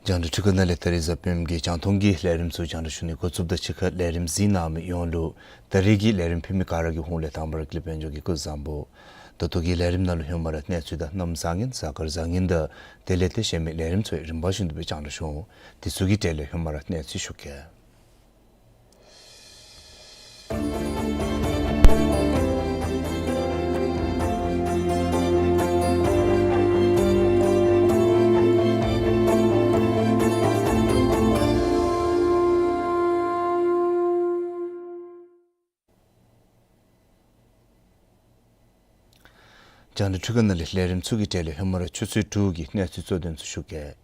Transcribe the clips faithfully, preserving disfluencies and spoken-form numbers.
རྒྱང་བསྒྲགས་འཕྲུལ་ཁང་ནང་ལས་ད་རིས་གཟའ་སྤེནམ་གྱི་རྒྱང་མཐོང་གི་ལས་རིམ་ཚུ་རྒྱང་བསྒྲགས་ཞུ་ནི་འགོ་བཙུགསཔ་དང་གཅིག་ཁར་ལས་རིམ་གཟིགས་གནང་མི་ཡོངས་ལུ་ད་རིས་ཀྱི་ལས་རིམ་ཕུལ་མི་ག་ར་གི་ཧོངས་ལས་དང་པ་ར་ཀུན་ལེགས་དཔལ་འབྱོར་གྱིས་སྐུ་གཟུགས་བཟང་པོ། ད་ལྟོ་གི་ལས་རིམ་ནང་ལུ་ཧེ་མ་ར་གནས་ཚུལ་དང་གནམ་བཟང་ངན་གཟའ་སྐར་བཟང་ངན་དང་དེ་ལས་དེ་གཞན་མི་ལས་རིམ་ཚུ་ཡང་རིམ་པ་བཞིན་དུ་སྦེ་རྒྱང་བསྒྲགས་ཞུ་འོང་། དེ་ཚུ་གི་གྲས་ལས་ཧེ་མ་ར་གནས་ཚུལ་ཞུ་གེ། རྒྱང་བསྒྲགས་འཕྲུལ་ཁང་ནང་ལས་ལས་རིམ་ཚུ་གི་གྲས་ལས་ཧེ་མ་ར་ཆུ་ཚོད་དྲུག་གི་གནས་ཚུལ་གཙོ་དོན་ཚུ་ཞུ་གེ།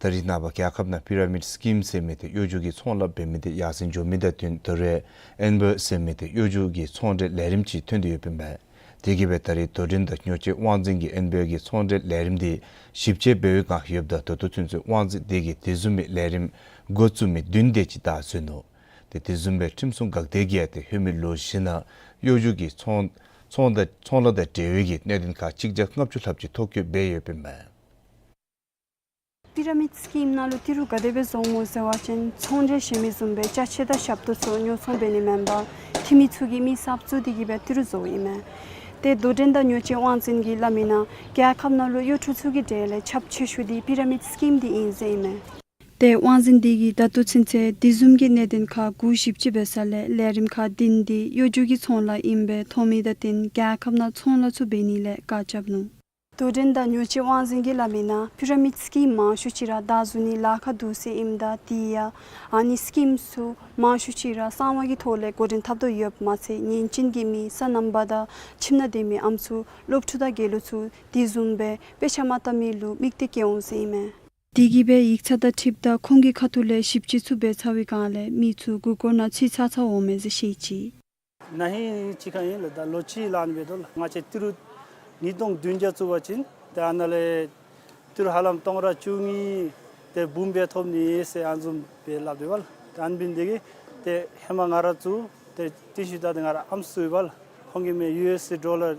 ད་རིས་ནངས་པ་རྒྱལ་ཁབ་ནང་པི་ར་མིཌ་སི་ཀིམ་ཟེར་མི་དེ་གཡོ་སྒྱུ་གི་ཚོང་ལཱ་འབད་མི་དེ་ཡར་སེང་འགྱོ་མི་དང་བསྟུན་དོ་རུང་ཨེན་བེ་ཟེར་མི་དེ་གཡོ་སྒྱུ་གི་ཚོང་འབྲེལ་ལས་རིམ་ཅིག་ཐོན་ཏེ་ཡོདཔ་ཨིན་པས། དེ་གིས་སྦེ་ད་རིས་རྡོར་འགྲེམས་དང་ཉོ་སྤྱོད་དབང་འཛིན་གྱི་ཨེན་བེ་གི་ཚོང་འབྲེལ་ལས་རིམ་དེ་ཞིབ་དཔྱད་འབད་བའི་བསྒང་ཡོདཔ་ད་ད་ལྟོ་ཚུན་ཚོད་དབང་འཛིན་དེ་གིས་དེ་བཟུམ་མའི་ལས་རིམ་འགོ་བཙུགས་མི་བདུན་དེ་ཅིག་བདའ་ཟུན་ནུག། ཏེ་དེ་བཟུམ་སྦེ་ཁྲིམས་སྲུང་འགག་སྡེ་གིས་ཡང་ཏེ་ཧེ་མའི་ལོ་བཞི་ནང་གཡོ་སྒྱུ་གི་ཚོང་ཚོང་དང་ཚོང་ལཱ་དང་འབྲེལ་བའི་གི་གནད་དོན་ཁག་གཅིག་བརྒྱ་ལྔ་བཅུ་ལྷགཔ་ཅིག་ཐོ་བཀོད་འབད་ཡོདཔ་ཨིན་མས། པི་ར་མིཌ་སི་ཀིམ་ནང་ལུ་ཏི་རུ་ག་དེ་སྦེ་བཟོཝ་སྨོ་ཟེར་བ་ཅིན་ཚོང་འབྲེལ་ཟེར་མི་བཟུམ་སྦེ་ཅ་ཆས་དང་ཞབས་ཏོག་ཚུ་ཉོ་ཚོང་འབད་ནི་མེན་པར་འཐུས་མི་ཚུ་གིས་མི་གསརཔ་བཙུགས་ཏེ་གིས་སྦེ་ཏི་རུ་བཟོཝ་ཨིན་མས། ཏེ་རྡོར་འགྲེམས་དང་ཉོ་སྤྱོད་དབང་འཛིན་གྱིས་སླབ་མི་ནང་རྒྱལ་ཁབ་ནང་ལུ་གཡོ་འཕྲུལ་ཚུ་གི་གྲས་ལས་ཁྱབ་ཆེ་ཤོས་འདི་པི་ར་མིཌ་སི་ཀིམ་འདི་ཨིན་ཟེར་ཨིན་མས། ཏེ་དབང་འཛིན་འདི་གིས་ད་ལྟོ་ཚུན་ཚོད་དེ་བཟུམ་གྱི་གནད་དོན་ཁག་དགུ་ཞིབ་དཔྱད་འབད་ས་ལས་ལས་རིམ་ཁག་བདུན་འདི་གཡོ་སྒྱུ་གི་ཚོང་ལཱ་ཨིན་པའི་མཐོང་མི་དང་བསྟུན་རྒྱལ་ཁབ་ནང་ཚོང་ལཱ་ཚུ་འབད་ནི་ལས་བཀག་རྐྱབ་ནུག། རྡོར་འགྲེམས་དང་ཉོ་སྤྱོད་དབང་འཛིན་གྱིས་སླབ་མི་ནང་པི་ར་མིཌ་སི་ཀིམ་མང་ཤོས་ཅིག་ར་བདའ་ཟུན་ནི་ལཱ་ཁག་འདུག་ཟེར་ཨིནམ་ད་དེ་ཡང་ཨ་ནི་སི་ཀིམ་ཚུ་མང་ཤོས་ཅིག་ར་གསང་བ་གི་ཐོག་ལས་འགོ་འདྲེན་འཐབ་དོ་ཡོདཔ་མ་ཚད་ཉན་གཅུན་གྱི་མི་སོ་ནམ་པ་དང་ཁྱིམ་ནང་སྡོད་མི་ཨམ་སྲུ་སློབ་ཕྲུག་དང་དགེ་ལུགས་ཚུ་དེ་བཟུམ་སྦེ་དཔེ་ཆ་མ་བལྟ་མི་ལུ་དམིགས་ཏེ་བཀལ་འོང་ཟེར་ཨིན་མས། དེ་གིས་སྦེ་ཡིག་ཚང་དང་འཁྲིལཝ་ད་ཁོང་གི་ཁ་ཐུག་ལས་ཞིབ་དཔྱད་ཚུ་འབད་ཚར་བའི་བསྒང་ལས་མི་ཚུ་མགུ་སྐོར་ནང་ཚུད་ཚར་ཚར་འོང་མས་ཟེར་བཤད་ཅི། ན་ཧིང་ཅིག་ཁར་ཨིན་ལགས། ད་ལོ་གཅིག་ལང་འབད་དོ་ལགས། ང་བཅས་ཏི་རུ་ཉིས་སྟོང་བདུན་བརྒྱ་བཙུགས་པ་ཅིན་ཏེ་ཨ་ནཱ་ལས་ཏི་རུ་ཧ་ལམ་སྟོང་ཕྲག་བཅུ་གཉིས་དེ་འབུམ་སྦེ་ཐོབ་ནི་ཟེར་ཨ་ནི་བཟུམ་སྦེ་སླབ་སྡོདཔ་ལགས། ད་ཨ་ནི་འབདཝ་ད་གིས་ཏེ་ཧེ་མ་ང་ར་བཙུགས་ཏེ་ཏེ་ཤུལ་ད་ཏེ་ང་ར་ཨམ་སྲུ་ཡོདཔ་ལགས། ཁོང་གིས་མས་ཡུ་ཨེསི་ཌོ་ལར་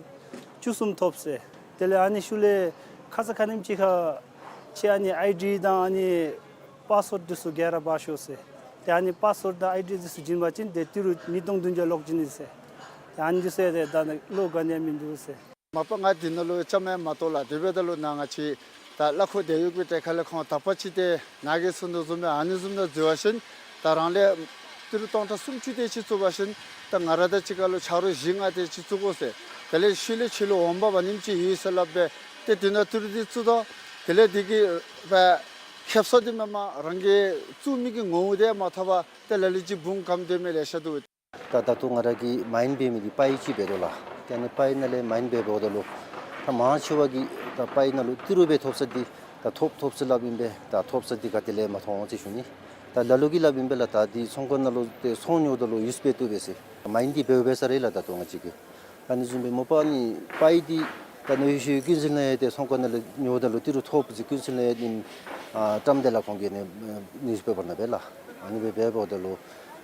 བཅུ་གསུམ་ཐོབ་ཟེར། དེ་ལས་ཨ་ནི་ཤུལ་ལས་ཁ་ཙ་ཁ་ཉིནམ་ཅིག་ཁར་ཁྱེད་ཨ་ནི་ཨའི་ཌི་དང་ཨ་ནི་པཱསི་ཝརཌ་འདི་ཚུ་ག་ར་འབག་ཤོག་ཟེར། ཏེ་ཨ་ནི་པཱསི་ཝརཌ་དང་ཨའི་ཌི་འདི་ཚུ་བྱིན་པ་ཅིན་ཏེ་ཏི་རུ་ཉིས་སྟོང་བདུན་བརྒྱ་ལོག་བྱིན་ནི་ཟེར། ཏེ་ཨ་ནི་འདི་ཚུ་ཡང་ཏེ་ད་ནི་བློ་ག་ནི་ཡང་མིན་འདུག་ཟེར། མ་པ་ང་འདི་ནང་ལུ་བཅའ་མར་མ་གཏོགས་ལགས། དེ་འབདཝ་ད་ལུ་ནཱ་ང་བཅས་ད་གླ་འཁོར་དེད་ཡོད་པའི་གྲས་ཁ་ལས་ཁོང་དག་པ་ཅིག་ཏེ་ནཱ་གིས་གསུངས་དོ་བཟུམ་སྦེ་ཨ་ནི་བཟུམ་ནང་འཛུལ་བ་ཅིན་ད་རང་ལས་ཏི་རུ་སྟོང་ཕྲག་སུམ་ཅུ་དེ་ཅིག་བཙུགས་པ་ཅིན་ད་ང་ར་དང་གཅིག་ཁར་ལུ་ཆ་རོགས་བཞི་ལྔ་དེ་ཅིག་བཙུགས་དགོ་ཟེར། དེ་ལས་ཤུལ་ལས་ཁྱོད་ལུ་འོང་འབབ་ཨ་ནེམ་ཅིག་ཡོད་ཟེར་སླབ་སྦེ་ཏེ་དེ་ནང་ཏི་རུ་འདི་བཙུགས་དོ། དེ་ལས་འདི་གི་སྦེ་ཁེབ་སང་འདི་མེན་མས། རང་གིས་བཙུགས་མི་གི་ངོ་བོ་དེ་མ་ཐོབ་པར་ཏེ་ལ་ལུ་ཅིག་འབུངམ་གམ་སྡོད་མི་ལེ་ཤ་འདུག། ད་ད་ལྟོ་ང་ར་གིས་མའིན་འབད་མི་འདི་པའི་ཅིག་འབད་དོ་ལགས། ཏེ་ཨ་ནི་པའི་ནང་ལས་མའིན་འབད་འབདཝ་ད་ལུ་ད་མང་ཆེ་བ་གིས་ད་པའི་ནང་ལུ་ཏི་རུ་སྦེ་ཐོབ་ས་འདི་ད་ཐོབ་ཐོབ་ཟེར་སླབ་ཨིན་པས། ད་ཐོབ་ས་འདི་ག་ཏེ་ལས་མ་མཐོང་ཟེར་ཞུ་ནི། ད་ལ་ལུ་གིས་སླབ་ཨིན་པས་ལགས། ད་འདི་ཚོང་ཁང་ནང་ལུ་ཏེ་ཚོང་ཉོཝ་ད་ལུ་ཡུས་འབད་བཏུབ་པས་ཟེར། མའིན་འདི་འབདཝ་འབད་ས་རེ་ལགས། ད་ལྟོ་ང་བཅས་ཀྱིས་ཨ་ནི་བཟུམ་སྦེ་མ་པ་ཨ་ནི་པའི་འདི་ ད་གནས་ཡུལ་ཤུལ་ཀུན་གསལ་ནང་ཡང་ཏེ་ཚོང་ཁང་ནང་ལུ་ཉོཝ་ད་ལུ་ཏི་རུ་ཐོབ་ཟེར་ཀུན་གསལ་ནང་ཡང་ཨ་བཀྲམ་སྟེ་ལགས་ཁོང་གིས་ནི་ཨ་ནིའུསི་པེ་པར་ནང་སྦེ་ལགས། ཨ་ནི་སྦེ་འབདཝ་ད་ལུ་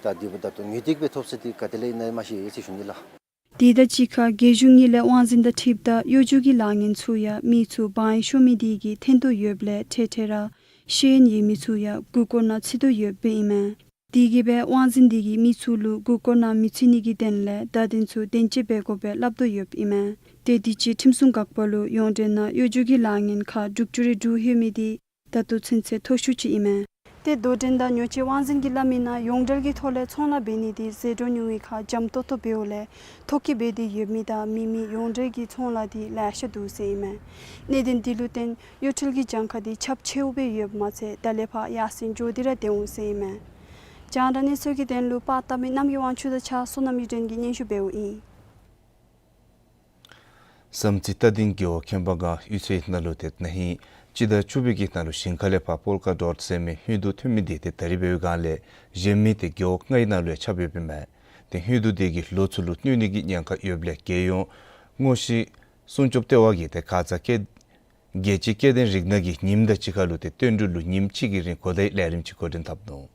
ད་འདི་ད་ལྟོ་ངེས་ཏིག་སྦེ་ཐོབ་ས་འདི་ག་ཏེ་ལས་ཨིན་ན་མ་ཤེས་ཟེར་ཞུ་ནི་ལགས། དེ་དང་གཅིག་ཁར་རྒྱལ་གཞུང་དངུལ་ལས་དབང་འཛིན་དང་འཁྲིལཝ་ད་གཡོ་སྒྱུ་གི་ལཱ་ངན་ཚུ་ཡང་མི་ཚུ་འབག་ཡང་ཤོར་མི་དེ་གིས་ཐོན་དོ་ཡོདཔ་ལས་འཕྲལ་འཕྲལ་ར་ཤེས་ཡོན་ཡོད་མི་ཚུ་ཡང་མགུ་སྐོར་ནང་ཚུད་དོ་ཡོདཔ་ཨིན་མས། དེ་གིས་སྦེ་དབང་འཛིན་དེ་གིས་མི་ཚུ་ལུ་མགུ་སྐོར་ནང་མི་ཚུད་ནི་གི་དོན་ལས་བརྡ་དོན་ཚུ་བདེན་དཔྱད་འབད་དགོཔ་སྦེ་སླབ་དོ་ཡོདཔ་ཨིན་མས། ཏེ་དུས་ཅི་ཁྲིམས་སྲུང་འགག་པ་ལུ་ཡོངས་འབྲེལ་ནང་གཡོ་སྒྱུ་གི་ལཱ་ངན་ཁག་དྲུག་ཅུ་རེ་དྲུག་ལྷོད་མི་དེ་ད་ལྟོ་ཚུན་ཚོད་མཐོ་ཤོས་ཅིག་ཨིན་མས། ཏེ་དོ་འགྲན་དང་ཉོ་སྤྱོད་དབང་འཛིན་གྱིས་སླབ་མི་ནང་ཡོངས་འབྲེལ་གྱི་ཐོག་ལས་ཚོང་ལཱ་འབད་ནི་དེ་ཟད་འགྲོ་ཉུང་བའི་ཁར་འཇམ་ཏོག་ཏོ་འབདཝ་ལས་ཐོ་བཀོད་འབད་དེ་ཡོད་མི་དང་མེད་མི་ཡོངས་འབྲེལ་གྱི་ཚོང་ལཱ་དེ་ལེ་ཤ་འདུག་ཟེར་ཨིན་མས། གནད་དོན་དེ་ལུ་བརྟེན་གཡོ་འཕྲུལ་གྱི་གྱངས་ཁ་དེ་ཁྱབ་ཆེཝ་སྦེ་ཡོདཔ་མ་ཚད་ད་ལས་ཕར་ཡར་སེང་འགྱོ་སྟེ་ར་སྡོད་འོང་ཟེར་ཨིན་མས། རྒྱང་བསྒྲགས་གནས་ཚུལ་གྱི་དོན་ལུ་པར་བཏབ་མི་རྣམ་རྒྱལ་དབང་ཕྱུག་དང་གཅིག་ཁར་བསོད་ནམས་གཡུ་སྒྲོན་གྱིས་སྙན་ཞུ་འབདཝ་ཨིན། བསམ་རྩེ་རྟ་སྡིང་རྒེད་འོག་ཁྱིམ་པ་སྒང་གཡུས་ཚན་ནང་ལུ་ཏེ་ན་ཧིང་སྤྱི་ཟླ་བཅུ་པའི་གི་ནང་ལུ་ཞིང་ཁ་ལས་ཕར་པོལ་ཀ་ཌོཊ་ཟེར་མི་ཧིན་དུ་ཐོན་མི་དེ་ཏེ་ད་རིས་འབདཝ་སྒང་ལས་གཞན་མི་ཏེ་རྒེད་འོག་ལྔའི་ནང་ལུ་ཡང་ཁྱབ་ཡོདཔ་ཨིན་མས། ཏེ་ཧིན་དུ་དེ་གིས་ལོ་ཚུ་ལུ་གནོད་ནི་གི་ཉེན་ཁ་ཡོདཔ་ལས་རྒྱལ་ཡོངས་དངོས་ཤིང་སྲུང་སྐྱོབ་ལྟེ་བ་གིས་ཏེ་ཁ་ཙ་སྐྱེ་རྒྱལ་སྤྱིའི་སྐྱེ་ལྡན་རིགས་སྣ་གི་ཉིནམ་དང་གཅིག་ཁར་ལུ་ཏེ་བསྟུན་གྲོས་ལུ་ཉིནམ་གཅིག་གི་རིང་གོ་བརྡའི་ལས་རིམ་ཅིག་འགོ་འདྲེན་འཐབ་ནུག།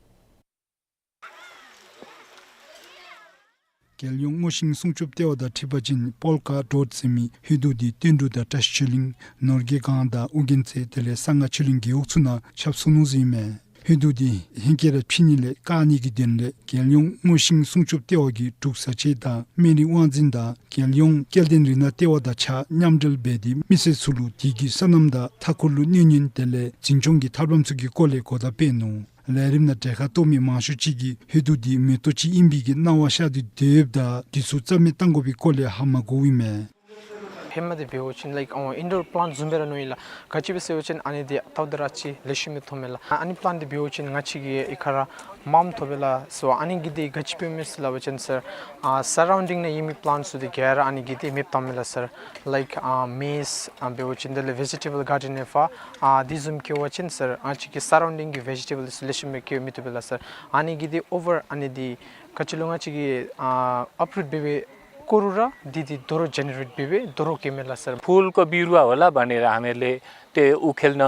རྒྱལ་ཡོངས་དངོས་ཤིང་སྲུང་སྐྱོབ་ལྟེ་བ་དང་འཁྲིལ་བ་ཅིན་པོལ་ཀ་ཌོཊ་ཟེར་མི་ཧིན་དུ་དེ་བསྟུན་གྲོས་དང་བཀྲིས་ཆོས་གླིང་ནོར་རྒྱས་སྒང་དང་ཨོ་རྒྱན་རྩེ་དེ་ལས་གསང་སྔགས་ཆོས་གླིང་རྒེད་འོག་ཚུ་ནང་ཁྱབ་སོང་ནུག་ཟེར་ཨིན་མས། ཧིན་དུ་དེ་ཧེང་སྐལ་ར་ཕྱི་ནི་ལས་བཀག་ནི་གི་དོན་ལས་རྒྱལ་ཡོངས་དངོས་ཤིང་སྲུང་སྐྱོབ་ལྟེ་བ་གིས་འབྲུག་བཟའ་ཆས་དང་སྨན་རིགས་དབང་འཛིན་དང་རྒྱལ་ཡོངས་སྐྱེ་ལྡན་རིགས་སྣ་ལྟེ་བ་དང་གཅིག་ཁར་མཉམ་འབྲེལ་འབད་དེ་མི་སེར་ཚུ་ལུ་དེ་གི་སོ་ནམ་དང་མཐའ་འཁོར་ལུ་གནོད་ཉེན་དེ་ལས་འཛིན་སྐྱོང་གི་ཐབས་ལམ་ཚུ་གི་སྐོར་ལས་གོ་བརྡ་སྤེལ་ནུག། ལས་རིམ་ནང་གྲལ་ཁར་གཏོགས་མི་མང་ཤོས་ཅིག་གིས་ཧིན་དུ་དེ་མེ་ཏོག་ཅིག་ཨིན་པའི་གི་སྣང་བ་ཤར་ཏེ་སྡོདཔ་ད་དེ་ཚུ་རྩ་མེད་གཏང་དགོ་པའི་སྐོར་ལས་ཧ་མ་གོཝ་ཨིན་མས། ཧེ་མ་འདི་འབད་བ་ཅིན་ལའིཀ་ཨ་ཨིན་ཌོར་པ་ལཱནཊ་བཟུམ་སྦེ་ར་མནོཝ་ཨིན་ལགས། ག་ཅི་སྦེ་ཟེར་བ་ཅིན་ཨ་ནི་འདི་ལྟཝ་ད་ར་ཅིག་ལེགས་ཤོམ་སྦེ་མཐོངམ་མས་ལགས། ཨ་ནི་པ་ལཱནཊ་འདི་འབད་བ་ཅིན་ང་བཅས་ཀྱི་གཡུས་ཁར་ར་མངམ་ཐོབ་པས་ལགས། སོ་ཨ་ནི་གིས་འདི་ག་ཅི་འབདཝ་མས་ཟེར་སླབ་པ་ཅིན་སར་ཨ་སར་རའུན་ཌིང་ནང་ཡོད་མི་པ་ལཱནཊ་ཚུ་འདི་ག་ར་ཨ་ནི་གིས་འདི་མེདཔ་བཏངམ་མས་ལགས་སར། ལའིཀ་ཨ་མེསི་ཨ་འབད་བ་ཅིན་དེ་ལས་བེ་ཇི་ཊེ་བཱལ་གཱར་ཌེན་ཨེཕ་ཨ་འདི་བཟུམ་བཀལ་བ་ཅིན་སར་ཨ་ང་བཅས་ཀྱི་སར་རའུན་ཌིང་གི་བེ་ཇི་ཊེ་བཱལ་འདི་ཚུ་ལེགས་ཤོམ་སྦེ་སྐྱེ་མི་བཏུབ་པས་ལགས་སར། ཨ་ནི་གིས་འདི་ཨོ་ཝར་ཨ་ནི་འདི་ག་ཅི་ལོ་ང་བཅས་ཀྱིས་ཨ་ཨཔ་རུཊ་འབད་བའི་སྐོར་ར་འདི་འདི་དོ་རུང་ཇེ་ནེ་རེཊ་འབད་བའི་དོ་རུང་སྐྱེཝ་མས་ལགས་སར། फूल को बिरुवा होला भनेर हामीले त्यो उखेल्न,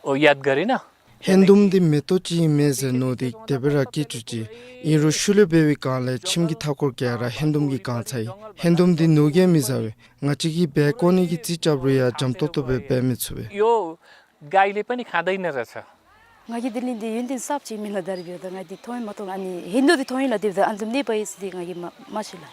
ओ, याद गरेन। ཧན་དུམ་འདི་མེ་ཏོག་ཅིག་ཨིན་མས་ཟེར་མནོ་སྟེ་དེ་སྦེ་ར་སྐྱེ་བཅུག་ཅི། ཨིན་རུང་ཤུལ་ལས་འབད་བའི་སྒང་ལས་ཁྱིམ་གྱི་མཐའ་འཁོར་ག་ར་ཧན་དུམ་གྱིས་གང་ཚར་ཡི། ཧན་དུམ་འདི་ནོར་གྱིས་མི་ཟ་བས། ང་བཅས་ཀྱིས་སྦེ་བཀོ་ནི་གི་རྩིས་རྐྱབ་རུང་ཡང་འཇམ་ཏོག་ཏོ་སྦེ་འབད་མི་ཚུགས་པས། यो गाईले पनि खाँदैन रहेछ। ང་གིས་དེ་ལས་འདི་ཡོན་ཏན་གསརཔ་ཅིག་མེན་ལགས། ད་རིས་འབདཝ་ད་ང་འདི་མཐོང་ཡང་མ་མཐོང་། ཨ་ནི་ཧན་དུམ་འདི་མཐོང་ཡི་ལགས། དེ་འབདཝ་ད་ཨ་ནི་བཟུམ་གནས་པ་ཨིན་ཟེར་འདི་ང་གིས་མ་མ་ཤེས་ལགས།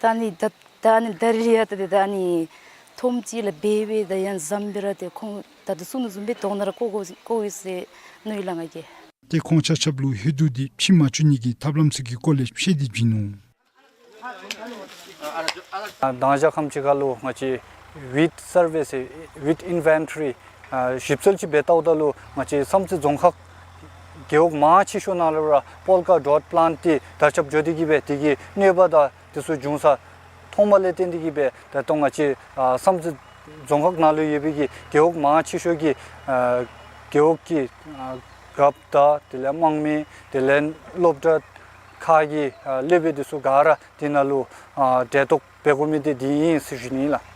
ད་ཨ་ནི་ད་ད་ཨ་ནི་ད་རིས་ར་ད་ད་ད་ཨ་ནི་འཐོནམ་ཅིག་ལགས་འབད་སྦེ་ད་ཡང་བཟུམ་སྦེ་ར་ཏེ་ཁོང་ད་ལྟོ་གསུང་དོ་བཟུམ་སྦེ་དོང་ནང་ར་བཀོ་དགོ་བཀོ་དགོ་ཟེར་མནོ་ཡི་ལགས་ང་གིས། ཏེ་ཁོང་ཆ་ཁྱབ་ལུ་ཧན་དུམ་འདི་ཕྱིར་མ་བཅུག་ནི་གི་ཐབས་ལམ་ཚུ་གི་སྐོར་ལས་བཤད་དེ་བྱིན་ནུག། ཨ་དང་ཞག་ཁམས་ཅིག་ཁར་ལུ་ང་བཅས་ཝིཌ་སར་ཝེ་ཟེར་ཝིཌ་ཨིན་ཝེན་ཊོ་རི་ཨ་ཞིབ་འཚོལ་ཅིག་འབད་ལྟཝ་ད་ལུ་ང་བཅས་བསམ་རྩེ་རྫོང་ཁག་རྒེད་འོག་མང་ཆེ་ཤོས་ནང་ལུ་ར་པོལ་ཀ་ཌོཊ་པ་ལཱནཊ་འདི་དར་ཁྱབ་འགྱོ་སྟེ་གིས་སྦེ་དེ་གི་གནོད་པ་དང་དེ་ཚུ་འབྱུང་ས་མཐོངམ་ལས་བརྟེན་ཏེ་གིས་སྦེ་ད་ལྟོ་ང་བཅས་ཨ་བསམ་རྩེ་རྫོང་ཁག་ནང་ལུ་ཡོད་པའི་གི་རྒེད་འོག་མང་ཆེ་ཤོས་ཀྱི་ཨ་རྒེད་འོག་གི་ཨ་རྒཔོ་དང་དེ་ལས་དམངས་མི་དེ་ལས་སློབ་གྲྭ་ཁག་གི་ཨ་སློབ་དཔོན་དེ་ཚུ་ག་ར་དེ་ནང་ལུ་ཨ་གྲལ་གཏོགས་འབད་དགོ་མི་དེ་དེ་ཨིན་ཟེར་ཞུ་ནི་ཨིན་ལགས།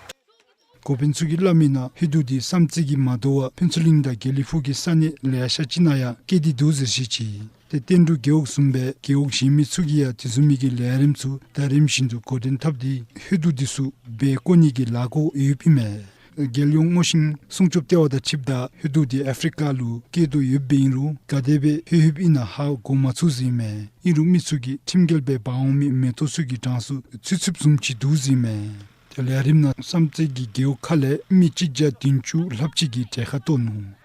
འགོ་དཔོན་ཚུ་གིས་སླབ་མི་ནང་ཧན་དུམ་འདི་བསམ་རྩེ་གི་མ་དོ་བར་ཕུན་ཚོགས་གླིང་དང་དགེ་ལེགས་ཕུག་གི་ས་གནས་ལེ་ཤ་ཅིག་ནང་ཡང་སྐྱེས་ཏེ་འདུག་ཟེར་བཤད་ཅི། ཏེ་བསྟན་འབྲུག་རྒེད་འོག་བཟུམ་སྦེ་རྒེད་འོག་གཞན་མི་ཚུ་གིས་ཡང་དེ་བཟུམ་མའི་གི་ལས་རིམ་ཚུ་ཟླ་རིམ་བཞིན་དུ་འགོ་འདྲེན་འཐབ་སྟེ་ཧན་དུམ་འདི་ཚུ་སྦེ་བཀོ་ནི་གི་ལཱ་འགོ་ཡོདཔ་ཨིན་མས། རྒྱལ་ཡོངས་དངོས་ཤིང་སྲུང་སྐྱོབ་ལྟེ་བ་དང་འཁྲིལཝ་ད་ཧན་དུམ་འདི་ཨ་ཕི་རི་ཀ་ལུ་སྐྱེས་དོ་ཡོདཔ་ཨིན་རུང་ག་དེ་སྦེ་ལྷོད་ལྷོདཔ་ཨིན་ན་ཧ་གོ་མ་ཚུགས་ཟེར་ཨིན་མས། ཨིན་རུང་མི་ཚུ་གིས་ཁྲིམས་འགལ་སྦེ་འབག་འོང་མི་མེ་ཏོག་ཚུ་གི་གྲངས་སུ་ཚུད་ཚུདཔ་བཟུམ་ཅིག་འདུག་ཟེར་ཨིན་མས། ཏེ་ལས་རིམ་ནང་བསམ་རྩེ་གི་རྒེད་འོག་ཁ་ལས་མི་གཅིག་བརྒྱ་བདུན་ཅུ་ལྷགཔ་ཅིག་གིས་གྲལ་ཁར་གཏོགས་ནུག།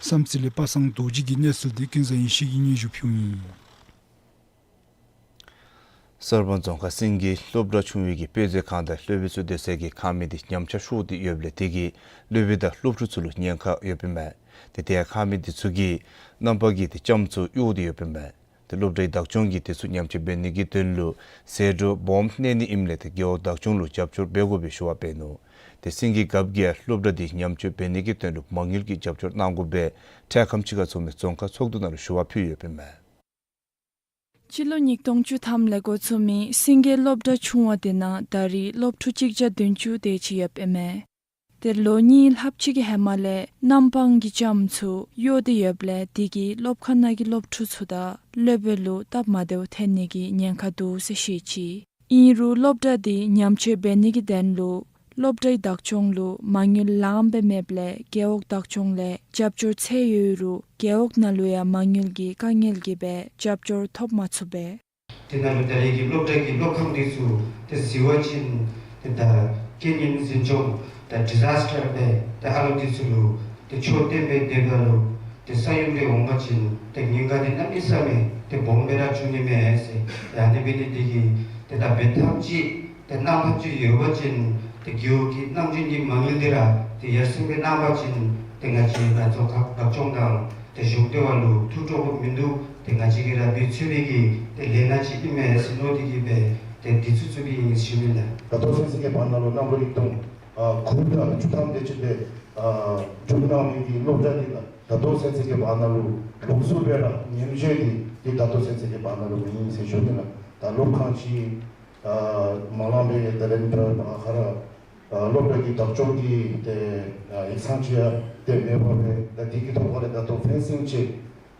བསམ་རྩེ་ལས་པ་སངས་རྡོ་རྗེ་གི་གནས་ཚུལ་འདི་ཀུན་བཟང་ཡེ་ཤེས་ཀྱིས་སྙན་ཞུ་ཕུལཝ་ཨིན། གསར་སྤང་རྫོང་ཁག་སེང་གེ་སློབ་གྲྭ་ཆུང་བའི་གི་དཔེ་མཛོད་ཁང་དང་སློབ་དཔོན་ཚུ་སྡོད་སའི་གི་ཁང་མིག་འདི་ཉམས་ཆག་ཤོར་ཏེ་ཡོདཔ་ལས་དེ་གིས་སློབ་དཔོན་དང་སློབ་ཕྲུག་ཚུ་ལུ་ཉེན་ཁ་ཡོདཔ་ཨིན་མས། ཏེ་དེ་ཡང་ཁང་མིག་འདི་ཚུ་གི་རྣམ་པ་གི་ཏེ་ལྕངམ་ཚུ་གཡོ་སྟེ་ཡོདཔ་ཨིན་མས། ཏེ་སློབ་གྲྭའི་བདག་སྐྱོང་གིས་དེ་ཚུ་ཉམས་བཅོས་འབད་ནི་གི་དོན་ལུ་ཟད་འགྲོ་སྦོམ་གནས་ནི་ཨིནམ་ལས་ཏེ་རྒེད་འོག་བདག་སྐྱོང་ལུ་རྒྱབ་སྐྱོར་འབད་དགོ་པའི་ཞུ་བ་འབད་ནུག། ཏེ་སེང་གེ་རྒཔོ་གིས་སློབ་གྲྭ་འདི་ཉམས་བཅོས་འབད་ནི་གི་དོན་ལུ་མ་དངུལ་གྱི་རྒྱབ་སྐྱོར་གནང་དགོ་པའི་འཕྲལ་ཁམས་ཅིག་ཁར་ཚོགས་མི་རྫོང་ཁག་ཚོགས་འདུ་ནང་ལུ་ཞུ་བ་ཕུལ་ཡོདཔ་ཨིན་མས། སྤྱི་ལོ་ཉིས་སྟོང་བཅུ་ཐམ་ལས་འགོ་བཙུགས་མི་སེང་གེ་སློབ་གྲྭ་ཆུང་བ་འདི་ནང་ད་རེས་སློབ་ཕྲུག་གཅིག་བརྒྱ་བདུན་ཅུ་དེ་ཅིག་ཡོདཔ་ཨིན་མས། ཏེ་ལོ་གཉིས་ལྷགཔ་ཅིག་གི་ཧེ་མ་ལས་གནམ་སྤང་གི་ལྕངམ་ཚུ་གཡོ་སྟེ་ཡོདཔ་ལས་དེ་གིས་སློབ་ཁང་ནང་གི་སློབ་ཕྲུག་ཚུ་དང་སློབ་དཔོན་ལུ་སྟབས་མ་བདེཝ་ཐོན་ནི་གི་ཉེན་ཁ་འདུག་ཟེར་བཤད་ཅི། ཨིན་རུང་སློབ་གྲྭ་འདི་ཉམས་བཅོས་འབད་ནི་གི་དོན་ལུ་སློབ་གྲྭའི་བདག་སྐྱོང་ལུ་མ་དངུལ་ལངམ་སྦེ་མེདཔ་ལས་རྒེད་འོག་བདག་སྐྱོང་ལས་རྒྱབ་སྐྱོར་འཚོལ་ཡོད་རུང་རྒེད་འོག་ནང་ལུ་ཡང་མ་དངུལ་གྱི་དཀའ་ངལ་གྱིས་སྦེ་རྒྱབ་སྐྱོར་ཐོབ་མ་ཚུགས་པས། དེ་ནང་ལུ་ད་རེས་ཀྱི་སློབ་གྲྭ་གི་སློབ་ཁང་འདི་ཚུ་ཏེ་གཟིགས་པ་ཅིན་ཏེ་ད་རྐྱེན་ངན་འཛིན་སྐྱོང་ད་ཌི་ཛཱས་ཊར་སྦེ་ཏེ་ཨ་ལོ་འདི་ཚུ་ལུ་ཏེ་ཆོས་བསྟན་པའི་སྡེ་པ་ལུ་ཏེ་ས་ཡོམ་རེ་འོང་པ་ཅིན་ཏེ་ཉེན་ཁ་འདི་གནམ་མེད་ས་མེད་ཏེ་སྦོམ་སྦེ་ར་འབྱུང་ནི་མས་ཟེར། ཏེ་ཨ་ནི་འབད་ནི་འདི་གིས་ཏེ་ད་འབད་ཐབས་ཅིག་ཏེ་གནང་ཐབས་ཅིག་ཡོད་པ་ཅིན་ཏེ་རྒེད་འོག་གི་གནང་སྦྱིན་གྱི་མ་དངུལ་འདི་ར་ཏེ་ཡར་སེང་སྦེ་གནང་པ་ཅིན་ཏེ་ང་བཅས་ར་རྫོང་ཁག་བདག་སྐྱོང་དང་ཏེ་གཞུང་སྡེ་བ་ལུ་ཐུགས་སྤྲོ་པོ་མིན་འདུག། ཏེ་ང་བཅས་ཀྱིས་ར་འབད་ཚུགས་པའི་གི་ཏེ་ལས་སྣ་ཅིག་ཨིན་མས་ཟེར་མནོ་སྟེ་གིས་སྦེ་ཏེ་འདི་ཚུ་བཙུགས་པའི་ཨིན་ཟེར་ཞུ་ནི་ལགས། ད་ལྟོ་ཚུན་ཚོད་ཀྱི་བར་ན་ལུ་གནམ་ལོ་ཉིས་སྟོང་ཨ་དགུ་དང་བཅུ་ཐམ་དེ་ཅིག་ལས་ཨ་བཙུགས་གནང་མི་གི་སློབ་གྲྭ་འདི་ལགས། ད་ལྟོ་ཚུན་ཚོད་ཀྱི་བར་ན་ལུ་ལོགས་སུ་སྦེ་ར་ཉམས་བཅོས་འདི་ཏེ་ད་ལྟོ་ཚུན་ཚོད་ཀྱི་བར་ན་ལུ་མེད་ཨིན་ཟེར་ཞུ་ནི་ལགས། ད་སློབ་ཁང་ཅིག་ཨ་མ་ལང་པའི་ད་ལན་ཕར་ཁ་ར་ཨ་སློབ་གྲྭ་གི་བདག་སྐྱོང་གི་ཏེ་ཨ་ཡིག་ཚང་ཅིག་ཡང་ཏེ་མེད་པ་སྦེ་ད་འདི་གི་ཐོག་ཁ་ལས་ད་ལྟོ་ཕེན་སིང་ཅིག་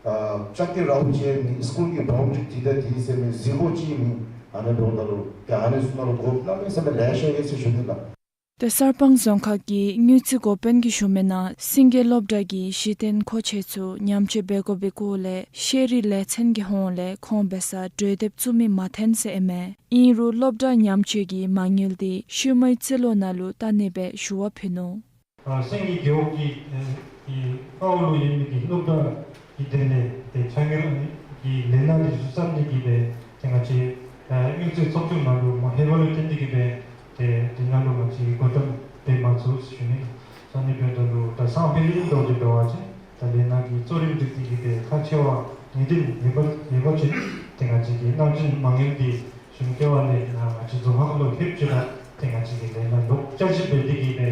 ཨ་ལྕགས་ཀྱི་རཝ་ཅིག་མེད། སི་ཀུལ་གྱི་བཱའུན་ཌི་རི་འདི་དང་འདི་ཟེར་མི་གཟིགས་སྐོར་ཅིག་མེད། ཨ་ནི་འབདཝ་ད་ལུ་ཏེ་ཨ་ནི་ཚུ་ནང་ལུ་དགོཔ་གནམ་མེད་ས་མེད་ལེ་ཤ་ཡོད་ཟེར་ཞུ་ནི་ལགས། ཏེ་གསར་སྤང་རྫོང་ཁག་གི་དངུལ་རྩིས་འགོ་དཔོན་གྱིས་ཞུ་མི་ནང་སེང་གེ་སློབ་གྲྭ་གི་གཞི་རྟེན་མཁོ་ཆས་ཚུ་ཉམས་བཅོས་འབད་དགོ་པའི་སྐོར་ལས་ཤེས་རིག་ལས་ཚན་གྱི་ཧོངས་ལས་ཁོང་འབད་སར་གྲོས་འདེབས་བཙུགས་མི་མ་ཐོན་ཟེར་ཨིན་མས། ཨིན་རུང་སློབ་གྲྭ་ཉམས་བཅོས་ཀྱི་མ་དངུལ་འདི་ཤུལ་མའི་རྩིས་ལོ་ནང་ལུ་བལྟ་ནི་སྦེ་ཞུ་བ་ཕུལ་ནུག། ཨ་སེང་གེ་རྒེད་འོག་གི་ཨེ་གི་ཨའོ་ལུ་ཡོད་མི་གི་སློབ་གྲྭ་གི་དོན་ལས་ཏེ་ཕྱགས་སྙིགས་ཀྱི་ལས་སྣ་འདི་ཚུ་བསམ་ནི་གི་སྦེ་ཏེ་ང་བཅས་ཨ་དངུལ་རྩིས་ཚོགས་ཆུང་ནང་ལུ་མ་ལྷོད་པ་ལུ་བརྟེན་ཏེ་གིས་སྦེ་ཏེ་འདི་ནང་ལུ་ང་བཅས་གོ་སྐབས་འབད་མ་ཚུགས་ཟེར་ཞུ་ནི། ཨ་ནི་འབདཝ་ད་ལུ་ད་སང་ཕོད་ལས་རིམ་འདྲཝ་ཅིག་འབད་བ་ཅིན་ད་ལས་སྣ་གི་གཙོ་རིམ་སྒྲིག་སྟེ་གིས་སྦེ་ཁག་ཆེ་བ་ངེས་གཏན་ཡོད་པ་ཡོད་པ་ཅིན་ཏེ་ང་བཅས་ཀྱི་གནང་སྦྱིན་མ་དངུལ་འདི་གཞུང་སྡེ་བ་ལས་ཨ་ང་བཅས་རྫོང་ཁག་ལུ་ལྷོདཔ་ཅིག་ར་ཏེ་ང་བཅས་ཀྱི་ལས་སྣ་ལོག་བསྐྱར་ཞིབ་འབད་དེ་གིས་སྦེ་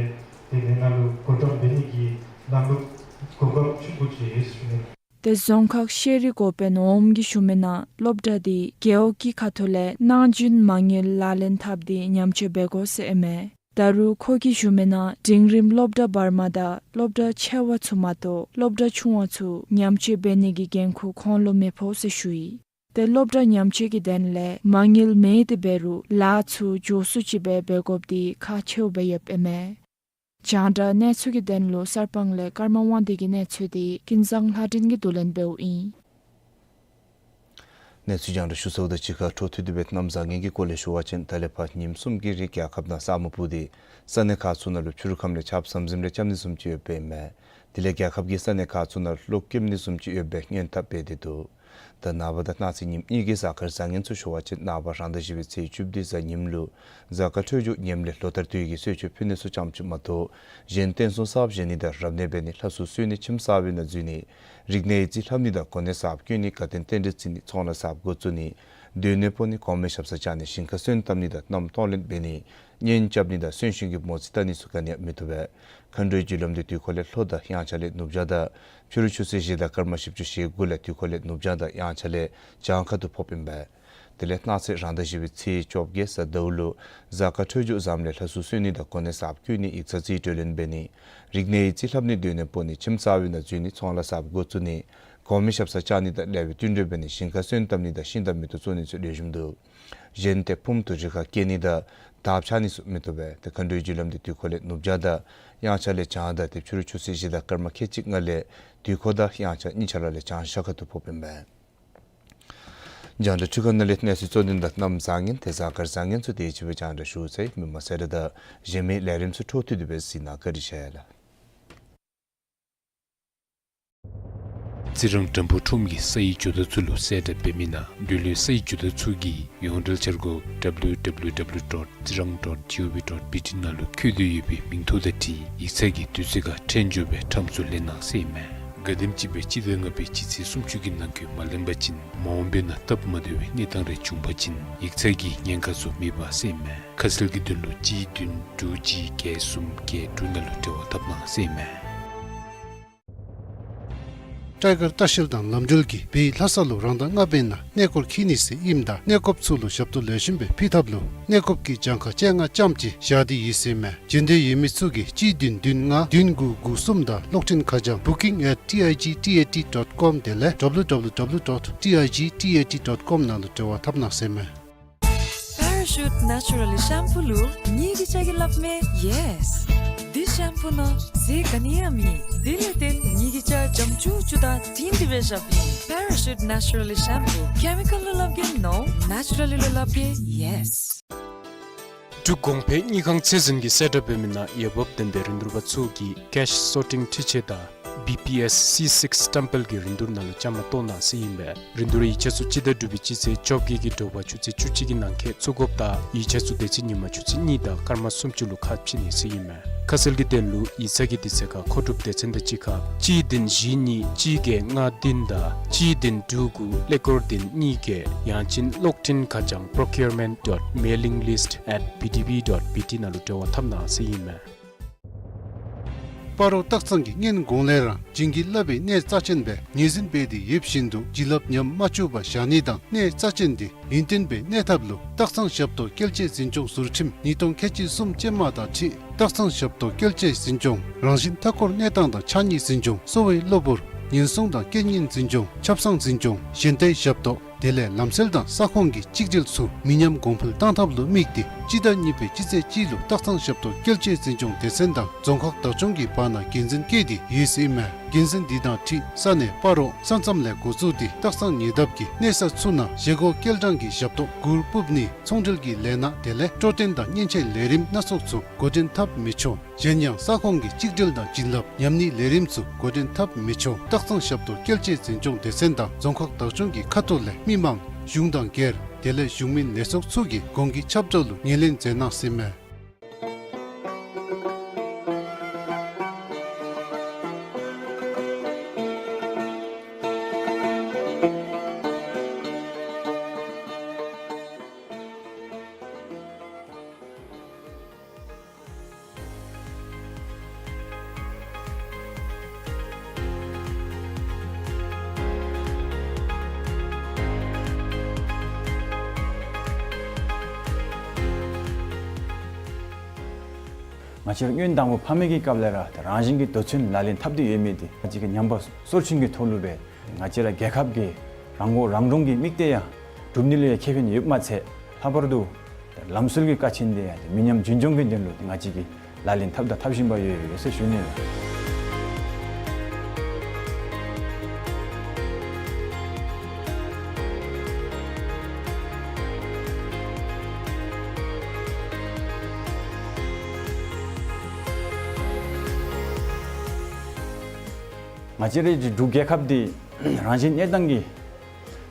ཏེ་ལས་སྣ་ལུ་གོ་སྐབས་འབད་ནི་གི་ལམ་ལུགས་གོ་སྐབས་ཆེན་པོ་ཅིག་ཡོད་ཟེར་ཞུ་ནི། ཏེ་རྫོང་ཁག་ཤེས་རིག་འགོ་དཔོན་འོགམ་གིས་ཞུ་མི་ནང་སློབ་གྲྭ་འདི་རྒེད་འོག་གི་ཁ་ཐུག་ལས་གནང་སྦྱིན་མ་དངུལ་ལག་ལེན་འཐབ་སྟེ་ཉམས་བཅོས་འབད་དགོ་ཟེར་ཨིན་མས། ད་རུང་ཁོ་གིས་ཞུ་མི་ནང་འབྲིང་རིམ་སློབ་གྲྭ་བར་མ་དང་སློབ་གྲྭ་ཆེ་བ་ཚུ་མ་གཏོགས་སློབ་གྲྭ་ཆུང་བ་ཚུ་ཉམས་བཅོས་འབད་ནི་གི་འགན་ཁུར་ཁོང་ལུ་མི་ཕོག་ཟེར་ཞུ་ཡི། ཏེ་སློབ་གྲྭ་ཉམས་བཅོས་ཀྱི་དོན་ལས་མ་དངུལ་མེད་དེ་འབད་རུང་ལཱ་ཚུ་མགྱོགས་སུ་ཅིག་སྦེ་འབད་དགོཔ་འདི་ཁག་ཆེཝ་སྦེ་ཡོདཔ་ཨིན་མས། རྒྱང་བསྒྲགས་གནས་ཚུལ་གྱི་དོན་ལུ་གསར་སྤང་ལས་ཀརྨ་དབང་འདུས་ཀྱི་གནས་ཚུལ་འདི་ཀུན་བཟང་ལྷ་སྒྲོན་གྱིས་བསྡུ་ལེན་འབདཝ་ཨིན། གནས་ཚུལ་རྒྱང་བསྒྲགས་ཞུ་ཚརཝ་དང་གཅིག་ཁར་འཕྲོ་མཐུད་དེ་སྦེ་གནམ་བཟང་ངན་གྱི་སྐོར་ལས་ཞུ་བ་ཅིན་ད་ལས་ཕར་ཉིནམ་གསུམ་གྱི་རིང་རྒྱལ་ཁབ་ནང་ས་སྨུག་སྤུབས་ཏེ་ས་གནས་ཁག་ཚུ་ནང་ལུ་ཕྱི་རུ་ཁམས་ལས་ཆརཔ་ཟམ་ཟིམ་རེ་རྐྱབ་ནི་བཟུམ་ཅིག་ཡོདཔ་ཨིན་མས། དེ་ལས་རྒྱལ་ཁབ་ཀྱི་ས་གནས་ཁག་ཚུ་ནང་གློག་ཀེམ་ནི་བཟུམ་ཅིག་ཡོད་པའི་སྔོན་དཔག་འབད་དེ་འདུག། ད་ནངས་པ་དང་གནངས་ཚེ་ཉིནམ་གཉིས་ཀྱི་གཟའ་སྐར་བཟང་ངན་ཚུ་ཞུ་བ་ཅིན་ནངས་པ་རང་ཟླ་བཞི་པའི་ཚེས་བཅུ་བདུན་གཟའ་ཉིམ་ལུ་གཟའ་སྐར་འཕྲོད་སྦྱོར་ངནམ་ལས་ལོ་ལྟར་དུས་ཀྱི་གསོལ་མཆོད་ཕུལ་ནི་ཚུ་ཙམ་ཅིག་མ་གཏོགས་གཞན་རྟེན་གསུམ་གསརཔ་བཞེངས་ནི་དང་རབ་གནས་འབད་ནི་ལྷ་གསོལ་གསོལ་ནི་ཁྱིམ་གསར་པའི་ནང་འཛུལ་ནི་རིག་གནས་ཡིག་རྩིས་ལྷབ་ནི་དང་གོ་གནས་གསརཔ་བསྐོ་ནི་དགའ་སྟོན་རྟེན་འབྲེལ་བརྩི་ནི་ཚོང་ལཱ་གསརཔ་འགོ་བཙུགས་ནི་སྡོད་གནས་སྤོ་ནི་གོང་མའི་ཞབས་སར་བཅར་ནི་ཞིང་ཁར་སོན་བཏབ་ནི་དང་མནའམ་གཏོང་ལེན་འབད་ནི་གཉེན་རྐྱབ་ནི་དང་གསོན་གཤིན་གྱི་མོ་རྩིས་བལྟ་ནི་ཚུ་ག་ནི་ཡང་མི་བཏུབ་པས། མཁའ་འགྲོའི་རྒྱུ་ལམ་འདི་དུས་འཁོར་ལས་ལྷོ་དང་དབྱངས་འཆར་ལས་ནུབ་བྱང་དང་ཕྱི་རུ་ཆུ་ཚོད་བཞི་དང་སྐར་མ་བཞི་བཅུ་ཞེ་དགུ་ལས་དུས་འཁོར་ལས་ནུབ་བྱང་དང་དབྱངས་འཆར་ལས་བྱང་ཁ་ཐུག་ཕོགཔ་ཨིན་པས། དེ་ལས་གནངས་ཚེ་རང་ཟླ་བཞི་པའི་ཚེས་བཅོ་བརྒྱད་གཟའ་ཟླཝ་ལུ་གཟའ་སྐར་འཕྲོད་སྦྱོར་བཟངམ་ལས་ལྷ་གསོལ་གསོལ་ནི་དང་གོ་གནས་གསརཔ་བསྐོ་ནི་ཡིག་ཚང་རྩིས་སྤྲོད་ལེན་འབད་ནི་རིག་གནས་ཡིག་རྩིས་ལྷབ་ནི་སྡོད་གནས་སྤོ་ནི་ཁྱིམ་གསར་པའི་ནང་འཛུལ་ནི་ཚོང་ལཱ་གསརཔ་འགོ་བཙུགས་ནི་གོང་མའི་ཞབས་སར་བཅར་ནི་དང་ལེགས་པའི་བསྟུན་གྲོས་འབད་ནི་ཞིང་ཁར་སོན་བཏབ་ནི་དང་ཤིང་དང་མེ་ཏོག་བཙུགས་ནི་ཚུ་ལེགས་ཤོམ་འདུག། གཞན་ཏེ་ཕུངམ་དུ་རི་ཁར་སྐྱེལ་ནི་དང་དར་འཕྱར་ནི་ཚུ་མི་བཏུབ་པས། ཏེ་མཁའ་འགྲོའི་རྒྱུ་ལམ་འདི་དུས་འཁོར་ལས་ནུབ་བྱང་དང་དབྱངས་འཆར་ལས་བྱང་དང་ཏེ་ཕྱི་རུ་ཆུ་ཚོད་བཞི་དང་སྐར་མ་ཁལ་གཅིག་ལྔ་ལས་དུས་འཁོར་དང་དབྱངས་འཆར་གཉིས་ཆ་ར་ལས་བྱང་ཤར་ཁ་ཐུག་ཕོགཔ་ཨིན་པས། རྒྱང་བསྒྲགས་འཕྲུལ་ཁང་ནང་ལས་གནས་ཚུལ་གཙོ་དོན་དང་གནམ་བཟང་ངན་ཏེ་གཟའ་སྐར་བཟང་ངན་ཚུ་དེ་ཅིག་སྦེ་རྒྱང་བསྒྲགས་ཞུ་ཚར་ཡི། མི་མང་གསལ་བསྒྲགས་དང་གཞན་མི་ལས་རིམ་ཚུ་འཕྲོ་མཐུད་དེ་སྦེ་གཟིགས་གནང། བཀའ་དྲིན་ཆེ་ལགས། རྩི་རང་འགྲམ་བུ་ཁྲོམ་གྱི་སའི་ཇོ་བདག་ཚུ་ལུ་གསལ་བསྒྲགས་འབད་མི་ནང་འདི་ལུ་སའི་ཇོ་བདག་ཚུ་གིས་ཡོངས་འབྲེལ་འཆར་སྒོ་W W W dot tsirang dot gov dot B T ནང་ལུ་བཀོད་དེ་ཡོད་པའི་མིང་ཐོ་དང་འཁྲིལ་ཡིག་ཚང་གི་དུས་ཚོད་ཁར་འཕྲལ་མགྱོགས་སྦེ་ཁྲམ་ཚུ་ལེན་གནང་ཟེར་ཨིན་མས། ག་དེམ་ཅིག་སྦེ་སྤྱི་ཟླ་ལྔ་པའི་སྤྱི་ཚེས་སུམ་ཅུ་གི་ནང་འཁོད་མ་ལེན་པ་ཅིན་མ་འོངས་པའི་ནང་སྟབས་མ་བདེ་བའི་གནས་སྟངས་རེ་བྱུང་པ་ཅིན་ཡིག་ཚང་གི་ཉེན་ཁ་བཟོ་མི་འབད་ཟེར་ཨིན་མས། ཁ་གསལ་གྱི་དོན་ལུ་གཅིག་བདུན་དྲུག་གཅིག་བརྒྱད་གསུམ་བརྒྱད་དྲུག་ནང་ལུ་འབྲེལ་བ་འཐབ་གནང་ཟེར་ཨིན་མས། ཊའི་གར་ལྟ་བཤལ་དང་ལམ་འགྲུལ་གྱིས་བོད་ལྷ་ས་ལུ་རང་ཟླ་ལྔ་པའི་ནང་གནས་སྐོར་འཁྱིད་ནི་ཟེར་ཨིནམ་ད་གནས་སྐོརཔ་ཚུ་ལུ་ཞབས་ཏོག་ལེགས་ཤོམ་སྦེ་ཕུལ་ཐབས་ལུ་གནས་སྐོརཔ་གི་གྱངས་ཁ་བཅོ་ལྔ་ཙམ་ཅིག་བཞག་སྟེ་ཡོད་ཟེར་ཨིན་མས། འབྱོན་འདོད་ཡོད་མི་ཚུ་གིས་གཅིག་བདུན་བདུན་ལྔ་བདུན་དགུ་དགུ་གསུམ་དང་གློག་འཕྲིན་ཁ་བྱང་booking at T I G T A T dot com དེ་ལས་W W W dot T I G T A T dot com ནང་ལུ་འབྲེལ་བ་འཐབ་གནང་ཟེར་ཨིན་མས། Parachute Naturally Shampoo ལུ་ངེའི་གི་ཅ་གི་སླབ་མས་ཡེས། འདི་ཤེམ་པུ་ནང་ཟས་ག་ནི་ཡང་མེད། དེ་ལས་བརྟེན་ངེའི་གི་ཅ་འཇམ་ཅུག་ཅུ་དང་དྲིང་དྲི་བའི་ཞབས་ཨིན། Parachute Naturally Shampoo, chemical ལུ་སླབ་གེ་no, naturally ལུ་སླབ་གེ་ཡེས། འབྲུག་གོང་འཕེལ་དངུལ་ཁང་ཚད་འཛིན་གྱིས་གསལ་བསྒྲགས་འབད་མི་ནང་འོས་འབབ་ལྡན་པའི་རིན་བསྡུར་པ་ཚུ་གིས་cash sorting འཕྲུལ་ཆས་དང་B P S C six བཀྲམ་སྤེལ་གྱི་རིན་བསྡུར་ནང་ལུ་བཅའ་མར་གཏོགས་གནང་ཟེར་ཨིན་པས། རིན་བསྡུར་ཡིག་ཆ་ཚུ་སྤྱི་ཟླ་དྲུག་པའི་སྤྱི་ཚེས་བཅོ་བརྒྱད་ཀྱི་དྲོ་པ་ཆུ་ཚོད་བཅུ་གཅིག་གི་ནང་འཁོད་བཙུགས་དགོཔ་དང་ཡིག་ཆ་ཚུ་དེ་ཚེ་ཉིན་མ་ཆུ་ཚོད་གཉིས་དང་སྐར་མ་སུམ་ཅུ་ལུ་ཁ་ཕྱེ་ནི་ཟེར་ཨིན་མས། ཁ་གསལ་གྱི་དོན་ལུ་ཡིག་ཚང་གི་དུས་ཚོད་ཁར་མཁོ་སྒྲུབ་སྡེ་ཚན་དང་གཅིག་ཁར་གཅིག་བདུན་བཞི་གཉིས་གཅིག་བརྒྱད་ལྔ་བདུན་དང་གཅིག་བདུན་དྲུག་དགུ་ཀླད་ཀོར་བདུན་གཉིས་བརྒྱད་ཡང་ཅིན་གློག་འཕྲིན་ཁ་བྱང་procurement dot mailing list at B T B dot B T ནང་ལུ་འབྲེལ་བ་འཐབ་གནང་ཟེར་ཨིན་མས། སྤ་རོ་སྟག་ཚང་གིས་སྔོན་གོང་ལས་ར་བྱིན་གྱིས་བརླབས་པའི་གནས་རྩ་ཅན་སྦེ་ངོས་འཛིན་འབད་དེ་ཡོདཔ་བཞིན་དུ་བྱིན་རླབས་ཉམས་མ་བཅུག་པར་བཞག་ནི་དང་གནས་རྩ་ཅན་དེ་ཡུན་བརྟན་སྦེ་གནས་ཐབས་ལུ་སྟག་ཚང་ཞབས་ཏོག་སྐྱེལ་ཆས་འཛིན་སྐྱོང་ཟུར་ཁྲིམས་ཉིས་སྟོང་ཁལ་གཅིག་གསུམ་ཅན་མ་དང་འཁྲིལ་སྟག་ཚང་ཞབས་ཏོག་སྐྱེལ་ཆས་འཛིན་སྐྱོང་རང་བཞིན་མཐའ་འཁོར་གནས་སྟངས་དང་ཕྱགས་སྙིགས་འཛིན་སྐྱོང་གསོ་བའི་གློ་བུར་ཉེན་སྲུང་དང་རྐྱེན་ངན་འཛིན་སྐྱོང་ཆབ་གསང་འཛིན་སྐྱོང་གཞན་དའི་ཞབས་ཏོག་དེ་ལས་ལམ་སེལ་དང་ས་ཁོངས་ཀྱི་གཅིག་སྒྲིལ་ཚུ་མི་ཉམས་གོང་འཕེལ་བཏང་ཐབས་ལུ་དམིགས་ཏེ་སྤྱི་ཟླ་གཉིས་པའི་སྤྱི་ཚེས་གཅིག་ལུ་སྟག་ཚང་ཞབས་ཏོག་སྐྱེལ་ཆས་འཛིན་སྐྱོང་སྡེ་ཚན་དང་རྫོང་ཁག་བདག་སྐྱོང་གི་བར་ན་འགན་འཛིན་བཀལ་ཏེ་ཡོད་ཟེར་ཨིན་མས། འགན་འཛིན་འདི་དང་འཁྲིལ་ས་གནས་སྤ་རོ་ས་མཚམས་ལས་འགོ་བཙུགས་ཏེ་སྟག་ཚང་ཉེ་འདབས་ཀྱི་གནས་ས་ཚུ་ནང་བཞེས་སྒོ་སྐྱེལ་གྲངས་ཀྱི་ཞབས་ཏོག་གུར་ཕུབ་ནི་ཚོང་འབྲེལ་གྱི་ལས་སྣ་དེ་ལས་སྤྲོ་སྟོན་དང་མཉེན་ཆས་ལས་རིམ་སྣ་ཚོགས་ཚུ་འགོ་འདྲེན་འཐབ་མི་ཆོག་གཞན་ཡང་ས་ཁོངས་ཀྱི་གཅིག་སྒྲིལ་དང་བྱིན་རླབས་ཉམས་ནིའི་ལས་རིམ་ཚུ་འགོ་འདྲེན་འཐབ་མི་ཆོག་སྟག་ཚང་ཞབས་ཏོག་སྐྱེལ་ཆས་འཛིན་སྐྱོང་སྡེ་ཚན་དང་རྫོང་ཁག་བདག་སྐྱོང་གི་ཁ་ཐུག་ལས་མི་མང་གཞུང་དང་སྒེར་དེ་ལས་གཞུང་མིན་ལས་ཚོགས་ཚུ་གིས་གོང་གི་ཁྱབ་བསྒྲགས་ལུ་ངོས་ལེན་མཛད་གནང་ཟེར་ཨིན་མས། ང་བཅས་ར་སྔོན་དང་པོ་ཕ་མེས་ཀྱི་སྐབས་ལས་ར་ད་རང་བཞིན་གྱི་དོས་ཚན་ལག་ལེན་འཐབ་སྟེ་ཡོད་མི་འདི་ང་བཅས་ཀྱིས་ཉམས་པ་སོར་ཆུང་གི་ཐོག་ལུ་སྦེ་ང་བཅས་ར་རྒྱལ་ཁབ་ཀྱི་རང་མགོ་རང་འདྲོངས་ཀྱི་དམིགས་གཏད་ཡང་སྒྲུབ་ནི་ལུ་ཡང་ཁེ་ཕན་ཡོདཔ་མ་ཚད་ལྷག་པར་དུ་ལམ་སྲོལ་གྱི་ཀ་ཆེན་འདི་ཡང་མི་ཉམས་རྒྱུན་འཁྱོངས་ཀྱི་དོན་ལུ་ང་བཅས་ཀྱིས་ལག་ལེན་འཐབ་དང་འཐབ་བཞིན་པ་ཡོད་ཡོད་ཟེར་ཞུ་ནི་ལགས། ང་བཅས་རའི་འབྲུག་རྒྱལ་ཁབ་འདི་རང་བཞིན་གནས་སྟངས་ཀྱིས་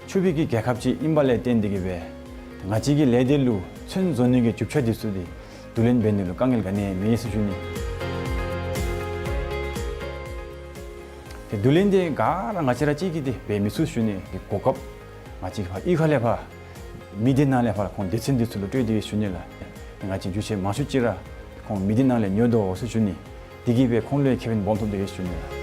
ཆུ་བཞི་གི་རྒྱལ་ཁབ་ཅིག་ཨིནམ་ལས་བརྟེན་ཏེ་གིས་སྦེ་ང་བཅས་ཀྱི་ལས་སྡེ་ལུ་ཚོན་བཟོ་ནི་གི་རྒྱུ་ཆ་འདི་ཚུ་འདི་བསྡུ་ལེན་འབད་ནི་ལུ་དཀའ་ངལ་ག་ནི་ཡང་མེད་ཟེར་ཞུ་ནི། ཏེ་བསྡུ་ལེན་འདི་ག་ར་ང་བཅས་ར་གཅིག་གིས་འདི་འབད་མི་ཚུགས་ཟེར་ཞུ་ནི། གོ་སྐབས་ང་བཅས་ཕར་གཡུས་ཁ་ལས་ཕར་མི་སྡེ་ནང་ལས་ཕར་ཁོང་སྡེ་ཚན་འདི་ཚུ་ལུ་སྤྲོད་དེ་ཡོད་ཟེར་ཞུ་ནི་ལགས། ང་བཅས་རྒྱུ་ཆ་མང་ཤོས་ཅིག་ར་ཁོང་མི་སྡེ་ནང་ལས་ཉོ་དོ་ཟེར་ཞུ་ནི། དེ་གིས་སྦེ་ཁོང་ལུ་ཡང་ཁེ་ཕན་སྦོམ་ཐོབ་སྟེ་ཡོད་ཟེར་ཞུ་ནི་ལགས།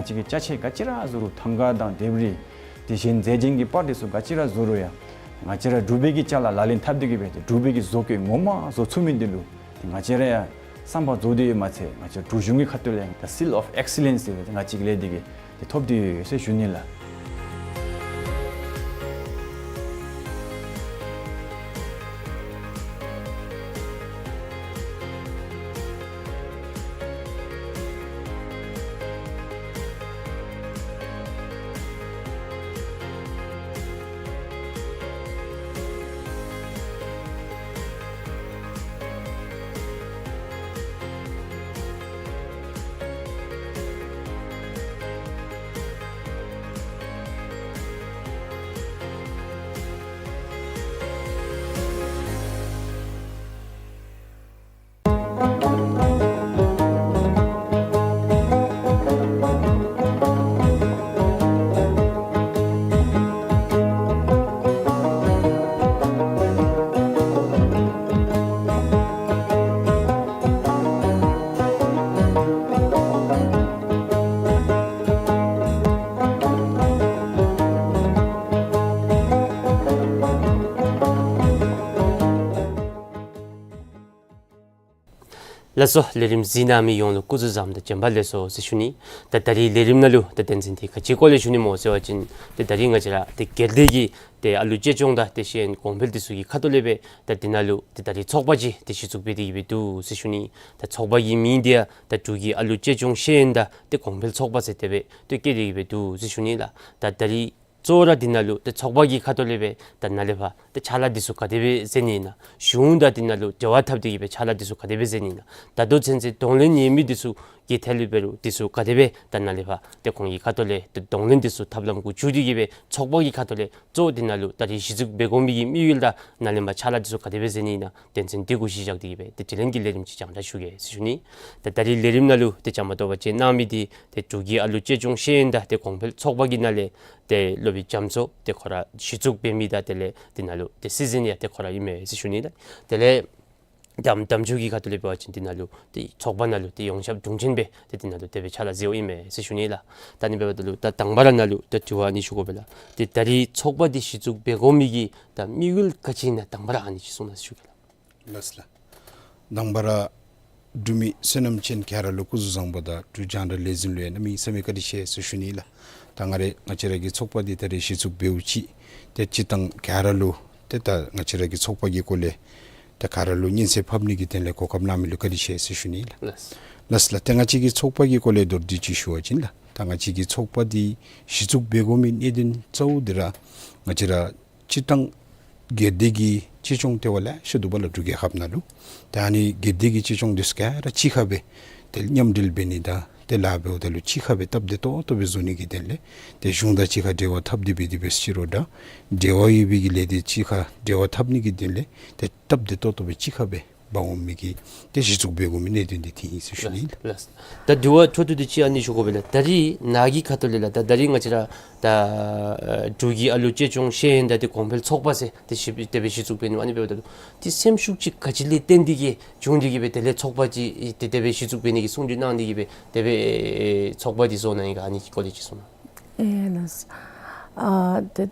ང་བཅས་ཀྱིས་ཅ་ཆས་ག་ཅི་ར་བཟོ་རུང་ཐང་ཀ་དང་ལྡེབས་རིས་དེ་བཞིན་རྫས་ཅན་གྱི་པར་དེ་ཚུ་ག་ཅི་ར་བཟོ་རུང་ཡང་ང་བཅས་ར་འབྲུག་པའི་གི་ཅ་ལ་ལག་ལེན་འཐབ་སྟེ་གིས་སྦེ་ཏེ་འབྲུག་པའི་གི་བཟོ་བཀོད་ངོ་མ་བཟོ་ཚུགས་མི་འདི་ལུ་ཏེ་ང་བཅས་ར་ཡང་བསམ་པ་རྫོགས་ཏེ་ཡོདཔ་མ་ཚད་ང་བཅས་འབྲུག་གཞུང་གི་ཁ་ཐུག་ལས་ཡང་ད་seal of excellence ཟེར་ཏེ་ང་བཅས་ཀྱི་ལས་འདི་གིས་ཏེ་ཐོབ་སྟེ་ཡོད་ཟེར་ཞུ་ནི་ལགས། ལགས་སོ། ལས་རིམ་གཟིགས་གནང་མི་ཡོངས་ལུ་སྐུ་གཟུགས་བཟང་དང་བྱོན་པ་ལེགས་སོ་ཟེར་ཞུ་ནི། ད་ད་རིས་ལས་རིམ་ནང་ལུ་ད་དོན་ཚན་འདི་ག་ཅིའི་སྐོར་ལས་ཞུ་ནི་སྨོ་ཟེར་བ་ཅིན་ཏེ་ད་རིས་ང་བཅས་ར་ཏེ་སྒེར་སྡེ་གི་ཏེ་ཨ་ལུ་གཅེས་སྐྱོང་དང་ཏེ་ཤེས་ཡོན་གོང་འཕེལ་འདི་ཚུ་གི་ཁ་ཐུག་ལས་སྦེ་ད་འདི་ནང་ལུ་ཏེ་ད་རིས་ཚོགས་པ་ཅིག་ཏེ་གཞི་བཙུགས་འབད་དེ་གི་སྦེ་འདུག་ཟེར་ཞུ་ནི། ད་ཚོགས་པ་གི་མིང་འདི་ཡང་ད་འབྲུག་གི་ཨ་ལུ་གཅེས་སྐྱོང་ཤེས་ཡོན་དང་ཏེ་གོང་འཕེལ་ཚོགས་པ་ཟེར་དེ་སྦེ་ཏེ་བཀོད་དེ་གི་སྦེ་འདུག་ཟེར་ཞུ་ནི་ལགས། ད་ད་རིས་གཙོ་བོ་ར་འདི་ནང་ལུ་ཏེ་ཚོགས་པ་གི་ཁ་ཐུག་ལས་སྦེ་ད་ནཱ་ལས་ཕར་ཏེ་ཕྱག་ལཱ་འདི་ཚུ་ག་དེ་སྦེ་མཛད་ནི་ཨིན་ན། གཞུང་དང་འདི་ནང་ལུ་འབྲེལ་བ་འཐབ་སྟེ་གི་སྦེ་ཕྱག་ལཱ་འདི་ཚུ་ག་དེ་སྦེ་མཛད་ནི་ཨིན་ན། ད་ལྟོ་ཚུན་ཚོད་གདོང་ལེན་ཡོད་མི་འདི་ཚུ་གི་ཐད་ལུ་འབད་རུང་འདི་ཚུ་ག་དེ་སྦེ་ད་ནཱ་ལས་ཕར་ཏེ་ཁོང་གི་ཁ་ཐུག་ལས་ཏེ་གདོང་ལེན་འདི་ཚུ་ཐབས་ལམ་གུ་བཙུགས་ཏེ་གི་སྦེ་ཚོགས་པ་གི་ཁ་ཐུག་ལས་གཙོ་བོ་འདི་ནང་ལུ་ད་རིས་གཞི་བཙུགས་འབད་དགོ་མི་གི་དམིགས་ཡུལ་དང་ནཱ་ལས་ཕར་ཕྱག་ལཱ་འདི་ཚུ་ག་དེ་སྦེ་མཛད་ནི་ཨིན་ན། དོན་ཚན་འདི་གུ་གཞི་བཞག་སྟེ་གི་སྦེ་ཏེ་དྲི་ལན་གྱི་ལས་རིམ་ཅིག་རྒྱང་བསྒྲགས་ཞུ་གེ་ཟེར་ཞུ་ནི། ད་ད་རིས་ལས་རིམ་ནང་ལུ་ཏེ་བཅའ་མར་གཏོགས་པ་ཅིག་གནང་མི་འདི་ཏེ་འབྲུག་གི་ཨ་ལུ་གཅེས་སྐྱོང་ཤེས་ཡོན་དང་ཏེ་གོང་འཕེལ་ཚོགས་པ་གི་ནང་ལས་ཏེ་སློབ་དཔོན་རྒྱ་མཚོ་ཏེ་ཁོ་ར་གཞི་བཙུགས་འབད་མི་དང་དེ་ལས་འདི་ནང་ལུ་ཏེ་སྲིད་འཛིན་ཡང་ཏེ་ཁོ་ར་ཨིན་མས་ཟེར་ཞུ་ནི་ལགས། དེ་ལས་དམ་དམ་ཆོས་ཀྱི་ཁ་ཐུག་ལས་འབད་བ་ཅིན་འདི་ནང་ལུ་ཏེ་ཚོགས་པ་ནང་ལུ་ཏེ་ཡོངས་ཁྱབ་དྲུང་ཆེན་སྦེ་ཏེ་འདི་ནང་ལུ་དེ་སྦེ་ཕྱག་ལཱ་མཛདཔ་ཨིན་མས་ཟེར་ཞུ་ནི་ལགས། ད་ཨ་ནི་འབདཝ་ད་ལུ་ད་དང་པ་ར་ནཱ་ལུ་ད་དྲི་བ་ཨ་ནི་ཞུ་དགོ་པས་ལགས། ཏེ་ད་རིས་ཚོགས་པ་འདི་གཞི་བཙུགས་འབད་དགོ་མི་གི་ད་དམིགས་ཡུལ་ག་ཅི་ཨིན་ན་དང་པ་ར་ཨ་ནི་ཅིག་གསུང་གནང་ཟེར་ཞུ་གེ་ལགས། ལགས་ལགས། དང་པ་ར་འབྲུག་མི་བསོད་ནམས་ཅན་ག་ར་ལུ་སྐུ་གཟུགས་བཟང་པོ་དང་འབྲུག་རྒྱང་བསྒྲགས་ལས་འཛིན་ལུ་ཡང་གནམ་མེད་ས་མེད་བཀའ་དྲིན་ཆེ་ཟེར་ཞུ་ནི་ལགས། ད་ང་ར་ང་བཅས་ར་གི་ཚོགས་པ་འདི་ད་རིས་གཞི་བཙུགས་འབདཝ་ཅིག་ཏེ་སྤྱིར་བཏང་ག་ར་ལུ་ཏེ་ད་ང་བཅས་ར་གི་ཚོགས་པ་གི་སྐོར་ལས་ད་ག་ར་ལུ་སྙན་གསན་ཕབ་ནི་གི་དོན་ལས་གོ་སྐབས་གནང་མི་ལུ་བཀའ་དྲིན་ཆེ་ཟེར་ཞུ་ནི་ལགས། ལགས་ལགས། ད་ང་བཅས་ཀྱི་ཚོགས་པ་གི་སྐོར་ལས་མདོར་བསྡུས་ཅིག་ཞུ་བ་ཅིན་ལགས། ད་ང་བཅས་ཀྱི་ཚོགས་པ་འདི་གཞི་བཙུགས་འབད་དགོ་མི་གནད་དོན་གཙོ་བོ་འདི་ར་ང་བཅས་ར་སྤྱིར་བཏང་སྒེར་སྡེ་གི་གཅེས་སྐྱོང་ལྟེ་བ་ལེ་ཤ་འདུག་པ་ལགས་འབྲུག་རྒྱལ་ཁབ་ནང་ལུ། ད་ཨ་ནི་སྒེར་སྡེ་གི་གཅེས་སྐྱོང་འདི་ཚུ་ག་ར་གཅིག་ཁར་སྦེ་ཏེ་མཉམ་འབྲེལ་འབད་ནི་དང་ཏེ་ལཱ་འབདཝ་ད་ལུ་གཅིག་ཁར་སྦེ་སྟབས་བདེ་ཏོག་ཏོ་སྦེ་བཟོ་ནི་གི་དོན་ལས་ཏེ་གཞུང་དང་གཅིག་ཁར་འབྲེལ་བ་འཐབ་སྟེ་འབད་དེ་འབད་ཟེར་རུང་འདྲ་འབྲེལ་བ་ཡོད་པའི་གི་ལས་སྡེ་གཅིག་ཁར་འབྲེལ་བ་འཐབ་ནི་གི་དོན་ལས་ཏེ་སྟབས་བདེ་ཏོག་ཏོ་སྦེ་གཅིག་ཁར་སྦེ་འབག་འོང་མི་གི་ཏེ་གཞི་བཙུགས་འབད་དགོ་མི་གནད་དོན་འདི་དེ་ཨིན་ཟེར་ཞུ་ནི་ལགས། ལགས། ད་དྲི་བ་འཕྲོ་མཐུད་དེ་ཅིག་ཨ་ནི་ཞུ་དགོ་པས་ལགས། ད་རིས་ནཱ་གི་ཁ་ཐུག་ལས་ལགས་ད་ད་རིས་ང་བཅས་ར་ད་འབྲུག་གི་ཨ་ལུ་གཅེས་སྐྱོང་ཤེས་ཡོན་དང་ཏེ་གོང་འཕེལ་ཚོགས་པ་ཟེར་ཏེ་གཞི་དེ་སྦེ་གཞི་བཙུགས་འབད་ནི་ཨ་ནི་འབདཝ་ད་ལུ་ཏེ་སེམས་ཤུགས་ཅིག་ག་ཅི་ལས་བརྟེན་ཏེ་གིས་བྱུང་སྟེ་གིས་སྦེ་དེ་ལས་ཚོགས་པ་ཅིག་ཏེ་དེ་སྦེ་གཞི་བཙུགས་འབད་ནི་གི་གསུང་གྲོས་གནང་སྟེ་གིས་སྦེ་དེ་སྦེ་ཚོགས་པ་འདི་བཟོ་གནང་ཡི་ག་ཨ་ནི་གི་སྐོར་ལས་ཅིག་གསུང་གནང་། ཨེ་ལགས། ཨ་ཏེ་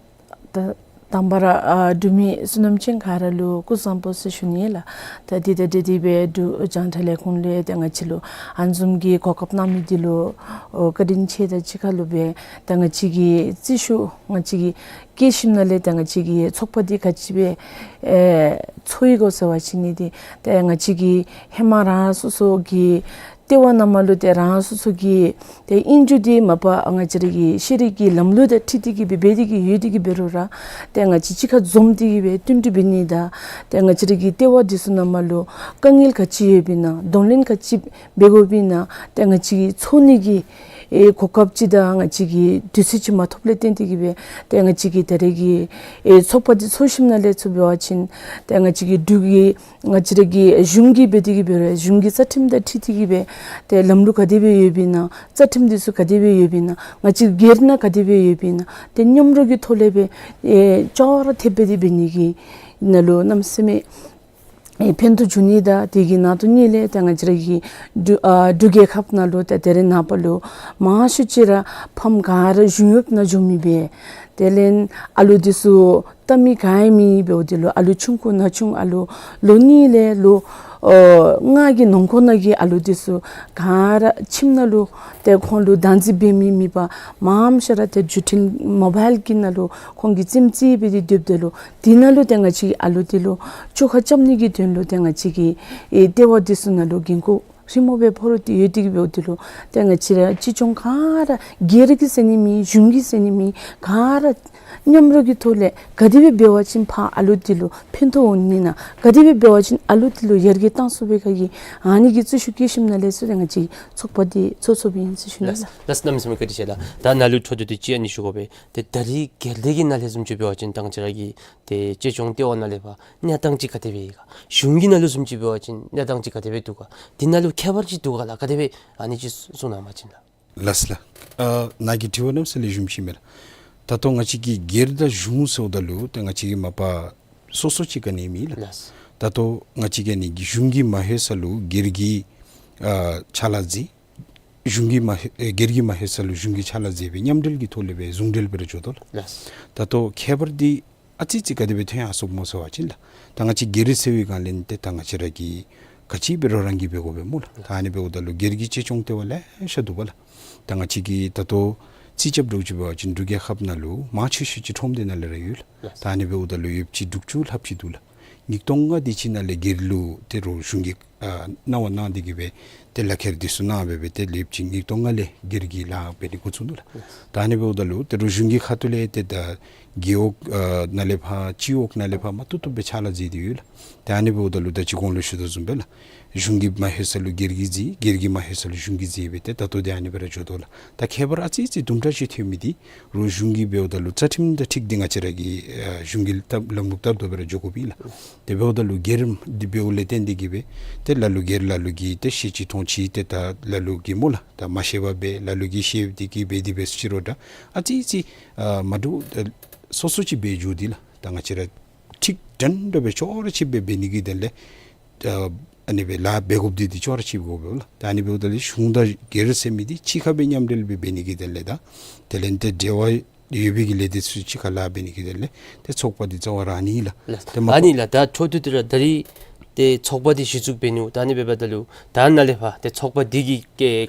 ད་དང་པ་ར་ཨ་འབྲུག་མི་བསོད་ནམས་ཅན་ག་ར་ལུ་སྐུ་གཟུགས་བཟང་པོ་ཟེར་ཞུ་ནི་ལགས། ད་འདི་དང་འབྲེལ་ཏེ་སྦེ་འབྲུག་རྒྱང་བསྒྲགས་ལས་ཁུངས་ལས་ཏེ་ང་བཅས་ལུ་ཨ་ནི་བཟུམ་གྱི་གོ་སྐབས་གནང་མི་འདི་ལུ་ཨོ་བཀའ་དྲིན་ཆེ། ད་གཅིག་ཁར་ལུ་སྦེ་ད་ང་བཅས་ཀྱི་རྩིས་ཞུ་ང་བཅས་ཀྱི་སྐྱེ་ཤི་ནང་ལས་ད་ང་བཅས་ཀྱི་ཚོགས་པ་འདི་ག་ཅི་སྦེ་ཨེ་འཚོ་ཡི་གོ་ཟེར་བ་ཅིན་ནི་འདི་ད་ང་བཅས་ཀྱི་ཧེ་མ་རང་སོ་སོ་གི་ལྟེ་བ་ནང་མར་ལུ་ཏེ་རང་སོ་སོ་གི་ཏེ་ཨིན་རུང་འདི་མ་པ་ང་བཅས་ར་གི་ཤེས་རིག་གི་ལམ་ལུགས་དང་འཁྲིལ་ཏེ་གིས་སྦེ་འབད་དེ་གིས་ཡོད་དེ་གིས་འབད་རུང་ར་ཏེ་ང་བཅས་གཅིག་ཁར་འཛོམས་ཏེ་གིས་སྦེ་བསྟུན་གྲོས་འབད་ནི་དང་ཏེ་ང་བཅས་ར་གི་ལྟེ་བ་འདི་ཚུ་ནང་མར་ལུ་དཀའ་ངལ་ག་ཅི་ཡོདཔ་ཨིན་ན་གདོང་ལེན་ག་ཅི་འབད་དགོཔ་ཨིན་ན་ཏེ་ང་བཅས་ཀྱིས་འཚོ་ནི་གི་ཨེ་གོ་སྐབས་ཅིག་དང་ང་བཅས་ཀྱིས་དུས་ཚོད་ཅིག་མ་ཐོབ་ལས་བརྟེན་ཏེ་གིས་སྦེ་ཏེ་ང་བཅས་ཀྱིས་ད་རེས་ཀྱི་ཨེ་ཚོགས་པ་འདི་འཚོགས་ཞིནམ་ལས་ཚུར་འབད་བ་ཅིན་ཏེ་ང་བཅས་ཀྱི་འབྲུག་གི་ང་བཅས་ར་གི་གཞུང་གིས་འབད་དེ་གིས་འབད་རུང་གཞུང་གི་རྩ་ཁྲིམས་དང་འཁྲིལ་ཏེ་གིས་སྦེ་ཏེ་ལམ་ལུགས་ག་དེ་སྦེ་ཡོདཔ་ཨིན་ན་རྩ་ཁྲིམས་འདི་ཚུ་ག་དེ་སྦེ་ཡོདཔ་ཨིན་ན་ང་བཅས་སྒེར་ནང་ག་དེ་སྦེ་ཡོདཔ་ཨིན་ན་ཏེ་མཉམ་རོགས་ཀྱི་ཐོག་ལས་སྦེ་ཨེ་ཅོག་ར་འཐདཔ་སྦེ་དེ་འབད་ནི་གི་ནང་ལུ་གནམ་མེད་ས་མེད་ཨེ་ཕན་ཐོགས་འབྱུང་ནི་དང་དེ་གི་ནང་དོན་གཉིས་ལས་ཏེ་ང་བཅས་ར་གི་འབྲུག་ཨ་འབྲུག་རྒྱལ་ཁབ་ནང་ལུ་ཏེ་དེ་རིང་ནངས་པ་ལུ་མང་ཤོས་ཅིག་ར་ཕམ་ག་ར་གཞུང་གཡོགཔ་ནང་འགྱོ་མི་སྦེ་དེ་ལས་ཨ་ལུ་འདི་ཚུ་ལྟ་མི་ག་ཡང་མེད་འབདཝ་འདི་ལུ་ཨ་ལུ་ཆུང་ཀུ་ན་ཆུང་ཨ་ལུ་ལོ་གཉིས་ལས་ལོ་ཨོ་ལྔ་གི་ནང་འཁོད་ནང་གི་ཨ་ལུ་འདི་ཚུ་ག་ར་ཁྱིམ་ནང་ལུ་ཏེ་ཁོང་ལུ་བདག་འཛིན་འབད་མི་མེད་པར་མངམ་ཤ་ར་ཏེ་བརྒྱུད་འཕྲིན་མོ་བཱའིལ་གྱི་ནང་ལུ་ཁོང་གིས་རྩེདམོ་རྩེ་སྦེ་ཏེ་སྡོདཔ་ད་ལུ་དེ་ནང་ལུ་ཏེ་ང་བཅས་ཀྱི་ཨ་ལུ་འདི་ལུ་བཅོ་ཁ་རྐྱབ་ནི་གི་དོན་ལུ་ཏེ་ང་བཅས་ཀྱི་ཨེ་ལྟེ་བ་འདི་ཚུ་ནང་ལུ་འགན་ཁུར་རི་མོ་སྦེ་ཕོག་སྟེ་ཡོད་དེ་གིས་འབདཝ་འདི་ལུ་ཏེ་ང་བཅས་ར་གཅེས་སྐྱོང་ག་ར་སྒེར་གྱིས་ཟེར་ནི་མེད་གཞུང་གིས་ཟེར་ནི་མེད་ག་ར་མཉམ་རོགས་ཀྱི་ཐོག་ལས་ག་དེ་སྦེ་འབད་བ་ཅིན་ཕར་ཨ་ལུ་འདི་ལུ་ཕན་ཐོགས་འོང་ནི་ན་ག་དེ་སྦེ་འབད་བ་ཅིན་ཨ་ལུ་འདི་ལུ་ཡར་རྒྱས་གཏང་ཚུགས་པའི་ག་གི་ཨ་ནི་གི་རྩོད་ཤུགས་བསྐྱེད་ཞིནམ་ལས་ཚུར་ཏེ་ང་བཅས་ཚོགས་པ་འདི་འཚོགས་འཚོགསཔ་ཨིན་ཟེར་ཞུ་ནི་ལགས། ལགས་གནམ་མེད་ས་མེད་བཀའ་དྲིན་ཆེ་ལགས། ད་ནཱ་ལུ་འཕྲོ་མཐུད་དེ་ཅིག་ཨ་ནི་ཞུ་དགོ་པས། ཏེ་ད་རིས་སྒེར་སྡེ་གི་ནང་ལས་བཟུམ་ཅིག་འབད་བ་ཅིན་ད་ང་བཅས་ར་གི་ཏེ་གཅེས་སྐྱོང་ལྟེ་བ་ནང་ལས་ཕར་གནས་སྟངས་ཅིག་ག་དེ་སྦེ་ཡོད་ག། གཞུང་གི་ནང་ལུ་བཟུམ་ཅིག་འབད་བ་ཅིན་གནས་སྟངས་ཅིག་ག་དེ་སྦེ་འདུག་ག། དེ་ནང་ལུ་ཁྱད་པར་ཅིག་འདུག་ག་ལགས། ག་དེ་སྦེ་ཨ་ནི་ཅིག་གསུང་གནང་བ་ཅིན་ལགས། ལགས་ལགས། ཨ་ནཱ་གི་དྲི་བ་གནམ་མེད་ས་མེད་ལེགས་ཤོམ་ཅིག་མས་ལགས། ད་ལྟོ་ང་བཅས་ཀྱི་སྒེར་དང་གཞུང་ཟེརཝ་ད་ལུ་ཏེ་ང་བཅས་ཀྱི་མ་པ་སོ་སོ་ཅིག་ག་ནི་མེད་ལགས། ལགས། ད་ལྟོ་ང་བཅས་ཀྱི་ཨ་ནི་གཞུང་གིས་མ་ལྷོད་ས་ལུ་སྒེར་གྱིས་ཨ་ཕྱག་ལཱ་མཛད། གཞུང་གིས་མ་ལྷོད་ཨེ་སྒེར་གྱིས་མ་ལྷོད་ས་ལུ་གཞུང་གིས་ཕྱག་ལཱ་མཛད་སྦེ་མཉམ་འབྲེལ་གྱི་ཐོག་ལས་སྦེ་ཟུང་འབྲེལ་སྦེ་ར་འགྱོ་དོ་ལགས། ལགས། ད་ལྟོ་ཁྱད་པར་འདི་ཨ་ཙི་ཙི་ག་དེ་སྦེ་ཐོན་ཡར་སོཔ་སྨོ་ཟེར་བ་ཅིན་ལགས། ད་ང་བཅས་སྒེར་ཟེར་བའི་སྒང་ལས་ཏེ་ད་ང་བཅས་ར་གི་ ག་ཅི་འབད་རུང་རང་གིས་འབད་དགོ་པས་སྨོ་ལགས། ད་ཨ་ནི་འབདཝ་ད་ལུ་སྒེར་གྱི་གཅེས་སྐྱོང་ལྟེ་བ་ལེ་ཤ་འདུག་པ་ལགས། ད་ང་བཅས་ཀྱིས་ད་ལྟོ་རྩིས་རྐྱབ་འདྲཝ་ཅིག་འབད་བ་ཅིན་འབྲུག་རྒྱལ་ཁབ་ནང་ལུ་མང་ཆེ་ཤོས་ཅིག་ཁྲོམ་སྡེ་ནང་ལས་ར་ཡོད་ལགས། ད་ཨ་ནི་འབདཝ་ད་ལུ་ཡོདཔ་ཅིག་དྲུག་ཅུ་ལྷགཔ་ཅིག་འདུག་ལགས། ཉིས་སྟོང་ལྔ་དེ་ཅིག་ནང་ལས་སྒེར་ལུ་ཏེ་རོགས་གཞུང་གིས་ཨ་གནང་བ་གནང་སྟེ་གིས་སྦེ་ཏེ་ལག་ཁྱེར་འདི་ཚུ་གནང་སྦེ་སྦེ་ཏེ་ལེབ་ཅིག་ཉིས་སྟོང་ལྔ་ལས་སྒེར་གྱི་ལཱ་འབད་ནི་འགོ་བཙུགས་ནུག་ལགས། ད་ཨ་ནི་འབདཝ་ད་ལུ་ཏེ་རོགས་གཞུང་གི་ཁ་ཐུག་ལས་ཏེ་ད་རྒེད་འོག་ཨ་ནང་ལས་ཕར་སྤྱི་འོག་ནང་ལས་ཕར་མ་ཐུབ་ཐུབ་སྦེ་ཕྱག་ལཱ་མཛད་དེ་ཡོད་ལགས། ད་ཨ་ནི་འབདཝ་ད་ལུ་ད་ཅི་གོང་ལུ་ཞུ་དོ་བཟུམ་སྦེ་ལགས། གཞུང་གིས་མ་ལྷོད་ས་ལུ་སྒེར་གྱིས་མཛད། སྒེར་གྱིས་མ་ལྷོད་ས་ལུ་གཞུང་གིས་མཛད་སྦེ་ཏེ་ད་ལྟོ་འདི་ཨ་ནི་སྦེ་ར་འགྱོ་དོ་ལགས། ད་ཁྱད་པར་ཨ་ཙི་ཙི་དུམ་གྲ་ཅིག་ཐོན་མི་འདི་རོགས་གཞུང་གིས་འབདཝ་ད་ལུ་རྩ་ཁྲིམས་དང་འཁྲིལ་ཏེ་ང་བཅས་ར་གིས་ཨ་གཞུང་གི་ལྟ་ལམ་ལུགས་ལྟར་དུ་སྦེ་ར་འགྱོ་དགོ་པས་ལགས། དེ་འབདཝ་ད་ལུ་སྒེར་འདི་འབདཝ་ལས་བརྟེན་ཏེ་གིས་སྦེ་ཏེ་ལ་ལུ་སྒེར་ལ་ལུ་གིས་ཏེ་ཤེས་ཅི་མཐོང་ཅི་ཏེ་ད་ལ་ལུ་གིས་སྨོ་ལགས། ད་མ་ཤེས་པར་སྦེ་ལ་ལུ་གིས་ཤེས་ཏེ་གིས་འབད་དེ་འབད་སོ་ཅི་རུང་ད་ཨ་ཙི་ཙི་ཨ་མ་འདྲཝ་ཨ་སོ་སོ་ཅིག་འབད་འགྱོ་འདི་ལགས། ད་ང་བཅས་ར་འཁྲིག་དྲན་དྲན་སྦེ་ཅོག་ར་ཅིག་སྦེ་འབད་ནི་གི་དོན་ལས་ཨ་ཨ་ནི་སྦེ་ལཱ་འབད་དགོཔ་འདི་འདི་ཅོག་ར་ཅིག་འབད་དགོ་པས་ལགས། ད་ཨ་ནི་འབདཝ་ད་ལུ་གཞུང་དང་སྒེར་ཟེར་མི་འདི་གཅིག་ཁར་སྦེ་མཉམ་འབྲེལ་སྦེ་འབད་ནི་གི་དོན་ལས་དང་དེ་ལས་ཏེ་འབྲེལ་བ་ཡོད་པའི་གི་ལས་སྡེ་ཚུ་གཅིག་ཁར་ལཱ་འབད་ནི་གི་དོན་ལས་ཏེ་ཚོགས་པ་འདི་རྩ་བ་ར་ཨ་ནི་ལགས། ལགས། ཏེ་མ་ཨ་ནི་ལགས། ད་འཕྲོ་མཐུད་དེ་ར་ད་རིས་ཏེ་ཚོགས་པ་འདི་གཞི་བཙུགས་འབད་ནུག། ད་ཨ་ནི་འབདཝ་ད་ལུ་ད་ནཱ་ལས་ཕར་ཏེ་ཚོགས་པ་འདི་གི་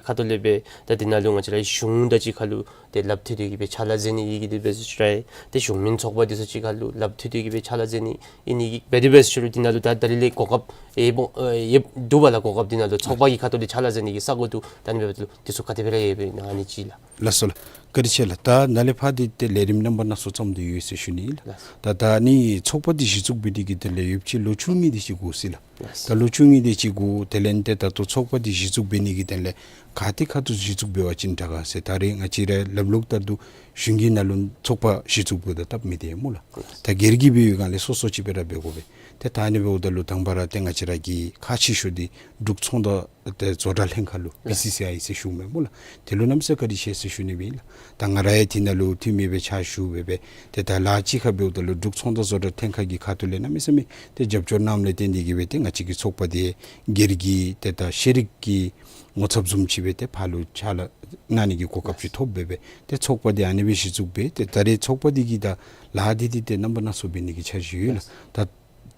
ཁ་ཐུག་ལས་སྦེ་ད་འདི་ནང་ལུ་ང་བཅས་ར་གཞུང་དང་གཅིག་ཁར་ལུ་ཏེ་ལགཔ་མཐུད་དེ་གིས་སྦེ་ཕྱག་ལཱ་མཛད་ནི་ཨིན་གི་དེ་འབད་སོ་ཅི་ར་ཏེ་གཞུང་མིན་ཚོགས་པ་འདི་ཚུ་གཅིག་ཁར་ལུ་ལགཔ་མཐུད་དེ་གིས་སྦེ་ཕྱག་ལཱ་མཛད་ནི་ཨིན་གི་འབད་དེ་འབད་སོ་ཅི་རུང་འདི་ནང་ལུ་ད་ད་རིས་ལས་གོ་སྐབས་ཡོདཔ་ཨེ་ཡོདཔ་འདུག་པ་ལགས། གོ་སྐབས་འདི་ནང་ལུ་ཚོགས་པ་གི་ཁ་ཐུག་ལས་ཕྱག་ལཱ་མཛད་ནི་གི་ས་གོ་འདུག། ད་ཨ་ནི་འབདཝ་ད་ལུ་འདི་ཚུ་ག་དེ་སྦེ་ར་ཡོད་པས་ན་ཨ་ནི་ཅིག་ལགས། ལགས་སོ་ལགས། བཀའ་དྲིན་ཆེ་ལགས། ད་ནཱ་ལས་ཕར་འདི་ཏེ་ལས་རིམ་རྣམ་པ་སྣ་ཚོགས་བརྩམས་ཏེ་ཡོད་ཟེར་ཞུ་ནི་ཨིན་ལགས། ལགས། ད་ད་ཨ་ནི་ཚོགས་པ་འདི་གཞི་བཙུགས་འབད་ནི་གི་དོན་ལས་ཡོདཔ་ཅིག་ལོ་བཅུ་གཉིས་དེ་ཅིག་འགོར་ཅི་ལགས། ལགས། ད་ལོ་བཅུ་གཉིས་དེ་ཅིག་འགོར། དེ་ལས་ཏེ་ད་ལྟོ་ཚོགས་པ་འདི་གཞི་བཙུགས་འབད་ནི་གི་དོན་ལས་ག་ཏེ་ཁ་ཐུག་གཞི་བཙུགས་འབད་བ་ཅིན་དྲག་ག་ཟེར། ད་རེས་ང་བཅས་ར་ལམ་ལུགས་ལྟར་དུ་གཞུང་གི་ནང་ལུ་ཚོགས་པ་གཞི་བཙུགས་འབདཝ་ད་སྟབས་མི་བདེ་སྨོ་ལགས། ལགས། ད་སྒེར་གྱི་འབད་བའི་སྒང་ལས་སོ་སོ་ཅིག་སྦེ་ར་འབད་དགོ་པས། ཏེ་ད་ཨ་ནི་འབདཝ་ད་ལུ་དང་པ་ར་ཏེ་ང་བཅས་ར་གི་ཁག་ཆེ་ཤོས་འདི་འབྲུག་ཚོང་དང་ཏེ་བཟོ་གྲྭ་ལྷན་ཁག་ལུ་ལགས། བི་སི་སི་ཨའི་ཟེར་ཞུཝ་མས་སྨོ་ལགས། དེ་ལུ་གནམ་མེད་ས་མེད་བཀའ་དྲིན་ཆེ་ཟེར་ཞུ་ནི་ཨིན་ལགས། ད་ང་ར་ཡང་འདི་ནང་ལུ་འཐུས་མི་སྦེ་ཕྱག་ཞུ་སྦེ་སྦེ་ཏེ་ད་ལཱ་གཅིག་ཁར་འབདཝ་ད་ལུ་འབྲུག་ཚོང་དང་བཟོ་གྲྭ་ལྷན་ཁག་གི་ཁ་ཐུག་ལས་གནམ་མེད་ས་མེད་ཏེ་རྒྱབ་སྐྱོར་གནངམ་ལས་བརྟེན་ཏེ་གིས་སྦེ་ཏེ་ང་བཅས་ཀྱི་ཚོགས་པ་འདི་སྒེར་གྱི་ཏེ་ད་ཤེས་རིག་གི་ངོ་ཚབ་བཟུམ་ཅིག་སྦེ་ཏེ་ཕར་ལུ་ཕྱག་ལཱ་གནང་ནི་གི་གོ་སྐབས་ཅིག་ཐོབ་སྦེ་སྦེ་ཏེ་ཚོགས་པ་འདི་ཨ་ནི་སྦེ་གཞི་བཙུགས་སྦེ་ཏེ་ད་རེས་ཚོགས་པ་འདི་གི་ད་ལཱ་འདི་འདི་ཏེ་རྣམ་པ་སྣ་ཚོགས་འབད་ནི་གི་འཆར་གཞི་ཡོད་ལགས། ད་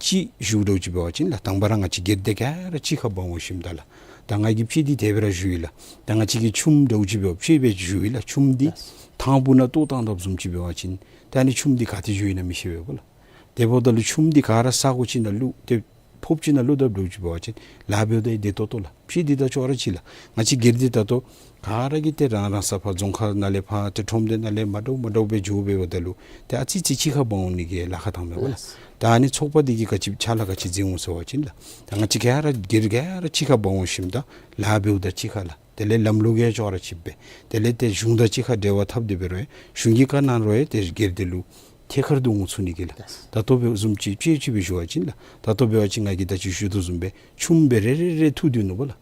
ཅིག་ཞུ་འདྲཝ་ཅིག་འབད་བ་ཅིན་ལགས། དང་པ་ར་ང་བཅས་སྒེར་སྡེ་ག་ར་གཅིག་ཁར་འབག་འོང་ཞིནམ་ད་ལགས། ད་ང་གིས་དཔེ་འདི་དེ་སྦེ་ར་ཞུ་ཡི་ལགས། ད་ང་བཅས་ཀྱི་ཆུམ་འདྲཝ་ཅིག་འབད་བ་དཔེ་སྦེ་ཞུ་ཡི་ལགས། ཆུམ་འདི་ལགས། ཐང་ཕུ་ནང་ལྟོ་བཏང་དཔ་བཟུམ་ཅིག་འབད་བ་ཅིན་ད་ཨ་ནི་ཆུམ་འདི་ག་ཏེ་འགྱོ་ཡི་ན་མི་ཤེས་པས་སྨོ་ལགས། དེ་འབདཝ་ད་ལུ་ཆུམ་འདི་ག་ར་ས་གོ་ཅིག་ནང་བླུགས་ཏེ་ཕོརཔ་ཅིག་ནང་བླུགས་དཔ་འདྲཝ་ཅིག་འབད་བ་ཅིན་ལཱ་འབདཝ་ད་བདེ་ཏོག་ཏོ་ལགས། དཔེ་འདི་ད་ཅོག་ར་གཅིག་ལགས། ང་བཅས་སྒེར་སྡེ་ད་ལྟོ་ག་ར་གིས་ཏེ་རང་རང་ས་ཕར་རྫོང་ཁག་ནང་ལས་ཕར་ཏེ་ཁྲོམ་སྡེ་ནང་ལས་མ་འདྲཝ་མ་འདྲཝ་སྦེ་འགྱོ་འབདཝ་ད་ལུ་ཏེ་ཨ་ཙི་ཙི་གཅིག་ཁར་འབག་འོང་ནི་གི་ལཱ་ཁག་ཐང་མས་སྨོ་ལགས། ལགས། ད་ཨ་ནི་ཚོགས་པ་འདི་གིས་ག་ཅི་ཕྱག་ལཱ་ག་ཅི་མཛད་འོང་ཟེར་བ་ཅིན་ལགས། ད་ང་བཅས་ག་ར་སྒེར་ག་ར་གཅིག་ཁར་འབག་འོང་ཞིནམ་ད་ལཱ་འབདཝ་ད་གཅིག་ཁར་ལགས། དེ་ལས་ལམ་ལུགས་ཡང་ཅོག་ར་གཅིག་སྦེ། དེ་ལས་ཏེ་གཞུང་དང་གཅིག་ཁར་འབྲེལ་བ་འཐབ་སྟེ་འབད་རུང་གཞུང་གིས་བཀའ་གནང་རུང་ཏེ་སྒེར་སྡེ་ལུ་ཐད་ཀར་དུ་འོང་ཚུགས་ནི་གི་ལགས། ད་ལྟོ་འབད་བཟུམ་ཅིག་དཔེ་ཅིག་སྦེ་ཞུ་བ་ཅིན་ལགས། ད་ལྟོ་འབད་བ་ཅིན་ང་གིས་ད་ཅི་ཞུ་དོ་བཟུམ་སྦེ་ཆུམ་སྦེ་རེ་རེ་རེ་འཐུ་སྡོད་ནུག་པ་ལགས།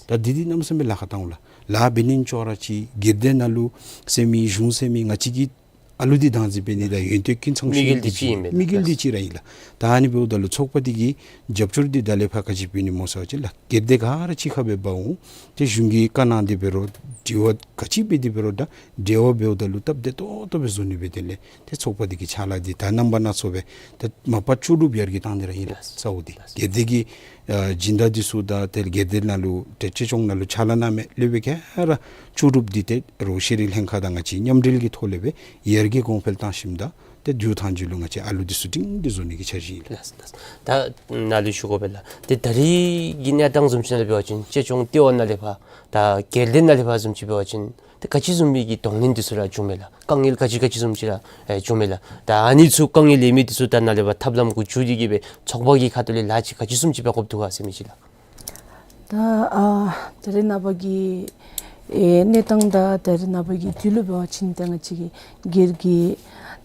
ད་འདི་འདི་གནམ་མེད་ས་མེད་ལཱ་ཁག་བཏང་འོང་ལགས། ལཱ་འབད་ནི་ཅོག་ར་གཅིག། སྒེར་སྡེ་ནང་ལུ་ཟེར་མི་གཞུང་ཟེར་མི་ང་བཅས་ཀྱི་ཨ་ལུ་འདི་བདག་འཛིན་འབད་ནི་དང་ཡོན་ཏན་ཀུན་ཚང་ཤོས་དམིགས་ཡུལ་འདི་གཅིག་ཨིན་མས། དམིགས་ཡུལ་འདི་གཅིག་ར་ཨིན་ལགས། ད་ཨ་ནི་འབདཝ་ད་ལུ་ཚོགས་པ་འདི་གིས་རྒྱབ་སྐྱོར་འདི་ད་ལས་ཕར་ག་ཅི་འབད་ནི་སྨོ་ཟེར་བ་ཅིན་ལགས། སྒེར་སྡེ་ག་ར་གཅིག་ཁར་སྦེ་འབག་འོང་། ཏེ་གཞུང་གིས་བཀའ་གནང་སྟེ་འབད་རུང་དྲི་བ་ག་ཅི་འབད་དེ་འབད་རུང་ད་འབྲེལ་བ་འབདཝ་ད་ལུ་སྟབས་བདེ་ཏོག་ཏོ་སྦེ་བཟོ་ནི་འབད་དེ་ལས་ཏེ་ཚོགས་པ་འདི་གི་ཕྱག་ལཱ་འདི་ད་རྣམ་པ་སྣ་ཚོགས་སྦེ་ད་མ་པ་ལྕོགས་གྲུབ་ཡར་རྒྱས་བཏང་ནི་ར་ཨིན་ལགས། གསལ་བོ་འདི་སྒེར་སྡེ་གི་ཨ་སྦྱིན་བདག་འདི་ཚུ་དང་ཏེ་སྒེར་སྡེ་ནང་ལུ་ཏེ་གཅེས་སྐྱོང་ནང་ལུ་ཕྱག་ལཱ་གནང་མི་སློབ་དཔོན་ག་ར་ལྕོགས་གྲུབ་འདི་ཏེ་རོགས་ཤེས་རིག་ལྷན་ཁག་དང་ང་བཅས་མཉམ་འབྲེལ་གྱི་ཐོག་ལས་སྦེ་ཡར་རྒྱས་གོང་འཕེལ་བཏང་ཞིནམ་ད་ཏེ་མདུན་ཐང་ཅིག་ལུ་ང་བཅས་ཨ་ལུ་འདི་ཚུ་སྒྲིང་སྒྲི་བཟོ་ནི་གི་འཆར་གཞི་ཨིན་ལགས། ལགས་ལགས། ད་ནཱ་ལུ་ཞུ་དགོ་པས་ལགས། ཏེ་ད་རེས་ཀྱི་གནས་སྟངས་བཟུམ་ཅིག་ནང་འབད་བ་ཅིན་གཅེས་སྐྱོང་ལྟེ་བ་ནང་ལས་ཕར་ད་སྒེར་སྡེ་ནང་ལས་ཕར་བཟུམ་ཅིག་འབད་བ་ཅིན་ཏེ་ག་ཅི་བཟུམ་མའི་གི་གདོང་ལེན་འདི་ཚུ་ར་བྱུངམ་མས་ལགས། དཀའ་ངལ་ག་ཅི་ག་ཅི་བཟུམ་ཅིག་ར་ཨེ་བྱུངམ་མས་ལགས། ད་ཨ་ནི་ཚུ་དཀའ་ངལ་ཡོད་མི་འདི་ཚུ་ད་ནཱ་ལས་ཕར་ཐབས་ལམ་གུ་འགྱུར་ཏེ་གིས་སྦེ་ཚོགས་པ་གི་ཁ་ཐུག་ལས་ལཱ་ཅིག་ག་ཅི་བཟུམ་ཅིག་འབད་དགོཔ་འདུག་ག་ཟེར་མི་ཅིག་ལགས། ད་ཨ་ད་རེས་ནངས་པ་གི་ཨེ་གནས་སྟངས་དང་ད་རེས་ནངས་པ་གི་དུས་ལུ་འབད་བ་ཅིན་ད་ང་བཅས་ཀྱི་སྒེར་གྱི་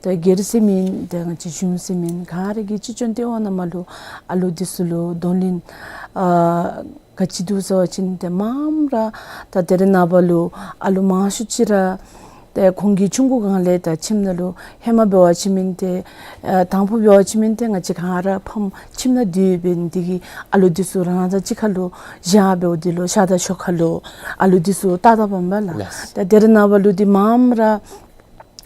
ད་སྒེར་ཟེར་མེན་ད་ང་བཅས་གཞུང་ཟེར་མེན་ག་ར་གིས་གཅེས་སྐྱོང་ལྟེ་བ་ནང་མར་ལུ་ཨ་ལུ་འདི་ཚུ་ལུ་གདོང་ལེན་ཨ་ག་ཅི་འདུག་ཟེར་བ་ཅིན་ཏེ་མངམ་ར་ད་ད་རེས་ནངས་པ་ལུ་ཨ་ལུ་མང་ཤོས་ཅིག་ར་ཏེ་ཁོང་གི་ཆུང་ཀུ་སྒང་ལས་ད་ཁྱིམ་ནང་ལུ་ཧེ་མ་འབད་བ་ཅིན་མེན་ཏེ་ཨ་དང་ཕུ་འབད་བ་ཅིན་མེན་ཏེ་ང་བཅས་ག་ར་ཕམ་ཁྱིམ་ནང་སྡོད་འབད་ནི་དེ་གིས་ཨ་ལུ་འདི་ཚུ་རང་རང་གཅིག་ཁར་ལུ་བཞག་འབདཝ་འདི་ལུ་ཤ་དང་ཞོ་ཁ་ལུ་ཨ་ལུ་འདི་ཚུ་བལྟ་བལྟ་བ་མས་ལགས། ལགས། ད་ད་རེས་ནངས་པ་ལུ་འདི་མངམ་ར་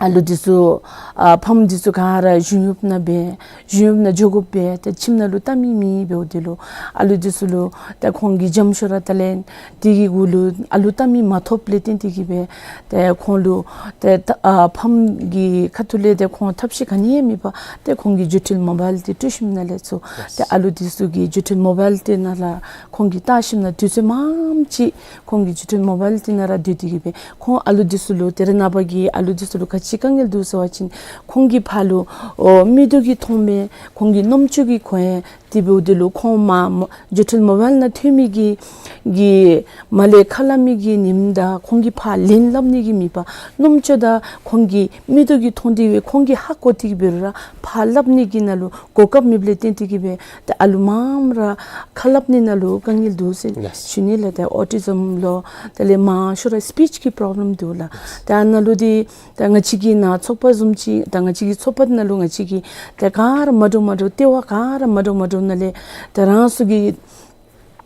ཨ་ལུ་འདི་ཚུ་ཨ་ཕམ་འདི་ཚུ་ག་ར་གཞུང་གཡོགཔ་ནང་སྦེ་གཞུང་གཡོགཔ་ནང་འགྱོ་དགོ་པས། ཏེ་ཁྱིམ་ནང་ལུ་ལྟ་མི་མེད་འབདཝ་ད་ལུ་ཨ་ལུ་འདི་ཚུ་ལུ་ཏེ་ཁོང་གིས་འཇམ་ཤོས་ར་ད་ལས་དེ་གི་གུ་ལུ་ཨ་ལུ་ལྟ་མི་མ་ཐོབ་ལས་བརྟེན་ཏེ་གིས་སྦེ་ཏེ་ཁོང་ལུ་ཏེ་ད་ཨ་ཕམ་གྱི་ཁ་ཐུག་ལས་ཏེ་ཁོང་ཐབས་ཤེས་ག་ནི་ཡང་མེད་པར་ཏེ་ཁོང་གིས་འགྱོ་འཕྲལ་མོ་བཱའིལ་འདི་སྤྲོད་ཞིནམ་ལས་ཚུར་ཏེ་ཨ་ལུ་འདི་ཚུ་གིས་འགྱོ་འཕྲལ་མོ་བཱའིལ་འདི་ནང་ལུ་ཁོང་གིས་བལྟ་ཞིནམ་ལས་དུས་ཚོད་མངམ་ཅིག་ཁོང་གིས་འགྱོ་འཕྲལ་མོ་བཱའིལ་འདི་ནང་ར་སྡོད་དེ་གིས་སྦེ་ཁོང་ཨ་ལུ་འདི་ཚུ་ལུ་ཏེ་རེ་ནངས་པ་གི་ཨ་ལུ་འདི་ཚུ་ལུ་ག་ཅི་དཀའ་ངལ་འདུག་ཟེར་བ་ཅིན་ཁོང་གི་ཕར་ལུ་ཨོ་མིག་ཏོ་གིས་མཐོང་མས། ཁོང་གི་རྣམ་ཅོ་གིས་གོ་ཡང་དེ་འབདཝ་ད་ལུ་ཁོང་མ་མ་འགྱོ་འཕྲལ་མོ་བཱའིལ་ནང་ཐོན་མི་གི་གི་མར་ལས་ཁ་སླབ་མི་གི་ཉིནམ་དང་ཁོང་གིས་ཕར་ལན་སླབ་ནི་གི་མེད་པར་རྣམ་ཅོ་དང་ཁོང་གི་མིག་ཏོ་གིས་མཐོང་སྟེ་སྦེ་ཁོང་གིས་ཧ་གོ་སྟེ་གིས་འབད་རུང་ར་ཕར་སླབ་ནི་གི་ནང་ལུ་གོ་སྐབས་མེདཔ་ལས་བརྟེན་ཏེ་གིས་སྦེ་ཏེ་ཨ་ལུ་མངམ་ར་ཁ་སླབ་ནི་ནང་ལུ་དཀའ་ངལ་འདུག་ཟེར་ལགས། ཞུ་ནི་ལགས། ཏེ་ཨོ་ཊི་ཛམ་ལོ་དེ་ལས་མང་ཤོས་ར་སི་པིཆ་གི་པོརོབ་ལེམ་འདུག་ལགས། ཏེ་ཨ་ནཱ་ལུ་འདི་ད་ང་བཅས་ཀྱི་ནཱ་ཚོགས་པ་བཟུམ་ཅིག་ད་ང་བཅས་ཀྱི་ཚོགས་པ་ནང་ལུ་ང་བཅས་ཀྱིས་ད་ག་ར་མ་འདྲཝ་མ་འདྲཝ་ལྟེ་བ་ག་ར་མ་འདྲཝ་མ་འདྲཝ་ནང་ལས་ད་རང་སོའི་གི་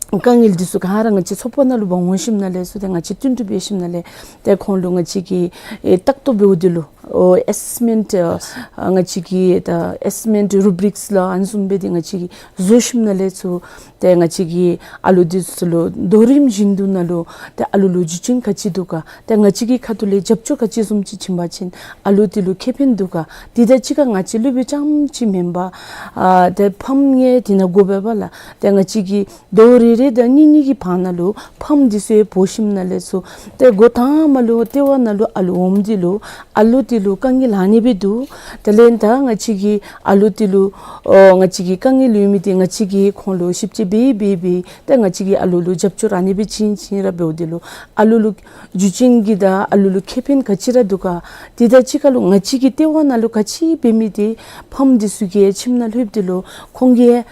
དཀའ་ངལ་འདི་ཚུ་ག་ར་ང་བཅས་ཚོགས་པ་ནང་ལུ་འབག་འོང་ཞིནམ་ལས་ཚུར་ད་ང་བཅས་བསྟུན་གྲོས་འབད་ཞིནམ་ལས་ད་ཁོང་ལུ་ང་བཅས་ཀྱིས་ཨེ་ལྟ་རྟོག་འབདཝ་ད་ལུ་ཨོ་ཨེ་སེསི་མེནཊ་ཨ་ང་བཅས་ཀྱི་ད་ཨེ་སེསི་མེནཊ་རུ་བི་རིཀསི་ལགས་ཨ་ནི་བཟུམ་སྦེ་ཏེ་ང་བཅས་ཀྱིས་བཟོ་ཞིནམ་ལས་ཚུར་ཏེ་ང་བཅས་ཀྱིས་ཨ་ལུ་འདི་ཚུ་ལུ་ལོ་རིམ་བཞིན་དུ་ནང་ལུ་ཏེ་ཨ་ལུ་ལུ་རྒྱུ་ཅན་ག་ཅི་འདུག་ག། ཏེ་ང་བཅས་ཀྱི་ཁ་ཐུག་ལས་རྒྱབ་སྐྱོར་ག་ཅི་བཟུམ་ཅིག་བྱིན་པ་ཅིན་ཨ་ལུ་འདི་ལུ་ཁེ་ཕན་འདུག་ག། དེ་དང་གཅིག་ཁར་ང་བཅས་སློབ་དཔོན་རྐྱངམ་ཅིག་མེན་པར་ཨ་ཏེ་ཕམ་ཡང་དེ་ནང་དགོ་པས་པ་ལགས། ཏེ་ང་བཅས་ཀྱིས་ཟླཝ་རེ་རེ་དང་གཉིས་གཉིས་ཀྱི་བར་ན་ལུ་ཕམ་འདི་ཚུ་ཡང་འབོ་ཞིནམ་ལས་ཚུར་ཏེ་འགོ་དང་པ་ལུ་ལྟེ་བ་ནང་ལུ་ཨ་ལུ་འོངམ་ད་ལུ་ཨ་ལུ་འདི་ལུ་དཀའ་ངལ་ཨ་ནི་སྦེ་འདུག། དེ་ལས་ད་ང་བཅས་ཀྱིས་ཨ་ལུ་འདི་ལུ་ཨོ་ང་བཅས་ཀྱི་དཀའ་ངལ་ཡོད་མི་འདི་ང་བཅས་ཀྱིས་ཁོང་ལུ་ཞིབ་དཔྱད་འབད་འབད་འབད་ཏེ་ང་བཅས་ཀྱིས་ཨ་ལུ་ལུ་རྒྱབ་སྐྱོར་ཨ་ནི་སྦེ་བྱིན་བྱིན་ར་འབདཝ་ད་ལུ་ཨ་ལུ་ལུ་རྒྱུ་ཅན་གྱི་ད་ཨ་ལུ་ལུ་ཁེ་ཕན་ག་ཅི་ར་འདུག་ག། དེ་དང་གཅིག་ཁར་ལུ་ང་བཅས་ཀྱི་ལྟེ་བ་ནང་ལུ་ག་ཅི་འབད་མི་འདི་ཕམ་འདི་ཚུ་གིས་ཁྱིམ་ནང་ལྷོདཔ་ད་ལུ་ཁོང་གིས་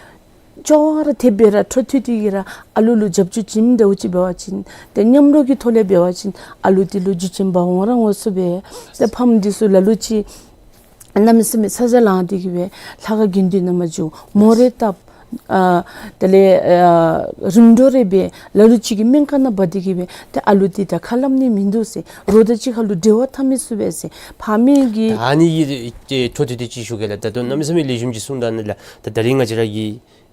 ཅོག་ར་འཐདཔ་སྦེ་ར་འཕྲོ་མཐུད་དེ་གིས་ར་ཨ་ལུ་ལུ་རྒྱབ་སྐྱོར་བྱིནམ་འདྲཝ་ཅིག་འབད་བ་ཅིན་ཏེ་མཉམ་རོགས་ཀྱི་ཐོག་ལས་འབད་བ་ཅིན་ཨ་ལུ་འདི་ལུ་རྒྱུ་ཅན་འབག་འོང་ར་འོང་ཚུགས་པས། ཏེ་ཕམ་འདི་ཚུ་ལ་ལུ་ཅིག་གནམ་མེད་ས་མེད་ཚ་གྱང་ལང་སྟེ་གིས་སྦེ་ལྷ་ཁང་དགོན་སྡེ་ནང་མ་འགྱོ། མོ་རེ་བཏབ། ཨ་དེ་ལས་ཨ་རིམ་གྲོ་རེ་འབད། ལ་ལུ་ཅིག་གིས་སྨན་ཁང་ནང་འབག་སྟེ་གིས་སྦེ་ཏེ་ཨ་ལུ་འདི་ད་ཁ་སླབ་ནི་མིན་འདུག་ཟེར། རོགས་དང་གཅིག་ཁར་ལུ་འབྲེལ་བ་འཐབ་མི་ཚུགས་པས་ཟེར། ཕ་མའི་གི་ད་ཨ་ནི་གི་ཏེ་འཕྲོ་མཐུད་དེ་ཅིག་ཞུ་གེ་ལགས། ད་ལྟོ་གནམ་མེད་ས་མེད་ལེགས་ཤོམ་ཅིག་གསུངས་ད་ནི་ལགས། ད་ད་རིས་ང་བཅས་ར་གི་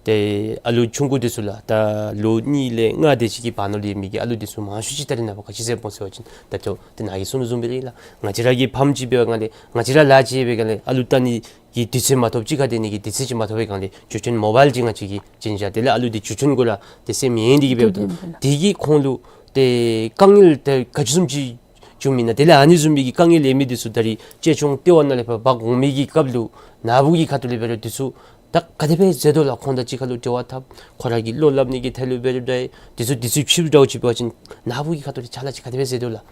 ཏེ་ཨ་ལུ་ཆུང་ཀུ་འདི་ཚུ་ལགས་ད་ལོ་གཉིས་ལས་ལྔ་དེ་ཅིག་གི་བར་ན་ལུ་ཡོད་མི་གི་ཨ་ལུ་འདི་ཚུ་མང་ཤོས་ཅིག་ད་རེས་ནངས་པ་ག་ཅི་ཟེར་སྨོ་ཟེར་བ་ཅིན་ད་ལྟོ་ཏེ་ནཱ་གིས་གསུངས་དོ་བཟུམ་སྦེ་ར་ལགས། ང་བཅས་ར་གིས་ཕམ་ཅིག་འབད་བའི་སྒང་ལས་ང་བཅས་ར་ལཱ་ཅིག་འབད་བའི་སྒང་ལས་ཨ་ལུ་བལྟ་ནི་གི་དུས་ཚོད་མ་ཐོབ། གཅིག་ཁར་སྡོད་ནི་གི་དུས་ཚོད་ཅིག་མ་ཐོབ་པའི་སྒང་ལས་རྒྱུ་ཅན་མོ་བཱའིལ་ཅིག་ང་བཅས་ཀྱིས་བྱིན་བཞག། དེ་ལས་ཨ་ལུ་འདི་རྒྱུ་ཅན་གུ་ར་ཏེ་སེམས་ཡེངས་ཏེ་གིས་འབདཝ་ད་དེ་གིས་ཁོང་ལུ་ཏེ་དཀའ་ངལ་ཏེ་ག་ཅི་བཟུམ་ཅིག་བྱུངམ་ཨིན་ན། དེ་ལས་ཨ་ནི་བཟུམ་མའི་གི་དཀའ་ངལ་ཡོད་མི་འདི་ཚུ་ད་རིས་གཅེས་སྐྱོང་ལྟེ་བ་ནང་ལས་ཕར་འབག་འོང་མི་གི་སྐབས་ལུ་ནཱ་བུ་གི་ཁ་ཐུག་ལས་འབད་རུང་འདི་ཚུ་ད་ག་དེ་སྦེ་མཛད་དོ་ལགས། ཁོང་དང་གཅིག་ཁར་ལུ་འབྲེལ་བ་འཐབ། ཁོང་ར་གི་བློ་སླབ་ནི་གི་ཐད་ལུ་འབད་རུང་འདྲ་འདི་ཚུ་འདི་ཚུ་ཕྱིར་འདྲཝ་ཅིག་འབད་བ་ཅིན་ནཱ་བུ་གི་ཁ་ཐུག་ལས་ཕྱག་ལཱ་ཅིག་ག་དེ་སྦེ་མཛད་དོ་ལགས།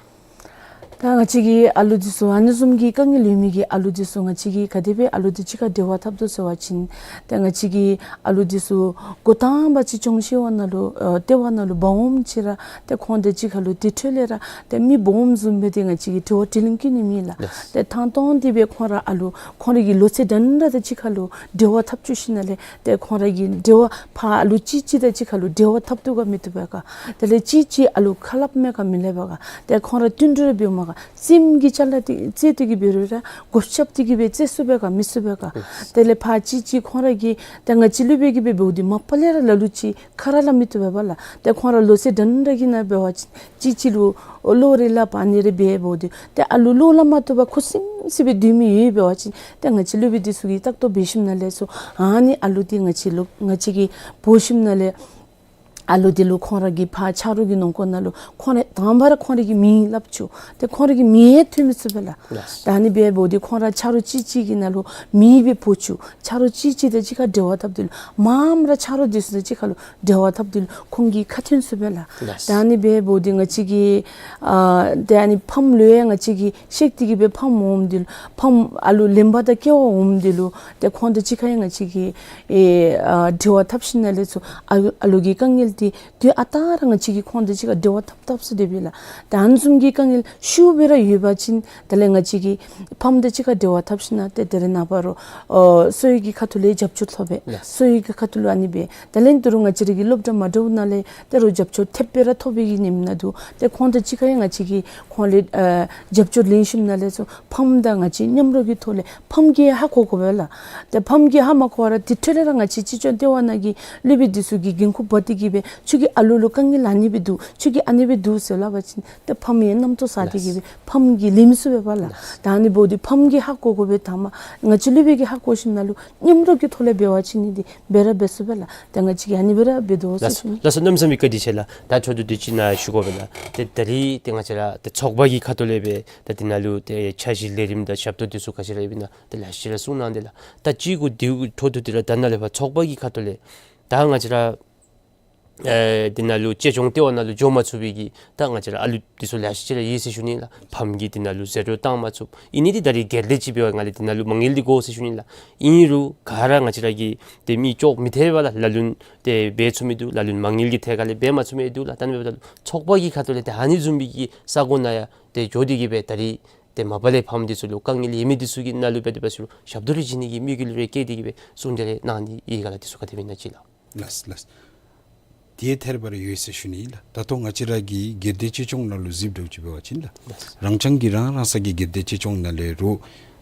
ད་ང་བཅས་ཀྱི་ཨ་ལུ་འདི་ཚུ་ཨ་ནི་བཟུམ་གྱི་དཀའ་ངལ་ཡོད་མི་གི་ཨ་ལུ་འདི་ཚུ་ང་བཅས་ཀྱིས་ག་དེ་སྦེ་ཨ་ལུ་འདི་གཅིག་ཁར་འབྲེལ་བ་འཐབ་དོ་ཟེར་བ་ཅིན་ད་ང་བཅས་ཀྱི་ཨ་ལུ་འདི་ཚུ་འགོ་དང་པ་ཅིག་སྐྱོང་བཞག་པ་ནང་ལུ་ཨ་ལྟེ་བ་ནང་ལུ་འབག་འོངམ་ཅིག་ར་ཏེ་ཁོང་དང་གཅིག་ཁར་ལུ་དེ་འཕྲོ་ལས་ར་ཏེ་མི་འབག་འོངམ་བཟུམ་སྦེ་ཏེ་ང་བཅས་ཀྱིས་འབྲེལ་བ་དྲི་ལན་བཀོད་ནི་མེད་ལགས། ལགས། ཏེ་ཐང་སྟོང་སྟེ་སྦེ་ཁོང་ར་ཨ་ལུ་ཁོང་ར་གི་ལོ་ཚད་འདྲན་འདྲ་དང་གཅིག་ཁར་ལུ་འབྲེལ་བ་འཐབ་བཅུག་ཞིནམ་ལས་ཏེ་ཁོང་ར་གི་འབྲེལ་བ་ཕར་ཨ་ལུ་གཅིག་གཅིག་དང་གཅིག་ཁར་ལུ་འབྲེལ་བ་འཐབ་བཏུབ་ག་མི་བཏུབ་པས་ག། དེ་ལས་གཅིག་གཅིག་ཨ་ལུ་ཁ་སླབ་མས་ག་མི་སླབ་པས་ག། ཏེ་ཁོང་ར་བསྟུན་གྲོས་འབདཝ་མས་ག། སེམས་ཀྱི་ཅ་ལ་འདི་རྩེ་སྟེ་གིས་འབད་རུང་ར་གོ་ཤེས་ཏེ་གིས་འབད་རྩེ་ཚུགས་པས་ག་མི་ཚུགས་པས་ག། དེ་ལས་ཕར་གཅིག་གཅིག་ཁོང་ར་གིས་ད་ང་བཅས་སློབ་དཔོན་གྱིས་འབད་འབདཝ་འདི་མ་པ་ལས་ར་ལ་ལུ་ཅིག་ཁ་ར་སླབ་མི་བཏུབ་པས་པ་ལགས། ཏེ་ཁོང་ར་ལོ་ཚད་འདྲན་འདྲ་གི་ནང་འབད་བ་ཅིན་གཅིག་གཅིག་ལུ་བློ་རེ་སླབ་ཨ་ནི་རེ་འབད་འབདཝ་འདི་ཏེ་ཨ་ལུ་བློ་སླབ་མ་བཏུབ་པར་ཁུ་སིམ་སིམ་སྦེ་སྡོད་མི་ཡོད་འབད་བ་ཅིན་ཏེ་ང་བཅས་སློབ་དཔོན་འདི་ཚུ་གིས་ལྟ་རྟོག་འབད་ཞིནམ་ལས་ཚུར་ཨ་ནི་ཨ་ལུ་འདི་ང་བཅས་ལུ་ང་བཅས་ཀྱིས་འབོ་ཞིནམ་ལས་ཨ་ལུ་འདི་ལུ་ཁོང་ར་གི་ཕར་ཆ་རོགས་ཀྱི་ནང་འཁོད་ནང་ལུ་ཁོང་ར་དང་པ་ར་ཁོང་ར་གི་མིང་སླབ་བཅུག། ཏེ་ཁོང་ར་གི་མིང་ཡང་ཐོན་མི་ཚུགས་པས་ལགས། ལགས། ད་ཨ་ནི་འབད་འབདཝ་འདི་ཁོང་ར་ཆ་རོགས་གཅིག་གཅིག་གི་ནང་ལུ་མིང་སྦེ་འབོ་བཅུག། ཆ་རོགས་གཅིག་གཅིག་དང་གཅིག་ཁར་འབྲེལ་བ་འཐབ་དེ་ལུ་མངམ་ར་ཆ་རོགས་འདི་ཚུ་དང་གཅིག་ཁར་ལུ་འབྲེལ་བ་འཐབ་དེ་ལུ་ཁོང་གི་ཁ་ཐོན་ཚུགས་པས་ལགས། ལགས། ད་ཨ་ནི་འབད་འབདཝ་འདི་ང་བཅས་ཀྱི་ཨ་ཏེ་ཨ་ནི་ཕམ་ལུ་ཡང་ང་བཅས་ཀྱིས་ཤེས་ཏེ་གིས་སྦེ་ཕམ་འོངམ་དེ་ལུ་ཕམ་ཨ་ལུ་ལེན་པར་དང་སྐྱེལ་བར་འོངམ་དེ་ལུ་ཏེ་ཁོང་དང་གཅིག་ཁར་ཡང་ང་བཅས་ཀྱིས་ཨེ་ཨ་འབྲེལ་བ་འཐབ་ཞིནམ་ལས་ཚུར་ཨ་ཨ་ལུ་གི་དཀའ་ངལ་ ཏེ་དུས་ཨ་རྟག་ར་ང་བཅས་ཀྱིས་ཁོང་དང་གཅིག་ཁར་འབྲེལ་བ་འཐབ་འཐབ་སྟེ་སྡོདཔ་ཨིན་ལགས། ཏེ་ཨ་ནི་བཟུམ་གྱི་དཀའ་ངལ་ཤུགས་སྦེ་ར་ཡོད་པ་ཅིན་དེ་ལས་ང་བཅས་ཀྱིས་ཕམ་དང་གཅིག་ཁར་འབྲེལ་བ་འཐབ་ཞིནམ་ལས་ཏེ་དེ་རེ་ནངས་པ་རུང་ཨོ་གསོ་བའི་གི་ཁ་ཐུག་ལས་རྒྱབ་སྐྱོར་ཐོབ་པས། ལགས། གསོ་བའི་གི་ཁ་ཐུག་ལུ་ཨ་ནི་སྦེ། དེ་ལས་ད་རུང་ང་བཅས་ར་གི་སློབ་གྲྭ་མ་འདྲཝ་ནང་ལས་ད་རུང་རྒྱབ་སྐྱོར་ཐེབས་སྦེ་ར་ཐོབ་པའི་གི་ཉིནམ་ནང་འདུག། ཏེ་ཁོང་དང་གཅིག་ཁར་ཡང་ང་བཅས་ཀྱིས་ཁོང་ལས་ཨ་རྒྱབ་སྐྱོར་ལེན་ཞིནམ་ལས་ཚུར་ཕམ་དང་ང་བཅས་མཉམ་རོགས་ཀྱི་ཐོག་ལས་ཕམ་གྱིས་ཧ་གོ་དགོ་པས་ལགས། ཏེ་ཕམ་གྱིས་ཧ་མ་གོ་བར་དེ་འཕྲོ་ལས་ར་ང་བཅས་གཅེས་སྐྱོང་ལྟེ་བ་ནང་གི་སློབ་དཔོན་འདི་ཚུ་གིས་འགན་ཁུར་འབག་སྟེ་གིས་སྦེ་ཁྱོད་ཀྱི་ཨ་ལུ་ལུ་དཀའ་ངལ་ཨ་ནི་སྦེ་འདུག། ཁྱོད་ཀྱི་ཨ་ནི་སྦེ་འདུག་ཟེར་སླབ་པ་ཅིན་ཏེ་ཕམ་ཡང་རྣམ་རྟོག་ཟ་སྟེ་གིས་སྦེ་ཕམ་གྱིས་ལེན་མི་ཚུགས་པས་ལགས། ད་ཨ་ནི་འབདཝ་ད་ཕམ་གྱིས་ཧ་གོ་དགོ་པས། ད་མ་ང་བཅས་སློབ་དཔོན་གྱིས་ཧ་གོ་ཞིནམ་ལས་མཉམ་རོགས་ཀྱི་ཐོག་ལས་འབད་བ་ཅིན་ནི་འདི་སྦེ་ར་འབད་ཚུགས་པས་ལགས། ཏེ་ང་བཅས་ཀྱིས་ཨ་ནི་སྦེ་ར་འབད་དོ་ཟེར་ཞུ་ནི། ལགས་སོ། གནམ་མེད་ས་མེད་བཀའ་དྲིན་ཆེ་ལགས། ད་ཆོས་དྲུག་འདི་ཅིག་ནཱ་ཞུ་དགོ་པས་ལགས། ཏེ་ད་རིས་ཏེ་ང་བཅས་ར་ཏེ་ཚོགས་པ་གི་ཁ་ཐུག་ལས་སྦེ་ད་འདི་ནང་ལུ་ཏེ་འཆར་གཞི་ལས་རིམ་དང་ཞབས་ཏོག་འདི་ཚུ་ག་ཅི་ར་ཡོདཔ་ཨིན་ན་ཏེ་ལེ་ཤ་ཅིག་ར་གསུང་གནང་དེས་ལགས། ད་ཅིག་གུ་དེ་འཕྲོ་མཐུད་དེ་ར་ད་ནཱ་ལས་ཕར་ཚོགས་པ་གི་ཁ་ཐུག་ལས་ད་ང་བཅས་ར་ཨེ་འདི་ནང་ལུ་གཅེས་སྐྱོང་ལྟེ་བ་ནང་ལུ་འགྱོ་མ་ཚུགས་པའི་གི་ད་ང་བཅས་ར་ཨ་ལུ་འདི་ཚུ་ལེ་ཤ་ཅིག་ར་ཡོད་ཟེར་ཞུ་ནི་ལགས། ཕམ་གྱིས་འདི་ནང་ལུ་ཟད་འགྲོ་བཏང་མ་ཚུགས། ཨིན་ནི་འདི་ད་རིས་སྒེར་སྡེ་ཅིག་འབད་བ་ལས་འདི་ནང་ལུ་མ་དངུལ་འདི་དགོ་ཟེར་ཞུ་ནི་ལགས། ཨིན་རུང་ག་ར་ང་བཅས་ར་གིས་ཏེ་མི་ཅོག་མི་འཐད་པས་ལགས། ལ་ལུ་ཏེ་འབད་ཚུགས་མི་འདུག། ལ་ལུ་མ་དངུལ་གྱི་ཐད་ཁ་ལས་འབད་མ་ཚུགས་མི་འདུག་ལགས། ད་ཨ་ནི་འབདཝ་ད་ལུ་ཚོགས་པ་གི་ཁ་ཐུག་ལས་ཏེ་ཨ་ནི་བཟུམ་མའི་གི་ས་གོ་ནང་ཡང་ཏེ་འགྱོ་སྟེ་གིས་སྦེ་ད་རིས་ཏེ་མ་པ་ལས་ཕམ་འདི་ཚུ་ལུ་དཀའ་ངལ་ཡོད་མི་འདི་ཚུ་གི་ནང་ལུ་འབད་དེ་འབད་ཚུགས་རུང་ཞབས་ཏོག་རེ་བྱིན་ནི་གི་དམིགས་ཡུལ་རེ་བསྐྱེད་དེ་གིས་སྦེ་གསུང་གྲོས་རེ་གནང་ནི་ཨིན་ག་ལགས། འདི་ཚུ་ག་དེ་སྦེ་ཨིན་ན་ཅིག་ལགས། ལགས་ལགས། དེ་ཐད་རི་བ་རི་ཡོད་ཟེར་ཞུ་ནི་ཨིན་ལགས། ད་ལྟོ་ང་བཅས་ར་གི་སྒེར་སྡེ་གཅེས་སྐྱོང་ནང་ལུ་གཟིགས་དོ་བཟུམ་འབད་བ་ཅིན་ལགས། ལགས། རང་རྐྱང་གི་རང་རང་སོ་གི་སྒེར་སྡེ་གཅེས་སྐྱོང་ནང་ལས་རུང་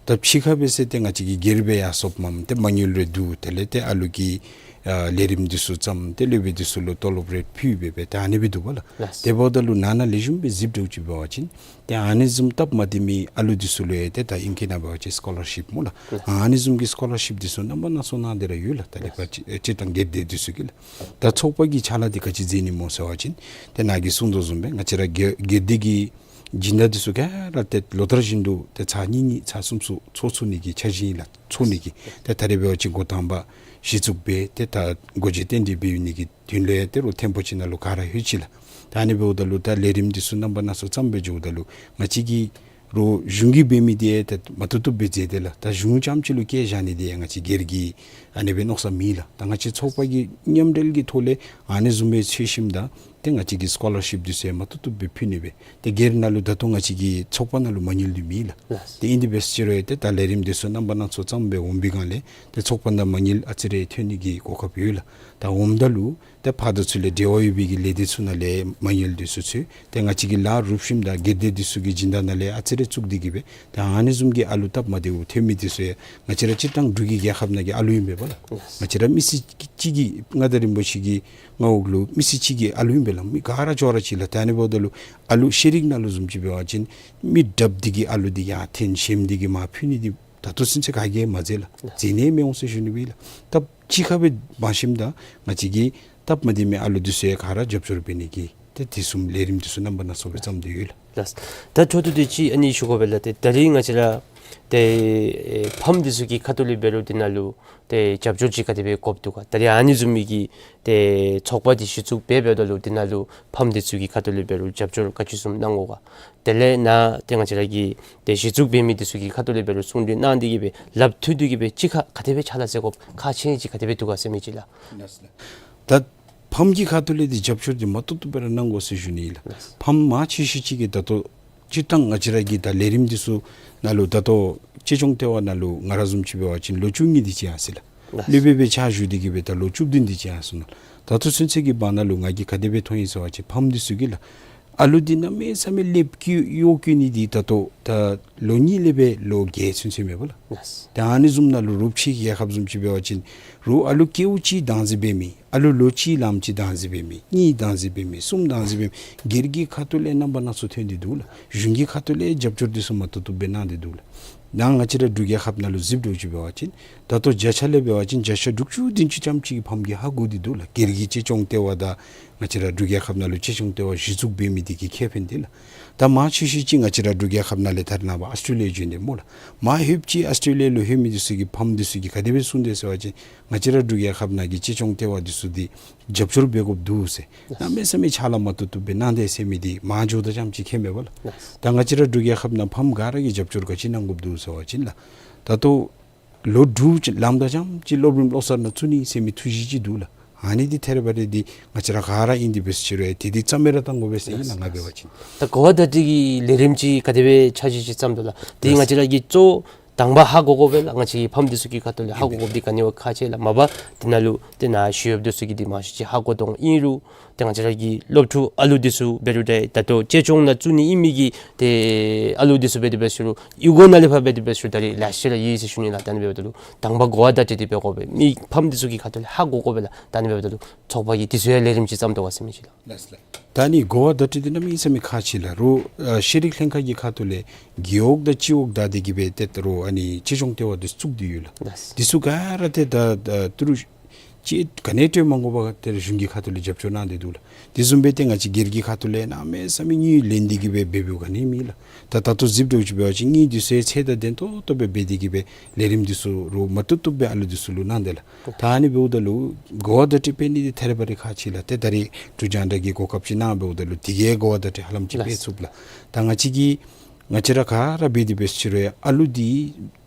ད་ཕྱི་ཁར་འབད་ཟེར་ཏེ་ང་བཅས་ཀྱི་སྒེར་སྦེ་ཡར་སོངམ་ཏེ་མ་དངུལ་རེ་བསྡུ་དེ་ལས་ཏེ་ཨ་ལུ་གི་ཨ་ལས་རིམ་འདི་ཚུ་བརྩམ་ཏེ་སློབ་དཔོན་འདི་ཚུ་ལུ་ཏོ་ལོབ་རེ་ཕུལ་སྦེ་སྦེ་ད་ཨ་ནི་སྦེ་འདུག་པ་ལགས། ལགས། དེ་འབདཝ་ད་ལུ་ནཱ་ནཱ་ལེགས་ཤོམ་སྦེ་གཟིགས་དོ་བཟུམ་འབད་བ་ཅིན་ཏེ་ཨ་ནི་བཟུམ་སྟབས་མ་བདེ་མི་ཨ་ལུ་འདི་ཚུ་ལུ་ཡང་ཏེ་ད་ཨིང་སྐད་ནང་འབད་བ་ཅིན་སི་ཀོ་ལར་ཤིབ་སྨོ་ལགས། ལགས། ཨ་ནི་བཟུམ་གྱི་སི་ཀོ་ལར་ཤིབ་འདི་ཚུ་རྣམ་པ་སྣ་ཚོགས་གནང་སྟེ་ར་ཡོད་ལགས། ད་ལས་ཕར་ལགས། སྤྱིར་བཏང་སྒེར་སྡེ་འདི་ཚུ་གིས་ལགས། ད་ཚོགས་པ་གི་ཕྱག་ལཱ་འདི་ག་ཅི་མཛད་ནི་སྨོ་ཟེར་བ་ཅིན་ཏེ་ནཱ་གིས་གསུང་དོ་བཟུམ་སྦེ་ང་བཅས་ར་སྒེར་སྒེར་སྡེ་གི་སྦྱིན་བདག་འདི་ཚུ་ག་ར་ཏེ་ལོ་ལྟར་བཞིན་དུ་ཏེ་ཚར་གཉིས་གཉིས་ཚར་གསུམ་གསུམ་ཚོགས་ཚུགས་ནི་གི་འཆར་གཞི་ཨིན་ལགས། ཚོགས་ནི་གི་ཏེ་ད་རེས་འབད་བ་ཅིན་འགོ་དང་པ་གཞི་བཙུགས་འབད་ཏེ་ད་སྒོ་འབྱེད་རྟེན་འབྲེལ་འབད་ནི་གི་དོན་ལས་ཏེ་རུང་ཐེམ་པོ་ཅིག་ནང་ལུ་ག་ར་ལྷོད་ཅི་ལགས། ད་ཨ་ནི་འབདཝ་ད་ལུ་ད་ལས་རིམ་འདི་ཚུ་རྣམ་པ་སྣ་ཚོགས་བརྩམས་སྦེ་འགྱོཝ་ད་ལུ་ང་བཅས་ཀྱི་རོགས་གཞུང་གིས་འབད་མི་འདི་ཡང་ཏེ་མ་བཏུབ་བཏུབ་སྦེ་མཛད་དེས་ལགས། ད་གཞུང་རྐྱངམ་ཅིག་ལུ་བཀལ་བཞག་ནི་འདི་ཡང་ང་བཅས་སྒེར་གྱི་ཨ་ནི་སྦེ་མནོ་བསམ་མེད་ལགས། ད་ང་བཅས་ཚོགས་པ་གི་མཉམ་འབྲེལ་གྱི་ཐོག་ལས་ཨ་ནི་བཟུམ་སྦེ་འཚོལ་ཞིནམ་ད་ཏེ་ང་བཅས་ཀྱི་སི་ཀོ་ལར་ཤིབ་འདི་ཚུ་ཡང་མ་བཏུབ་བཏུབ་སྦེ་ཕུལ་ནི་སྦེ། ཏེ་སྒེར་ནང་ལུ་ད་ལྟོ་ང་བཅས་ཀྱི་ཚོགས་པ་ནང་ལུ་མ་དངུལ་འདི་མེད་ལགས། ལགས། ཏེ་ཨིན་དེ་འབད་ཟེར་རུང་ཡང་ཏེ་ད་ལས་རིམ་འདི་ཚུ་རྣམ་པ་སྣ་ཚོགས་བརྩམས་སྦེ་འོང་པའི་སྒང་ལས་ཏེ་ཚོགས་པ་ནང་མ་དངུལ་ཨ་ཙི་རེ་ཐོན་ནི་གི་གོ་སྐབས་ཡོད་ལགས། ད་འོངམ་ད་ལུ་ཏེ་ཕར་དང་ཚུར་ལས་འབྲེལ་བ་ཡོད་པའི་གི་ལས་སྡེ་ཚུ་ནང་ལས་མ་དངུལ་འདི་ཚུ་འཚོལ། ཏེ་ང་བཅས་ཀྱིས་ལཱ་རུབ་ཞིནམ་ད་སྒེར་སྡེ་འདི་ཚུ་གི་སྦྱིན་བདག་ནང་ལས་ཨ་ཙི་རེ་བཙུགས་ཏེ་གིས་སྦེ་ཏེ་ཨ་ནི་བཟུམ་གྱི་ཨ་ལུ་སྟབས་མ་བདེཝ་ཐོན་མི་འདི་ཚུ་ཡང་ང་བཅས་ར་སྤྱིར་བཏང་འབྲུག་གི་རྒྱལ་ཁབ་ནང་གི་ཨ་ལུ་ཨིན་པས་པ་ལགས། ལགས། ང་བཅས་ར་མི་སེར་གཅིག་གིས་མངའ་བདག་རིན་པོ་ཆེ་གི་མངའ་འོག་ལུ་མི་སེར་གཅིག་གི་ཨ་ལུ་ཨིན་པས་ལགས། མི་ག་ར་ཅོག་ར་གཅིག་ལགས། ད་ཨ་ནི་འབདཝ་ད་ལུ་ཨ་ལུ་ཤེས་རིག་ནང་ལུ་བཟུམ་ཅིག་འབད་བ་ཅིན་མི་དྲགཔ་འདི་གི་ཨ་ལུ་འདི་ཡར་འཐོན་ཞནམ་འདི་གིས་མར་ཕུད་ནི་འདི་ད་ལྟོ་ཚུན་ཚོད་ག་གིས་མ་མཛད་ལགས། མཛད་ནི་མི་འོང་ཟེར་ཞུ་ནི་སྦེ་ལགས། ད་ཕྱི་ཁར་སྦེ་འབད་ཞིནམ་ད་ང་བཅས་ཀྱི་སྟབས་མ་བདེ་མི་ཨ་ལུ་འདི་ཚུ་ཡང་ག་ར་རྒྱབ་སྐྱོར་འབད་ནི་གི་ཏེ་དེ་བཟུམ་ལས་རིམ་འདི་ཚུ་རྣམ་པ་སྣ་ཚོགས་སྦེ་བརྩམས་ཏེ་ཡོད་ལགས། ལགས། ད་འཕྲོ་མཐུད་དེ་ཅིག་ཨ་ནི་ཞུ་དགོ་པས་ལགས། ཏེ་ད་རིས་ང་བཅས་ར་ཏེ་ཨེ་ཕམ་འདི་ཚུ་གི་ཁ་ཐུག་ལས་འབད་རུང་འདི་ནང་ལུ་ཏེ་རྒྱབ་སྐྱོར་ཅིག་ག་དེ་སྦེ་དགོཔ་འདུག་ག། ད་རིས་ཨ་ནི་བཟུམ་མའི་གི་ཏེ་ཚོགས་པ་འདི་གཞི་བཙུགས་འབད་འབདཝ་ད་ལུ་འདི་ནང་ལུ་ཕམ་འདི་ཚུ་གི་ཁ་ཐུག་ལས་འབད་རུང་རྒྱབ་སྐྱོར་ག་ཅི་བཟུམ་གནང་དགོ་ག། དེ་ལས་ནཱ་ཏེ་ང་བཅས་ར་གི་ཏེ་གཞི་བཙུགས་འབད་མི་འདི་ཚུ་གི་ཁ་ཐུག་ལས་འབད་རུང་གསུང་གྲོས་གནང་སྟེ་གིས་སྦེ་ལགཔ་མཐུད་དེ་གིས་སྦེ་གཅིག་ཁར་ག་དེ་སྦེ་ཕྱག་ལཱ་མཛད་དགོཔ་ཁག་ཆེ་ཅིག་ག་དེ་སྦེ་འདུག་ག་ཟེར་མི་ཅིག་ལགས། ལགས་ལགས། ད་ཕམ་གྱི་ཁ་ཐུག་ལས་འདི་རྒྱབ་སྐྱོར་འདི་མ་བཏུབ་བཏུབ་སྦེ་ར་གནང་དགོ་ཟེར་ཞུ་ནི་ཨིན་ལགས། ལགས། ཕམ་མང་ཆེ་ཤོས་ཅིག་གིས་ད་ལྟོ་སྤྱིར་བཏང་ང་བཅས་ར་གི་ད་ལས་རིམ་འདི་ཚུ་ནང་ལུ་ད་ལྟོ་གཅེས་སྐྱོང་ལྟེ་བ་ནང་ལུ་ང་ར་བཟུམ་ཅིག་འབད་བ་ཅིན་ལོ་བཅུ་གཉིས་འདི་ཅིག་ཡར་སོ་ཡི་ལགས། ལགས། སློབ་དཔོན་སྦེ་ཕྱག་ཞུ་སྟེ་གིས་སྦེ་ད་ལོ་བཅུ་བདུན་འདི་ཅིག་ཡར་སོ་ནུག། ད་ལྟོ་ཚུན་ཚོད་ཀྱི་བར་ན་ལུ་ང་གིས་ག་དེ་སྦེ་མཐོང་ཡི་ཟེར་བ་ཅིན་ཕམ་འདི་ཚུ་གིས་ལགས་ཨ་ལུ་འདི་གནམ་མེད་ས་མེད་ལེགས་བཀོད་གཡོག་བཀོད་ནི་འདི་ད་ལྟོ་ད་ལོ་གཉིས་ལས་སྦེ་ལོ་བརྒྱད་ཚུན་ཚོད་མེན་པ་ལགས། ལགས། ད་ཨ་ནི་བཟུམ་ནང་ལུ་རོགས་ཕྱི་རྒྱལ་ཁབ་བཟུམ་ཅིག་འབད་བ་ཅིན་རོགས་ཨ་ལུ་སྐྱེཝ་ཅིག་བདག་འཛིན་འབད་མི་ཨ་ལུ་ལོ་གཅིག་ལངམ་ཅིག་བདག་འཛིན་འབད་མི་གཉིས་བདག་འཛིན་འབད་མི་གསུམ་བདག་འཛིན་འབད་མི་སྒེར་གྱི་ཁ་ཐུག་ལས་རྣམ་པ་སྣ་ཚོགས་ཐོན་ཏེ་འདུག་ལགས། གཞུང་གི་ཁ་ཐུག་ལས་རྒྱབ་སྐྱོར་འདི་ཚུ་མ་བཏུབ་བཏུབ་སྦེ་གནང་སྟེ་འདུག་ལགས། ནཱ་ང་བཅས་ར་འབྲུག་རྒྱལ་ཁབ་ནང་ལུ་གཟིགས་དོ་བཟུམ་ཅིག་འབད་བ་ཅིན་ད་ལྟོ་བརྒྱ་ཆ་ལས་འབད་བ་ཅིན་བརྒྱ་ཆ་དྲུག་ཅུ་བདུན་ཅུ་ཙམ་ཅིག་གིས་ཕམ་གྱིས་ཧ་གོ་སྟེ་འདུག་ལགས། སྒེར་གྱི་གཅེས་སྐྱོང་ལྟེ་བ་དང་ང་བཅས་ར་འབྲུག་རྒྱལ་ཁབ་ནང་ལུ་གཅེས་སྐྱོང་ལྟེ་བ་གཞི་བཙུགས་འབད་མི་འདི་གི་ཁེ་ཕན་འདི་ལགས། ད་མང་ཆེ་ཤོས་ཅིག་ང་བཅས་ར་འབྲུག་རྒྱལ་ཁབ་ནང་ལས་ད་རེས་ནངས་པ་ཨཱོས་ཊྲེ་ལི་ཡ་བྱོན་ཏེ་སྨོ་ལགས། མར་ལྷོདཔ་ཅིག་ཨཱོས་ཊྲེ་ལི་ཡ་ལུ་ལྷོད་མི་འདི་ཚུ་གི་ཕམ་འདི་ཚུ་གིས་ག་དེ་སྦེ་གསུངས་དེས་ཟེར་བ་ཅིན་ང་བཅས་ར་འབྲུག་རྒྱལ་ཁབ་ནང་གི་གཅེས་སྐྱོང་ལྟེ་བ་འདི་ཚུ་འདི་རྒྱབ་སྐྱོར་འབད་དགོཔ་འདུག་ཟེར། གནམ་མེད་ས་མེད་ཕྱག་ལཱ་མ་བཏུབ་བཏུབ་སྦེ་གནང་དེས་ཟེར་མི་འདི་མང་འགྱོཝ་ད་ཙམ་ཅིག་མཁྱེན་མས་པ་ལགས། ད་ང་བཅས་ར་འབྲུག་རྒྱལ་ཁབ་ནང་ཕམ་ག་ར་གིས་རྒྱབ་སྐྱོར་ག་ཅི་གནང་དགོཔ་འདུག་ཟེར་བ་ཅིན་ལགས། ད་ལྟོ་ལོ་དྲུག་ཅིག་ལངམ་ད་ཙམ་ཅིག་སློབ་རིམ་བློ་གསར་ནང་བཙུགས་ནི་ཟེར་མི་ཐུགས་བཞེད་ཅིག་འདུག་ལགས། ཨ་ནི་འདི་ཐད་རི་བ་རི་འདི་ང་བཅས་ར་ག་ར་ཨིན་དེ་འབད་ཟེར་ཅི་རུང་ཡང་དེ་འདི་རྩ་མེད་ར་བཏང་དགོ་པས་ཟེར་ཨིན་ལགས། ང་འབད་བ་ཅིན། ད་གོ་བ་བརྡ་སྤྲོད་ཀྱི་ལས་རིམ་ཅིག་ག་དེ་སྦེ་འཆར་གཞི་ཅིག་བརྩམ་དོ་ལགས། དེ་ང་བཅས་ར་གིས་གཙོ་དང་པ་ཧ་གོ་དགོ་པས་ལགས། ང་བཅས་ཀྱི་ཕམ་འདི་ཚུ་གིས་ཁ་ཐུག་ལས་ཧ་གོ་དགོཔ་འདི་ག་ནི་བ་ཁག་ཆེ་ལགས། མ་པ་འདི་ནང་ལུ་ཏེ་ནཱ་ཞུ་ཡོདཔ་འདི་ཚུ་གིས་འདི་མང་ཤོས་ཅིག་ཧ་གོ་དོ་ཨིན་རུང་ཏེ་ང་བཅས་ར་གི་སློབ་ཕྲུག་ཨ་ལུ་འདི་ཚུ་འབད་རུང་ད་ད་ལྟོ་གཅེས་སྐྱོང་ནང་བཙུགས་ནི་ཨིན་མི་གི་ཏེ་ཨ་ལུ་འདི་ཚུ་འབད་དེ་འབད་ཟེར་རུང་ཡུལ་སྒོ་ནང་ལས་ཕར་འབད་དེ་འབད་ཟེར་རུང་ད་རེས་ལེ་ཤ་ར་ཡོད་ཟེར་ཞུ་ནི་ལགས། ད་ཨ་ནི་འབདཝ་ད་ལུ་དང་པ་གོ་བ་བརྡ་སྤྲོད་འདི་འབད་དགོ་པས། མི་ཕམ་འདི་ཚུ་གིས་ཁ་ཐུག་ལས་ཧ་གོ་དགོ་པས་ལགས། ད་ཨ་ནི་འབདཝ་ད་ལུ་ཚོགས་པ་གིས་འདི་ཚུ་ཡང་ལས་རིམ་ཅིག་བརྩམ་དོ་ག་ཟེར་མི་ཅིག་ལགས། ལགས་སོ་ལགས། ད་ཨ་ནི་གོ་བ་བརྡ་སྤྲོད་འདི་གནམ་མེད་ས་མེད་ཁག་ཆེ་ལགས། རོགས་ཨ་ཤེས་རིག་ལྷན་ཁག་གི་ཁ་ཐུག་ལས་རྒེད་འོག་དང་སྤྱི་འོག་བདའ་སྟེ་གི་སྦེ་ཏེ་རོགས་ཨ་ནི་གཅེས་སྐྱོང་ལྟེ་བ་འདི་བཙུགས་ཏེ་ཡོད་ལགས། ལགས་སོ། འདི་ཚུ་ག་ར་ཏེ་ད་ད་ཏི་རུ་ཅིག་ག་ནི་སྤྲོད་མ་དགོ་པར་ཏེ་གཞུང་གི་ཁ་ཐུག་ལས་རྒྱབ་སྐྱོར་གནང་སྟེ་འདུག་ལགས། དེ་བཟུམ་སྦེ་ཏེ་ང་བཅས་སྒེར་གྱི་ཁ་ཐུག་ལས་གནམ་མེད་ས་མེད་དངུལ་ལེན་ཏེ་གི་སྦེ་འབད་འབདཝ་ག་ནི་མེད་ལགས། ད་ད་ལྟོ་གཟིགསཔ་འདྲཝ་ཅིག་འབད་བ་ཅིན་དངུལ་འདི་ཚུ་ཡང་ཚད་དང་ལྡན་ཏོག་ཏོ་སྦེ་འབད་དེ་གི་སྦེ་ལས་རིམ་འདི་ཚུ་རོགས་མ་བཏུབ་བཏུབ་སྦེ་ཨ་ལུ་འདི་ཚུ་ལུ་གནང་དེས་ལགས། ད་ཨ་ནི་འབདཝ་ད་ལུ་གོ་བ་བརྡ་སྤྲོད་འབད་ནི་འདི་ཐད་རི་བ་རི་ཁག་ཆེ་ལགས། ཏེ་ད་རེས་འབྲུག་རྒྱང་བསྒྲགས་ཀྱིས་གོ་སྐབས་ཅིག་གནང་འབདཝ་ད་ལུ་དེ་གིས་གོ་བ་བརྡ་སྤྲོད་ཧ་ལམ་ཅིག་ལགས། འབད་ཚུགས་ལགས། ད་ང་བཅས་ཀྱིས་ང་བཅས་ར་ག་ར་འབད་དེ་འབད་ཟེར་ཅི་རུང་ཡང་ཨ་ལུ་འདི་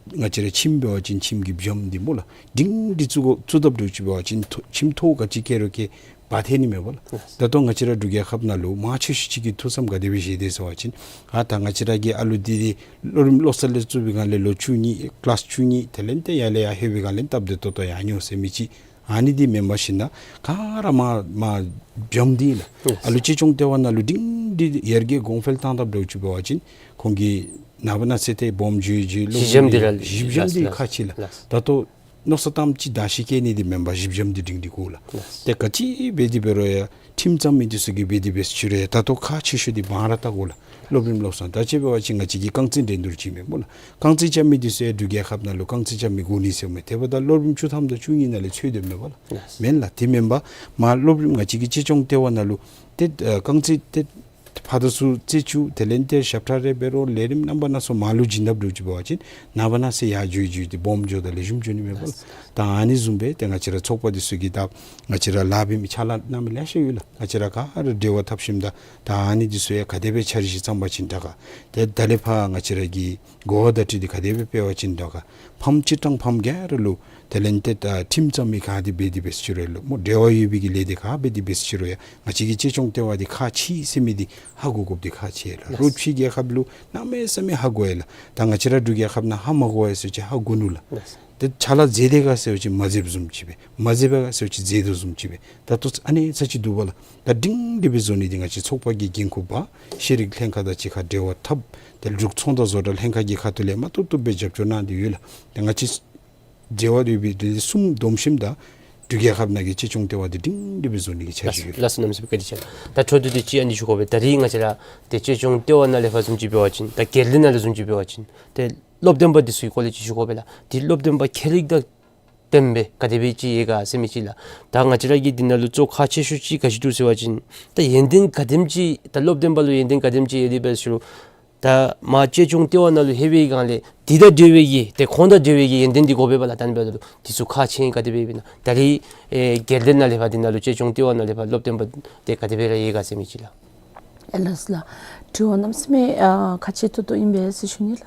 ང་བཅས་ར་ཁྱིམ་འབད་བ་ཅིན་ཁྱིམ་གྱི་སྦྱངམ་འདི་སྨོ་ལགས། སྒྲིང་སྒྲི་བཙུགས་དགོ་བཙུགས་དཔ་འདྲཝ་ཅིག་འབད་བ་ཅིན་ཐོ་ཁྱིམ་ཐོག་ག་ཅི་བཀལ་རུང་བཀལ་འབག་ཐལ་ནི་མས་པ་ལགས། ལགས། ད་ལྟོ་ང་བཅས་ར་འབྲུག་རྒྱལ་ཁབ་ནང་ལུ་མང་ཆེ་ཤོས་ཅིག་གི་ཐུགས་བསམ་ག་དེ་སྦེ་བཞེས་དེས་ཟེར་བ་ཅིན་ཨ་ད་ང་བཅས་ར་གི་ཨ་ལུ་འདི་འདི་སློབ་རིམ་སློབ་གསར་ལས་བཙུགས་པའི་སྒང་ལས་ལོ་བཅུ་གཉིས་ཀི་ལཱསི་བཅུ་གཉིས་དེ་ལས་ཏེ་ཡར་ལས་ཡར་ལྷོད་པའི་སྒང་ལས་སྟབས་བདེ་ཏོག་ཏོ་ཡར་འགྱོ་ཟེར་མི་ཅིག་ཨ་ནི་འདི་མེན་པར་ཞིན་ན་ག་ར་མར་མར་སྦྱངམ་འདི་ལགས། ལགས། ཨ་ལུ་གཅེས་སྐྱོང་ལྟེ་བ་ནང་ལུ་སྒྲིང་སྒྲི་ཡར་རྒྱས་གོང་འཕེལ་བཏང་དཔ་འདྲཝ་ཅིག་འབད་བ་ཅིན་ཁོང་གིས་ནངས་པ་གནངས་ཚེ་ཏེ་སྦོམ་འགྱོ་འགྱོ་གཞི་འགྱོ་འགྱོ་འདི་ར་གཞི་འགྱོ་འདི་ལགས། ཁག་ཆེ་ལགས། ལགས། ད་ལྟོ་མནོ་བསམ་བཏངམ་ཅིག་བདག་ཤི་བཀལ་ནི་འདི་མེན་པར་གཞི་འགྱོ་འདི་སྒྲིང་སྒྲི་དགོ་ལགས། ལགས། ཏེ་ག་ཅི་འབད་དེ་འབད་རུང་ཡང་ཁྲིམས་བརྩམ་མི་འདི་ཚུ་གིས་འབད་དེ་འབད་ཟེར་ཅི་རུང་ཡང་ད་ལྟོ་ཁག་ཆེ་ཤོས་འདི་བང་ར་བཏགས་དགོ་ལགས། སློབ་རིམ་སློབ་གསར་ད་ཅི་འབད་བ་ཅིན་ང་བཅས་ཀྱིས་རྐང་རྩེད་འགྲན་བསྡུར་ཅིག་མེན་སྨོ་ལགས། རྐང་རྩེད་རྐྱབ་མི་འདི་ཚུ་ཡང་འབྲུག་རྒྱལ་ཁབ་ནང་ལུ་རྐང་རྩེད་རྐྱབ་མི་དགོ་ནི་ཟེར་མི་དེ་འབདཝ་ད་སློབ་རིམ་བཅུ་ཐམ་དང་བཅུ་གཉིས་ནང་ལས་ཚུད་དེ་མེན་པ་ལགས། ལགས། མེན་ལགས། དེ་མེན་པར་མར་སློབ་རིམ་ང་བཅས་ཀྱི་གཅེས་སྐྱོང་ལྟེ་བ་ནང་ལུ་ཏེ་ཨ་རྐང་རྩེད་ཏེ་ཕར་དང་ཚུར་རྩེད་བཅུག་དེ་ལས་ཏེ་ཞབས་ཁྲ་རེ་འབད་རུང་ལས་རིམ་རྣམ་པ་སྣ་ཚོགས་མར་ལུ་བྱིན་དཔ་འདྲཝ་ཅིག་འབད་བ་ཅིན་ནངས་པ་གནངས་ཚེ་ཡར་འགྱོ་འགྱོ་སྟེ་སྦོམ་འགྱོཝ་ད་ལེགས་ཤོམ་འགྱོ་ནི་མས་པ་ལགས། ལགས། ད་ཨ་ནི་བཟུམ་སྦེ་ཏེ་ང་བཅས་ར་ཚོགས་པ་འདི་ཚུ་གིས་ད་ང་བཅས་ར་ལཱ་འབད་མི་ཕྱག་ལཱ་གནང་མི་ལེ་ཤ་ཡོད་ལགས། ང་བཅས་ར་ག་ར་འབྲེལ་བ་འཐབ་ཞིནམ་ད་ད་ཨ་ནི་འདི་ཚུ་ཡང་ག་དེ་སྦེ་འཆར་གཞི་བརྩམ་པ་ཅིན་དྲག་ག། ཏེ་ད་ལས་ཕར་ང་བཅས་ར་གིས་གོ་བ་བརྡ་སྤྲོད་འདི་ག་དེ་སྦེ་སྤེལ་བ་ཅིན་དྲག་ག། ཕམ་སྤྱིར་བཏང་ཕམ་ག་ར་ལུ་དེ་ལས་ཏེ་ད་ཁྲིམས་བརྩམ་མི་ག་དེ་འབད་དེ་འབད་ཟེར་ཅི་རུང་ཡང་སྨོ་འབྲེལ་བ་ཡོད་པའི་གི་ལས་སྡེ་ག་འབད་དེ་འབད་ཟེར་ཅི་རུང་ཡང་ང་བཅས་ཀྱི་གཅེས་སྐྱོང་ལྟེ་བ་འདི་ཁག་ཆེ་ཟེར་མི་འདི་ཧ་གོ་དགོཔ་འདི་ཁག་ཆེ་ལགས། ལགས། རོགས་ཕྱི་རྒྱལ་ཁབ་ལུ་གནམ་མེད་ས་མེད་ཧ་གོ་ཡི་ལགས། ད་ང་བཅས་ར་འབྲུག་རྒྱལ་ཁབ་ནང་ཧ་མ་གོ་ཡི་ཟེར་བ་ཅིན་ཧ་གོ་ནུག་ལགས། ལགས། ཏེ་ཕྱག་ལཱ་མཛད་དེས་ག་ཟེར་བ་ཅིན་མ་མཛདཔ་བཟུམ་ཅིག་སྦེ་མ་མཛད་པས་ག་ཟེར་བ་ཅིན་མཛད་དོ་བཟུམ་ཅིག་སྦེ་ད་ལྟོ་ཨ་ནི་ཚར་ཅིག་འདུག་པ་ལགས། ད་སྒྲིང་སྒྲི་སྦེ་བཟོ་ནི་འདི་ང་བཅས་ཚོགས་པ་གི་འགན་ཁུར་འབག། ཤེས་རིག་ལྷན་ཁག་དང་གཅིག་ཁར་འབྲེལ་བ་འཐབ། ཏེ་འབྲུག་ཚོང་དང་བཟོ་གྲྭ་ལྷན་ཁག་གི་ཁ་ཐུག་ལས་མ་བཏུབ་བཏུབ་སྦེ་རྒྱབ་སྐྱོར་གནང་སྟེ་ཡོད་ལགས། ཏེ་ང་བཅས་འབྲེལ་བ་ཡོད་པའི་ལས་སྡེ་གསུམ་བསྡོམས་ཞིནམ་ད་འབྲུག་རྒྱལ་ཁབ་ནང་གི་གཅེས་སྐྱོང་ལྟེ་བ་འདི་སྒྲིང་སྒྲི་སྦེ་བཟོ་ནི་གི་འཆར་གཞི་ཡོད། ལགས་སོ་གནམ་མེད་ས་མེད་བཀའ་དྲིན་ཆེ། ད་འཕྲོ་མཐུད་དེ་ཅིག་ཨ་ནི་ཞུ་དགོ་པས། ད་རེས་ང་བཅས་ར་ཏེ་གཅེས་སྐྱོང་ལྟེ་བ་ནང་ལས་ཕར་བཟུམ་ཅིག་འབད་བ་ཅིན་ད་སྒེར་སྡེ་ནང་ལས་བཟུམ་ཅིག་འབད་བ་ཅིན་ཏེ་སློབ་སྟོན་པ་འདི་ཚུ་གི་སྐོར་ལས་ཅིག་ཞུ་དགོ་པས་ལགས། ཏེ་སློབ་སྟོན་པ་ཁྱད་རིག་དང་ལྡནམ་སྦེ་ག་དེ་སྦེ་ཅིག་ཡོད་ག་ཟེར་མི་ཅིག་ལགས། ད་ང་བཅས་ར་གི་འདི་ནང་ལུ་གཙོ་ཁག་ཆེ་ཤོས་ཅིག་ག་ཅི་འདུག་ཟེར་བ་ཅིན་ད་ཡོན་ཏན་ག་དེམ་ཅིག་ད་སློབ་སྟོན་པ་ལུ་ཡོན་ཏན་ག་དེམ་ཅིག་ཡོད་དེ་འབད་ཟེར་རུང་ད་མར་གཅེས་སྐྱོང་ལྟེ་བ་ནང་ལུ་ལྷོད་པའི་སྒང་ལས་འདི་དང་འབྲེལ་བའི་གི་ཏེ་ཁོང་དང་འབྲེལ་བའི་གི་ཡོན་ཏན་འདི་དགོ་པས་པ་ལགས། ད་ཨ་ནི་འབདཝ་ད་ལུ་འདི་ཚུ་ཁག་ཆེ་ག་དེ་སྦེ་ཨིན་ན། ད་རེས་ཨེ་སྒེར་སྡེ་ནང་ལས་ཕར་འདི་ནང་ལུ་གཅེས་སྐྱོང་ལྟེ་བ་ནང་ལས་ཕར་སློབ་སྟོན་པ་འདི་ག་དེ་སྦེ་ར་ཡོད་ག་ཟེར་མི་ཅིག་ལགས། ཨེ་ལགས་སོ་ལགས། དྲི་བ་གནམ་མེད་ས་མེད་ཨ་ཁག་ཆེ་ཏོག་ཏོ་ཨིན་པས་ཟེར་ཞུ་ནི་ལགས།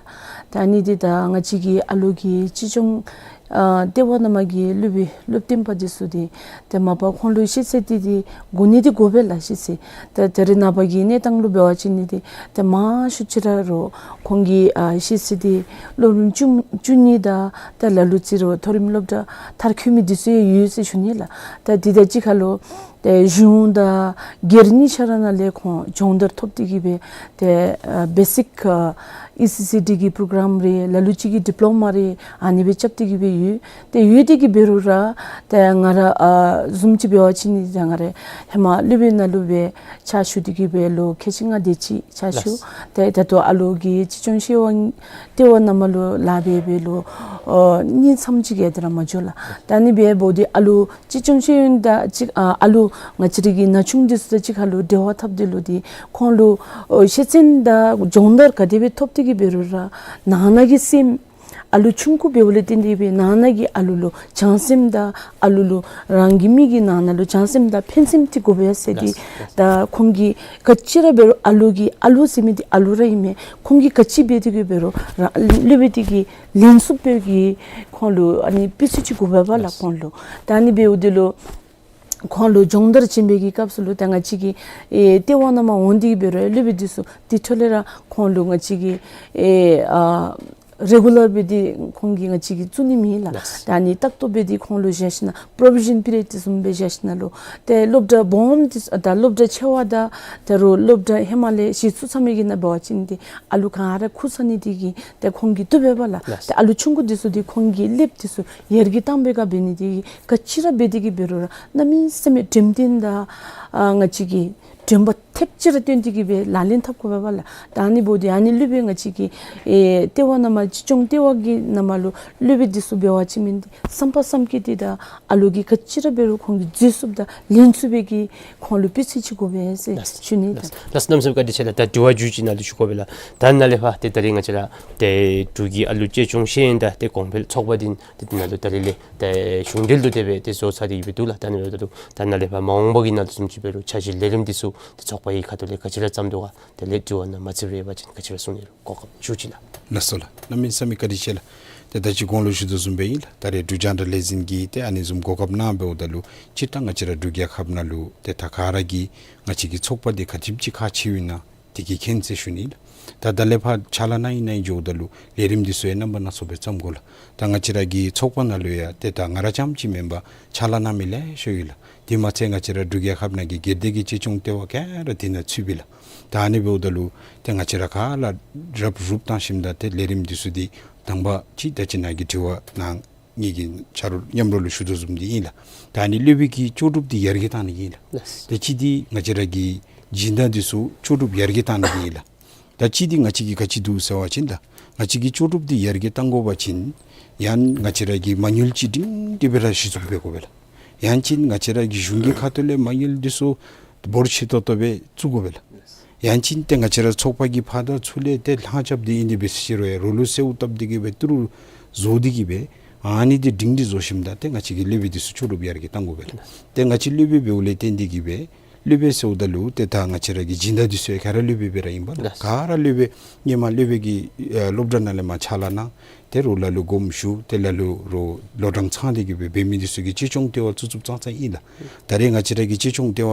ད་ཨ་ནི་འདི་ད་ང་བཅས་ཀྱི་ཨ་ལུ་གི་གཅེས་སྐྱོང་ཨ་ལྟེ་བ་ནང་མར་གྱི་སློབ་དཔོན་སློབ་སྟོན་པ་འདི་ཚུ་འདི་ཏེ་མ་པ་ཁོང་ལུ་ཤེས་ཚད་འདི་འདི་དགོ་ནི་འདི་དགོ་པས་ལགས། ཤེས་ཚད་ད་ད་རེས་ནངས་པ་གི་གནས་སྟངས་ལུ་འབད་བ་ཅིན་ནི་འདི་ཏེ་མང་ཤོས་ཅིག་ར་རོགས་ཁོང་གི་ཨ་ཤེས་ཚད་འདི་སློབ་རིམ་བཅུ་བཅུ་གཉིས་དང་ད་ལ་ལུ་རྩིས་རུང་མཐོ་རིམ་སློབ་གྲྭ་མཐར་འཁྱོལ་མི་འདི་ཚུ་ཡང་ཡོད་ཟེར་ཞུ་ནི་ལགས། ད་འདི་དང་གཅིག་ཁར་ལུ་ཏེ་གཞུང་དང་སྒེར་གཉིས་ཆ་ར་ནང་ལས་ཁོང་སྦྱོང་བརྡར་ཐོབ་སྟེ་གི་སྦེ་ཏེ་ཨ་བེ་སིཀ་ཨ་ཨི་སི་སི་ཌི་གི་པྲོ་གྲམ་རེ་ལ་ལུ་ཅིག་གིས་ཌི་པློ་མ་རེ་ཨ་ནི་སྦེ་རྐྱབ་སྟེ་གི་སྦེ་ཡོད། ཏེ་ཡོད་དེ་གི་འབད་རུང་ར་ཏེ་ང་ར་ཨ་བཟུམ་ཅིག་འབད་བ་ཅིན་ནི་ད་ང་ར་ཧེ་མ་སློབ་དཔོན་ནང་ལུ་སྦེ་ཕྱག་ཞུ་སྟེ་གི་སྦེ་ལོ་ཁལ་གཅིག་ལྔ་དེ་ཅིག་ཕྱག་ཞུ། ལགས། ཏེ་ད་ལྟོ་ཨ་ལུ་གི་གཅེས་སྐྱོང་ཤེས་ཡོན་ལྟེ་བ་ནང་མར་ལུ་ལཱ་འབད་འབད་ལོ་ཨ་གཉིས་ཙམ་ཅིག་གིས་དེ་ར་མ་འགྱོ་ལགས། ད་ཨ་ནི་སྦེ་འབདཝ་ད་ཨ་ལུ་གཅེས་སྐྱོང་ཤེས་ཡོན་དང་གཅིག་ཨ་ཨ་ལུ་ང་བཅས་ར་གི་ན་ཆུང་འདི་ཚུ་དང་གཅིག་ཁར་ལུ་འབྲེལ་བ་འཐབ་སྟེ་ལུ་འདི་ཁོང་ལུ་ཨོ་ཤེས་ཚད་དང་སྦྱོང་བརྡར་ག་དེ་སྦེ་ཐོབ་སྟེ་གི་འབད་རུང་ར་ནང་ན་གི་སེམས་ཨ་ལུ་ཆུང་ཀུ་འབདཝ་ལས་བརྟེན་ཏེ་སྦེ་ནང་ན་གི་ཨ་ལུ་ལུ་བྱང་སེམས་དང་ཨ་ལུ་ལུ་རང་གི་མི་གི་ནང་ན་ལུ་བྱང་སེམས་དང་ཕན་སེམས་འདི་དགོ་པས་ཟེར་ཏེ། ལགས་སོ། ད་ཁོང་གིས་ག་ཅི་ར་འབད་རུང་ཨ་ལུ་གི་ཨ་ལུ་ཟེར་མི་འདི་ཨ་ལུ་ར་ཨིན་མས། ཁོང་གིས་ག་ཅི་འབད་དེ་གི་འབད་རུང་ར་སློབ་དཔོན་འདི་གིས་ལན་ཚུ་འབད་གི་ཁོང་ལུ་ཨ་ནི་དཔེ་ཚུ་ཅིག་དགོ་པས་པ་ལགས། ལགས་སོ། ཁོང་ལུ་ད་ཨ་ནི་འབདཝ་ད་ལུ་ ཁོང་ལུ་སྦྱོང་བརྡར་བྱིན་པའི་གི་སྐབས་སུ་ལུ་ད་ང་བཅས་ཀྱི་ཨེ་ལྟེ་བ་ནང་མར་འོང་སྟེ་གི་འབད་རུང་སློབ་དཔོན་འདི་ཚུ་དེ་འཕྲོ་ལས་ར་ཁོང་ལུ་ང་བཅས་ཀྱི་ཨེ་ཨ་རེ་གུ་ལར་སྦེ་འདི་ཁོང་གིས་ང་བཅས་ཀྱིས་བཙུགས་ནི་མེད་ལགས། ལགས། ད་ཨ་ནི་ལྟག་ཏོ་སྦེ་འདི་ཁོང་ལུ་བཞག་ཞིནམ་ལས་པྲོ་བི་ཤཱན་པི་རི་ཡཌ་དེ་བཟུམ་སྦེ་བཞག་ཞིནམ་ལས་ལུ་ཏེ་སློབ་གྲྭ་སྦོམ་འདི་ད་སློབ་གྲྭ་ཆེ་བ་དང་ད་རུང་སློབ་གྲྭ་ཧེ་མ་ལས་གཞི་བཙུགས་ཚར་མི་གི་ནང་འབད་བ་ཅིན་འདི་ཨ་ལུ་ག་ར་ཁུག་ས་ནི་འདི་གིས་ཏེ་ཁོང་གིས་བཏུབ་པས་ལགས། ལགས། ཏེ་ཨ་ལུ་ཆུང་ཀུ་འདི་ཚུ་འདི་ཁོང་གིས་སློབ་འདི་ཚུ་ཡར་རྒྱས་བཏང་པའི་སྒང་འབད་ནི་འདི་གིས་ག་ཅི་ར་འབད་དེ་གི་འབད་རུང་ར་གནམ་མེད་ས་མེད་དྲན་རྟེན་དང་ཨ་ང་བཅས་ཀྱི་དྲན་པ་ཐེབས་ཅིག་ར་བཏོན་ཏེ་གི་སྦེ་ལག་ལེན་འཐབ་དགོ་པས་ལགས། ད་ཨ་ནི་འབདཝ་ད་ཨ་ནི་སློབ་དཔོན་ང་བཅས་ཀྱི་ཨེ་ལྟེ་བ་ནང་མར་གཅེས་སྐྱོང་ལྟེ་བ་གི་ནང་མར་ལུ་སློབ་དཔོན་འདི་ཚུ་འབད་བ་ཅིན་མིན་འདི་བསམ་པ་བསམ་གྱི་འདི་དང་ཨ་ལུ་གིས་ག་ཅི་ར་འབད་རུང་ཁོང་གིས་མཛད་ཚུགསཔ་དང་ལེན་ཚུགས་པའི་གི་ཁོང་ལུ་སྤུས་ཚད་ཅིག་དགོ་པས་ཟེར་ལགས། ཞུ་ནི། ལགས། ལགས། གནམ་མེད་ས་མེད་བཀའ་དྲིན་ཆེ་ལགས། ད་དྲི་བ་མཇུག་ཅིག་ནང་ལུ་ཞུ་དགོ་པས་ལགས། ད་ནཱ་ལས་ཕར་ཏེ་ད་རིས་ང་བཅས་ར་ཏེ་འབྲུག་གི་ཨ་ལུ་གཅེས་སྐྱོང་ཤེས་ཡོན་དང་ཏེ་གོང་འཕེལ་ཚོགས་པ་འདི་ཏེ་ནཱ་ལུ་ད་རིས་ལས་ཏེ་གཞུང་འབྲེལ་དུ་དེ་སྦེ་ཏེ་བཟོ་ཚར་ཏེ་ཡོདཔ་འདུག་ལགས། ད་ནི་འབདཝ་ད་ལུ་ད་ནཱ་ལས་ཕར་མ་འོངས་པ་གི་ནང་ལུ་བཟུམ་ཅིག་འབད་རུང་འཆར་གཞི་ལས་རིམ་འདི་ཚུ་ཏེ་ཚོགས་པ་གི་ཁ་ཐུག་ལས་ག་ཅི་ར་བརྩམ་དོ་ག་དེ་ལས་དྲི་བ་ནང་མ་ཚུད་རེ་བ་ཅིན་ག་ཅི་ར་གསུང་ནི་རུང་གོ་སྐབས་ཞུ་ཅི་ལགས། ལགས་སོ་ལགས། གནམ་མེད་ས་མེད་བཀའ་དྲིན་ཆེ་ལགས། ཏེ་ད་ཅི་གོང་ལུ་ཞུ་དོ་བཟུམ་སྦེ་ཨིན་ལགས། ད་རིས་འབྲུག་རྒྱང་བསྒྲགས་ལས་འཛིན་གྱིས་ཏེ་ཨ་ནི་བཟུམ་གོ་སྐབས་གནང་འབདཝ་ད་ལུ་སྤྱིར་བཏང་ང་བཅས་ར་འབྲུག་རྒྱལ་ཁབ་ནང་ལུ་ཏེ་ད་ག་ར་གིས་ང་བཅས་ཀྱི་ཚོགས་པ་འདི་ག་དེམ་ཅིག་ཁག་ཆེཝ་ཨིན་ན་དེ་གིས་མཁྱེན་ཟེར་ཞུ་ནི་ལགས། ད་ད་ལས་ཕར་ཕྱག་ལཱ་གནང་ཡི་གནང་ཡི་འགྱོཝ་ད་ལུ་ལས་རིམ་འདི་ཚུ་ཡང་རྣམ་པ་སྣ་ཚོགས་སྦེ་བརྩམ་དགོ་ལགས། ད་ང་བཅས་ར་གི་ཚོགས་པ་ནང་ལུ་ཡང་ཏེ་ད་ང་ར་རྐྱངམ་ཅིག་མེན་པར་ཕྱག་ལཱ་གནང་མི་ལེ་ཤ་ཡོད་ལགས། དེ་མ་ཚད་ང་བཅས་ར་འབྲུག་རྒྱལ་ཁབ་ནང་གི་སྒེར་སྡེ་གི་གཅེས་སྐྱོང་ལྟེ་བ་ག་ར་དེ་ནང་ཚུདཔ་ཨིན་ལགས། ད་ཨ་ནི་འབདཝ་ད་ལུ་ཏེ་ང་བཅས་ར་ག་ར་རུབ་རུབ་བཏང་ཞིནམ་ད་ཏེ་ལས་རིམ་འདི་ཚུ་འདི་དང་པ་ཅིག་ད་ཅི་ནཱ་གི་དྲི་བ་ནང་ངེ་གི་ཆ་རོགས་མཉམ་རོགས་ལུ་ཞུ་དོ་བཟུམ་འདི་ཨིན་ལགས། ད་ཨ་ནི་སློབ་དཔོན་གྱི་ལྕོགས་གྲུབ་འདི་ཡར་རྒྱས་བཏང་ནི་ཨིན་ལགས། ལགས། ཏེ་གཅིག་འདི་ང་བཅས་ར་གི་སྦྱིན་བདག་འདི་ཚུ་ལྕོགས་གྲུབ་ཡར་རྒྱས་བཏང་ནི་ཨིན་ལགས། ད་གཅིག་འདི་ང་བཅས་ཀྱི་ག་ཅི་འདུག་ཟེར་བ་ཅིན་ད་ང་བཅས་ཀྱི་ལྕོགས་གྲུབ་འདི་ཡར་རྒྱས་བཏང་དགོ་པ་ཅིན་ཡང་ང་བཅས་ར་གི་མ་དངུལ་ཅིག་སྒྲིང་སྒྲི་སྦེ་ར་གཞི་བཙུགས་འབད་དགོ་པས་ལགས། ཡང་ཅིན་ང་བཅས་ར་གི་གཞུང་གི་ཁ་ཐུག་ལས་མ་དངུལ་འདི་ཚུ་འབོར་ཆེ་ཏོག་ཏོ་སྦེ་བཙུགས་དགོ་པས་ལགས། ཡང་ཅིན་ཏེ་ང་བཅས་ར་ཚོགས་པ་གི་ཕར་དང་ཚུར་ལས་ཏེ་ལྷང་རྐྱབ་སྟེ་ཨིན་ཏེ་འབད་ཟེར་རུང་ཡང་རོགས་ལུ་གསོལཝ་བཏབ་སྟེ་གི་སྦེ་ཏི་རུ་བཟོ་སྟེ་གི་སྦེ་ཨ་ནི་འདི་སྒྲིང་སྒྲི་བཟོ་ཞིནམ་ད་ཏེ་ང་བཅས་ཀྱི་སློབ་དཔོན་འདི་ཚུ་ལྕོགས་གྲུབ་ཡར་རྒྱས་བཏང་དགོ་པས་ལགས། ཏེ་ང་བཅས་སློབ་དཔོན་འབདཝ་ལས་བརྟེན་ཏེ་གི་སྦེ་སློབ་དཔོན་ཟེརཝ་ད་ལུ་ཏེ་ད་ང་བཅས་ར་གི་སྦྱིན་བདག་འདི་ཚུ་ཡང་ག་ར་སློབ་དཔོན་སྦེ་ར་ཨིན་པས་ལགས། ལགས། ག་ར་སློབ་དཔོན་ཧེ་མ་སློབ་དཔོན་གྱིས་ཨ་སློབ་གྲྭ་ནང་ལས་མར་ཕྱག་ལཱ་གནང་། ཏེ་རོགས་ལ་ལུ་དགོངསམ་ཞུ། ཏེ་ལ་ལུ་རོགས་ལོ་གྲངས་ཚང་སྟེ་གི་སྦེ་འབད་མི་འདི་ཚུ་གིས་གཅེས་སྐྱོང་ལྟེ་བ་བཙུགས་བཙུགསཔ་ཙང་ཙང་ཨིན་ལགས། ད་རེས་ང་བཅས་ར་གི་གཅེས་སྐྱོང་ལྟེ་བ་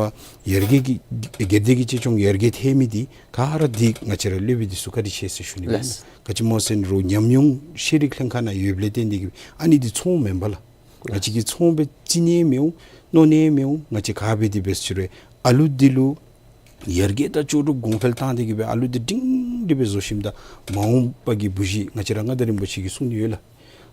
ཡར་རྒྱས་ཀྱི་སྒེར་སྡེ་གི་གཅེས་སྐྱོང་ཡར་རྒྱས་ཐལ་མི་འདི་ག་ར་འདི་ང་བཅས་ར་སློབ་དཔོན་འདི་ཚུ་བཀའ་དྲིན་ཆེ་ཟེར་ཞུ་ནི་ཨིན་ལགས། ལགས། ག་ཅི་སྨོ་ཟེར་རུང་ཉམས་མྱོང་ཤེས་རིག་ལྷན་ཁག་ནང་ཡོདཔ་ལས་བརྟེན་ཏེ་གི་སྦེ་ཨ་ནི་འདི་ཚོང་མེན་པས་ལགས། ང་བཅས་ཀྱིས་ཚོང་སྦེ་བརྩི་ནི་མི་འོང་། གནོད་ནི་མི་འོང་། ང་བཅས་ག་འབད་དེ་འབད་ཟེར་རུང་ཨ་ལུ་འདི་ལུ་ཡར་རྒྱས་དང་ལྕོགས་གྲུབ་གོང་འཕེལ་བཏང་སྟེ་གི་སྦེ་ཨ་ལུ་འདི་སྒྲིང་སྒྲི་སྦེ་བཟོ་ཞིནམ་ད་མ་འོངས་པ་གི་བུ་གཞི་ང་བཅས་ར་མངའ་བདག་རིན་པོ་ཆེ་གིས་གསུང་ནི་ཡོད་ལགས།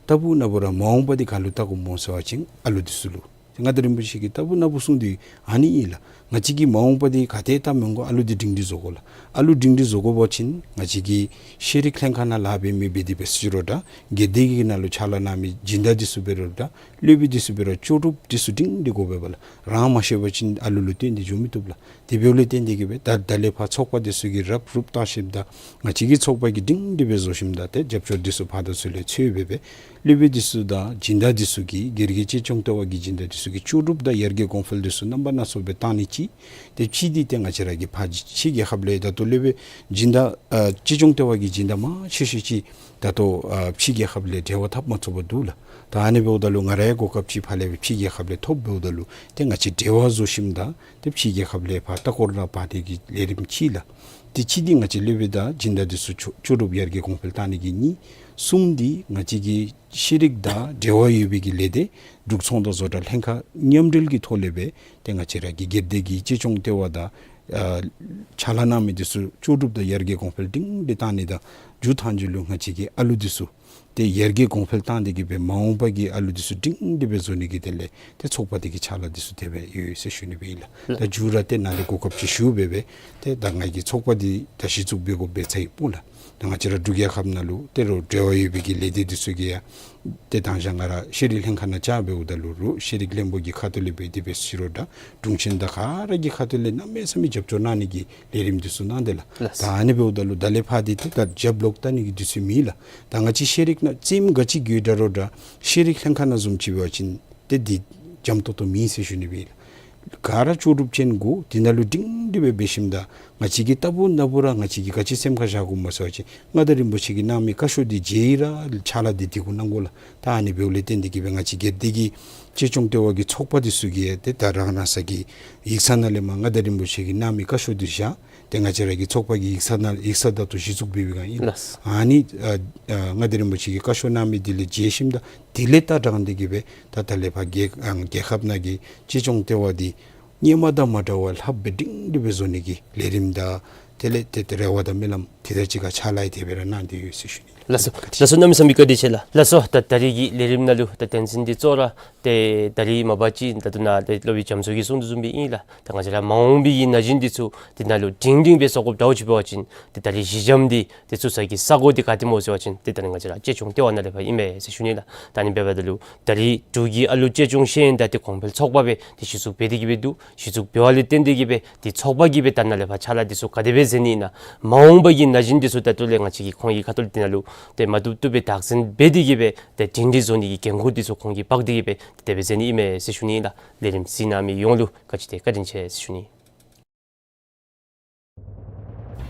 ལྟ་བུ་ན་བུ་ར་མ་འོངས་པ་འདི་ག་ལུ་བལྟ་དགོཔ་སྨོ་ཟེར་བ་ཅིན་ཨ་ལུ་འདི་ཚུ་ལུ། མངའ་བདག་རིན་པོ་ཆེ་གིས་ལྟ་བུ་ན་བུ་གསུང་སྟེ་ཨ་ནི་ཨིན་ལགས། ང་བཅས་ཀྱི་མ་འོངས་པ་འདི་ག་ཏེ་བལྟ་མི་དགོ། ཨ་ལུ་འདི་སྒྲིང་སྒྲི་བཟོ་དགོ་ལགས། ཨ་ལུ་སྒྲིང་སྒྲི་བཟོ་དགོ་པ་ཅིན་ང་བཅས་ཀྱི་ཤེས་རིག་ལྷན་ཁག་ནང་ལཱ་འབད་མི་འབད་དེ་འབད་ཟེར་རུང་ད་སྒེར་སྡེ་གི་ནང་ལུ་ཕྱག་ལཱ་གནང་མི་སྦྱིན་བདག་འདི་ཚུ་འབད་རུང་ད་སློབ་དཔོན་འདི་ཚུ་འབད་རུང་ལྕོགས་གྲུབ་འདི་ཚུ་སྒྲིང་སྒྲི་དགོ་པས་ལགས། རང་མ་ཤེས་པ་ཅིན་ཨ་ལུ་ལུ་སྟོན་ཏེ་འགྱོ་མི་བཏུབ་ལགས། དེ་འབདཝ་ལས་བརྟེན་ཏེ་གི་སྦེ་ད་ད་ལས་ཕར་ཚོགས་པ་འདི་ཚུ་གིས་རུབ་རུབ་བཏང་ཞིནམ་ད་ང་བཅས་ཀྱི་ཚོགས་པ་གིས་སྒྲིང་སྒྲི་སྦེ་བཟོ་ཞིནམ་ད་ཏེ་རྒྱབ་སྐྱོར་འདི་ཚུ་ཕར་དང་ཚུར་ལས་འཚོལ་སྦེ་སྦེ་སློབ་དཔོན་འདི་ཚུ་དང་སྦྱིན་བདག་འདི་ཚུ་གིས་སྒེར་གྱི་གཅེས་སྐྱོང་ལྟེ་བ་གི་སྦྱིན་བདག་འདི་ཚུ་གིས་ལྕོགས་གྲུབ་དང་ཡར་རྒྱས་གོང་འཕེལ་འདི་ཚུ་རྣམ་པ་སྣ་ཚོགས་སྦེ་བཏང་ནི་གཅིག། ཏེ་གཅིག་འདི་ཏེ་ང་བཅས་ར་གི་ཕར་ཕྱི་རྒྱལ་ཁབ་ལས་ད་ལྟོ་སློབ་དཔོན་སྦྱིན་བདག་ཨ་གཅེས་སྐྱོང་ལྟེ་བ་གི་སྦྱིན་བདག་མང་ཆེ་ཤོས་ཅིག་ད་ལྟོ་ཨ་ཕྱི་རྒྱལ་ཁབ་ལས་འབྲེལ་བ་འཐབ་མ་ཚུགས་པར་འདུག་ལགས། ད་ཨ་ནི་འབདཝ་ད་ལུ་ང་ར་ཡང་གོ་སྐབས་ཅིག་ཕར་ལས་སྦེ་ཕྱི་རྒྱལ་ཁབ་ལས་ཐོབ་འབདཝ་ད་ལུ་ཏེ་ང་བཅས་འབྲེལ་བ་བཟོ་ཞིནམ་ད་ཏེ་ཕྱི་རྒྱལ་ཁབ་ལས་ཕར་ལྟ་སྐོར་ར་འབག་སྟེ་གི་ལས་རིམ་གཅིག་ལགས། ཏེ་གཅིག་འདི་ང་བཅས་སློབ་དཔོན་དང་སྦྱིན་བདག་འདི་ཚུ་ལྕོགས་ལྕོགས་གྲུབ་ཡར་རྒྱས་གོང་འཕེལ་བཏང་ནི་གི་གཉིས། གསུམ་འདི་ང་བཅས་ཀྱི་ཤེས་རིག་དང་འབྲེལ་བ་ཡོད་པའི་གི་ལས་སྡེ་འབྲུག་ཚོང་དང་བཟོ་གྲྭ་ལྷན་ཁག་མཉམ་འབྲེལ་གྱི་ཐོག་ལས་སྦེ་ཏེ་ང་བཅས་ར་གི་སྒེར་སྡེ་གི་གཅེས་སྐྱོང་ལྟེ་བ་དང་ཨ་ཕྱག་ལཱ་གནང་མི་འདི་ཚུ་ལྕོགས་གྲུབ་དང་ཡར་རྒྱས་གོང་འཕེལ་སྒྲིང་སྒྲི་བཏང་ནི་དང་མཇུག་མཐའ་མཇུག་ལུ་ང་བཅས་ཀྱི་ཨ་ལུ་འདི་ཚུ་ཏེ་ཡར་རྒྱས་གོང་འཕེལ་བཏང་སྟེ་གི་སྦེ་མ་འོངས་པ་གི་ཨ་ལུ་འདི་ཚུ་སྒྲིང་སྒྲི་སྦེ་བཟོ་ནི་གི་དོན་ལས་ཏེ་ཚོགས་པ་འདི་གི་ཕྱག་ལཱ་འདི་ཚུ་དེ་སྦེ་ཡོད་ཟེར་ཞུ་ནི་སྦེ་ཨིན་ལགས། ལགས། ད་མཇུག་ར་ཏེ་ནཱ་ལས་གོ་སྐབས་ཅིག་ཞུ་སྦེ་སྦེ་ཏེ་ད་ང་གི་ཚོགས་པ་འདི་ད་གཞི་བཙུགས་འབད་དགོཔ་འབད་ཚར་ཡི་སྨོ་ལགས། ད་ང་བཅས་ར་འབྲུག་རྒྱལ་ཁབ་ནང་ལུ་ཏེ་རོགས་འབྲེལ་བ་ཡོད་པའི་གི་ལས་སྡེ་འདི་ཚུ་གིས་ཡང་ཏེ་དང་ཞག་ང་ར་ཤེས་རིག་ལྷན་ཁག་ནང་བཅར་འབདཝ་ད་ལུ་རོགས་ཤེས་རིག་བློན་པོ་གི་ཁ་ཐུག་ལས་འབད་དེ་འབད་ཟེར་རུང་ད་དྲུང་ཆེན་དང་ག་ར་གི་ཁ་ཐུག་ལས་གནམ་མེད་ས་མེད་རྒྱབ་སྐྱོར་གནང་ནི་གི་ལས་རིམ་འདི་ཚུ་གནང་སྟེ་ལགས། ལགས། ད་ཨ་ནི་འབདཝ་ད་ལུ་ད་ལས་ཕར་འདི་ཏེ་ད་རྒྱབ་ལོག་བལྟ་ནི་གི་དུས་ཚོད་མེད་ལགས། ད་ང་བཅས་ཤེས་རིག་ནང་རྩེདམོ་ག་ཅི་གི་ཡོད་ད་རུང་ད་ཤེས་རིག་ལྷན་ཁག་ནང་བཟུམ་ཅིག་འབད་བ་ཅིན་ཏེ་འདི་འཇམ་ཏོང་ཏོ་མེད་ཟེར་ཞུ་ནི་སྦེ་ཨིན་ལགས། ག་ར་ལྕོགས་གྲུབ་ཅན་དགོ། དེ་ནང་ལུ་སྒྲིང་སྒྲི་སྦེ་འབད་ཞིནམ་ད་ང་བཅས་ཀྱིས་ལྟ་བུ་ན་བུ་ར་ང་བཅས་ཀྱིས་ག་ཅི་སེམས་ཁར་བཞག་དགོཔ་སྨོ་ཟེར་བ་ཅིན་མངའ་བདག་རིན་པོ་ཆེ་གིས་གནང་མི་བཀའ་ཤོག་འདི་མཇལ་ཡི་ར་ཕྱག་ལཱ་འདི་འདི་གུ་གནང་དགོ་ལགས། ད་ཨ་ནི་འབདཝ་ལས་བརྟེན་ཏེ་གིས་སྦེ་ང་བཅས་སྒེར་སྡེ་གི་གཅེས་སྐྱོང་ལྟེ་བ་གི་ཚོགས་པ་འདི་ཚུ་གིས་ཡང་ཏེ་ད་རང་རང་སོ་གི་ཡིག་ཚང་ནང་ལས་མར་མངའ་བདག་རིན་པོ་ཆེ་གིས་གནང་མི་བཀའ་ཤོག་འདི་བཞག། ཏེ་ང་བཅས་ར་གི་ཚོགས་པ་གི་ཡིག་ཚང་ནང་ཡིག་ཚང་བདའ་ཏོ་གཞི་བཙུགས་འབད་བའི་སྒང་ཨིན། ལགས། ཨ་ནི་ཨ་ཨ་མངའ་བདག་རིན་པོ་ཆེ་གིས་བཀའ་ཤོག་གནང་མི་འདི་ལས་མཇལ་ཞིནམ་ད་དེ་ལས་ད་དྲངས་ཏེ་གིས་སྦེ་ད་ད་ལས་ཕར་རྒྱལ་ཨ་རྒྱལ་ཁབ་ནང་གི་གཅེས་སྐྱོང་ལྟེ་བ་འདི་སྔོན་མ་དང་མ་འདྲ་བར་ལྷགཔ་སྦེ་སྒྲིང་སྒྲི་སྦེ་བཟོ་ནི་གི་ལས་རིམ་དང་དེ་ལས་ཏེ་ཏེ་རེ་བ་དང་སྨོན་ལམ་དེ་དང་གཅིག་ཁར་ཕྱག་ལཱ་ཡང་དེ་སྦེ་ར་གནང་སྟེ་ཡོད་ཟེར་ཞུ་ནི། ལགས་སོ། ལགས་སོ། གནམ་མེད་ས་མེད་བཀའ་དྲིན་ཆེ་ལགས། ལགས་སོ། ད་ད་རིས་ཀྱི་ལས་རིམ་ནང་ལུ་ད་དོན་ཚན་འདི་གཙོ་བོ་ར་ཏེ་ད་རིས་མ་པ་ཅིག་ད་ལྟོ་ནཱ་ཏེ་སློབ་དཔོན་རྒྱ་མཚོ་གིས་གསུངས་དོ་བཟུམ་སྦེ་ཨིན་ལགས། ད་ང་བཅས་ར་མ་འོངས་པའི་གི་ན་གཞོན་འདི་ཚུ་འདི་ནང་ལུ་སྒྲིང་སྒྲིང་སྦེ་བཟོ་དགོཔ་འདྲཝ་ཅིག་འབད་བ་ཅིན་ཏེ་ད་རིས་གཞི་འགྱམ་འདི་ཏེ་བཙུགས་ས་གི་ས་གོ་འདི་ག་ཏེ་སྨོ་ཟེར་བ་ཅིན་ཏེ་ད་རིས་ང་བཅས་ར་གཅེས་སྐྱོང་ལྟེ་བ་ནང་ལས་ཕར་ཨིན་མས་ཟེར་ཞུ་ནི་ལགས། ད་ཨ་ནི་འབདཝ་ད་ལུ་ད་རིས་འབྲུག་གི་ཨ་ལུ་གཅེས་སྐྱོང་ཤེས་ཡོན་དང་ཏེ་གོང་འཕེལ་ཚོགས་པ་སྦེ་ཏེ་གཞི་བཙུགས་འབད་དེ་གིས་སྦེ་འདུག། གཞི་བཙུགས་འབད་བ་ལས་བརྟེན་ཏེ་གིས་སྦེ་ཏེ་ཚོགས་པ་གིས་སྦེ་ད་ནཱ་ལས་ཕར་ཕྱག་ལཱ་འདི་ཚུ་ག་དེ་སྦེ་མཛད་ནི་ཨིན་ན་མ་འོངས་པ་གི་ན་གཞོན་འདི་ཚུ་ད་ལྟོ་ལས་ང་བཅས་ཀྱིས་ཁོང་གི་ཁ་ཐུག་ལས་འདི་ནང་ལུ་ཏེ་མ་བཏུབ་བཏུབ་སྦེ་བདག་འཛིན་འབད་དེ་གིས་སྦེ་ཏེ་སྒྲིང་སྒྲི་བཟོ་ནི་གི་འགན་ཁུར་འདི་ཚུ་ཁོང་གིས་འབག་སྟེ་གིས་སྦེ་དེ་སྦེ་མཛད་ནི་ཨིན་མས་ཟེར་ཞུ་ནི་ཨིན་ལགས། ལས་རིམ་གཟིགས་གནང་མི་ཡོངས་ལུ་བཀའ་དྲིན་ཆེ་བཀའ་དྲིན་ཆེ་ཟེར་ཞུ་ནི།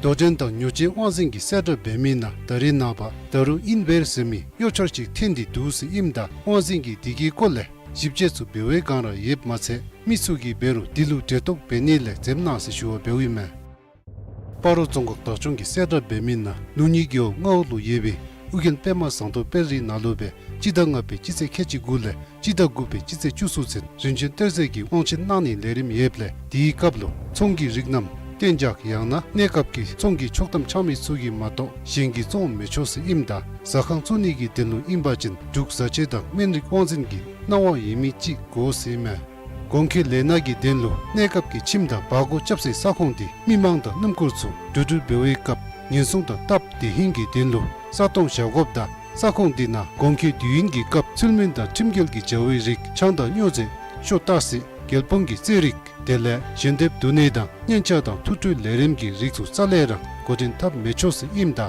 རྡོ་འགྲེལ་དང་མྱུར་མཇལ་དབང་འཛིན་གྱིས་གསལ་བསྒྲགས་འབད་མི་ནང་ད་རིས་ནངས་པ་ད་རུང་ཨིན་བེར་ཟེར་མི་གཡོ་འཆར་ཅིག་ཐོན་ཏེ་འདུག་ཟེར་ཨིནམ་ད་དབང་འཛིན་གྱིས་དེ་གི་སྐོར་ལས་ཞིབ་དཔྱད་ཚུ་འབད་བའི་སྒང་ར་ཡོདཔ་མ་ཚད་མི་ཚུ་གིས་འབད་རུང་དེ་ལུ་འབྲེལ་གཏོགས་འབད་ནི་ལས་འཛེམ་གནང་ཟེར་ཞུ་བ་འབདཝ་ཨིན་མས། སྤ་རོ་རྫོང་ཁག་བདག་སྐྱོང་གིས་གསལ་བསྒྲགས་འབད་མི་ནང་ལུགས་གཉིས་རྒེད་འོག་རྔ་བ་ལུ་ཡོད་པའི་ཨོ་རྒྱན་པདྨ་ཟངས་མདོག་དཔལ་རི་ནང་ལུ་སྦེ་སྤྱི་ཟླ་ལྔ་པའི་སྤྱི་ཚེས་ཁལ་གཅིག་དགུ་ལས་སྤྱི་ཟླ་དགུ་པའི་སྤྱི་ཚེས་བཅུ་གསུམ་ཚུན་རིན་ཆེན་གཏེར་མཛོད་ཀྱིས་དབང་ཆེན་གནང་ནིའི་ལས་རིམ་ཡོདཔ་ལས་དེའི་སྐབས་ལུ་ཚོང་གི་རིགས་རྣམས་གཏན་འཇགས་ཡང་ན་གནས་སྐབས་ཀྱི་ཚོང་གི་ཆོག་ཐམ་འཆང་མི་ཚུ་གིས་མ་གཏོགས་གཞན་གྱིས་བཙོང་མི་ཆོག་ཟེར་ཨིནམ་ད་ཟ་ཁང་བཙུགས་ནི་གི་དོན་ལུ་ཨིན་པ་ཅིན་འབྲུག་བཟའ་ཆས་དང་སྨན་རིགས་དབང་འཛིན་གྱི་གནང་བ་ཡོད་མི་ཅིག་དགོ་ཟེར་ཨིན་མས། གོང་འཁོད་ལས་སྣ་གི་དོན་ལུ་གནས་སྐབས་ཀྱི་ཁྱིམ་དང་བར་སྐོར་རྐྱབ་སའི་ས་ཁོངས་དེ་མི་མང་དང་སྣུམ་འཁོར་ཚུ་འགྲོ་འགྲུལ་འབད་བའི་སྐབས་ཉེན་སྲུང་དང་སྟབས་བདེ་ཧིང་གི་དོན་ལུ་ས་སྟོང་བཞག་དགོཔ་དང་ས་ཁོངས་དེ་ནང་གོང་འཁོད་དུས་ཡུན་གྱི་སྐབས་ཚུལ་མིན་དང་ཁྲིམས་འགལ་གྱི་བྱ་བའི་རིགས་ཆང་དང་སྨྱོ་རྫས་ཤོ་ཏག་སི་རྒྱལ་ཕམ་གྱི་རྩེད་རིགས་དེ་ལས་ཞལ་འདེབས་བསྡུ་ནི་དང་སྙན་ཆ་དང་ཐུགས་སྤྲོའི་ལས་རིམ་གྱི་རིགས་ཚུ་རྩ་ལས་ར་འགོ་འདྲེན་འཐབ་མི་ཆོག་ཟེར་ཨིནམ་ད་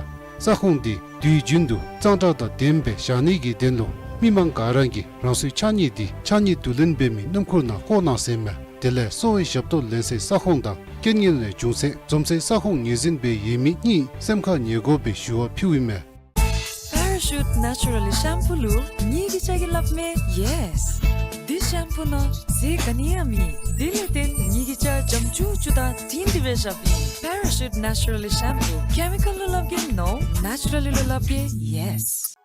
ས་ཁོངས་དེ་དུས་རྒྱུན་དུ་གཙང་སྦྲ་དང་ལྡནམ་སྦེ་བཞག་ནི་གི་དོན་ལུ་མི་མང་ག་ར་གིས་རང་སོའི་ཕྱགས་སྙིགས་དེ་ཕྱགས་སྙིགས་བསྡུ་ལེན་འབད་མི་སྣུམ་འཁོར་ནང་བཀོ་གནང་ཟེར་ཨིན་མས། དེ་ལས་གསོ་བའི་ཞབས་ཏོག་ལེན་སའི་ས་ཁོངས་དང་རྐྱེན་ངན་ལས་བྱུང་སའི་འཛོམས་སའི་ས་ཁོངས་ངོས་འཛིན་འབད་ཡོད་མི་གཉིས་སེམས་ཁར་ངེས་དགོ་པའི་ཞུ་བ་ཕུལཝ་ཨིན་མས། Parachute Naturally Shampoo ལུ་ངེ་གི་སྐྱ་གིས་སླབ་མས་yes། འདི་ཤེམ་པུ་ནང་ཟས་ག་ནི་ཡང་མེད། དེ་ལས་བརྟེན་ངེ་གི་སྐྱ་འཇམ་ཅུག་ཅུ་དང་དྲིང་སྒྲི་སྦེ་བཞགཔ་ཨིན། Parachute Naturally Shampoo. Chemical ལུ་སླབ་གེ་no, naturally ལུ་སླབ་གེ་yes།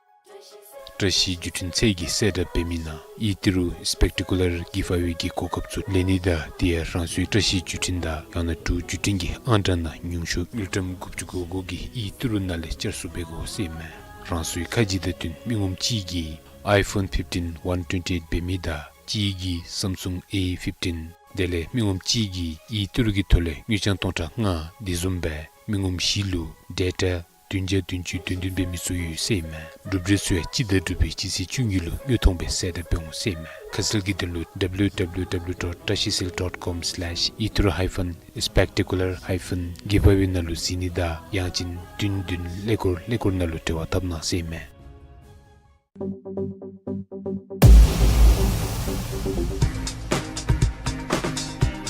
བཀྲ་ཤིས་བརྒྱུད་འཕྲིན་ཚད་ཀྱིས་གསལ་བསྒྲགས་འབད་མི་ནང་ཨི་ཏི་རུ་སི་པེག་ཊི་ཀུ་ལར་གི་ཕ་ཝེ་གི་གོ་སྐབས་ཚུ་ལེན་ནི་དང་དེ་ཡང་རང་སོའི་བཀྲ་ཤིས་བརྒྱུད་འཕྲིན་དང་ཡང་ན་འབྲུག་བརྒྱུད་འཕྲིན་གྱི་ཨང་གྲངས་ནང་ཉུང་ཤོས་དངུལ་ཀྲམ་དགུ་བཅུ་གོ་དགུ་གི་ཨི་ཏི་རུ་ནང་ལས་བསྐྱར་བཟོ་འབད་དགོ་ཟེར་ཨིན་མས། རང་སོའི་ཁ་རྗེ་དང་བསྟུན་མི་ངོམ་གཅིག་གིས་ཨའི་ཕོན་ཕིཕ་ཊིན་ཝན་ཊུ་ཝེན་ཊི་ཨེཊ་འབད་མི་དང་གཅིག་གིས་སམ་སུང་ཨེ་ཕིཕ་ཊིན་དེ་ལས་མི་ངོམ་གཅིག་གིས་ཨི་ཏི་རུ་གི་ཐོག་ལས་དངུལ་རྐྱང་སྟོང་ཕྲག་ལྔ་དེ་བཟུམ་སྦེ་མི་ངོམ་བཞི་ལུ་ཌེ་ཊ་བདུན་བརྒྱ་བདུན་ཅུ་དོན་བདུན་འབད་མི་ཚུ་ཡོད་ཟེར་ཨིན་མས། གྲུབ་འབྲས་ཚུ་ཡང་སྤྱི་ཟླ་དྲུག་པའི་སྤྱི་ཚེས་བཅུ་གཉིས་ལུ་དངོས་མཐོང་སྦེ་གསལ་བསྒྲགས་འབད་འོང་ཟེར་ཨིན་མས། ཁ་གསལ་གྱི་དོན་ལུ་W W W dot trashiesale dot com slash itru hyphen spectacular hyphen giveaway ནང་ལུ་གཟིགས་ནི་དང་ཡང་ཅིན་བདུན་བདུན་ཀླད་ཀོར་ཀླད་ཀོར་ནང་ལུ་འབྲེལ་བ་འཐབ་གནང་ཟེར་ཨིན་མས།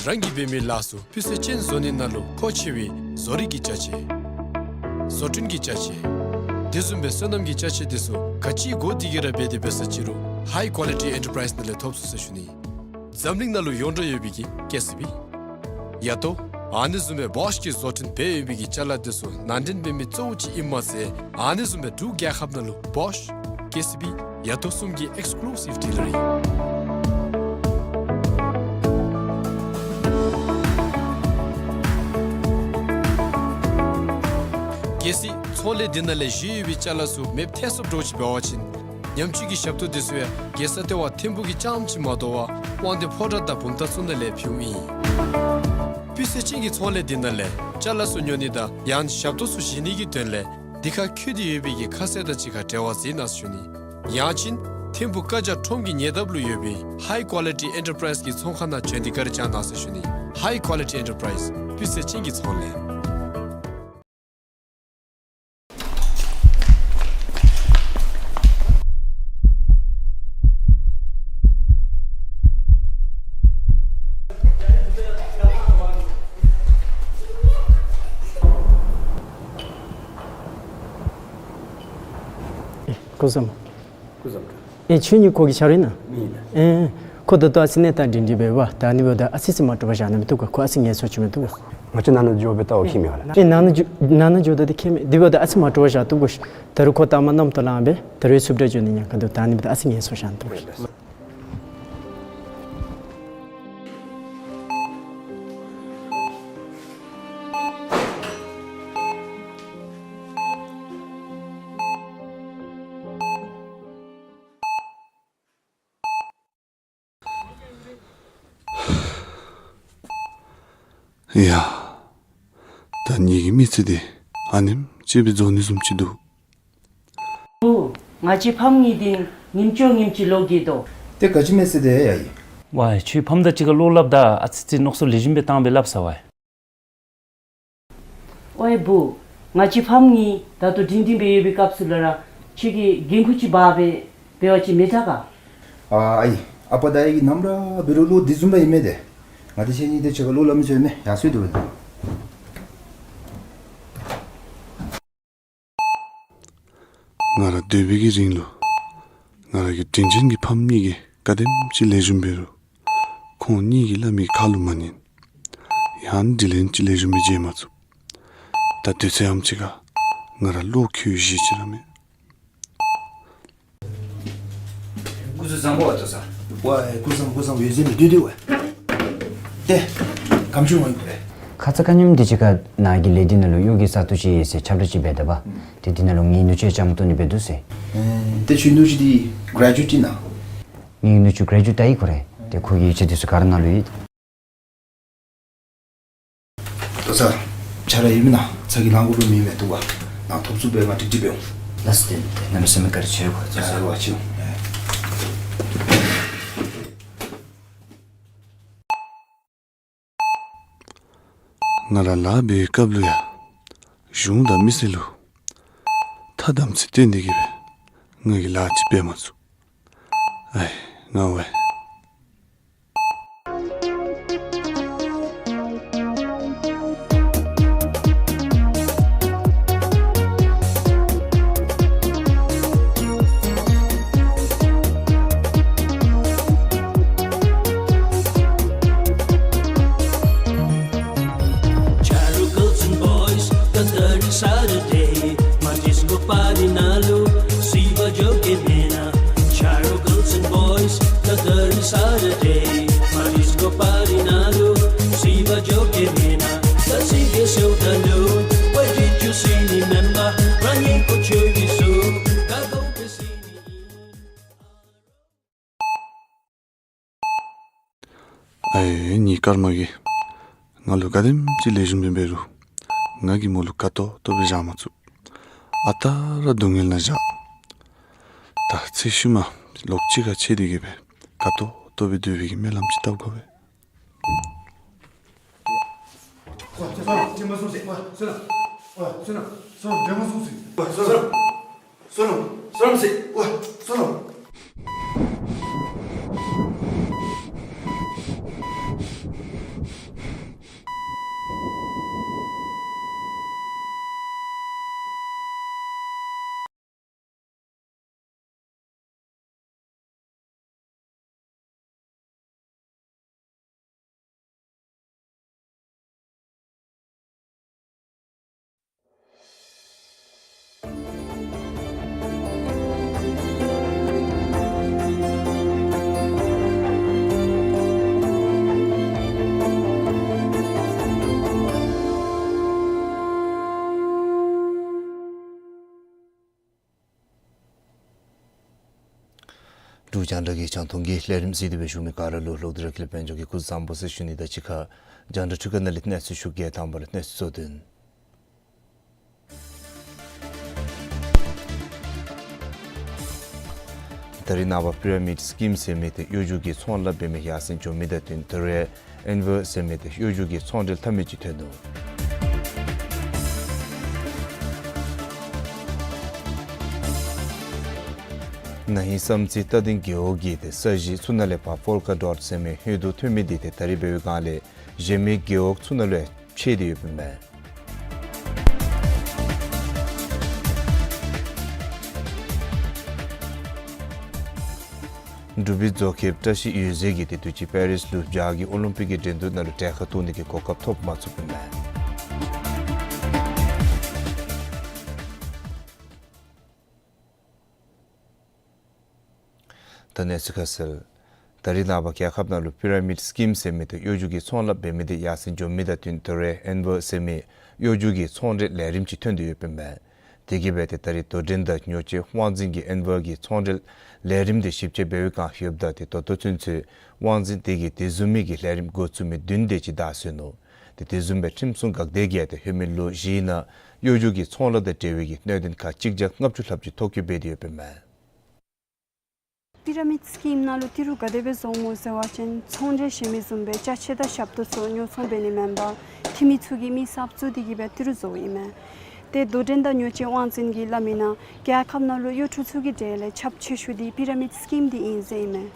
རང་གིས་འབད་མི་ལཱ་ཚུ་སྤུས་ཚད་ཅན་བཟོ་ནི་ནང་ལུ་མཁོ་ཆེ་བའི་བཟོ་རིག་གི་ཅ་ཆས། བཟོ་སྐྲུན་གྱི་ཅ་ཆས། དེ་བཟུམ་སྦེ་སོ་ནམ་གྱི་ཅ་ཆས་དེ་ཚུ་ག་ཅི་དགོ་དེ་གིས་ར་འབད་དེ་འབད་ས་ཅི་རུང་High Quality Enterprise ནང་ལས་ཐོབ་ཚུགས་ཟེར་ཞུ་ནི། འཛམ་གླིང་ནང་ལུ་ཡོངས་གྲགས་ཡོད་པའི་གི་ཀེ་སི་བི། ཡ་ཏོ། ཨ་ནི་བཟུམ་སྦེ་བོཤ་གིས་བཟོ་སྐྲུན་འབད་ཡོད་པའི་གི་ཅ་ལ་དེ་ཚུ་ནང་འདྲེན་འབད་མི་གཙོ་བོ་ཅིག་ཨིནམ་མ་ཚད་ཨ་ནི་བཟུམ་སྦེ་འབྲུག་རྒྱལ་ཁབ་ནང་ལུ་བོཤ། ཀེ་སི་བི། ཡ་ཏོ་གསུམ་གྱི་ཨེགསི་ཀུ་ལུ་སིབ་ཌི་ལར་ཨིན། གལ་སྲིད་ཚོང་ལས་འདི་ནང་ལས་བཞེས་ཡོད་པའི་ཅ་ལ་ཚུ་མེདཔ་ཐལ་སོངམ་འདྲཝ་ཅིག་འབད་བ་ཅིན་ཉམས་བཅོས་ཀྱི་ཞབས་ཏོག་དེ་ཚུ་ཡང་རྒྱལ་ས་ལྟེ་བ་ཐིམ་ཕུག་གི་རྐྱངམ་ཅིག་མ་དོ་བར་དབང་འདུས་ཕོ་བྲང་དང་བུམ་ཐང་ཚུ་ནང་ལས་ཕུལཝ་ཨིན། སྤུས་ཚད་ཅན་གྱི་ཚོང་ལས་འདི་ནང་ལས་ཅ་ལ་ཚུ་ཉོ་ནི་དང་ཡང་ཞབས་ཏོག་ཚུ་བཞེས་ནི་གི་དོན་ལས་འདི་ཁར་བཀོད་དེ་ཡོད་པའི་གི་ཁ་གསལ་དང་གཅིག་ཁར་འབྲེལ་བ་འཛིན་གནང་ཟེར་ཞུ་ནི། ཡང་ཅིན་ཐིམ་ཕུག་བཀའ་རྒྱ་ཁྲོམ་གྱི་ཉེ་འདབས་ལུ་ཡོད་པའི་High Quality Enterprise གི་ཚོང་ཁང་ནང་བྱོན་ཏེ་བཀའ་དྲིན་བསྐྱང་གནང་ཟེར་ཞུ་ནི། High Quality Enterprise སྤུས་ཚད་ཅན་གྱི་ཚོང་ལས། སྐུ་བཟང་། སྐུ་བཟང་། ཨེ་ཁྱོད་གཉིས་ཁོ་གི་ཆ་རོགས་ཨིན་ན། ཨིན། ཨེ་ཁོ་ད་ལྟོ་ཨ་ཙི་ནཱ་ད་འདྲིང་འདྲིང་འབད་བ་ད་ཨ་ནི་འབདཝ་ད་ཨ་ཙི་ཙི་མ་སྤྲོ་བ་བཞག་ན་མི་བཏུབ་ག། ཁོ་ཨ་ཙི་ངལ་གསོ་ཅིག་མི་བཏུབ་ག། ང་བཅས་ནང་ན་འགྱོ་སྦེ་བལྟ་བ་ཁྱད་མེད་པ་ལགས། ཨེ་ནང་ན་འགྱོ་ནང་ན་འགྱོཝ་ད་དེ་ཁྱད་མེད། དེ་འབདཝ་ད་ཨ་ཙི་མ་སྤྲོ་བ་བཞག་བཏུབ་ག། ད་རུང་ཁོ་ལྟ་མ་རྣམ་རྟོག་ལངམ་སྦེ་ད་རུང་འཚུབ་དྲགས་འགྱོ་ནི་ཉེན་ཁ་འདུག། ད་ཨ་ནི་འབདཝ་ད་ཨ་ཙི་ངལ་གསོ་བཞག་ན་བཏུབ་ག། ཡ། ད་ངེ་གི་མི་ཚེ་འདི་ཨ་ནེམ་ཅིག་སྦེ་རྫོགས་ནི་བཟུམ་ཅིག་འདུག། བུ། ང་བཅས་ཕམ་གཉིས་འདི་ཉིནམ་གཅིག་ཉིནམ་གཅིག་ལོག་གི་དོ། ཏེ་ག་ཅི་མེད་ཟེར་དེ་ཡ་ཡི། ཝའེ་ཁྱོད་ཕམ་དང་གཅིག་ཁར་ལོག་སླབ་ད་ཨ་ཙི་ཙི་མནོ་བསམ་ལེགས་ཤོམ་སྦེ་བཏང་སྦེ་སླབ་ས་ཝའེ། ཝའེ་བུ། ང་བཅས་ཕམ་གཉིས་ད་ལྟོ་འདྲིང་འདྲིང་སྦེ་ཡོད་པའི་སྐབས་སུ་ལུ་ར་ཁྱོད་ཀྱིས་འགན་ཁུར་ཅིག་འབག་སྦེ་འབད་བ་ཅིན་མི་དྲག་ག། ཨ་ཨའི། ཨ་པ་དང་ཨའི་གིས་ནམ་ར་འབད་རུང་ལོག་འདི་བཟུམ་ར་ཨིན་མས་ཏེ། ང་བཅས་ཁྱེད་གཉིས་དེ་ཅིག་ཁར་ལོག་སླབ་མི་ཚུགས་མས། ཡར་སོང་སྡོད་པ་ད། ང་ར་སྡོད་པའི་གི་རིང་ལུ་ང་ར་གི་དྲིན་ཅན་གྱི་ཕམ་གཉིས་ཀྱིས་ག་དེམ་ཅིག་ལེགས་ཤོམ་འབད་རུང་ཁོང་གཉིས་ཀྱིས་སླབ་མི་གི་ཁ་ལུ་མ་ཉན། ཡང་དྲིན་ལན་ཅིག་ལེགས་ཤོམ་སྦེ་འཇལ་མ་ཚུགས། ད་དུས་ཚོད་ཨེམ་ཅིག་ཁར་ང་ར་བློ་འགྱོད་གཞི་ཅིག་ར་མེད། སྐུ་གཟུགས་བཟང་པོ་བ་ཏོ་ས། ཝའེ་སྐུ་བཟང་སྐུ་བཟང་འོད་ཟེར་ནི་དུས་དུས་ཝའེ། ཏེ་གམ་ཆུང་ངོ་ཡིན་པ་རེད། ཁ་ཙ་ཁ་ཉིནམ་འདི་ཅིག་ཁར་ནཱ་གི་ལས་སྡེ་ནང་ལུ་གཡོག་གི་ས་ཐོབ་ཅིག་ཡོད་ཟེར་ཁྱབ་བསྒྲགས་ཅིག་འབད་དེ་བ། ཏེ་འདི་ནང་ལུ་ངེའི་ནུ་གཅུང་ཅང་ཏོ་ནི་འབད་འདུག་ཟེར། ཨེ་ཏེ་ཁྱོད་ནུ་གཅུང་འདི་གྲེ་ཇུ་ཨེཊ་ཨིན་ན། ངེའི་ནུ་གཅུང་གྲེ་ཇུ་ཨེཊ་ད་ཡི་ཁོ་རེ། ཏེ་ཁོ་གི་ཡིག་ཆ་འདི་ཚུ་ག་ར་ནང་ལུ་ཡོད། ཏོ་ས། ཆ་ར་ཡོད་མེན་ན། ཚ་གྱང་ལང་དགོཔ་མེད་མས་འདུག་པ། ནཱ་ཐོབ་ཚུགསཔ་སྦེ་ང་ཁྲིད་ཁྲིད་འབད་འོང་། ལགས་སོ། ཏེ་ཏེ་གནམ་མེད་ས་མེད་བཀའ་དྲིན་ཆེ་གོ། ལགས་སོ། ང་ར་ལཱ་འབད་བའི་སྐབས་ལུ་ཡང་གཞུང་དང་མི་སེར་ལུ་ཐ་དམ་ཚིག་བསྟེན་ཏེ་གི་སྦེ་ང་གིས་ལཱ་ཅིག་འབད་མ་ཚུགས། ཨའི་ང་ཝའེ། Charo girls and boys, the third Saturday, my disco party nalu, siva joke mena. Charo girls and boys, the third Saturday, my disco party nalu, siva joke mena. The singer so the no, where did you see me member? Running for children so, gago besini. ཨའི་ངེའི་སྐར་མ་གིས་ང་ལུ་ག་དེམ་ཅིག་ལེགས་ཤོམ་སྦེ་འབད་རུང་ང་གིས་མོ་ལུ་དགའ་ཏོག་ཏོ་སྦེ་བཞག་མ་ཚུགས། ཨ་རྟག་ར་སྡུག་བསྔལ་ནང་བཞག། ད་ཚེ་ཤུལ་མ་ལོག་གཅིག་ཁར་ཕྱད་དེ་གི་སྦེ་དགའ་ཏོག་ཏོ་སྦེ་སྡོད་པའི་གི་སྨོན་ལམ་ཅིག་བཏབ་དགོ་པས། འབྲུག་རྒྱང་བསྒྲགས་ཀྱི་རྒྱང་མཐོང་གི་ལས་རིམ་གཟིགས་ཏེ་སྦེ་བཞུགས་མི་ག་ར་ལུ་ལོག་སྟེ་ར་ཀུན་ལེགས་དཔལ་འབྱོར་གྱི་སྐུ་གཟུགས་བཟང་པོ་ཟེར་ཞུ་ནི་དང་གཅིག་ཁར་རྒྱང་བསྒྲགས་འཕྲུལ་ཁང་ནང་ལས་གནས་ཚུལ་ཞུ་གེ། དང་པ་ར་གནས་ཚུལ་གཙོ་དོན། ད་རིས་ནངས་པ་པི་ར་མིཌ་སི་ཀིམ་ཟེར་མི་དེ་གཡོ་སྒྱུ་གི་ཚོང་ལཱ་འབད་མི་ཡར་སེང་འགྱོ་མི་དང་བསྟུན་ཏེ་ར་ཨེན་ཝར་ཟེར་མི་དེ་གཡོ་སྒྱུ་གི་ཚོང་འབྲེལ་འཐབ་མི་ཅིག་ཐོན་ནུག། ན་ཧིང་བསམ་རྩེ་རྟ་སྡིང་རྒེད་འོག་གི་དེ་ས་གཞི་ཚུ་ནང་ལས་ཕར་ཕོལ་ཀ་ཌོཊ་ཟེར་མི་ཧོད་དུ་ཐོན་མི་འདི་དེ་ད་རིས་འབད་བའི་སྒང་ལས་གཞན་མི་རྒེད་འོག་ཚུ་ནང་ལུ་ཡང་ཕྱེ་སྟེ་ཡོདཔ་མས། འབྲུག་པའི་བཟོ་མཁསཔ་བཀྲ་ཤིས་འོད་ཟེར་གྱིས་ཏེ་དུས་ཅི་པེ་རིས་ལུ་བྱཱར་གྱི་ཨོ་ལིམ་པིག་གི་འགྲན་བསྡུར་ནང་ལུ་གྲལ་ཁར་གཏོགས་ནི་གི་གོ་སྐབས་ཐོབ་མ་ཚུགསཔ་ཨིན་མས། ད་གནས་ཚུལ་ཁ་གསལ། ད་རིས་ནངས་པ་རྒྱལ་ཁབ་ནང་ལུ་པི་ར་མིཌ་སི་ཀིམ་ཟེར་མི་དང་གཡོ་སྒྱུ་གི་ཚོང་ལཱ་འབད་མི་དེ་ཡར་སེང་འགྱོ་མི་དང་བསྟུན་ཏེ་རེ་ཨེན་ཝར་ཟེར་མི་གཡོ་སྒྱུ་གི་ཚོང་འབྲེལ་ལས་རིམ་ཅིག་ཐོན་ཏེ་ཡོདཔ་ཨིན་མས། དེ་གིས་འབད་ཏེ་ད་རིས་དོ་འགྲན་དང་ཉོ་སྤྱོད་དབང་འཛིན་གྱི་ཨེན་ཝར་གྱི་ཚོང་འབྲེལ་ལས་རིམ་དེ་ཞིབ་དཔྱད་འབད་བའི་བསྒང་ཡོདཔ་ད་ཏེ་ད་ལྟོ་ཚུན་ཚོད་དབང་འཛིན་དེ་གིས་དེ་བཟུམ་མའི་གི་ལས་རིམ་འགོ་བཙུགས་མི་བདུན་དེ་ཅིག་བདའ་སོ་ནུག། ཏེ་དེ་བཟུམ་སྦེ་ཁྲིམས་སྲུང་འགག་སྡེ་གིས་ཏེ་ལྷོད་མི་ལོ་བཞིའི་ནང་གཡོ་སྒྱུ་གི་ཚོང་ལཱ་དང་འབྲེལ་བའི་གི་གནད་དོན་ཁག་གཅིག་བརྒྱ་ལྔ་བཅུ་ལྷགཔ་ཅིག་ཐོ་བཀོད་འབད་དེ་ཡོདཔ་ཨིན་མས། པི་ར་མིཌ་སི་ཀིམ་ནང་ལུ་ཏི་རུ་ག་དེ་སྦེ་བཟོཝ་སྨོ་ཟེར་བ་ཅིན་ཚོང་འབྲེལ་ཟེར་མི་བཟུམ་སྦེ་ཅ་ཆས་དང་ཞབས་ཏོག་ཚུ་ཉོ་ཚོང་འབད་ནི་མེན་པར་འཐུས་མི་ཚུ་གིས་མི་གསརཔ་བཙུགས་ཏེ་གིས་སྦེ་ཏི་རུ་བཟོཝ་ཨིན་མས། ཏེ་དོ་འགྲན་དང་ཉོ་སྤྱོད་དབང་འཛིན་གྱིས་སླབ་མིའི་ནང་རྒྱལ་ཁབ་ནང་ལུ་གཡོ་འཕྲུལ་ཚུ་གི་གྲས་ལས་ཁྱབ་ཆེ་ཤོས་འདི་པི་ར་མིཌ་སི་ཀིམ་འདི་ཨིན་ཟེར་ཨིན་མས།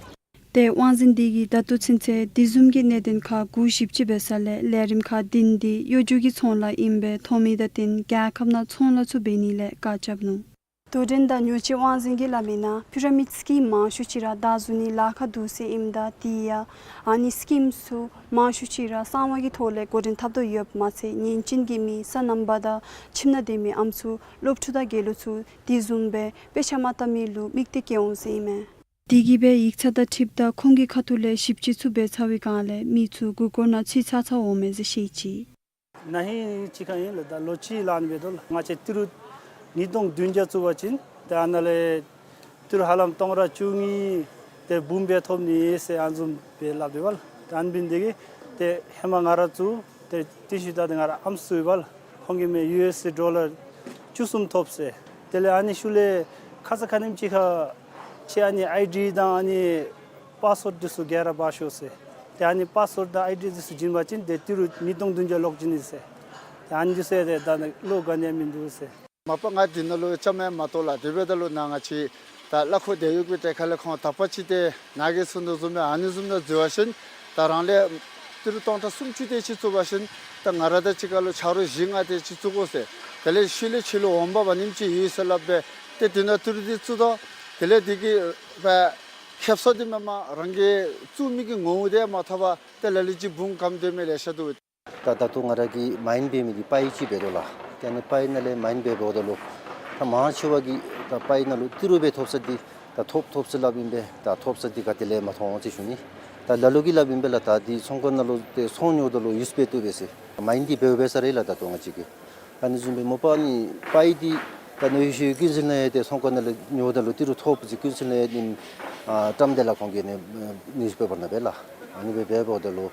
ཏེ་དབང་འཛིན་དེ་གིས་ད་ལྟོ་ཚུན་ཚོད་དེ་བཟུམ་གྱི་གནད་དོན་ཁག་དགུ་ཞིབ་དཔྱད་འབད་ས་ལས་ལས་རིམ་ཁག་བདུན་འདི་གཡོ་སྒྱུ་གི་ཚོང་ལཱ་ཨིནམ་སྦེ་མཐོང་མི་དང་བསྟུན་རྒྱལ་ཁབ་ནང་ཚོང་ལཱ་ཚུ་འབད་ནི་ལས་བཀག་རྐྱབ་ནུག། དོ་འགྲན་དང་ཉོ་སྤྱོད་དབང་འཛིན་གྱིས་སླབ་མིའི་ནང་པི་ར་མིཌ་སི་ཀིམ་མང་ཤོས་ཅིག་ར་བདའ་བཟུང་ནི་ལཱ་ཁག་འདུག་ཟེར་ཨིནམ་ད་དེ་ཡང་ཨ་ནི་སི་ཀིམ་ཚུ་མང་ཤོས་ཅིག་ར་གསང་བ་གི་ཐོག་ལས་འགོ་འདྲེན་འཐབ་དོ་ཡོདཔ་མ་ཚད་ཉན་གཅུན་གྱི་མི་སོ་ནམ་པ་དང་ཁྱིམ་ནང་སྡོད་མི་ཨམ་སྲུ་སློབ་ཕྲུག་དང་དགེ་ལུགས་ཚུ་དེ་བཟུམ་སྦེ་དཔེ་ཆ་མ་བལྟ་མི་ལུ་དམིགས་གཏད་བསྐྱེད་འོང་ཟེར་ཨིན་མས། དེ་གིས་སྦེ་ཡིག་ཚང་དང་འཁྲིལཝ་ད་ཁོང་གི་ཁ་ཐུག་ལས་ཞིབ་དཔྱད་ཚུ་འབད་ཚར་བའི་བསྒང་ལས་མི་ཚུ་མགུ་སྐོར་ནང་ཚུད་ཚར་ཚརཝ་འོང་མས་ཟེར་བཤད་ཅི། ན་ཧིང་ཅིག་ཁར་ཨིན་ལགས། ད་ལོ་གཅིག་ལང་ནི་འབད་དོ་ལགས། ང་བཅས་ཏི་རུ་ཉིས་སྟོང་བདུན་བརྒྱ་བཙུགས་པ་ཅིན་ཏེ་ཨ་ནཱ་ལས་ཏི་རུ་ཧ་ལམ་སྟོང་ཕྲག་བཅུ་གཉིས་དེ་འབུམ་སྦེ་ཐོབ་ནི་ཟེར་ཨ་ནི་བཟུམ་སྦེ་སླབ་སྡོདཔ་ལགས། ད་ཨ་ནི་འབད་ནི་དེ་གིས་ཏེ་ཧེ་མ་ང་ར་བཙུགས་ཏེ་དེ་ཤུལ་ད་ཏེ་ང་ར་ཨམ་སྲུ་ཡོདཔ་ལགས། ཁོང་གིས་མས་ཡུ་ཨེསི་ཌོ་ལར་བཅུ་གསུམ་ཐོབ་ཟེར། དེ་ལས་ཨ་ནི་ཤུལ་ལས་ཁ་ཙ་ཁ་ཉིནམ་ཅིག་ཁར་ཁྱོད་ཨ་ནི་ཨའི་ཌི་དང་ཨ་ནི་པཱསི་ཝརཌ་འདི་ཚུ་ག་ར་འབག་ཤོག་ཟེར། ཏེ་ཨ་ནི་པཱསི་ཝརཌ་དང་ཨའི་ཌི་འདི་ཚུ་བྱིན་པ་ཅིན་ཏེ་ཏི་རུ་ཉིས་སྟོང་བདུན་བརྒྱ་ལོག་བྱིན་ནི་ཟེར། ཏེ་ཨ་ནི་འདི་ཚུ་ཏེ་ད་ནི་བློ་ག་ནི་ཡང་མིན་འདུག་ཟེར། མ་པ་ང་འདི་ནང་ལུ་བཅའ་མར་མ་གཏོགས་ལགས། དེ་འབདཝ་ད་ལུ་ནཱ་ང་བཅས་ད་གླ་འཁོར་དེད་གཡོག་གི་གྲས་ཁ་ལས་ཁོང་དག་པ་ཅིག་ཏེ་ནཱ་གིས་གསུང་དོ་བཟུམ་སྦེ་ཨ་ནི་བཟུམ་ནང་འཛུལ་བ་ཅིན་ད་རང་ལས་ཏི་རུ་སྟོང་ཕྲག་སུམ་ཅུ་དེ་ཅིག་བཙུགས་པ་ཅིན་ད་ང་ར་དང་གཅིག་ཁར་ལུ་ཆ་རོགས་བཞི་ལྔ་དེ་ཅིག་བཙུགས་དགོ་ཟེར། དེ་ལས་ཤུལ་ལས་ཁྱོད་ལུ་འོང་འབབ་ཨ་ནེམ་ཅིག་ཡོད་ཟེར་སླབ་སྦེ་ཏེ་དེ་ནང་ཏི་རུ་འདི་བཙུགས་དོ། དེ་ལས་དེ་གི་སྦེ་ཁེབ་ས་འདི་མེན་པར་རང་གིས་བཙུགས་མི་གི་ངོ་བོ་དེ་མ་ཐོབ་པར་ཏེ་ལ་ལུ་ཅིག་འབུམ་སྐམ་སྡོད་མི་ལེ་ཤ་འདུག། ད་ད་ལྟོ་ང་ར་གིས་མའིན་འབད་མི་འདི་པའི་ཅིག་འབད་དོ་ལགས། ཏེ་ཨ་ནི་པའི་ནང་ལས་མའིན་འབད་འབདཝ་ད་ལུ་ད་མང་ཆེ་བ་གིས་ད་པའི་ནང་ལུ་ཏི་རུ་སྦེ་ཐོབ་ས་འདི་ད་ཐོབ་ཐོབ་ཟེར་སླབ་ཨིན་པས། ད་ཐོབ་ས་འདི་ག་ཏེ་ལས་མ་མཐོང་ཟེར་ཞུ་ནི། ད་ལ་ལུ་གིས་སླབ་ཨིན་པས་ལགས། ད་འདི་ཚོང་ཁང་ནང་ལུ་ཏེ་ཚོང་ཉོཝ་ད་ལུ་ཡུས་སྦེ་བཏུབ་པས་ཟེར། མའིན་འདི་འབདཝ་འབད་ས་ར་ལགས། ད་ལྟོ་ང་བཅས་ཀྱིས་ཨ་ནི་བཟུམ་སྦེ་མ་པ་ཨ་ནི་པའི་འདི་ད་ནཱ་ཡོད་ཤུལ་ཀུན་གསལ་ནང་ཡང་ཏེ་ཚོང་ཁང་ནང་ལས་ཉོཝ་ད་ལུ་ཏི་རུ་ཐོབ་ཟེར་ཀུན་གསལ་ནང་ཡང་ཨ་བཀྲམ་སྟེ་ལགས། ཁོང་གིས་ནི་ནིའུསི་པེ་པར་ནང་སྦེ་ལགས། ཨ་ནི་སྦེ་འབད་འབདཝ་ད་ལུ་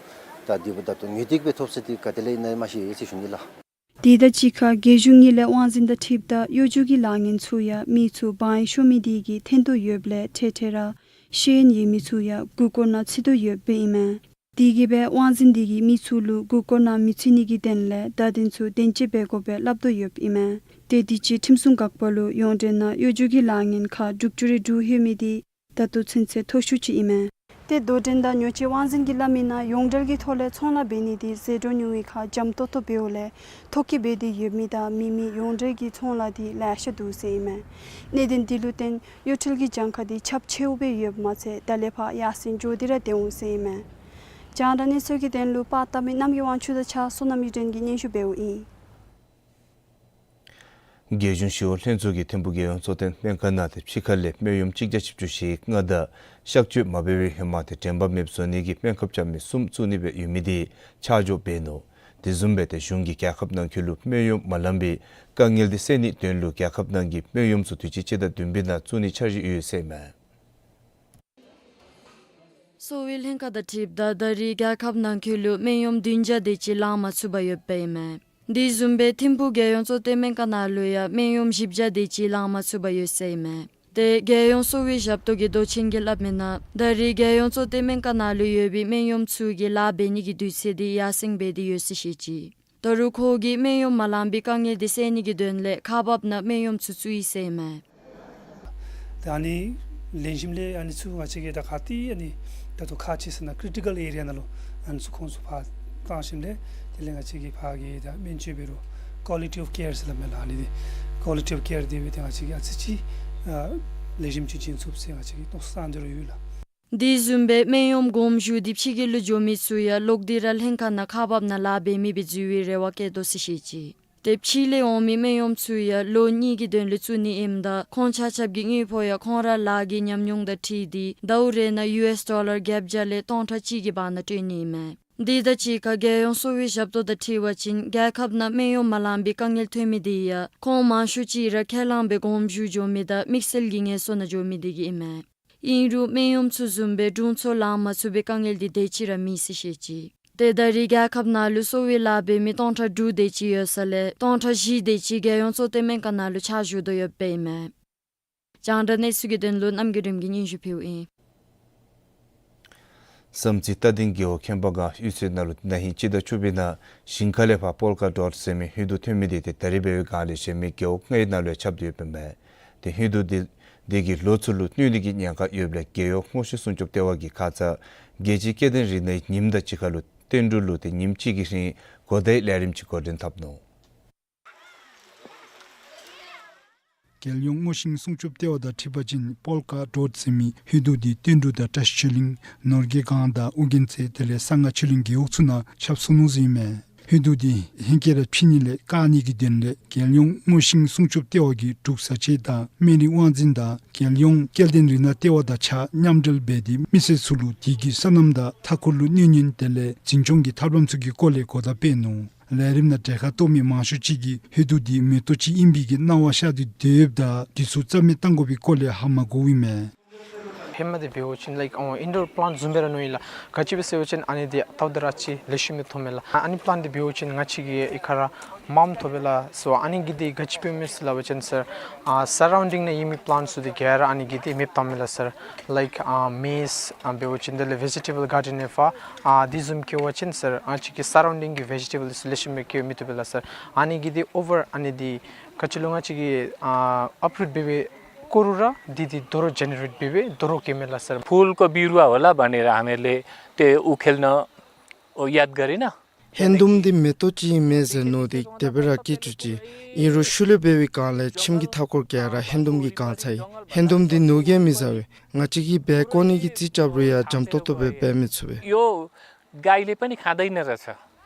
ད་འདི་འབདཝ་ད་ད་ལྟོ་ངོས་ཏིག་སྦེ་ཐོབ་ས་འདི་ག་ཏེ་ལས་ཨིན་ན་མ་ཤེས་ཟེར་ཞུ་ནི་ལགས། དེ་དང་གཅིག་ཁར་རྒྱལ་གཞུང་དངུལ་ལས་དབང་འཛིན་དང་འཁྲིལཝ་ད་གཡོ་སྒྱུ་གི་ལཱ་ངན་ཚུ་ཡང་མི་ཚུ་བང་ཡིག་ཤོར་མི་དེ་གིས་འཐོན་དོ་ཡོདཔ་ལས་ཐེངས་ཐེངས་ར་ཤེས་ཡོན་ཡོད་མི་ཚུ་ཡང་མགུ་སྐོར་ནང་ཚུད་དོ་ཡོདཔ་ཨིན་མས། དེ་གིས་སྦེ་དབང་འཛིན་དེ་གིས་མི་ཚུ་ལུ་མགུ་སྐོར་ནང་མི་ཚུད་ནི་གི་དོན་ལས་བརྡ་དོན་ཚུ་བདེན་དཔྱད་འབད་དགོཔ་སྦེ་སླབ་དོ་ཡོདཔ་ཨིན་མས། ཏེ་དུས་ཅི་ཁྲིམས་སྲུང་འགག་པ་ལུ་ཡོངས་འབྲེལ་ནང་གཡོ་སྒྱུ་གི་ལཱ་ངན་ཁག་དྲུག་ཅུ་རེ་དྲུག་ལྷོད་མི་དེ་ད་ལྟོ་ཚུན་ཚོད་མཐོ་ཤོས་ཅིག་ཨིན་མས། ཏེ་དོ་འགྲན་དང་ཉོ་སྤྱོད་དབང་འཛིན་གྱིས་སླབ་མིའི་ནང་ཡོངས་འབྲེལ་གྱི་ཐོག་ལས་ཚོང་ལཱ་འབད་ནི་དེ་ཟད་འགྲོ་ཉུང་བའི་ཁར་འཇམ་ཏོག་ཏོ་འབདཝ་ལས་ཐོ་བཀོད་འབད་དེ་ཡོད་མི་དང་མེད་མི་ཡོངས་འབྲེལ་གྱི་ཚོང་ལཱ་དེ་ལེ་ཤ་འདུག་ཟེར་ཨིན་མས། གནད་དོན་དེ་ལུ་བརྟེན་གཡོ་འཕྲུལ་གྱི་གྱངས་ཁ་དེ་ཁྱབ་ཆེཝ་སྦེ་ཡོདཔ་མ་ཚད་ད་ལས་ཕར་ཡར་སེང་འགྱོ་སྟེ་ར་སྡོད་འོང་ཟེར་ཨིན་མས། རྒྱང་བསྒྲགས་གནས་ཚུལ་གྱི་དོན་ལུ་པར་བཏབ་མི་རྣམ་རྒྱས་དབང་ཕྱུག་དང་གཅིག་ཁར་བསོད་ནམས་གཡུ་སྒྲོན་གྱིས་སྙན་ཞུ་འབདཝ་ཨིན། རྒྱལ་གཞུང་ཞི་གཡོག་ལྷན་ཚོགས་ཀྱིས་ཐིམ་ཕུག་རྒྱལ་ཡོངས་གཙོ་བསྟེན་སྨན་ཁང་ནང་ཏེ་ཕྱི་ཁ་ལས་སྨན་ཡོམ་གཅིག་བརྒྱ་བཞི་བཅུ་ཞེ་ལྔ་དང་གཤག་བཅོས་མ་འབད་བའི་ཧེ་མ་ཏེ་དྲན་པ་མེདཔ་བཟོ་ནི་གི་སྨན་ཁབ་རྐྱབ་མི་གསུམ་བཙུགས་ནི་སྦེ་ཡོད་མི་དེ་ཆ་འཇོག་འབད་ནུག། དེ་བཟུམ་སྦེ་ཏེ་གཞུང་གིས་རྒྱལ་ཁབ་ནང་འཁོད་ལུ་སྨན་ཡོམ་མ་ལང་པའི་དཀའ་ངལ་དེ་སེལ་ནིའི་དོན་ལུ་རྒྱལ་ཁབ་ནང་གི་སྨན་ཡོམ་ཚུ་དུས་ཅི་སྤྱི་ཟླ་བདུན་པའི་ནང་བཙུགས་ནིའི་འཆར་གཞི་ཡོད་ཟེར་ཨིན་མས། གསོ་བའི་ལྷན་ཁག་དང་འཁྲིལཝ་ད་ད་རེས་རྒྱལ་ཁབ་ནང་འཁོད་ལུ་སྨན་ཡོམ་བདུན་བརྒྱ་དེ་ཅིག་ལང་མ་ཚུགས་པར་ཡོདཔ་ཨིན་མས། དེ་བཟུམ་སྦེ་ཐིམ་ཕུག་རྒྱལ་ཡོངས་གཙོ་བསྟེན་སྨན་ཁང་ནང་ལུ་ཡང་སྨན་ཡོམ་བཞི་བརྒྱ་དེ་ཅིག་ལང་མ་ཚུགས་པར་ཡོད་ཟེར་ཨིན་མས། ཏེ་རྒྱལ་ཡོངས་གསོ་བའི་ཞབས་ཏོག་གི་མདོ་ཆེན་གྱིས་སླབ་མིའི་ནང་ད་རེས་རྒྱལ་ཡོངས་གཙོ་བསྟེན་སྨན་ཁང་ནང་ལུ་ཡོད་པའི་སྨན་ཡོམ་ཚུ་གིས་ལཱ་འབད་ནི་གི་དུས་ཚོད་དེ་ཡར་སེང་འབད་དེ་ཡོད་ཟེར་བཤད་ཅི། ད་རུང་ཁོ་གིས་སྨན་ཡོམ་མ་ལང་པའི་དཀའ་ངལ་དེ་སེལ་ནི་གི་དོན་ལས་ཁག་འབགཔ་ནང་སྨན་ཡོམ་ཚུ་བཙུགས་ཡི་ཟེར་ཨིན་མས། ད་ཨ་ནི་ལེན་ཞིནམ་ལས་ཨ་ནི་ཚུ་ང་བཅས་ཀྱིས་ད་ག་ཏེ་ཨ་ནི་ད་ལྟོ་ཁག་ཆེ་ས་ནང་ཀི་རི་ཊི་ཀལ་ཨེ་རི་ཡ་ནང་ལུ་ཨ་ནི་ཚུ་ཁོང་ཚུ་ཕར་བཏང་ཞིནམ་ལས་དེ་ལས་ང་བཅས་ཀྱིས་ཕར་གྱི་ད་སྨན་བཅོས་འབད་རུང་ཀོ་ལི་ཊི་ཨོཕ་ཀེར་ཟེར་སླབ་མས་ལགས། ཨ་ནི་དེ་ཀོ་ལི་ཊི་ཨོཕ་ཀེར་དེ་སྦེ་ཏེ་ང་བཅས་ཀྱིས་ཨ་ཙི་ཅིག་ཨ་ལེགས་ཤོམ་ཅིག་བྱིན་ཚུགས་ཟེར་ང་བཅས་ཀྱིས་མནོ་བསམ་བཏང་སྟེ་ར་ཡོད་ལགས། དེ་བཟུམ་སྦེ་སྨན་གཡོགམོ་དགོངསམ་ཞུ་སྟེ་ཕྱི་རྒྱལ་ལུ་འགྱོ་མི་ཚུ་ཡང་ལོག་སྟེ་ར་ལྷན་ཁག་ནང་ཁག་འབག་ནང་ལཱ་འབད་མི་སྦེ་འཛུལ་བའི་རེ་བ་བསྐྱེད་དོ་ཟེར་བཤད་ཅི། ཏེ་ཕྱི་ལས་འོང་མི་སྨན་གཡོགམོ་ཚུ་ཡང་ལོ་གཉིས་ཀྱི་དོན་ལུ་བཙུགས་ནི་ཨིནམ་ད་ཁོང་ཆ་ཁྱབ་ཀྱི་དངུལ་ཕོགས་ཡང་ཁོང་རའི་ལཱ་གི་ཉམས་མྱོང་དང་འཁྲིལ་ཏེ་ཟླཝ་རེ་ནང་ཡུ་ཨེསི་ཌོ་ལར་བརྒྱད་བརྒྱ་ལས་སྟོང་ཕྲག་གཅིག་གི་བར་ན་སྤྲོད་ནི་ཨིན་མས། དེ་དང་གཅིག་ཁར་རྒྱལ་ཡོངས་གསོ་བའི་ཞབས་ཏོག་དང་འཁྲིལ་བ་ཅིན་རྒྱལ་ཁབ་ནང་སྨན་གཡོགམོ་མ་ལང་པའི་དཀའ་ངལ་ཐོན་མི་དེ་ཡང་ཁོང་མང་ཤོས་ཅིག་ར་ཁས་བླངས་སྦེ་དགོངསམ་ཞུ་འགྱོ་མི་དང་དམིགས་བསལ་གྱི་ངལ་གསོ་ནང་འགྱོ་མི་དེ་གིས་ཨིན་མས། ཨིན་རུང་སྨན་གཡོགམོ་ཚུ་བཟུམ་སྦེ་དྲུང་འཚོ་ལང་མ་ཚུགས་པའི་དཀའ་ངལ་དེ་དེ་ཅིག་ར་མེད་ཟེར་བཤད་ཅི། ཏེ་ད་རེས་རྒྱལ་ཁབ་ནང་ལུ་གསོ་བའི་ལཱ་འབད་མི་སྟོང་ཕྲག་དྲུག་དེ་ཅིག་ཡོད་ས་ལས་སྟོང་ཕྲག་བཞི་དེ་ཅིག་རྒྱལ་ཡོངས་གཙོ་བསྟེན་སྨན་ཁང་ནང་ལུ་ཕྱག་ཞུ་དོ་ཡོདཔ་ཨིན་མས། རྒྱང་བསྒྲགས་གནས་ཚུལ་གྱི་དོན་ལུ་རྣམ་རྒྱལ་སྒྲོལམ་གྱིས་སྙན་ཞུ་ཕུལཝ་ཨིན། བསམ་རྩེ་རྟ་སྡིང་རྒེད་འོག་ཁྱེམ་པ་སྒང་གཡུས་ཚན་ནང་ལུ་ན་ཧིང་སྤྱི་ཟླ་བཅུ་པའི་ནང་ཞིང་ཁ་ལས་ཕར་པོལ་ཀ་ཌོཊ་ཟེར་མི་ཧིན་དུ་ཐོན་མི་དེ་ཏེ་ད་རེས་འབད་བའི་སྒང་ལས་གཞན་མི་རྒེད་འོག་ལྔའི་ནང་ལུ་ཡང་ཁྱབ་སྟེ་ཡོདཔ་ཨིན་མས། ཏེ་ཧིན་དུ་དེ་དེ་གིས་ལོ་ཚུ་ལུ་གནོད་འདི་གི་ཉེན་ཁ་ཡོདཔ་ལས་རྒེད་འོག་རྨོ་ཤིང་སྲུང་སྐྱོབ་ལྟེ་བ་གིས་ཁ་ཙ་རྒྱལ་སྤྱིའི་སྐྱེ་ལྡན་རིགས་སྣའི་ཉིནམ་དང་གཅིག་ཁར་ལུ་བསྟན་འབྲུག་ལུ་ཏེ་ཉིནམ་གཅིག་གི་རིང་གོ་བརྡའི་ལས་རིམ་ཅིག་འགོ་འདྲེན་འཐབ་ནུག། རྒྱལ་ཡོངས་རྨོ་ཤིང་སྲུང་སྐྱོབ་ལྟེ་བ་དང་འཁྲིལ་བ་ཅིན་པོལ་ཀ་ཌོཊ་ཟེར་མི་ཧིན་དུ་དེ་བསྟན་འབྲུག་དང་བཀྲ་ཤིས་ཆོས་གླིང་ནོར་རྒྱས་སྒང་དང་ཨོ་རྒྱན་རྩེ་དེ་ལས་གསང་སྔགས་ཆོས་གླིང་རྒེད་འོག་ཚུ་ནང་ཁྱབ་སོ་ནུག་ཟེར་ཨིན་མས། ཧིན་དུ་དེ་ཧེང་སྐལ་ར་ཕྱེ་ནི་ལས་བཀག་ནི་གི་དོན་ལས་རྒྱལ་ཡོངས་རྨོ་ཤིང་སྲུང་སྐྱོབ་ལྟེ་བ་གིས་འབྲུག་བཟའ་ཆས་དང་སྨན་རིགས་དབང་འཛིན་དང་རྒྱལ་ཡོངས་སྐྱེ་ལྡན་རིགས་སྣ་ལྟེ་བ་དང་ཕྱག་མཉམ་འབྲེལ་འབད་དེ་མི་སེར་ཚུ་ལུ་དེ་གིས་སོ་ནམ་དང་མཐའ་འཁོར་ལུ་གནོད་ཉེན་དེ་ལས་འཛིན་སྐྱོང་གི་ཐབས་ལམ་ཚུ་གི་སྐོར་ལས་གོ་བརྡ་སྤེལ་ནུག། ལས་རིམ་ནང་གྲལ་ཁར་གཏོགས་མི་མང་ཤོས་ཅིག་གིས་ཧིན་དུ་དེ་མེ་ཏོག་ཅིག་ཨིན་པའི་གི་སྣང་བ་ཤར་ཏེ་སྡོད་ཡོདཔ་ད་དེ་ཚུ་རྩ་མེད་གཏང་དགོ་པའི་སྐོར་ལས་ཧ་མ་གོཝ་ཨིན་མས། ཧེ་མ་དེ་འབད་བ་ཅིན་ལའིཀ་ཨ་ཨིན་ཌོར་པ་ལཱནཊ་བཟུམ་སྦེ་ར་མནོ་ཡི་ལགས། ག་ཅི་སྦེ་ཟེར་བ་ཅིན་ཨ་ནི་དེ་ད་ལྟོ་ར་ཅིག་ལེགས་ཤོམ་སྦེ་མཐོངམ་མས་ལགས། ཨ་ནི་པ་ལཱནཊ་དེ་འབད་བ་ཅིན་ང་བཅས་ཀྱི་ཨི་ཁར་ར་མངམ་ཐོབ་པས་ལགས། སོ་ཨ་ནི་གིས་དེ་ག་ཅི་འབད་མི་ཟེར་སླབ་པ་ཅིན་སར་ཨ་སར་རའུན་ཌིང་ནང་ཡོད་མི་པ་ལཱནཊ་ཚུ་དེ་ག་ར་ཨ་ནི་གིས་དེ་མེདཔ་བཏངམ་མས་ལགས་སར། ལའིཀ་ཨ་མེསི་ཨ་འབད་བ་ཅིན་དེ་ལས་ཝེ་ཇི་ཊེ་བཱལ་གཱར་ཌེན་ཨེ་ཕ་ཨ་དེ་བཟུམ་བཀལ་བ་ཅིན་སར་ང་བཅས་ཀྱི་སར་རའུན་ཌིང་གི་ཝེ་ཇི་ཊེ་བཱལ་ཚུ་ལེགས་ཤོམ་སྦེ་སྐྱེ་མི་བཏུབ་པས་ལགས་སར། ཨ་ནི་གིས་དེ་ཨོ་ཝར་ཨ་ནི་དེ་ག་ཅི་ལོ་ང་བཅས་ཀྱིས་ཨ་ཨབ་རུཊ་འབད་བའི་སྐོར་ར་དེ་དེ་དོ་རུང་ཇེ་ནེ་རེཊ་འབད་བའི་དོ་རུང་སྐྱེཝ་མས་ལགས་སར། फूल का बिरुवा होला भनेर हामीले त्यो उखेल्न, ओ, याद गरेन। ཧེན་དུམ་འདི་མེ་ཏོག་ཅིག་ཨིན་མས་ཟེར་མནོ་སྟེ་དེ་སྦེ་ར་སྐྱེ་བཅུག་ཅི། ཨིན་རུང་ཤུལ་ལས་འབད་བའི་སྒང་ལས་ཁྱིམ་གྱི་མཐའ་འཁོར་ག་ར་ཧེན་དུམ་གྱིས་གང་ཚར་ཡི། ཧེན་དུམ་འདི་ནུ་གིས་མི་བཟའ་བས། ང་བཅས་ཀྱིས་སྦེ་བཀོ་ནི་གི་རྩིས་རྐྱབ་རུང་ཡང་འཇམ་ཏོང་ཏོ་སྦེ་འབད་མི་ཚུགས་པས། यो गाईले पनि खाँदैन रहेछ।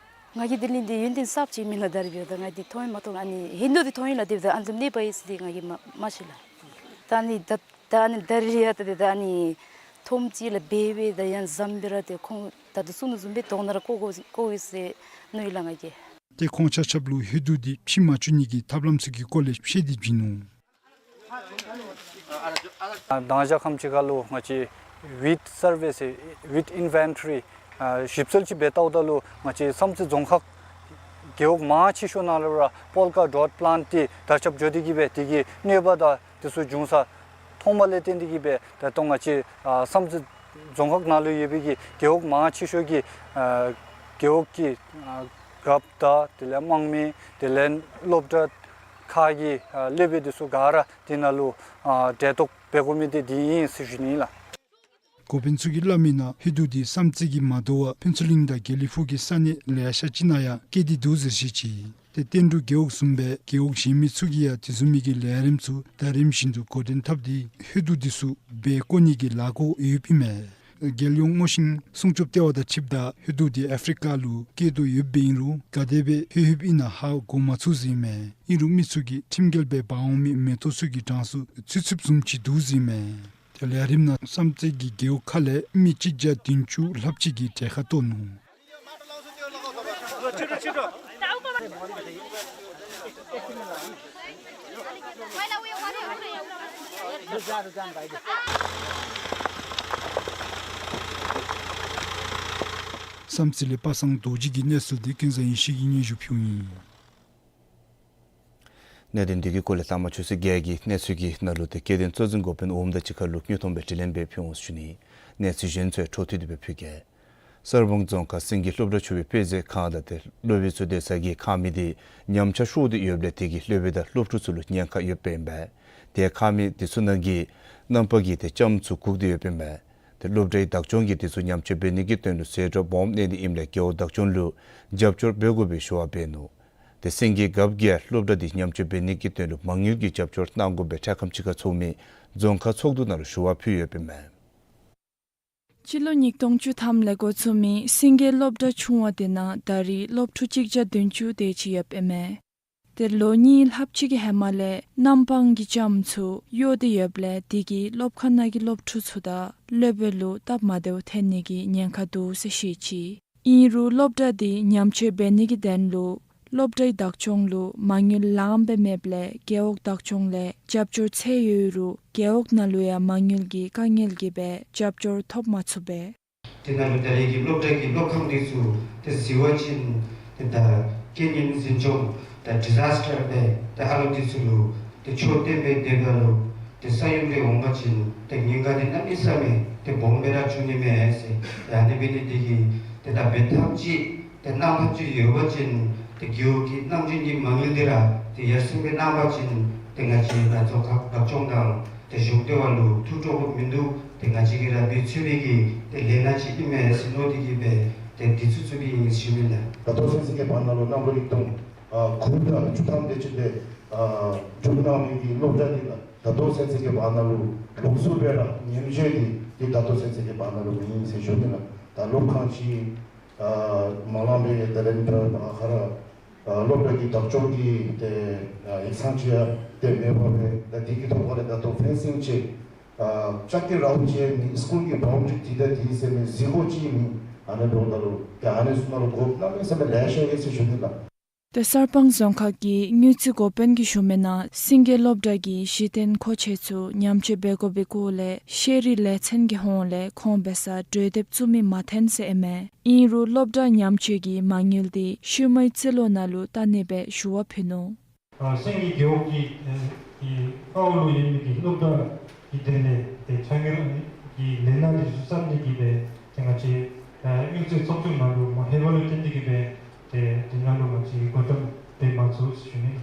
ང་གིས་དེ་ལས་འདི་ཡོན་ཏན་གསརཔ་ཅིག་མེན་ན་ད་རེས་འབདཝ་ད་ང་འདི་མཐོང་ཡང་མ་མཐོང་། ཨ་ནི་ཧེན་དུམ་འདི་མཐོང་ཡི་ལགས། དེ་འབདཝ་ད་ཨ་ནི་བཟུམ་གནས་པ་ཡི་ཟེར་ཏེ་ང་གིས་མ་མ་ཤེས་ལགས། ད་ཨ་ནི་ད་ད་ཨ་ནི་ད་རེས་ཡང་ད་དེ་ད་ཨ་ནི་ཐོནམ་ཅིག་ལགས་འབད་བས། ད་ཡང་བཟུམ་སྦེ་ར་ཏེ་ཁོང་ད་ལྟོ་གསུང་ནི་བཟུམ་སྦེ་དོང་ནང་ར་བཀོ་དགོ་བཀོ་དགོ་ཟེར་མནོ་ཡི་ལགས་ང་གིས། ཏེ་ཁོང་ཆ་ཁྱབ་ལུ་ཧེན་དུམ་འདི་ཕྱེ་མ་བཅུག་ནི་གི་ཐབས་ལམ་ཚུ་གི་སྐོར་ལས་བཤད་དེ་བྱིན་ནུག། ཨ་དང་ཞག་ཁམས་ཅིག་ཁར་ལུ་ང་བཅས་ཝིཌ་སར་ཝེ་ཟེར་ཝིཌ་ཨིན་ཝེན་ཊོ་རི་ཨ་ཞིབ་འཚོལ་ཅིག་འབད་བལྟཝ་ད་ལུ་ང་བཅས་བསམ་རྩེ་རྫོང་ཁག་རྒེད་འོག་མང་ཆེ་ཤོས་ནང་ལུ་ར་པོལ་ཀ་ཌོཊ་པ་ལཱནཊ་འདི་དར་ཁྱབ་འགྱོ་སྟེ་གིས་སྦེ་དེ་གི་གནོད་པ་དང་དེ་ཚུ་འབྱུང་ས་མཐོངམ་ལས་བརྟེན་ཏེ་གིས་སྦེ་ད་ལྟོ་ང་བཅས་ཨ་བསམ་རྩེ་རྫོང་ཁག་ནང་ལུ་ཡོད་པའི་གི་རྒེད་འོག་མང་ཆེ་ཤོས་ཀྱི་ཨ་རྒེད་འོག་གི་ཨ་རྒཔོ་དང་དེ་ལས་དམངས་མི་དེ་ལས་སློབ་གྲྭ་ཁག་གི་ཨ་སློབ་དཔོན་དེ་ཚུ་ག་ར་དེ་ནང་ལུ་ཨ་གྲལ་གཏོགས་འབད་དགོ་མི་དེ་འདི་ཨིན་ཟེར་ཞུ་ནི་ལགས། འགོ་དཔོན་ཚུ་གིས་སླབ་མིའི་ནང་ཧེན་དུམ་འདི་བསམ་རྩེ་གིས་མ་དོ་བར་ཕུན་ཚོགས་གླིང་དང་དགེ་ལེགས་ཕུག་གི་ས་གནས་ལེ་ཤ་ཅིག་ནང་ཡང་སྐྱེས་ཏེ་འདུག་ཟེར་བཤད་ཅི། ཏེ་བསྟན་འབྲུག་རྒེད་འོག་བཟུམ་སྦེ་རྒེད་འོག་གཞན་མི་ཚུ་གིས་ཡང་དེ་བཟུམ་མའི་གི་ལས་རིམ་ཚུ་ད་རིམ་བཞིན་དུ་འགོ་འདྲེན་འཐབ་སྟེ་ཧེན་དུམ་འདི་ཚུ་སྦེ་བཀོ་ནི་གི་ལཱ་འགོ་ཡོདཔ་ཨིན་མས། རྒྱལ་ཡོངས་རྨོ་ཤིང་སྲུང་སྐྱོབ་ལྟེ་བ་དང་འཁྲིལཝ་ད་ཧེན་དུམ་འདི་ཨ་ཕི་རི་ཀ་ལུ་སྐྱེ་དོ་ཡོདཔ་སྦེ་ཨིན་རུང་ག་དེ་སྦེ་ལྷོད་ལྷོདཔ་ཨིན་ན་ཧ་གོ་མ་ཚུགས་ཟེར་ཨིན་མས། ཨིན་རུང་མི་ཚུ་གིས་ཁྲིམས་འགལ་སྦེ་འབག་འོང་མི་མེ་ཏོག་ཚུ་གི་གྲངས་སུ་ཚུད་ཚུདཔ་བཟུམ་ཅིག་འདུག་ཟེར་ཨིན་མས། ཏེ་ལས་རིམ་ནང་བསམ་རྩེ་གི་རྒེད་འོག་ཁ་ལས་མི་གཅིག་བརྒྱ་བདུན་ཅུ་ལྷགཔ་ཅིག་གིས་གྲལ་ཁར་གཏོགས་ནུག། བསམ་རྩེ་ལས་པ་སངས་རྡོ་རྗེ་གི་གནས་ཚུལ་འདི་ཀུན་བཟང་ཡེ་ཤེས་ཀྱིས་སྙན་ཞུ་ཕུལཝ་ཨིན། གནད་དོན་འདི་གི་སྐོར་ལས་ལྷག་མ་ཆུ་ཚོད་བརྒྱད་ཀྱི་གནས་ཚུལ་གྱི་ནང་ལུ་ཏེ་སྐྱེ་ལྡན་གཙོ་འཛིན་འགོ་དཔོན་འོགམ་དང་གཅིག་ཁར་ལུ་དངོས་མཐོང་སྦེ་དྲི་ལན་འབད་ཕུལ་འོང་ཟེར་ཞུ་ནི། གནས་ཚུལ་གཞན་ཚུ་ཡང་འཕྲོ་མཐུད་དེ་སྦེ་ཕུལ་གེ། གསར་སྤང་རྫོང་ཁག་སེང་གེ་སློབ་གྲྭ་ཆུང་བའི་དཔེ་མཛོད་ཁང་དང་ཏེ་སློབ་དཔོན་ཚུ་སྡོད་ས་གི་ཁང་མིག་འདི་ཉམས་ཆག་ཤོར་ཏེ་ཡོདཔ་ལས་དེ་གིས་སློབ་དཔོན་དང་སློབ་ཕྲུག་ཚུ་ལུ་ཉེན་ཁ་ཡོདཔ་ཨིན་པས། ཏེ་ཁང་མིག་འདི་ཚུ་ནང་གི་གནམ་ཕག་གི་ཏེ་ལྕངམ་ཚུ་གུག་སྟེ་ཡོདཔ་ཨིན་པས། ཏེ་སློབ་གྲྭའི་བདག་སྐྱོང་གིས་འདི་ཚུ་ཉམས་བཅོས་འབད་ནི་གི་དོན་ལུ་ཟད་འགྲོ་སྦོམ་གནས་ཏེ་ཨིནམ་ལས་རྒེད་འོག་བདག་སྐྱོང་ལུ་རྒྱབ་སྐྱོར་འབད་དགོ་པའི་ཞུ་བ་འབད་ནུག། ཏེ་སེང་གེ་རྒཔོ་གིས་སློབ་གྲྭ་འདི་ཉམས་བཅོས་འབད་ནི་གི་དོན་ལུ་མ་དངུལ་གྱི་རྒྱབ་སྐྱོར་གནང་དགོ་པའི་འཕྲལ་ཁམས་ཅིག་ཁར་ཚོགས་མི་རྫོང་ཁག་ཚོགས་འདུ་ནང་ལུ་ཞུ་བ་ཕུལ་ཡོདཔ་ཨིན་མས། སྤྱི་ལོ་ཉིས་སྟོང་བཅུ་ཐམ་ལས་འགོ་བཙུགས་མི་སེང་གེ་སློབ་གྲྭ་ཆུང་བ་དེ་ནང་ད་རེས་སློབ་ཕྲུག་གཅིག་བརྒྱ་བདུན་ཅུ་དེ་ཅིག་ཡོདཔ་ཨིན་མས། ཏེ་ལོ་གཉིས་ལྷགཔ་ཅིག་གི་ཧེ་མ་ལས་གནམ་སྤང་གི་ལྕམ་ཚུ་གཡོ་སྟེ་ཡོདཔ་ལས་དེ་གིས་སློབ་ཁང་ནང་གི་སློབ་ཕྲུག་ཚུ་དང་སློབ་དཔོན་ལུ་སྟབས་མ་བདེཝ་ཐོན་ནི་གི་ཉེན་ཁ་འདུག་ཟེར་བཤད་ཅི། ཨིན་རུང་སློབ་གྲྭ་འདི་ཉམས་བཅོས་འབད་ནི་གི་དོན་ལུ་སློབ་གྲྭའི་བདག་སྐྱོང་ལུ་མ་དངུལ་ལངམ་སྦེ་མེདཔ་ལས་རྒེད་འོག་བདག་སྐྱོང་ལས་རྒྱབ་སྐྱོར་འཚོལ་ཡོད་རུང་རྒེད་འོག་ནང་ལུ་ཡང་མ་དངུལ་གྱི་དཀའ་ངལ་གྱིས་སྦེ་རྒྱབ་སྐྱོར་ཐོབ་མ་ཚུགས་པས། དེ་ནང་ལུ་ད་རེས་ཀྱི་སློབ་གྲྭ་གི་སློབ་ཁང་འདི་ཚུ་ཏེ་གཟིགས་པ་ཅིན་ཏེ་ད་རྐྱེན་ངན་འཛིན་སྐྱོང་ད་ཌི་ཟཱས་ཊར་སྦེ་ད་ཨ་ལོ་འདི་ཚུ་ལུ་ཏེ་ཆོས་སྟོན་པའི་སྡེ་པ་ལུ་ཏེ་ས་ཡོམ་རེ་འོང་པ་ཅིན་ཏེ་ཉེན་ཁ་འདི་གནམ་མེད་ས་མེད་ཏེ་སྦོམ་སྦེ་ར་འབྱུང་ནི་མས་ཟེར། ཨ་ནི་འབད་ནི་འདི་གིས་ཏེ་ད་འབད་ཐབས་ཅིག་ཏེ་གནང་ཐབས་ཅིག་ཡོད་པ་ཅིན་ཏེ་རྒེད་འོག་གི་ནང་འཛིང་གི་མ་དངུལ་འདི་ར་ཏེ་ཡར་སེང་སྦེ་གནང་པ་ཅིན་ཏེ་ང་བཅས་ནཱ་རྫོང་ཁག་བདག་སྐྱོང་དང་ཏེ་གཞུང་སྡེ་བ་ལུ་ཐུགས་སྤྲོ་པོ་མིན་འདུག། ཏེ་ང་བཅས་ཀྱིས་ར་འབད་ཚུགས་པའི་གི་ཏེ་ལས་སྣ་ཅིག་ཨིན་མས་ཟེར་མནོ་སྟེ་གིས་སྦེ་ཏེ་འདི་ཚུ་བཙུགས་པའི་ཨིན་ཟེར་ཞུ་ནི་ལགས། ད་ལྟོ་ཚུན་ཚོད་ཀྱི་བར་ན་ལུ་གནམ་ལོ་ཉིས་སྟོང་ཨ་དགུ་དང་བཅུ་ཐམ་དེ་ཅིག་ལས་ཨ་འགོ་བཙུགས་གནང་མི་གི་སློབ་གྲྭ་འདི་ལགས། ད་ལྟོ་ཚུན་ཚོད་ཀྱི་བར་ན་ལུ་ལོགས་སུ་སྦེ་ར་ཉམས་བཅོས་འདི་ཏེ་ད་ལྟོ་ཚུན་ཚོད་ཀྱི་བར་ན་ལུ་མེད་ཨིན་ཟེར་ཞུ་ནི་ལགས། ད་སློབ་ཁང་ཅིག་ཨ་མ་ལང་པའི་ད་ལན་ཕར་ཨ་ཁ་ར་ཨ་སློབ་གྲྭ་གི་བདག་སྐྱོང་གི་ཏེ་ཨ་ཡིག་ཚང་ཅིག་ཡང་ཏེ་མེད་པར་སྦེ་ད་འདི་གི་ཐོག་ཁ་ལས་ད་ལྟོ་ཕེན་སིང་ཅིག་ཨ་ལྕགས་ཀྱི་རཝ་ཅིག་ཡང་མེད། སི་ཀུལ་གྱི་བཱའུན་ཌི་རི་འདི་དང་འདི་ཟེར་མི་གཟིགས་སྒོ་ཅིག་མེད། ཨ་ནི་འབདཝ་ད་ལུ་ཏེ་ཨ་ནི་ཚུ་ནང་ལུ་དགོཔ་གནམ་མེད་ས་མེད་ལེ་ཤ་ཡོད་ཟེར་ཞུ་ནི་ལགས། ཏེ་གསར་སྤང་རྫོང་ཁག་གི་དངུལ་རྩིས་འགོ་དཔོན་གྱིས་ཞུ་མི་ནང་སེང་གེ་སློབ་གྲྭ་གི་གཞི་རྟེན་མཁོ་ཆས་ཚུ་ཉམས་བཅོས་འབད་དགོ་པའི་སྐོར་ལས་ཤེས་རིག་ལས་ཚན་གྱི་ཧོངས་ལས་ཁོང་འབད་སར་གྲོས་འདེབས་བཙུགས་མི་མ་ཐོན་ཟེར་ཨིན་མས། ཨིན་རུང་སློབ་གྲྭ་ཉམས་བཅོས་ཀྱི་མ་དངུལ་འདི་ཤུལ་མའི་རྩིས་ལོ་ནང་ལུ་བལྟ་ནི་སྦེ་ཞུ་བ་ཕུལ་ནུག། ཨ་སེང་གེ་རྒེད་འོག་གི་ཨེ་གི་ཨའོ་ལུ་ཡོད་མི་གི་སློབ་གྲྭ་གི་དོན་ལས་ཏེ་ཚ་དངུལ་གྱི་ལས་སྣ་འདི་ཚུ་བསམ་ནི་གི་སྦེ་ཏེ་ང་བཅས་ཨ་དངུལ་རྩིས་ཚོགས་ཆུང་ནང་ལུ་མ་ལྷོད་པ་ལུ་བརྟེན་ཏེ་གིས་སྦེ་ཏེ་འདི་ནང་ལུ་ང་བཅས་བགོ་བཀྲམ་འབད་མ་ཚུགས་ཟེར་ཞུ་ནི།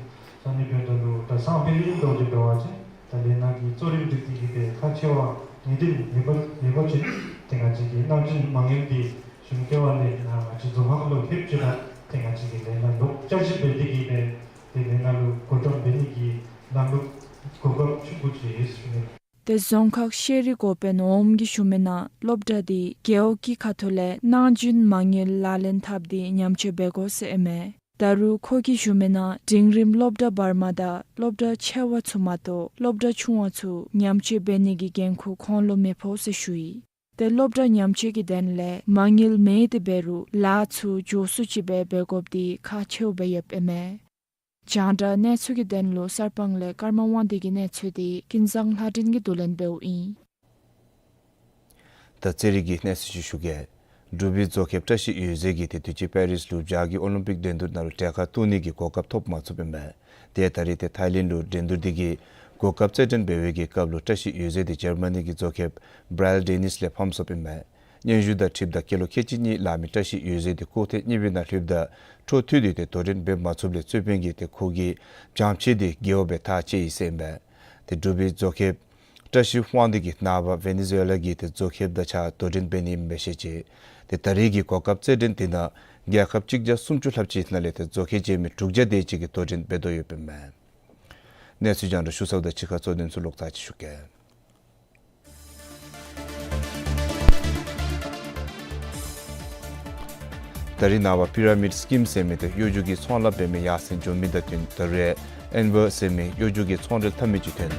ཨ་ནི་འབདཝ་ད་ལུ་ད་སང་ཕོད་ལས་རིམ་ལོག་སྟེ་འབད་བ་ཅིན་ད་ལས་སྣ་གི་གཙོ་རིམ་སྒྲིག་སྟེ་གིས་སྦེ་ཁག་ཆེ་བ་ངེས་གཏན་ཡོད་པ་ཡོད་པ་ཅིན་ཏེ་ང་བཅས་ཀྱི་གནང་སྦྱིན་མ་དངུལ་འདི་གཞུང་སྡེ་བ་ལས་ཨ་ང་བཅས་རྫོང་ཁག་ལུ་ལྷོདཔ་ཅིག་ར་ཏེ་ང་བཅས་ཀྱིས་ལས་སྣ་ལོག་བསྐྱར་ཞིབ་འབད་དེ་གིས་སྦེ་ཏེ་ལས་སྣ་ལུ་བགོ་བཀྲམ་འབད་ནི་གི་ལམ་ལུགས་གོ་སྐབས་ཆེན་པོ་ཅིག་ཡོད་ཟེར་ཞུ་ནི། ཏེ་རྫོང་ཁག་ཤེས་རིག་འགོ་དཔོན་འོགམ་གྱིས་ཞུ་མི་ནང་སློབ་གྲྭ་འདི་རྒེད་འོག་གི་ཁ་ཐུག་ལས་གནང་སྦྱིན་མ་དངུལ་ལག་ལེན་འཐབ་སྟེ་ཉམས་བཅོས་འབད་དགོ་ཟེར་ཨིན་མས། ད་རུང་ཁོ་གིས་ཞུ་མི་ནང་འབྲིང་རིམ་སློབ་གྲྭ་བར་མ་དང་སློབ་གྲྭ་ཆེ་བ་ཚུ་མ་གཏོགས་སློབ་གྲྭ་ཆུང་བ་ཚུ་ཉམས་བཅོས་འབད་ནི་གི་འགན་ཁུར་ཁོང་ལུ་མི་ཕོག་ཟེར་ཞུ་ཡི། ཏེ་སློབ་གྲྭ་ཉམས་བཅོས་ཀྱི་དོན་ལས་མ་དངུལ་མེད་དེ་འབད་རུང་ལཱ་ཚུ་མགྱོགས་སུ་ཅིག་སྦེ་འབད་དགོཔ་འདི་ཁག་ཆེཝ་སྦེ་ཡོདཔ་ཨིན་མས། རྒྱང་བསྒྲགས་གནས་ཚུལ་གྱི་དོན་ལུ་གསར་སྤང་ལས་ཀརྨ་དབང་འདུས་ཀྱི་གནས་ཚུལ་འདི་ཀུན་བཟང་ལྷ་སྒྲོན་གྱིས་བསྡུ་ལེན་འབདཝ་ཨིན། ད་རྩེད་རིགས་ཀྱི་གནས་ཚུལ་ཅིག་ཞུ་གེ། འབྲུག་པའི་རྫོགས་མཁསཔ་བཀྲ་ཤིས་འོད་ཟེར་གྱིས་ཏེ་དུས་ཅི་པེ་རིས་ལུ་བྱཱར་གྱི་ཨོ་ལིམ་པིག་འགྲན་བསྡུར་ནང་ལུ་གྲལ་ཁར་གཏོགས་ནི་གི་གོ་སྐབས་ཐོབ་མ་ཚུགསཔ་ཨིན་པས། ཏེ་ད་རེས་ཏེ་ཐཱའི་ལེནཌ་ལུ་འགྲན་བསྡུར་འདི་གི་གོ་སྐབས་རྩེད་འགྲན་འབད་བའི་གི་སྐབས་ལུ་བཀྲ་ཤིས་འོད་ཟེར་འདི་འཇར་མ་ནི་གི་རྫོགས་མཁསཔ་བྷ་རལ་ཌེ་ནིས་ལས་ཕམ་སོཔ་ཨིན་པས། སྙན་ཞུ་དང་འཁྲིལཝ་ད་སྐྱེས་ལོ་ཁལ་གཅིག་གཉིས་ལང་མི་བཀྲ་ཤིས་འོད་ཟེར་འདི་ཁོག་ཐེངས་གཉིས་པའི་ནང་ལྷོདཔ་ད་འཕྲོ་མཐུད་དེ་ཏེ་དོ་འགྲན་འབད་མ་ཚུགསཔ་ལས་རྩོད་དཔོན་གྱིས་ཏེ་ཁོ་གི་བྱམས་བརྩེ་འདི་རྒེད་འོག་སྦེ་ཐག་བཅད་ཡི་ཟེར་ཨིན་པས། ཏེ་འབྲུག་པའི་རྫོགས་མཁསཔ་བཀྲ་ཤིས་དབང་འདུས་ཀྱིས་ནངས་པ་ཝེ་ནེ་ཛུ་ཝེ་ལ་གི་ཏེ་རྫོགས་མཁསཔ་དང་གཅིག་ཁར་དོ་འགྲན་འབད་ནི་ཨིནམ་སྦེ་བཤད་ཅི། ཏེ་ད་རེས་ཀྱི་གོ་སྐབས་རྩེད་འགྲན་དེ་ནང་རྒྱལ་ཁབ་གཅིག་བརྒྱ་སུམ་ཅུ་ལྷགཔ་ཅིག་ནང་ལས་ཏེ་རྫོགས་མཁསཔ་རྐྱངམ་དྲུག་བརྒྱ་དེ་ཅིག་གིས་དོ་འགྲན་འབད་དོ་ཡོདཔ་ཨིན་མས། གནས་ཚུལ་རྒྱང་བསྒྲགས་ཞུ་ཚརཝ་ད་ཕྱི་ཁ་གཙོ་དོན་ཚུ་ལོག་ཚར་ཅིག་ཞུ་གེ། ད་རེས་ནངས་པ་པི་ར་མིཌ་སི་ཀིམ་ཟེར་མི་ཏེ་གཡོ་སྒྱུ་གི་ཚོང་ལཱ་འབད་མི་ཡར་སེང་འགྱོ་མི་དང་བསྟུན་ད་རེས་ཨེན་ཝར་ཟེར་མི་གཡོ་སྒྱུ་གི་ཚོང་འབྲེལ་འཐབ་མི་ཅིག་ཐོན།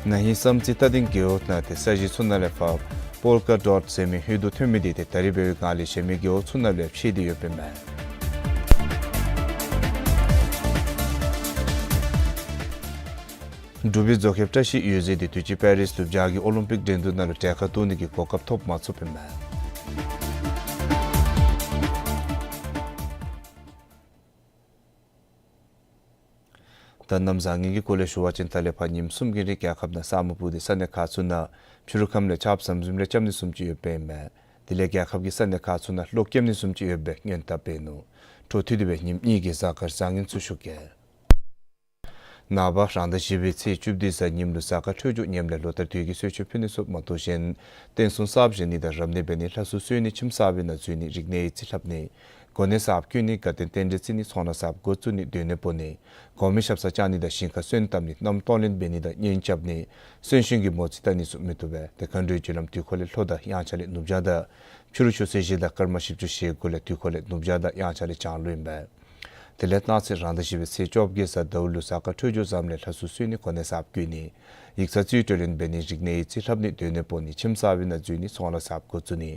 ན་ཧིང་བསམ་རྩེ་རྟ་སྡིང་རྒེད་འོག་ནང་ཏེ་ས་གཞི་ཚུ་ནང་ལས་ཕར་པོལ་ཀ་ཌོཊ་ཟེར་མི་ཧོད་དུ་ཐོན་མི་འདི་ཏེ་ད་རེས་འབད་བའི་སྒང་ལས་གཞན་མི་རྒེད་འོག་ཚུ་ནང་ལུ་ཡང་ཕྱེ་སྟེ་ཡོདཔ་ཨིན་མས། འབྲུག་པའི་རྫོགས་མཁསཔ་བཀྲ་ཤིས་འོད་ཟེར་འདི་དུས་ཅི་པེ་རིས་ལུ་བྱཱར་གྱི་ཨོ་ལིམ་པིག་འགྲན་བསྡུར་ནང་ལུ་གྲལ་ཁར་གཏོགས་ནི་གི་གོ་སྐབས་ཐོབ་མ་ཚུགསཔ་ཨིན་མས། ད་གནམ་བཟང་ངན་གྱི་སྐོར་ལས་ཞུ་བ་ཅིན་ད་ལས་ཕར་ཉིནམ་གསུམ་གྱི་རིང་རྒྱལ་ཁབ་ནང་ས་སྨུག་སྤུབས་ཏེ་ས་གནས་ཁག་ཚུ་ནང་ཕྱི་རུ་ཁམས་ལས་ཆརཔ་ཟམ་ཟིམ་རེ་རྐྱབ་ནི་བཟུམ་ཅིག་ཡོདཔ་ཨིན་མས། དེ་ལས་རྒྱལ་ཁབ་ཀྱི་ས་གནས་ཁག་ཚུ་ནང་གློག་རྐྱབ་ནི་བཟུམ་ཅིག་ཡོད་པའི་སྔོན་དཔག་འབད་ནུག། འཕྲོ་མཐུད་དེ་སྦེ་ཉིནམ་གཉིས་ཀྱི་གཟའ་སྐར་བཟང་ངན་ཚུ་ཞུ་གེ། ནངས་པ་རང་ཟླ་བཞི་པའི་ཚེས་བཅུ་བདུན་གཟའ་ཉིམ་ལུ་གཟའ་སྐར་འཕྲོད་སྦྱོར་ངནམ་ལས་ལོ་ལྟར་དུས་ཀྱི་གསོལ་མཆོད་ཕུལ་ནི་ཚུ་མ་གཏོགས་གཞན་རྟེན་གསུམ་གསརཔ་བཞེངས་ནི་དང་རབ་གནས་འབད་ནི་ལྷ་གསོལ་གསོལ་ནི་ཁྱིམ་གསར་པའི་ནང་འཛུལ་ནི་རིག་གནས་ཡིག་རྩིས་ལྷབ་ནི་ གོ་གནས་གསརཔ་བསྐོ་ནི་དགའ་སྟོན་རྟེན་འབྲེལ་བརྩི་ནི་ཚོང་ལཱ་གསརཔ་འགོ་བཙུགས་ནི་སྡོད་གནས་སྤོ་ནི་གོང་མའི་ཞབས་སར་བཅར་ནི་དང་ཞིང་ཁར་སོན་བཏབ་ནི་མནའམ་གཏོང་ལེན་འབད་ནི་དང་གཉེན་རྐྱབ་ནི་གསོན་གཤིན་གྱི་མོ་རྩིས་བལྟ་ནི་ཚུ་མི་བཏུབ་པས། དེ་མཁའ་འགྲོའི་རྒྱུ་ལམ་དུས་འཁོར་ལས་ལྷོ་དང་དབྱངས་འཆར་ལས་ནུབ་བྱང་དང་ཕྱི་རུ་ཆུ་ཚོད་བཞི་དང་སྐར་མ་བཞི་བཅུ་ཞེ་དགུ་ལས་དུས་འཁོར་ལས་ནུབ་བྱང་དང་དབྱངས་འཆར་ལས་བྱང་ལུ་ཨིན་པས། དེ་ལས་གནངས་ཚེ་རང་ཟླ་བཞི་པའི་ཚེས་བཅོ་བརྒྱད་གཟའ་ཟླཝ་ལུ་གཟའ་སྐར་འཕྲོད་སྦྱོར་བཟངམ་ལས་ལྷ་སྲུང་གསོལ་ནི་གོ་གནས་གསརཔ་བསྐོ་ནི། ཡིག་ཚང་རྩིས་སྤྲོད་ལེན་འབད་ནི་རིག་གནས་ཡིག་རྩིས་ལྷབ་ནི་སྡོད་གནས་སྤོ་ནི་ཁྱིམ་གསར་པའི་ནང་འཛུལ་ནི་ཚོང་ལཱ་གསརཔ་འགོ་བཙུགས་ནི།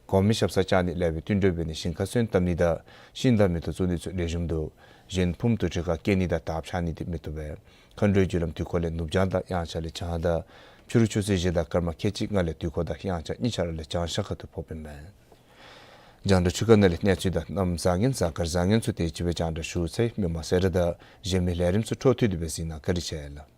གོང་མའི་ཞབས་སར་བཅར་ནི་ལེགས་པའི་བསྟུན་གྲོས་འབད་ནི་ཞིང་ཁར་སོན་བཏབ་ནི་དང་ཤིང་དང་མེ་ཏོག་བཙུགས་ནི་ཚུ་ལེགས་ཤོམ་འདུག། གཞན་ཕུངམ་དུར་ཁྲོད་ཁར་སྐྱེལ་ནི་དང་དར་འཕྱར་ནི་འདི་མི་བཏུབ་པས། མཁའ་འགྲོའི་རྒྱུ་ལམ་དུས་འཁོར་ལས་ནུབ་བྱང་དང་དབྱངས་འཆར་ལས་བྱང་དང་ཕྱི་རུ་ཆུ་ཚོད་བཞི་དང་སྐར་མ་ཁལ་གཅིག་ལྔ་ལས་དུས་འཁོར་དང་དབྱངས་འཆར་གཉིས་ཆ་ར་ལས་བྱང་ཤར་ཁ་ཐུག་ཕོགཔ་ཨིན་མས། རྒྱང་བསྒྲགས་ཚུ་ག་ནང་ལས་གནས་ཚུལ་དང་གནམ་བཟང་ངན་གཟའ་སྐར་བཟང་ངན་ཚུ་དེ་ཅིག་སྦེ་རྒྱང་བསྒྲགས་ཞུ་ཚར་ཡི། མི་མང་གསལ་བསྒྲགས་དང་གཞན་མི་ལས་རིམ་ཚུ་འཕྲོ་མཐུད་དེ་སྦེ་གཟིགས་གནང་། བཀའ་དྲིན་ཆེ་ལགས།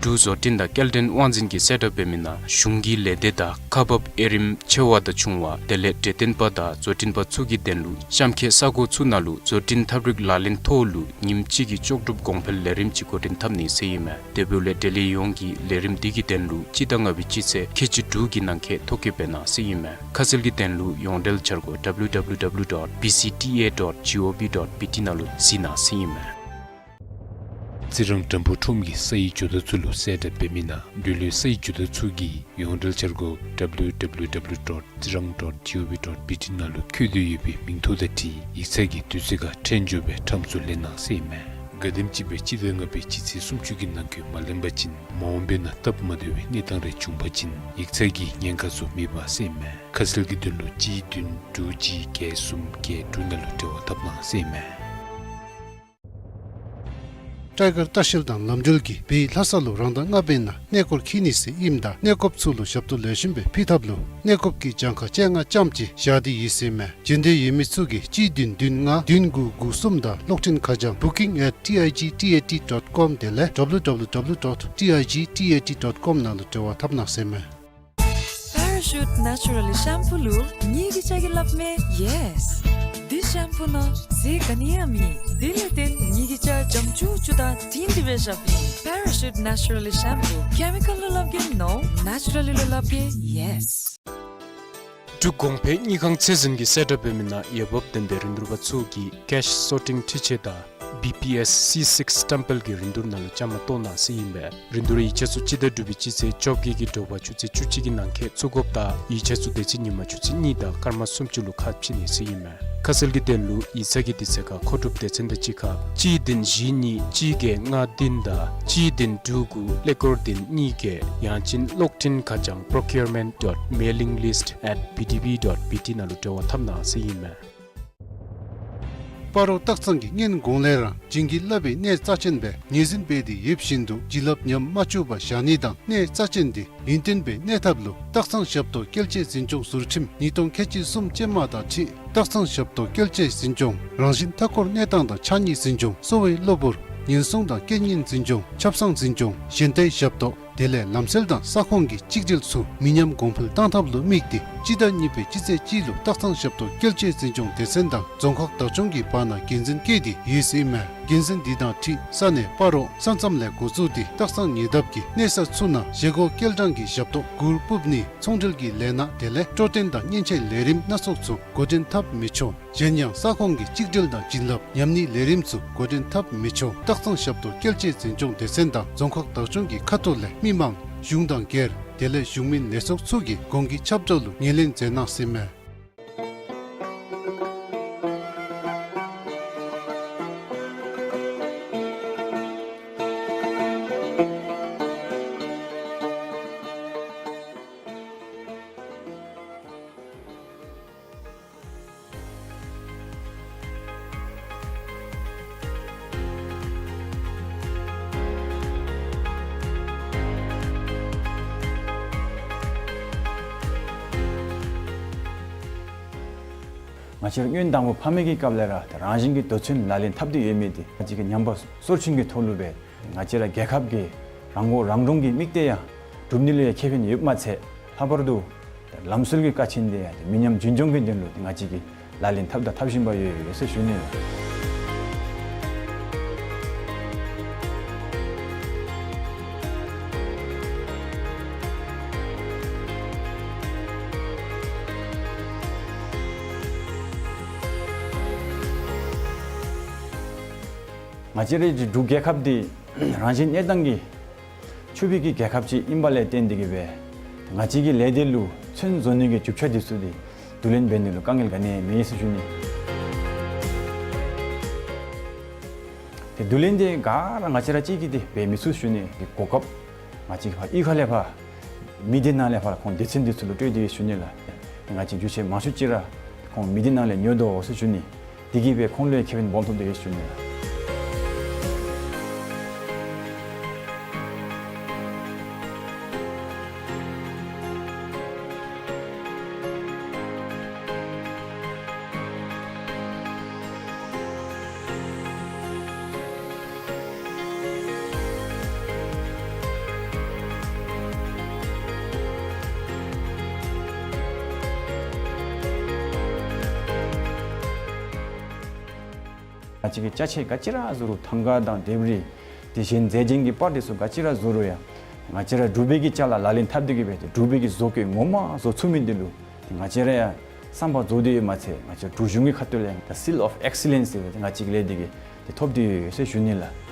འབྲུག་བཟོ་སྐྲུན་དང་སྐྱེལ་འདྲེན་དབང་འཛིན་གྱིས་གསལ་བསྒྲགས་འབད་མི་ནང་གཞུང་གི་ལས་སྡེ་དང་ཁག་འབག་དབྱེ་རིམ་ཆེ་བ་དང་ཆུང་བ་དེ་ལས་འབྲས་ལྡན་པ་དང་བཟོ་སྐྲུན་པ་ཚུ་གི་དོན་ལུ་གཤམ་འཁོད་ས་གོ་ཚུ་ནང་ལུ་བཟོ་སྐྲུན་ཐབས་རིག་ལག་ལེན་ཐོག་ལུ་ཉིནམ་གཅིག་གི་ལྕོགས་གྲུབ་གོང་འཕེལ་ལས་རིམ་ཅིག་འགོ་འདྲེན་འཐབ་ནི་ཟེར་ཨིན་མས། དེ་འབདཝ་ལས་འབྲེལ་ཡོད་ཡོངས་ཀྱིས་ལས་རིམ་འདི་གི་དོན་ལུ་སྤྱི་ཟླ་ལྔ་པའི་སྤྱི་ཚེས་ཁལ་གཅིག་དྲུག་གི་ནང་འཁོད་ཐོ་བཀོད་འབད་གནང་ཟེར་ཨིན་མས། ཁ་གསལ་གྱི་དོན་ལུ་ཡོངས་འབྲེལ་འཆར་སྒོ་W W W dot B C T A dot G O V dot B T ནང་ལུ་གཟིགས་གནང་ཟེར་ཨིན་མས། རྩི་རང་བྲམ་ཕུག་ཁྲོམ་གྱི་སའི་ཇོ་བདག་ཚུ་ལུ་གསལ་བསྒྲགས་འབད་མི་ནང་འབྲེལ་ཡོད་སའི་ཇོ་བདག་ཚུ་གིས་ཡོངས་འབྲེལ་འཆར་སྒོ་W W W dot tsirang dot G O V dot B T ནང་ལུ་བཀོད་དེ་ཡོད་པའི་མིང་ཐོ་དང་འཁྲིལ་ཡིག་ཚང་གི་དུས་ཚོད་ཁར་ཕྲན་བཅོས་སྦེ་ཁྲམ་ཚུ་ལེན་གནང་ཟེར་ཨིན་མས། ག་དེམ་ཅིག་སྦེ་སྤྱི་ཟླ་ལྔ་པའི་སྤྱི་ཚེས་སུམ་ཅུ་གི་ནང་འཁོད་མ་ལེན་པ་ཅིན་མ་འོངས་པའི་ནང་སྟབས་མ་བདེ་བའི་གནས་སྟངས་རེ་བྱུང་པ་ཅིན་ཡིག་ཚང་གིས་ཉེན་ཁ་བཟོ་མི་འབག་ཟེར་ཨིན་མས། ཁ་གསལ་གྱི་དོན་ལུ་གཅིག་བདུན་དྲུག་གཅིག་བརྒྱད་གསུམ་བརྒྱད་དྲུག་ནང་ལུ་འབྲེལ་བ་འཐབ་གནང་ཟེར་ཨིན་མས། ཊའི་གར་ལྟ་བཤལ་དང་ལམ་འགྲུལ་གྱིས་བོད་ལྷ་ས་ལུ་རང་ཟླ་ལྔ་པའི་ནང་གནས་སྐོར་འཁྱིད་ནི་ཟེར་ཨིནམ་ད་གནས་སྐོརཔ་ཚུ་ལུ་ཞབས་ཏོག་ལེགས་ཤོམ་སྦེ་ཕུལ་ཐབས་ལུ་གནས་སྐོརཔ་གི་གྱངས་ཁ་བཅོ་ལྔ་ཙམ་ཅིག་བཞག་སྟེ་ཡོད་ཟེར་ཨིན་མས། འབྱོན་འདོད་ཡོད་མི་ཚུ་གིས་གཅིག་བདུན་བདུན་ལྔ་བདུན་དགུ་དགུ་གསུམ་དང་གློག་འཕྲིན་ཁ་བྱང་booking at T I G T A T dot com དེ་ལས་W W W dot T I G T A T dot com ནང་ལུ་འབྲེལ་བ་འཐབ་གནང་ཟེར་ཨིན་མས། Parachute Naturally Shampoo ལུ་ངེའི་གི་ཅ་གིས་སླབ་མས་yes། འདི་ཤེམ་པུ་ནང་ཟས་ག་ནི་ཡང་མེད། དེ་ལས་བརྟེན་ངེའི་གི་ཅ་འཇམ་ཅུག་ཅུ་དང་དྲིང་སྒྲི་སྦེ་བཞགཔ་ཨིན། Parachute Naturally Shampoo chemical ལུ་སླབ་གེ་no, naturally ལུ་སླབ་གེ་yes། འབྲུག་གོང་འཕེལ་དངུལ་ཁང་ཚད་འཛིན་གྱིས་གསལ་བསྒྲགས་འབད་མི་ནང་འོས་འབབ་ལྡན་པའི་རིན་བསྡུར་པ་ཚུ་གིས་cash sorting འཕྲུལ་ཆས་དང་B P S C six སྟམ་པེལ་གྱི་རིན་བསྡུར་ནང་ལུ་བཅའ་མར་གཏོགས་གནང་ཟེར་ཨིན་པས། རིན་བསྡུར་ཡིག་ཆ་ཚུ་སྤྱི་ཟླ་དྲུག་པའི་སྤྱི་ཚེས་བཅོ་བརྒྱད་ཀྱི་དྲོ་པ་ཆུ་ཚོད་བཅུ་གཅིག་གི་ནང་འཁོད་ཚུད་དགོཔ་དང་ཡིག་ཆ་ཚུ་དེ་ཚེ་ཉིན་མ་ཆུ་ཚོད་གཉིས་དང་སྐར་མ་སུམ་ཅུ་ལུ་ཁ་ཕྱེ་ནི་ཟེར་ཨིན་མས། ཁ་གསལ་གྱི་དོན་ལུ་ཡིག་ཚང་གི་དུས་ཚོད་ཁར་མཁོ་སྒྲུབ་སྡེ་ཚན་དང་གཅིག་ཁར་གཅིག་བདུན་བཞི་གཉིས་གཅིག་བརྒྱད་ལྔ་བདུན་དང་གཅིག་བདུན་དྲུག་དགུ་ཀླད་ཀོར་བདུན་གཉིས་བརྒྱད། ཡང་ཅིན་གློག་འཕྲིན་ཁ་བྱང་procurement dot mailing list at B D B dot B T ནང་ལུ་འབྲེལ་བ་འཐབ་གནང་ཟེར་ཨིན་མས། སྤ་རོ་སྟག་ཚང་གིས་སྔོན་གོང་ལས་ར་བྱིན་གྱིས་བརླབས་པའི་གནས་རྩ་ཅན་སྦེ་ངོས་འཛིན་འབད་དེ་ཡོདཔ་བཞིན་དུ་བྱིན་རླབས་ཉམས་མ་བཅུག་པར་བཞག་ནི་དང་གནས་རྩ་ཅན་དེ་ཡུན་བརྟན་སྦེ་གནས་ཐབས་ལུ་སྟག་ཚང་ཞབས་ཏོག་སྐྱེལ་ཆས་འཛིན་སྐྱོང་ཟུར་ཁྲིམས་ཉིས་སྟོང་ཁལ་གཅིག་གསུམ་ཅན་མ་དང་འཁྲིལ་སྟག་ཚང་ཞབས་ཏོག་སྐྱེལ་ཆས་འཛིན་སྐྱོང་རང་བཞིན་མཐའ་འཁོར་གནས་སྟངས་དང་ཕྱགས་སྙིགས་འཛིན་སྐྱོང་གསོ་བའི་གློ་བུར་ཉེན་སྲུང་དང་རྐྱེན་ངན་འཛིན་སྐྱོང་ཆབ་གསང་འཛིན་སྐྱོང་གཞན་དའི་ཞབས་ཏོག་དེ་ལས་ལམ་སེལ་དང་ས་ཁོངས་ཀྱི་གཅིག་སྒྲིལ་ཚུ་མི་ཉམས་གོང་འཕེལ་གཏང་ཐབས་ལུ་དམིགས་ཏེ་སྤྱི་ཟླ་གཉིས་པའི་སྤྱི་ཚེས་གཅིག་ལུ་སྟག་ཚང་ཞབས་ཏོག་སྐྱེལ་ཆས་འཛིན་སྐྱོང་སྡེ་ཚན་དང་རྫོང་ཁག་བདག་སྐྱོང་གི་བར་ན་དགེ་མཚན་བཀོད་དེ་ཡོད་ཟེར་ཨིན་མས། དགེ་མཚན་འདི་དང་འཁྲིལ་ས་གནས་སྤ་རོ་ས་མཚམས་ལས་འགོ་བཙུགས་ཏེ་སྟག་ཚང་ཉེ་འདབས་ཀྱི་གནས་ས་ཚུ་ནང་བཞེས་སྒོ་སྐྱེལ་གྲངས་ཀྱི་ཞབས་ཏོག་གུར་སྤུབ་ནི་ཚོང་འབྲེལ་གྱི་ལས་སྣ་དེ་ལས་སྤྲོ་སྟོན་དང་མཉེན་ཆས་ལས་རིམ་སྣ་ཚོགས་ཚུ་འགོ་འདྲེན་འཐབ་མི་ཆོག། གཞན་ཡང་ས་ཁོངས་ཀྱི་གཅིག་སྒྲིལ་དང་བྱིན་རླབས་ཉམས་ནིའི་ལས་རིམ་ཚུ་འགོ་འདྲེན་འཐབ་མི་ཆོག། སྟག་ཚང་ཞབས་ཏོག་སྐྱེལ་ཆས་འཛིན་སྐྱོང་སྡེ་ཚན་དང་རྫོང་ཁག་བདག་སྐྱོང་གི་ཁ་ཐུག་ལས་མི་མང་གཞུང་དང་སྒེར་དེ་ལས་གཞུང་མིན་ལས་ཚོགས་ཚུ་གིས་གོང་གི་ཁྱབ་བསྒྲགས་ལུ་ངོས་ལེན་མཛད་གནང་ཟེར་མས། ང་བཅས་ར་སྔོན་དང་པོ་ཕ་མེས་ཀྱི་སྐབས་ལས་ར་ད་རང་བཞིན་གྱི་དོན་ཚན་ལག་ལེན་འཐབ་སྟེ་ཡོད་མི་འདི་ང་བཅས་ཀྱི་ཉམས་པ་སོར་ཆུད་ཀྱི་ཐོག་ལུ་སྦེ་ང་བཅས་ར་རྒྱལ་ཁབ་ཀྱི་རང་མགོ་རང་འདྲོངས་ཀྱི་དམིགས་གཏད་ཡང་སྒྲུབ་ནི་ལུ་ཡང་ཁེ་ཕན་ཡོདཔ་མ་ཚད་ལྷག་པར་དུ་ད་ལམ་སྲོལ་གྱི་ཀ་ཆེན་འདི་ཡང་མི་ཉམས་རྒྱུན་སྐྱོང་གི་དོན་ལུ་ང་བཅས་ཀྱིས་ལག་ལེན་འཐབ་དང་འཐབ་བཞིན་པ་ཡོད་ཡོད་ཟེར་ཞུ་ནི་ལགས། ང་བཅས་རའི་འབྲུག་རྒྱལ་ཁབ་འདི་རང་བཞིན་གནས་སྟངས་ཀྱིས་ཆུ་བཞི་གི་རྒྱལ་ཁབ་ཅིག་ཨིནམ་ལས་བརྟེན་ཏེ་གིས་སྦེ་ང་བཅས་ཀྱི་ལས་སྡེ་ལུ་ཚོན་བཟོ་ནི་གི་རྒྱུ་ཆ་འདི་ཚུ་འདི་བསྡུ་ལེན་འབད་ནི་ལུ་དཀའ་ངལ་ག་ནི་ཡང་མེད་ཟེར་ཞུ་ནི། ཏེ་བསྡུ་ལེན་འདི་ག་ར་ང་བཅས་ར་གཅིག་གིས་འདི་འབད་མི་ཚུགས་ཞུ་ནི། གོ་སྐབས་ང་བཅས་ཕར་གཡུས་ཁ་ལས་ཕར་མི་སྡེ་ནང་ལས་ཕར་ཁོང་སྡེ་ཚན་འདི་ཚུ་ལུ་སྤྲོད་དེ་ཞུ་ནི་ལགས། ང་བཅས་རྒྱུ་ཆ་མང་ཤོས་ཅིག་ར་ཁོང་མི་སྡེ་ནང་ལས་ཉོ་དོ་ཟེར་ཞུ་ནི། དེ་གིས་སྦེ་ཁོང་ལུ་ཡང་ཁེ་ཕན་སྦོམ་ཐོབ་སྟེ་ཡོད་ཞུ་ནི་ལགས། ང་བཅས་ཀྱིས་ཅ་ཆས་ག་ཅི་ར་བཟོ་རུང་ཐང་ག་དང་ལྡེབས་རིས་དེ་བཞིན་རྫས་ཅན་གྱི་པར་དེ་ཚུ་ག་ཅི་ར་བཟོ་རུང་ཡང་ང་བཅས་ར་འབྲུག་པའི་གི་ཅ་ལ་ལག་ལེན་འཐབ་སྟེ་གིས་སྦེ་ཏེ་འབྲུག་པའི་གི་བཟོ་བཀོད་ངོ་མ་བཟོ་ཚུགས་མི་འདི་ལུ་ཏེ་ང་བཅས་ར་ཡང་བསམ་པ་རྫོགས་ཏེ་ཡོདཔ་མ་ཚད་ང་བཅས་འབྲུག་གཞུང་གི་ཁ་ཐུག་ལས་ཡང་ད་seal of excellence ཟེར་བའི་ཏེ་ང་བཅས་ཀྱི་ལས་འདི་གིས་ཏེ་ཐོབ་སྟེ་ཡོད་ཟེར་ཞུ་ནི་ལགས།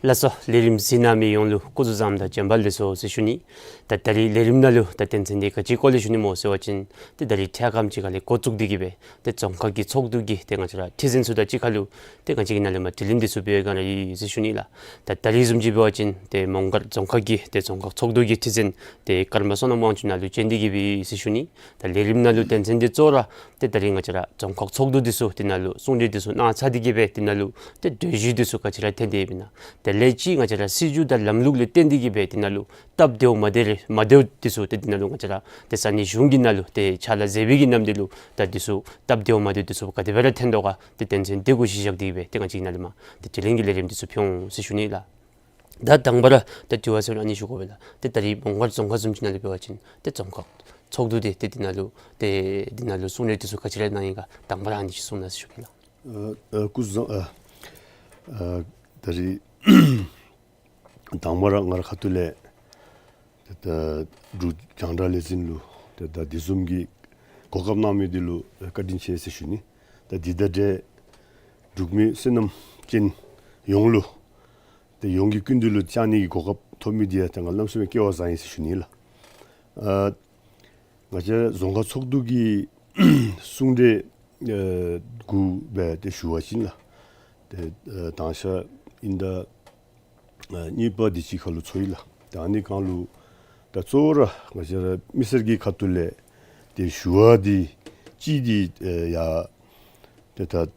ལགས་སོ། ལས་རིམ་གཟིགས་གནང་མི་ཡོངས་ལུ་སྐུ་གཟུགས་བཟང་དང་བྱོན་པ་ལེགས་སོ་ཟེར་ཞུ་ནི། ད་ད་རིས་ལས་རིམ་ནང་ལུ་ད་དོན་ཚན་འདི་ག་ཅི་སྐོར་ལས་ཞུ་ནི་སྨོ་ཟེར་བ་ཅིན་ཏེ་ད་རིས་འཕྲལ་ཁམས་ཅིག་ཁ་ལས་འགོ་བཙུགས་ཏེ་གིས་སྦེ་ཏེ་རྫོང་ཁག་གི་ཚོགས་འདུ་གི་ཏེ་ང་བཅས་ར་ཁྲི་འཛིན་ཚུ་དང་གཅིག་ཁར་ལུ་ཏེ་ང་བཅས་ཀྱིས་ནཱ་ལས་མར་དྲི་ལན་འདི་ཚུ་འབད་བའི་སྒང་ར་ཨིན་ཟེར་ཞུ་ནི་ལགས། ད་ད་རིས་བཟུམ་ཅིག་འབད་བ་ཅིན་ཏེ་མོང་སྒར་རྫོང་ཁག་གི་ཏེ་རྫོང་ཁག་ཚོགས་འདུ་གི་ཁྲི་འཛིན་ཏེ་ཀརྨ་བསོད་ནམས་དབང་ཕྱུག་ནཱ་ལུ་བྱོན་ཏེ་གིས་སྦེ་ཨིན་ཟེར་ཞུ་ནི། ད་ལས་རིམ་ནང་ལུ་དོན་ཚན་འདི་གཙོ་བོ་ར་ཏེ་ད་རིས་ང་བཅས་ར་རྫོང་ཁག་ཚོགས་འདུ་འདི་ཚུ་འདི་ནང་ལུ་གསུང་གྲོས་འདི་ཚུ་གནང་ཚར་ཏེ་གིས་སྦེ་འདི་ནང་ལུ་ཏེ་གྲོས་གཞི་འདི་ཚུ་ག་ཅི་ར་ཐོན་ཏེ་ཡོདཔ་ཨིན་ན། དེ་ལས་ཅིག་ང་བཅས་ར་སྲིད་བྱུས་དང་ལམ་ལུགས་ལས་བརྟེན་ཏེ་གིས་སྦེ་འདི་ནང་ལུ་སྟབས་བདེཝ་མ་བདེ་རེ་མ་བདེཝ་འདི་ཚུ་ཏེ་འདི་ནང་ལུ་ང་བཅས་ར་ཏེ་ས་གནས་གཞུང་གི་ནང་ལུ་ཏེ་ཕྱག་ལཱ་མཛད་པའི་གི་ནམ་འདི་ལུ་ད་འདི་ཚུ་སྟབས་བདེཝ་མ་བདེཝ་འདི་ཚུ་ག་དེ་སྦེ་ར་ཐོན་དོ་ག་ཏེ་དོན་ཚན་འདི་གུ་གཞི་བཞག་སྟེ་གིས་སྦེ་ཏེ་ང་བཅས་ཀྱིས་ནཱ་ལས་མར་ཏེ་དྲི་ལན་གྱི་ལས་རིམ་འདི་ཚུ་ཕུལ་འོང་ཟེར་ཞུ་ནི་ལགས། ད་དང་པ་ར་ད་དྲི་བ་ཟེར་བ་ཨ་ནི་ཞུ་དགོ་པས་ལགས། ཏེ་ད་རིས་མོང་སྒར་རྫོང་ཁག་བཟུམ་ཅིག་ནང་ལུ་འབད་བ་ཅིན་ཏེ་རྫོང་ཁག་ཚོགས་འདུ་འདི་ཏེ་འདི་ནང་ལུ་ཏེ་འདི་ནང་ལུ་གསུང་གྲོས་འདི་ཚུ་ག་ཅི་ར་གནང་ཡི་ག་དང་པ་ར་ཨ་ནི་ཅིག་གསུང་གནང་ཟེར་ཞུ་གེ་ལགས། ཨ་ཨ་སྐུ་གཟུགས་བཟང་། ཨ་ཨ་ད་རིས་དང་པ་ར་ང་ར་ཁ་ཐུག་ལས་ཏེ་ད་འབྲུག་རྒྱང་བསྒྲགས་ལས་འཛིན་ལུ་ཏེ་ད་འདི་བཟུམ་གྱི་གོ་སྐབས་གནང་མི་འདི་ལུ་བཀའ་དྲིན་ཆེ་ཟེར་ཞུ་ནི། ད་འདི་དང་འབྲེལ་འབྲུག་མི་བསོད་ནམས་ཅན་ཡོངས་ལུ་ཏེ་ཡོངས་ཀྱི་སྐུ་མདུན་ལུ་བཅར་ནི་གི་གོ་སྐབས་ཐོབ་མི་འདི་ཡང་ཏེ་ང་གནམ་མེད་ས་མེད་སྐལ་བ་བཟང་ཡི་ཟེར་ཞུ་ནི་ལགས། ཨ་ང་བཅས་རྫོང་ཁག་ཚོགས་འདུ་གི་གསུང་གྲོས་ཨ་གུ་སྦེ་ཏེ་ཞུ་བ་ཅིན་ལགས། ཏེ་ཨ་དང་ཤ་ཨིན་ད་ཨ་གཉིས་པ་འདི་ཅིག་ཁར་ལུ་ཚོགས་ཡི་ལགས། ད་ཨ་ནི་སྒང་ལུ་ད་གཙོ་བོ་ར་ང་བཅས་ར་མི་སེར་གྱི་ཁ་ཐུག་ལས་ཏེ་ཞུ་བ་འདི་གཅིག་འདི་ཨ་ཡ་ཏེ་ད་ང་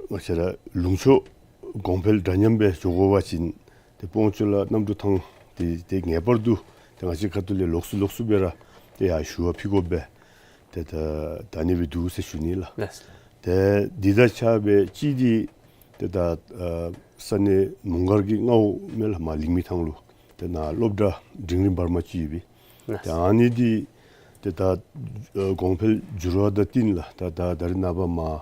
བཅས་ར་ལུང་ཕྱོགས་གོང་འཕེལ་འདྲ་མཉམ་སྦེ་འགྱོ་དགོ་པ་ཅིན་ཏེ་སྤང་ལྗོངས་ལ་གནམ་གྲུ་ཐང་འདི་ཏེ་ངེས་པར་དུ་ཏེ་ང་བཅས་ཁ་ཐུག་ལས་ལོགས་སུ་ལོགས་སུ་སྦེ་ར་ཏེ་ཡ་ཞུ་བ་ཕུལ་དགོ་པས། ཏེ་ད་ད་ཨ་ནི་སྦེ་འདུག་ཟེར་ཞུ་ནི་ལགས། ལགས། ཏེ་འདི་དང་ཕྱག་སྦེ་གཅིག་འདི་ཏེ་ད་ཨ་ས་གནས་མོང་སྒར་གྱི་མངའ་འོག་མས་ལགས། མར་ལིང་མི་ཐང་ལུ་ ཏེ་ནཱ་སློབ་གྲྭ་འབྲིང་རིམ་བར་མ་ཅིག་ཡོད་པས། ལགས། ཏེ་ཨ་ནི་འདི་ཏེ་ད་ཨ་གོང་འཕེལ་འགྱུར་བ་དང་བསྟུན་ལགས། ད་ད་ད་རེས་ནངས་པ་མར་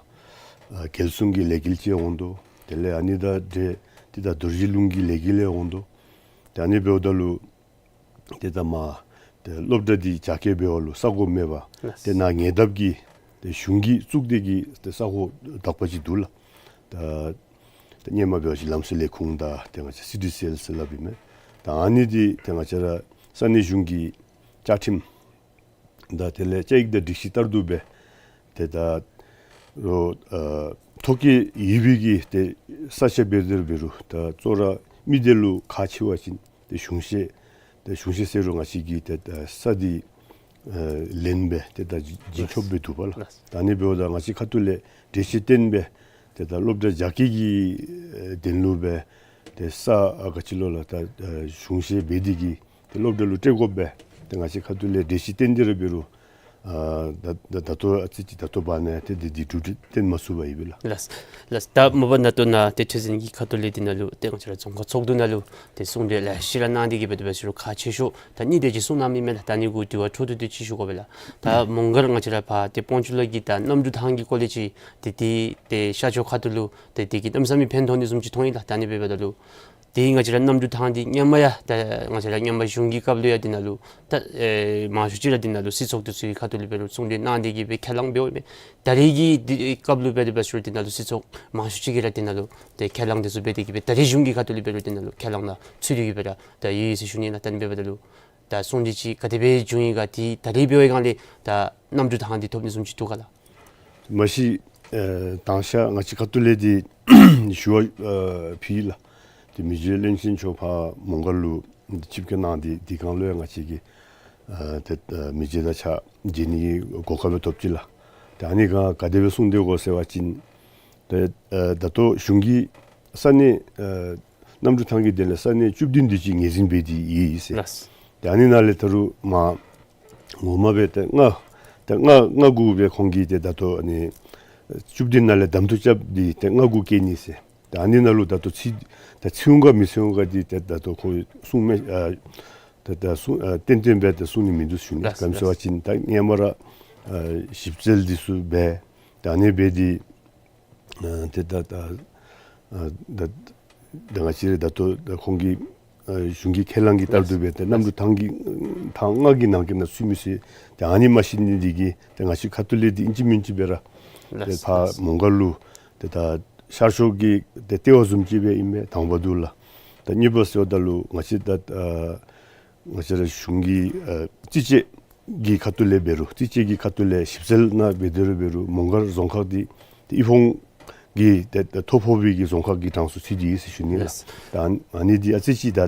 ཨ་རྒྱལ་སྲུང་གི་ལས་འགུལ་ཅིག་འོང་དོ། དེ་ལས་ཨ་ནི་དང་འབྲེལ་ཏེ་ད་རྡོ་རྗེ་ལུང་གི་ལས་འགུལ་ལས་འོང་དོ། ཏེ་ཨ་ནི་འབདཝ་ད་ལུ་ཏེ་ད་མར་ཏེ་སློབ་གྲྭ་འདི་རྒྱ་སྐྱེད་འབད་བ་ལུ་ས་གོ་མེད་པར། ལགས། ཏེ་ནཱ་ཉེ་འདབས་ཀྱི་ཏེ་གཞུང་གིས་བཙུགས་ཏེ་གི་ཏེ་ས་གོ་དག་པ་ཅིག་འདུག་ལགས། ད་ད་སྔོན་མ་འབད་བ་ཅིན་ལམ་སྲོལ་ལས་ཁུངས་དང་ཏེ་ང་བཅས་སི་ཌི་སི་ཨེལ་ཟེར་སླབ་ཨིན་མས། ད་ཨ་ནི་འདི་ཏེ་ང་བཅས་ར་ས་གནས་གཞུང་གི་བཅའ་ཁྲིམས་དང་དེ་ལས་བཅའ་ཡིག་དང་སྒྲིག་གཞི་ལྟར་དུ་སྦེ་ཏེ་ད་རོགས་ཨ་ཐོ་བཀོད་ཡོད་པའི་གི་ཏེ་ས་ཆ་འབད་དེ་ར་འབད་རུང་ད་གཙོ་བོ་ར་མི་སྡེ་ལུ་ཁག་ཆེ་བ་ཅིན་ཏེ་གཞུང་བཞེས་ཏེ་གཞུང་བཞེས་ཟེར་རུང་ང་བཅས་ཀྱིས་ཏེ་ད་ས་འདི་ཨ་ལེན་སྦེ་ཏེ་ད་བྱིན་ཆོགཔ་སྦེ་འདུག་པ་ལགས། ལགས། ད་ཨ་ནི་འབདཝ་ད་ང་བཅས་ཁ་ཐུག་ལས་གྲོས་ཆོད་བཏོན་སྦེ་ཏེ་ད་སློབ་གྲྭ་རྒྱ་སྐྱེད་ཀྱི་ཨ་དོན་ལུ་སྦེ་ཏེ་ས་ཨ་ག་ཅི་ལོ་ལགས། ད་ཨ་གཞུང་བཞེས་འབད་དེ་གི་ཏེ་སློབ་གྲྭ་ལུ་སྤྲོད་དགོ་པས། ཏེ་ང་བཅས་ཁ་ཐུག་ལས་གྲོས་ཆོད་བཏོན་ཏེ་ར་འབད་རུང་ཨ་ད་ད་ད་ལྟོ་ཨ་ཙི་ཅིག་ད་ལྟོ་བར་ན་ཏེ་འདི་འདི་གྲོས་ཆོད་བཏོན་མ་ཚུགས་པར་ཡོད་པས་ལགས། ལགས། ལགས། ད་མ་པ་ནཱ་ལྟོ་ནཱ་ཏེ་ཁྲི་འཛིན་གྱི་ཁ་ཐུག་ལས་འདི་ནང་ལུ་ཏེ་ང་བཅས་ར་རྫོང་ཁག་ཚོགས་འདུ་ནང་ལུ་ཏེ་གསུང་གྲོས་ལེ་ཤ་ར་གནང་སྟེ་གི་འབད་དེ་འབད་ཟེར་རུང་ཁག་ཆེ་ཤོས་ད་གཉིས་དེ་ཅིག་གསུངས་གནངམ་ཨིན་མས་ལགས། ད་ཨ་ནི་གུ་དྲི་བ་འཕྲོ་མཐུད་དེ་ཅིག་ཞུ་དགོ་པས་ལགས། ད་མོང་སྒར་ང་བཅས་ར་ཕར་ཏེ་སྤོང་ཆུ་ལ་གི་ད་གནམ་གྲུ་ཐང་གི་སྐོར་ལས་ཅིག་ཏེ་འདི་ཏེ་ཤར་ཕྱོགས་ཁ་ཐུག་ལུ་ཏེ་འདི་གིས་གནམ་མེད་ས་མེད་ཕན་ཐོགས་ནི་བཟུམ་ཅིག་མཐོང་ཡི་ལགས། ད་ཨ་ནི་འབདཝ་ད་ལུ་ཏེ་ང་བཅས་ར་གནམ་གྲུ་ཐང་འདི་སྔོན་མ་ཡང་ད་ང་བཅས་ར་སྔོན་མ་གཞུང་གི་སྐབས་ལུ་ཡང་འདི་ནང་ལུ་ད་ཨེ་མང་ཤོས་ཅིག་ར་འདི་ནང་ལུ་སྲིད་ཚོགས་འདི་ཚུ་གི་ཁ་ཐུག་ལས་འབད་རུང་གསུང་གྲོས་གནང་སྟེ་གི་སྦེ་ཁས་བླངས་འབདཝ་ཨིན་མས། ད་རེས་ཀྱི་འདི་སྐབས་ལུ་འབད་དེ་འབད་ཟེར་རུང་འདི་ནང་ལུ་སྲིད་ཚོགས་མང་ཤོས་ཅིག་གིས་ར་འདི་ནང་ལུ་ཏེ་ཁས་བླངས་འདི་ཚུ་འབད་དེ་གི་སྦེ་ད་རེས་གཞུང་གི་ཁ་ཐུག་ལས་འབད་རུང་འདི་ནང་ལུ་ཁས་བླངས་ནང་ཚུད་དེ་གི་སྦེ་ར་ད་ཡོད་ཡོད་ཟེར་ཞུ་ནི་ལགས། ད་ཨ་ནི་འབདཝ་ད་ལུ་ད་གསུང་གྲོས་ཅིག་ག་དེ་སྦེ་བྱུང་ཡི་ག་ཏེ་ད་རེས་འབད་བའི་སྒང་ལས་ད་གནམ་གྲུ་ཐང་འདི་ཐོབ་ནི་བཟུམ་ཅིག་འདུག་ག་ལགས། མ་གཞི་ཨེ་དང་ཤ་ང་བཅས་ཁ་ཐུག་ལས་འདི་ཞུ་བ་ཨེ་ཕུལ་ཡི་ལགས། ཏེ་མི་རྗེ་བློན་ཆེན་མཆོག་ཕར་མོང་སྒར་ལུ་ཆིབས་བསྐྱོད་གནང་སྟེ་འདི་སྒང་ལུ་ཡང་ང་བཅས་ཀྱིས་ཨེ་ཏེ་ཨེ་མི་རྗེ་དང་ཕྱག་མཇལ་ནི་གི་གོ་སྐབས་ཡང་ཐོབ་ཅི་ལགས། ཏེ་ཨ་ནི་སྒང་ག་དེ་སྦེ་གསུང་སྟེ་གོ་ཟེར་བ་ཅིན་ཏེ་ཨེ་ད་ལྟོ་གཞུང་གིས་ས་གནས་ཨེ་གནམ་གྲུ་ཐང་གི་དོན་ལས་ས་གནས་བཅུ་བདུན་དེ་ཅིག་ངོས་འཛིན་འབད་དེ་ཡོད་ཟེར། ལགས། ཏེ་ཨ་ནི་ནང་ལས་ད་རུང་མར་ངོ་མ་སྦེ་ཏེ་ལྔ་ཏེ་ལྔ་ལྔ་དགུ་སྦེ་ཁོང་གིས་ཏེ་ད་ལྟོ་ཨ་ནི་བཅུ་བདུན་ནང་ལས་གདམ་འཐུ་རྐྱབ་སྟེ་ཏེ་ལྔ་དགུ་བཀལ་ནི་ཟེར། ཏེ་ཨ་ནི་ནང་ལུ་ད་ལྟོ་ཚུད་ད་ཚུད་འོང་ག་མི་ཚུད་འོང་ག་འདི་ཏེ་ད་ལྟོ་ཁོང་གསུང་མི་ཨ་ཏེ་ད་གསུང་ཨ་ཏན་ཏན་སྦེ་ཏེ་གསུང་ནི་མིན་འདུག་ཞུ་ནི། ལགས། ག་ཅི་ཟེར་བ་ཅིན་ད་སྔོན་མ་ར་ཨ་ཞིབ་འཚོལ་འདི་ཚུ་འབད་ད་ཨ་ནི་འབད་དེ་ཨ་ཏེ་ད་ད་ཨ་ད་ད་ང་བཅས་ར་ད་ལྟོ་ད་ཁོང་གི་ཨ་གཞུང་གི་ཁས་བླངས་ཀྱི་ལྟར་དུ་སྦེ་ཏེ་གནམ་གྲུ་ཐང་གི་ཐང་ལྔ་གི་ནང་གི་ནང་ཚུད་མི་ཚུད་ཏེ་ཨ་ནི་མ་ཤེས་ནི་འདི་གིས་ཏེ་ང་བཅས་ཁ་ཐུག་ལས་འདི་ཨིན་ཅི་མིན་ཅི་སྦེ་ར་ཏེ་ལགས། ཕར་ལགས། མོང་སྒར་ལུ་ཏེ་ད་ཤར་ཕྱོགས་ཀྱི་ཏེ་ལྟེ་བ་བཟུམ་ཅིག་སྦེ་ཨིན་མས་དང་པ་འདུག་ལགས། ད་གཉིས་པ་ཟེརཝ་ད་ལུ་ང་བཅས་ད་ཨ་ང་བཅས་ར་གཞུང་གི་ཨ་རྩིས་དཔྱད་ཀྱི་ཁ་ཐུག་ལས་འབད་རུང་རྩིས་དཔྱད་ཀྱི་ཁ་ཐུག་ལས་ཞིབ་འཚོལ་ནང་འབད་དེ་ར་འབད་རུང་མོང་སྒར་རྫོང་ཁག་འདི་ཏེ་དབུལ་ཕོངས་ཀྱི་ཏེ་ཏེ་ཐོ་ཕོག་པའི་གི་རྫོང་ཁག་གི་གྲངས་སུ་ཚུད་དེ་ཡོད་ཟེར་ཞུ་ནི་ལགས། ལགས། ད་ཨ་ནི་འདི་ཨ་ཙི་ཅིག་ད་ཨ་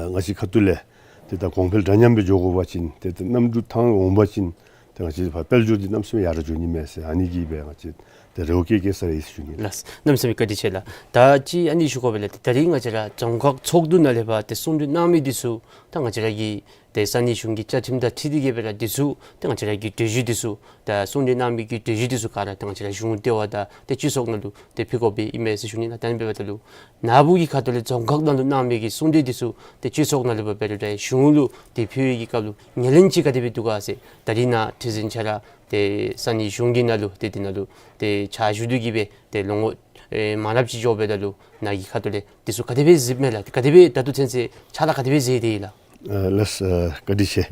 ང་བཅས་ཁ་ཐུག་ལས་ཏེ་ད་གོང་འཕེལ་འདྲ་མཉམ་སྦེ་འགྱོ་དགོ་པ་ཅིན་ཏེ་ད་གནམ་གྲུ་ཐང་འོང་པ་ཅིན་ཏེ་ང་བཅས་ཕར་དཔལ་འབྱོར་འདི་གནམ་མེད་ས་མེད་ཡར་འགྱོ་ནི་མས་ཟེར་ཨ་ནི་གི་སྦེ་ང་བཅས་ཏེ་རེ་བ་བསྐྱེད་བསྐྱེད་ས་རེད་ཟེར་ཞུ་ནི། ལགས། གནམ་མེད་ས་མེད་བཀའ་དྲིན་ཆེ་ལགས། ད་ཅི་ཨ་ནི་ཞུ་དགོ་པས་ལགས། ད་རེས་ང་བཅས་ར་རྫོང་ཁག་ཚོགས་འདུ་ནང་ལས་ཕར་ཏེ་གསུང་གྲོས་གནང་མི་འདི་ཚུ་ད་ང་བཅས་ར་གི་ཏེ་ས་གནས་གཞུང་གི་བཅའ་ཁྲིམས་དང་འཁྲིལ་ཏེ་གི་སྦེ་ར་འདི་ཚུ་ཏེ་ང་བཅས་ར་གི་གྲོས་གཞི་འདི་ཚུ་ད་གསུང་གྲོས་གནང་མི་གི་གྲོས་གཞི་འདི་ཚུ་ག་ར་ཏེ་ང་བཅས་ར་གཞུང་ལྟེ་བ་དང་ཏེ་སྤྱི་ཚོགས་ནང་ལུ་ཏེ་ཕུལ་དགོཔ་ཨིན་མས་ཟེར་ཞུ་ནི་ལགས། ད་ཨ་ནི་འབདཝ་ད་ལུ་ནཱ་བུ་གི་ཁ་ཐུག་ལས་རྫོང་ཁག་ནང་ལུ་གནང་མི་གི་གསུང་གྲོས་འདི་ཚུ་ཏེ་སྤྱི་ཚོགས་ནང་ལུ་འབད་རུང་ཏེ་གཞུང་ལུ་ཏེ་ཕུལ་བའི་གི་སྐབས་ལུ་ཉེར་ལེན་ཅིག་ག་དེ་སྦེ་འདུག་ག་ཟེར། ད་རེས་ནཱ་ཁྲི་འཛིན་ཁྱོད་ར་ཏེ་ས་གནས་གཞུང་གི་ནང་ལུ་ཏེ་འདི་ནང་ལུ་ཏེ་ཕྱག་ཞུ་སྡོད་ཀྱི་སྦེ་ཏེ་ལོ་ངོ་ཨེ་མང་རབས་ཅིག་འགྱོ་འབདཝ་ད་ལུ་ནཱ་གི་ཁ་ཐུག་ལས་འདི་ཚུ་ག་དེ་སྦེ་གཟིགསཔ་མས་ལགས། ག་དེ་སྦེ་ད་ལྟོ་ཚུན་ཚོད་ཕྱག་ལཱ་ག་དེ་སྦེ་མཛད་དེ་ཡོད་ལགས། ཨ་ལགས་སོ། བཀའ་དྲིན་ཆེ།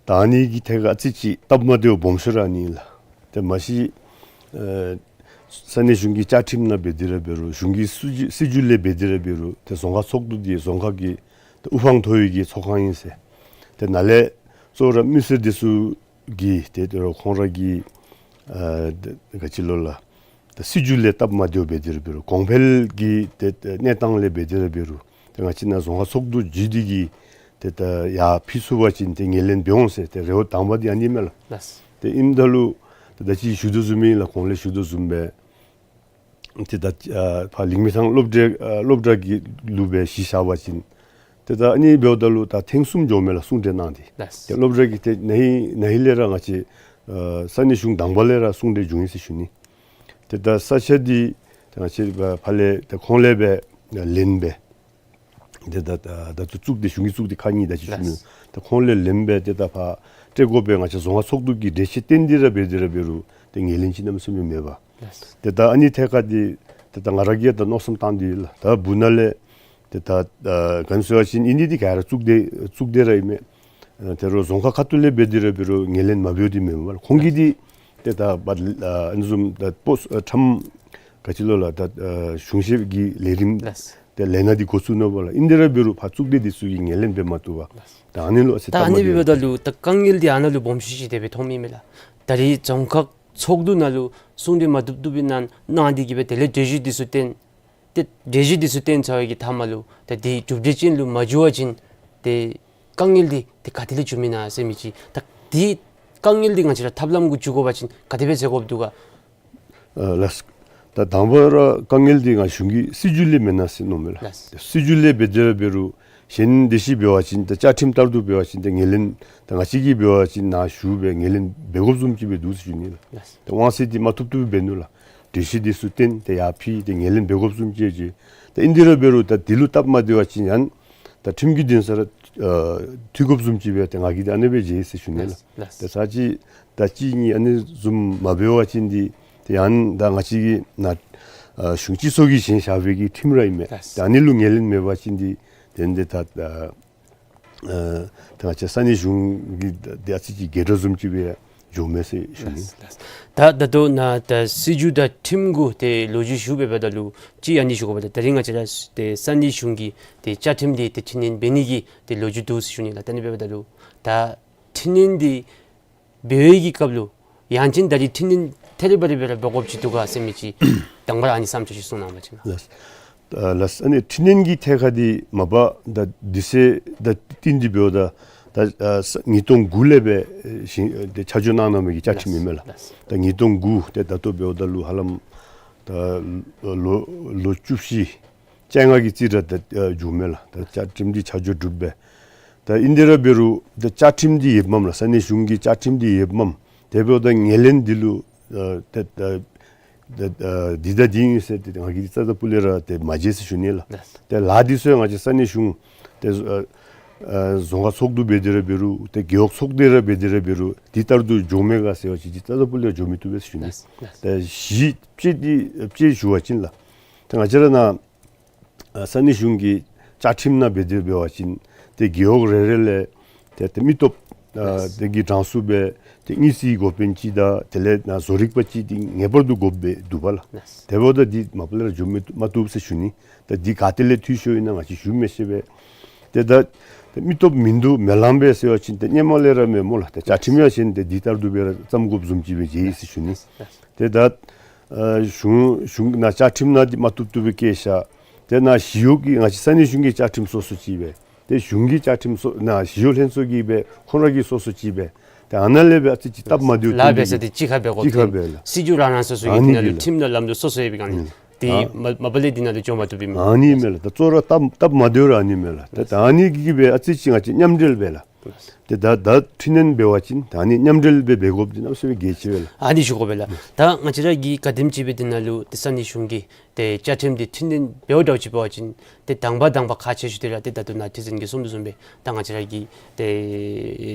ད་ཨ་ནི་གི་ཐད་ཁར་ཨ་ཙི་ཅིག་སྟབས་མ་བདེཝ་སྦོམ་ཤོས་ར་ཨ་ནི་ལགས། ཏེ་མ་གཞི་ཨ་ས་གནས་གཞུང་གི་བཅའ་ཁྲིམས་ནང་འབད་དེ་ར་འབད་རུང་གཞུང་གི་སྲིད་བྱུས་སྲིད་བྱུས་ལས་འབད་དེ་ར་འབད་རུང་ཏེ་རྫོང་ཁག་ཚོགས་འདུ་འདི་རྫོང་ཁག་གི་ཏེ་དབུ་འཕང་མཐོ་བའི་གི་ཚོགས་ཁང་ཨིན་ཟེར། ཏེ་ནཱ་ལས་གཙོ་བོ་ར་མི་སེར་འདི་ཚུ་གིས་ཏེ་ཏེ་རོགས་ཁོང་ར་གི་ཨ་ཏེ་ག་ཅི་ལོ་ལགས། ཏེ་སྲིད་བྱུས་ལས་སྟབས་མ་བདེཝ་འབད་དེ་ར་འབད་རུང་གོང་འཕེལ་གྱི་ཏེ་ཏེ་གནས་སྟངས་ལས་འབད་དེ་ར་འབད་རུང་ཏེ་ང་བཅས་ནཱ་རྫོང་ཁག་ཚོགས་འདུ་བརྒྱུད་དེ་གིས་ཏེ་ད་ཡར་ཕུལ་ཚུགས་པ་ཅིན་ཏེ་ངོས་ལེན་འབད་འོང་ཟེར་ཏེ་རེ་བ་དང་པ་འདི་ཨ་ནི་མས་ལགས། ལགས། ཏེ་ཨིནམ་ད་ལུ་ཏེ་ད་ཅི་ཞུ་དོ་བཟུམ་ཨིན་ལགས། གོང་ལས་ཞུ་དོ་བཟུམ་སྦེ་ཏེ་ད་ཨ་ཕར་ལིང་མི་ཐང་སློབ་གྲྭ་ཨ་སློབ་གྲྭ་གི་ལུ་སྦེ་གཞི་བཞག་པ་ཅིན་ཏེ་ད་ཨ་ནི་འབདཝ་ད་ལུ་ད་ཐེངས་གསུམ་འགྱོཝ་མས་ལགས་གསུང་གྲོས་གནང་སྟེ། ལགས། ཏེ་སློབ་གྲྭ་གི་ཏེ་ན་ཧིང་ན་ཧིང་ལས་ར་ང་བཅས་ཨ་ས་གནས་གཞུང་དང་པ་ལས་ར་གསུང་གྲོས་བྱུང་ཡི་ཟེར་ཞུ་ནི། ཏེ་ད་ས་ཆ་འདི་ཏེ་ང་བཅས་ཕར་ལས་ཏེ་ཁོང་ལས་སྦེ་ལེན་སྦེ་ ཏེ་ད་ད་ད་ཚུ་གཙུག་སྡེ་གཞུང་གི་གཙུག་སྡེ་ཁག་གཉིས་ད་ཅི་ཞུ་ནི། ལགས། ད་ཁོང་ལས་ལེན་པའི་ཏེ་ད་ཕར་སྤྲོད་དགོ་པའི་ང་བཅས་རྫོང་ཁག་ཚོགས་འདུ་གི་གྲོས་ཆོད་བཏོན་ཏེ་ར་འབད་དེ་ར་འབད་རུང་ཏེ་ངོས་ལེན་ཅིག་གནམ་མེད་ས་མེད་མེད་པས། ལགས། ཏེ་ད་ཨ་ནི་ཐད་ཁར་འདི་ཏེ་ད་ང་ར་གིས་ད་མནོ་བསམ་བཏང་སྟེ་ཡོད་ལགས། ད་སྦུག་ན་ལས་ཏེ་ད་ཨ་ག་ནི་ཟེར་བ་ཅིན་ཨ་ནི་འདི་ག་ར་གཙུག་སྡེ་གཙུག་སྡེ་ར་ཨིན་མས། ཨ་དོ་རུང་རྫོང་ཁག་ཁ་ཐུག་ལས་འབད་དེ་ར་འབད་རུང་ངོས་ལེན་མ་འབདཝ་འདི་མེན་པས་ལགས། ཁོང་གིས་འདི་ཏེ་ད་ཨ་ཨ་ནི་བཟུམ་ད་པོསཊ་ཨ་ཁྲམ་ག་ཅི་ལོ་ལགས། ད་ཨ་གཞུང་ཞབས་ཀྱི་ལས་རིམ་ལགས། ཏེ་ལས་སྣ་འདི་འགོ་བཙུགས་ནུག་པ་ལགས། ཨིན་དེ་ར་འབད་རུང་ཕར་གཙུག་སྡེ་འདི་ཚུ་གིས་ངོས་ལེན་འབད་མ་བཏུབ་པས། ད་ཨ་ནི་ལུ་ཨ་ཙི་ད་ཨ་ནི་སྟབས་མ་བདེ། འབདཝ་ད་ལུ་ད་དཀའ་ངལ་འདི་ཨ་ནཱ་ལུ་སྦོམ་ཤོས་ཅིག་དེ་སྦེ་མཐོངམ་ཨིན་མས་ལགས། ད་རེས་རྫོང་ཁག་ཚོགས་འདུ་ནང་ལུ་གསུང་གྲོས་མ་བཏུབ་བཏུབ་སྦེ་གནང་གནང་སྟེ་གིས་སྦེ་དེ་ལས་གྲོས་གཞི་འདི་ཚུ་བཏོན། ཏེ་གྲོས་གཞི་འདི་ཚུ་བཏོན་ཚར་བའི་གི་མཐའ་མ་ལུ་ད་འདི་མཇུག་སྒྲིལ་ཅན་ལུ་མ་འགྱུར་བ་ཅིན་ཏེ་དཀའ་ངལ་འདི་ཏེ་ག་ཏེ་ལས་འགྱོཝ་ཨིན་ན་ཟེར་མི་ཅིག། ད་འདི་དཀའ་ངལ་འདི་ང་བཅས་ར་ཐབས་ལམ་གུ་འགྱུར་དགོ་པ་ཅིན་ག་དེ་སྦེ་ཟེར་དགོཔ་འདུག་ག། ཨ་ལགས། ད་དང་པ་ར་དཀའ་ངལ་འདི་ང་གཞུང་གི་སྲིད་བྱུས་ལས་མེན་ན་ཟེར་མནོཝ་མས་ལགས། ལགས། སྲིད་བྱུས་ལས་འབད་དེ་ར་འབད་རུང་གཞན་དེ་ཅིག་འབད་བ་ཅིན་ད་བཅའ་ཁྲིམས་ལྟར་དུ་འབད་བ་ཅིན་ད་ངོས་ལེན་ད་ང་བཅས་ཀྱིས་འབད་བ་ཅིན་ནཱ་ཞུ་སྦེ་ངོས་ལེན་འབད་དགོཔ་བཟུམ་ཅིག་སྦེ་འདུག་ཟེར་ཞུ་ནི་ལགས། ལགས། ད་དབང་ཚད་འདི་མ་བཏུབ་བཏུབ་སྦེ་འབད་ནུག་ལགས། གྲོས་གཞི་འདི་ཚུ་བཏོན་ཏེ་ཡར་ཕུལ་ཏེ་ངོས་ལེན་འབད་དགོཔ་བཟུམ་ཅིག་མཇལ། ད་ཨིན་དེ་ར་འབད་རུང་ད་འདི་ལུ་སྟབས་མ་བདེ་བ་ཅིན་ཡང་ད་ཁྲིམས་ཀྱི་འདུན་ས་ར་ཨ་འཐུས་དགོཔ་བཟུམ་ཅིག་སྦེ་ཏེ་ང་གིས་ད་ཨ་ནེ་སྦེ་མཇལ་ཡི་ཟེར་ཞུ་ནི་ལགས། ལགས། ལགས། ད་ཚར་གཅིག་ད་གཅིག་གཉིས་ཨ་ནི་བཟུམ་མ་འབད་བ་ཅིན་འདི་ཏེ་ཡང་ད་ང་བཅས་ཀྱི་ནཱ་ཨ་གཞུང་སྤྱི་ཚོགས་ཀྱིས་བཞེངས་བཞག་པའི་གི་ཁྲིམས་ར་ཨིན་མས། ལགས། ད་ཨ་ནི་ལུ་ངོས་ལེན་མེད་པ་ཅིན་འདི་ཏན་ཏན་ད་ཨ་ཨ་ད་ང་བཅས་ས་གནས་གཞུང་གི་ད་ཨ་ཙི་ཅིག་སྒེར་དྲག་བཟུམ་ཅིག་སྦེ་འགྱོཝ་མས་ཟེར་ཞུ་ནི། ལགས། ལགས། ད་ད་ལྟོ་ནཱ་ད་སྲིད་བྱུས་དང་ཁྲིམས་གུ་ཏེ་ལོ་རྒྱུས་ཞུ་འབདཝ་ད་ལུ་ཅིག་ཨ་ནི་ཞུ་དགོ་པས། ད་ད་རིས་ང་བཅས་ར་ཏེ་ས་གནས་གཞུང་གི་ཏེ་བཅའ་ཁྲིམས་འདི་ཏེ་འཕྲི་སྣོན་འབད་ནི་གི་ཏེ་ལོ་རྒྱུས་འདུག་ཟེར་ཞུ་ནི་ལགས། ད་ཨ་ནི་འབདཝ་ད་ལུ་ད་འཕྲི་སྣོན་འདི་འབད་བའི་གི་སྐབས་ལུ་ཡང་ཅིན་ད་རིས་འཕྲི་སྣོན་ཐད་རི་བ་རི་སྦེ་ར་འབད་དགོཔ་ཅིག་འདུག་ག་ཟེར་མི་ཅིག་དང་པ་ར་ཨ་ནི་བསམ་འཆར་ཅིག་གསུང་གནང་བ་ཅིན་ལགས། ལགས། ཨ་ལགས། ཨ་ནི་འཕྲི་སྣོན་གྱི་ཐད་ཁར་འདི་མ་པ་ད་དུས་ཚོད་ད་བསྟུན་ཏེ་འབདཝ་ད་ད་ཨ་ས་ཉིས་སྟོང་དགུ་ལས་སྦེ་ཨེ་ཞིང་ཨེ་ཏེ་ཆ་འཇོག་གནང་གནང་མི་གི་བཅའ་ཁྲིམས་ཨིན་མས་ལགས། ལགས། ད་ཉིས་སྟོང་དགུ་ཏེ་ད་ལྟོ་འབདཝ་ད་ལུ་ཧ་ལམ་ད་ལོ་ལོ་བཅུ་བཞི་བཅོ་ལྔ་གི་རྩིས་ར་ད་ཨ་འགྱོཝ་མས་ལགས། ད་བཅའ་ཁྲིམས་འདི་ཆ་འཇོག་གྲུབ་སྦེ། ད་ཨིན་དེ་ར་འབད་རུང་ད་བཅའ་ཁྲིམས་འདི་ཡོདཔ་མས་ལགས། ས་གནས་གཞུང་གི་བཅའ་ཁྲིམས་འདི་ཡོདཔ་མས། དེ་འབདཝ་ད་ངོས་ལེན་འདི་ལུ་ཨ་ད་ད་ད་ཨ་འདི་ད་འདི་ཨིན་ཟེར་ཏེ་ང་གིས་རྩ་ད་པུ་ལས་ར་ཏེ་མ་མཇལ་ཟེར་ཞུ་ནི་ལགས། ལགས། ཏེ་ལཱ་འདི་ཚུ་ཡང་ང་བཅས་ས་གནས་གཞུང་ཏེ་ཨ་ཨ་རྫོང་ཁག་ཚོགས་འདུ་འབད་དེ་ར་འབད་རུང་ཏེ་རྒེད་འོག་ཚོགས་སྡེ་ར་འབད་དེ་ར་འབད་རུང་འདི་ལྟར་དུ་འགྱོཝ་མས་ག་ཟེར་བ་ཅིན་འདི་རྩ་ད་པུ་ལས་འགྱོ་མི་བཏུབ་པས་ཟེར་ཞུ་ནི། ལགས། ལགས། ཏེ་གཞི་དཔྱེ་འདི་དཔྱེ་ཞུ་བ་ཅིན་ལགས། ཏེ་ང་བཅས་ར་ནཱ་ཨ་ས་གནས་གཞུང་གི་བཅའ་ཁྲིམས་ནང་འབད་དེ་འབད་བ་ཅིན་ཏེ་རྒེད་འོག་རེ་རེ་ལས་ཏེ་ཏེ་མི་སྟོབས་ཨ་ལགས། དེ་གི་གྲངས་སུ་སྦེ་ཏེ་དངུལ་རྩིས་འགོ་དཔོན་ཅིག་དང་དེ་ལས་ནཱ་བཟོ་རིག་པ་ཅིག་འདི་ངེས་པར་དུ་དགོཔ་སྦེ་འདུག་པ་ལགས། ལགས། དེ་འབདཝ་ད་འདི་མ་པ་ལས་ར་འགྱོ་མི་མ་བཏུབ་ཟེར་ཞུ་ནི། ད་འདི་ག་ཏེ་ལས་འཐུས་ཤོར་ཨིན་ན་ང་བཅས་ཞུ་མི་ཤེས་པས། ཏེ་ད་ཏེ་མི་སྟོབས་མིན་འདུག་མེད་ལམ་སྦེ་ཟེར་བ་ཅིན་ཏེ་སྔོན་མ་ལས་ར་མེད་སྨོ་ལགས། ཏེ་བཅའ་ཁྲིམས་ཡང་གཞན་ཏེ་འདི་ལྟར་དུ་སྦེ་ར་བརྩམ་དགོཔ་བཟུམ་ཅིག་སྦེ་མཇལ་ཡི་ཟེར་ཞུ་ནི། ལགས། ཏེ་ད་ཨ་གཞུང་གཞུང་ནཱ་བཅའ་ཁྲིམས་ནང་འདི་མ་བཏུབ་བཏུབ་སྦེ་བཀལ་བཞག། ཏེ་ནཱ་ཞི་གཡོག་གི་ང་བཅས་ས་གནས་གཞུང་གི་བཅའ་ཁྲིམས་སོ་སོ་ཅིག་སྦེ། ཏེ་གཞུང་གི་བཅའ་ཁྲིམས་སོ་ནཱ་ཞི་གཡོག་ལྷན་ཚོགས་ཀྱི་སྦེ་ཁོང་ར་གི་སོ་སོ་ཅིག་སྦེ། ཏེ་ཨ་ནཱ་ལས་སྦེ་ཨ་ཙི་ཅིག་སྟབས་མ་བདེཝ་ལཱ་འབད་ས་འདི་གཅིག་ཁར་འབད་དགོ། གཅིག་ཁར་འབད་ལགས། སྲིད་བྱུས་རང་རང་སོ་སོ་ཨ་ཡོད། ནི་དེ་ནང་ལུ་འདི་ལགས། ཁྲིམས་དང་ལམ་ལུགས་སོ་སོ་ཡོད་པའི་སྒང་ལས། ཨ་ཏེ་ཨ་མ་མ་པ་ལས་འདི་ནང་ལུ་འགྱོ་མ་བཏུབ་པས་མས། ཨ་ནི་མས་ལགས། ད་གཙོ་བོ་ར་སྟབས་སྟབས་མ་བདེཝ་ར་ཨ་ནི་མས་ལགས། ད་ད་ཨ་ནི་གིས་སྦེ་ཨ་ཙི་ཅིག་ང་བཅས་མཉམ་འབྲེལ་འབད་ལགས། ཏེ་ད་ད་འཕྲི་སྣོན་འབད་བ་ཅིན་ད་ཨ་ནི་མཉམ་འབྲེལ་སྦེ་འབད་དགོཔ་འདི་གནམ་མེད་ས་མེད་གལ་ཆེ་བས་ལགས། ཨ་ནི་ཞུ་དགོ་པས་ལགས། ད་ང་བཅས་ར་གིས་ག་དེམ་ཅིག་སྦེ་འདི་ནང་ལུ་ཏེ་ས་གནས་གཞུང་གི་ཏེ་བཅའ་ཁྲིམས་འདི་འཕྲི་སྣོན་འབདཝ་འདྲཝ་ཅིག་འབད་བ་ཅིན་ཏེ་དང་པ་དང་པ་ཁག་ཆེ་ཤོས་འདི་ར་ཏེ་ད་ལྟོ་ནཱ་ཁྲི་འཛིན་གྱིས་གསུངས་དོ་བཟུམ་སྦེ་ད་ང་བཅས་ར་གི་ཏེ་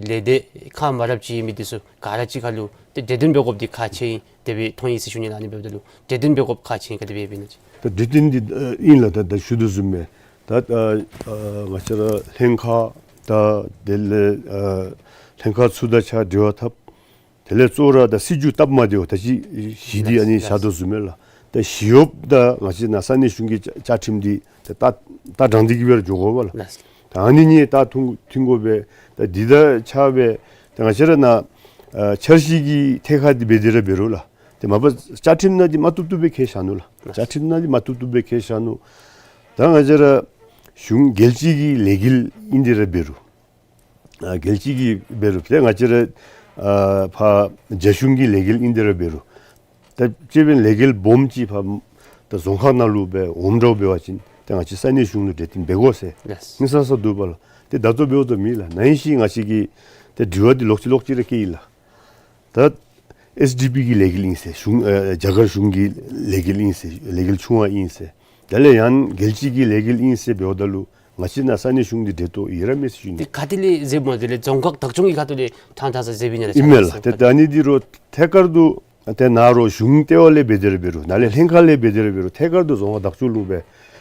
ལས་སྡེ་ཁག་མ་འདྲཝ་ཅིག་ཨིན་མི་འདི་ཚུ་ག་ར་གཅིག་ཁར་ལུ་ཏེ་གྲོས་བསྟུན་འབད་དགོཔ་འདི་ཁག་ཆེ་ཨིན། དེ་སྦེ་མཐོང་ཡི་ཟེར་ཞུ་ནི་ལགས། ཨ་ནི་འབདཝ་ད་ལུ་གྲོས་བསྟུན་འབད་དགོཔ་ཁག་ཆེ་ག་དེ་སྦེ་འབད་ན་ཅིག། ད་གྲོས་བསྟུན་འདི་ཨ་ཨིན་ལགས། ད་ད་ཞུ་དོ་བཟུམ་སྦེ་ད་ཨ་ཨ་ང་བཅས་ར་ལྷན་ཁག་དང་དེ་ལས་ཨ་ལྷན་ཁག་ཚུ་དང་ཕྱག་འབྲེལ་བ་འཐབ། དེ་ལས་གཙོ་བོ་ར་ད་སྲིད་བྱུས་སྟབས་མ་བདེཝ་ད་ཅི་གཞི་འདི་ཨ་ནི་བཞག་དོ་བཟུམ་སྦེ་ལགས། ད་ཞི་གཡོགཔ་དང་ང་བཅས་ནཱ་ས་གནས་གཞུང་གི་བཅའ་བཅའ་ཁྲིམས་འདི་ད་ད་ད་དྲང་སྟེ་གི་སྦེ་ར་འགྱོ་དགོ་པས་ལགས། ད་ཨ་ནི་གཉིས་ད་མཐུན་མཐུན་དགོ་པས། ད་འདི་དང་ཕྱག་སྦེ་ད་ང་བཅས་ར་ནཱ་ཨ་འཆར་གཞི་གི་ཐད་ཁར་འདི་འབད་དེ་ར་འབད་རུང་ལགས། ཏེ་མ་པ་བཅའ་ཁྲིམས་ནང་འདི་མ་བཏུབ་བཏུབ་སྦེ་བཀལ་བཞག་ནུག་ལགས། བཅའ་ཁྲིམས་ནང་འདི་མ་བཏུབ་བཏུབ་སྦེ་བཀལ་བཞག་ནུག། ད་ང་བཅས་ར་གཞུང་རྒྱལ་སྤྱི་གི་ལས་འགུལ་ཨིན་དེ་ར་འབད་རུང་ཨ་རྒྱལ་སྤྱི་གི་འབད་རུང་ཏེ་ང་བཅས་ར་ཨ་ཕར་རྒྱ་གཞུང་གི་ལས་འགུལ་ཨིན་དེ་ར་འབད་རུང་ད་ཅི་སྦེ་ལས་འགུལ་སྦོམ་ཅིག་ཕར་ད་རྫོང་ཁག་ནང་ལུ་སྦེ་འོངམ་འདྲཝ་འབད་བ་ཅིན་ཏེ་ང་བཅས་ས་གནས་གཞུང་ལུ་གྲོས་བསྟུན་འབད་དགོ་ཟེར་ལགས། ཨིན་ས་ས་འདུག་པ་ལགས། ཏེ་ད་ལྟོ་འབདཝ་ད་མེད་ལགས། ནང་བཞིན་ང་བཅས་ཀྱིས་ཏེ་དྲི་བ་འདི་ལོག་ཅི་ལོག་ཅི་ར་བཀལ་ཡི་ལགས། ད་ཨེསི་ཌི་པི་གི་ལས་འགུལ་ཨིན་ཟེར། གཞུང་ཨ་རྒྱ་གར་གཞུང་གི་ལས་འགུལ་ཨིན་ཟེར། ལས་འགུལ་ཆུང་བ་ཨིན་ཟེར། དེ་ལས་ཡང་རྒྱལ་སྤྱི་གི་ལས་འགུལ་ཨིན་ཟེར་འབདཝ་ད་ལུ་ ང་བཅས་ནཱ་ས་གནས་གཞུང་འདི་འདྲེ་ཏོག་ཡི་ར་མེད་ཟེར་ཞུ་ནི། ཏེ་ག་ཏེ་ལས་འཛེགཔ་མས། དེ་ལས་རྫོང་ཁག་བདག་སྐྱོང་གི་ཁ་ཐུག་ལས་ཐང་ཐང་ས་འཛེགཔ་ཨིན་ན་ལགས། ཨིན་མས་ལགས། ཏེ་ད་ཨ་ནི་འདི་རུང་ཐད་ཀར་དུ་ཏེ་ནཱ་རོགས་གཞུང་ལྟེ་བ་ལས་འབད་དེ་ར་འབད་རུང་ནཱ་ལས་ལྷན་ཁག་ལས་འབད་དེ་ར་འབད་རུང་ཐད་ཀར་དུ་རྫོང་ཁག་བདག་སྐྱོང་ལུ་སྦེ་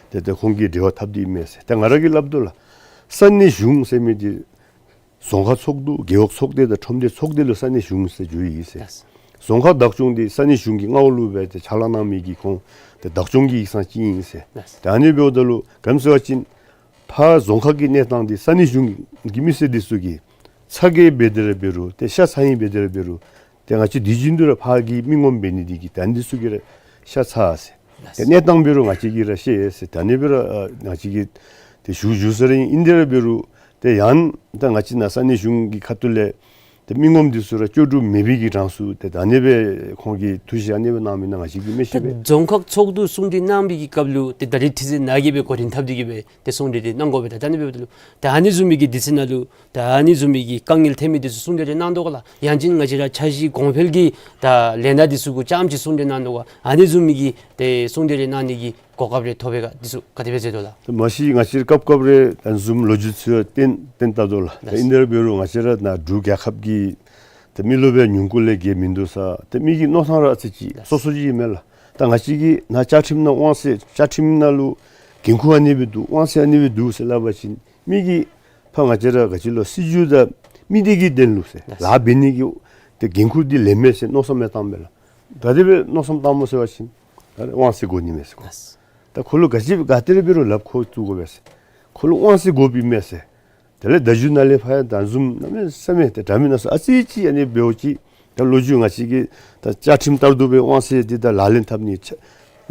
ཏེ་ཏེ་ཁོང་གིས་འབྲེལ་བ་འཐབ་སྟེ་ཨིན་མས་ཟེར། ཏེ་ང་ར་གིས་སླབ་དོ་ལགས། ས་གནས་གཞུང་ཟེར་མི་འདི་རྫོང་ཁག་ཚོགས་འདུ་རྒེད་འོག་ཚོགས་སྡེ་དང་ཁྲོམ་སྡེ་ཚོགས་སྡེ་ལུ་ས་གནས་གཞུང་ཟེར་བརྗོད་ཡི་ཟེར། ལགས། རྫོང་ཁག་བདག་སྐྱོང་འདི་ས་གནས་གཞུང་གི་མངའ་འོག་ལུ་སྦེ་ཏེ་ཕྱག་ལཱ་གནང་མི་གི་ཁོང་ཏེ་བདག་སྐྱོང་གི་ཡིག་ཚང་ཅིག་ཨིན་ཟེར། ལགས། ཏེ་ཨ་ནི་འབདཝ་ད་ལུ་ག་ཅི་སྨོ་ཟེར་བ་ཅིན་ཕར་རྫོང་ཁག་གི་གནས་སྟངས་འདི་ས་གནས་གཞུང་གི་མི་སེར་འདི་ཚུ་གིས་ཚ་གྱང་འབད་དེ་ར་འབད་རུང་ཏེ་ཤ་ཚ་ཡི་འབད་དེ་ར་འབད་རུང་ཏེ་ང་བཅས་དུས་རྒྱུན་དུ་ར་ཕར་གྱི་མི་ངོམ་འབད་ནི་འདི་གིས་ད་འདི་ཚུ་གིས་ར་ཤ་ཚ་ཟེར། ཏེ་གནས་སྟངས་འབད་རུང་ང་བཅས་ཀྱིས་ར་ཤེས་ཟེར། ད་ཨ་ནི་སྦེ་ར་ཨ་ང་བཅས་ཀྱིས་ཏེ་ཞུ་ཞུ་ས་ར་ཨིན། ཨིན་དེ་ར་འབད་རུང་ཏེ་ཡང་ད་ང་བཅས་ནཱ་ས་གནས་གཞུང་གི་ཁ་ཐུག་ལས་ཏེ་མི་ངོམ་འདི་ཚུ་ར་ལྕོགས་གྲུབ་མེད་པའི་གི་གྲངས་སུ་ཏེ་ད་ཨ་ནི་སྦེ་ཁོང་གིས་འཐུ་བཞེས་ཨ་ནི་སྦེ་གནང་མི་ནང་ང་བཅས་ཀྱིས་མི་ཤེས་པས། ད་རྫོང་ཁག་ཚོགས་འདུ་གསུང་གྲོས་གནང་བའི་གི་སྐབས་ལུ་ཏེ་ད་རིས་ཁྲི་འཛིན་ནཱ་གིས་སྦེ་གོ་རིམ་འཐབ་སྟེ་གིས་སྦེ་ཏེ་གསུང་གྲོས་འདི་གནང་དགོ་པས། ད་ད་ཨ་ནི་འབདཝ་ད་ལུ་ད་ཨ་ནི་བཟུམ་མའི་གི་སྡེ་ཚན་ནང་ལུ་ད་ཨ་ནི་བཟུམ་མའི་གི་དཀའ་ངལ་ཐོན་མི་འདི་ཚུ་གསུང་གྲོས་རེ་གནང་དོ་ག་ལགས། ཡང་ཅིན་ང་བཅས་ར་འཆར་གཞི་གོང་འཕེལ་གྱི་ད་ལས་སྣ་འདི་ཚུ་གུ་རྐྱངམ་ཅིག་གསུང་གྲོས་གནང་དོ་ག། ཨ་ནི་བཟུམ་མའི་གི་ཏེ་གསུང་གྲོས་རེ་གནང་ནི་གི་གོ་སྐབས་རེ་ཐོབ་པས་ག། འདི་ཚུ་ག་དེ་སྦེ་མཛད་དོ་ལགས། ད་མ་གཞི་ང་བཅས་ར་སྐབས་སྐབས་རེ་ཨ་ནི་བཟུམ་ལོ་རྒྱུས་ཚུ་བཏོན་བཏོན་བལྟ་དོ་ལགས། ད་ལགས། ཨིན་དེ་ར་འབད་རུང་ང་བཅས་ར་ནཱ་འབྲུག་རྒྱལ་ཁབ་ཀྱི་ད་མི་རློབས་སྦེ་ཉུང་ཀུ་ལས་བརྒལ་མིན་འདུག་ས། ད་མི་གི་མནོ་ཐངས་ར་ཨ་ཙི་ཅིག་ལགས། སོ་སོ་ཅིག་ཨིན་མས་ལགས། ད་ང་བཅས་ཀྱིས་ནཱ་བཅའ་ཁྲིམས་ནང་དབང་ཚད་བཅའ་ཁྲིམས་ནང་ལུ་འགན་ཁུར་ཨ་ནི་སྦེ་འདུག། དབང་ཚད་ཨ་ནི་སྦེ་འདུག་ཟེར་སླབ་པ་ཅིན་མི་གིས་ཕར་ང་བཅས་ར་ག་ཅི་ལོ་སྲིད་བྱུས་དང་མི་སྡེ་གི་དོན་ལུ་ཟེར་ལགས། ལཱ་འབད་ནི་གི་ཏེ་འགན་ཁུར་འདི་ལེན་མས་ཟེར་མནོ་བསམ་མི་བཏང་པས་ལགས། ག་དེ་སྦེ་མནོ་བསམ་བཏངམ་སྨོ་ཟེར་བ་ཅིན་ད་དབང་ཚད་དགོ་ནི་མས་ཟེར་ཁོ། ལགས། ད་ཁོ་ལུ་ག་ཅི་ག་དེ་ར་འབད་རུང་ལགཔ་ཁོ་བཙུགས་དགོ་པས་ཟེར། ཁོ་ལུ་དབང་ཚད་དགོ་པའི་མས་ཟེར། དེ་ལས་ད་རྒྱུ་ནཱ་ལས་ཕར་ཡང་ད་བཟུམ་གནམ་མེད་ས་མེད་ཏེ་འདྲ་མིན་སྣ་ཚོགས་ཨ་ཙི་ཅིག་ཨ་ནི་འབདཝ་ཅིག། ད་ལོ་རྒྱུས་ང་བཅས་ཀྱིས་ད་བཅའ་ཁྲིམས་ལྟར་དུ་སྦེ་དབང་ཚད་འདི་ད་ལག་ལེན་འཐབ་ནི་ཆ་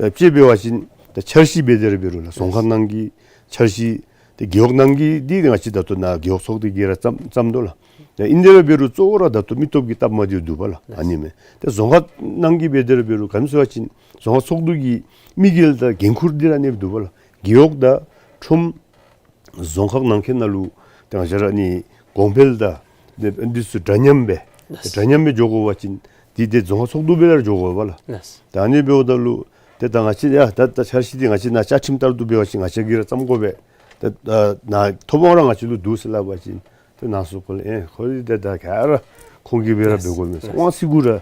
ཨ་དཔྱེ་འབད་བ་ཅིན་ད་འཆར་གཞི་འབད་དེ་ར་འབད་རུང་ལགས། རྫོང་ཁག་ནང་གི་འཆར་གཞི་ཏེ་རྒེད་འོག་ནང་གི་འདི་ང་བཅས་ད་ལྟོ་ནཱ་རྒེད་འོག་ཚོགས་སྡེ་གིས་ར་བརྩམ་བརྩམ་དོ་ལགས། ད་ཨིན་དེ་ར་འབད་རུང་གཙོ་བོ་ར་ད་ལྟོ་མི་སྟོབས་ཀྱི་སྟབས་མ་བདེཝ་འདུག་པ་ལགས། ཨ་ནི་མས། ཏེ་རྫོང་ཁག་ནང་གི་འབད་དེ་ར་འབད་རུང་ག་ཅི་སྨོ་ཟེར་བ་ཅིན་རྫོང་ཁག་ཚོགས་འདུ་གི་དམིགས་ཡུལ་དང་འགན་ཁུར་འདི་ར་ཨ་ནི་འདུག་པ་ལགས། རྒེད་འོག་དང་ཁྲོམ་རྫོང་ཁག་ནང་འཁོད་ནང་ལུ་ཏེ་ང་བཅས་ར་ཨ་ནི་གོང་འཕེལ་དང་ཏེ་འདི་ཚུ་འདྲ་མཉམ་སྦེ་ལགས། འདྲ་མཉམ་སྦེ་འགྱོ་དགོ་པ་ཅིན་འདི་ཏེ་རྫོང་ཁག་ཚོགས་འདུ་སྦེ་ར་འགྱོ་དགོ་པས་ལགས། ལགས། ད་ཨ་ནི་འབདཝ་ད་ལུ་ཏེ་ད་ང་བཅས་ཡ་ད་ད་འཆར་གཞི་འདི་ང་བཅས་ནཱ་བཅའ་ཁྲིམས་ལྟར་དུ་འབད་བ་ཅིན་ང་བཅས་ཀྱིས་ར་བརྩམ་དགོ་པས། ཏེ་ད་ནཱ་ཐོབ་དབང་ར་ང་བཅས་ལུ་འདུག་ཟེར་སླབ་པ་ཅིན་ཏེ་ནཱ་སོ་ཁོ་ལས་ཨེ་ཁོ་འདི་ད་ག་ར་ཁོང་གིས་འབད་ར་འབད་དགོ་མས་ཟེར། དབང་ཚད་གུ་ར་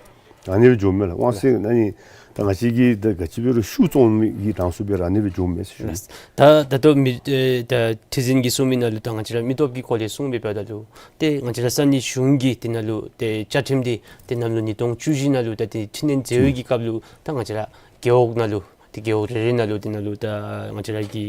ཨ་ནི་སྦེ་འགྱོཝ་མས་ལགས། དབང་ཚད་ཨ་ནི་ད་ང་བཅས་ཀྱིས་ད་ག་ཅི་འབད་རུང་ཤུགས་བཙོང་མི་གི་གྲངས་སུ་འབད་ར་ཨ་ནི་སྦེ་འགྱོཝ་མས་ཟེར་ཞུ། ད་ད་ལྟོ་མི་ཨེ་ད་ཁྲི་འཛིན་གྱིས་གསུངས་མི་ནང་ལུ་ད་ང་བཅས་ར་མི་སྟོབས་ཀྱི་སྐོར་ལས་གསུངས་པའི་བར་ད་ལུ་ཏེ་ང་བཅས་ར་ས་གནས་གཞུང་གི་དེ་ནང་ལུ་ཏེ་བཅའ་ཁྲིམས་འདི་དེ་ནང་ལུ་ཉིས་སྟོང་བཅུ་བཞི་ནང་ལུ་ད་ཏེ་འཕྲི་སྣོན་མཛད་པའི་གི་སྐབས་ལུ་ད་ང་བཅས་ར་རྒེད་འོག་ནང་ལུ་ཏེ་རྒེད་འོག་རེ་རེ་ནང་ལུ་དེ་ནང་ལུ་ད་ང་བཅས་ར་གི་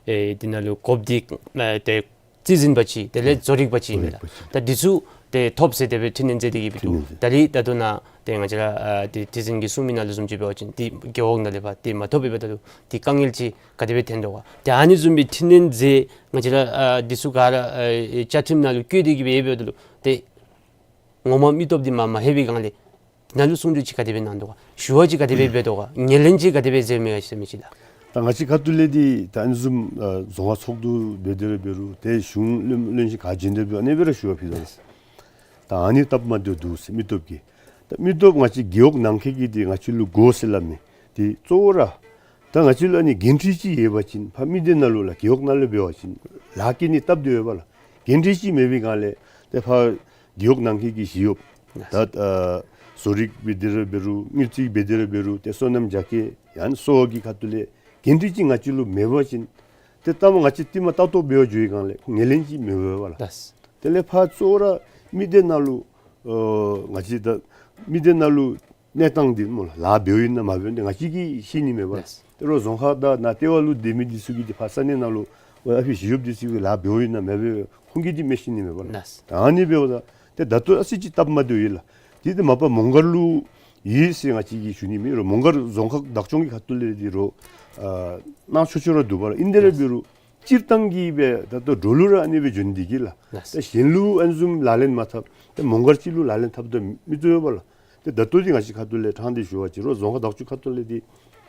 ཨེ་དེ་ནང་ལུ་དགོཔ་འདི་ཨེ་ཏེ་རྩིས་འཛིན་པ་ཅིག་དེ་ལས་བཟོ་རིག་པ་ཅིག་ཨིན་མས་ལགས། བཟོ་རིག་པ་ཅིག། ད་འདི་ཚུ་ཏེ་ཐོབ་ཟེར་དེ་སྦེ་འཕྲི་སྣོན་མཛད་དེ་གིས་སྦེ་འདུག། འཕྲི་སྣོན་མཛད། ད་རིས་ད་ལྟོ་ནཱ་ཏེ་ང་བཅས་ར་ཨ་ཏེ་ཁྲི་འཛིན་གྱིས་གསུངས་མི་ནང་ལུ་བཟུམ་ཅིག་འབད་བ་ཅིན་ཏེ་རྒེད་འོག་ནང་ལས་ཕར་ཏེ་མ་ཐོབ་པའི་བར་ད་ལུ་ཏེ་དཀའ་ངལ་ཅིག་ག་དེ་སྦེ་ཐོན་དོ་ག། ཏེ་ཨ་ནི་བཟུམ་སྦེ་འཕྲི་སྣོན་མཛད་ང་བཅས་ར་ཨ་འདི་ཚུ་ག་ར་ཨ་བཅའ་ཁྲིམས་ནང་ལུ་བཀོད་དེ་གིས་སྦེ་འབདཝ་ད་ལུ་ཏེ་ངོ་མ་མི་སྟོབས་འདི་མ་མ་ལྷོད་པའི་སྒང་ལས་ནཱ་ལུ་གསུང་གྲོས་ཅིག་ག་དེ་སྦེ་གནང་དོ་ག། ཞུ་བ་ཅིག་ག་དེ་སྦེ་འབད་དོ་ག། ངོས་ལེན་ཅིག་ག་དེ་སྦེ་མཛད་མི་ག་ཟེར་མི་ཅིག་ལགས། ད་ང་བཅས་ཁ་ཐུག་ལས་འདི་ད་ཨ་ནི་བཟུམ་ཨ་རྫོང་ཁག་ཚོགས་འདུ་འབད་དེ་ར་འབད་རུང་ཏེ་གཞུང་བློན་བློན་ཆེན་ག་བྱོན་ཏེ་འབད་ཨ་ནི་སྦེ་ར་ཞུ་བ་ཕུལ་དོ་ལགས། ད་ཨ་ནི་སྟབས་མ་བདེཝ་འདུག་ཟེར་མི་སྟོབས་ཀྱིས། ད་མི་སྟོབས་ང་བཅས་རྒེད་འོག་ནང་འཁོད་ཀྱི་འདི་ང་བཅས་ལུ་དགོ་ཟེར་སླབ་མི་འདི་གཙོ་བོ་ར་ད་ང་བཅས་ལུ་ཨ་ནི་འགན་འཁྲི་ཅིག་ཡོད་པ་ཅིན་ཕར་མི་སྡེ་ནང་ལུ་ལགས་རྒེད་འོག་ནང་ལུ་འབད་བ་ཅིན་ལཱ་བཀལ་ནི་སྟབས་བདེ་ཡོད་པ་ལགས། འགན་འཁྲི་ཅིག་མེད་པའི་སྒང་ལས་ཏེ་ཕར་རྒེད་འོག་ནང་འཁོད་ཀྱི་ཞི་གཡོགཔ་ད་ཨ་བཟོ་རིག་འབད་དེ་ར་འབད་རུང་དངུལ་རྩིས་འབད་དེ་ར་འབད་རུང་ཏེ་སོ་ནམ་རྒྱ་སྐྱེད་ཡང་གསོ་བ་གི་ཁ་ཐུག་ལས་འགན་འཁྲི་ཅིག་ང་བཅས་ལུ་མེད་པ་ཅིན་ཏེ་ལྟ་མ་ང་བཅས་ཏེ་མ་ལྟ་རྟོག་འབད་བར་འགྱོ་བའི་སྒང་ལས་ཁོ་ངོས་ལེན་ཅིག་མེད་པས་པ་ལགས། ལགས། དེ་ལས་ཕར་གཙོ་བོ་ར་མི་སྡེ་ནང་ལུ་ཨ་ང་བཅས་ད་མི་སྡེ་ནང་ལུ་གནས་སྟངས་འདི་སྨོ་ལགས་ལཱ་འབདཝ་ཨིན་ན་མ་འབདཝ་ཨིན་ན་ང་བཅས་ཀྱིས་ཤེས་ནི་མེད་པ་ལགས། ལགས། ཏེ་རོགས་རྫོང་ཁག་དང་ནཱ་ལྟེ་བ་ལུ་སྡོད་མི་འདི་ཚུ་གིས་འདི་ཕར་ས་གནས་ནང་ལུ་ཨ་ཕི་ཞི་གཡོགཔ་འདི་ཚུ་གིས་ལཱ་འབདཝ་ཨིན་ན་མ་འབདཝ་ཁོང་གིས་འདི་མི་ཤེས་ནི་མེད་པ་ལགས། ལགས། ད་ཨ་ནི་འབདཝ་ད་ཏེ་ད་ལྟོ་ཨ་ཙི་ཅིག་སྟབས་མ་བདེཝ་ཡོད་ལགས། འདི་ཏེ་མ་པ་མོང་སྒར་ལུ་ཡོད་ཟེར་ང་བཅས་ཀྱིས་ཞུ་ནི་མེད་རུང་མོང་སྒར་རྫོང་ཁག་བདག་སྐྱོང་གི་ཁ་ཐུག་ལས་འདི་རོགས་ཨ་གནང་ཆོག་ཆོག་ར་འདུག་པ་ལགས། ཨིན་དེ་ར་འབད་རུང་སྤྱིར་བཏང་གི་སྦེ་ད་ལྟོ་འབྲོག་ལུ་ར་ཨ་ནི་སྦེ་འགྱོ་ནི་འདི་གིས་ལགས། ལགས། ད་གཞན་ལུ་ཨ་ནི་བཟུམ་ལག་ལེན་མ་འཐབ། ད་མོང་སྒར་ཅིག་ལུ་ལག་ལེན་འཐབ་ད་མི་ཚུ་ཡོད་པ་ལགས། ཏེ་ད་ལྟོ་འདི་ང་བཅས་ཁ་ཐུག་ལས་དྲང་སྟེ་ཞུ་བ་ཅིན་རོགས་རྫོང་ཁག་བདག་སྐྱོང་ཁ་ཐུག་ལས་འདི་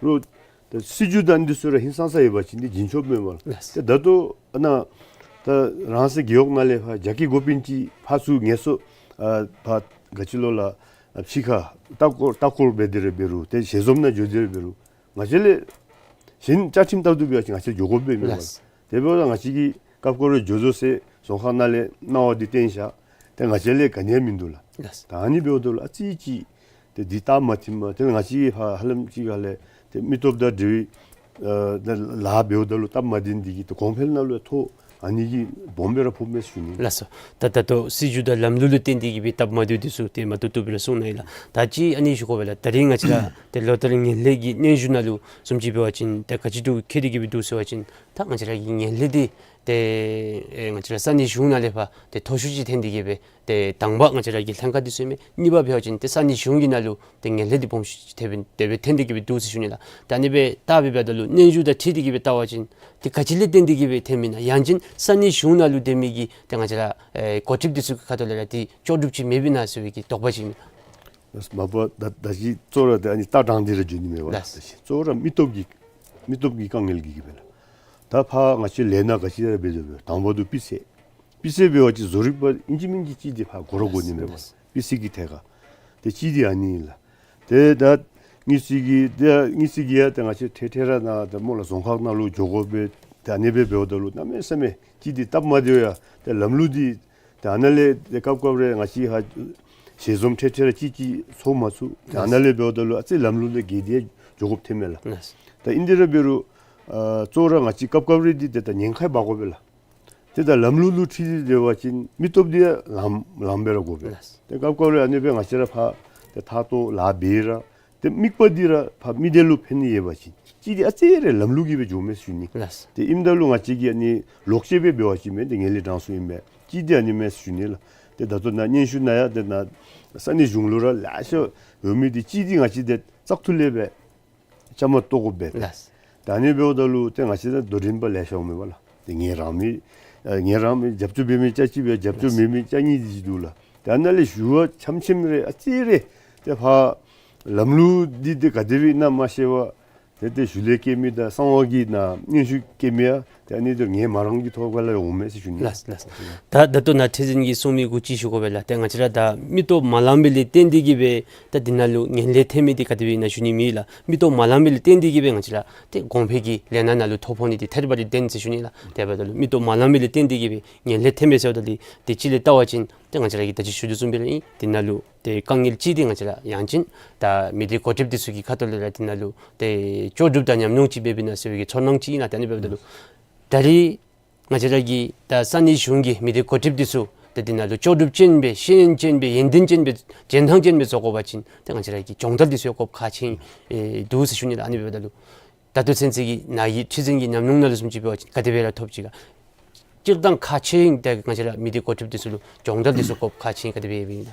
རོགས་ད་སྲིད་བྱུས་དང་འདི་ཚུ་ར་ཧིང་སངས་ས་ཡོད་པ་ཅིན་འདི་བྱིན་ཆོགཔ་མེན་པ་ལགས། ལགས། ཏེ་ད་ལྟོ་ཨ་ནཱ་ད་རང་སོའི་རྒེད་འོག་ནང་ལས་ཕར་རྒྱ་སྐྱེད་དགོ་པིན་ཅིག་ཕར་ཚུར་ངལ་གསོ་ཨ་ཕར་ག་ཅི་ལོ་ལགས་ཕྱི་ཁར་ལྟ་སྐོར་ལྟ་སྐོར་འབད་དེ་ར་འབད་རུང་ཏེ་ཞལ་འཛོམས་ནང་འགྱོ་དེ་ར་འབད་རུང་ང་བཅས་ལས་གཞན་བཅའ་ཁྲིམས་ལྟར་དུ་འབད་བ་ཅིན་ང་བཅས་འགྱོ་དགོཔ་མེན་པ་ལགས། ལགས། དེ་འབདཝ་ད་ང་བཅས་ཀྱིས་ སྐབས་སྐབས་རེ་འགྱོ་དོ་ཟེར་རྫོང་ཁག་ནང་ལས་གནང་བ་འདི་བཏོན་བཞག། ཏེ་ང་བཅས་ལས་ག་ནི་ཡང་མིན་འདུག་ལགས། ལགས། ད་ཨ་ནི་འབདཝ་ད་ལུ་ཨ་ཙི་ཅིག་ཏེ་འདི་སྟབས་མ་བདེཝ་མས། ཏེ་ང་བཅས་ཕར་ཧ་ལམ་ཅིག་ཁ་ལས་ཏེ་མི་སྟོབས་དང་འབྲེལ་བའི་ཨ་ད་ལཱ་འབདཝ་ད་ལུ་སྟབས་མ་བདེ་འདི་གིས་ཏེ་གོང་འཕེལ་ནང་ལུ་ཡང་ཐོགས་ཨ་ནི་གིས་སྦོམ་སྦེ་ར་ཕོགཔ་མས་ཟེར་ཞུ་ནི། ལགས་སོ། ད་ད་ལྟོ་སྲིད་བྱུས་དང་ལམ་ལུགས་ལུ་བརྟེན་ཏེ་གིས་སྦེ་སྟབས་མ་བདེཝ་འདི་ཚུ་ཏེ་མ་བཏུབ་བཏུབ་སྦེ་ར་གསུངས་གནང་ཡི་ལགས། ད་ཅི་ཨ་ནི་ཞུ་དགོ་པས་ལགས། ད་རིས་ང་བཅས་ར་ཏེ་ལོ་ལྟར་ངན་ལྷད་ཀྱི་སྙན་ཞུ་ནང་ལུ་བཟུམ་ཅིག་འབད་བ་ཅིན་ད་ག་ཅི་འདྲ་བོ་འཁེལ་ཏེ་གིས་སྦེ་འདུག་ཟེར་བ་ཅིན་ད་ང་བཅས་ར་གི་ངན་ལྷད་འདི་ཏེ་ཨེ་ང་བཅས་ར་ས་གནས་གཞུང་ནང་ལས་ཕར་ཏེ་མཐོ་ཤོས་ཅིག་ཐོན་ཏེ་གིས་སྦེ་ཏེ་དང་པ་ང་བཅས་ར་གི་ལྷན་ཁག་འདི་ཚུ་ཨིན་མས། གཉིས་པ་འབད་བ་ཅིན་ཏེ་ས་གནས་གཞུང་གི་ནང་ལུ་ཏེ་ངན་ལྷད་འདི་སྦོམ་ཤོས་ཅིག་ཐོན་སྦེ་ཏེ་སྦེ་ཐོན་ཏེ་གིས་སྦེ་འདུག་ཟེར་ཞུ་ནི་ལགས། ད་ཨ་ནི་སྦེ་བལྟ་སྦེ་འབདཝ་ད་ལུ་སྙན་ཞུ་དང་འཁྲིལ་ཏེ་གིས་སྦེ་བལྟ་བ་ཅིན་ཏེ་ག་ཅི་ལས་བརྟེན་ཏེ་གིས་སྦེ་ཐོནམ་ཨིན་ན། ཡང་ཅིན་ས་གནས་གཞུང་ནང་ལུ་སྡོད་མི་གི་ཏེ་ང་བཅས་ར་ཨེ་འགོ་ཁྲིདཔ་འདི་ཚུ་གི་ཁ་ཐུག་ལས་ར་ཏེ་ལྕོགས་གྲུབ་ཅིག་མེདཔ་ཨིན་ན་ཟེར་བའི་གི་དོགས་པ་ཅིག་ཨིན་མས། ལགས། མ་པ་ད་ད་ཅི་གཙོ་བོ་ར་ཏེ་ཨ་ནི་ལྟ་སྟངས་འདི་ར་འགྱོ་ནི་མས་པ་ལགས། ལགས། ད་ཅི་གཙོ་བོ་ར་མི་སྟོབས་ཀྱི་མི་སྟོབས་ཀྱི་དཀའ་ངལ་གྱིས་གིས་སྦེ་ལགས། ད་ཕར་ང་བཅས་ལས་སྣ་ག་ཅི་ར་འབད་དོ་འབད་དང་པ་དུ་སྤུས་ཚད། སྤུས་ཚད་འབད་བ་ཅིན་བཟོ་རིག་པ་ཨིན་ཅི་མིན་ཅི་ཅིག་འདི་ཕར་དགོ་ར་དགོ་ནི་མས་པ། ལགས། སྤུས་ཚད་ཀྱི་ཐད་ཁར་ཏེ་ཅིག་འདི་ཨ་ནི་ཨིན་ལགས། ཏེ་ད་དངུལ་རྩིས་ཀྱི་ཏེ་དངུལ་རྩིས་ཀྱི་ཡང་ཏེ་ང་བཅས་འཕྲལ་འཕྲལ་ར་ནཱ་ཏེ་སྨོ་ལགས་རྫོང་ཁག་ནང་ལུ་འགྱོ་དགོ་པས། ཏེ་ཨ་ནི་སྦེ་འབདཝ་ད་ལུ་གནམ་མེད་ས་མེད་ཅིག་འདི་སྟབས་མ་བདེཝ་ཡང་ཏེ་ལམ་ལུགས་འདི་ཏེ་ཨ་ནཱ་ལས་ཏེ་སྐབས་སྐབས་རེ་ང་བཅས་ཧ་ཞལ་འཛོམས་འཕྲལ་འཕྲལ་ར་ཅིག་ཅིག་ཚོགས་མ་ཚུགས། ཏེ་ཨ་ནཱ་ལས་འབདཝ་ད་ལུ་ཨ་ཙི་ལམ་ལུགས་ལས་འགལ་ཏེ་འགྱོ་དགོཔ་ཐོནམ་མས་ལགས། ལགས། ད་ཨིན་དེ་ར་འབད་རུང་ཨ་གཙོ་བོ་ར་ང་བཅས་སྐབས་སྐབས་རེ་འདི་ཏེ་ད་ཉེན་ཁ་འབག་དགོ་པས་ལགས། ཏེ་ད་ལམ་ལུགས་ལུ་འཁྲིལ་ཏེ་སྡོད་པ་ཅིན་མི་སྟོབས་འདི་ཡང་ལངམ་ལངམ་སྦེ་ར་དགོ་པས། ལགས། ཏེ་སྐབས་སྐབས་རེ་ཨ་ནི་སྦེ་ང་བཅས་ར་ཕར་ཏེ་ཐག་ཏོ་ལཱ་འབད་ར་ཏེ་དམིགས་པ་འདི་ར་ཕར་མི་སྡེ་ལུ་ཕན་ནི་ཡོད་པ་ཅིན་ཅིག་འདི་ཨ་ཙི་རེ་ལམ་ལུགས་ཀྱིས་སྦེ་འགྱོཝ་མས་ཟེར་ཞུ་ནི། ལགས། ཏེ་ཨིནམ་ད་ལུ་ང་བཅས་ཀྱིས་ཨ་ནི་ལོག་སྤྱོད་སྦེ་འབད་བ་ཅིན་མེན་ཏེ་ངན་ལྷད་དྲག་སོང་ཨིན་མས། ཅིག་འདི་ཨ་ནི་མས་ཟེར་ཞུ་ནི་ལགས། ཏེ་ད་ལྟོ་ནཱ་སྙན་ཞུ་ནང་ཡང་ཏེ་ནཱ་ས་གནས་གཞུང་ལུ་ར་ལེ་ཤ་འོང་མི་འདི་ཅིག་འདི་ང་བཅས་ཏེ་བཙག་འཐུ་ལས་སྦེ་བཅའ་མར་གཏོགས་དགོ་པས། ལགས། ད་ཨ་ནི་འབདཝ་ད་ལུ་ཏེ་ང་བཅས་ད་དོ་འགྲན་པ་ལེ་ཤ་འོང་མས་པ་ལགས། ཏེ་ངལ་རངས་མི་ཨ་ངལ་རངས་མི་རྒྱབ་སྐྱོར་འབད་མི་ཆ་གཅིག་སྦེ་རྒྱབ་སྐྱོར་ལགས། མེད་མི་ཆ་གཉིས་ཅིག་འདུག་ལགས། ཏེ་ཨ་ནཱ་ལས་ཞུ་བ་འཆམ་འཆམ་རེ་ཨ་ཙི་རེ་ཏེ་ཕར་ལམ་ལུགས་འདི་ཏེ་ག་དེ་སྦེ་ཨིན་ན་མ་ཤེས་པར་ཏེ་ཏེ་ཞུ་ལས་བཀལ་མི་དང་གསང་བ་གི་ནང་སྙན་ཞུ་བཀལ་མི་ཡང་ཏེ་ཨ་ནི་ཏེ་ངལ་མ་རངས་ཀྱི་ཐོག་ཁ་ལས་འོང་མས་ཟེར་ཞུ་ནི། ལགས་ལགས། ད་ད་ལྟོ་ནཱ་ཁྲི་འཛིན་གྱིས་གསུངས་མི་གུ་ཅིག་ཞུ་དགོ་པས་ལགས། ཏེ་ང་བཅས་ར་ད་མི་སྟོབས་མ་ལངམ་པའི་ལས་བརྟེན་ཏེ་གིས་སྦེ་ད་འདི་ནང་ལུ་ངན་ལྷད་ཐོན་མི་འདི་ག་དེ་སྦེ་ཨིན་ན་ཞུ་ནི་མེད་ལགས། མི་སྟོབས་མ་ལངམ་པའི་ལས་བརྟེན་ཏེ་གིས་སྦེ་ང་བཅས་ར་ཏེ་གོང་འཕེལ་གྱི་ལས་སྣ་ནང་ལུ་ཐོ་ཕོག་ནི་འདི་ཐད་རི་བ་རི་བདེན་ཟེར་ཞུ་ནི་ལགས། དེ་འབདཝ་ད་ལུ་མི་སྟོབས་མ་ལངམ་པའི་ལས་བརྟེན་ཏེ་གིས་སྦེ་ངན་ལྷད་ཐོན་མས་ཟེརཝ་ད་ལུ་ཏེ་ཅིག་ལས་བལྟ་བ་ཅིན་ཏེ་ང་བཅས་ར་གིས་ད་ཅི་ཞུ་དོ་བཟུམ་སྦེ་ར་ཨིན། འདི་ནང་ལུ་ཏེ་དཀའ་ངལ་ཅིག་འདི་ང་བཅས་ར་ཡང་ཅིན་ད་མི་སྡེ་འགོ་ཁྲིདཔ་འདི་ཚུ་གི་ཁ་ཐུག་ལས་ར་འདི་ནང་ལུ་ཏེ་ལྕོགས་གྲུབ་དང་ཉམས་མྱོང་ཅིག་འབད་བ་ཅིན་ཟེར་བའི་གི་ཚོར་སྣང་ཅིག་ཨིན་ལགས། ད་ཨ་ནི་འབདཝ་ད་ལུ་ད་རིས་ང་བཅས་ར་གི་ད་ས་གནས་གཞུང་གི་མི་སྡེ་འགོ་ཁྲིདཔ་འདི་ཚུ་ཏེ་འདི་ནང་ལུ་ལྕོགས་གྲུབ་ཅན་སྦེ་ཤེས་ཡོན་ཅན་སྦེ་ཡོན་ཏན་ཅན་སྦེ་འཇོན་ཐང་ཅན་སྦེ་བཟོ་དགོ་པ་ཅིན་ཏེ་ང་བཅས་ར་གི་སྦྱོང་བརྡར་འདི་ཚུ་ཡང་དགོཔ་ཁག་ཆེ་ཨིན་འདུག་ཟེར་ཞུ་ནི་ལགས། ཨ་ནི་འབདཝ་ད་ལུ་ད་ལྟོ་ཚུན་ཚོད་ཀྱི་ནཱ་གི་ཁྲི་འཛིན་གྱི་ཉམས་མྱོང་ནང་ལུ་བཟུམ་ཅིག་འབད་བ་ཅིན་ག་དེ་སྦེ་ར་ཐོབ་ཅི་ག། སྤྱིར་བཏང་ཁག་ཆེ་ཨིན། ཏེ་ང་བཅས་ར་མི་སྡེ་འགོ་ཁྲིདཔ་འདི་ཚུ་ལུ་སྦྱོང་བརྡར་འདི་ཚུ་དགོཔ་ཁག་ཆེ་ཨིན་ག་དེ་སྦེ་ཨིན་ན།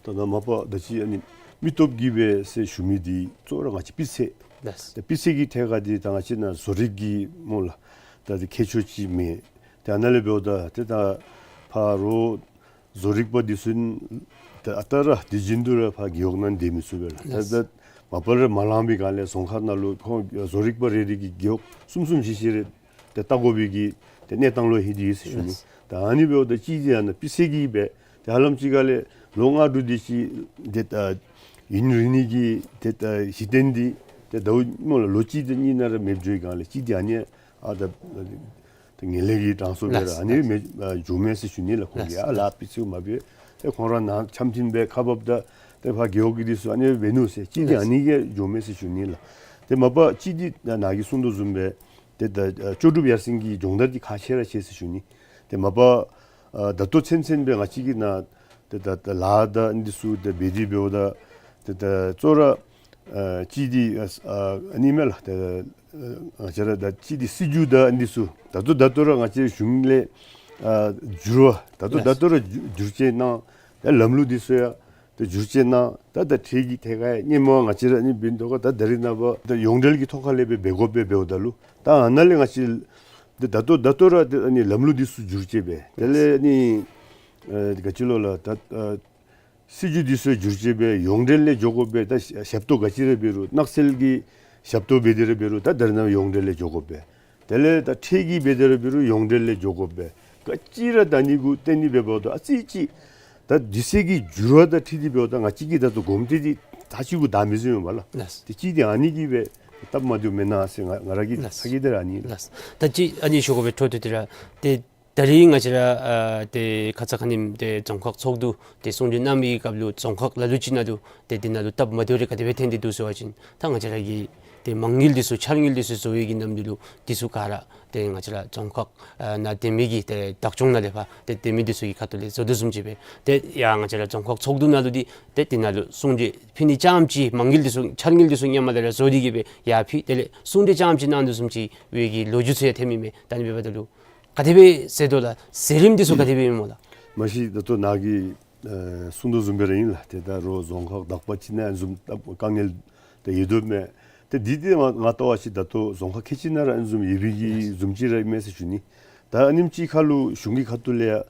ད་ནཱ་མ་པ་ད་ཅི་ཨ་ནི་མི་སྟོབས་ཀྱིས་སྦེ་ཟེར་ཞུ་མི་འདི་གཙོ་བོ་ར་ང་བཅས་སྤུས་ཚད། ལགས། ཏེ་སྤུས་ཚད་ཀྱི་ཐད་ཁར་འདི་ད་ང་བཅས་ནཱ་བཟོ་རིག་གི་སྨོ་ལགས། ད་འདི་ཁྱད་ཆོས་ཅིག་མེད། ཏེ་ཨ་ནཱ་ལས་འབདཝ་ད་ཏེ་ད་ཕར་རོགས་བཟོ་རིག་པ་འདི་ཚུ་ད་ཨ་རྟག་ར་དུས་རྒྱུན་དུ་ར་ཕར་རྒེད་འོག་ནང་སྡོད་མི་ཚུགས་པས་ལགས། ད་ལགས། ད་མ་པ་ར་མ་ལངམ་པའི་སྒང་ལས་རྫོང་ཁག་ནང་ལུ་ཁོང་བཟོ་རིག་པ་རེ་རེ་གིས་རྒེད་འོག་གསུམ་གསུམ་བཞི་བཞི་རེ་ཏེ་བལྟ་དགོ་པའི་གི་ཏེ་གནས་སྟངས་ལུ་ལྷོད་དེ་ཡོད་ཟེར་ཞུ་ནི། ལགས། ད་ཨ་ནི་འབདཝ་ད་ཅིག་འདི་ཡང་ན་སྤུས་ཚད་ཀྱིས་སྦེ་ཏེ་ཧ་ལམ་ཅིག་ཁ་ལས་ལོ་ལྔ་དྲུག་དེ་ཅིག་ཏེ་ད་ཡུན་རིང་ནི་གི་ཏེ་ད་གཞི་རྟེན་འདི་ཏེ་ད་འོ་སྨོ་ལགས་ལོ་གཅིག་དང་གཉིས་ནང་ར་མེདཔ་འགྱོ་བའི་སྒང་ལས་ཅིག་འདི་ཨ་ནི་ཨ་ད་ཏེ་ངན་ལྷད་ཀྱིས་དྲག་སོང་སྦེ་ར་ལགས། ཨ་ནི་མེདཔ་འགྱོཝ་མས་ཟེར་ཞུ་ནི་ལགས། ཁོང་གིས་ལགས། ཨ་ལཱ་སྤུས་ཚད་མ་འབད་ཏེ་ཁོང་ར་ནཱ་འཆམ་མཐུན་སྦེ་ཁ་འབབ་ད་ཏེ་ཕར་རྒེད་འོག་གི་འདི་ཚུ་ཨ་ནི་འབད་ནུག་ཟེར་ཅིག་འདི་ལགས། ཨ་ནི་གིས་འགྱོཝ་མས་ཟེར་ཞུ་ནི་ལགས། ཏེ་མ་པ་ཅིག་འདི་ནཱ་གིས་གསུངས་དོ་བཟུམ་སྦེ་ཏེ་ད་ལྕོགས་གྲུབ་ཡར་སེང་གི་སྦྱོང་བརྡར་འདི་ཁག་ཆེ་ར་ཆེ་ཟེར་ཞུ་ནི། ཏེ་མ་པ་ཨ་ད་ལྟོ་ཚུན་ཚོད་སྦེ་ང་བཅས་ཀྱིས་ནཱ་ཏེ་ད་ད་ལཱ་དང་འདི་ཚུ་ཏེ་འབད་དེ་འབདཝ་ད་ཏེ་ད་གཙོ་བོ་ར་ཨ་ཅིག་འདི་ཨ་ཨ་ནི་མས་ལགས། ཏེ་ཨ་ང་བཅས་ར་ད་ཅིག་འདི་སྲིད་བྱུས་དང་འདི་ཚུ་ད་ལྟོ་ད་ལྟོ་ར་ང་བཅས་གཞུང་ལས་ཨ་འགྱུར་བ་ད་ལྟོ་ད་ལྟོ་ར་བསྒྱུར་བཅོས་གནང་། ད་ལམ་ལུགས་འདི་ཚུ་ཡང་ཏེ་བསྒྱུར་བཅོས་གནང་། ད་ད་འཕྲལ་གྱི་ཐད་ཁར་ཡང་སྔོན་མ་ང་བཅས་ར་ཨ་ནི་འབད་ནི་ཐོག་ཁར་ད་ད་རིས་ནངས་པ་ད་ཡོངས་འབྲེལ་གྱི་ཐོག་ཁ་ལས་སྦེ་འབད་དགོ་པས། འབདཝ་ད་ལུ་ད་ཨ་ནཱ་ལས་ང་བཅས་ད་ད་ལྟོ་ད་ལྟོ་ར་ཏེ་ཨ་ནི་ལམ་ལུགས་འདི་ཚུ་བསྒྱུར་བཅོས་འབད། དེ་ལས་ཨ་ནི་ཨ་ག་ཅི་ལོ་ལགས་ད་ཨ་སྲིད་བྱུས་འདི་ཚུ་བསྒྱུར་བཅོས་འབད་ཡོངས་འབྲེལ་ལས་འགྱོ་དགོ་པས། ད་ཞབས་ཏོག་ག་ཅི་ར་འབད་རུང་ནགས་ཚལ་གྱི་ཞབས་ཏོག་འབད་དེ་ར་འབད་རུང་ད་ད་རིས་ནངས་པ་ཡོངས་འབྲེལ་ལས་འགྱོ་དགོ་པས། དེ་ལས་ད་འཕྲལ་གྱི་འབད་དེ་ར་འབད་རུང་ཡོངས་འབྲེལ་ལས་འགྱོ་དགོ་པས། ག་ཅི་ར་ད་ཨ་ནི་གུ་བརྟེན་ནི་འབདཝ་ད་ཨ་ཙི་ཅིག་ད་དུས་ཚོད་ཀྱི་འགྱུར་བ་དང་འཁྲིལ་ཏེ་འབདཝ་ད་ང་བཅས་ཀྱིས་ད་ལྟོ་གོམས་ཏེ་འདི་ད་ཅིག་གུ་ད་མི་བཟོད་མས་པ་ལགས། ལགས། ཏེ་ཅིག་འདི་ཨ་ནི་གིས་སྦེ་སྟབས་མ་བདེཝ་མེན་ན་ཟེར་ང་ང་ར་གི་ལགས། ཚ་གྱང་འདི་ར་ཨ་ནི་ལགས། ད་ཅི་ཨ་ནི་ཞུ་དགོ་པའི་འཕྲོ་མཐུད་དེ་ར་ཏེ་ ད་རིས་ང་བཅས་ར་ཨ་ཏེ་ཁ་ཙ་ཁ་ཉིནམ་ཏེ་རྫོང་ཁག་ཚོགས་འདུ་ཏེ་གསུང་གྲོས་གནང་མི་གི་སྐབས་ལུ་རྫོང་ཁག་ལ་ལུ་ཅིག་ནང་ལུ་ཏེ་འདི་ནང་ལུ་སྟབས་མ་བདེཝ་རེ་ག་དེ་སྦེ་ཐོན་ཏེ་འདུག་ཟེར་བ་ཅིན་ད་ང་བཅས་ར་གི་ཏེ་མ་དངུལ་འདི་ཚུ་འཆར་དངུལ་འདི་ཚུ་བཟོ་བའི་གི་ནམ་དུས་ལུ་འདི་ཚུ་ག་ར་ཏེ་ང་བཅས་ར་རྫོང་ཁག་ཨ་ནང་སྡོད་མི་གི་ཏེ་བདག་སྐྱོང་ནང་ལས་ཕར་ཏེ་སྡོད་མི་འདི་ཚུ་གི་ཁ་ཐུག་ལས་བཟོ་དོ་བཟུམ་ཅིག་སྦེ་ཏེ་ཡ་ང་བཅས་ར་རྫོང་ཁག་ཚོགས་འདུ་ནང་ལུ་འདི་ཏེ་འདི་ནང་ལུ་གསུང་གྲོས་ཕུལ་ནི་རྐྱངམ་ཅིག་མ་དངུལ་འདི་ཚུ་འཆར་དངུལ་འདི་ཚུ་སྔོན་མ་ལས་ར་བཟོ་སྟེ་གི་སྦེ་ཡར་ཕུལ། དེ་ལས་གསུང་གྲོས་རྐྱངམ་ཅིག་གནང་དོ་བཟུམ་ཅིག་སྦེ་གི་ལོ་རྒྱུས་ཚུ་ཡང་ཐོན་མི་མས། ད་ཨ་ནི་འབདཝ་ད་ལུ་ག་དེ་སྦེ་ཟེར་དོ་ལགས། ཟེར་རིམ་འདི་ཚུ་ག་དེ་སྦེ་ཨིན་མོ་ལགས། མ་གཞི་ད་ལྟོ་ནཱ་གིས་ཨ་གསུང་དོ་བཟུམ་སྦེ་ར་ཨིན་ལགས། ཏེ་ད་རོགས་རྫོང་ཁག་དག་པ་ཅིག་ནང་ཨ་ནི་བཟུམ་སྟབས་དཀའ་ངལ་ཏེ་ཡོད་དོ་མས། ཏེ་འདི་ཏེ་ང་ང་ལྟ་བ་ཅིན་ད་ལྟོ་རྫོང་ཁག་ཁལ་གཅིག་ནང་ར་ཨ་ནི་བཟུམ་ཡོད་པའི་གི་བཟུམ་ཅིག་ར་ཨིན་མས་ཟེར་ཞུ་ནི། ད་ཨ་ནེམ་ཅིག་ཁར་ལུ་གཞུང་གི་ཁ་ཐུག་ལས་ཡང་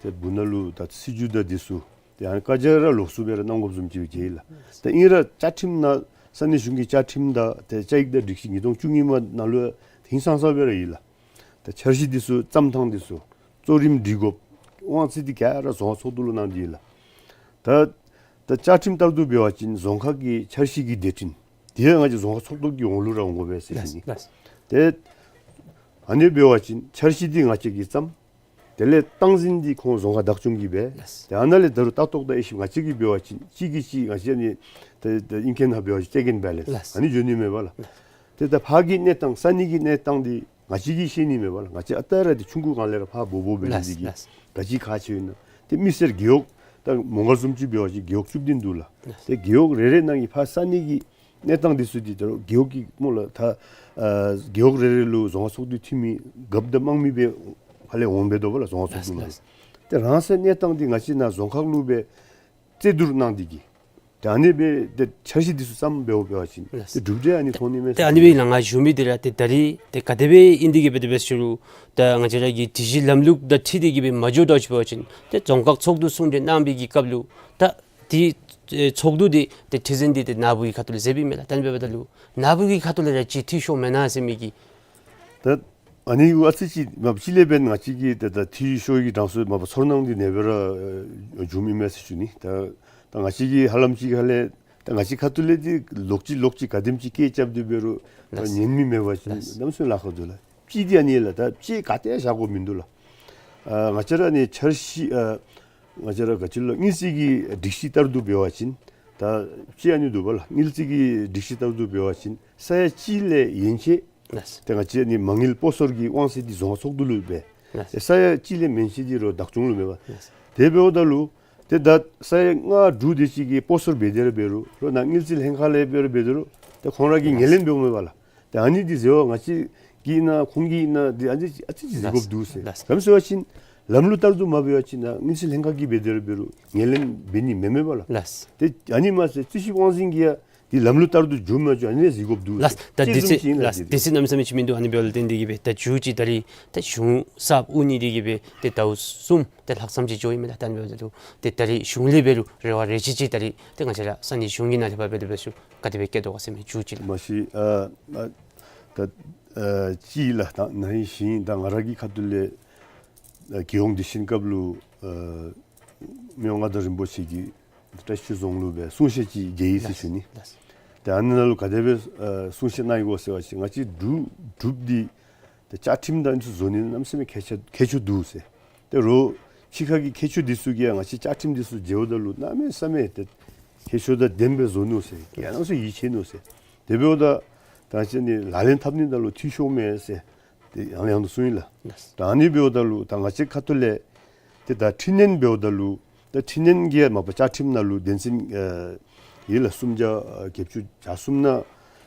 ཏེ་སྦུག་ན་ལུ་ད་སྲིད་བྱུས་དང་འདི་ཚུ་ཏེ་ཨ་ནི་བཀའ་རྒྱ་ར་ལོགས་སུ་སྦེ་ར་གནང་དགོཔ་བཟུམ་ཅིག་སྦེ་མཇལ་ཡི་ལགས། ད་ཨིན་ར་བཅའ་ཁྲིམས་ནང་ས་གནས་གཞུང་གི་བཅའ་ཁྲིམས་དང་ཏེ་བཅའ་ཡིག་དང་སྒྲིག་གཞི་ཉིས་སྟོང་བཅུ་གཉིས་མ་ནང་ལུ་ཡང་ཧིང་སངས་ས་སྦེ་ར་ཡོད་ལགས། ད་འཆར་གཞི་འདི་ཚུ་བརྩམ་ཐངས་འདི་ཚུ་གཙོ་རིམ་སྒྲིག་དགོཔ་དབང་ཚད་འདི་ག་ར་རྫོང་ཁག་ཚོགས་འདུ་ལུ་གནང་སྟེ་ཡོད་ལགས། ད་ད་བཅའ་ཁྲིམས་ལྟར་དུ་འབད་བ་ཅིན་རྫོང་ཁག་གི་འཆར་གཞི་གི་སྡེ་ཕྲན་དེ་ཡང་ང་བཅས་རྫོང་ཁག་ཚོགས་འདུ་གི་འོག་ལུ་ར་འོང་དགོ་པས་ཟེར་ཞུ་ནི། ལགས། ཏེ་ཨ་ནི་འབད་བ་ཅིན་འཆར་གཞི་འདི་ང་བཅས་ཀྱིས་བརྩམ། དེ་ལས་སྟངས་འཛིན་འདི་ཁོང་རྫོང་ཁག་བདག་སྐྱོང་གིས་འབད། ལགས། ཏེ་ཨ་ནཱ་ལས་ད་རུང་ལྟ་རྟོག་དང་དབྱེ་ཞིབ་ང་བཅས་ཀྱིས་འབད་བ་ཅིན་གཅིག་གིས་གཅིག་ང་བཅས་ནི་ཏེ་ཏེ་ཨིང་སྐད་ནང་འབད་བ་ཅིན་ལྕེ་རྐན་འབག་ལས། ལགས། ཨ་ནི་འགྱོ་ནི་མས་པ་ལགས། ཏེ་ད་ཕར་གྱི་གནས་སྟངས་ས་གནས་ཀྱི་གནས་སྟངས་འདི་ང་བཅས་ཀྱིས་ཤེས་ནི་མས་པ་ལགས། ང་བཅས་ཨ་རྟག་ར་འདི་ཆུང་ཀུ་སྒང་ལས་ར་ཕར་སྦོ་སྦོ་འབད་ནི་འདི་གིས་ལགས། ག་ཅི་ཁག་ཆེ་ཡོད་ན། ཏེ་མི་སེར་རྒེད་འོག་ད་མོང་སྒར་བཟུམ་ཅིག་འབད་བ་ཅིན་རྒེད་འོག་བཅུ་བདུན་འདུག་ལགས། ལགས། ཏེ་རྒེད་འོག་རེ་རེ་ནང་གི་ཕར་ས་གནས་ཀྱི་གནས་སྟངས་འདི་ཚུ་འདི་ད་རུང་རྒེད་འོག་གི་སྨོ་ལགས། ད་ཨ་རྒེད་འོག་རེ་རེ་ལུ་རྫོང་ཁག་ཚོགས་འདུ་འཐུས་མི་རྒཔོ་དང་དམངས་མི་སྦེ་ཕར་ལས་འོང་འབད་དོ་བ་ལགས་རྫོང་ཁག་ཚོགས་འདུ་ནང་ལུ། ལགས། ཏེ་རང་སའི་གནས་སྟངས་འདི་ང་བཅས་ནཱ་རྫོང་ཁག་ལུ་སྦེ་རྩོད་བསྡུར་གནང་སྟེ་གིས་ཏེ་ཨ་ནི་སྦེ་ཏེ་འཆར་གཞི་འདི་ཚུ་བརྩམ་འབདཝ་འབད་བ་ཅིན་ལགས། ཏེ་གྲུབ་འབྲས་ཨ་ནི་ཐོན་ནི་མས་ཏེ་ཟེར་ཨ་ནི་སྦེ་ཞུ་ནི། ལགས། ང་ཞུ་མི་འདི་ར་ཏེ་ད་རིས་ཏེ་ག་དེ་སྦེ་ཨིན་འདི་གིས་འབད་དེ་འབད་ཞུ་རུང་ད་ང་བཅས་ར་གི་སྒྲིག་གཞི་ལམ་ལུགས་དང་འཁྲིལ་ཏེ་གིས་སྦེ་མ་འགྱོ་དོ་ཅིག་འབད་བ་ཅིན་ཏེ་རྫོང་ཁག་ཚོགས་འདུ་གསུང་གྲོས་གནང་བའི་གི་སྐབས་ལུ་ད་འདི་ཨེ་ཚོགས་འདུ་འདི་ཏེ་ཁྲི་འཛིན་འདི་ཏེ་ནཱ་བུ་གི་ཁ་ཐུག་ལས་མཛད་པའི་མས་ལགས། ད་ཨ་ནི་འབདཝ་ད་ལུ་ནཱ་བུ་གི་ཁ་ཐུག་ལས་ར་ཅིག་འཐུས་ཤོར་མེན་ན་ཟེར་མི་གི། ད་ཨ་ནི་ཨ་ཙི་ཅིག་མ་པ་ཅིག་ལས་འབདན་ང་བཅས་ཀྱི་ད་ད་འཐུས་ཤོར་གྱི་གྲངས་སུ་མ་པ་ཚོར་སྣང་འདི་ཨ་ནི་སྦེ་ར་ཨ་བྱུངམ་ཨིན་མས་ཟེར་ཞུ་ནི། ད་ད་ང་བཅས་ཀྱིས་ཧ་ལམ་ཅིག་ཁ་ལས་ད་ང་བཅས་ཁ་ཐུག་ལས་འདི་ལོག་ཅི་ལོག་ཅི་ག་དེམ་ཅིག་སྐད་རྐྱབ་སྟེ་འབད་རུང་ད་ལགས། ཉན་མི་མེད་པ་ཅིན་ལགས། གནམ་མེད་ས་མེད་ལཱ་ཁག་འདུག་ལགས། ཅིག་འདི་ཨ་ནི་ལགས། ད་ཅིག་ག་ཏེ་བཞག་དགོཔ་མིན་འདུག་ལགས། ཨ་ང་བཅས་ར་ཨ་ནི་འཆར་གཞི་ཨ་ང་བཅས་ར་ག་ཅི་ལོ་དངུལ་རྩིས་ཀྱི་སྒྲིག་གཞི་ལྟར་དུ་འབད་བ་ཅིན་ད་ཅིག་ཨ་ནི་འདུག་པ་ལགས། དངུལ་རྩིས་ཀྱི་སྒྲིག་གཞི་ལྟར་དུ་འབད་བ་ཅིན་ས་ཡ་གཅིག་ལས་ཡན་ཆད་ལགས། ཏེ་ང་བཅས་ཨ་ནི་མ་དངུལ་སྤོ་སོར་གྱི་དབང་ཚད་འདི་རྫོང་ཁག་ཚོགས་འདུ་ལུ་འབད། ལགས། ཏེ་ས་ཡ་གཅིག་ལས་མན་ཆད་འདི་རོགས་བདག་སྐྱོང་ལུ་འབད་བ། ལགས། དེ་འབདཝ་ད་ལུ་ཏེ་ད་ས་ཡ་ལྔ་དྲུག་དེ་ཅིག་གིས་སྤོ་སོར་འབད་དེ་ར་འབད་རུང་རོགས་ནཱ་དངུལ་རྩིས་ལྷན་ཁག་ལས་འབད་རུང་འབད་དེ་རུང་ཏེ་ཁོང་ར་གིས་ངོས་ལེན་འབདཝ་མས་པ་ལགས། ཏེ་ཨ་ནི་འདི་ཟེར་བ་ང་བཅས་ཀྱིས་ཨིན་ན་ཁོང་གིས་ཨིན་ན་འདི་ཨ་ཙི་ཨ་ཙི་ཅིག་གཟིགས་དགོཔ་འདུག་ཟེར། ལགས། ག་ཅི་ཟེར་བ་ཅིན་ལམ་ལུགས་ལྟར་དུ་མ་འབད་བ་ཅིན་ནཱ་དངུལ་རྩིས་ལྷན་ཁག་གིས་འབད་དེ་ར་འབད་རུང་ངོས་ལེན་འབད་ནི་མེད་མས་པ་ལགས། ལགས། ཏེ་ཨ་ནི་མ་ཚད་རྩིས་ཞིབ་དབང་འཛིན་གྱིས་ཡང་འདི་ལམ་ལུགས་ལྟར་དུ་འགྱོཝ་མ་འགྱོཝ་ཨ་ནི་གཟིགས་དགོཔ་འདུག་ཟེར། ལགས། ད་དེ་ཚུ་ཅིག་ཨིན་ལགས། ལགས། དེ་ཚུ་གནམ་མེད་ས་མེད་ཅིག་མིན་འདུག། ཨ་ནི་འབདཝ་ལས་བརྟེན་ཏེ་གིས་སྦེ་ད་མཇུག་ཅིག་ད་རིས་ད་གཞུང་གསརཔ་དབུ་བརྙེས་ཏེ་གིས་སྦེ་ཏེ་ཟླཝ་གསུམ་ཏེ་ལྷག་ཙམ་ཅིག་འགྱོཝ་ཨིན་མས་ལགས། ད་ཨ་ནི་འབདཝ་ད་ལུ་ཏེ་ད་རིས་གཞུང་ལས་འབད་རུང་རེ་བ་རེ་ཅིག་ཅིག་ད་རིས་ཏེ་ང་བཅས་ར་ས་གནས་གཞུང་གི་ནང་ལས་ཕར་འབད་དེ་འབད་ཞུ་ག་དེ་སྦེ་བསྐྱེད་དོ་ག་ཟེར་མི་མཇུག་ཅིག་ལགས། མ་གཞི་ཨ་ཨ་ད་ཨ་ཅིག་ལགས། ད་ནཱ་ཧིང་ཞིན་ད་ང་ར་གི་ཁ་ཐུག་ལས་ཨ་རྒྱལ་ཡོངས་བདེ་ཆེན་སྐབས་ལུ་ཨ་མི་དབང་མངའ་བདག་རིན་པོ་ཆེ་གིས་བཀྲ་ཤིས་རྫོང་ལུ་སྦེ་གསུང་བཤད་ཅིག་མཇལ་ཡི་ཟེར་ཞུ་ནི། ལགས། ཏེ་ཨ་ནཱ་ལུ་ག་དེ་སྦེ་ཨ་གསུང་བཤད་གནང་ཡི་གོ་ཟེར་བ་ཅིན་ང་བཅས་འབྲུག་འབྲུགཔ་འདི་ཏེ་བཅའ་ཁྲིམས་དང་ཨ་ནི་ཚུ་བཟོ་ནི་གནམ་མེད་ས་མེད་ཁག་ཆེ་ཁག་ཆེཝ་འདུག་ཟེར། ཏེ་རོགས་ཕྱི་ཁ་གི་མཁས་མཆོག་འདི་ཚུ་གིས་ཡང་ང་བཅས་བཅའ་ཁྲིམས་འདི་ཚུ་མཇལཝ་ད་ལུ་གནམ་མེད་ས་མེད་ཏེ་མཁས་མཆོག་དང་ལྡནམ་སྦེ་བཟོ་ནུག་ཟེར། ཡང་ན་སུ་ཡིད་ཆེས་ནུག་ཟེར། དེ་འབདཝ་ད་ད་ཅི་ནི་ལག་ལེན་འཐབ་ནི་ད་ལུ་འཐུས་ཤོར་མས་ཟེར་ཏེ་ཡང་ཡང་དུ་གསུངས་ཡི་ལགས། ད་ཨ་ནི་འབདཝ་ད་ལུ་ད་ང་བཅས་ཁ་ཐུག་ལས་ཏེ་ད་འཕྲི་སྣོན་འབདཝ་ད་ལུ་ད་འཕྲི་སྣོན་གྱི་མ་པ་བཅའ་ཁྲིམས་ནང་ལུ་དོན་ཚན་ཨ་ཡོད་ལགས། སུམ་བརྒྱ་ཨ་བརྒྱད་ཅུ་གྱ་གསུམ་ནང་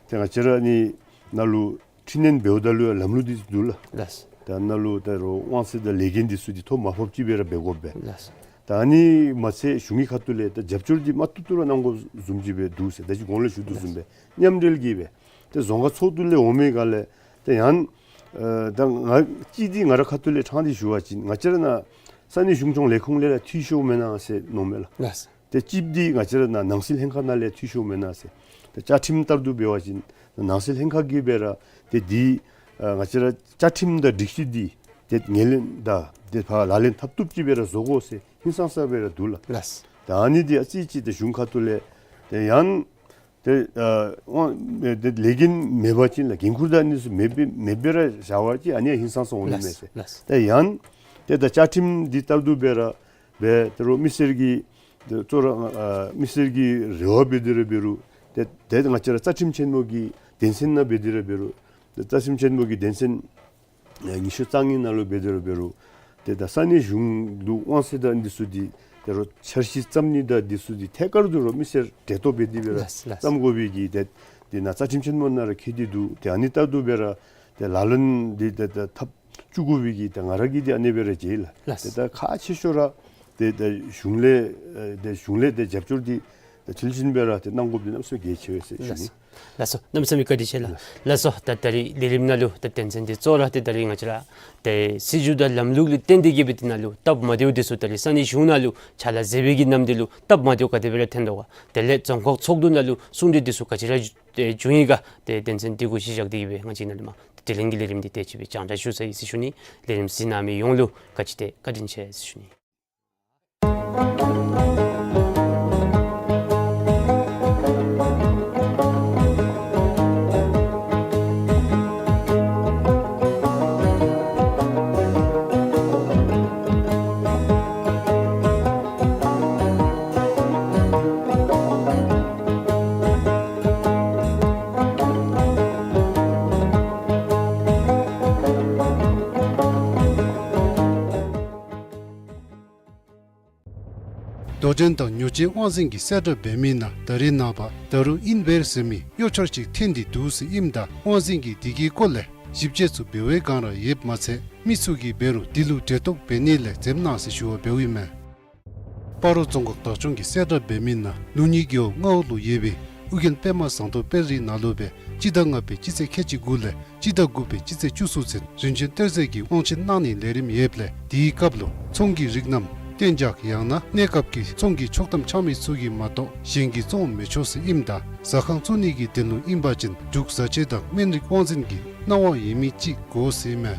ཏེ་ང་བཅས་ར་ནི་ནང་ལུ་འཕྲི་སྣོན་འབདཝ་ད་ལུ་ལམ་ལུགས་འདི་ཚུ་འདུག་ལགས། ལགས། ད་ནཱ་ལུ་ད་རོགས་དབང་ཚད་དང་ལས་འགན་འདི་ཚུ་འདི་ཐོ་མ་ཕོགཔ་ཅིག་སྦེ་ར་འབད་དགོ་པས། ལགས། ད་ཨ་ནི་མ་ཚད་གཞུང་གི་ཁ་ཐུག་ལས་ད་རྒྱབ་སྐྱོར་འདི་མ་ཐུབ་ཐུབ་ར་གནང་དགོཔ་བཟུམ་ཅིག་སྦེ་འདུག་ཟེར། ད་ཅི་གོང་ལས་ཞུ་དོ་བཟུམ་སྦེ་མཉམ་འབྲེལ་གྱིས་སྦེ་ཏེ་རྫོང་ཁག་ཚོགས་འདུ་ལས་འོང་མི་ག་ལས་ཏེ་ཡང་ཨ་ད་ང་ཅིག་འདི་ང་ར་ཁ་ཐུག་ལས་ཕྲང་སྟེ་ཞུ་བ་ཅིན་ང་བཅས་ར་ནཱ་ས་གནས་གཞུང་སྐྱོང་ལས་ཁུངས་ལས་ར་འཐུས་ཤོར་མེན་ན་ཟེར་མནོཝ་མས་ལགས། ལགས། ཏེ་གཅིག་འདི་ང་བཅས་ར་ནཱ་ནང་སྲིད་ལྷན་ཁག་ནང་ལས་འཐུས་ཤོར་མེན་ན་ཟེར། ཏེ་བཅའ་ཁྲིམས་ལྟར་དུ་འབད་བ་ཅིན་ནང་སྲིད་ལྷན་ཁག་གིས་སྦེ་ར་ཏེ་འདི་ཨ་ང་བཅས་ར་བཅའ་ཁྲིམས་དང་སྒྲིག་གཞི་འདི་ཏེ་ངོས་ལེན་དང་ཏེ་ཕར་ལག་ལེན་འཐབ་བཏུབ་ཅིག་སྦེ་ར་བཟོ་དགོ་ཟེར་ཧིང་སངས་ས་སྦེ་ར་འདུག་ལགས། ལགས། ད་ཨ་ནི་འདི་ཨ་ཙི་ཅིག་ཏེ་གཞུང་ཁ་ཐུག་ལས་ཏེ་ཡང་ཏེ་ཨ་དབང་ཏེ་ལས་འགན་མེད་པ་ཅིན་ལགས་འགན་ཁུར་དང་ཨ་ནི་ཚུ་མེད་པའི་མེད་པའི་ར་བཞག་པ་ཅིན་ཨ་ནི་ཡང་ཧིང་སངས་ས་འོང་ནི་མས་ཟེར། ལགས། ཏེ་ཡང་ཏེ་ ཏེ་ད་བཅའ་ཁྲིམས་འདི་ལྟར་དུ་འབད་ར་འབད་དེ་རུང་མི་སེར་གྱི་ཏེ་གཙོ་ར་ཨ་མི་སེར་གྱི་རེ་བ་འབད་དེ་ར་འབད་རུང་ཏེ་ཏེ་ང་བཅས་ར་རྩ་ཁྲིམས་ཆེན་མོ་གི་དོན་ཚན་ནང་འབད་དེ་ར་འབད་རུང་ཏེ་རྩ་ཁྲིམས་ཆེན་མོ་གི་དོན་ཚན་ཉི་ཤུ་རྩ་ལྔའི་ནང་ལུ་འབད་དེ་ར་འབད་རུང་ཏེ་ད་ས་གནས་གཞུང་ལུ་དབང་ཚད་དང་འདི་ཚུ་འདི་དེ་རུང་འཆར་གཞི་བརྩམ་ནི་དང་འདི་ཚུ་འདི་ཐད་ཀར་དུ་ར་མི་སེར་གྲལ་གཏོགས་འབད་དེ་འབད་ར་ལགས་ལགས། བརྩམ་དགོ་པའི་གི་ཏེ་འདི་ནང་རྩ་ཁྲིམས་ཆེན་མོ་ནང་ར་འཁོད་དེ་འདུག། ཏེ་ཨ་ནི་ལྟར་དུ་འབད་ར་ཏེ་ལག་ལེན་འདི་ཏེ་ཏེ་འཐབ་བཅུག་དགོ་པའི་གི་ཏེ་ང་ར་གིས་འདི་ཨ་ནི་སྦེ་ར་མཇལ་ལགས། ལགས། ཏེ་ད་ཁག་ཆེ་ཤོས་ར་ཏེ་ད་གཞུང་ལས་ཨེ་ཏེ་གཞུང་ལས་ཏེ་རྒྱབ་སྐྱོར་འདི་ཏེ་མཐིལ་ཕྱིན་སྦེ་ར་ཏེ་གནང་དགོཔ་འདི་གནམ་མེད་ས་མེད་གལ་ཆེ་བས་ཟེར་ཞུ་ནི། ལགས་སོ། གནམ་མེད་ས་མེད་བཀའ་དྲིན་ཆེ་ལགས། ལགས། ལགས་སོ། ད་ད་རིས་ལས་རིམ་ནང་ལུ་ད་དོན་ཚན་འདི་གཙོ་བོ་ར་ཏེ་ད་རིས་ང་བཅས་ར་ཏེ་སྲིད་བྱུས་དང་ལམ་ལུགས་ལུ་བརྟེན་ཏེ་གི་སྦེ་འདི་ནང་ལུ་སྟབས་མ་བདེཝ་འདི་ཚུ་ད་རིས་ས་གནས་གཞུང་ནང་ལུ་ཕྱག་ལཱ་མཛད་པའི་གི་ནམ་དུས་ལུ་སྟབས་མ་བདེཝ་ག་དེ་སྦེ་ར་ཐོན་དོ་ག། དེ་ལས་རྫོང་ཁག་ཚོགས་འདུ་ནང་ལུ་གསུང་གྲོས་འདི་ཚུ་ག་ཅི་ར་ཏེ་བྱུང་ཡི་ག། ཏེ་དོན་ཚན་འདི་གུ་གཞི་བཞག་སྟེ་གི་སྦེ་ང་བཅས་ནཱ་ལས་མར་དྲི་ལན་གྱི་ལས་རིམ་འདི་དེ་ཅིག་སྦེ་ཅང་ཅ་ཞུ་ཚར་ཡི་ཟེར་ཞུ་ནི། ལས་རིམ་གཟིགས་གནང་མི་ཡོངས་ལུ་ག་ཅི་ཏེ་བཀའ་དྲིན་ཆེ་ཟེར་ཞུ་ནི། རྡོ་འགྲེམས་དང་ཉོ་སྤྱོད་དབང་འཛིན་གྱི་གསལ་བསྒྲགས་འབད་མི་ནང་ད་རིས་ནངས་པ་ད་རུང་ཨིན་བེར་ཟེར་མི་གཡོག་ཆོར་ཅིག་ཐོན་ཏེ་འདུག་ཟེར་ཨིནམ་ད་དབང་འཛིན་གྱིས་འདི་གི་སྐོར་ལས་ཞིབ་དཔྱད་ཚུ་འབད་བའི་བསྒང་ར་ཡོདཔ་མ་ཚད་མི་ཚུ་གིས་འབད་རུང་འདི་ལུ་འབྲེལ་གཏོགས་འབད་ནི་ལས་འཛེམ་གནང་ཟེར་ཞུ་བ་འབདཝ་ཨིན་མས། སྤ་རོ་རྫོང་ཁག་བདག་སྐྱོང་གི་གསལ་བསྒྲགས་འབད་མི་ནང་ལུགས་གཉིས་རྒེད་འོག་རྔ་བོ་ལུ་ཡོད་པའི་ཨོ་རྒྱན་པདྨ་ཟངས་མདོག་དཔལ་རི་ནང་ལུ་སྦེ་སྤྱི་ཟླ་ལྔ་པའི་སྤྱི་ཚེས་ཁལ་གཅིག་དགུ་ལས་སྤྱི་ཟླ་དགུ་པའི་སྤྱི་ཚེས་བཅུ་གསུམ་ཚུན་རིན་ཆེན་གཏེར་མཛོད་ཀྱི་དབང་ཆེན་གནང་ནིའི་ལས་རིམ་ཡོདཔ་ལས་དེའི་སྐབས་ལུ་ཚོང་གི་རིགས་རྣམས་གཏན་འཇགས་ཡང་ན་གནས་སྐབས་ཀྱི་ཚོང་གི་ཆོག་ཐམ་འཆང་མི་ཚུ་གིས་མ་གཏོགས་གཞན་གྱིས་བཙོང་མི་ཆོག་ཟེར་ཨིནམ་ད་ཟ་ཁང་བཙུགས་ནི་གི་དོན་ལུ་ཨིན་པ་ཅིན་འབྲུག་བཟའ་ཆས་དང་སྨན་རིགས་དབང་འཛིན་གྱི་གནང་བ་ཡོད་མི་ཅིག་དགོ་ཟེར་ཨིན་མས།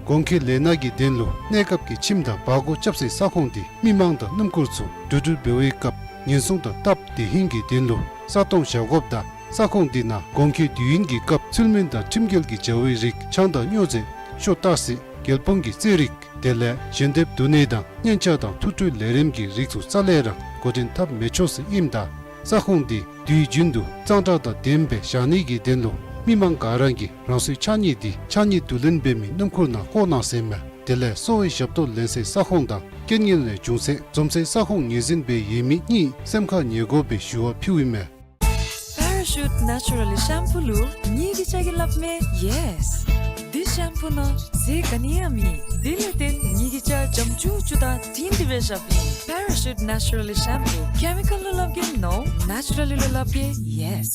གོང་འཁོད་ལས་སྣ་གི་དོན་ལུ་གནས་སྐབས་ཀྱི་ཁྱིམ་དང་སྦ་སྒོ་རྐྱབ་སའི་ས་ཁོངས་འདི་མི་མང་དང་སྣུམ་འཁོར་ཚུ་འགྲོ་འགྲུལ་འབད་བའི་སྐབས་ཉེན་སྲུང་དང་སྟབས་བདེ་ཧིང་གི་དོན་ལུ་ས་སྟོང་བཞག་དགོཔ་དང་ས་ཁོངས་འདི་ནང་གོང་འཁོད་དུས་ཡུན་གྱི་སྐབས་ཚུལ་མིན་དང་ཁྲིམས་འགལ་གྱི་བྱ་བའི་རིགས་ཆང་དང་སྨྱོ་རྫས་ཤོ་ཏ་སི་རྒྱལ་ཕམ་གྱི་རྩེད་རིགས་དེ་ལས་ཞལ་འདེབས་བསྡུ་ནི་དང་སྙན་ཆ་དང་ཐུགས་སྤྲོའི་ལས་རིམ་གྱི་རིགས་ཚུ་རྩ་ལས་ར་འགོ་འདྲེན་འཐབ་མི་ཆོག་ཟེར་ཨིནམ་ད་ས་ཁོངས་འདི་དུས་རྒྱུན་དུ་གཙང་སྦྲ་དང་ལྡནམ་སྦེ་བཞག་ནི་གི་དོན་ལུ་མི་མང་ག་ར་གིས་རང་སོའི་ཕྱགས་སྙིགས་འདི་ཕྱགས་སྙིགས་བསྡུ་ལེན་འབད་མི་སྣུམ་འཁོར་ནང་བཀོ་གནང་ཟེར་ཨིན་མས། དེ་ལས་གསོ་བའི་ཞབས་ཏོག་ལེན་སའི་ས་ཁོངས་དང་རྐྱེན་ངན་ལས་བྱུང་ཚེ་འཛོམས་སའི་ས་ཁོངས་ངོས་འཛིན་འབད་ཡོད་མི་གཉིས་སེམས་ཁར་ངེས་དགོ་པའི་ཞུ་བ་ཕུལཝ་ཨིན་མས། Parachute Naturally Shampoo ལུ་ངེ་གི་ཅ་གི་སླབ་མས་ཡེས། འདི་ཤམ་པུ་ནང་ཟས་ག་ནི་ཡང་མེད། དེ་ལས་བརྟེན་ངེ་གི་ཅ་འཇམ་ཅུག་ཅུ་དང་དྲིང་སྒྲི་སྦེ་ཤ་ཨིན། Parachute Naturally Shampoo། ཀེ་མི་ཀཱལ་ལུ་སླབ་གེ་ནོ། ནེ་ཅུ་ར་ལི་ལུ་སླབ་གེ་ཡེས།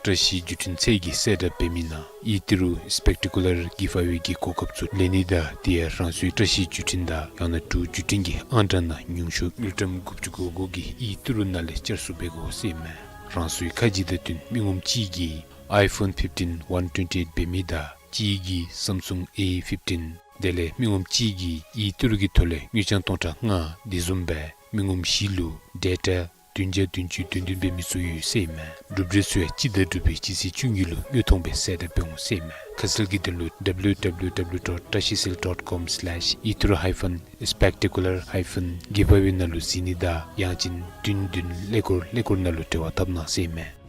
བཀྲ་ཤིས་བརྒྱུད་འཕྲིན་ཚད་ཀྱིས་གསལ་བསྒྲགས་འབད་མི་ནང་ཨི་ཏི་རུ་སི་པེག་ཊི་ཀུ་ལར་གི་ཕ་ཝེ་གི་གོ་སྐབས་ཚུ་ལེན་ནི་དང་དེ་ཡང་རང་སོའི་བཀྲ་ཤིས་བརྒྱུད་འཕྲིན་དང་ཡང་ན་འབྲུག་བརྒྱུད་འཕྲིན་གྱི་ཨང་གྲངས་ནང་ཉུང་ཤོས་དངུལ་ཀྲམ་དགུ་བཅུ་གོ་དགུ་གི་ཨི་ཏི་རུ་ནང་ལས་བསྐྱར་གསོ་འབད་དགོ་ཟེར་ཨིན་མས། རང་སོའི་ཁ་རྗེ་དང་བསྟུན་མི་ངོམ་གཅིག་གིས་ཨའི་ཕོན་ཕིབ་ཊིན་ཝན་ཊུ་ཝེན་ཊི་ཨེཊ་འབད་མི་དང་གཅིག་གིས་སམ་སུང་ཨེ་ཕིབ་ཊིན་དེ་ལས་མི་ངོམ་གཅིག་གིས་ཨི་ཏི་རུ་གི་ཐོག་ལས་དངུལ་རྐྱང་སྟོང་ཕྲག་ལྔ་དེ་བཟུམ་སྦེ་མི་ངོམ་བཞི་ལུ་ཌེ་ཊ་བདུན་བརྒྱ་བདུན་ཅུ་དོན་བདུན་འབད་མི་ཚུ་ཡོད་ཟེར་ཨིན་མས། གྲུབ་འབྲས་ཚུ་ཡང་སྤྱི་ཟླ་དྲུག་པའི་སྤྱི་ཚེས་བཅུ་གཉིས་ལུ་དངོས་མཐོང་སྦེ་གསལ་བསྒྲགས་འབད་འོང་ཟེར་ཨིན་མས། ཁ་གསལ་གྱི་དོན་ལུ་W W W dot trashicell dot com slash ituru hyphen spectacular hyphen giveaway ནང་ལུ་གཟིགས་ནི་དང་ཡང་ཅིན་བདུན་བདུན་ཀླད་ཀོར་ཀླད་ཀོར་ནང་ལུ་འབྲེལ་བ་འཐབ་གནང་ཟེར་ཨིན་མས།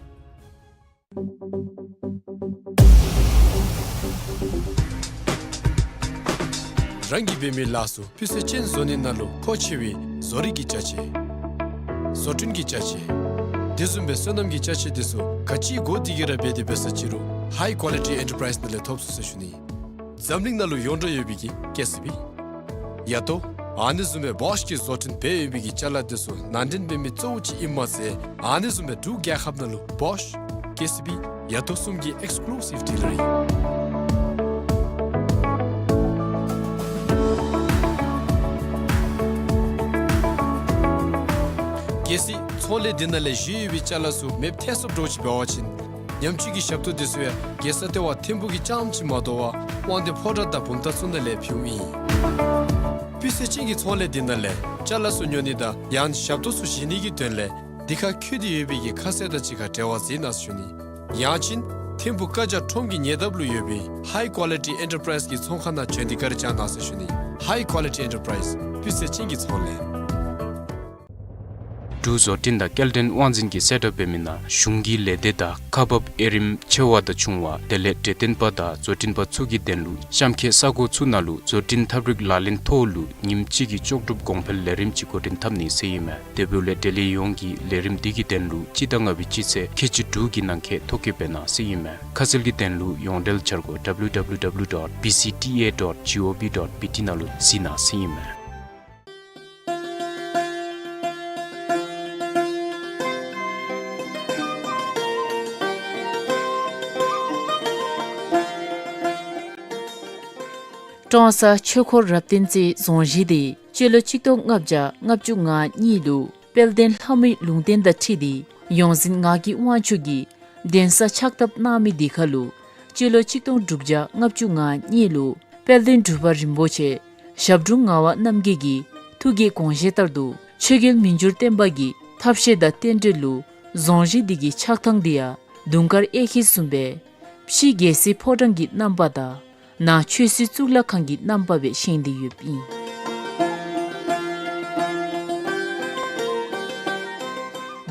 རང་གིས་འབད་མི་ལཱ་ཚུ་སྤུས་ཚད་ཅན་བཟོ་ནི་ནང་ལུ་མཁོ་ཆེ་བའི་བཟོ་རིག་གི་ཅ་ཆས། བཟོ་སྐྲུན་གྱི་ཅ་ཆས། དེ་བཟུམ་སྦེ་སོ་ནམ་གྱི་ཅ་ཆས་དེ་ཚུ་ག་ཅི་དགོ་དེ་གིས་ར་འབད་དེ་འབད་ས་ཅི་རུང་High Quality Enterprise ནང་ལས་ཐོབ་ཚུགས་ཟེར་ཞུ་ནི། འཛམ་གླིང་ནང་ལུ་ཡོངས་གྲགས་ཡོད་པའི་གི་ཀེ་སི་བི། ཡ་ཏོ། ཨ་ནི་བཟུམ་སྦེ་བོཤ་གིས་བཟོ་སྐྲུན་འབད་ཡོད་པའི་གི་ཅ་ལ་དེ་ཚུ་ནང་འདྲེན་འབད་མི་གཙོ་བོ་ཅིག་ཨིནམ་མ་ཚད་ཨ་ནི་བཟུམ་སྦེ་འབྲུག་རྒྱལ་ཁབ་ནང་ལུ་བོཤ་ཀེ་སི་བི་ཡ་ཏོ་གསུམ་གྱི་ཨེགསི་ཀུ་ལུ་སིབ་ཌི་ལར་ཨིན། གལ་སྲིད་ཚོང་ལས་འདི་ནང་ལས་བཞེས་ཡོད་པའི་ཅ་ལ་ཚུ་མེདཔ་ཐལ་སོཔ་འདྲཝ་ཅིག་འབད་བ་ཅིན་ཉམས་བཅོས་ཀྱི་ཞབས་ཏོག་དེ་ཚུ་ཡང་རྒྱལ་ས་ལྟེ་བ་ཐིམ་ཕུག་གི་རྐྱངམ་ཅིག་མ་དོ་བར་དབང་འདུས་ཕོ་བྲང་དང་བུམ་ཐང་ཚུ་ནང་ལས་ཕུལཝ་ཨིན། སྤུས་ཚད་ཅན་གྱི་ཚོང་ལས་འདི་ནང་ལས་ཅ་ལ་ཚུ་ཉོ་ནི་དང་ཡང་ཞབས་ཏོག་ཚུ་བཞེས་ནི་གི་དོན་ལས་འདི་ཁར་འཁོད་དེ་ཡོད་པའི་གི་ཁ་གསལ་དང་གཅིག་ཁར་འབྲེལ་བ་མཛད་གནང་ཟེར་ཞུ་ནི། ཡང་ཅིན་ཐིམ་ཕུག་ཀ་ཇ་ཁྲོམ་གྱི་ཉེ་འདབས་ལུ་ཡོད་པའི་High Quality Enterprise གི་ཚོང་ཁང་ནང་བྱོན་ཏེ་བཀའ་དྲིན་བསྐྱང་གནང་ཟེར་ཞུ་ནི། High quality enterprise སྤུས་ཚད་ཅན་གྱི་ཚོང་ལས། འབྲུག་བཟོ་སྐྲུན་དང་སྐྱེལ་འདྲེན་དབང་འཛིན་གྱིས་གསལ་བསྒྲགས་འབད་མི་ནང་གཞུང་གི་ལས་སྡེ་དང་ཁག་འབག་དབྱེ་རིམ་ཆེ་བ་དང་ཆུང་བ་དེ་ལས་འབྲེལ་ལྟེ་བ་དང་བཟོ་སྐྲུན་པ་ཚུ་གི་དོན་ལུ་གཤམ་འཁོད་ས་གོ་ཚུ་ནང་ལུ་བཟོ་སྐྲུན་ཐབས་རིག་ལག་ལེན་ཐོག་ལུ་ཉིནམ་གཅིག་གི་ལྕོགས་གྲུབ་གོང་འཕེལ་ལས་རིམ་ཅིག་འགོ་འདྲེན་འཐབ་ནི་ཟེར་ཨིན་མས། དེ་འབདཝ་ལས་འབྲེལ་ཡོད་ཡོངས་ཀྱིས་ལས་རིམ་འདི་གི་དོན་ལུ་སྤྱི་ཟླ་ལྔ་པའི་སྤྱི་ཚེས་ཁལ་གཅིག་དྲུག་གི་ནང་འཁོད་ཐོ་བཀོད་འབད་གནང་ཟེར་ཨིན་མས། ཁ་གསལ་གྱི་དོན་ལུ་ཡོངས་འབྲེལ་འཆར་སྒོ་W W W dot B C T A dot G O V dot B T ནང་ལུ་གཟིགས་གནང་ཟེར་ཨིན་མས། ཀྲོང་གསར་ཆོས་འཁོར་རབ་བརྟན་རྩེ་རྫོང་གཞིས་འདི་སྤྱི་ལོ་གཅིག་སྟོང་ལྔ་བརྒྱ་ལྔ་བཅུ་ང་གཉིས་ལུ་དཔལ་ལྡན་ལྷ་མོའི་ལུང་བསྟན་དང་འཁྲིལ་ཏེ་ཡོངས་འཛིན་ངག་གི་དབང་ཕྱུག་གིས་གདན་ས་ཕྱག་བཏབ་གནང་མི་འདི་ཁར་ལུ་སྤྱི་ལོ་གཅིག་སྟོང་དྲུག་བརྒྱ་ལྔ་བཅུ་ང་གཉིས་ལུ་དཔལ་ལྡན་འབྲུག་པ་རིན་པོ་ཆེ་ཞབས་དྲུང་ངག་དབང་རྣམ་རྒྱལ་གྱི་ཐུགས་ཀྱི་དགོངས་བཞེད་ལྟར་དུ་ཆོས་རྒྱལ་མི་འགྱུར་བརྟན་པ་གི་ཐབས་ཤེས་དང་རྟེན་འབྲེལ་ལུ་རྫོང་གཞིས་འདི་གི་ཆགས་ཐངས་འདི་ཡང་དུང་དཀར་གཡས་འཁྱིལ་བཟུམ་སྦེ་ཕྱི་རྒྱལ་སྲིད་ཕོ་བྲང་གི་རྣམ་པ་དང་ནང་ཆོས་སྲིད་གཙུག་ལག་ཁང་གི་རྣམ་པ་སྦེ་བཞེངས་ཏེ་ཡོདཔ་ཨིན།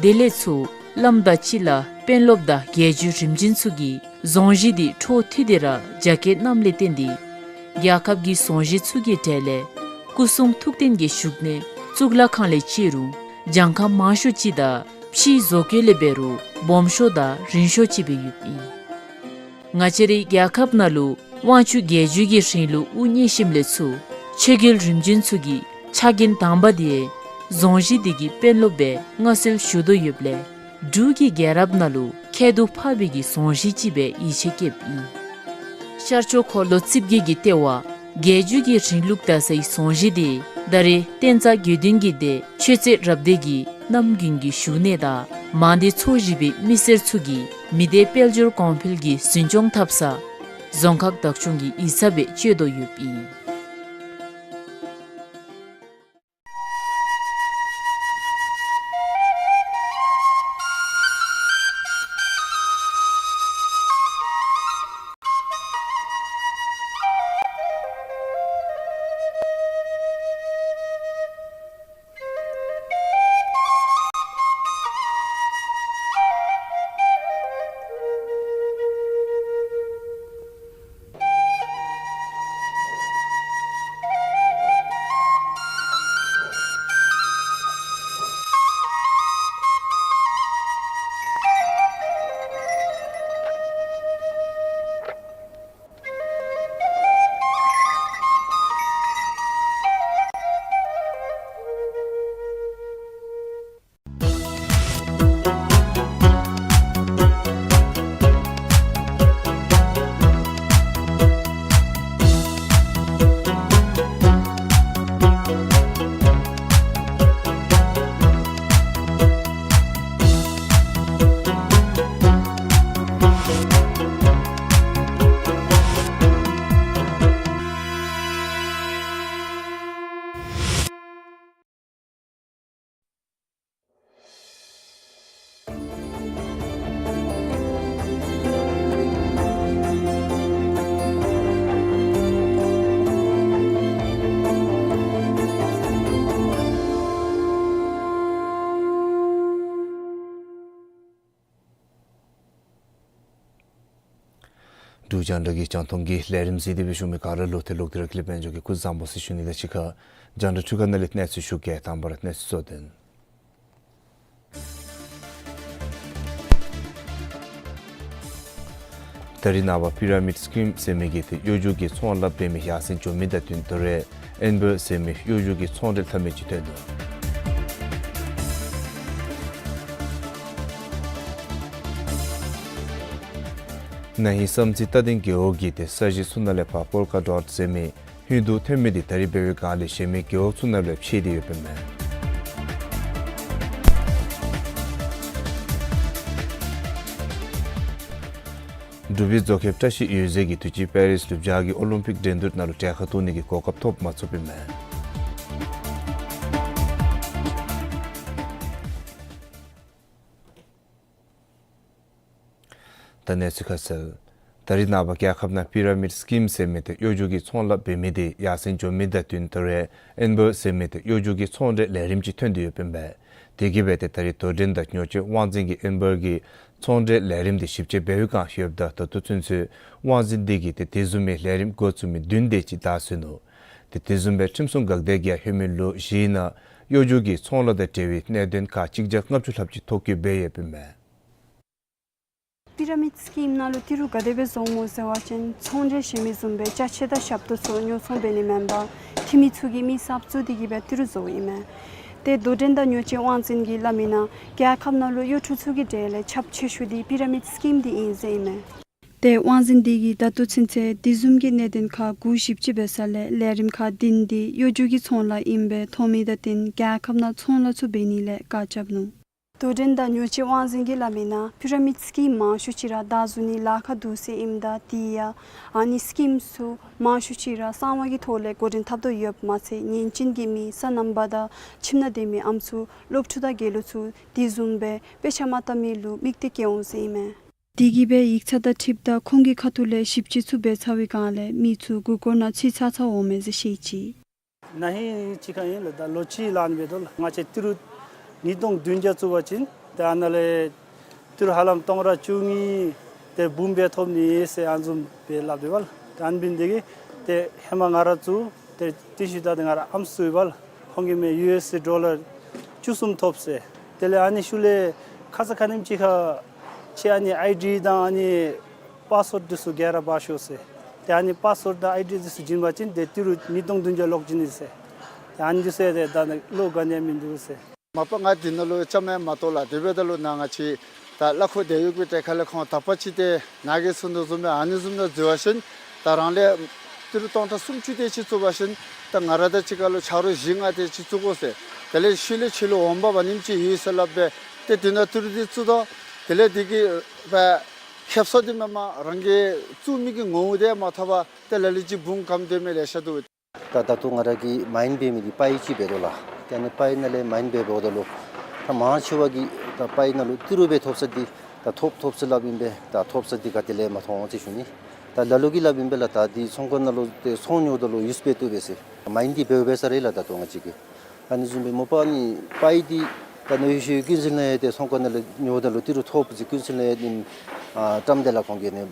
དེ་ལས་ཚུར་བླམ་དང་སྤྱི་བླ་དཔོན་སློབ་དང་རྒྱལ་བརྒྱུད་རིམ་བྱོན་ཚུ་གིས་རྫོང་གཞིས་འདི་འཕྲོ་མཐུད་དེ་ར་རྒྱ་སྐྱེད་གནངམ་ལས་བརྟེན་ཏེ་རྒྱལ་ཁབ་ཀྱི་རྫོང་གཞིས་ཚུ་གི་གྲས་ལས་སྐུ་གསུང་ཐུགས་རྟེན་གྱི་བཞུགས་གནས་གཙུག་ལག་ཁང་ལས་བཅད་རུང་གྱངས་ཁ་མང་ཤོས་ཅིག་དང་ཕྱིའི་བཟོ་བཀོད་ལས་འབད་རུང་སྦོམ་ཤོས་དང་རིང་ཤོས་ཅིག་སྦེ་ཡོདཔ་ཨིན། ང་བཅས་རའི་རྒྱལ་ཁབ་ནང་ལུ་དབང་ཕྱུག་རྒྱལ་བརྒྱུད་ཀྱི་རིང་ལུགས་དབུ་བརྙེས་ཞིནམ་ལས་ཚུར་ཆོས་རྒྱལ་རིམ་བྱོན་ཚུ་གི་ཕྱག་འགན་དང་པ་འདི་རྫོང་གཞིས་འདི་གི་དཔོན་སློབ་སྦེ་མངའ་གསོལ་ཞུ་དོ་ཡོདཔ་ལས་འབྲུག་གི་རྒྱལ་རབས་ནང་ལུ་ཁྱད་དུ་འཕགས་པའི་གི་རྫོང་གཞིས་ཅིག་སྦེ་ཡིད་ཆེས་བསྐྱེདཔ་ཨིན། ཤར་ཕྱོགས་འཁོར་ལོ་རྩིབས་བརྒྱད་ཀྱི་ལྟེ་བ་རྒྱལ་བརྒྱུད་ཀྱི་རིང་ལུགས་དར་སའི་རྫོང་གཞིས་འདི་ད་རེས་བསྟན་རྩ་དགེ་འདུན་གྱི་སྡེ་ཆོས་རྩེ་རབ་སྡེ་གི་རྣམ་རྒྱུན་གྱི་བཞུགས་གནས་དང་མང་སྡེ་ཚོ་བཞི་པའི་མི་སེར་ཚུ་གིས་མི་སྡེ་དཔལ་འབྱོར་གོང་འཕེལ་གྱི་འཛིན་སྐྱོང་འཐབ་ས་རྫོང་ཁག་བདག་སྐྱོང་གི་ཡིག་ཚང་སྦེ་སྤྱོད་དོ་ཡོདཔ་ཨིན། འབྲུག་རྒྱང་བསྒྲགས་ཀྱི་རྒྱང་མཐོང་གི་ལས་རིམ་གཟིགས་ཏེ་སྦེ་བཞུགས་མི་ག་ར་ལུ་ཏེ་ལོག་སྟེ་ར་ཀུན་ལེགས་དཔལ་འབྱོར་གྱིས་སྐུ་གཟུགས་བཟང་པོ་ཟེར་ཞུ་ནི་དང་གཅིག་ཁར་རྒྱང་བསྒྲགས་འཕྲུལ་ཁང་ནང་ལས་གནས་ཚུལ་ཞུ་གེ། དང་པ་ར་གནས་ཚུལ་གཙོ་དོན། ད་རེས་ནངས་པ་པི་ར་མིཌ་སི་ཀིམ་ཟེར་མི་གི་ཏེ་གཡོ་སྒྱུ་གི་ཚོང་ལཱ་འབད་མི་ཡར་སེང་འགྱོ་མི་དང་བསྟུན་ཏེ་ར་ཨེན་བར་ཟེར་མི་གཡོ་སྒྱུ་གི་ཚོང་འབྲེལ་འཐབ་མི་ཅིག་ཐོན་ནུག། ན་ཧིང་བསམ་རྩེ་རྟ་སྡིང་རྒེད་འོག་གི་ཏེ་ས་གཞི་ཚུ་ནང་ལས་ཕར་པོལ་ཀ་ཌོཊ་ཟེར་མི་ཧིན་དུ་ཐོན་མི་འདི་ད་རེས་འབད་བའི་སྒང་ལས་གཞན་མི་རྒེད་འོག་ཚུ་ནང་ལུ་ཡང་ཕྱེ་སྟེ་ཡོདཔ་ཨིན་མས། འབྲུག་པའི་རྫོང་ཁྱབ་བཀྲ་ཤིས་འོད་ཟེར་གྱིས་དུས་ཅི་པེ་རིས་ལུ་བྱ་གི་ཨོ་ལིམ་པིག་འགྲན་བསྡུར་ནང་ལུ་གྲལ་ཁར་གཏོགས་ནི་གི་གོ་སྐབས་ཐོབ་མ་ཚུགསཔ་ཨིན་མས། ད་གནས་ཚུལ་ཁ་གསལ། ད་རིས་ནངས་པ་རྒྱལ་ཁབ་ནང་པི་ར་མིཌ་སི་ཀིམ་ཟེར་མི་དེ་གཡོ་སྒྱུ་གི་ཚོང་ལཱ་འབད་མི་དེ་ཡར་སེང་འགྱོ་མི་དང་བསྟུན་ད་རེས་ཨེན་བར་ཟེར་མི་དེ་གཡོ་སྒྱུ་གི་ཚོང་འབྲེལ་ལས་རིམ་ཅིག་ཐོན་ཏེ་ཡོདཔ་ཨིན་པས། དེ་གིས་འབད་དེ་ད་རིས་དོ་འགྲན་དང་ཉོ་སྤྱོད་དབང་འཛིན་གྱིས་ཨེན་བར་གྱི་ཚོང་འབྲེལ་ལས་རིམ་དེ་ཞིབ་དཔྱད་འབད་བའི་བསྒང་ཡོདཔ་ད་ད་ལྟོ་ཚུན་ཚོད་དབང་འཛིན་དེ་གིས་དེ་དེ་བཟུམ་མའི་ལས་རིམ་འགོ་བཙུགས་མི་བདུན་དེ་ཅིག་བདའ་ཟུན་ནུག། དེ་དེ་བཟུམ་སྦེ་ཁྲིམས་སྲུང་འགག་སྡེ་གིས་ཡང་ལྷོད་མི་ལོ་བཞིའི་ནང་གཡོ་སྒྱུ་གི་ཚོང་ལཱ་དང་འབྲེལ་བའི་གནད་དོན་ཁག་གཅིག་བརྒྱ་ལྔ་བཅུ་ལྷགཔ་ཅིག་ཐོ་བཀོད་འབད་ཡོདཔ་ཨིན་མས། པི་ར་མིཌ་སི་ཀིམ་ནང་ལུ་ཏི་རུ་ག་དེ་སྦེ་བཟོཝ་སྨོ་ཟེར་བ་ཅིན་ཚོང་འབྲེལ་ཞུ་མི་བཟུམ་སྦེ་ཅ་ཆས་དང་ཞབས་ཏོག་ཚུ་ཉོ་ཚོང་འབད་ནི་མེན་པར་འཐུས་མི་ཚུ་གིས་མི་གསརཔ་བཙུགས་ཏེ་གིས་སྦེ་ཏི་རུ་བཟོཝ་ཨིན་མས། ཏེ་དོ་འགྲན་དང་ཉོ་སྤྱོད་དབང་འཛིན་གྱིས་སླབ་མི་ནང་རྒྱལ་ཁབ་ནང་ལུ་གཡོ་འཕྲུལ་ཚུ་གི་གྲས་ལས་ཁྱབ་ཆེ་ཤོས་འདི་པི་ར་མིཌ་སི་ཀིམ་འདི་ཨིན་ཟེར་ཨིན་མས། ཏེ་དབང་འཛིན་འདི་གིས་ད་ལྟོ་ཚུན་ཚོད་དེ་བཟུམ་གྱི་གནད་དོན་ཁག་དགུ་ཞིབ་དཔྱད་འབད་ས་ལས་ལས་རིམ་ཁག་བདུན་འདི་གཡོ་སྒྱུ་གི་ཚོང་ལཱ་ཨིནམ་སྦེ་མཐོང་མི་དང་བསྟུན་རྒྱལ་ཁབ་ནང་ཚོང་ལཱ་ཚུ་འབད་ནི་ལས་བཀག་རྐྱབ་ནུག། དོ་འགྲན་དང་ཉོ་སྤྱོད་དབང་འཛིན་གྱིས་སླབ་མི་ནང་པི་ར་མིཌ་སི་ཀིམ་མང་ཤོས་ཅིག་ར་བདའ་ཟུན་ནི་ལཱ་ཁག་འདུག་ཟེར་ཨིནམ་ད་དེ་ཡང་ཨ་ནི་སི་ཀིམ་ཚུ་མང་ཤོས་ཅིག་ར་གསང་བ་གི་ཐོག་ལས་འགོ་འདྲེན་འཐབ་དོ་ཡོདཔ་མ་ཚད་ཉན་ཅན་གྱི་མི་སོ་ནམ་པ་དང་ཁྱིམ་ནང་སྡོད་མི་ཨམ་སྲུ་སློབ་ཕྲུག་དང་དགེ་ལུགས་ཚུ་དེ་བཟུམ་སྦེ་དཔེ་ཆ་མ་བལྟ་མི་ལུ་དམིགས་གཏད་བསྐྱེད་འོང་ཟེར་ཨིན་མས། དེ་གིས་སྦེ་ཡིག་ཚང་དང་འཁྲིལཝ་ད་ཁོང་གི་ཁ་ཐུག་ལས་ཞིབ་དཔྱད་ཚུ་འབད་ཚར་བའི་བསྒང་ལས་མི་ཚུ་མགུ་སྐོར་ནང་ཚུད་ཚར་ཚརཝ་འོང་མས་ཟེར་བཤད་ཅི། ན་ཧིང་ཅིག་ཁར་ཨིན་ལགས། ད་ལོ་གཅིག་ལང་ནི་འབད་དོ་ལགས། ང་བཅས་ཏི་རུ་ཉིས་སྟོང་བདུན་བརྒྱ་བཙུགས་པ་ཅིན་ད་ཨ་ནཱ་ལས་ཏི་རུ་ཧ་ལམ་སྟོང་ཕྲག་བཅུ་གཉིས་དེ་འབུམ་སྦེ་ཐོབ་ནི་ཟེར་ཨ་ནི་བཟུམ་སྦེ་སླབ་སྟེ་འབད་ལགས། ད་ཨ་ནི་འབད་ནི་དེ་གིས་ཏེ་ཧེ་མ་ང་ར་བཙུགས་ཏེ་དེ་ཤུལ་ད་ཏེ་ང་ར་ཨམ་སྲུ་ཡོད་པ་ལགས། ཁོང་གིས་མས་ཡུ་ཨེསི་ཌོ་ལར་བཅུ་གསུམ་ཐོབ་ཟེར། དེ་ལས་ཨ་ནི་ཤུལ་ལས་ཁ་ཙ་ཁ་ཉིནམ་ཅིག་ཁར་ཁྱེད་ཨ་ནི་ཨའི་ཌི་དང་ཨ་ནི་པཱསི་ཝརཌ་འདི་ཚུ་ག་ར་འབག་ཤོག་ཟེར། ཏེ་ཨ་ནི་པཱསི་ཝརཌ་དང་ཨའི་ཌི་འདི་ཚུ་བྱིན་པ་ཅིན་ཏེ་ཏི་རུ་ཉིས་སྟོང་བདུན་བརྒྱ་ལོག་བྱིན་ནི་ཟེར། ཏེ་ཨ་ནི་འདི་ཚུ་ཡང་ཏེ་ད་ནི་བློ་ག་ནི་ཡང་མིན་འདུག་ཟེར། མ་པ་ང་འདི་ནང་ལུ་བཅའ་མར་མ་གཏོགས་ལགས། དེ་འབདཝ་ད་ལུ་ནཱ་ང་བཅས་ད་གླ་འཁོར་དེད་ཡོད་པའི་གྲས་ཁ་ལས་ཁོང་དག་པ་ཅིག་ཏེ་ནཱ་གིས་གསུངས་དོ་བཟུམ་སྦེ་ཨ་ནི་བཟུམ་ནང་འཛུལ་བ་ཅིན་ད་རང་ལས་ཏི་རུ་སྟོང་ཕྲག་སུམ་ཅུ་དེ་ཅིག་བཙུགས་པ་ཅིན་ད་ང་ར་དང་གཅིག་ཁར་ལུ་ཆ་རོགས་བཞི་ལྔ་དེ་ཅིག་བཙུགས་དགོ་ཟེར། དེ་ལས་ཤུལ་ལས་ཕྱི་ལུ་འོང་འབག་འབག་ནིམ་ཅིག་ཡོད་ཟེར་སླབ་སྦེ་ཏེ་དེ་ནང་ཏི་རུ་འདི་བཙུགས་དོ། དེ་ལས་དེ་གི་སྦེ་ཁེབ་སང་འདི་མེན་པར་རང་གིས་བཙུགས་མི་གི་ངོ་བོ་དེ་མ་ཐོབ་པར་ཏེ་ལ་ལུ་ཅིག་བུང་ཀམ་སྡོད་མི་ལེ་ཤ་འདུག། ད་ད་ལྟོ་ང་ར་གིས་མའིན་འབད་མི་འདི་པའི་ཅིག་འབད་དོ་ལགས། ཏེ་ཨ་ནི་པའི་ནང་ལས་མའིན་འབད་འབདཝ་ད་ལུ་ད་མང་ཆེ་བ་གིས་ད་པའི་ནང་ལུ་ཏི་རུ་སྦེ་ཐོབ་ས་འདི་ད་ཐོབ་ཐོབ་ཟེར་སླབ་ཨིན་པས། ད་ཐོབ་ས་འདི་ག་ཏེ་ལས་མ་མཐོང་ཟེར་ཞུ་ནི། ད་ལ་ལུ་གིས་སླབ་ཨིན་པས་ལགས། ད་འདི་ཚོང་ཁང་ནང་ལུ་ཏེ་ཚོང་ཉོཝ་ད་ལུ་ཡུསི་འབད་བཏུབ་པས་ཟེར། མའིན་འདི་འབདཝ་འབད་ས་ར་ལགས། ད་ལྟོ་ང་བཅས་ཀྱིས་ཨ་ནི་བཟུམ་སྦེ་མ་པ་ཨ་ནི་པའི་འདི་ད་གནམ་མེད་ས་མེད་ཀུན་གསལ་ནང་ཡང་ཏེ་ཚོང་ཁང་ནང་ལས་ཉོཝ་ད་ལུ་ཏི་རུ་ཐོབ་ཟེར་ཀུན་གསལ་ནང་ཡང་ཨ་བཀྲམ་སྟེ་ལགས། ཁོང་གིས་ཨ་ནི་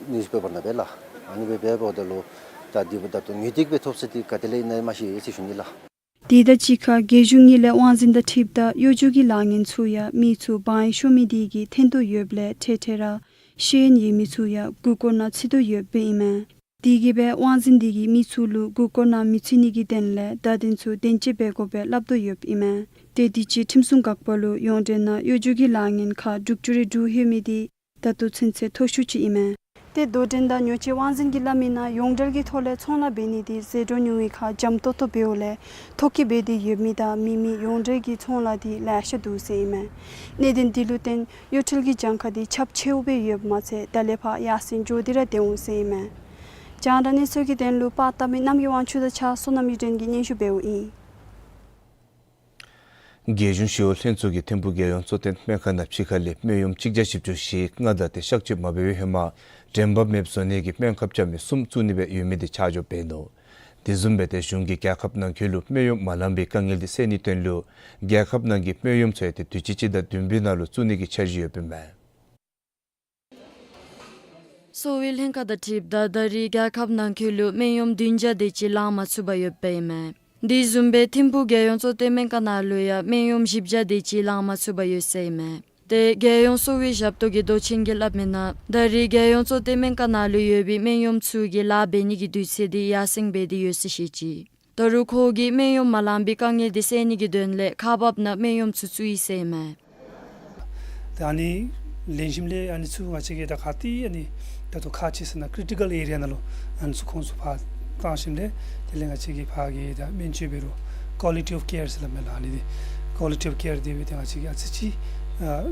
ནིའུསི་པེ་པར་ནང་སྦེ་ལགས། ཨ་ནི་སྦེ་འབདཝ་ད་ལུ་ད་འདི་ད་ལྟོ་ངོས་ཐོག་སྦེ་ཐོབ་ས་འདི་ག་ཏེ་ལས་ཨིན་ན་མ་ཤེས་ཟེར་ཞུ་ནི་ལགས། དེ་དང་གཅིག་ཁར་རྒྱལ་གཞུང་གཉིས་ལས་དབང་འཛིན་དང་འཁྲིལཝ་ད་གཡོ་སྒྱུ་གི་ལཱ་ངན་ཚུ་ཡང་མི་ཚུ་བང་ཡིག་ཤོར་མི་དེ་གིས་འཐེན་དོ་ཡོདཔ་ལས་འཕྲལ་འཕྲལ་ར་ཤེས་ཡོན་ཡོད་མི་ཚུ་ཡང་མགུ་སྐོར་ནང་ཚུད་དོ་ཡོདཔ་ཨིན་མས། དེ་གིས་སྦེ་དབང་འཛིན་དེ་གིས་མི་ཚུ་ལུ་མགུ་སྐོར་ནང་མི་ཚུད་ནི་གི་དོན་ལས་བརྡ་དོན་ཚུ་བདེན་དཔྱད་འབད་དགོཔ་སྦེ་སླབ་དོ་ཡོདཔ་ཨིན་མས། ཏེ་དུས་ཅི་ཁྲིམས་སྲུང་འགག་པ་ལུ་ཡོངས་འབྲེལ་ནང་གཡོ་སྒྱུ་གི་ལཱ་ངན་ཁག་དྲུག་ཅུ་རེ་དྲུག་ལྷོད་མི་དེ་ད་ལྟོ་ཚུན་ཚོད་མཐོ་ཤོས་ཅིག་ཨིན་མས། ཏེ་དོ་འགྲན་དང་ཉོ་སྤྱོད་དབང་འཛིན་གྱིས་སླབ་མི་ནང་ཡོངས་འབྲེལ་གྱི་ཐོག་ལས་ཚོང་ལཱ་འབད་ནི་དེ་ཟད་འགྲོ་ཉུང་བའི་ཁར་འཇམ་ཏོང་ཏོ་འབདཝ་ལས་ཐོ་བཀོད་འབད་དེ་ཡོད་མི་དང་མེད་མི་ཡོངས་འབྲེལ་གྱི་ཚོང་ལཱ་དེ་ལེ་ཤ་འདུག་ཟེར་ཨིན་མས། གནད་དོན་དེ་ལུ་བརྟེན་གཡོ་འཕྲུལ་གྱི་གྱངས་ཁ་དེ་ཁྱབ་ཆེཝ་སྦེ་ཡོདཔ་མ་ཚད་ད་ལས་ཕར་ཡར་སེང་འགྱོ་སྟེ་ར་སྡོད་འོང་ཟེར་ཨིན་མས། རྒྱང་བསྒྲགས་གནས་ཚུལ་གྱི་དོན་ལུ་པར་བཏབ་མི་རྣམ་རྒྱས་དབང་ཕྱུག་དང་གཅིག་ཁར་བསོད་ནམས་གཡུ་སྒྲོན་གྱིས་སྙན་ཞུ་འབདཝ་ཨིན། རྒྱལ་གཞུང་ཞི་གཡོག་ལྷན་ཚོགས་ཀྱིས་ཐིམ་ཕུག་རྒྱལ་ཡོངས་གཙོ་བསྟེན་སྨན་ཁང་ནང་ཕྱི་ཁ་ལས་སྨན་ཡོམ་གཅིག་བརྒྱ་བཞི་བཅུ་ཞེ་ལྔ་དང་ཏེ་གཤག་བཅོས་མ་འབད་བའི་ཧེ་མ་དྲན་པ་མེདཔ་བཟོ་ནི་གི་སྨན་ཁབ་རྐྱབ་མི་གསུམ་བཙུགས་ནི་སྦེ་ཡོད་མི་དེ་ཆ་འཇོག་འབད་ནུག། དེ་བཟུམ་སྦེ་ཏེ་གཞུང་གིས་རྒྱལ་ཁབ་ནང་འཁོད་ལུ་སྨན་ཡོམ་མ་ལང་པའི་དཀའ་ངལ་དེ་སེལ་ནིའི་དོན་ལུ་རྒྱལ་ཁབ་ནང་གི་སྨན་ཡོམ་ཚུ་ཡང་ཏེ་དུས་ཅི་སྤྱི་ཟླ་བདུན་པའི་ནང་ལུ་བཙུགས་ནི་གི་འཆར་གཞི་ཡོདཔ་ཨིན་མས། གསོ་བའི་ལྷན་ཁག་དང་འཁྲིལཝ་ད་ད་རེས་རྒྱལ་ཁབ་ནང་འཁོད་ལུ་སྨན་ཡོམ་བདུན་བརྒྱ་དེ་ཅིག་ལང་མ་ཚུགས་པར་ཡོདཔ་ཨིན་མས། དེ་བཟུམ་སྦེ་ཐིམ་ཕུག་རྒྱལ་ཡོངས་གཙོ་བསྟེན་སྨན་ཁང་ནང་ལུ་ཡང་སྨན་ཡོམ་བཞི་བརྒྱ་དེ་ཅིག་ལང་མ་ཚུགས་པར་ཡོད་ཟེར་ཨིན་མས། ཏེ་རྒྱལ་ཡོངས་གསོ་བའི་ཞབས་ཏོག་གི་མདོ་ཆེན་གྱིས་སླབ་མི་ནང་ད་རེས་རྒྱལ་ཡོངས་གཙོ་བསྟེན་སྨན་ཁང་ནང་ལུ་ཡོད་པའི་སྨན་ཡོམ་ཚུ་གི་ལཱ་འབད་ནི་གི་དུས་ཚོད་དེ་ཡར་སེང་འབད་དེ་ཡོད་ཟེར་བཤད་ཅི། ད་རུང་ཁོ་གིས་སྨན་ཡོམ་མ་ལང་པའི་དཀའ་ངལ་དེ་སེལ་ནི་གི་དོན་ལས་ཁག་འབགཔ་ནང་སྨན་ཡོམ་ཚུ་བཙུགས་ཡི་ཟེར་ཨིན་མས། ད་ཨ་ནི་ལེགས་ཤོམ་ལས་ཨ་ནི་ཚུ་ང་བཅས་ཀྱིས་ད་ག་ཏེ་ཨ་ནི་ད་ལྟོ་ཁག་ཆེ་ས་ནང་ཀི་རི་ཊི་ཀལ་ཨེ་རི་ཡ་ནང་ལུ་ཨ་ནི་ཚུ་ཁོང་ཚུ་ཕར་བཏང་ཞིནམ་ལས་དེ་ལས་ང་བཅས་ཀྱིས་ཕར་གྱི་ད་སྨན་བཅོས་འབད་རུང་ཀོ་ལི་ཊི་ཨོཕ་ཀེར་ཟེར་སླབ་མས་ལགས། ཨ་ནི་དེ་ཀོ་ལི་ཊི་ཨོཕ་ཀེར་དེ་སྦེ་ཏེ་ང་བཅས་ཀྱིས་ཨ་ཙི་ཅིག་ཨ་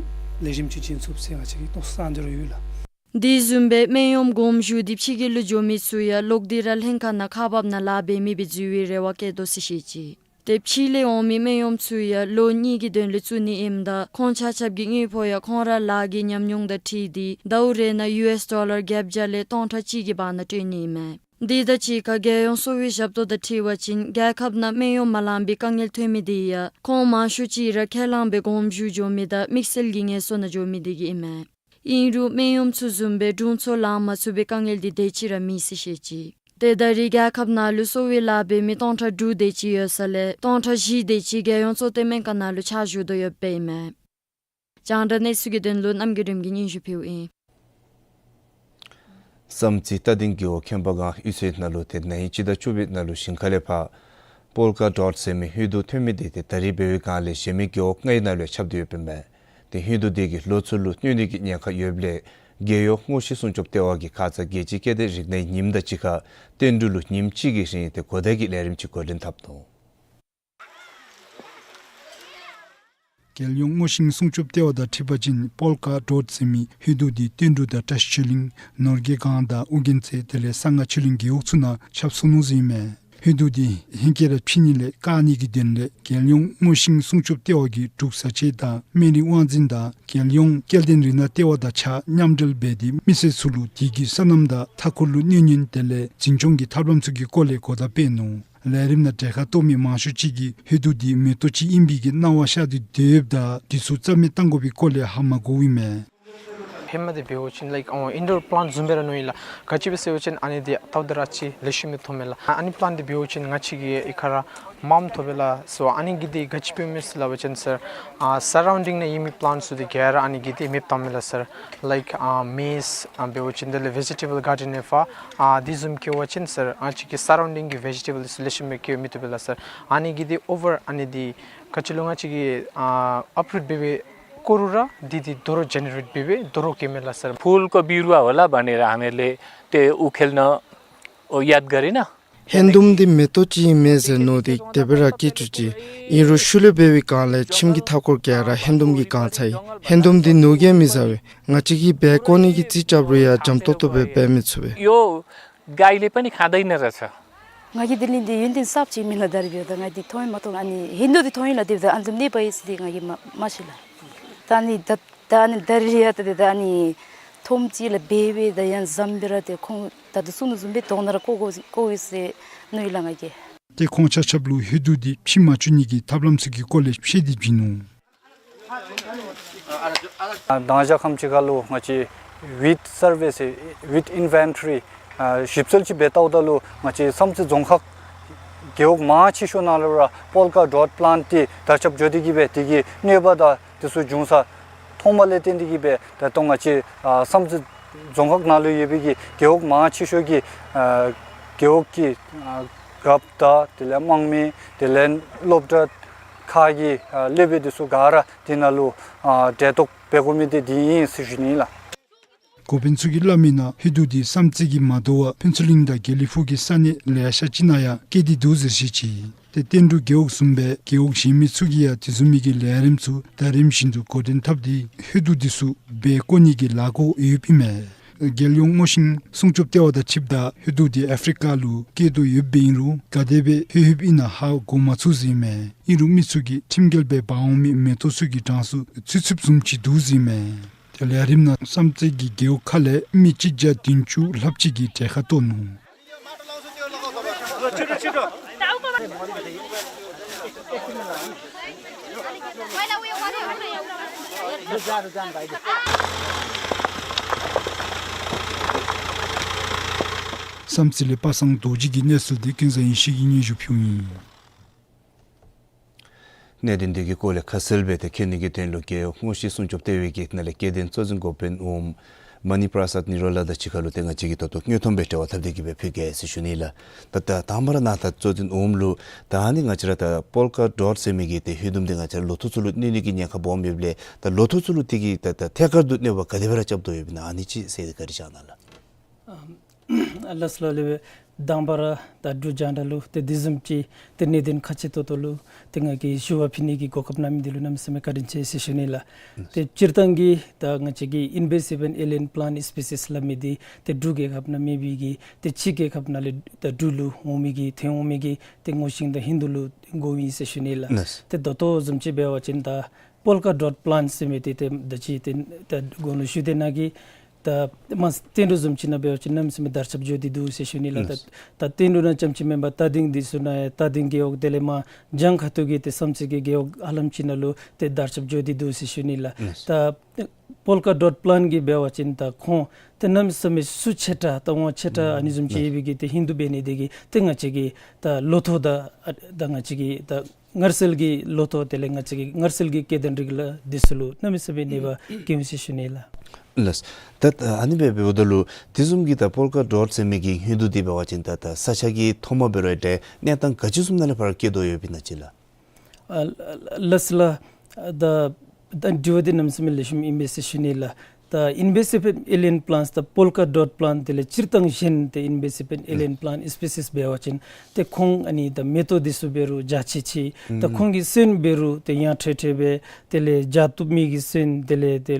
ལེགས་ཤོམ་ཅིག་བྱིན་ཚུགས་ཟེར་ང་བཅས་ཀྱིས་མནོ་བསམ་བཏང་སྟེ་ར་ཡོད་ལགས། དེ་བཟུམ་སྦེ་སྨན་ཡོམ་གོམས་ཞུ་སྟེ་ཕྱི་རྒྱལ་ལུ་འགྱོ་མི་ཚུ་ཡང་ལོག་སྟེ་ར་ལྷན་ཁག་ནང་ཁག་འབགཔ་ནང་ལཱ་འབད་མི་སྦེ་འཛུལ་བའི་རེ་བ་བསྐྱེད་དོ་ཟེར་བཤད་ཅི། ཏེ་ཕྱི་ལས་འོང་མི་སྨན་གཡོགམོ་ཚུ་ཡང་ལོ་གཉིས་ཀྱི་དོན་ལས་བཙུགས་ནི་ཨིནམ་ད་ཁོང་ཆ་ཁྱབ་ཀྱི་དངུལ་ཕོགས་ཡང་ཁོང་ར་ལཱ་གི་ཉམས་མྱོང་དང་འཁྲིལ་ཏེ་ཟླཝ་རེ་ནང་ཡུ་ཨེསི་ཌོ་ལར་བརྒྱད་བརྒྱ་ལས་སྟོང་ཕྲག་གཅིག་གི་བར་ན་སྤྲོད་ནི་ཨིན་མས། དེ་དང་གཅིག་ཁར་རྒྱལ་ཡོངས་གསོ་བའི་ཞབས་ཏོག་དང་འཁྲིལ་བ་ཅིན་རྒྱལ་ཁབ་ནང་སྨན་གཡོགམོ་མ་ལང་པའི་དཀའ་ངལ་ཐོན་མི་དེ་ཡང་ཁོང་མང་ཤོས་ཅིག་ར་ཁས་བླངས་སྦེ་དགོངསམ་ཞུ་འགྱོ་མི་དང་དམིགས་བསལ་གྱི་ངལ་གསོ་ནང་འགྱོ་མི་དེ་གིས་ཨིན་མས། ཨིན་རུང་སྨན་གཡོགམོ་ཚུ་བཟུམ་སྦེ་དྲུང་འཚོ་ལང་མ་ཚུགས་པའི་དཀའ་ངལ་དེ་དེ་ཅིག་ར་མེད་ཟེར་བཤད་ཅི། ཏེ་ད་རེས་རྒྱལ་ཁབ་ནང་ལུ་གསོ་བའི་ལཱ་འབད་མི་སྟོང་ཕྲག་དྲུག་དེ་ཅིག་ཡོད་ས་ལས་སྟོང་ཕྲག་བཞི་དེ་ཅིག་རྒྱལ་ཡོངས་གཙོ་བསྟེན་སྨན་ཁང་ནང་ལུ་ཕྱག་ཞུ་དོ་ཡོདཔ་ཨིན་མས། རྒྱང་བསྒྲགས་གནས་ཚུལ་གྱི་དོན་ལུ་རྣམ་རྒྱལ་སྒྲོལམ་གྱིས་སྙན་ཞུ་ཕུལཝ་ཨིན། བསམ་རྩེ་རྟ་སྡིང་རྒེད་འོག་མཁྱེན་པ་སྒང་གཡུས་ཚན་ནང་ལུ་ཏེ་ན་ཧིང་སྤྱི་ཟླ་བཅུ་པའི་ནང་ལུ་ཞིང་ཁ་ལས་ཕར་པོལ་ཀ་ཌོཊ་ཟེར་མི་ཧེ་དུ་ཐོན་མི་དེ་ཏེ་ད་རེས་འབད་བའི་སྒང་ལས་གཞན་མི་རྒེད་འོག་ལྔའི་ནང་ལུ་ཡང་ཁྱབ་སྟེ་ཡོདཔ་ཨིན་མས། ཏེ་ཧེ་དུ་དེ་གིས་ལོ་ཚུ་ལུ་གནོད་ནི་གི་ཉེན་ཁ་ཡོདཔ་ལས་རྒེད་འོག་དངོས་གཞི་སྲུང་སྐྱོབ་ལྟེ་བ་གིས་ཁ་ཙ་རྒྱལ་སྤྱིའི་སྐྱེ་ལྡན་རིགས་སྣའི་ཉིནམ་དང་གཅིག་ཁར་བསྟན་འབྲུག་ལུ་ཉིནམ་གཅིག་གི་རིང་ཏེ་གོ་བརྡ་གི་ལས་རིམ་ཅིག་འགོ་འདྲེན་འཐབ་ནུག། རྒྱལ་ཡོངས་དངོས་གཞི་སྲུང་སྐྱོབ་ལྟེ་བ་དང་འཁྲིལ་བ་ཅིན་པོལ་ཀ་ཌོཊ་ཟེར་མི་ཧེ་དུ་དེ་བསྟན་འབྲུག་དང་བཀྲ་ཤིས་ཆོས་གླིང་ནོར་རྒྱས་སྒང་དང་ཨོ་རྒྱན་རྩེ་དེ་ལས་གསང་སྔགས་ཆོས་གླིང་རྒེད་འོག་ཚུ་ནང་ཁྱབ་སོང་ནུག་ཟེར་ཨིན་མས། ཧེ་དུ་དེ་ཧེང་སྐལ་ར་ཕྱི་ནི་ལས་བཀག་ནི་གི་དོན་ལས་རྒྱལ་ཡོངས་དངོས་གཞི་སྲུང་སྐྱོབ་ལྟེ་བ་གི་འབྲུག་བཟའ་ཆས་དང་སྨན་རིགས་དབང་འཛིན་དང་རྒྱལ་ཡོངས་སྐྱེ་ལྡན་རིགས་སྣ་ལྟེ་བ་དང་གཅིག་ཁར་མཉམ་འབྲེལ་འབད་དེ་མི་སེར་ཚུ་ལུ་དེ་གི་སོ་ནམ་དང་མཐའ་འཁོར་ལུ་གནོད་ཉེན་དེ་ལས་འཛིན་སྐྱོང་གི་ཐབས་ལམ་ཚུ་གི་སྐོར་ལས་གོ་བརྡ་སྤེལ་ནུག། ལས་རིམ་ནང་གྲལ་ཁར་གཏོགས་མི་མང་ཤོས་ཅིག་གིས་ཧེ་དུ་དེ་མེ་ཏོག་ཅིག་ཨིན་པའི་གི་སྣང་བ་ཤར་ཏེ་སྡོདཔ་ད་དེ་ཚུ་རྩ་མེད་གཏང་དགོ་པའི་སྐོར་ལས་ཧ་མ་གོཝ་ཨིན་མས། ཧེ་མ་དེ་འབད་བ་ཅིན་ལའིཀ་ཨོ་ཨིན་ཌོར་པ་ལཱནཊ་བཟུམ་སྦེ་ར་མནོཝ་ཨིན་ལགས། ག་ཅི་སྦེ་ཟེར་བ་ཅིན་ཨ་ནི་དེ་ལྟཝ་ད་ར་ཅིག་ལེགས་ཤོམ་སྦེ་མཐོངམ་མས་ལགས། ཨ་ནི་པ་ལཱནཊ་དེ་འབད་བ་ཅིན་ང་བཅས་ཀྱི་ཨི་ཁ་ར་མངམ་ཐོབ་པས་ལགས། སོ་ཨ་ནི་གིས་དེ་ག་ཅི་འབདཝ་མས་ཟེར་སླབ་པ་ཅིན་སར་ཨ་སར་རའུན་ཌིང་ནང་ཡོད་མི་པ་ལཱནཊ་ཚུ་དེ་ག་ར་ཨ་ནི་གིས་དེ་མེདཔ་བཏངམ་མས་ལགས་སར། ལའིཀ་ཨ་མེསི་ཨ་འབད་བ་ཅིན་དེ་ལས་ཝེ་ཇི་ཊེ་བཱལ་གཱར་ཌེན་ཨེ་ཕ་ཨ་དེ་བཟུམ་བཀལ་བ་ཅིན་སར་ང་བཅས་ཀྱི་སར་རའུན་ཌིང་གི་ཝེ་ཇི་ཊེ་བཱལ་ཚུ་ལེགས་ཤོམ་སྦེ་བཀལ་མི་བཏུབ་པས་ལགས་སར། ཨ་ནི་གིས་དེ་ཨོ་ཝར་ཨ་ནི་དེ་ག་ཅི་ལོ་ང་བཅས་ཀྱིས་ཨ་ཨཔ་རུཊ་འབད་བའི་སྐོར་ར་དེ་དེ་དོ་རུང་ཇེ་ནེ་རེཊ་འབད་བའི་དོ་རུང་བཀལཝ་མས་ལགས་སར། ཕུལ་ཀ་བི་རུ་ཨ་ཝ་ལ་བ་ནི་ར་ཨ་ནི་ལས་ཏེ་ཨོ་ཁེལ་ན་ཨོ་ཡཱད་གཱ་རི་ན། ཧན་དུམ་འདི་མེ་ཏོག་ཅིག་ཨིན་མས་ཟེར་མནོ་སྟེ་དེ་སྦེ་ར་བཀལ་བཅུག་ཅི། ཨིན་རུང་ཤུལ་ལས་འབད་བའི་སྒང་ལས་ཁྱིམ་གྱི་མཐའ་འཁོར་ག་ར་ཧན་དུམ་གྱིས་གང་ཚར་ཡི། ཧན་དུམ་འདི་ནོར་གྱིས་མི་ཟ་བས། ང་བཅས་ཀྱིས་སྦེ་བཀོ་ནི་གི་རྩིས་རྐྱབ་རུང་ཡང་འཇམ་ཏོང་ཏོ་སྦེ་འབད་མི་ཚུགས་པས། ཡོ་ག་ཨིན་ལས་པ་ནི་ཁ་ད་ཨིན་ན་ར་ཚ། ང་གིས་དེ་ལས་འདི་ཡོན་ཏན་གསརཔ་ཅིག་མེན་ན་ད་རིས་འབདཝ་ད་ང་འདི་མཐོང་ཡང་མ་མཐོང་། ཨ་ནི་ཧན་དུམ་འདི་མཐོང་ཡི་ལགས། དེ་འབདཝ་ད་ཨ་ནི་བཟུམ་གནས་པ་ཨིན་ཟེར་འདི་ང་གིས་མ་མ་ཤེས་ལགས། ད་ཨ་ནི་ད་ད་ཨ་ནི་ད་རིས་ཡང་ད་དེ་ད་ཨ་ནི་ཐོནམ་ཅིག་ལགས་འབད་བས། ད་ཡང་བཟུམ་སྦེ་ར་ཏེ་ཁོང་ད་ལྟོ་གསུང་དོ་བཟུམ་སྦེ་དོང་ནང་ར་བཀོ་དགོ་བཀོ་ཡི་ཟེར་མནོ་ཡི་ལགས་ང་གིས། ཏེ་ཁོང་ཆ་ཁྱབ་ལུ་ཧེ་དུ་འདི་ཕྱིར་མ་བཅུག་ནི་གི་ཐབས་ལམ་ཚུ་གི་སྐོར་ལས་བཤད་དེ་བྱིན་ནུག། ཨ་དང་ཞག་ཁམས་ཅིག་ཁར་ལུ་ང་བཅས་ཝིཌ་སར་ཝེ་ཟེར་ཝིཌ་ཨིན་ཝེན་ཊོ་རི་ཨ་ཞིབ་འཚོལ་ཅིག་འབད་ལྟཝ་ད་ལུ་ང་བཅས་བསམ་རྩེ་རྫོང་ཁག་རྒེད་འོག་མང་ཆེ་ཤོས་ནང་ལུ་ར་པོལ་ཀ་ཌོཊ་པ་ལཱནཊ་འདི་དར་ཁྱབ་འགྱོ་སྟེ་གི་སྦེ་དེ་གི་གནོད་པ་དང་དེ་ཚུ་འབྱུང་ས་མཐོངམ་ལས་བརྟེན་ཏེ་གི་སྦེ་ད་ལྟོ་ང་བཅས་ཨ་བསམ་རྩེ་རྫོང་ཁག་ནང་ལུ་ཡོད་པའི་གི་རྒེད་འོག་མང་ཆེ་ཤོས་ཀྱི་ཨ་རྒེད་འོག་གི་ཨ་རྒཔོ་དང་དེ་ལས་དམངས་མི་དེ་ལས་སློབ་གྲྭ་ཁག་གི་ཨ་སློབ་དཔོན་དེ་ཚུ་ག་ར་དེ་ནང་ལུ་ཨ་གྲལ་གཏོགས་འབད་དགོ་མི་དེ་འདི་ཨིན་ཟེར་ཞུ་ནི་ལགས། འགོ་དཔོན་ཚུ་གིས་སླབ་མིའི་ནང་ཧེ་དུ་འདི་བསམ་རྩེ་གི་མ་དོ་བར་ཕུན་ཚོགས་གླིང་དང་དགེ་ལེགས་ཕུག་གི་ས་གནས་ལེ་ཤ་ཅིག་ནང་ཡང་སྐྱེས་ཏེ་འདུག་ཟེར་བཤད་ཅི། ཏེ་བསྟན་འབྲུག་རྒེད་འོག་བཟུམ་སྦེ་རྒེད་འོག་གཞན་མི་ཚུ་གིས་ཡང་དེ་བཟུམ་མའི་གི་ལས་རིམ་ཚུ་ད་རིམ་བཞིན་དུ་འགོ་འདྲེན་འཐབ་སྟེ་ཧེ་དུ་འདི་ཚུ་སྦེ་བཀོ་ནི་གི་ལཱ་འགོ་ཡོདཔ་ཨིན་མས། རྒྱལ་ཡོངས་དངོས་གཞི་སྲུང་སྐྱོབ་ལྟེ་བ་དང་འཁྲིལཝ་ད་ཧེ་དུ་འདི་ཨཕ་རི་ཀ་ལུ་སྐྱེས་དོ་ཡོདཔ་ཨིན་རུང་ག་དེ་སྦེ་ལྷོད་ལྷོདཔ་ཨིན་ན་ཧ་གོ་མ་ཚུགས་ཟེར་ཨིན་མས། ཨིན་རུང་མི་ཚུ་གིས་ཁྲིམས་འགལ་སྦེ་འབག་འོང་མི་མེ་ཏོག་ཚུ་གི་གྲངས་སུ་ཚུད་ཚུདཔ་བཟུམ་ཅིག་འདུག་ཟེར་ཨིན་མས། ཏེ་ལས་རིམ་ནང་བསམ་རྩེ་གི་རྒེད་འོག་ཁ་ལས་མི་གཅིག་བརྒྱ་བདུན་ཅུ་ལྷགཔ་ཅིག་གིས་གྲལ་ཁར་གཏོགས་ནུག། བསམ་རྩེ་ལས་པ་སངས་རྡོ་རྗེ་གི་གནས་ཚུལ་འདི་ཀུན་བཟང་ཡེ་ཤེས་ཀྱིས་སྙན་ཞུ་ཕུལཝ་ཨིན། གནད་དོན་འདི་གི་སྐོར་ལས་ཁ་གསལ་སྦེ་ཏེ་མཁྱེན་ནི་གི་དོན་ལུ་རྒེད་འོག་དངོས་གཞི་སྲུང་སྐྱོབ་ལྟེ་བའི་གི་ནང་ལས་སྐྱེ་ལྡན་གཙོ་འཛིན་འགོ་དཔོན་འོགམ་མ་ནི་པྲ་སཱད་ནི་རོ་ལ་དང་གཅིག་ཁར་ལུ་ཏེ་ང་བཅས་ཀྱིས་ད་ལྟོ་དངོས་མཐོང་སྦེ་འབྲེལ་བ་འཐབ་སྟེ་གི་སྦེ་ཕུལ་གེ་ཟེར་ཞུ་ནི་ལགས། ད་ད་དང་པ་ར་ནཱ་ད་གཙོ་འཛིན་འོགམ་ལུ་ད་ཨ་ནི་ང་བཅས་ར་ད་པོལ་ཀ་ཌོཊ་ཟེར་མི་གི་ཏེ་ཧེ་དུམ་འདི་ང་བཅས་ར་ལོ་ཐོག་ཚུ་ལུ་གནོད་ནི་གི་ཉེན་ཁ་སྦོམ་ཡོདཔ་ལས་ད་ལོ་ཐོག་ཚུ་ལུ་དེ་གིས་ད་ད་ཐད་ཀར་དུ་གནོད་པ་ག་དེ་སྦེ་ར་རྐྱབ་དོ་ཡོདཔ་ཨིན་ན་ཨ་ནི་ཅིག་གསལ་ཏེ་བཀའ་དྲིན་བསྐྱང་གནང་ལགས། ཨ་ལགས་སོ་ལགས། དང་པ་ར་ད་འབྲུག་རྒྱང་བསྒྲགས་ལུ་ཏེ་དེ་བཟུམ་ཅིག་ཏེ་གནད་དོན་ཁག་ཆེ་ཏོག་ཏོ་ལུ་ཏེ་ང་གིས་ཞུ་བ་ཕུལ་ནི་གི་གོ་སྐབས་གནང་མི་འདི་ལུ་གནམ་མེད་ས་མེད་བཀའ་དྲིན་ཆེ་ཟེར་ཞུ་ནི་ལགས། ཏེ་སྤྱིར་བཏང་གི་ད་ང་བཅས་ཀྱི་invasive and alien plant species སླབ་མི་འདི་ཏེ་འབྲུག་རྒྱལ་ཁབ་ནང་མེད་པའི་གི་ཏེ་ཕྱི་རྒྱལ་ཁབ་ནང་ལས་ད་འབྲུག་ལུ་འོང་མི་གི་ཐོན་འོང་མི་གི་ཏེ་སྔོ་ཤིང་དང་ཧིང་དུ་ལུ་དགོ་མི་ཟེར་ཞུ་ནི་ལགས། ལགས། ཏེ་ད་ལྟོ་བཟུམ་ཅིག་འབད་བ་ཅིན་ད་polka dot plant ཟེར་མི་འདི་ཏེ་ད་ཅི་ཏེ་ད་གོང་ལུ་ཞུ་དེ་ནང་གི་ད་མ་སྟོན་འབྲུ་བཟུམ་ཅིག་ནང་འབད་བ་ཅིན་གནམ་མེད་ས་མེད་དར་ཁྱབ་འགྱོ་སྟེ་འདུག་ཟེར་ཞུ་ནི་ལགས། ད་ད་སྟོན་འབྲུ་ནང་རྐྱངམ་ཅིག་མེན་པར་རྟ་སྡིང་འདི་ཚུ་ནང་ཡང་རྟ་སྡིང་རྒེད་འོག་དེ་ལས་མར་རྒྱང་ཁ་ཐུག་གི་ཏེ་བསམ་རྩེ་གི་རྒེད་འོག་ཧ་ལམ་ཅིག་ནང་ལུ་ཏེ་དར་ཁྱབ་འགྱོ་སྟེ་འདུག་ཟེར་ཞུ་ནི་ལགས། ད་polka dot plant གི་འབད་བ་ཅིན་ད་ཁོང་ཏེ་གནམ་མེད་ས་མེད་ཚུ་ཆེ་དྲགས་ད་ཝང་ཆེ་དྲགས་ཨ་ནི་བཟུམ་ཅིག་ཡོད་པའི་གི་ཏེ་ཧིང་དུ་འབད་ནི་དེ་གིས་ཏེ་ང་བཅས་ཀྱི་ད་ལོ་ཐོག་ད་ཨ་ད་ང་བཅས་ཀྱི་ད་མངར་ཟེར་གྱི་ལོ་ཐོག་དེ་ལས་ང་བཅས་ཀྱི་མངར་ཟེར་གྱི་སྐྱེ་ལྡན་རིགས་ལ་འདི་ཚུ་ལུ་གནམ་མེད་ས་མེད་གནོད་པ་བཀལ་འོང་ཟེར་ཞུ་ནི་ལགས། ལགས། ད་ཨ་ནི་སྦེ་འབདཝ་ད་ལུ་དེ་བཟུམ་གྱི་ད་polka dot ཟེར་མི་གི་ཧིང་དུ་འདི་འབད་བ་ཅིན་ད་ད་ས་ཆ་གི་ཐོག་མ་འབད་རུང་ཏེ་གནས་སྟངས་ག་ཅི་བཟུམ་ནང་ལས་ཕར་སྐྱེ་དོ་ཡོདཔ་ཨིན་ན་ཅིག་ལགས། ཨ་ལགས་ལགས། ད་ད་དྲི་བ་འདི་གནམ་མེད་ས་མེད་ལེགས་ཤོམ་ཨིན་པས་ཟེར་ཞུ་ནི་ལགས། ད་invasive and alien plants ད་polka dot plant དེ་ལས་སྤྱིར་བཏང་གཞན་ཏེ་invasive and alien plant species འབད་བ་ཅིན་ཏེ་ཁོང་ཨ་ནི་ད་མེ་ཏོག་འདི་ཚུ་འབད་རུང་རྒྱ་ཆེ་ཆེ་ད་ཁོང་གི་སོན་འབད་རུང་ཏེ་ཡང་ཁྲེ་ཁྲེ་སྦེ་དེ་ལས་རྒྱ་བཏུབ་མི་གི་སོན་དེ་ལས་ཏེ་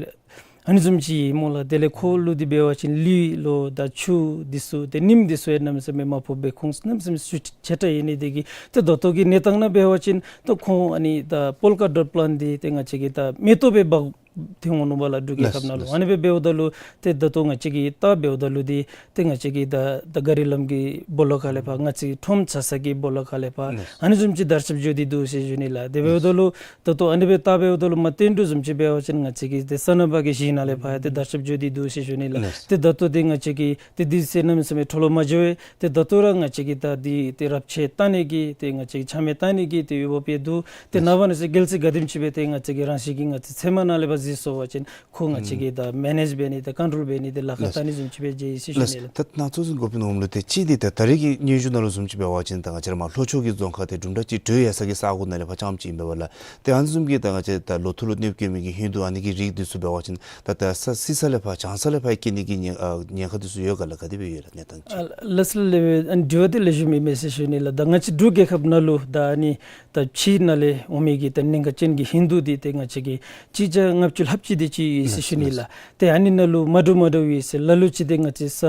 ཨ་ནི་བཟུམ་ཅིག་སྨོ་ལགས། དེ་ལས་ཁོ་ལུ་འདི་འབད་བ་ཅིན་ལུད་ལོ་ད་ཆུ་འདི་ཚུ་ཏེ་ནེམ་འདི་ཚུ་ཡང་གནམ་མེད་ས་མེད་མ་ཕོགཔ་སྦེ་ཁོང་གནམ་མེད་ས་མེད་ཚུ་ཆེ་དྲགས་ཡོད་ནི་དེ་གིས་ཏེ་ད་ལྟོ་གི་གནས་སྟངས་ནང་འབད་བ་ཅིན་ད་ཁོང་ཨ་ནི་ད་polka dot plant འདི་ཏེ་ང་བཅས་ཀྱི་ད་མེ་ཏོག་སྦེ་འབག་སྟེ་འོང་ནུག་པ་ལགས་འབྲུག་རྒྱལ་ཁབ་ནང་ལུ། ཨ་ནི་སྦེ་འབདཝ་ད་ལུ་ཏེ་ད་ལྟོ་ང་བཅས་ཀྱིས་བལྟ་འབདཝ་ད་ལུ་འདི་ཏེ་ང་བཅས་ཀྱི་ད་ད་ག་རི་ལམ་གྱི་སྦོ་ལོགས་ཁ་ལས་ཕར་ང་བཅས་ཁྲོམ་ཆགས་ས་གི་སྦོ་ལོགས་ཁ་ལས་ཕར་ཨ་ནི་བཟུམ་ཅིག་དར་ཁྱབ་འགྱོ་སྟེ་འདུག་ཟེར་ཞུ་ནི་ལགས། དེ་འབདཝ་ད་ལུ་ད་ལྟོ་ཨ་ནི་སྦེ་བལྟ་འབདཝ་ད་ལུ་མ་སྟོན་འབྲུ་བཟུམ་ཅིག་འབད་བ་ཅིན་ང་བཅས་ཀྱི་ཏེ་ས་ན་བ་གི་ཞིང་ནང་ལས་ཕར་ཡང་ཏེ་དར་ཁྱབ་འགྱོ་སྟེ་འདུག་ཟེར་ཞུ་ནི་ལགས། ཏེ་ད་ལྟོ་འདི་ང་བཅས་ཀྱི་ཏེ་དུས་ཚོད་གནམ་མེད་ས་མེད་འཕྲོ་བརླག་མ་འགྱོ་བས། ཏེ་ད་ལྟོ་ར་ང་བཅས་ཀྱིས་ད་འདི་ཏེ་རབས་ཆད་བཏང་ནི་གི་ཏེ་ང་བཅས་ཀྱིས་ཆ་མེད་བཏང་ནི་གི་ཏེ་འོས་འབབ་ཡང་འདུག། ཏེ་ནངས་པ་གནངས་ཚེ་གལ་སྲིད་ག་དེམ་ཅིག་སྦེ་ཏེ་ང་བཅས་ཀྱི་རང་བཞིན་གྱིས་ང་བཅས་ཚལ་མ་ནང་ལས་ཕར་འཛུལ་སོང་པ་ཅིན་ཁོ་ང་བཅས་ཀྱིས་ད་མེ་ནེཇ་འབད་ནི་ད་ཀོན་ཊོལ་འབད་ནི་ཏེ་ལཱ་ཁག་བཏང་ནི་བཟུམ་ཅིག་སྦེ་མཇལ་ཡི་ཟེར་ཞུ་ནི་ལགས། ད་ནཱ་གཙོ་བོ་འགོ་དཔོན་འོགམ་ལུ་ཏེ་གཅིག་འདི་ད་ད་རེས་ཀྱི་སྙན་ཞུ་ནང་ལུ་བཟུམ་ཅིག་འབད་བ་ཅིན་ད་ང་བཅས་ར་མར་ལྷོ་ཕྱོགས་ཀྱི་རྫོང་ཁག་ཏེ་གྲུབ་འབྲས་ཅིག་གྲོལ་ཡར་སོང་གི་ས་གོ་ནང་ལས་ཕར་རྐྱངམ་ཅིག་ཨིན་པས་ལགས། ཏེ་ཨ་ནི་བཟུམ་གྱི་ད་ང་བཅས་ད་ལོ་ཐོག་ལུ་གནོདཔ་བཀལ་མི་གི་ཧིང་དུ་ཨ་ནི་གི་རིགས་འདི་ཚུ་འབད་བ་ཅིན་ད་ད་ས་བསིལ་ས་ལས་ཕར་གྱང་ས་ལས་ཕར་སྐྱེ་ནི་གི་ཉེན་ཨ་ཉེན་ཁ་འདི་ཚུ་ཡོད་ག་ལགས། ག་དེ་སྦེ་ཡོད་ལགས་གནས་སྟངས་ཅིག། ཨ་ལགས་སོ་ལགས། ཨ་ནི་དྲི་བ་འདི་ལེགས་ཤོམ་ཨིན་མས་ཟེར་ཞུ་ནི་ལགས། ད་ང་བཅས་འབྲུག་རྒྱལ་ཁབ་ནང་ལུ་ད་ཨ་ནི་ད་ཕྱི་ནང་ལས་འོང་མི་གི་ད་ཉེན་ཁ་ཅན་གྱི་ཧིང་དུ་འདི་ཏེ་ང་བཅས་ཀྱིས་གཅིག་བརྒྱ་ལྔ་བཅུ་ལྷགཔ་ཅིག་འདི་ཅིག་ཡོད་ཟེར་ཞུ་ནི་ལགས། ཏེ་ཨ་ནི་ནང་ལུ་མ་འདྲཝ་མ་འདྲཝ་ཡོད་ཟེར། ལ་ལུ་ཅིག་འདི་ང་བཅས་ས་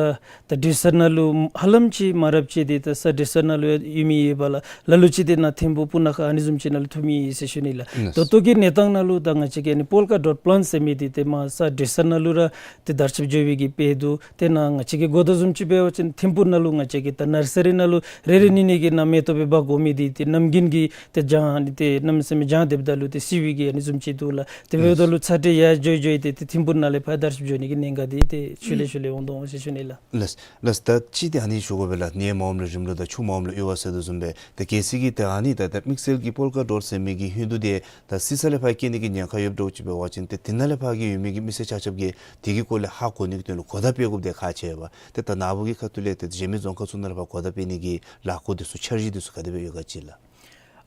ད་འདྲེས་ས་ནང་ལུ་ཧ་ལམ་ཅིག་མ་རབས་ཅིག་འདི་ད་ས་འདྲེས་ས་ནང་ལུ་ཡོད་མི་ཡོད་པ་ལགས། ལ་ལུ་ཅིག་འདི་ནཱ་ཐིམ་ཕུག་སྤུ་ན་ཁ་ཨ་ནི་བཟུམ་ཅིག་ནང་ལུ་ཐོབ་མི་ཡོད་ཟེར་ཞུ་ནི་ལགས། ད་ལྟོ་གི་གནས་སྟངས་ནང་ལུ་ད་ང་བཅས་ཀྱིས་ཨ་ནི་polka dot plant ཟེར་མི་འདི་ཏེ་མར་ས་འདྲེས་ས་ནང་ལུ་ར་ཏེ་དར་ཁྱབ་འགྱོ་བའི་གི་དཔེ་འདུག། ཏེ་ནཱ་ང་བཅས་ཀྱིས་གོ་དོ་བཟུམ་ཅིག་འབད་བ་ཅིན་ཐིམ་ཕུག་ནང་ལུ་ང་བཅས་ཀྱིས་ད་ནར་ས་རི་ནང་ལུ་རེ་རེ་གཉིས་གཉིས་ཀྱིས་ནཱ་མེ་ཏོག་སྦེ་འབག་འོང་མི་འདི་ཏེ་གནམ་དགུན་གྱི་ཏེ་གྱང་ཏེ་གནམ་མེད་ས་མེད་གྱང་རྡིབ་ད་ལུ་ཏེ་བསིལ་བའི་གི་ཨ་ནི་བཟུམ་ཅིག་འདུག་ལགས། དེ་འབདཝ་ད་ལུ་ཚ་དྲོད་ཡར་འགྱོ་འགྱོ་སྟེ་ཏེ་ཐིམ་ཕུག་ནང་ལས་ཕར་དར་ཁྱབ་འགྱོ་ནི་གི་ཉེན་ཁ་འདི་ཏེ་ཤུལ་ལས་ཤུལ་ལས་འོང་དོ་འོང་ཟེར་ཞུ་ནི་ལགས། ལགས་ལགས། ད་ཅི་ཏེ་ཨ་ནི་ཞུ་དགོ་པས་ལགས། ནད་མ་འོངམ་ལས་རིམ་གྲོ་དང་ཆུ་མ་འོངམ་ལས་གཡུར་བ་ཟེར་དོ་བཟུམ་སྦེ་ཏེ་གལ་སྲིད་ཀྱི་ད་ཨ་ནི་ད་ད་དམིགས་བསལ་གྱི་polka dot ཟེར་མི་གི་ཧིང་དུ་འདི་ད་བསིལ་ས་ལས་ཕར་སྐྱེ་ནི་གི་ཉེན་ཁ་ཡོདཔ་འདྲཝ་ཅིག་འབད་བ་ཅིན་ཏེ་དེ་ནང་ལས་ཕར་གྱི་ཡོད་མི་གི་མི་སེར་ཆ་ཁྱབ་ཀྱིས་དེ་གི་སྐོར་ལས་ཧ་གོ་ནི་གི་དོན་ལུ་གོ་བརྡ་སྤེལ་དགོཔ་འདི་ཁག་ཆེ་བས། ཏེ་ད་ནཱ་བུ་གི་ཁ་ཐུག་ལས་ཏེ་གཞན་མི་རྫོང་ཁག་ཚུ་ནང་ལས་ཕར་གོ་བརྡ་སྤེལ་ནི་གི་ལཱ་འགོ་འདི་ཚུ་འཆར་གཞི་འདི་ཚུ་ག་དེ་སྦེ་ཡོད་ག་ཅིག་ལགས།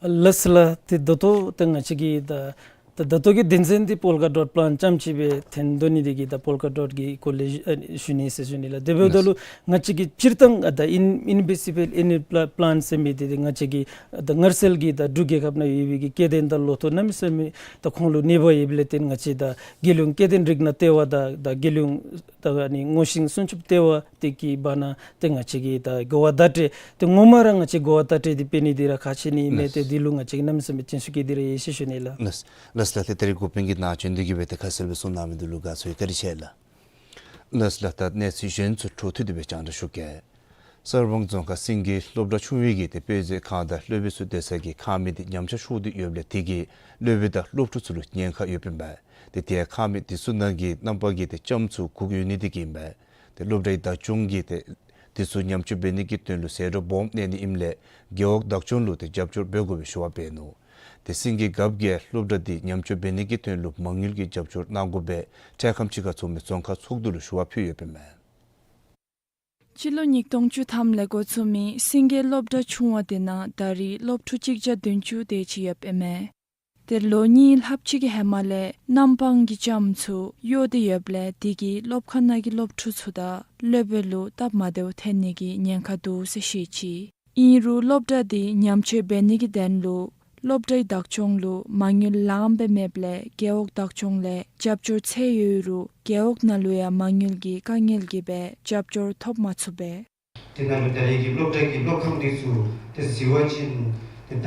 ལགས་སོ་ལགས། ཏེ་ད་ལྟོ་ཏེ་ང་བཅས་ཀྱིས་ད་ད་ད་ལྟོ་གི་དོན་ཚན་འདི་polka dot plant རྐྱངམ་ཅིག་སྦེ་འཐོན་དོ་ནི་དེ་གིས་ད་polka dot གི་སྐོར་ལས་ཨ་ཞུ་ནི་ཟེར་ཞུ་ནི་ལགས། དེ་འབདཝ་ད་ལུ་ང་བཅས་ཀྱིས་སྤྱིར་བཏང་ཨ་ད་ཨིན་ཨིན་བི་སི་བཱལ་ཨེ་ནི་པ་པ་ལཱནཊ་ཟེར་མི་འདི་ཏེ་ང་བཅས་ཀྱི་ད་མངར་ཟེར་གྱི་ད་འབྲུག་རྒྱལ་ཁབ་ནང་ཡོད་པའི་གི་སྐྱེ་ལྡན་དང་ལོ་ཐོག་གནམ་མེད་ས་མེད་ད་ཁོང་ལུ་གནོད་པ་ཡོདཔ་ལས་བརྟེན་ང་བཅས་ད་རྒྱལ་ཡོངས་སྐྱེ་ལྡན་རིགས་སྣ་ལྟེ་བ་དང་ད་རྒྱལ་ཡོངས་ད་ཨ་ནི་སྔོ་ཤིང་སྲུང་སྐྱོབ་ལྟེ་བ་དེ་གི་བར་ན་ཏེ་ང་བཅས་ཀྱིས་ད་གོ་བ་བརྡ་སྤྲོད་ཏེ་ངོ་མ་ར་ང་བཅས་གོ་བ་བརྡ་སྤྲོད་འདི་སྤེལ་ནི་འདི་ར་ཁག་ཆེ་ནི་མས། ཏེ་འདི་ལུ་ང་བཅས་ཀྱིས་གནམ་མེད་ས་མེད་སྤྱན་ཟུར་བསྐྱེད་དེ་ར་ཡོད་ཟེར་ཞུ་ནི་ལགས། ལགས་ལགས། ཏེ་ད་རེས་འགོ་དཔོན་གྱིས་ནཱ་བྱོན་ཏེ་གིས་སྦེ་ཏེ་ཁ་གསལ་སྦེ་གསུང་གནང་མི་འདི་ལུ་དགའ་ཚོར་ཡོད། བཀའ་དྲིན་ཆེ་ལགས། ལགས་ལགས། ད་གནས་ཚུལ་གཞན་ཚུ་འཕྲོ་མཐུད་དེ་སྦེ་རྒྱང་བསྒྲགས་ཞུ་གེ། གསར་སྤང་རྫོང་ཁག་སེང་གེ་སློབ་གྲྭ་ཆུང་བའི་གི་ཏེ་དཔེ་མཛོད་ཁང་དང་སློབ་དཔོན་ཚུ་སྡོད་ས་གི་ཁང་མིག་འདི་ཉམས་ཆག་ཤོར་ཏེ་ཡོདཔ་ལས་དེ་གིས་སློབ་དཔོན་དང་སློབ་ཕྲུག་ཚུ་ལུ་ཉེན་ཁ་ཡོདཔ་ཨིན་པས། ཏེ་དེ་ཁང་མིག་འདི་ཚུ་ནང་གི་རྣམ་པ་གི་ཏེ་ལྕངམ་ཚུ་གུག་ཡོད་ནི་དེ་གིས་ཨིན་པས། ཏེ་སློབ་གྲྭའི་བདག་སྐྱོང་གིས་ཏེ་འདི་ཚུ་ཉམས་བཅོས་འབད་ནི་གི་དོན་ལུ་ཟད་འགྲོ་སྦོམ་གནས་ནི་ཨིནམ་ལས་རྒེད་འོག་བདག་སྐྱོང་ལུ་ཏེ་རྒྱབ་སྐྱོར་འབད་དགོ་པའི་ཞུ་བ་འབད་ནུག། ཏེ་སེང་གེ་རྒཔོ་གིས་སློབ་གྲྭ་འདི་ཉམས་བཅོས་འབད་ནི་གི་དོན་ལུ་མ་དངུལ་གྱི་རྒྱབ་སྐྱོར་གནང་དགོ་པའི་འཕྲལ་ཁམས་ཅིག་ཁར་ཚོགས་མི་རྫོང་ཁག་ཚོགས་འདུ་ལུ་ཞུ་བ་ཕུལ་ཡོདཔ་ཨིན་མས། སྤྱི་ལོ་ཉིས་སྟོང་བཅུ་ཐམ་ལས་འགོ་བཙུགས་མི་སེང་གེ་སློབ་གྲྭ་ཆུང་བ་དེ་ནང་ད་རེས་སློབ་ཕྲུག་གཅིག་བརྒྱ་བདུན་ཅུ་དེ་ཅིག་ཡོདཔ་ཨིན་མས། ཏེ་ལོ་གཉིས་ལྷགཔ་ཅིག་གི་ཧེ་མ་ལས་གནམ་སྤང་གི་ལྕངམ་ཚུ་གཡོ་སྟེ་ཡོདཔ་ལས་དེ་གིས་སློབ་ཁང་ནང་གི་སློབ་ཕྲུག་ཚུ་དང་སློབ་དཔོན་ལུ་སྟབས་མ་བདེཝ་ཐོན་ནི་གི་ཉེན་ཁ་འདུག་ཟེར་བཤད་ཅི། ཨིན་རུང་སློབ་གྲྭ་དེ་ཉམས་བཅོས་འབད་ནི་གི་དོན་ལུ་སློབ་གྲྭའི་བདག་སྐྱོང་ལུ་མ་དངུལ་ལངམ་སྦེ་མེདཔ་ལས་རྒེད་འོག་བདག་སྐྱོང་ལས་རྒྱབ་སྐྱོར་འཚོལ་ཡོད་རུང་རྒེད་འོག་ནང་ལུ་ཡང་མ་དངུལ་གྱི་དཀའ་ངལ་གྱིས་སྦེ་རྒྱབ་སྐྱོར་ཐོབ་མ་ཚུགས་པས། དེ་ནང་ལུ་ད་རེས་ཀྱི་སློབ་གྲྭ་གི་སློབ་ཁང་འདི་ཚུ་ཏེ་གཟིགས་པ་ཅིན་ཏེ་ད་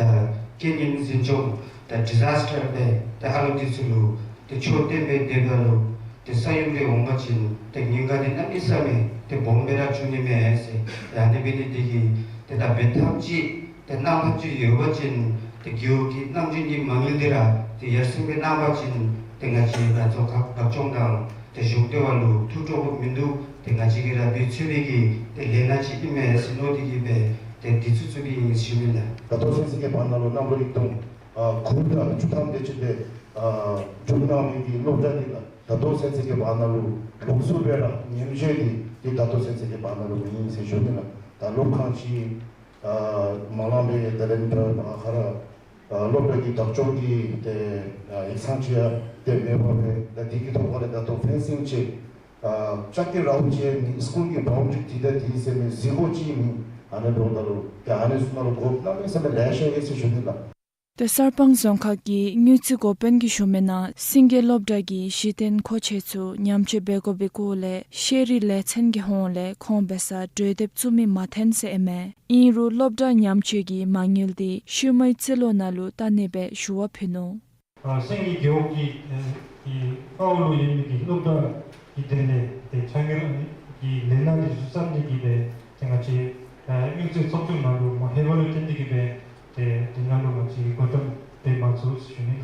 རྐྱེན་ངན་འཛིན་སྐྱོང་ད་ཌི་ཟཱས་ཊར་སྦེ་ཏེ་ཨ་ལོ་འདི་ཚུ་ལུ་ཏེ་ཆོས་བསྟན་པའི་སྡེ་པ་ལུ་ཏེ་ས་ཡོམ་རེ་འོང་པ་ཅིན་ཏེ་ཉེན་ཁ་འདི་གནམ་མེད་ས་མེད་ཏེ་སྦོམ་སྦེ་ར་འབྱུང་ནི་མས་ཟེར། ཏེ་ཨ་ནི་འབད་ནི་འདི་གིས་ཏེ་ད་འབད་ཐབས་ཅིག་ཏེ་གནང་ཐབས་ཅིག་ཡོད་པ་ཅིན་ཏེ་རྒེད་འོག་གི་གནང་སྦྱིན་གྱི་མ་དངུལ་འདི་ར་ཏེ་ཡར་སེང་སྦེ་གནང་པ་ཅིན་ཏེ་ང་བཅས་ད་རྫོང་ཁག་བདག་སྐྱོང་དང་ཏེ་གཞུང་སྡེ་བ་ལུ་ཐུགས་སྤྲོ་བ་མིན་འདུག། ཏེ་ང་བཅས་ཀྱིས་ར་འབད་ཚུགས་པའི་གི་ཏེ་ལས་སྣ་ཅིག་ཨིན་མས་ཟེར་མནོ་སྟེ་གིས་སྦེ་ཏེ་འདི་ཚུ་བཙུགས་པའི་ཨིན་ཟེར་ཞུ་ནི་ལགས། ད་ལྟོ་ཚུན་ཚོད་ཀྱི་བར་ན་ལུ་གནམ་ལོ་ཉིས་སྟོང་ཨ་དགུ་དང་བཅུ་ཐམ་དེ་ཅིག་ཏེ་ཨ་བཙུགས་གནང་མི་གི་སློབ་གྲྭ་འདི་ལགས། ད་ལྟོ་ཚུན་ཚོད་ཀྱི་བར་ན་ལུ་ལོགས་སུ་སྦེ་ར་ཉམས་བཅོས་འདི་ཏེ་ད་ལྟོ་ཚུན་ཚོད་ཀྱི་བར་ན་ལུ་མེད་ཨིན་ཟེར་ཞུ་ནི་ལགས། ད་སློབ་ཁང་ཅིག་ཨ་མ་ལང་པའི་ད་ལན་ད་ཨ་ཁ་ར་ཨ་སློབ་གྲྭ་གི་བདག་སྐྱོང་གི་ཏེ་ཨ་ཡིག་ཚང་ཅིག་ཡང་ཏེ་མེད་པ་སྦེ་ད་འདི་གི་ཐོག་ཁ་ལས་ད་ལྟོ་ཕེན་སིང་ཅིག་ཨ་ལྕགས་ཀྱི་རཝ་ཅིག་མེད། སི་ཀུལ་གྱི་བའུན་ཌ་རི་འདི་དང་འདི་ཟེར་མི་གཟིགས་སྒོ་ཅིག་མེད། ཨ་ནི་འབདཝ་ད་ལུ་ཏེ་ཨ་ནི་ཚུ་ནང་ལུ་དགོཔ་གནམ་མེད་ས་མེད་ལེ་ཤ་ཡོད་ཟེར་ཞུ་ནི་ལགས། ཏེ་གསར་སྤང་རྫོང་ཁག་གི་དངུལ་རྩིས་འགོ་དཔོན་གྱིས་ཞུ་མི་ནང་སེང་གེ་སློབ་གྲྭ་གི་གཞི་རྟེན་མཁོ་ཆས་ཚུ་ཉམས་བཅོས་འབད་དགོ་པའི་སྐོར་ལས་ཤེས་རིག་ལས་ཚན་གྱི་ཧོངས་ལས་ཁོང་འབད་སར་གྲོས་འདེབས་བཙུགས་མི་མ་ཐོན་ཟེར་ཨིན་མས། ཨིན་རུང་སློབ་གྲྭ་ཉམས་བཅོས་ཀྱི་མ་དངུལ་འདི་ཤུལ་མའི་རྩིས་ལོ་ནང་ལུ་བལྟ་ནི་སྦེ་ཞུ་བ་ཕུལ་ནུག། ཨ་སེང་གེ་རྒེད་འོག་གི་ཨེ་གི་ཕརཝ་ལུ་ཡོད་མི་གི་སློབ་གྲྭ་གི་དོན་ལས་ཏེ་ཕྱགས་སྙིགས་ཀྱི་ལས་སྣ་འདི་ཚུ་བསམ་ནི་གི་སྦེ་ཏེ་ང་བཅས་ཨ་དངུལ་རྩིས་ཚོགས་ཆུང་ནང་ལུ་མ་ལྷོད་པ་ལུ་བརྟེན་ཏེ་གིས་སྦེ་ཏེ་འདི་ནང་ལུ་ང་བཅས་ཀྱིས་བགོ་བཀྲམ་འབད་མ་ཚུགས་ཟེར་ཞུ་ནི།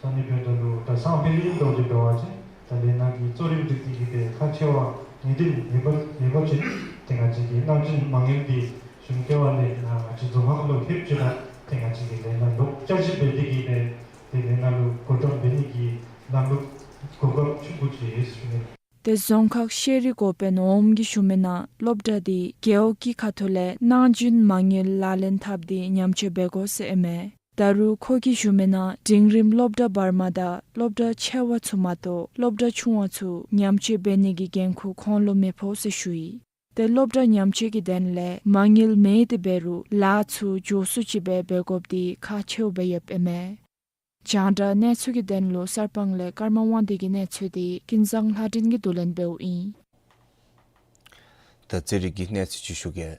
ཨ་ནི་འབདཝ་ད་ལུ་ད་སང་ཕོད་ལས་རིམ་ཐོག་ལས་འབད་བ་ཅིན་ད་ལས་སྣ་གི་གཙོ་རིམ་སྒྲིག་སྟེ་གིས་སྦེ་ཁག་ཆེ་བ་ངེས་བདེན་ཡོད་པ་ཡོད་པ་ཅིན་ཏེ་ང་བཅས་ཀྱི་གནང་སྦྱིན་མ་དངུལ་འདི་གཞུང་སྡེ་བ་ལས་ཨ་ང་བཅས་རྫོང་ཁག་ལུ་ལྷོདཔ་ཅིག་ར་ཏེ་ང་བཅས་ཀྱིས་ལས་སྣ་ལོག་བསྐྱར་ཞིབ་འབད་དེ་གིས་སྦེ་ཏེ་ལས་སྣ་ལུ་བགོ་བཀྲམ་འབད་ནི་གི་ལམ་ལུགས་གོ་སྐབས་ཆེན་པོ་ཅིག་ཡོད་ཟེར་ཞུ་ནི། ཏེ་རྫོང་ཁག་ཤེས་རིག་འགོ་དཔོན་འོགམ་གྱིས་ཞུ་མི་ནང་སློབ་གྲྭ་འདི་རྒེད་འོག་གི་ཁ་ཐུག་ལས་གནང་སྦྱིན་མ་དངུལ་ལག་ལེན་འཐབ་སྟེ་ཉམས་བཅོས་འབད་དགོ་ཟེར་ཨིན་མས། ད་རུང་ཁོ་གིས་ཞུ་མི་ནང་འབྲིང་རིམ་སློབ་གྲྭ་བར་མ་དང་སློབ་གྲྭ་ཆེ་བ་ཚུ་མ་གཏོགས་སློབ་གྲྭ་ཆུང་བ་ཚུ་ཉམས་བཅོས་འབད་ནི་གི་འགན་ཁུར་ཁོང་ལུ་མི་ཕོག་ཟེར་ཞུ་ཡི། ཏེ་སློབ་གྲྭ་ཉམས་བཅོས་ཀྱི་དོན་ལས་མ་དངུལ་མེད་དེ་འབད་རུང་ལཱ་ཚུ་མགྱོགས་སུ་ཅིག་སྦེ་འབད་དགོཔ་འདི་ཁག་ཆེཝ་སྦེ་ཡོདཔ་ཨིན་མས། རྒྱང་བསྒྲགས་གནས་ཚུལ་གྱི་དོན་ལུ་གསར་སྤང་ལས་ཀརྨ་དབང་འདུས་ཀྱི་གནས་ཚུལ་འདི་ཀུན་བཟང་ལྷ་སྒྲོན་གྱིས་བསྡུ་ལེན་འབདཝ་ཨིན། ད་རྩེད་རིགས་ཀྱི་གནས་ཚུལ་ཅིག་ཞུ་གེ།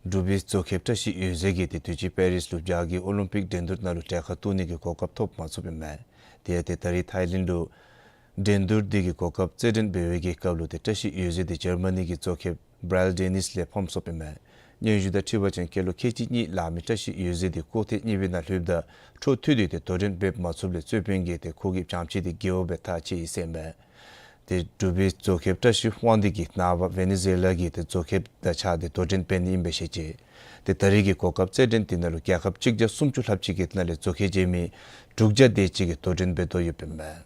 འབྲུག་པའི་རྫོགས་མཁས་བཀྲ་ཤིས་འོད་ཟེར་གྱིས་ཏེ་དུས་ཅི་པེ་རིས་ལུ་བྱཱར་གྱི་ཨོ་ལིམ་པིག་འགྲན་བསྡུར་ནང་ལུ་གྲལ་ཁར་གཏོགས་ནི་གི་གོ་སྐབས་ཐོབ་མ་ཚུགསཔ་ཨིན་མས། དེ་ཡང་ཏེ་ད་རིས་ཐཱའི་ལེནཌ་ལུ་འགྲན་བསྡུར་འདི་གི་གོ་སྐབས་རྩེད་འགྲན་འབད་བའི་གི་སྐབས་ལུ་ཏེ་བཀྲ་ཤིས་འོད་ཟེར་འདི་འཇར་མ་ནི་གི་རྫོགས་མཁས་བྷ་རལ་ཌེ་ནིས་ལས་ཕམ་སོཔ་ཨིན་མས། སྙན་ཞུ་དང་འཁྲིལ་བ་ཅིན་སྐྱེས་ལོ་ཁལ་གཅིག་གཉིས་ལང་མི་བཀྲ་ཤིས་འོད་ཟེར་འདི་ཀོ་ཐེ་གཉིས་པའི་ནང་ལྷོདཔ་ད་འཕྲོ་མཐུད་དེ་ཏེ་དོ་འགྲན་འབད་མ་ཚུགསཔ་ལས་རྩོད་དཔོན་གྱིས་ཏེ་ཁོ་གི་བྱམས་ཆེ་འདི་རྒེད་འོག་སྦེ་ཐག་བཅད་ཡི་ཟེར་ཨིན་མས། ཏེ་འབྲུག་པའི་རྫོགས་མཁས་བཀྲ་ཤིས་དབང་འདུས་ཀྱིས་ནངས་པ་ཝེ་ནེ་ཛུ་ཝེ་ལ་གི་ཏེ་རྫོགས་མཁས་དང་གཅིག་ཁར་ཏེ་དོ་འགྲན་འབད་ནི་ཨིནམ་སྦེ་བཤད་ཅི། ཏེ་ད་རིས་ཀྱི་གོ་སྐབས་རྩེད་འགྲན་འདི་ནང་ལུ་རྒྱལ་ཁབ་གཅིག་བརྒྱ་སུམ་ཅུ་ལྷགཔ་ཅིག་གི་ནང་ལས་རྫོགས་མཁས་འབྱོན་མི་དྲུག་བརྒྱ་དེ་ཅིག་གིས་དོ་འགྲན་འབད་དོ་ཡོདཔ་ཨིན་མས།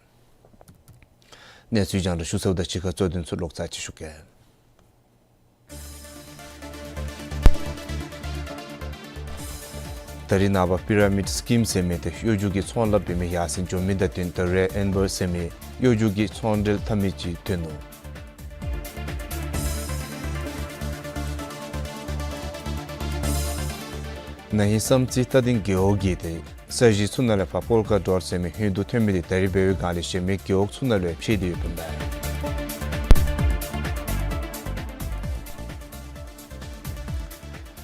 གནས་ཚུལ་རྒྱང་བསྒྲགས་ཞུ་ཚརཝ་དང་གཅིག་ཁར་རྩོད་དོན་ཚུ་ལོག་ཚར་ཅིག་ཞུ་གེ། ད་རིས་ནངས་པ་པི་ར་མིཌ་སི་ཀིམ་ཟེར་མི་ཏེ་གཡོ་སྒྱུ་གི་ཚོང་ལཱ་འབད་མི་ཡར་སེང་འགྱོ་མི་དང་བསྟུན་ཏེ་རེཌ་ཨེམ་བར་ཟེར་མི་གཡོ་སྒྱུ་གི་ཚོང་འབྲེལ་འཐབ་མི་ཅིག་ཐོན་ནུག། ན་ཧིང་བསམ་རྩེ་རྟ་སྡིང་རྒེད་འོག་གི་ཏེ་ས་གཞི་ཚུ་ནང་ལས་ཕར་པོལ་ཀ་ཌོཊ་ཟེར་མི་ཧོད་དུ་ཐོན་མི་འདི་ད་རིས་འབད་བའི་སྒང་ལས་གཞན་མི་རྒེད་འོག་ཚུ་ནང་ལུ་ཡང་ཕྱེ་སྟེ་ཡོདཔ་ཨིན་མས།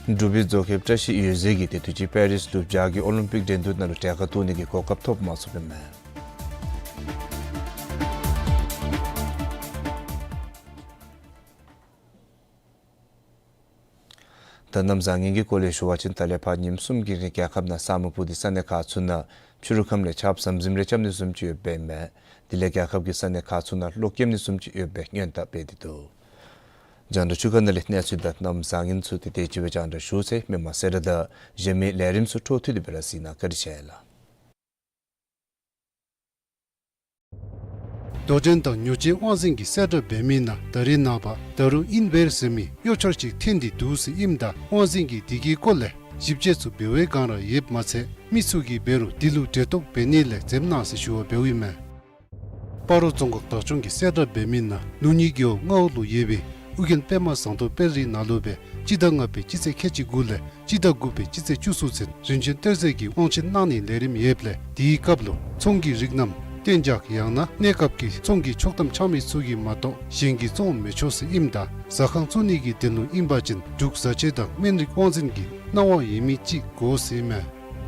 འབྲུག་པའི་རྫོགས་མཁས་བཀྲ་ཤིས་འོད་ཟེར་གྱིས་ཏེ་དུས་ཅི་པེ་རིས་ལུ་བྱཱར་གྱི་ཨོ་ལིམ་པིག་འགྲན་བསྡུར་ནང་ལུ་གྲལ་ཁར་གཏོགས་ནི་གི་གོ་སྐབས་ཐོབ་མ་ཚུགསཔ་ཨིན་མས། ད་གནམ་བཟང་ངན་གྱི་སྐོར་ལས་ཞུ་བ་ཅིན་ད་ལས་ཕར་ཉིནམ་གསུམ་གྱི་རིང་རྒྱལ་ཁབ་ནང་ས་སྨུག་སྤུབས་ཏེ་ས་གནས་ཁག་ཚུ་ནང་ཕྱི་རུ་ཁམས་ལས་ཆརཔ་ཟམ་ཟིམ་རེ་རྐྱབ་ནི་བཟུམ་ཅིག་ཡོདཔ་ཨིན་མས། དེ་ལས་རྒྱལ་ཁབ་ཀྱི་ས་གནས་ཁག་ཚུ་ནང་གློག་སྐྱེམ་ནི་བཟུམ་ཅིག་ཡོད་པའི་སྔོན་བརྡ་སྤེལ་ཏེ་འདུག། རྒྱང་བསྒྲགས་ཚུ་ཁ་ནང་ལས་གནས་ཚུལ་དང་གནམ་བཟང་ངན་ཚུ་ཏེ་དེ་ཅིག་སྦེ་རྒྱང་བསྒྲགས་ཞུ་ཚར་ཡི། མི་མང་སེར་སྒྲེང་དང་གཞན་མི་ལས་རིམ་ཚུ་འཕྲོ་མཐུད་དེ་སྦེ་ར་གཟིགས་གནང་། བཀའ་དྲིན་ཆེ་ལགས། རྡོ་འགྲེམས་དང་ཉོ་སྤྱོད་དབང་འཛིན་གྱི་གསལ་བསྒྲགས་འབད་མི་ནང་ད་རེས་ནངས་པ་ད་རུང་ཨིན་བེར་ཟེར་མི་གཡོག་ཆོར་ཅིག་འཐོན་ཏེ་འདུག་ཟེར་ཨིནམ་ད་དབང་འཛིན་གྱིས་དེ་གི་སྐོར་ལས་ཞིབ་དཔྱད་ཚུ་འབད་བའི་སྒང་ར་ཡོདཔ་མ་ཚད་མི་ཚུ་གིས་འབད་རུང་དེ་ལུ་འབྲེལ་གཏོགས་འབད་ནི་ལས་འཛེམ་གནང་ཟེར་ཞུ་བ་འབདཝ་ཨིན་མས། སྤ་རོ་རྫོང་ཁག་བདག་སྐྱོང་གི་གསལ་བསྒྲགས་འབད་མི་ནང་ལུགས་གཉིས་རྒེད་འོག་རྔ་བ་ལུ་ཡོད་པའི་ཨོ་རྒྱན་པདྨ་ཟངས་མདོག་དཔལ་རི་ནང་ལུ་སྦེ་སྤྱི་ཟླ་ལྔ་པའི་སྤྱི་ཚེས་ཁལ་གཅིག་དགུ་ལས་སྤྱི་ཟླ་དགུ་པའི་སྤྱི་ཚེས་བཅུ་གསུམ་ཚུན་རིམ་བྱོན་གཏེར་མཛོད་ཀྱིས་དབང་ཆེན་གནང་ནིའི་ལས་རིམ་ཡོདཔ་ལས་དེའི་སྐབས་ལུ་ཚོང་གི་རིགས་རྣམས་གཏན་འཇགས་ཡང་ན་གནས་སྐབས་ཀྱི་ཚོང་གི་ཆོག་ཐམ་འཆང་མི་ཚུ་གིས་མ་གཏོགས་གཞན་གྱིས་བཙོང་མི་ཆོག་ཟེར་ཨིནམ་ད་ཟ་ཁང་བཙུགས་ནི་གི་དོན་ལུ་ཨིན་པ་ཅིན་འབྲུག་བཟའ་བཅའ་དང་སྨན་རིགས་དབང་འཛིན་གྱི་གནང་བ་ཡོད་མི་ཅིག་དགོ་ཟེར་ཨིན་མས།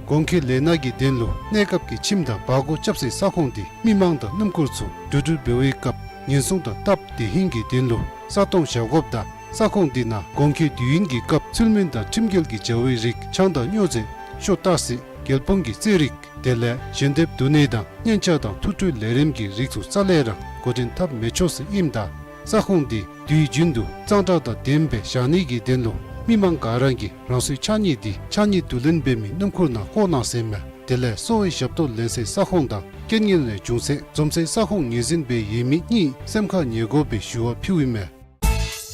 གོང་འཁོད་ལས་སྣ་གི་དོན་ལུ་གནས་སྐབས་ཀྱི་ཁྱིམ་དང་བར་སྐོར་རྐྱབ་སའི་ས་ཁོངས་དེ་མི་མང་དང་སྣུམ་འཁོར་ཚུ་འགྲོ་འགྲུལ་འབད་བའི་སྐབས་ཉེན་སྲུང་དང་སྟབས་བདེ་ཧིང་གི་དོན་ལུ་ས་སྟོང་བཞག་དགོཔ་དང་ས་ཁོངས་དེ་ནང་གོང་འཁོད་དུས་ཡུན་གྱི་སྐབས་ཚུལ་མིན་དང་ཁྲིམས་འགལ་གྱི་བྱ་བའི་རིགས་ཆང་དང་སྨྱོ་རྫས་ཤོ་ཏ་སི་རྒྱལ་ཕམ་གྱི་རྩེད་རིགས་དེ་ལས་ཞལ་འདེབས་བསྡུ་ནི་དང་སྙན་ཆ་དང་ཐུགས་སྤྲོའི་ལས་རིམ་གྱི་རིགས་ཚུ་རྩ་ལས་ར་འགོ་འདྲེན་འཐབ་མི་ཆོག་ཟེར་ཨིནམ་ད་ས་ཁོངས་དེ་དུས་རྒྱུན་དུ་གཙང་སྦྲ་དང་ལྡནམ་སྦེ་བཞག་ནི་གི་དོན་ལུ་མི་མང་ག་ར་གིས་རང་སོའི་ཕྱགས་སྙིགས་དེ་ཕྱགས་སྙིགས་བསྡུ་ལེན་འབད་མི་སྣུམ་འཁོར་ནང་བཀོ་གནང་ཟེར་ཨིན་མས། དེ་ལས་གསོ་བའི་ཞབས་ཏོག་ལེན་སའི་ས་ཁོངས་དང་རྐྱེན་ངན་ལས་བྱུང་སའི་འཛོམས་སའི་ས་ཁོངས་ངོས་འཛིན་འབད་ཡོད་མི་གཉིས་སེམས་ཁར་ངེས་དགོ་པའི་ཞུ་བ་ཕུལཝ་ཨིན་མས།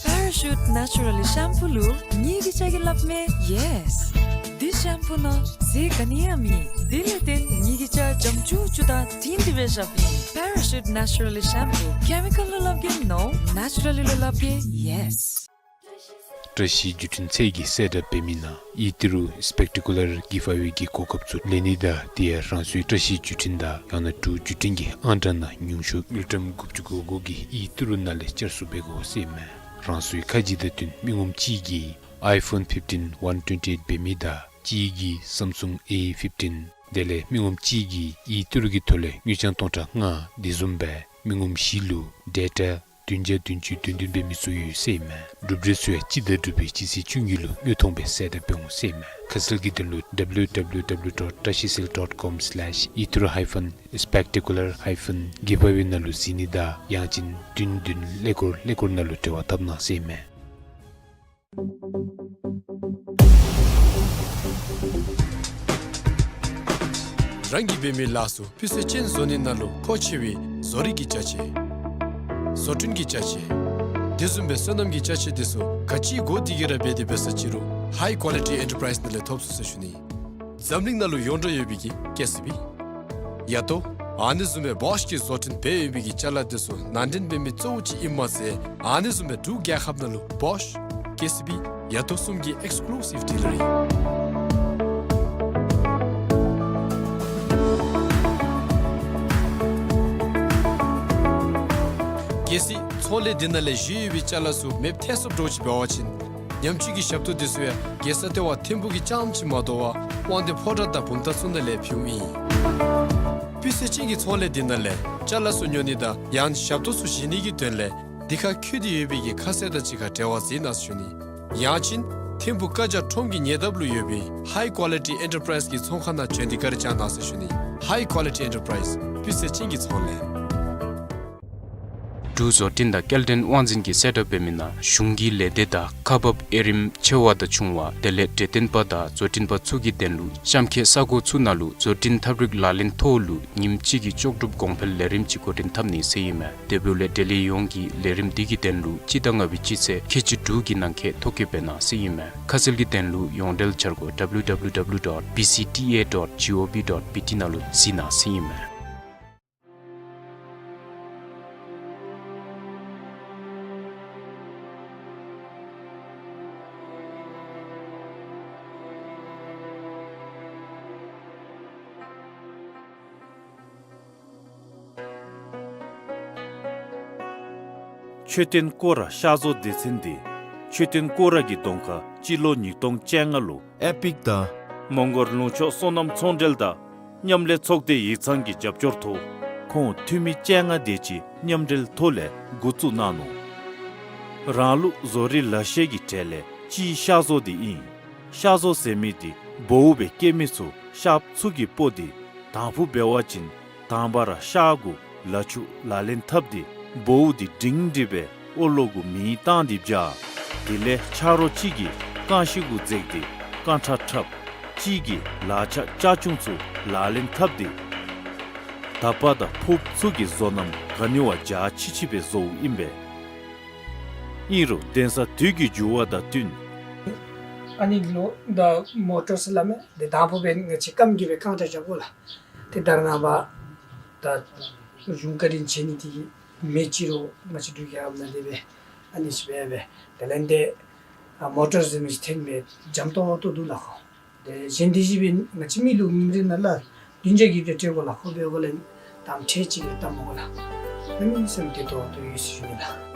Parachute Naturally Shampoo ལུ་ངེ་གི་ཅ་གི་སླབ་མས་ཡེས། འདི་ཤམ་པུ་ནང་ཟས་ག་ནི་ཡང་མེད། དེ་ལས་བརྟེན་ངེ་གི་ཅ་འཇམ་ཅུག་ཅུ་དང་དྲིང་དྲི་སྦེ་ཤརཝ་ཨིན། Parachute Naturally Shampoo. Chemical ལུ་སླབ་གེ་no, naturally ལུ་སླབ་གེ་ཡེས། བཀྲ་ཤིས་བརྒྱུད་འཕྲིན་ཚད་ཀྱི་གསལ་བསྒྲགས་འབད་མི་ནང་ཨི་ཏི་རུ་སི་པེག་ཊི་ཀུ་ལར་གི་ཕ་ཝེ་གི་གོ་སྐབས་ཚུ་ལེན་ནི་དང་དེ་ཡང་རང་སོའི་བཀྲ་ཤིས་བརྒྱུད་འཕྲིན་དང་ཡང་ན་འབྲུག་བརྒྱུད་འཕྲིན་གྱི་ཨང་གྲངས་ནང་ཉུང་ཤོས་དངུལ་ཀྲམ་དགུ་བཅུ་གོ་དགུ་གི་ཨི་ཏི་རུ་ནང་ལས་བསྐྱར་བཟོ་འབད་དགོ་ཟེར་ཨིན་མས། རང་སོའི་ཁ་རྗེ་དང་བསྟུན་མི་ངོམ་གཅིག་གིས་ཨའི་ཕོན་ཕིཕ་ཊིན་ཝན་ཊུ་ཝེན་ཊི་ཨེཊ་འབད་མི་དང་གཅིག་གིས་སམ་སུང་ཨེ་ཕིཕ་ཊིན་དེ་ལས་མི་ངོམ་གཅིག་གིས་ཨི་ཏི་རུ་གི་ཐོག་ལས་དངུལ་རྐྱང་སྟོང་ཕྲག་ལྔ་དེ་བཟུམ་སྦེ་མི་ངོམ་བཞི་ལུ་ཌེ་ཊ་བདུན་བརྒྱ་བདུན་ཅུ་དོན་བདུན་འབད་མི་ཚུ་ཡོད་ཟེར་ཨིན་མས། གྲུབ་འབྲས་ཚུ་ཡང་སྤྱི་ཟླ་དྲུག་པའི་སྤྱི་ཚེས་བཅུ་གཉིས་ལུ་དངོས་མཐོང་སྦེ་གསལ་བསྒྲགས་འབད་འོང་ཟེར་ཨིན་མས། ཁ་གསལ་གྱི་དོན་ལུ་W W W dot trashisale dot com slash itru hyphen spectacular hyphen giveaway ནང་ལུ་གཟིགས་ནི་དང་ཡང་ཅིན་བདུན་བདུན་ཀླད་ཀོར་ཀླད་ཀོར་ནང་ལུ་འབྲེལ་བ་འཐབ་གནང་ཟེར་ཨིན་མས། རང་གིས་འབད་མི་ལཱ་ཚུ་སྤུས་ཚད་ཅན་བཟོ་ནི་ནང་ལུ་མཁོ་ཆེ་བའི་བཟོ་རིག་གི་ཅ་ཆས། བཟོ་སྐྲུན་གྱི་ཅ་ཆས། དེ་བཟུམ་སྦེ་སོ་ནམ་གྱི་ཅ་ཆས་དེ་ཚུ་ག་ཅི་དགོ་དེ་གིས་ར་འབད་དེ་འབད་ས་ཅི་རུང་High Quality Enterprise ནང་ལས་ཐོབ་ཚུགས་ཟེར་ཞུ་ནི། འཛམ་གླིང་ནང་ལུ་ཡོངས་གྲགས་ཡོད་པའི་གི་ཀེ་སི་བི་ཡ་ཏོ་ཨ་ནི་བཟུམ་སྦེ་བོཤ་གིས་བཟོ་སྐྲུན་འབད་ཡོད་པའི་གི་ཅ་ལ་དེ་ཚུ་ནང་འདྲེན་འབད་མི་གཙོ་བོ་ཅིག་ཨིནམ་མ་ཚད་ཨ་ནི་བཟུམ་སྦེ་འབྲུག་རྒྱལ་ཁབ་ནང་ལུ་བོཤ་ཀེ་སི་བི་ཡ་ཏོ་གསུམ་གྱི་ཨེགསི་ཀུ་ལུ་སིབ་ཌི་ལར་ཨིན། གལ་སྲིད་ཚོང་ལས་འདི་ནང་ལས་བཞེས་ཡོད་པའི་ཅ་ལ་ཚུ་མེདཔ་ཐལ་སོངམ་འདྲཝ་ཅིག་འབད་བ་ཅིན་ཉམས་བཅོས་ཀྱི་ཞབས་ཏོག་དེ་ཚུ་ཡང་རྒྱལ་ས་ལྟེ་བ་ཐིམ་ཕུག་གི་རྐྱངམ་ཅིག་མ་དོ་བར་དབང་འདུས་ཕོ་བྲང་དང་བུམ་ཐང་ཚུ་ནང་ལས་ཕུལཝ་ཨིན། སྤུས་ཚད་ཅན་གྱི་ཚོང་ལས་འདི་ནང་ལས་ཅ་ལ་ཚུ་ཉོ་ནི་དང་ཡང་ཞབས་ཏོག་ཚུ་བཞེས་ནི་གི་དོན་ལས་འདི་ཁར་བཀོད་དེ་ཡོད་པའི་གི་ཁ་གསལ་དང་གཅིག་ཁར་འབྲེལ་བ་འཛིན་གནང་ཟེར་ཞུ་ནི། ཡང་ཅིན་ཐིམ་ཕུག་བཀའ་རྒྱ་ཁྲོམ་གྱི་ཉེ་འདབས་ལུ་ཡོད་པའི་High Quality Enterprise གི་ཚོང་ཁང་ནང་བྱོན་ཏེ་བཀའ་དྲིན་བསྐྱང་གནང་ཟེར་ཞུ་ནི། High Quality Enterprise སྤུས་ཚད་ཅན་གྱི་ཚོང་ལས། འབྲུག་བཟོ་སྐྲུན་དང་སྐྱེལ་འདྲེན་དབང་འཛིན་གྱིས་གསལ་བསྒྲགས་འབད་མི་ནང་གཞུང་གི་ལས་སྡེ་དང་ཁག་འབགཔ་དབྱེ་རིམ་ཆེ་བ་དང་ཆུང་བ་དེ་ལས་འབྲས་ལྡན་པ་དང་བཟོ་སྐྲུན་པ་ཚུ་གི་དོན་ལུ་གཤམ་འཁོད་ས་གོ་ཚུ་ནང་ལུ་བཟོ་སྐྲུན་ཐབས་རིག་ལག་ལེན་ཐོག་ལུ་ཉིནམ་གཅིག་གི་ལྕོགས་གྲུབ་གོང་འཕེལ་ལས་རིམ་ཅིག་འགོ་འདྲེན་འཐབ་ནི་ཟེར་ཨིན་མས། དེ་འབདཝ་ལས་འབྲེལ་ཡོད་ཡོངས་ཀྱིས་ལས་རིམ་འདི་གི་དོན་ལུ་སྤྱི་ཟླ་ལྔ་པའི་སྤྱི་ཚེས་ཁལ་གཅིག་དྲུག་གི་ནང་འཁོད་ཐོ་བཀོད་འབད་གནང་ཟེར་ཨིན་མས། ཁ་གསལ་གྱི་དོན་ལུ་ཡོངས་འབྲེལ་འཆར་སྒོ་W W W dot B C T A dot G O V dot B T ནང་ལུ་གཟིགས་གནང་ཟེར་ཨིན་མས། མཆོད་རྟེན་སྐོར་ར་ཤར་བཟོ་སྡེ་ཚན་འདི་མཆོད་རྟེན་སྐོར་ར་གི་གདོང་ཁར་སྤྱི་ལོ་ཉིས་སྟོང་བཅོ་ལྔ་ལུ་ཨེ་པིག་དང་མོང་གོལ་ལུང་ཕྱོགས་སོ་ནམ་ཚོང་འབྲེལ་དང་མཉམ་ལས་ཚོགས་སྡེ་ཡིག་ཚང་གི་རྒྱབ་སྐྱོར་ཐོག་ཁོང་འཐུས་མི་བཅོ་ལྔ་དེ་ཅིག་མཉམ་འབྲེལ་ཐོག་ལས་འགོ་བཙུགས་གནང་ནུག། རང་ལུགས་བཟོ་རིག་ལག་ཤེས་ཀྱི་གྲས་ལས་གཅིག་ཤར་བཟོ་འདི་ཨིན། ཤར་བཟོ་ཟེར་མི་འདི་འབོཝ་སྦེ་སྐྱེ་མི་ཚུ་ཤརཔ་ཚུ་གི་སྤོ་འདི་དང་ཕུ་འབད་བ་ཅིན་དང་པ་ར་ཤར་གུ་ལ་ཕྱུགས་ལག་ལེན་འཐབ་སྟེ་འབོཝ་འདི་འབྲིང་འབྲིང་སྦེ་ཨོ་ལོ་གུ་མེ་བཏང་སྟེ་སྦྱར། དེ་ལས་ཆ་རོགས་གཅིག་གིས་རྐང་ཤུལ་གུ་འཛེགས་ཏེ་རྐང་ཁྲ་འཁྲབ། གཅིག་གིས་ལག་ཆ་ལྕགས་ཆུང་ཚུ་ལག་ལེན་འཐབ་སྟེ་དག་པ་དང་ཕོརཔ་ཚུ་གི་བཟོ་རྣམ་ ག་ནི་བ་འཇའ་ཆི་ཆི་སྦེ་བཟོཝ་ཨིན་པས། ཨིན་རུང་གདན་ས་དུས་ཀྱི་འགྱུར་བ་དང་བསྟུན། ཨ་ནི་ལུ་ད་མོ་ཊར་ཟེར་སླབ་མས། དེ་དང་ཕུ་སྦེ་ང་བཅས་སྐམ་གྱིས་སྦེ་རྐང་ཁྲ་རྐྱབ་དགོ་ལགས། དེ་ལྟར་ནང་པ་ད་ད་གཞུང་བཀའ་དྲིན་ཆེ་ནི་དེ་མེ་ཅིག་རུང་ང་བཅས་འབྲུག་རྒྱལ་ཁབ་ནང་དེ་སྦེ་ཨ་ནི་ཅིག་སྦེ་སྦེ་དེ་ལས་འདི་ཨ་མོ་ཊར་ཟེར་མི་ཅིག་འཐེན་སྦེ་འཇམ་ཏོང་ཏོ་འདུག་ལགས་ཁོ། དེ་གཞན་དེ་བཞིན་སྦེ་ང་བཅས་མི་ལུ་མི་རིགས་ནང་ལུ་བདུན་བརྒྱ་གིས་སྦེ་སྤྲོད་དགོ་ལགས། ཁོ་སྦེ་འབདཝ་ལས་དང་ཁྲལ་ཅིག་ལས་བཏབ་མི་དགོ་ལགས། ཨ་ནི་སེམས་བདེ་ཏོག་ཏོ་ཡོད་ཟེར་ཞུ་ནི་ལགས།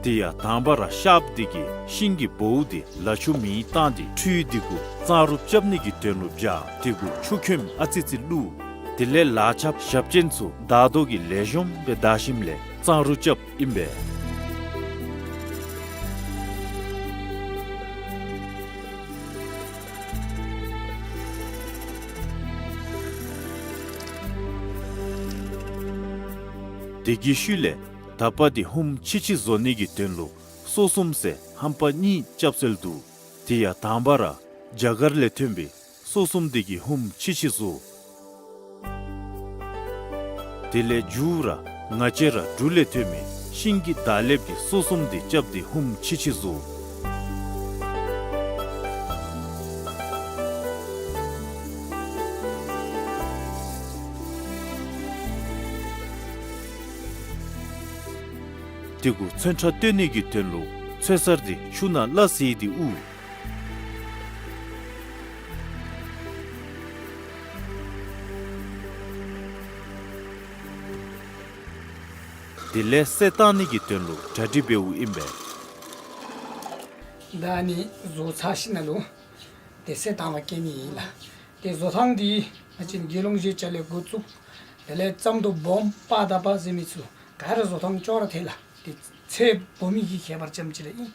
དེ་ཡང་དང་པ་ར་ཤརཔ་དེ་གིས་ཤིང་གི་བོཝ་དེ་ལ་ཆུ་མེ་བཏང་སྟེ་ཁྲུས་དེ་གུ་གཙང་རུབ་རྐྱབ་ནི་གི་དོན་ལུ་སྦྱར། དེ་གུ་ཆུ་ཁྱོནམ་ཨ་ཙི་ཙི་བླུགས། དེ་ལས་ལག་ཆགས་ཞབས་ཅན་ཚུ་བདའ་དོ་གིས་ལེགས་ཤོམ་སྦེ་བདའ་ཞིནམ་ལས་གཙང་རུབ་རྐྱབ་ཨིན་པས། དེ་གི་ཤུལ་ལས་དག་པ་དེ་ཧུམ་ཆི་ཆི་བཟོ་ནི་གི་དོན་ལུ་སོ་གསུམ་ཟེར་ཧམ་པ་གཉིས་རྐྱབ་སྲོལ་འདུག། དེ་ཡང་དང་པ་ར་རྒྱ་གར་ལས་ཐོན་པའི་སོ་གསུམ་དེ་གིས་ཧུམ་ཆི་ཆི་བཟོ། དེ་ལས་མཇུག་ར་ང་བཅས་ར་འབྲུག་ལས་ཐོན་མི་ཤིང་གི་འདག་ལེབ་ཀྱི་སོ་གསུམ་དེ་རྐྱབ་སྟེ་ཧུམ་ཆི་ཆི་བཟོ། དེ་གུ་ཚོན་ཁྲ་སྟོན་ནི་གི་དོན་ལུ་ཚོད་གསར་དེ་ཆུ་ནང་སླ་བསྲེས་ཏེ་དབུར། དེ་ལས་གསེར་བཏང་ནི་གི་དོན་ལུ་གྲ་སྒྲིག་འབདཝ་ཨིན་པས། ད་ཨ་ནི་བཟོ་ཚར་ཞིནམ་ལས་དེ་གསེར་བཏང་བར་བསྐྱལ་ནི་ཨིན་ལགས། དེ་བཟོ་ཐངས་དེ་ང་བཅས་དགེ་སློང་བཞེས་ཅ་ལས་འགོ་བཙུགས། དེ་ལས་ཙམ་དུ་སྦོམ་པ་དང་པ་ཟེར་མི་ཚུ་ག་ར་བཟོ་ཐངས་ཅོག་ར་འཐད་ལགས། དེ་ཚེ་སྦོམ་མི་གི་ཁྱད་པར་ཙམ་ཅིག་ར་ཨིན།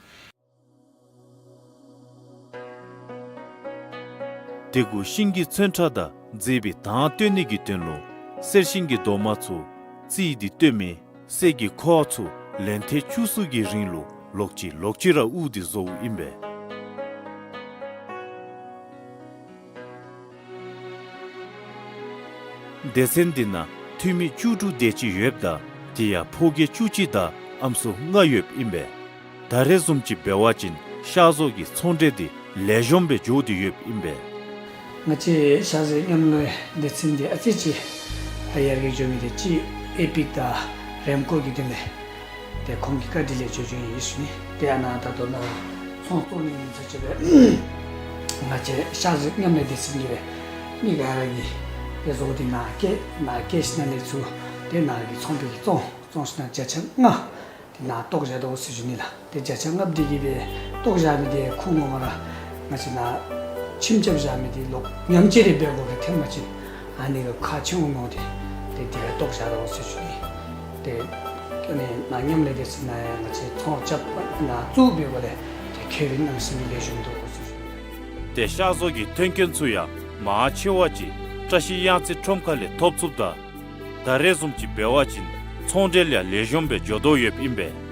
དེ་གུ་ཤིང་གི་ཚོན་ཁྲ་དང་མཛེས་པའི་མདངས་སྟོན་ནི་གི་དོན་ལུ་གསེར་ཤིང་གི་རྡོག་མ་ཚུ་བརྩིགས་ཏེ་སྟོན་མི་གསེར་གྱི་ཁོག་ཚུ་ལན་ཐེངས་བཅུ་གསུམ་གྱི་རིང་ལུ་ལོག་ཅི་ལོག་ཅི་ར་དབུར་ཏེ་བཟོཝ་ཨིན་པས། སྡེ་ཚན་འདི་ནང་འཐུས་མི་བཅུ་དྲུག་དེ་ཅིག་ཡོདཔ་ད་དེ་ཡང་ཕོ་སྐྱེས་བཅུ་གཅིག་དང་ཨམ་སྲུ་ལྔ་ཡོདཔ་ཨིན་པས། ད་རེས་བཟུམ་ཅིག་འབད་བ་ཅིན་ཤར་བཟོ་གི་ཚོང་འབྲེལ་འདི་ལེགས་ཤོམ་སྦེ་འགྱོ་སྟེ་ཡོདཔ་ཨིན་པས། ང་བཅས་ཤར་བཟོ་མཉམ་ལས་སྡེ་ཚན་འདི་ཨ་ཙི་ཅིག་ད་ཡར་རྒྱས་འགྱོ་མི་དེ་ཅིག་ཨེ་པིག་དང་རེམ་ཀོ་གི་དོན་ལས་ཏེ་ཁོང་གི་བཀའ་དྲིན་ལས་འགྱོ་འགྱོཝ་ཨིན་ཟེར་ཞུ་ནི། ཏེ་ཨ་ནཱ་ད་ལྟོ་ནཱ་ཚོང་བཙོང་ནི་ཨིན་ས་ཅིག་སྦེ་ང་བཅས་ཤར་བཟོ་མཉམ་ལས་སྡེ་ཚན་གྱི་སྦེ་མི་ག་ར་གིས་ཏེ་བཟོ་སྟེ་ནཱ་བསྐྱལ་ནཱ་བསྐྱལ་ཞིནམ་ལས་ཚུར་ཏེ་ནཱ་གི་ཚོང་པའི་གིས་བཙོང་བཙོང་ཞིནམ་ལས་བརྒྱ་ཆ་ལྔ་ཏེ་ནཱ་བཏོག་བཞག་དོ་ཟེར་ཞུ་ནི་ལགས། ཏེ་བརྒྱ་ཆ་ལྔ་འདི་གིས་སྦེ་བཏོག་བཞག་མི་འདི་ཁོང་ངོ་མ་ར་ང་བཅས་ནཱ་ཁྱིམ་རྐྱབ་བཞག་མི་འདི་ལོག་ཉམས་བཅོས་རེ་འབད་དགོ་པའི་ཐེངས་མ་ཅིག་ཨ་ནི་གི་ཁག་ཆེ་འོང་མནོ་སྟེ་ཏེ་དེ་སྦེ་བཏོག་བཞག་དོ་ཟེར་ཞུ་ནི། ཏེ་ཨ་ནི་ནཱ་མཉམ་ལས་སྡེ་ཚན་ནང་ཡང་ང་བཅས་ཚོང་རྐྱབ་ནཱ་བཙུགས་པའི་སྒོ་ལས་ཏེ་ཁྱོད་རའི་གནམ་མེད་ས་མེད་ལེགས་ཤོམ་འདུག་ཟེར་ཞུ་ནི། ཏེ་ཤར་བཟོ་གི་མཐུན་རྐྱེན་ཚུ་ཡང་མང་ཆེ་བ་ཅིག་བཀྲ་ཤིས་གཡང་རྩེ་ཁྲོམ་ཁ་ལས་ཐོབ་ཚུགསཔ་ད་ད་རེས་བཟུམ་ཅིག་འབད་བ་ཅིན་ཚོང་འབྲེལ་ཡང་ལེགས་ཤོམ་སྦེ་འགྱོ་དོ་ཡོདཔ་ཨིན་པས།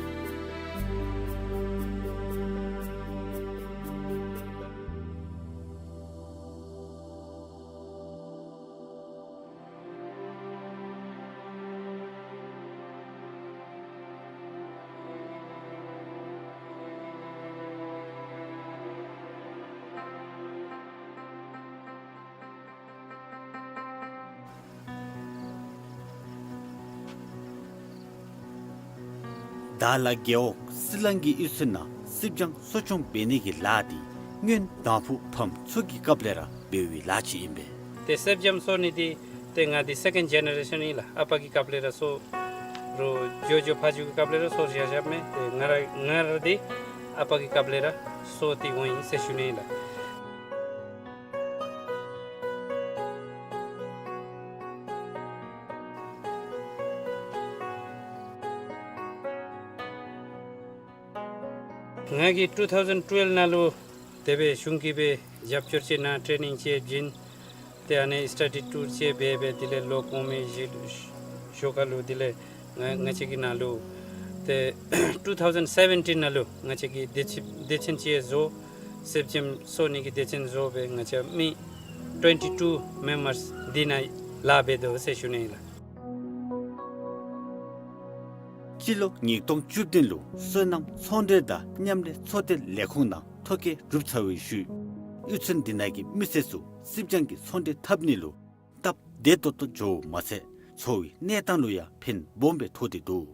བདག་ལ་རྒེད་འོག་སྲིད་གླང་གི་གཡུས་ཚུ་ནང་སྲིབ་སྦྱང་གསོ་སྐྱོང་འབད་ནི་གི་ལཱ་འདི་སྔོན་དང་ཕུ་ཕམ་ཚུ་གི་སྐབས་ལས་ར་འབད་བའི་ལཱ་ཅིག་ཨིན་པས། ཏེ་སྲིབ་སྦྱང་གསོ་ནི་འདི་ཏེ་ང་འདི་སེ་ཀེནཌ་ཇེ་ནེ་རེ་ཤཱན་ཨིན་ལགས། ཨ་པ་གི་སྐབས་ལས་ར་གསོ་རུང་ཇོ་ཇོ་ཕ་ཇོ་གི་སྐབས་ལས་ར་གསོ་བཞག་བཞགཔ་མས། ཏེ་ང་ར་ང་ར་འདི་ཨ་པ་གི་སྐབས་ལས་ར་གསོ་སྟེ་འོང་ཡི་ཟེར་ཞུ་ནི་ཨིན་ལགས། ང་གིས་ཊུ་ཐའུ་ཟེན་ཊུ་ཝེལབ་ནང་ལུ་དེ་སྦེ་གཞུང་གིས་སྦེ་རྒྱབ་སྐྱོར་ཅིག་གནང་ཊེ་ནིང་ཅིག་བྱིན། ཏེ་ཨ་ནི་སི་ཊ་ཌི་ཊུར་ཅིག་འབད་སྦེ་དེ་ལས་ལོ་གོང་མའི་གཞི་ལུ་ཞོར་ཁ་ལུ་དེ་ལས་ང་ང་བཅས་ཀྱི་ནང་ལུ་ཏེ་ཊུ་ཐའུ་ཟེན་སེ་བེན་ཊིན་ནང་ལུ་ང་བཅས་ཀྱི་སྡེ་ཚན་སྡེ་ཚན་ཅིག་བཟོ། སྲིབ་སྦྱང་གསོ་ནི་གི་སྡེ་ཚན་བཟོ་སྦེ་ང་བཅས་མི་ཊུ་ཝེན་ཊི་ཊུ་མེམ་བརསི་འདི་ནང་ལཱ་འབད་དོ་ཟེར་ཞུ་ནི་ཨིན་ལགས། སྤྱི་ལོ་ཉིས་སྟོང་བཅུ་བདུན་ལུ་སོ་ནམ་ཚོང་འབྲེལ་དང་མཉམ་ལས་ཚོགས་སྡེ་ལས་ཁུངས་ནང་ཐོ་བཀོད་གྲུབ་ཚར་བའི་ཤུལ་གཡུས་ཚན་འདི་ནང་གི་མི་སེར་ཚུ་སིབ་འཇམ་གྱི་ཚོང་འབྲེལ་འཐབ་ནི་ལུ་སྟབས་བདེ་ཏོག་ཏོ་འགྱོཝ་མ་ཚད་འཚོ་བའི་གནས་སྟངས་ལུ་ཡང་ཕན་སྦོམ་སྦེ་ཐོགས་ཏེ་འདུག།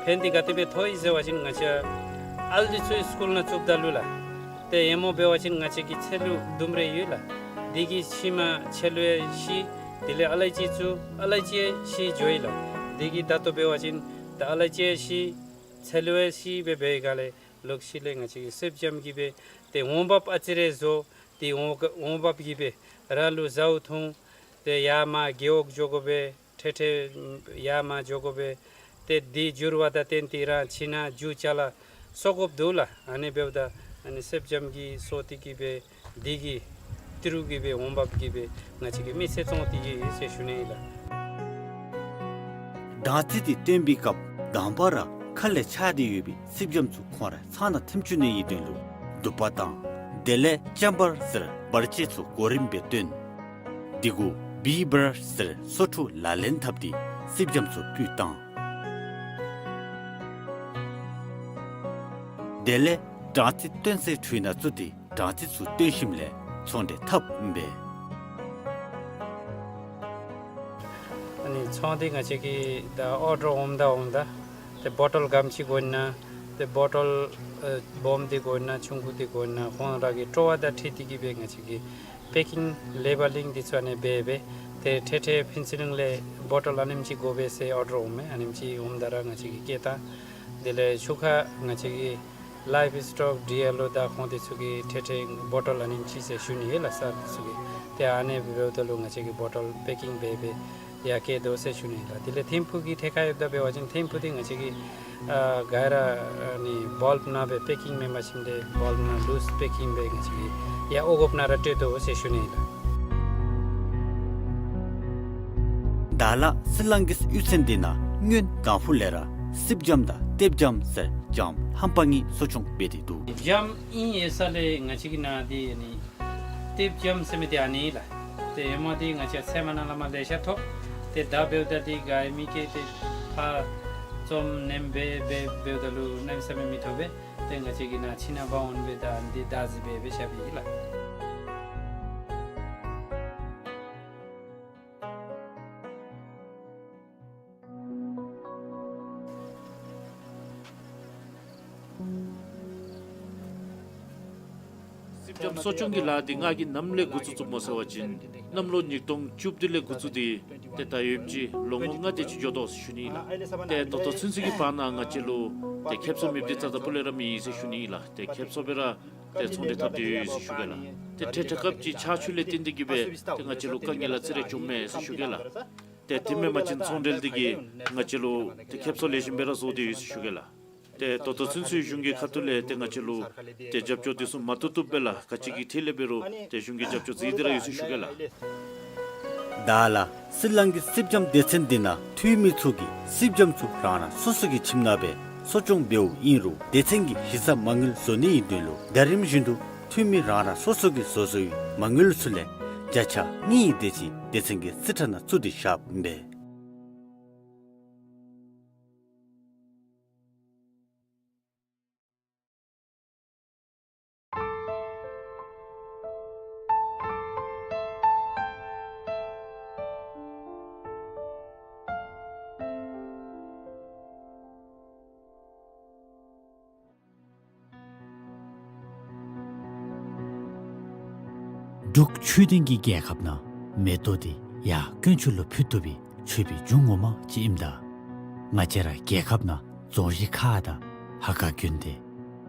ཕན་འདི་ག་དེ་སྦེ་ཐོགས་ཡི་ཟེར་བ་ཅིན་ང་བཅས་ཨ་ལུ་ཚུ་སི་ཀུལ་ནང་བཙུགསཔ་ད་ལུ་ལགས། ཏེ་ཡང་མོ་འབད་བ་ཅིན་ང་བཅས་ཀྱི་ཚལ་ལུ་ལྡུམ་ར་ཡོད་ལགས། འདི་གི་ཕྱེ་མ་ཚལ་ལུ་ཡང་ཤི། དེ་ལས་ཨ་ལ་ཅི་ཚུ་ཨ་ལ་ཅི་ཡང་ཤི་འགྱོ་ཡི་ལགས། འདི་གིས་ད་ལྟོ་འབད་བ་ཅིན་ད་ཨ་ལ་ཅི་ཡང་ཤི་ཚལ་ལུ་ཡང་ཤི་སྦེ་འབད་བའི་སྒང་ལས་ལོག་ཤུལ་ལས་ང་བཅས་ཀྱིས་སེབ་འཇམ་གྱིས་སྦེ་ཏེ་འོང་འབབ་ཨ་ཙི་རེ་བཟོ། ཏེ་འོང་འོང་འབབ་གིས་སྦེ་ར་ལུ་ཟཝ་འཐུང་། ཏེ་ཡར་མར་རྒེད་འོག་འགྱོ་དགོ་པས། འཕྲལ་འཕྲལ་ཡར་མར་འགྱོ་དགོ་པས། ཏེ་འདི་འགྱུར་བ་དང་བསྟུན་ཏེ་རང་ཁྱིམ་ནང་རྒྱུ་ཅ་ལ་གསོག་དགོཔ་འདུག་ལགས། ཨ་ནི་འབདཝ་ད་ཨ་ནི་སེབ་འཇམ་གྱིས་གསོ་སྟེ་གིས་སྦེ་འདི་གིས་ཏི་རུ་གིས་སྦེ་འོང་འབབ་གིས་སྦེ་ང་བཅས་ཀྱི་མི་ཚེ་བཙོང་སྟེ་གིས་ཡོད་ཟེར་ཞུ་ནི་ཨིན་ལགས། སྦྲང་རྩི་འདི་བཏོན་པའི་སྐབས་དང་པ་ར་ཁ་ལས་ཆགས་ཏེ་ཡོད་པའི་སེབ་འཇམ་ཚུ་ཁོང་ར་ཚང་ནང་ཐིམ་བཅུག་ནི་ཨིན་དོན་ལུ་དུ་པ་དང་དེ་ལས་ལྕངམ་ཟེར་བར་ཆད་ཚུ་གོ་རིམ་སྦེ་བཏོན། དེ་གུ་བི་བར་ཟེར་སོ་ཕྲུག་ལག་ལེན་འཐབ་སྟེ་སེབ་འཇམ་ཚུ་ཕུད་བཏང་། དེ་ལས་སྦྲང་རྩི་བཏོན་སའི་ཁྲུས་ནང་བཙུགས་ཏེ་སྦྲང་རྩི་ཚུ་བཏོན་ཞིནམ་ལས་ཚོང་འབྲེལ་འཐབ་ཨིན་པས། ཨ་ནི་ཚོང་འདི་ང་བཅས་ཀྱིས་ད་ཨོར་ཌར་འོངམ་ད་འོངམ་ད་ཏེ་བོ་ཊོལ་ག་དེམ་ཅིག་དགོ་ན་ཏེ་བོ་ཊོལ་ཨེ་སྦོམ་འདི་དགོ་ན་ཆུང་ཀུ་འདི་དགོ་ན་ཁོང་ར་གི་སྤྲོ་བ་དང་འཁྲིལ་ཏེ་གིས་སྦེ་ང་བཅས་ཀྱིས་པེ་ཀིང་ལེ་བ་ལིང་འདི་ཚུ་ཨ་ནི་འབད་སྦེ་ཏེ་འཕྲལ་འཕྲལ་ཕན་ཚུན་ལས་བོ་ཊོལ་ཨ་ནེམ་ཅིག་དགོ་པས་ཟེར་ཨོར་ཌར་འོང་མས། ཨ་ནེམ་ཅིག་འོངམ་ད་ར་ང་བཅས་ཀྱིས་བསྐྱལ་བཏང་། དེ་ལས་ཤུལ་ཁར་ང་བཅས་ཀྱིས་ལའིབ་སི་ཊོག་ཌི་ཨེལ་ཨོ་དང་ཁོང་དེ་ཚུ་གིས་འཕྲལ་འཕྲལ་བོ་ཊོལ་ཨ་ནེམ་ཅིག་ཟེར་ཞུ་ནི་ཨིན་ལགས་སར་དེ་ཚུ་གིས། ཏེ་ཨ་ནི་འབདཝ་ད་ལུ་ང་བཅས་ཀྱིས་བོ་ཊོལ་པེ་ཀིང་འབད་སྦེ་ཡར་བསྐྱལ་དོ་ཟེར་ཞུ་ནི་ཨིན་ལགས། དེ་ལས་ཐིམ་ཕུག་གི་ཐད་ཁར་ཡོདཔ་ད་འབད་བ་ཅིན་ཐིམ་ཕུག་འདི་ང་བཅས་ཀྱིས་ཨ་ག་ར་ཨ་ནི་བཱལབ་ནང་སྦེ་པེ་ཀིང་མེན་པར་ཞིནམ་ལས་བཱལབ་ནང་ལུས་པེ་ཀིང་སྦེ་ང་བཅས་ཀྱིས་ཡར་འོག་འོགཔ་ནང་ར་སྤྲོད་དོ་ཟེར་ཞུ་ནི་ཨིན་ལགས། ད་ལ་སི་ལང་གི་གཡུས་ཚན་འདི་ནང་སྔོན་དང་ཕུ་ལས་ར་སེབ་འཇམ་དང་ལྟེབ་འཇམ་ཟེར་འཇམ་ཧམ་པ་གཉིས་གསོ་སྐྱོང་འབད་དེ་འདུག། འཇམ་ཨིན་ཡོད་ས་ལས་ང་བཅས་ཀྱི་ནང་འདི་ཨ་ནི་ལྟེབ་འཇམ་ཟེར་མི་འདི་ཨ་ནི་ལགས། ཏེ་ཧེ་མ་འདི་ང་བཅས་ཚལ་མ་ནང་ལས་མར་ལེ་ཤ་ཐོབ། ཏེ་ད་འབདཝ་ད་འདི་ག་ཡོད་མི་གིས་ཏེ་ཕར་བཙོང་ནེམ་སྦེ་འབད་འབདཝ་ད་ལུ་གནམ་མེད་ས་མེད་མི་ཐོབ་པས། ཏེ་ང་བཅས་ཀྱི་ནཱ་ཕྱི་ནང་འབག་འོང་སྦེ་ད་འདི་བདག་འཛིན་འབད་སྦེ་བཞགཔ་ཨིན་ལགས། སེབ་འཇམ་གསོ་སྐྱོང་གི་ལཱ་འདི་ང་གིས་ནམ་ལས་འགོ་བཙུགས་བཙུགསཔ་སྨོ་ཟེར་བ་ཅིན་གནམ་ལོ་ཉིས་སྟོང་བཅུ་བདུན་ལས་འགོ་བཙུགས་ཏེ་ཏེ་ད་ཡོདཔ་ཅིག་ལོ་ངོ་ལྔ་དེ་ཅིག་འགྱོ་དོ་ཟེར་ཞུ་ནི་ཨིན་ལགས། ཏེ་ད་ལྟོ་ཚུན་ཚོད་ཀྱི་བར་ན་ང་བཅས་ལུ་ཏེ་ཁེབ་སང་མེདཔ་འདི་རྩ་དང་སྤུ་ལས་ར་མེད་ཟེར་ཞུ་ནི་ཨིན་ལགས། ཏེ་ཁེབ་སང་སྦེ་ར་ཏེ་ཚོང་འབྲེལ་འཐབ་སྟེ་ཡོད་ཟེར་ཞུ་གེ་ལགས། ཏེ་འཕྲལ་འཕྲལ་སྐབས་ཅིག་ཆར་ཆུ་ལས་བརྟེན་ཏེ་གིས་སྦེ་ཏེ་ང་བཅས་ལུ་དཀའ་ངལ་ཨ་ཙི་རེ་བྱུངམ་མས་ཟེར་ཞུ་གེ་ལགས། ཏེ་དེ་མེན་པ་ཅིན་ཚོང་འབྲེལ་འདི་གིས་ང་བཅས་ལུ་ཏེ་ཁེབ་སང་ལེགས་ཤོམ་སྦེ་ར་བཟོ་སྟེ་ཡོད་ཟེར་ཞུ་གེ་ལགས། ཏེ་ད་ལྟོ་ཚུན་ཚོད་གཞུང་གི་ཁ་ཐུག་ལས་ཏེ་ང་བཅས་ལུ་ཏེ་རྒྱབ་སྐྱོར་འདི་ཚུ་མ་བཏུབ་བཏུབ་སྦེ་ལགས་ག་ཅི་གི་ཐད་ལས་འབད་རུང་ཏེ་གཞུང་གིས་རྒྱབ་སྐྱོར་མཛད་དེ་ར་ཡོད་ཟེར་ཞུ་གེ་ལགས། ད་ལ་སི་ལང་གི་སེབ་འཇམ་སྡེ་ཚན་འདི་ནང་འཐུས་མི་ཚུ་གིས་སེབ་འཇམ་ཚུ་རང་རང་སོ་སོ་གི་ཁྱིམ་ནང་སྦེ་གསོ་སྐྱོང་འབདཝ་ཨིན་རུང་སྡེ་ཚན་གྱི་གཞི་རྩ་མ་དངུལ་བཟོ་ནི་ཨིན་དོན་ལུ་ཟླ་རིམ་བཞིན་དུ་འཐུས་མི་རང་རང་སོ་སོ་གིས་བཟོ་བཟོ་བའི་མ་དངུལ་ཚུ་ལས་བརྒྱ་ཆ་གཉིས་དེ་ཅིག་སྡེ་ཚན་གྱི་རྩིས་ཁྲ་ནང་བཙུགས་ཏེ་བཞགཔ་ཨིན་པས། འབྲུག་ཆོས་ལྡན་གྱི་རྒྱལ་ཁབ་ནང་མེ་ཏོག་འདི་ཡར་དཀོན་མཆོག་ལུ་ཕུལ་བཏུབ་པའི་མཆོད་པའི་རྒྱུ་ངོ་མ་ཅིག་ཨིནམ་ད་ང་བཅས་ར་རྒྱལ་ཁབ་ནང་རྫོང་གཞི་ཁག་དང་ཧ་ག་དགོན་སྡེ་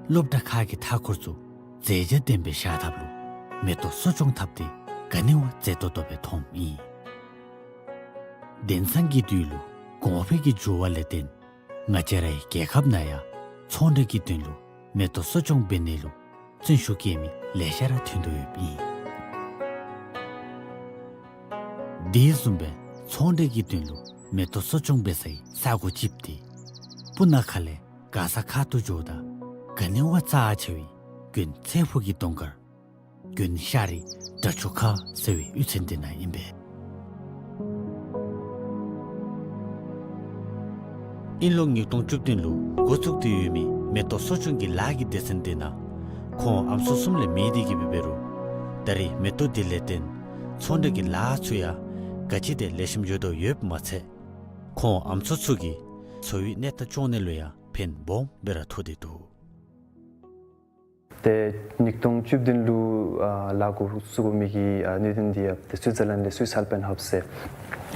སློབ་གྲྭ་ཁག་གི་མཐའ་འཁོར་ཚུ་མཛེས་རྒྱན་ལྡན་པའི་ཤར་ཐབས་ལུ་མེ་ཏོག་གསོ་སྐྱོང་འཐབ་སྟེ་ག་ནི་བ་མཛེས་ཏོག་ཏོ་སྦེ་མཐོངམ་ཨིན། དེང་སང་གི་དུས་ལུ་གོང་འཕེལ་གྱི་འགྱུར་བ་ལས་བརྟེན་ང་བཅས་རའི་རྒྱལ་ཁབ་ནང་ཡང་ཚོང་འབྲེལ་གྱི་དོན་ལུ་མེ་ཏོག་གསོ་སྐྱོང་འབད་ནི་ལུ་བརྩོན་ཤུགས་བསྐྱེད་མི་ལེ་ཤ་ར་ཐོན་དོ་ཡོདཔ་ཨིན། དེ་བཟུམ་སྦེ་ཚོང་འབྲེལ་གྱི་དོན་ལུ་མེ་ཏོག་གསོ་སྐྱོང་འབད་སའི་ས་གོ་ཅིག་ཏེ་སྤུ་ན་ཁ་ལས་མགར་ས་ཁ་ཐུག་འགྱོཝ་ད་ག་ནི་བ་རྩ་ཆེ་བའི་དགོན་ཚེ་ཕུག་གི་གདོང་དཀར་དགོན་ཤ་རི་དགྲ་ཆུ་ཁ་ཟེར་བའི་གཡུས་ཚན་འདི་ནང་ཨིན་པས། དབྱིན་ལོ་ཉིས་སྟོང་བཅུ་བདུན་ལུ་འགོ་བཙུགས་ཏེ་ཡོད་མི་མེ་ཏོག་གསོ་སྐྱོང་གི་ལཱ་གི་སྡེ་ཚན་འདི་ནང་ཁོང་ཨམ་སྲུ་གསུམ་ལས་མེད་དེ་གིས་འབད་རུང་ད་རེས་མེ་ཏོག་འདི་ལས་བརྟེན་ཚོང་འབྲེལ་གྱི་ལཱ་ཚུ་ཡང་ག་ཅི་དེ་ལེགས་ཤོམ་འགྱོ་དོ་ཡོདཔ་མ་ཚད་ཁོང་ཨམ་སྲུ་ཚུ་གི་འཚོ་བའི་གནས་སྟངས་སྐྱོང་ནི་ལུ་ཡང་ཕན་སྦོམ་སྦེ་ར་ཐོགས་ཏེ་འདུག། ཏེ་ཉིས་སྟོང་བཅུ་བདུན་ལུ་ཨ་ལཱ་འགོ་བཙུགས་མི་གི་ཨ་གནད་དོན་འདི་ཡང་ཏེ་སུའི་ཛར་ལེནཌ་ལས་སུའིས་ཨལ་པའིན་ཧརབསི་ཟེར་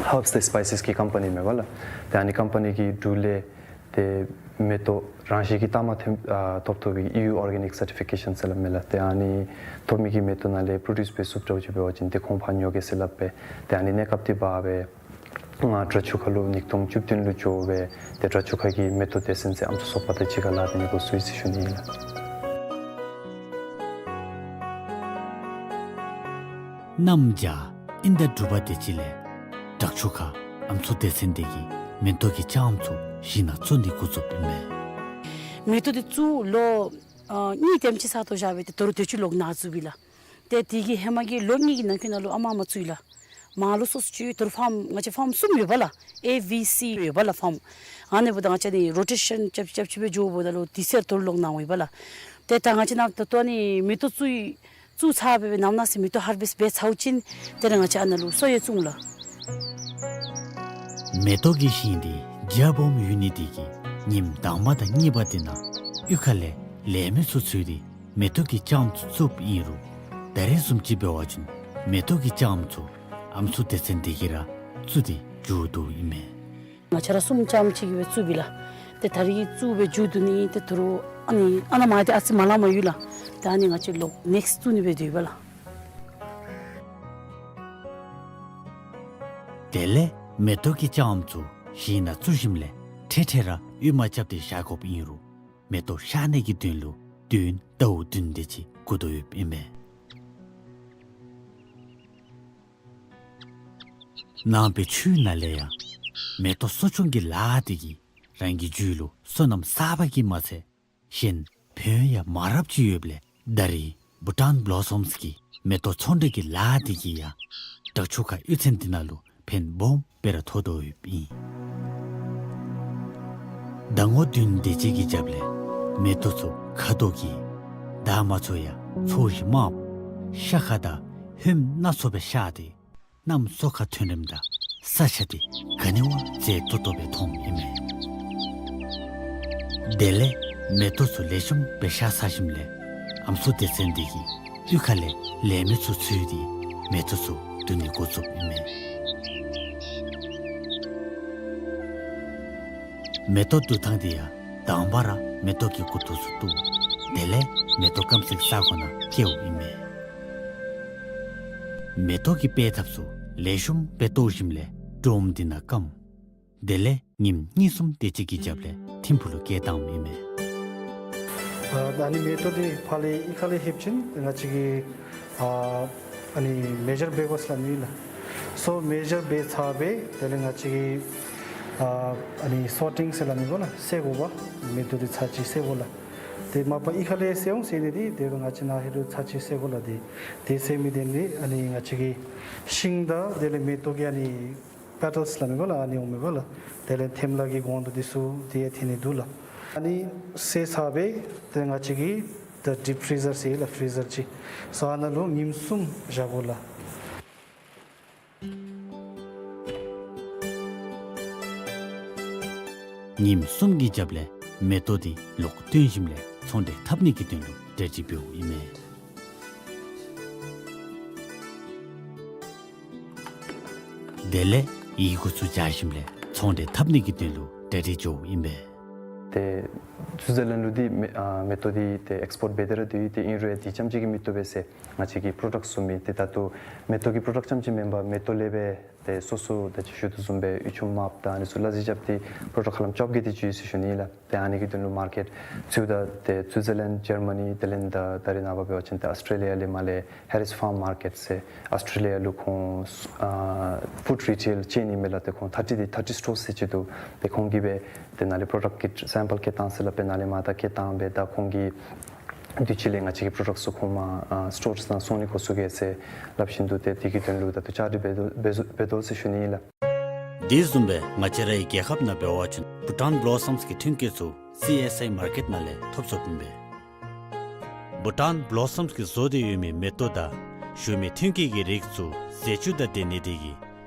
ཧརབསི་ཏེ་སི་པའི་སིས་གི་ཀམ་པ་ནི་མས་པ་ལགས། ཏེ་ཨ་ནི་ཀམ་པ་ནི་གི་འབྲུག་ལས་ཏེ་མེ་ཏོག་རང་བཞིན་གྱི་ཏ་མ་ཐོན་ཨ་ཐོབ་ཐོབ་པའི་ཨི་ཡུ་ཨོར་གེ་ནིཀ་སར་ཊི་ཕི་ཀེ་ཤཱན་ཟེར་སླབ་མས་ལགས། ཏེ་ཨ་ནི་ཐོབ་མི་གི་མེ་ཏོག་ནང་ལས་པྲོ་ཌིའུསི་འབད་ཚུགསཔ་འདྲཝ་ཅིག་འབད་བ་ཅིན་ཏེ་ཁོང་ཕར་ཉོ་གེ་ཟེར་སླབ་སྦེ་ཏེ་ཨ་ནི་གནས་སྐབས་འདི་འབད་སྦེ་ང་སྦྲ་ཆུ་ཁ་ལུ་ཉིས་སྟོང་བཅུ་བདུན་ལུ་འགྱོ་སྦེ་ཏེ་སྦྲ་ཆུ་ཁ་གི་མེ་ཏོག་སྡེ་ཚན་ཟེར་ཨམ་སྲུ་ཚོགས་པ་དང་གཅིག་ཁར་ལཱ་འབད་ནི་འགོ་བཙུགས་ཡི་ཟེར་ཞུ་ནི་ཨིན་ལགས། གནམ་བྱཱར་དབྱིན་ཟླ་དྲུག་པ་དེ་ཅིག་ལས་སྦྲ་ཆུ་ཁ་ཨམ་སྲུ་སྡེ་ཚན་འདི་གིས་མེ་ཏོག་གི་ལྕངམ་ཚུ་ཞིང་ནང་བཙུགས་ནི་འགོ་བཙུགསཔ་ཨིན་མས། མེ་ཏོག་འདི་བཙུགས་ལོ་ཨ་གཉིས་དེམ་ཅིག་ཚར་དོ་བཞག་སྦེ་ཏེ་ད་རུང་དེ་ཅིག་ལོག་ནཱ་བཙུགསཔ་ཨིན་ལགས། ཏེ་དེ་གི་ཧེ་མ་གི་ལོ་གཉིས་ཀྱི་ནང་འཁོད་ནང་ལུ་ཨ་མ་མ་བཙུགས་ཡི་ལགས། མར་ལུ་སོ་སོ་ཅིག་ད་རུང་ཕཱརམ་ང་བཅས་ཕཱརམ་གསུམ་ཡོད་པ་ལགས། ཨེ་བི་སི་ཡོད་པ་ལགས་ཕཱརམ། ཨ་ནི་འབདཝ་ད་ང་བཅས་ནི་རོ་ཊེ་ཤཱན་རྐྱབ་རྐྱབ་ཅིག་སྦེ་འགྱོཝ་ད་ལུ་དུས་ཚོད་ད་རུང་ལོག་ནཱ་འོང་ཡི་པ་ལགས། ཏེ་ད་ང་བཅས་ནཱ་ད་ལྟོ་ཨ་ནི་མེ་ཏོག་བཙུགས་བཙུགས་ཚར་སྦེ་སྦེ་ནམ་ནང་ཟེར་མེ་ཏོག་ཧར་བེསཊ་འབད་ཚརཝ་ཅིག་ཏེ་ར་ང་བཅས་ཨ་ནཱ་ལུ་གསོ་ཡང་བཙུགས་འོང་ལགས། མེ་ཏོག་གི་ཞིང་འདི་རྒྱ་སྦོམ་ཡོད་ནི་དེ་གིས་ཉིནམ་དང་པ་དང་གཉིས་པ་དེ་ནང་གཡུས་ཁ་ལས་ལས་མི་ཚུ་འཚོལ་ཏེ་མེ་ཏོག་གི་ལྕངམ་ཚུ་བཙུགསཔ་ཨིན་རུང་ད་རེས་བཟུམ་ཅིག་འབད་བ་ཅིན་མེ་ཏོག་གི་ལྕངམ་ཚུ་ཨམ་སྲུ་སྡེ་ཚན་འདི་གིས་ར་བཙུགས་ཏེ་མཇུག་བསྡུཝ་ཨིན་མས། ང་བཅས་ར་གསུམ་རྐྱངམ་ཅིག་གིས་སྦེ་བཙུགསཔ་ཨིན་ལགས། ཏེ་ད་རིས་བཙུགས་སྦེ་མཇུག་བསྡུ་ནི་ཏེ་ད་རུང་ཨ་ནི་ཨ་ནཱ་མར་ཏེ་ཨ་ཙི་མ་ལངམ་ཡོད་ལགས། ཏེ་ཨ་ནི་ང་བཅས་ལོག་ནེགསི་བཙུགས་ནི་སྦེ་སྡོད་ཡི་པ་ལགས། དེ་ལས་མེ་ཏོག་གི་ལྕངམ་ཚུ་ཞིང་ནང་བཙུགས་ཞིནམ་ལས་འཕྲལ་འཕྲལ་ར་གཡུས་མ་རྐྱབ་སྟེ་བཞག་དགོཔ་ཨིན་རུང་མེ་ཏོག་ཤར་ནི་གི་དོན་ལུ་དུས་ཡུན་ཟླཝ་བདུན་དེ་ཅིག་འགོར་དོ་ཡོདཔ་ཨིན་མས། ནང་པའི་ཆོས་ནང་ལས་ཡང་མེ་ཏོག་གསོ་སྐྱོང་གི་ལཱ་འདི་གིས་རང་གི་རྒྱུད་ལུ་བསོད་ནམས་བསགས་པ་གིས་མ་ཚད་གཞན་ཕན་ཡང་མང་རབས་ཅིག་ཡོདཔ་ལས་ད་རིས་བྷུ་ཊཱན་བློ་སོམས་ཀྱི་མེ་ཏོག་ཚོང་འབྲེལ་གྱི་ལཱ་འདི་གིས་ཡང་སྦྲ་ཆུ་ཁ་གཡུས་ཚན་འདི་ནང་ལུ་ཕན་སྦོམ་སྦེ་ར་ཐོགས་དོ་ཡོདཔ་ཨིན། ཟླ་ངོ་བདུན་དེ་ཅིག་གི་རྒྱབ་ལས་མེ་ཏོག་ཚུ་ཁ་དོག་གིས་འདབ་མ་ཚུ་ཡང་ཚོས་ཤིང་དམརཔོ་ཤ་ཁ་དང་ཧོནམ་སྣ་ཚོགས་སྦེ་ཤར་ཏེ་གནམ་སོ་ཁ་ཐོན་རནམ་ད་ས་ཆ་འདི་ག་ནི་བ་མཛེས་ཏོག་ཏོ་སྦེ་མཐོངམ་ཨིན་མས། དེ་ལས་མེ་ཏོག་ཚུ་ལེགས་ཤོམ་སྦེ་ཤར་ཚར་ཞིནམ་ལས་ཨམ་སྲུ་སྡེ་ཚན་འདི་གིས་གཡུས་ཁ་ལས་ལས་མི་ཚུ་འཚོལ་ཏེ་མེ་ཏོག་ཚུ་བསྡུ་ནི་འགོ་བཙུགསཔ་ཨིན་མས། མེ་ཏོག་བསྡུ་ཐངས་འདི་ཡང་དང་པ་ར་མེ་ཏོག་གི་མགུ་ཏོ་ཚུ་བཏོག། དེ་ལས་མེ་ཏོག་སྐམ་སའི་ས་གོ་ནང་བཀལཝ་ཨིན་མས། མེ་ཏོག་གི་སྤེལ་ཐབས་ཚུ་ལེགས་ཤོམ་སྦེ་བཏོག་ཞིནམ་ལས་སྒྲོམ་འདི་ནང་བཀམ། དེ་ལས་ཉིནམ་གཉིས་གསུམ་དེ་ཅིག་གི་རྒྱབ་ལས་ཐིམ་ཕུག་ལུ་བསྐྱལ་བཏངམ་ཨིན་མས། ཨ་ད་ཨ་ནི་མེ་ཏོག་འདི་ཕར་ལས་གཡུས་ཁ་ལས་ལྷོདཔ་ཅིག་ང་བཅས་ཀྱིས་ཨ་ཨ་ནི་མེ་ཇར་འབད་དགོ་ཟེར་སླབ་ནི་ལགས། སོ་མེ་ཇར་འབད་ཚར་སྦེ་དེ་ལས་ང་བཅས་ཀྱིས་ཨ་ཨ་ནི་སོར་ཊིང་ཟེར་སླབ་ནི་གོ་ལགས། བསལ་དགོ་པས། མེ་ཏོག་འདི་ཚར་གཅིག་བསལ་དགོ་ལགས། ཏེ་མ་པ་གཡུས་ཁ་ལས་བསལ་འོང་ཟེར་ནི་འདི་དེ་ང་བཅས་ནཱ་ཧེ་རུ་ཚར་གཅིག་བསལ་དགོ་ལགས། ཏེ་དེ་བསལ་མི་འདི་ནི་ཨ་ནི་ང་བཅས་ཀྱིས་ཤིང་དང་དེ་ལས་མེ་ཏོག་གི་ཨ་ནི་པེ་ཊཱལསི་སླབ་མི་གོ་ལགས། ཨ་ནི་འོང་མི་གོ་ལགས། དེ་ལས་ཐེམ་ལ་གི་གོང་དུ་འདི་ཚུ་དེ་ཡང་ཐོན་ནི་འདུག་ལགས། ཨ་ནི་བསལ་ཚར་སྦེ་ཏེ་ང་བཅས་ཀྱིས་ད་ཌིཔ་ཕི་རི་ཟར་ཟེར་ལགས། ཕི་རི་ཟར་ཅིག་སོ་ཨ་ནཱ་ལུ་ཉིནམ་གསུམ་བཞག་དགོ་ལགས། ཉིནམ་གསུམ་གྱི་རྒྱབ་ལས་མེ་ཏོག་འདི་ལོག་བཏོན་ཞིནམ་ལས་ཚོང་འབྲེལ་འཐབ་ནི་གི་དོན་ལུ་གྲ་སྒྲིག་འབདཝ་ཨིན་མས། དེ་ལས་ཡི་གུ་ཚུ་སྦྱར་ཞིནམ་ལས་ཚོང་འབྲེལ་འཐབ་ནི་གི་དོན་ལུ་གྲ་སྒྲིག་འགྱོཝ་ཨིན་པས། ཏེ་སུའི་ཛར་ལེནཌ་ལུ་འདི་མེ་ཨ་མེ་ཏོག་འདི་ཏེ་ཨེགསི་པོརཊ་འབད་དེ་ར་འདུག། ཏེ་ཨིན་རུང་ཡང་དེ་རྐྱངམ་ཅིག་གིས་མི་བཏུབ་པས་ཟེར་ང་བཅས་ཀྱི་པྲོ་ཌག་ཚུ་མེད། ཏེ་ད་ལྟོ་མེ་ཏོག་གི་པྲོ་ཌག་རྐྱངམ་ཅིག་མེན་པར་མེ་ཏོག་ལས་སྦེ་ཏེ་སོ་སོ་ད་ཅི་ཞུ་དོ་བཟུམ་སྦེ་གཡུ་ཆུ་མརཔ་དང་ཨ་ནི་ཚུ་ལག་རྗེས་རྐྱབ་སྟེ་པྲོ་ཌག་ཧ་ལམ་བཅོ་བརྒྱད་དེ་ཅིག་ཡོད་ཟེར་ཞུ་ནི་ལགས། ཏེ་ཨ་ནི་གི་དོན་ལུ་མར་ཀེཊ་ཚུ་ད་ཏེ་སུའི་ཛར་ལེནཌ་ཇར་མ་ནི་དེ་ལས་ད་ད་རེས་ནངས་པ་འབད་བ་ཅིན་ཏེ་ཨོསི་ཊྲེ་ལི་ཡ་ལས་མར་ལས་ཧེ་རིས་ཕཱརམ་མར་ཀེཊ་ཟེར་ཨོསི་ཊྲེ་ལི་ཡ་ལུ་ཁོང་ཨ་ཕུཌ་རི་ཊེལ་ཅེན་ཨིན་མས་ལགས། ཏེ་ཁོང་ཐར་ཊི་ཏེ་ཐར་ཊི་སི་ཊོར་ཟེར་ཅིག་འདུག། ཏེ་ཁོང་གིས་སྦེ་ཏེ་ནཱ་ལས་པྲོ་ཌག་གི་སེམ་པཱལ་བསྐྱལ་བཏང་ཟེར་སླབ་སྦེ་ནཱ་ལས་མར་ད་བསྐྱལ་བཏང་སྦེ་ད་ཁོང་གིས་དུས་ཅི་ལས་ང་བཅས་ཀྱི་པྲོ་ཌག་ཚུ་ཁོང་མར་ཨ་སི་ཊོར་ནང་སོང་ནི་འགོ་བཙུགས་གེ་ཟེར་སླབ་བཞིན་འདུག། ཏེ་དེ་གི་དོན་ལུ་ད་ལྟོ་བཅའ་སྒྲིག་འབད་དོ་འབད་དོ་འབད་དོ་ཟེར་ཞུ་ནི་ཨིན་ལགས། དེ་བཟུམ་སྦེ་ང་བཅས་རའི་རྒྱལ་ཁབ་ནང་འབད་བ་ཅིན་བྷུ་ཊཱན་བློ་སམས་ཀྱི་ཐོན་སྐྱེད་ཚུ་སི་ཨེསི་ཨའི་མར་ཀེཊ་ནང་ལས་ཐོབ་ཚུགསཔ་ཨིན་པས། བྷུ་ཊཱན་བློ་སམས་ཀྱིས་བཟོ་སྟེ་ཡོད་མི་མེ་ཏོག་དང་ཞུ་མི་ཐོན་སྐྱེད་ཀྱི་རིགས་ཚུ་ཟས་བཅུད་དང་ལྡན་ནི་དེ་གིས་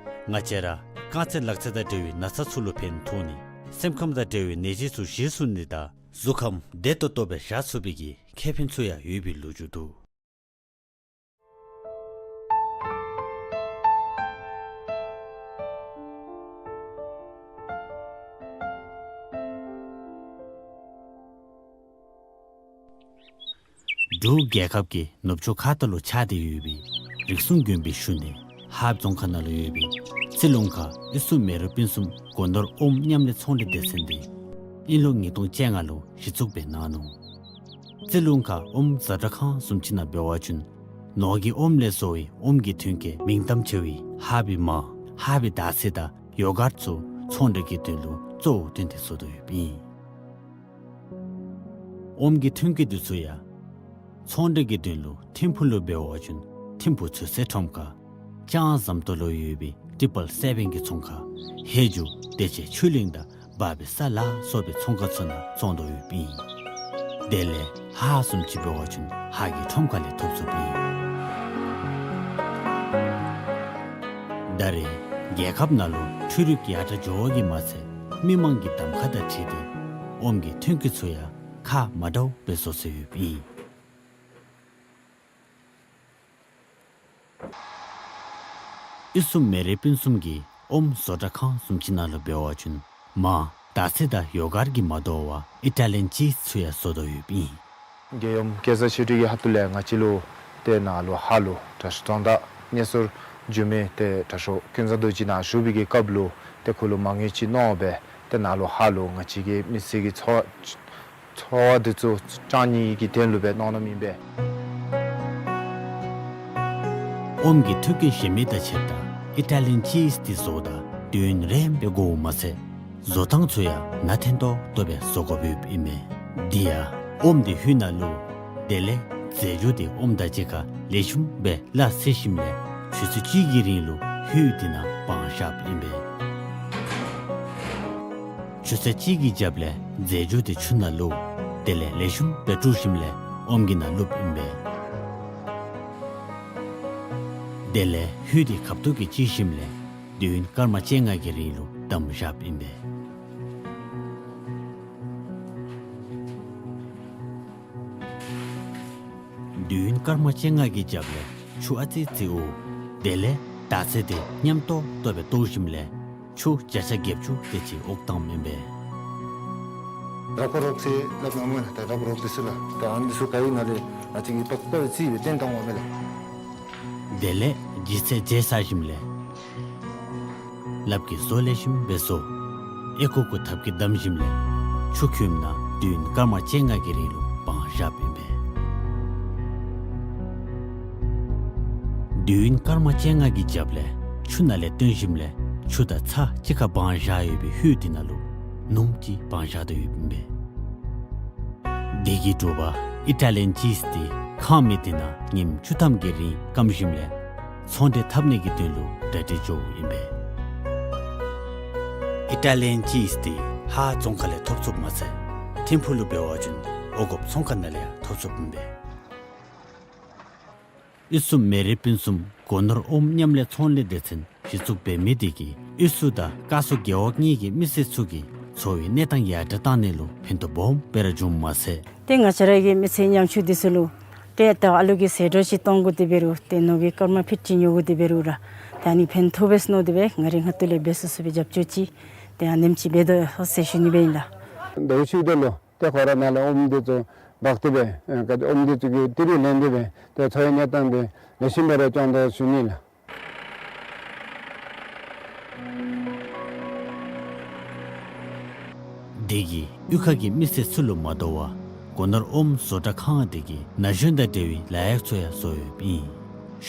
ང་བཅས་ར་རྐང་རྩེད་ལག་རྩེད་དང་འབྲེལ་བའི་ན་ཚ་ཚུ་ལུ་ཕན་ཐོགས་ནི། སེམས་ཁམས་དང་འབྲེལ་བའི་ནད་གཞི་ཚུ་ཞི་ཚུགས་ནི་དང་གཟུགས་ཁམས་བདེ་ཏོག་ཏོ་སྦེ་བཞག་ཚུགས་པའི་གི་ཁེ་ཕན་ཚུ་ཡང་ཡོད་པའི་ལོ་རྒྱུས་འདུག། འབྲུག་རྒྱལ་ཁབ་ཀྱི་ནུབ་ཕྱོགས་ཁ་ཐུག་ལུ་ཆགས་ཏེ་ཡོད་པའི་རིགས་གསུམ་དགོན་པའི་ཤུལ་ནི་ཧཱཔ་རྫོང་ཁག་ནང་ལུ་ཡོད་པའི་རྩི་ལུང་ཁ་ཨི་སུ་མེ་རི་སྤུན་གསུམ་སྒོ་ནོར་ཨོམ་མཉམ་ལས་ཚོང་ལས་སྡེ་ཚན་འདི་དབྱིན་ལོ་ཉིས་སྟོང་བཅོ་ལྔ་ལུ་གཞི་བཙུགས་འབད་གནང་ནུག། རྩི་ལུང་ཁ་ཨོམ་བཟོ་གྲྭ་ཁང་བཟུམ་ཅིག་ནང་འབད་བ་ཅིན་ནོར་གྱི་ཨོམ་ལས་བཟོ་བའི་ཨོམ་གྱི་ཐོན་སྐྱེད་མིང་གཏམ་ཆེ་བའི་ཧཱཔ་ཀྱི་མར་ཧཱཔ་ཀྱི་དར་ཚིལ་དང་ཡོ་གརཊ་ཚུ་ཚོང་འབྲེལ་གྱི་དོན་ལུ་གཙོ་བོ་བཏོན་ཏེ་བཟོ་དོ་ཡོདཔ་ཨིན། ཨོམ་གྱི་ཐོན་སྐྱེད་འདི་ཚུ་ཡང་ཚོང་འབྲེལ་གྱི་དོན་ལུ་ཐིམ་ཕུག་ལུ་འབད་བ་ཅིན་ཐིམ་ཕུག་ཚོད་བསྲེ་ཁྲོམ་ཁ་ལྕང་ཟམ་ཏོག་ལུ་ཡོད་པའི་ཊི་པལ་སེ་བེན་གྱི་ཚོང་ཁང་ཧེ་ཇུ་བདེ་ཆེན་ཆོས་གླིང་དང་འབའ་བའི་ས་ལ་སོགས་པའི་ཚོང་ཁང་ཚུ་ནང་བཙོང་དོ་ཡོདཔ་ཨིན། དེ་ལས་ཧཱཔ་བཟུམ་ཅིག་འབད་བ་ཅིན་ཧཱཔ་ཀྱི་ཁྲོམ་ཁ་ལས་ཐོབ་ཚུགསཔ་ཨིན། ད་རེས་རྒྱལ་ཁབ་ནང་ལུ་འཕྲུལ་རིག་ཡར་དྲག་འགྱོ་བ་གིས་མ་ཚད་མི་མང་གི་གདམ་ཁ་དང་འཁྲིལ་ཏེ་ཨོམ་གྱི་ཐོན་སྐྱེད་ཚུ་ཡང་ཁག་མ་འདྲཝ་སྦེ་བཟོ་སྲོལ་ཡོདཔ་ཨིན། ཨི་སུ་མེ་རི་སྤུན་གསུམ་གྱི་ཨོམ་བཟོ་གྲྭ་ཁང་བཟུམ་ཅིག་ནང་ལུ་འབད་བ་ཅིན་མར་དར་ཚིལ་དང་ཡོ་གརཊ་གིས་མ་དོ་བར་ཨི་ཊ་ལི་ཡན་ཅིསི་ཚུ་ཡང་བཟོ་དོ་ཡོདཔ་ཨིན། རྒྱལ་ཡུམ་རྒྱལ་ས་ཆོས་སྒྲོན་གྱི་ཁ་ཐུག་ལས་ང་བཅས་ལུ་ཏེ་ནཱ་ལུ་ཧཱཔ་ལུ་དྲག་ཤོས་རྫོང་བདག་མངའ་ཟུར་འགྱུར་མེད་ཏེ་དྲག་ཤོས་ཀུན་བཟང་རྡོ་རྗེ་ནཱ་བཞུགས་པའི་གི་སྐབས་ལུ་ཏེ་ཁོ་ལུ་མ་དངུལ་ཅིག་གནང་སྦེ་ཏེ་ནཱ་ལུ་ཧཱཔ་ལུ་ང་བཅས་ཀྱི་མི་སེར་གྱི་འཚོ་བ་འཚོ་བ་འདི་ཚུ་བསྐྱང་ནི་གི་དོན་ལུ་སྦེ་གནང་གནངམ་ཨིན་པས། ཨོམ་གྱི་ཐོན་སྐྱེད་གཞན་མི་དང་ཕྱདཔ་ད་ཨི་ཊ་ལི་ཡན་ཅིསི་འདི་བཟོཝ་ད་དུས་ཡུན་རིངམོ་སྦེ་འགོརཝ་མ་ཚད་བཟོ་ཐངས་ཚུ་ཡང་ནང་ཐོན་ཏོག་ཏོ་སྦེ་བཟོ་དགོཔ་ཨིན་མས། དེ་ཡང་ཨོམ་འདི་ཧུད་ནང་བླུགས། དེ་ལས་རྫས་འགྱུར་འདི་ཨོམ་དང་གཅིག་ཁར་ལེགས་ཤོམ་སྦེ་སླ་བསྲེ་ཞིནམ་ལས་ཆུ་ཚོད་གཅིག་གི་རིང་ལུ་ཧུད་འདི་ནང་སྦང་བཞགཔ་ཨིན་པས། ཆུ་ཚོད་གཅིག་གི་རྒྱབ་ལས་རྫས་འགྱུར་འདི་ཆུ་ནང་བླུགས། དེ་ལས་ལེགས་ཤོམ་སྦེ་བཀྲུ་ཞིནམ་ལས་ཨོམ་གྱི་ནང་བླུགསཔ་ཨིན་པས། དེ་ལས་ཧུད་འདི་ཁབ་ཏོ་གིས་བཅད་ཞིནམ་ལས་དུས་ཡུན་སྐར་མ་བཅོ་ལྔ་གི་རིང་ལུ་བསྡམས་བཞགཔ་ཨིན་པས། དུས་ཡུན་སྐར་མ་བཅོ་ལྔ་གི་རྒྱབ་ལས་ཆུ་ཨ་ཙི་ཙི་དབོར། དེ་ལས་དར་ཚིལ་འདི་མཉམ་ཏོག་ཏོ་སྦེ་གཏོར་ཞིནམ་ལས་ཆུ་བརྒྱ་ཆ་བརྒྱད་ཅུ་དེ་ཅིག་དབོར་བཏངམ་ཨིན་པས། རག་པ་རོག་ཟེར་སླབ་མས་ལགས། ད་རག་པ་རོག་འདི་ཚུ་ལགས། ད་ཨ་ནི་འདི་ཚུ་ག་ཨིན་ན་ལས་ང་བཅས་ཀྱིས་པག་པ་རྩིས་སྦེ་བཏོན་བཏང་འོང་མས་ལགས། དེ་ལས་ལྗིད་ཚད་བརྗེ་ཚར་ཞིནམ་ལས་ལགཔ་གིས་བཟོ་ལེགས་ཤོམ་སྦེ་བཟོ། ཨེ་ཀོ་ཀོ་ཐབ་ཀྱིས་བསྡམས་ཞིནམ་ལས་ཆུ་ཁོལ་ནང་དུས་ཡུན་སྐར་མ་བཅོ་ལྔ་གི་རིང་ལུ་སྦང་བཞགཔ་ཨིན་པས། དུས་ཡུན་སྐར་མ་བཅོ་ལྔ་གི་རྒྱབ་ལས་ཆུ་ནང་ལས་བཏོན་ཞིནམ་ལས་ཆུ་དང་ཚྭ་གཅིག་ཁར་སྦང་བཞག་ཡོད་པའི་ཧུད་འདི་ནང་ལུ་སྣུམ་ཅིག་སྦང་བཞག་དོ་ཡོདཔ་ཨིན་པས། དེ་གི་དྲོ་པ་ཨི་ཊ་ལི་ཡན་ཅིསི་འདི་ཁང་མིག་འདི་ནང་ཉིནམ་བཅུ་ཐམ་གྱི་རིང་སྐམ་ཞིནམ་ལས་ཚོང་འབྲེལ་འཐབ་ནི་གི་དོན་ལུ་གྲ་སྒྲིག་འགྱོཝ་ཨིན་པས། ཨི་ཊ་ལི་ཡན་ཅིསི་འདི་ཧཱཔ་རྫོང་ཁག་ལས་ཐོབ་ཚུགསཔ་མ་ཚད་ཐིམ་ཕུག་ལུ་འབད་བ་ཅིན་ཨོ་དགོཔ་ཚོང་ཁང་ནང་ལས་ཡང་ཐོབ་ཚུགསཔ་ཨིན་པས། ཨི་སུ་མེ་རི་སྤུན་གསུམ་སྒོ་ནོར་ཨོམ་མཉམ་ལས་ཚོང་ལས་སྡེ་ཚན་གཞི་བཙུགས་འབད་མི་དེ་གིས་ཨི་སུ་དང་བཀའ་ཟུར་རྒེད་འོག་གཉིས་ཀྱི་མི་སེར་ཚུ་གི་འཚོ་བའི་གནས་སྟངས་ཡར་དྲག་བཏང་ནི་ལུ་ཕན་ཐོགས་སྦོམ་སྦེ་ར་བྱུངམ་མ་ཚད། ཏེ་ང་བཅས་ར་གི་མི་ཚེ་ཉམ་ཆུང་འདི་ཚུ་ལུ་ཏེ་ད་ཨ་ལུ་གི་ཟད་འགྲོ་ཅིག་གཏང་དགོ་དེ་འབད་རུང་ཏེ་ནོར་གྱི་སྐར་མ་ཕུད་ཅིག་ཉོ་དགོ་དེ་འབད་རུང་ར་ཏེ་ཨ་ནི་ཕན་ཐོགས་པས་མནོ་སྟེ་སྦེ་ང་རའི་ཁ་ཐུག་ལས་འབད་སོ་སོ་སྦེ་རྒྱབ་སྐྱོར་ཅིག་ཏེ་ཨ་ནེམ་ཅིག་འབད་དོ་ཟེར་ཞུ་ནི་སྦེ་ཨིན་ལགས། ཟླཝ་གཅིག་དེ་ལུ་ཏེ་ཁོ་ར་ནཱ་ལས་ཨོམ་འདི་ཚུ་འབག་སྟེ་སྦེ་ཨེ་ག་ཅི་ཨོམ་འདི་ཚུ་གི་ཏི་རུ་ལེན་ཏེ་སྦེ་ཏེ་འཚོ་བའི་གནས་སྟངས་འདི་ལེགས་ཤོམ་སྦེ་ར་སྐྱོང་དོ་ཞུ་ནི་ལགས། དེ་གིས་གཡུས་ཁ་གི་མི་སེར་ཚུ་ལུ་མ་དོ་བར་སྒོ་ནོར་ཨོམ་བཟོ་གྲྭ་ཁང་དེ་གིས་ན་གཞོན་དང་འབྲེལ་བའི་ལཱ་གཡོག་ཚུ་ཡང་བཟོ་ཡོདཔ་ཨིན།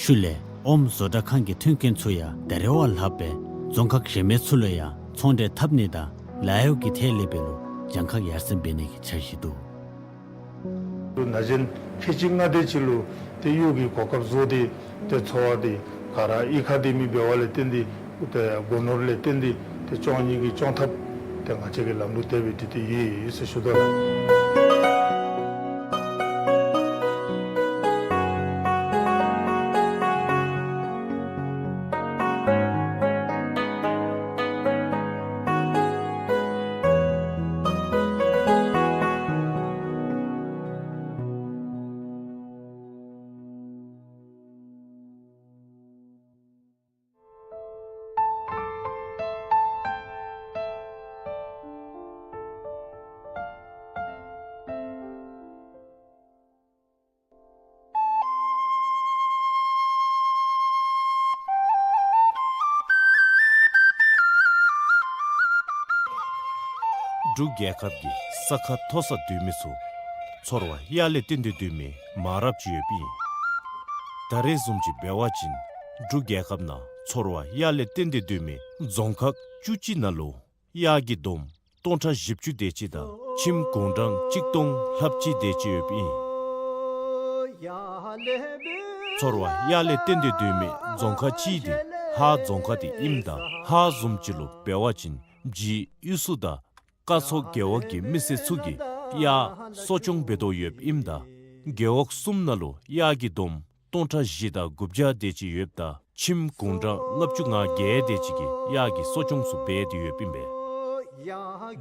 ཤུལ་ལས་ཨོམ་བཟོ་གྲྭ་ཁང་གི་མཐུན་རྐྱེན་ཚུ་ཡང་ད་རེས་བ་ལྷགཔ་སྦེ་རྫོང་ཁག་གཞན་མི་ཚུ་ལུ་ཡང་ཚོང་འབྲེལ་འཐབ་ནི་དང་ལཱ་གཡོག་གི་ཐད་ལས་འབད་རུང་གྱངས་ཁ་ཡར་སེང་འབད་ནི་གི་འཆར་གཞི་འདུག། ན་གཞོན་ཁལ་གཅིག་ལྔ་དེ་ཅིག་ལུ་ཏེ་གཡོག་གི་གོ་སྐབས་བཟོ་སྟེ་ཏེ་འཚོ་བ་འདི་ག་ར་གཡུས་ཁ་སྡོད་མི་འབདཝ་ལས་བརྟེན་ཏེ་ཏེ་སྒོ་ནོར་ལས་བརྟེན་ཏེ་ ཏེ་སྐྱོང་ནི་གི་སྐྱོང་ཐབས་ཏེ་ང་བཅས་ཀྱིས་ལམ་ལུགས་དེ་སྦེ་སྒྲིག་སྟེ་ཡོད་ཟེར་ཞུ་དོ་ལགས། འབྲུག་རྒྱལ་ཁབ་ཀྱི་ས་ཁ་མཐོ་སར་སྡོད་མི་ཚུ་ཚོར་བ་གཡག་ལས་བརྟེན་ཏེ་སྡོད་མི་མང་རབས་ཅིག་ཡོདཔ་ཨིན། ད་རེས་བཟུམ་ཅིག་འབད་བ་ཅིན་འབྲུག་རྒྱལ་ཁབ་ནང་ཚོར་བ་གཡག་ལས་བརྟེན་ཏེ་སྡོད་མི་རྫོང་ཁག་བཅུ་གཅིག་ནང་ལུ་གཡག་གི་བསྡོམས་སྟོང་ཕྲག་བཞི་བཅུ་དེ་ཅིག་དང་ཁྱིམ་གུང་གྲངས་གཅིག་སྟོང་ལྷགཔ་ཅིག་དེ་ཅིག་ཡོདཔ་ཨིན། ཚོར་བ་གཡག་ལས་བརྟེན་ཏེ་སྡོད་མི་རྫོང་ཁག་གཅིག་དེ་ཧཱ་རྫོང་ཁག་དེ་ཨིནམ་ད་ཧཱ་བཟུམ་ཅིག་ལུ་འབད་བ་ཅིན་ཇི་གཡུས་སུ་དང་ཀ་ཚོ་རྒེད་འོག་གི་མི་སེར་ཚུ་གིས་གཡག་གསོ་སྐྱོང་འབད་དོ་ཡོདཔ་ཨིནམ་ད་རྒེད་འོག་གསུམ་ནང་ལུ་གཡག་གི་བསྡོམས་སྟོང་ཕྲག་བཞི་དང་དགུ་བརྒྱ་དེ་ཅིག་ཡོདཔ་ད་ཁྱིམ་གུང་གྲངས་ལྔ་བཅུ་ང་བརྒྱད་དེ་ཅིག་གིས་གཡག་གི་གསོ་སྐྱོང་ཚུ་འབད་དེ་ཡོདཔ་ཨིན་པས།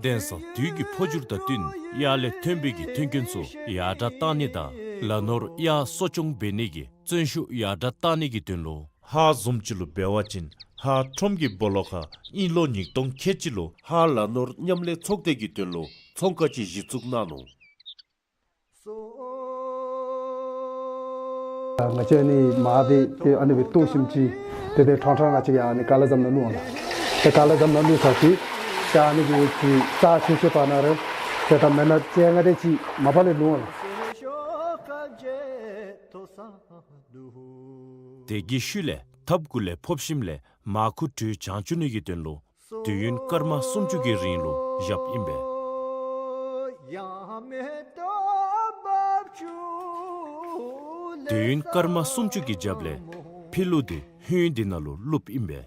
གདན་ས་དུས་ཀྱི་འཕོ་འགྱུར་དང་བསྟུན་གཡག་ལས་ཐོན་པའི་གི་ཐོན་སྐྱེད་ཚུ་ཡར་དྲག་བཏང་ནི་དང་ལ་ནོར་གཡག་གསོ་སྐྱོང་འབད་ནི་གི་བརྩོན་ཤུགས་ཡར་དྲག་བཏང་ནི་གི་དོན་ལུ་ཧཱ་བཟུམ་ཅིག་ལུ་འབད་བ་ཅིན་ཧཱ་ཁྲོམ་གྱི་སྦོ་ལོགས་ཁར་དབྱིན་ལོ་ཉིས་སྟོང་ཁལ་གཅིག་ལུ་ཧཱ་ལ་ནོར་མཉམ་ལས་ཚོགས་སྡེ་གི་དོན་ལུ་ཚོང་ཁང་ཅིག་གཞི་བཙུགས་གནང་ནུག། ང་བཅས་ནི་མར་དེ་ཏེ་ཨ་ནི་སྦེ་བཏོག་ཞིནམ་ཅིག་ཏེ་ཏེ་ཁྲང་ཁྲང་ང་བཅས་ཀྱིས་ཨ་ནི་ཀ་ལ་ཟམ་ནང་བླུགས་འོང་ལགས། ཏེ་ཀ་ལ་ཟམ་ནང་བླུགས་ཚར་ཅིག་ཏེ་ཨ་ནི་གི་ཅིག་རྩ་ཆེ་ཆེ་བར་ན་རེ་ཏེ་ད་མེན་ན་ཅན་ལྔ་དེ་ཅིག་མ་པ་ལས་བླུགས་འོང་ལགས། དེ་གི་ཤུལ་ལས་ཐབ་གུ་ལས་ཕབ་ཞིནམ་ལས་མར་ཁུ་དྲོད་བྱང་བཅུག་ནི་གི་དོན་ལུ་དུས་ཡུན་སྐར་མ་སུམ་ཅུ་གི་རིང་ལུ་བཞགཔ་ཨིན་པས། དུས་ཡུན་སྐར་མ་སུམ་ཅུ་གི་རྒྱབ་ལས་ཕི་ལུ་དེ་ཧུན་དེ་ནང་ལུ་བླུགསཔ་ཨིན་པས།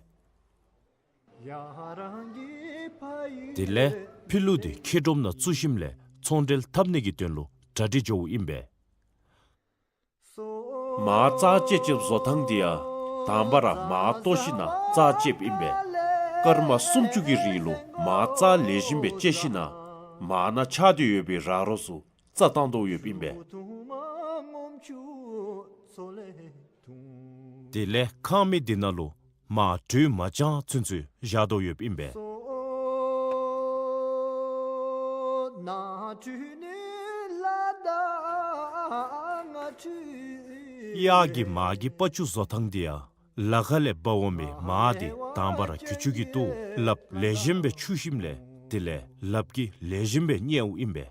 དེ་ལས་ཕི་ལུ་དེ་ཁྱེག་སྒྲོམ་ནང་བཙུགས་ཞིནམ་ལས་ཚོང་འབྲེལ་འཐབ་ནི་གི་དོན་ལུ་གྲ་སྒྲིག་འགྱོཝ་ཨིན་པས། མར་རྩ་བཅད་བཅདཔ་བཟོ་ཐངས་དེ་ཡང་དང་པ་ར་མར་བཏོག་ཞིན་ན་རྩ་བཅདཔ་ཨིན་པས། སྐར་མ་སུམ་ཅུ་གི་རིང་ལུ་མར་རྩ་ལེགས་ཤོམ་སྦེ་བཅད་ཞིན་ན་མར་ནང་ཆགས་ཏེ་ཡོད་པའི་ར་རོ་ཚུ་རྩ་བཏང་དོ་ཡོདཔ་ཨིན་པས། དེ་ལས་ཁང་མིག་དེ་ནང་ལུ་མར་དྲོད་མ་བྱང་ཚུན་ཚོད་བཞག་དོ་ཡོདཔ་ཨིན་པས། གཡག་གི་མར་གྱི་པགས་ཅུ་བཟོ་ཐངས་དེ་ཡང་ལ་ཁ་ལས་འབག་འོང་མི་མར་དེ་དང་པ་ར་གྱི་ཅུ་གིས་བཏོག་ལགཔ་ལེགས་ཤོམ་སྦེ་འཁྱུ་ཞིནམ་ལས་དེ་ལས་ལགཔ་གིས་ལེགས་ཤོམ་སྦེ་མཉེཝ་ཨིན་པས།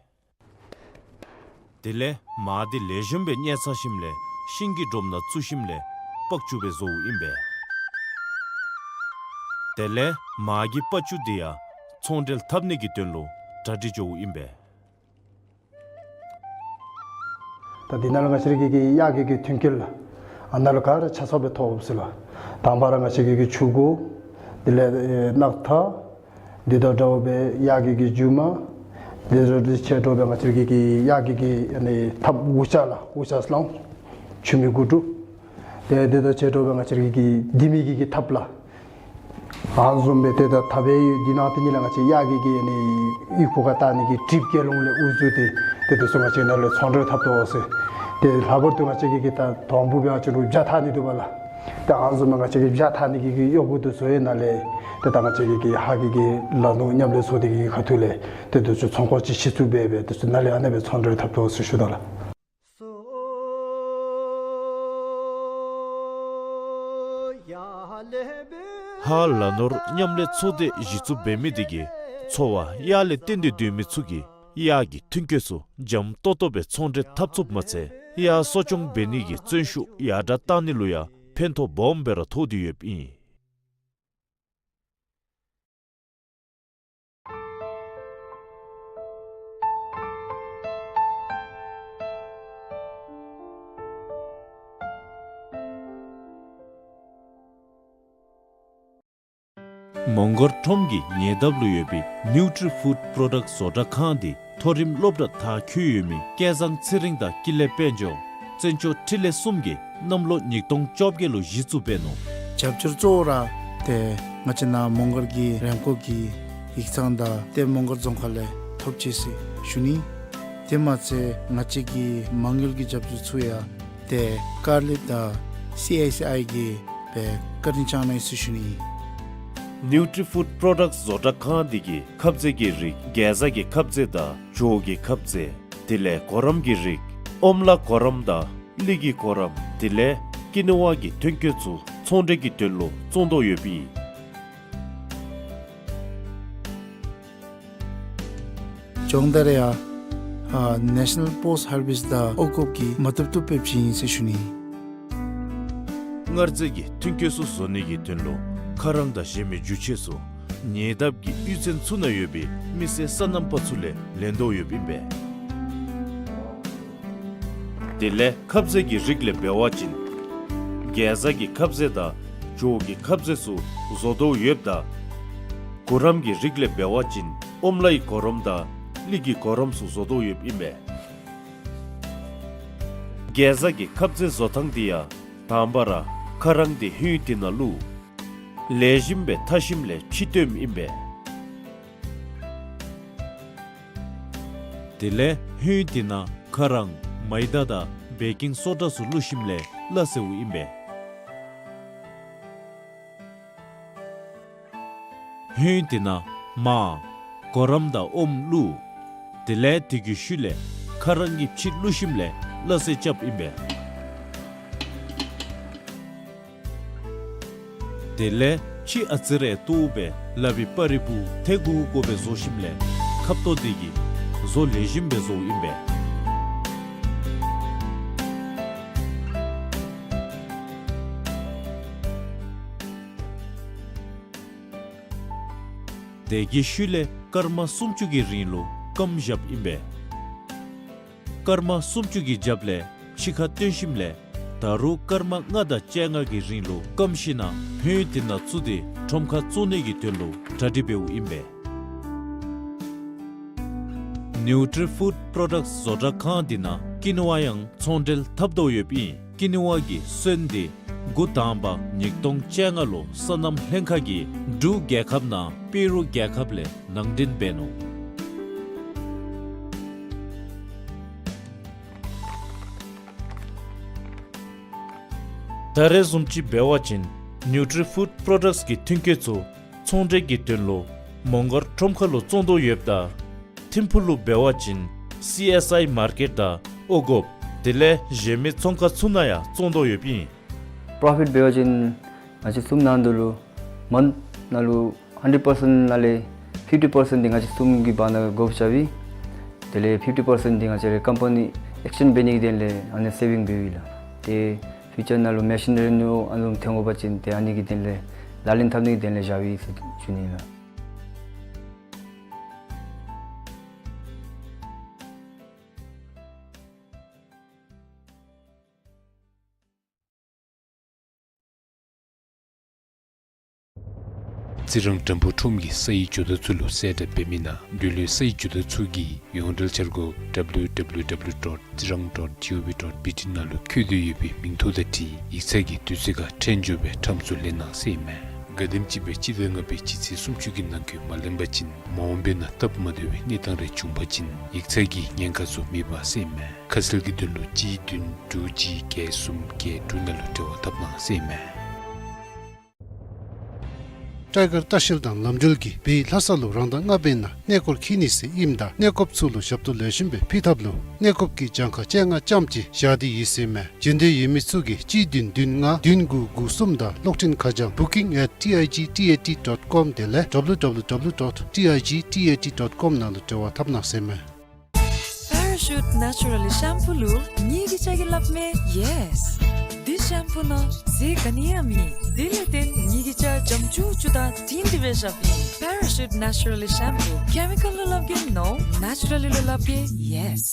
དེ་ལས་མར་དེ་ལེགས་ཤོམ་སྦེ་མཉེ་ཚར་ཞིནམ་ལས་ཤིང་གི་སྒྲོམ་ནང་བཙུགས་ཞིནམ་ལས་པགས་ཅུ་སྦེ་བཟོཝ་ཨིན་པས། དེ་ལས་མར་གྱི་པགས་ཅུ་དེ་ཡང་ཚོང་འབྲེལ་འཐབ་ནི་གི་དོན་ལུ་གྲ་སྒྲིག་འགྱོཝ་ཨིན་པས། ད་འདི་ནང་ལུ་ང་བཅས་ར་གི་གི་གཡག་གི་གི་ཐོན་སྐྱེད་ལགས། ཨ་ནཱ་ལུ་ག་ར་ཆ་ཚང་སྦེ་ཐོབ་ཟེར་ལགས། དང་པ་ར་ང་བཅས་ཀྱི་གི་ཕྱུར་གུ། དེ་ལས་ཨེ་རྣག་ཐ། དེ་དང་འདྲཝ་སྦེ་གཡག་གི་གི་རྒྱུ་མ། དེ་ཚུ་དེ་ཕྱད་འདྲཝ་སྦེ་ང་བཅས་ཀྱི་གི་གཡག་གི་གི་ཨ་ནི་ཐགཔ་འུ་ཅག་ལགས། འུ་ཅག་སླང་། ཆུ་མིག་དགུ་ཕྲུག། དེ་དེ་དང་ཕྱད་འདྲཝ་སྦེ་ང་བཅས་ཀྱི་གི་ལྡེ་མིག་གི་གི་ཐགཔ་ལགས། ཨ་ནི་བཟུམ་སྦེ་ཏེ་ད་ད་འབད་ཡོད། འདི་ནང་དེ་ཉིད་ལས་ང་བཅས་གཡག་གི་གི་ཨ་ནི་གཡུས་ཁུག་ཁར་བཏགས་ནི་གི་གྲིབ་སྐྱེལ་རླུང་ལས་དབུ་བཙུགས་ཏེ་ཏེ་དེ་ཚུ་ང་བཅས་ནཱ་ལས་ཚོང་འབྲེལ་འཐབ་དོ་ཟེར། ཏེ་ལྷག་པར་དུ་ང་བཅས་ཀྱི་གི་ད་དོམ་བུ་སྦེ་ང་བཅས་ར་བྱ་འཐག་ནི་འདུག་པ་ལགས། ཏེ་ཨ་ནི་བཟུམ་སྦེ་ང་བཅས་ཀྱི་བྱ་འཐག་ནི་གི་གི་གཡོག་པོ་དེ་ཚུ་ཡང་ནཱ་ལས་ཏེ་ད་ང་བཅས་ཀྱི་གི་ཧཱ་གི་གི་ལ་ནོར་མཉམ་ལས་ཚོགས་སྡེ་གི་གི་ཁ་ཐུག་ལས་ཏེ་དེ་ཚུ་ཚོང་ཁང་ཅིག་གཞི་བཙུགས་འབད་སྦེ་དེ་ཚུ་ནཱ་ལས་ཨ་ནེ་སྦེ་ཚོང་འབྲེལ་འཐབ་དོ་ཟེར་ཞུ་དོ་ལགས། ཧཱ་ལ་ནོར་མཉམ་ལས་ཚོགས་སྡེ་གཞི་བཙུགས་འབད་མི་དེ་གིས་ཚོར་བ་གཡག་ལས་བརྟེན་ཏེ་སྡོད་མི་ཚུ་གིས་གཡག་གི་ཐོན་སྐྱེད་ཚུ་འཇམ་ཏོག་ཏོ་སྦེ་ཚོང་འབྲེལ་འཐབ་ཚུགསཔ་མ་ཚད་གཡག་གསོ་སྐྱོང་འབད་ནི་གི་བརྩོན་ཤུགས་ཡར་དྲག་བཏང་ནི་ལུ་ཡང་ཕན་ཐོགས་སྦོམ་སྦེ་ར་ཐོགས་ཏེ་ཡོདཔ་ཨིན། མོང་སྒར་ཁྲོམ་གྱི་ཉེ་འདབས་ལུ་ཡོད་པའི་ནིའུ་ཊི་ཕུཌ་པྲོ་ཌཀཊ་བཟོ་གྲྭ་ཁང་འདི་མཐོ་རིམ་སློབ་གྲྭ་མཐར་འཁྱོལ་ཡོད་མི་སྐལ་བཟང་ཚེ་རིང་དང་ཀུན་ལེགས་དཔལ་འབྱོར་བཙན་སྐྱོགས་འཕྲིན་ལས་གསུམ་གྱིས་གནམ་ལོ་ཉིས་སྟོང་བཅོ་བརྒྱད་ལུ་གཞི་བཙུགས་འབད་ནུག། རྒྱབ་སྐྱོར་གཙོ་བོ་ར་ཏེ་ང་བཅས་ནཱ་མོང་སྒར་གྱི་རེབ་ཀོང་གི་ཡིག་ཚང་དང་ཏེ་མོང་སྒར་རྫོང་ཁག་ལས་ཐོབ་ཅི་ཟེར་ཞུ་ནི། དེ་མ་ཚད་ང་བཅས་ཀྱི་མ་དངུལ་གྱི་རྒྱབ་སྐྱོར་ཚུ་ཡང་ཏེ་ཀར་ལིཊ་དང་སི་ཨའི་སི་ཨའི་གིས་སྦེ་བཀའ་དྲིན་བསྐྱང་གནང་ཡི་ཟེར་ཞུ་ནི། ནིའུ་ཊི་ཕུཌ་པྲོ་ཌཀཊ་བཟོ་གྲྭ་ཁང་འདི་གིས་ཁབ་ཟས་ཀྱི་རིགས་གེ་ཛ་གི་ཁབ་ཟས་དང་ཇོ་གི་ཁབ་ཟས་དེ་ལས་གོ་རམས་ཀྱི་རིགས་ཨོམ་ལ་གོ་རམས་དང་གླི་གི་གོ་རམས་དེ་ལས་ཀི་ནུ་བ་གི་ཐོན་སྐྱེད་ཚུ་ཚོང་འབྲེལ་གྱི་དོན་ལུ་བཙོང་དོ་ཡོདཔ་ཨིན། སྦྱོང་བརྡར་ཡང་ཨ་ནེ་ཤ་ནཱལ་པོསཊ་ཧར་བེསཊ་དང་ཨོ་གོབ་ཀྱིས་མ་བཏུབ་བཏུབ་སྦེ་བྱིན་ཡི་ཟེར་ཞུ་ནི། མངར་རྫས་ཀྱི་ཐོན་སྐྱེད་ཚུ་བཟོ་ནི་གི་དོན་ལུ་ཁ་རང་དང་གཞན་མི་འཇུ་ཆས་ཚུ་ཉེ་འདབས་ཀྱི་གཡུས་ཚན་ཚུ་ནང་ཡོད་པའི་མི་སེར་སོ་ནམ་པ་ཚུ་ལས་ལེན་དོ་ཡོདཔ་ཨིན་པས། དེ་ལས་ཁབ་ཟས་ཀྱི་རིགས་ལས་འབད་བ་ཅིན་གེ་ཛ་གི་ཁབ་ཟས་དང་ཇོ་གི་ཁབ་ཟས་ཚུ་བཟོ་དོ་ཡོདཔ་ད་གོ་རམས་ཀྱི་རིགས་ལས་འབད་བ་ཅིན་ཨོམ་ལའི་གོ་རམས་དང་གླི་གི་གོ་རམས་ཚུ་བཟོ་དོ་ཡོདཔ་ཨིན་པས། གེ་ཛ་གི་ཁབ་ཟས་བཟོ་ཐངས་འདི་ཡང་དང་པ་ར་ཁ་རང་འདི་ཧོད་འདི་ནང་བླུག། ལེགས་ཤོམ་སྦེ་འཐག་ཞིནམ་ལས་ཕྱེ་བཏོནམ་ཨིན་པས། དེ་ལས་ཧོད་འདི་ནང་ཁ་རང་མའི་ཌ་དང་བེ་ཀིང་སོ་ཌ་ཚུ་བླུག་ཞིནམ་ལས་སླ་བསྲེཝ་ཨིན་པས། ཧོད་འདི་ནང་མར་གོ་རམས་དང་ཨོམ་བླུག། དེ་ལས་དེ་གི་ཤུལ་ལས་ཁ་རང་གི་ཕྱེ་བླུག་ཞིནམ་ལས་སླ་བསྲེ་རྐྱབ་ཨིན་པས། དེ་ལས་ཕྱེ་ཨ་ཙི་རེ་ཏོག་སྦེ་ལག་པའི་སྤར་རི་བུ་ཐེ་གུ་གུ་སྦེ་བཟོ་ཞིནམ་ལས་ཁབ་ཏོ་འདི་གིས་བཟོ་ལེགས་ཤོམ་སྦེ་བཟོཝ་ཨིན་པས། དེ་གི་ཤུལ་ལས་སྐར་མ་སུམ་ཅུ་གི་རིང་ལུ་སྐམ་བཞགཔ་ཨིན་པས། སྐར་མ་སུམ་ཅུ་གི་རྒྱབ་ལས་ཕྱི་ཁར་བཏོན་ཞིནམ་ལས་ད་རུང་སྐར་མ་ལྔ་དང་བཅོ་ལྔ་གི་རིང་ལུ་སྐམ་ཞིནམ་ལས་ཧོད་འདི་ནང་བཙུགས་ཏེ་ཁྲོམ་ཁར་བཙོང་ནི་གི་དོན་ལུ་གྲ་སྒྲིག་འབདཝ་ཨིན་པས། ནིའུ་ཊི་ཕུཌ་པྲོ་ཌཀཊ་བཟོ་གྲྭ་ཁང་འདི་ནང་ཀི་ནུ་བ་ཡང་ཚོང་འབྲེལ་འཐབ་དོ་ཡོདཔ་ཨིན། ཀི་ནུ་བ་གི་སོན་འདི་འགོ་དང་པ་ཉིས་སྟོང་བཅོ་ལྔ་ལུ་སོ་ནམ་ལྷན་ཁག་གིས་འབྲུག་རྒྱལ་ཁབ་ནང་པེ་རུ་རྒྱལ་ཁབ་ལས་ནང་འདྲེན་འབད་ནུག། ད་རེས་བཟུམ་ཅིག་འབད་བ་ཅིན་ནིའུ་ཊི་ཕུཌ་པྲོ་ཌཀཊ་ཀྱི་ཐོན་སྐྱེད་ཚུ་ཚོང་འབྲེལ་གྱི་དོན་ལུ་མོང་སྒར་ཁྲོམ་ཁ་ལུ་བཙོང་དོ་ཡོདཔ་ད་ཐིམ་ཕུག་ལུ་འབད་བ་ཅིན་སི་ཨེསི་ཨའི་མར་ཀེཊ་དང་ཨོ་གོབ་དེ་ལས་གཞན་མི་ཚོང་ཁང་ཚུ་ནང་ཡང་བཙོང་དོ་ཡོདཔ་ཨིན། པྲོ་ཕིཊ་འབད་བ་ཅིན་ང་བཅས་གསུམ་ནང་དོ་ལུ་མཱནཐ་ནང་ལུ་ཧན་ཌེཌ་པར་སེནཊ་ནང་ལས་ཕིཕ་ཊི་པར་སེནཊ་འདི་ང་བཅས་གསུམ་གྱི་བར་ན་དགོཔ་རྐྱབ་ཨིན། དེ་ལས་ཕིཕ་ཊི་པར་སེནཊ་འདི་ང་བཅས་རའི་ཀམ་པ་ནི་ཨེཀསི་ཅེནཇ་འབད་ནི་གི་དོན་ལས་ཨ་ནི་སེ་བིང་འབདཝ་ཨིན་ལགས། ཏེ་ཕིའུ་ཅར་ནང་ལུ་མེ་ཤི་ནི་རི་ནང་ལུ་ཨ་ནི་ཐོན་དགོ་པ་ཅིན་ཏེ་ཨ་ནི་གི་དོན་ལས་ལག་ལེན་འཐབ་ནི་གི་དོན་ལས་བཞགཔ་ཨིན་ཟེར་ཞུ་ནི་ལགས། རྩི་རང་དྲམ་ཕུ་ཁྲོམ་གྱི་སའི་ཇོ་བདག་ཚུ་ལུ་གསལ་བསྒྲགས་འབད་མི་ནང་འབྲེལ་ཡོད་སའི་ཇོ་བདག་ཚུ་གིས་ཡོངས་འབྲེལ་འཆར་སྒོ་W W W dot tsirang dot gov dot B T ནང་ལུ་བཀོད་དེ་ཡོད་པའི་མིང་ཐོ་དང་འཁྲིལ་ཡིག་ཚང་གི་དུས་ཚོད་ཁར་ཁྲལ་འབྱོར་བའི་ཁྲམ་ཚུ་ལེན་གནང་ཟེར་ཨིན་མས། ག་དེམ་ཅིག་སྦེ་སྤྱི་ཟླ་ལྔ་པའི་སྤྱི་ཚེས་སུམ་ཅུ་གི་ནང་འཁོད་མ་ལེན་པ་ཅིན་མ་འོངས་པའི་ནང་སྟབས་མ་བདེ་བའི་གནས་སྟངས་རེ་བྱུང་པ་ཅིན་ཡིག་ཚང་གི་ཉེན་ཁ་ཚུ་མེདཔ་ཟེར་ཨིན་མས། ཁ་གསལ་གྱི་དོན་ལུ་གཅིག་བདུན་དྲུག་གཅིག་བརྒྱད་གསུམ་བརྒྱད་དྲུག་ནང་ལུ་འབྲེལ་བ་འཐབ་གནང་ཟེར་ཨིན་མས། ཊའི་གར་ལྟ་བཤལ་དང་ལམ་འགྲུལ་གྱིས་བོད་ལྷ་ས་ལུ་རང་ཟླ་ལྔ་པའི་ནང་གནས་སྐོར་འཁྱིད་ནི་ཟེར་ཨིནམ་ད་གནས་སྐོརཔ་ཚུ་ལུ་ཞབས་ཏོག་ལེགས་ཤོམ་སྦེ་ཕུལ་ཐབས་ལུ་གནས་སྐོརཔ་གིས་གྱངས་ཁ་བཅོ་ལྔ་ཙམ་ཅིག་བཞག་སྟེ་ཡོད་ཟེར་ཨིན་མས། འབྱོན་འདོད་ཡོད་མི་ཚུ་གིས་གཅིག་བདུན་བདུན་ལྔ་བདུན་དགུ་དགུ་གསུམ་དང་གློག་འཕྲིན་ཁ་བྱང་booking at T I G T A T dot com དེ་ལས W W W dot T I G T A T dot com ནང་ལུ་འབྲེལ་བ་འཐབ་གནང་ཟེར་ཨིན་མས། པེ་ར་ཤུཊ་ནེ་ཅུ་ར་ལི་ཤམ་པུ་ལུ་ངེའི་གི་ཅ་གི་སླབ་མས་ཡེས། འདི་ཤམ་པུ་ནང་ཟས་ག་ནི་ཡང་མེད། དེ་ལས་བརྟེན་ངེའི་གི་ཅ་འཇམ་ཅུག་ཅུ་དང་དྲིང་སྒྲི་སྦེ་བཞགཔ་ཨིན། པེ་ར་ཤུཊ་ནེ་ཅུ་ར་ལི་ཤམ་པུ། ཀེ་མི་ཀཱལ་ལུ་སླབ་གེ་ནོ། ནེ་ཅུ་ར་ལི་ལུ་སླབ་གེ་ཡེས།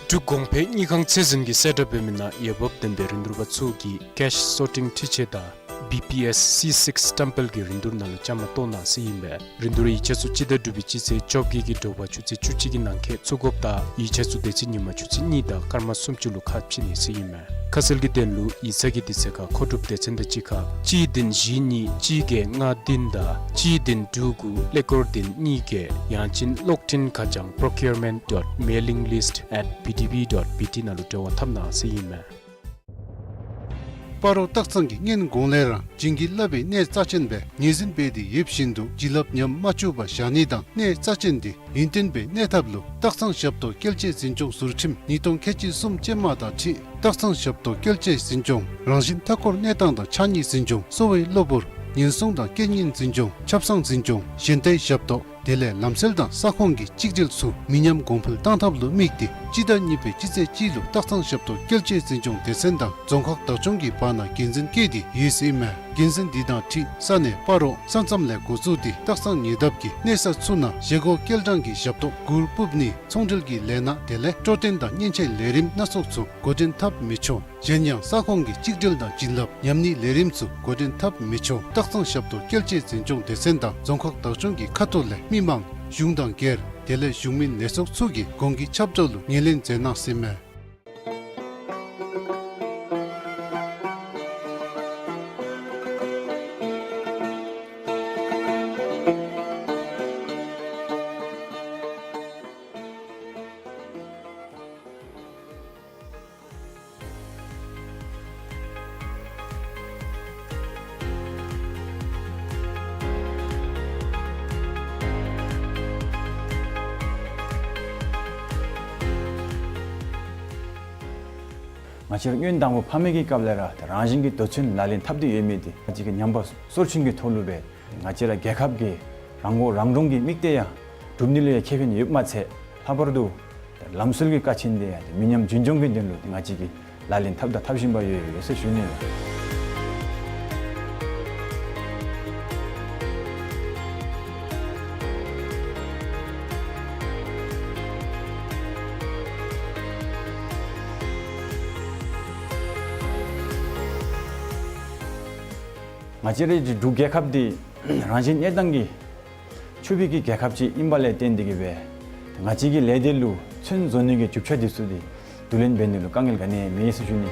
འབྲུག་གོང་འཕེལ་དངུལ་ཁང་ཚད་འཛིན་གྱིས་གསལ་བསྒྲགས་འབད་མི་ནང་འོས་འབབ་ལྡན་པའི་རིན་བསྡུར་པ་ཚུ་གིས་ཀེཤ་སོར་ཊིང་འཕྲུལ་ཆས་དང་ བི་པི་ཨེསི་སི་སིགསི་ཊེམ་པལ་གྱི་རིན་བསྡུར་ནང་ལུ་བཅའ་མར་གཏོགས་གནང་ཟེར་ཨིན་པས། རིན་བསྡུར་ཡིག་ཆ་ཚུ་སྤྱི་ཟླ་དྲུག་པའི་སྤྱི་ཚེས་བཅོ་བརྒྱད་ཀྱི་དྲོ་པ་ཆུ་ཚོད་བཅུ་གཅིག་གི་ནང་འཁོད་ཚུད་དགོཔ་དང་ཡིག་ཆ་ཚུ་དེ་ཚེ་ཉིན་མ་ཆུ་ཚོད་གཉིས་དང་སྐར་མ་སུམ་ཅུ་ལུ་ཁ་ཕྱེ་ནི་ཟེར་ཨིན་མས། ཁ་གསལ་གྱི་དོན་ལུ་ཡིག་ཚང་གི་དུས་ཚོད་ཁར་མཁོ་སྒྲུབ་སྡེ་ཚན་དང་གཅིག་ཁར་གཅིག་བདུན་བཞི་གཉིས་གཅིག་བརྒྱད་ལྔ་བདུན་དང་གཅིག་བདུན་དྲུག་དགུ་ཀླད་ཀོར་བདུན་གཉིས་བརྒྱད། ཡང་ཅིན་གློག་འཕྲིན་ཁ་བྱང་procurement dot mailing list at B D B dot B T ནང་ལུ་འབྲེལ་བ་འཐབ་གནང་ཟེར་ཨིན་མས། སྤ་རོ་སྟག་ཚང་གི་སྔོན་གོང་ལས་ར་བྱིན་གྱིས་བརླབས་པའི་གནས་རྩ་ཆེན་སྦེ་ངོས་འཛིན་འབད་དེ་ཡོདཔ་བཞིན་དུ་བྱིན་རླབས་ཉམས་མ་བཅུག་པར་བཞག་ནི་དང་གནས་རྩ་ཆེན་དེ་ཡུན་བརྟན་པའི་གནས་ཐབས་ལུ་སྟག་ཚང་ཞབས་ཏོག་སྐྱེལ་ཆས་འཛིན་སྐྱོང་ཟུར་ཁྲིམས་ཉིས་སྟོང་ཁལ་གཅིག་གསུམ་ཅན་མ་དང་འཁྲིལ་སྟག་ཚང་ཞབས་ཏོག་སྐྱེལ་ཆས་འཛིན་སྐྱོང་རང་བཞིན་མཐའ་འཁོར་གནས་སྟངས་དང་ཕྱགས་སྙིགས་འཛིན་སྐྱོང་གསོ་བའི་གློ་བུར་ཉེན་སྲུང་དང་རྐྱེན་ངན་འཛིན་སྐྱོང་ཆབ་གསང་འཛིན་སྐྱོང་གཞན་དའི་ཞབས་ཏོག་དེ་ལས་ལམ་སེལ་དང་ས་ཁོངས་ཀྱི་གཅིག་སྒྲིལ་ཚུ་མི་ཉམས་གོང་འཕེལ་གཏང་ཐབས་ལུ་དམིགས་ཏེ་སྤྱི་ཟླ་གཉིས་པའི་སྤྱི་ཚེས་གཅིག་ལུ་སྟག་ཚང་ཞབས་ཏོག་སྐྱེལ་ཆས་འཛིན་སྐྱོང་སྡེ་ཚན་དང་རྫོང་ཁག་བདག་སྐྱོང་གི་བར་ན་འགན་འཛིན་བཀལ་ཏེ་ཡོད་ཟེར་ཨིན་མས། འགན་འཛིན་འདི་དང་འཁྲིལ་ས་གནས་སྤ་རོ་ས་མཚམས་ལས་འགོ་བཙུགས་ཏེ་སྟག་ཚང་ཉེ་འདབས་ཀྱི་གནས་ས་ཚུ་ནང་བཞེས་སྒོ་སྐྱེལ་གྲངས་ཀྱི་ཞབས་ཏོག་གུར་ཕུབ་ནི་ཚོང་འབྲེལ་གྱི་ལས་སྣ་དེ་ལས་སྤྲོ་སྟོན་དང་མཉེན་ཆས་ལས་རིམ་སྣ་ཚོགས་ཚུ་འགོ་འདྲེན་འཐབ་མི་ཆོག། གཞན་ཡང་ས་ཁོངས་ཀྱི་གཅིག་སྒྲིལ་དང་བྱིན་རླབས་ཉམས་ནིའི་ལས་རིམ་ཚུ་འགོ་འདྲེན་འཐབ་མི་ཆོག། སྟག་ཚང་ཞབས་ཏོག་སྐྱེལ་ཆས་འཛིན་སྐྱོང་སྡེ་ཚན་དང་རྫོང་ཁག་བདག་སྐྱོང་གི་ཁ་ཐུག་ལས་མི་མང་གཞུང་དང་སྒེར་དེ་ལས་གཞུང་མིན་ལས་ཚོགས་ཚུ་གིས་གོང་གི་ཁྱབ་བསྒྲགས་ལུ་ངོས་ལེན་མཛད་གནང་ཟེར་མས། ང་བཅས་ར་སྔོན་དང་པོ་ཕ་མེས་ཀྱི་སྐབས་ལས་ར་ད་རང་བཞིན་གྱིས་དོས་ཚན་ལག་ལེན་འཐབ་སྟེ་ཡོད་མི་དེ་ང་བཅས་ཀྱིས་ཉམས་པ་སོར་ཆུད་ཀྱི་ཐོག་ལུ་སྦེ་ང་བཅས་ར་རྒྱལ་ཁབ་ཀྱི་རང་མགོ་རང་འདྲོངས་ཀྱི་དམིགས་གཏད་ཡང་འགྲུབ་ནི་ལུ་ཡང་ཁེ་ཕན་ཡོདཔ་མ་ཚད་ལྷག་པར་དུ་ལམ་སྲོལ་གྱི་ཀ་ཆེན་དེ་ཡང་མི་ཉམས་རྒྱུན་འཁྱོངས་ཀྱི་དོན་ལུ་ང་བཅས་ཀྱིས་ལག་ལེན་འཐབ་དང་འཐབ་བཞིན་པ་ཡོད་ཡོད་ཟེར་ཞུ་ནི་ལགས། ང་བཅས་རའི་འབྲུག་རྒྱལ་ཁབ་འདི་རང་བཞིན་གནས་སྟངས་ཀྱིས་ཆུ་བཞི་གི་རྒྱལ་ཁབ་ཅིག་ཨིན་པ་ལས་བརྟེན་ཏེ་གིས་སྦེ་ང་བཅས་ཀྱི་ལས་སྡེ་ལུ་ཚོན་བཟོ་ནི་གི་རྒྱུ་ཆ་འདི་ཚུ་འདི་བསྡུ་ལེན་འབད་ནི་ལུ་དཀའ་ངལ་ག་ནི་ཡང་མེད་ཟེར་ཞུ་ནི།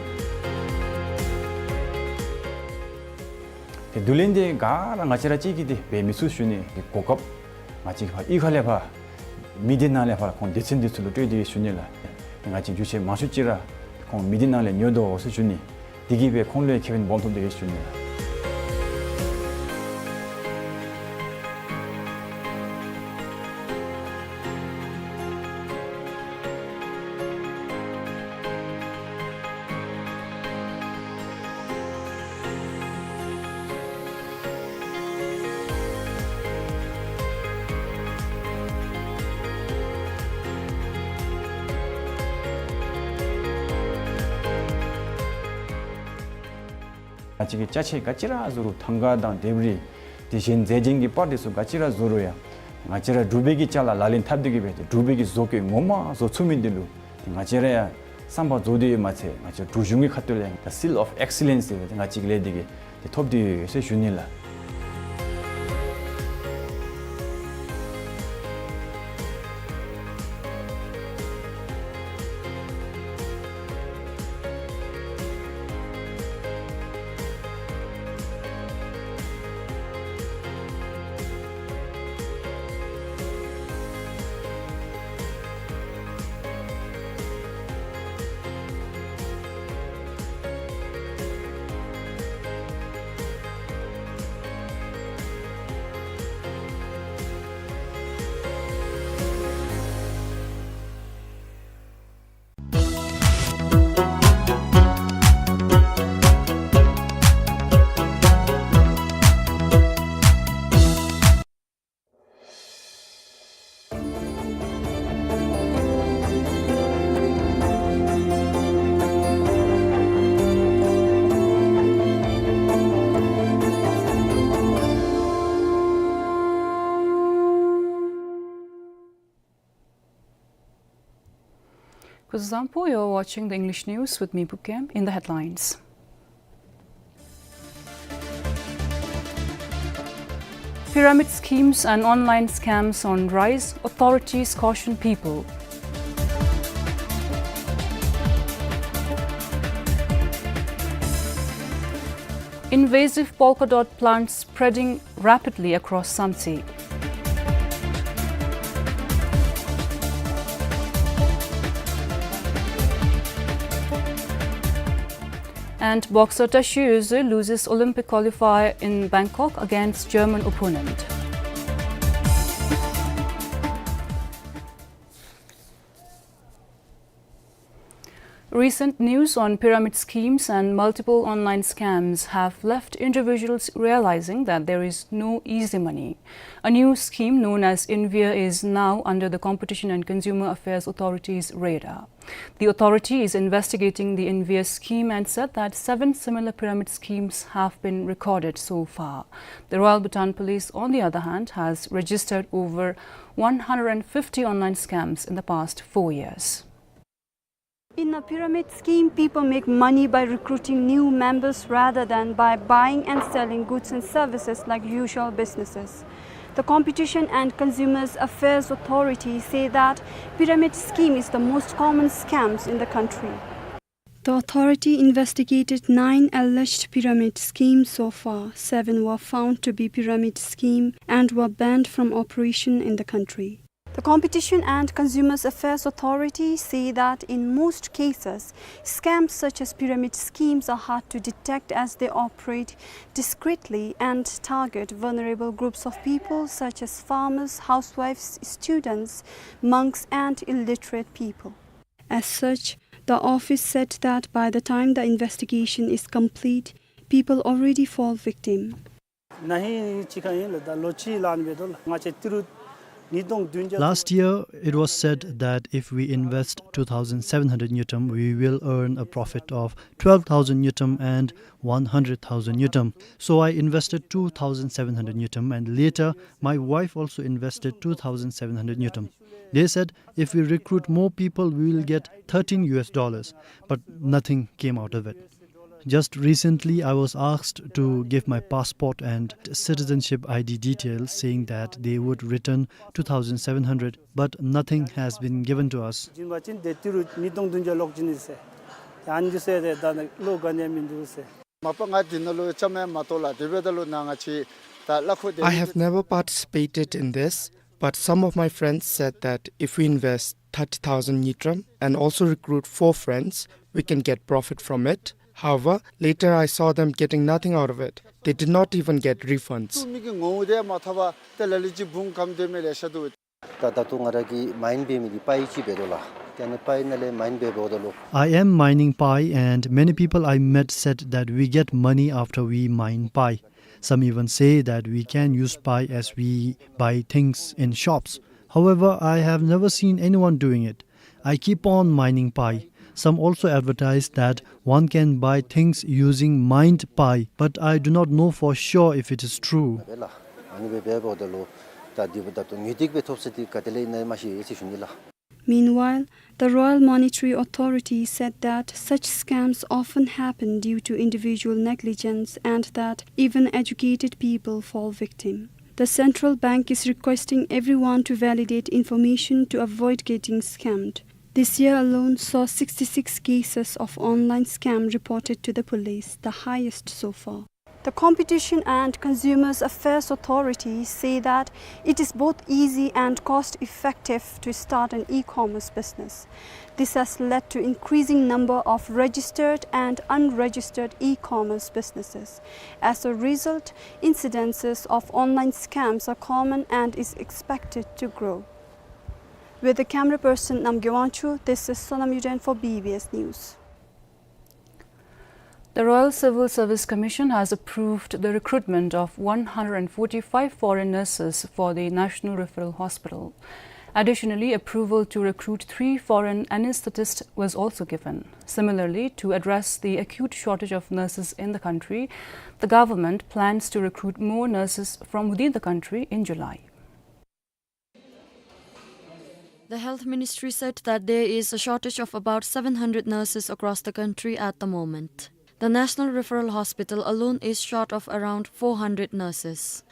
ཏེ་བསྡུ་ལེན་འདི་ག་ར་ང་བཅས་ར་གཅིག་གིས་འདི་འབད་མི་ཚུགས་ཞུ་ནི། འདི་གོ་སྐབས་ང་བཅས་ཀྱིས་ཕར་གཡུས་ཁ་ལས་ཕར་མི་སྡེ་ནང་ལས་ཕར་ཁོང་སྡེ་ཚན་འདི་ཚུ་ལུ་སྤྲོད་དེ་ཡོད་ཞུ་ནི་ལགས། ང་བཅས་རྒྱུ་ཆ་མང་ཤོས་ཅིག་ར་ཁོང་མི་སྡེ་ནང་ལས་ཉོ་དོ་ཟེར་ཞུ་ནི། དེ་གིས་སྦེ་ཁོང་ལུ་ཡང་ཁེ་ཕན་སྦོམ་ཐོབ་སྟེ་ཡོད་ཞུ་ནི་ལགས། ང་བཅས་ཀྱིས་ཅ་ཆས་ག་ཅི་ར་བཟོ་རུང་ཐང་ག་དང་ལྡེབས་རིས་དེ་བཞིན་རྫས་ཅན་གྱི་པར་དེ་ཚུ་ག་ཅི་ར་བཟོ་རུང་ཡང་ང་བཅས་ར་འབྲུག་པའི་གི་ཅ་ལ་ལག་ལེན་འཐབ་སྟེ་གིས་སྦེ་འབྲུག་པའི་གི་བཟོ་བཀོད་ངོ་མ་བཟོ་ཚུགས་མི་འདི་ལུ་ང་བཅས་ར་ཡང་བསམ་པ་རྫོགས་ཏེ་ཡོདཔ་མ་ཚད་ང་བཅས་འབྲུག་གཞུང་གི་ཁ་ཐུག་ལས་ཡང་ད་seal of excellence ཟེར་བའི་ང་བཅས་ཀྱི་ལས་འདི་གིས་དེ་ཐོབ་སྟེ་ཡོད་ཟེར་ཞུ་ནི་ལགས། Kuzuzangpo, you're watching the English news with me, Pukem. In the headlines. Pyramid schemes and online scams on rise, authorities caution people. Invasive polka dot plant spreading rapidly across Samtse. And boxer Tashi Yotze loses Olympic qualifier in Bangkok against German opponent. Recent news on pyramid schemes and multiple online scams have left individuals realizing that there is no easy money. A new scheme known as Invia is now under the Competition and Consumer Affairs Authority's radar. The authority is investigating the Invia scheme and said that seven similar pyramid schemes have been recorded so far. The Royal Bhutan Police, on the other hand, has registered over one hundred fifty online scams in the past four years. In a pyramid scheme, people make money by recruiting new members rather than by buying and selling goods and services like usual businesses. The Competition and Consumers Affairs Authority say that pyramid scheme is the most common scams in the country. The authority investigated nine alleged pyramid schemes so far. Seven were found to be pyramid scheme and were banned from operation in the country. The Competition and Consumers Affairs Authority say that in most cases, scams such as pyramid schemes are hard to detect as they operate discreetly and target vulnerable groups of people such as farmers, housewives, students, monks, and illiterate people. As such, the office said that by the time the investigation is complete, people already fall victim. ན་ཧིང་ཅིག་ཁ་ཨིན་ལགས། ད་ལོ་གཅིག་ལང་པའི་དོ་ལགས། ང་བཅས་ཏི་རུ་ཉིས་སྟོང་བདུན་བརྒྱ། Last year, it was said that if we invest two thousand seven hundred ngultrum, we will earn a profit of twelve thousand ngultrum and one hundred thousand ngultrum. So I invested two thousand seven hundred ngultrum, and later my wife also invested two thousand seven hundred ngultrum. They said if we recruit more people, we will get thirteen U S dollars, but nothing came out of it. Just recently, I was asked to give my passport and citizenship I D details, saying that they would return two thousand seven hundred, but nothing has been given to us. བྱིན་པ་ཅིན་ཏེ་ཏི་རུ་ཉིས་སྟོང་བདུན་བརྒྱ་ལོག་བྱིན་ནི་ཟེར། ཡང་ཨ་ནི་ཟེར་ཏེ་ད་ནི་ལོ་ག་ནི་ཡང་མིན་འདུག་ཟེར། མ་པ་ང་འདི་ནང་ལུ་བཅའ་མར་མ་གཏོགས་ལགས། དེ་འབདཝ་ད་ལུ་ནཱ་ང་བཅས་ད་གླ་འཁོར་དེ། I have never participated in this, but some of my friends said that if we invest thirty thousand ngultrum and also recruit four friends, we can get profit from it. However, later I saw them getting nothing out of it. They did not even get refunds. མི་གི་ངོ་བོ་དེ་མ་ཐོབ་པར་ཏེ་ལ་ལུ་ཅིག་འབུམ་ཀམ་སྡོད་མི་ལེ་ཤ་འདུག། ད་ད་ལྟོ་ང་ར་གིས་མའིན་འབད་མི་འདི་པའི་ཅིག་འབད་དོ་ལགས། ཏེ་ཨ་ནི་པའི་ནང་ལས་མའིན་འབད་འབདཝ་ད་ལུ། I am mining pi, and many people I met said that we get money after we mine pi. Some even say that we can use pi as we buy things in shops. However, I have never seen anyone doing it. I keep on mining pi. Some also advertise that one can buy things using mined pi, but I do not know for sure if it is true. ཨ་ནི་སྦེ་འབད་འབདཝ་ད་ལུ་ད་འདི་འབདཝ་ད་ལྟོ་ངེས་ཏིག་སྦེ་ཐོབ་ས་འདི་ག་ཏེ་ལས་ཨིན་ན་མ་ཤེས་ཟེར་ཞུ་ནི་ལགས། Meanwhile, the Royal Monetary Authority said that such scams often happen due to individual negligence and that even educated people fall victim. The central bank is requesting everyone to validate information to avoid getting scammed. This year alone saw sixty-six cases of online scam reported to the police, the highest so far. The Competition and Consumers Affairs Authority say that it is both easy and cost-effective to start an e-commerce business. This has led to increasing number of registered and unregistered e-commerce businesses. As a result, incidences of online scams are common and is expected to grow. With the camera person Namgay Wangchuk, this is Sonam Yuden for B B S News. The Royal Civil Service Commission has approved the recruitment of one hundred forty-five foreign nurses for the National Referral Hospital. Additionally, approval to recruit three foreign anesthetists was also given. Similarly, to address the acute shortage of nurses in the country, the government plans to recruit more nurses from within the country in July. The Health Ministry said that there is a shortage of about seven hundred nurses across the country at the moment. The National Referral Hospital alone is short of around four hundred nurses.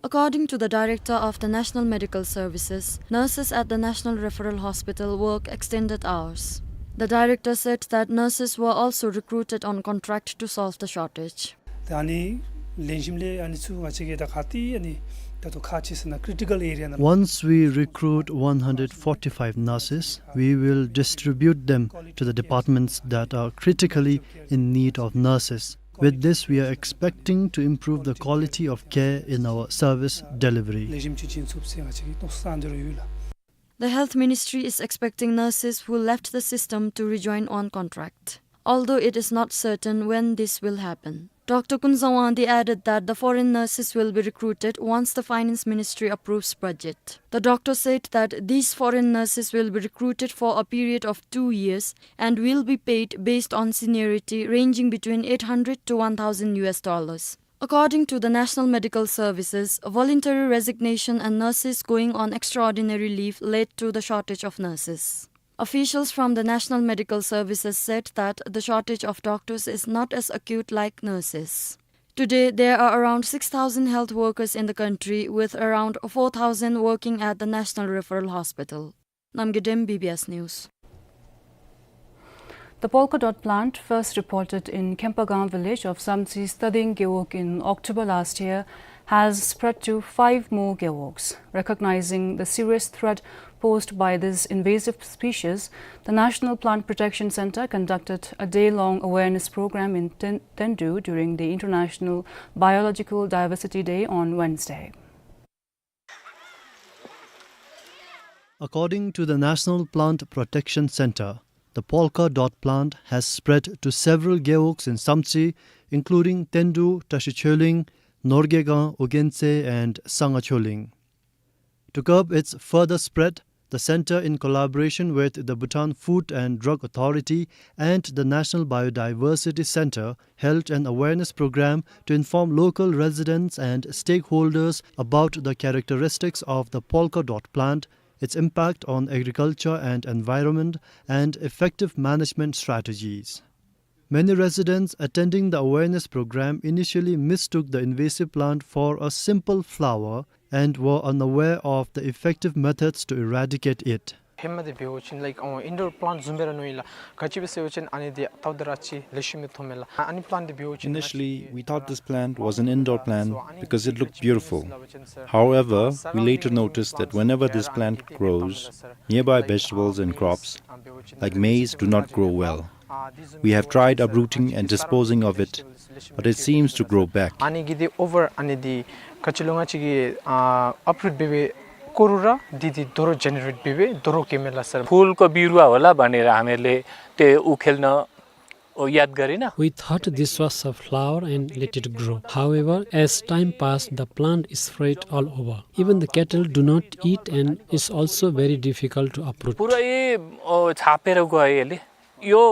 According to the director of the National Medical Services, nurses at the National Referral Hospital work extended hours. The director said that nurses were also recruited on contract to solve the shortage. ད་ཨ་ནི་ལེན་ཞིནམ་ལས་ཨ་ནི་ཚུ་ང་བཅས་ཀྱིས་ད་ག་ཏེ་ཨ་ནི་ད་ལྟོ་ཁག་ཆེ་ཟེར་ན་ཀི་རི་ཊི་ཀལ་ཨེ་རི་ཡ་ནང་། Once we recruit one hundred forty-five nurses, we will distribute them to the departments that are critically in need of nurses. With this, we are expecting to improve the quality of care in our service delivery. ལེགས་ཤོམ་ཅིག་བྱིན་ཚུགས་ཟེར་ང་བཅས་ཀྱིས་རྟོག་བསམ་འདི་ར་ཡོད་ལགས། The Health Ministry is expecting nurses who left the system to rejoin on contract, although it is not certain when this will happen. Doctor Kunzawangdi added that the foreign nurses will be recruited once the Finance Ministry approves budget. The doctor said that these foreign nurses will be recruited for a period of two years and will be paid based on seniority, ranging between eight hundred to one thousand U S dollars. According to the National Medical Services, voluntary resignation and nurses going on extraordinary leave led to the shortage of nurses. Officials from the National Medical Services said that the shortage of doctors is not as acute like nurses. Today, there are around six thousand health workers in the country, with around four thousand working at the National Referral Hospital. Namgay Dem, B B S News. The polka dot plant, first reported in Khempagam village of Samtse Stading Gewog in October last year, has spread to five more gewogs. Recognizing the serious threat posed by this invasive species, the National Plant Protection Centre conducted a day-long awareness program in Ten-, Tendu during the International Biological Diversity Day on Wednesday. According to the National Plant Protection Centre, the polka dot plant has spread to several gewogs in Samtse, including Tendu, Tashicholing, Norgegang, Ogense, and Sangacholing. To curb its further spread, the centre, in collaboration with the Bhutan Food and Drug Authority and the National Biodiversity Centre, held an awareness program to inform local residents and stakeholders about the characteristics of the polka dot plant, its impact on agriculture and environment, and effective management strategies. Many residents attending the awareness program initially mistook the invasive plant for a simple flower and were unaware of the effective methods to eradicate it. ཧེ་མ་འདི་འབད་བ་ཅིན་ལའིཀ་ཨོ་ཨིན་ཌོར་པ་ལཱནཊ་བཟུམ་སྦེ་ར་མནོ་ཡི་ལགས། ག་ཅི་སྦེ་ཟེར་བ་ཅིན་ཨ་ནི་འདི་ལྟཝ་ད་ར་ཅིག་ལེགས་ཤོམ་སྦེ་མཐོངམ་མས་ལགས། ཨ་ནི་པ་ལཱནཊ་འདི་འབད་བ་ཅིན། Initially, we thought this plant was an indoor plant because it looked beautiful. However, we later noticed that whenever this plant grows, nearby vegetables and crops, like maize, do not grow well. We have tried uprooting and disposing of it, but it seems to grow back. ཨ་ནི་གི་འདི་ཨོ་ཝར་ཨ་ནི་འདི་ག་ཅི་ལོ་ང་བཅས་ཀྱིས་ཨ་ཨབ་རུཊ་འབད་སྦེ་བཀོ་རུང་ར་འདི་འདི་དོ་རུང་ཇེ་ནེ་རེཊ་འབད་སྦེ་དོ་རུང་སྐྱེཝ་མས་ལགས་སར། फूल को बिरुवा होला भनेर हामीले त्यो उखेल्न याद गरेन। We thought this was a flower and let it grow. However, as time passed, the plant spread all over. Even the cattle do not eat and is also very difficult to uproot. पुरै, अ, छापेर गयो यसले। यो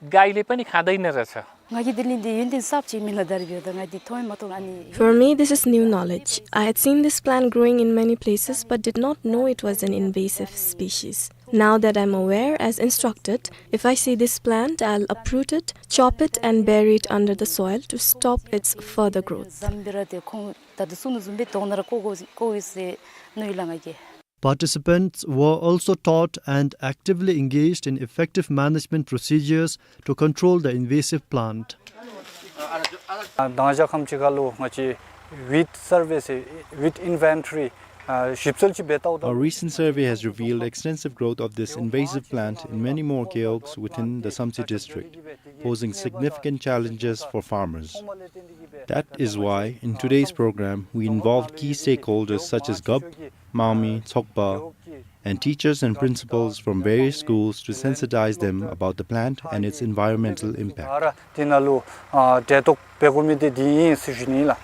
गाईले पनि खाँदैन रहेछ। ང་གིས་འདི་ལས་འདི་ཡོན་ཏན་གསརཔ་ཅིག་མས་ལགས། ད་རེས་འབདཝ་ད་ང་འདི་མཐོང་ཡང་མ་མཐོང་། ཨ་ནི། For me, this is new knowledge. I had seen this plant growing in many places but did not know it was an invasive species. Now that I'm aware, as instructed, if I see this plant, I'll uproot it, chop it, and bury it under the soil to stop its further growth. འཛམ་བུ་གླིང་འདི་ཁོང་ད་ལྟོ་གསུང་དོ་བཟུམ་སྦེ་དོགས་ན་ར་བཀོ་དགོ་བཀོ་དགོ་ཟེར་མནོ་ཡི་ལགས་ང་གིས། Participants were also taught and actively engaged in effective management procedures to control the invasive plant. ཨ་དང་ཞག་ཁམས་ཅིག་ཁར་ལུ་ང་བཅས་ཝིཌ་སར་ཝེ་ཟེར་ཝིཌ་ཨིན་ཝེན་ཊ་རི་ཨ་ཞིབ་འཚོལ་ཅིག་འབད་བལྟཝ་ད། A recent survey has revealed extensive growth of this invasive plant in many more gewogs within the Samtse district, posing significant challenges for farmers. That is why, in today's program, we involved key stakeholders such as Gab, Mangmi, Tsokpa, and teachers and principals from various schools to sensitize them about the plant and its environmental impact. ཨ་ར་འདི་ནང་ལུ་ཨ་འབྲེལ་གཏོགས་འབད་དགོ་མི་འདི་འདི་ཨིན་ཟེར་ཞུ་ནི་ལགས།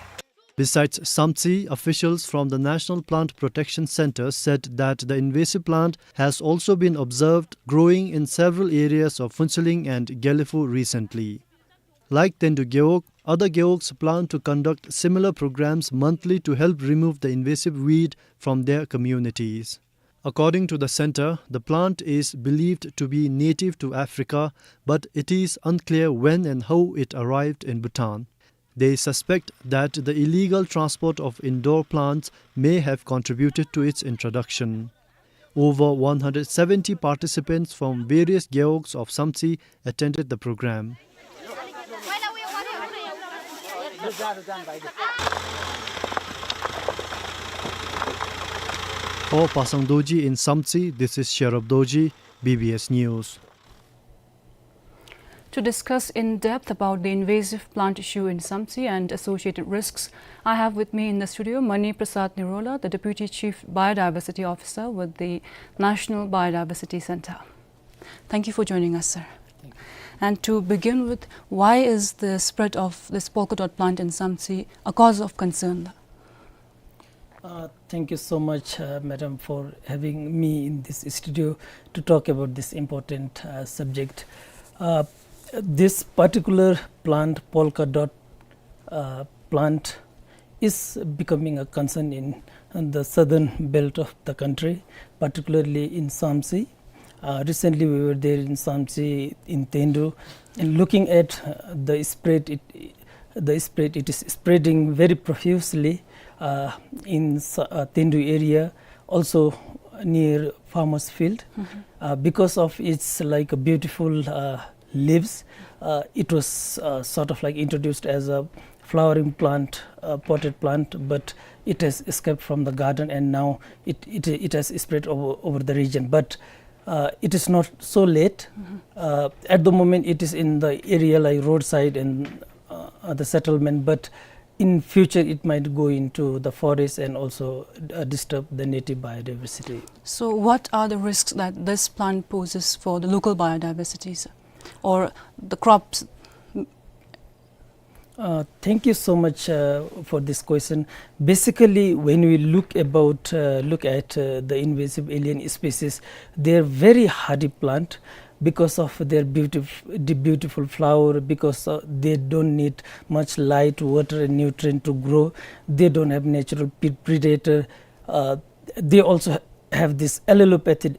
Besides Samtse, officials from the National Plant Protection Centre said that the invasive plant has also been observed growing in several areas of Phuentsholing and Gelephu recently. Like Tendu Gewog, other gewogs plan to conduct similar programs monthly to help remove the invasive weed from their communities. According to the centre, the plant is believed to be native to Africa, but it is unclear when and how it arrived in Bhutan. They suspect that the illegal transport of indoor plants may have contributed to its introduction. Over one hundred seventy participants from various gewogs of Samtse attended the program. For Pasang Dorji in Samtse, this is Sherab Dorji, B B S News. To discuss in depth about the invasive plant issue in Samtse and associated risks, I have with me in the studio Mani Prasad Nirola, the Deputy Chief Biodiversity Officer with the National Biodiversity Centre. Thank you for joining us, sir. Thank you. And to begin with, why is the spread of this polka dot plant in Samtse a cause of concern? Uh, thank you so much, uh, madam, for having me in this studio to talk about this important, uh, subject. Uh, this particular plant, polka dot, uh, plant, is becoming a concern in, in the southern belt of the country, particularly in Samtse. Uh, recently, we were there in Samtse, in Tendu, and looking at, uh, the spread, it, the spread, it is spreading very profusely, uh, in Sa-, uh, Tendu area, also near farmers' field. Mm-hmm. Uh, because of its, like, beautiful, uh, leaves, uh, it was, uh, sort of, like, introduced as a flowering plant, uh, potted plant, but it has escaped from the garden, and now it, it, it has spread over, over the region. But, uh, it is not so late. Mm-hmm. Uh, at the moment, it is in the area like roadside and, uh, the settlement, but in future, it might go into the forest and also, uh, disturb the native biodiversity. So, what are the risks that this plant poses for the local biodiversity, sir, or the crops? Uh, thank you so much, uh, for this question. Basically, when we look about, uh, look at, uh, the invasive alien species, they are very hardy plant because of their beautif-, the beautiful flower, because, uh, they don't need much light, water, and nutrient to grow. They don't have natural pre-, predator. Uh, they also ha-, have this allelopathic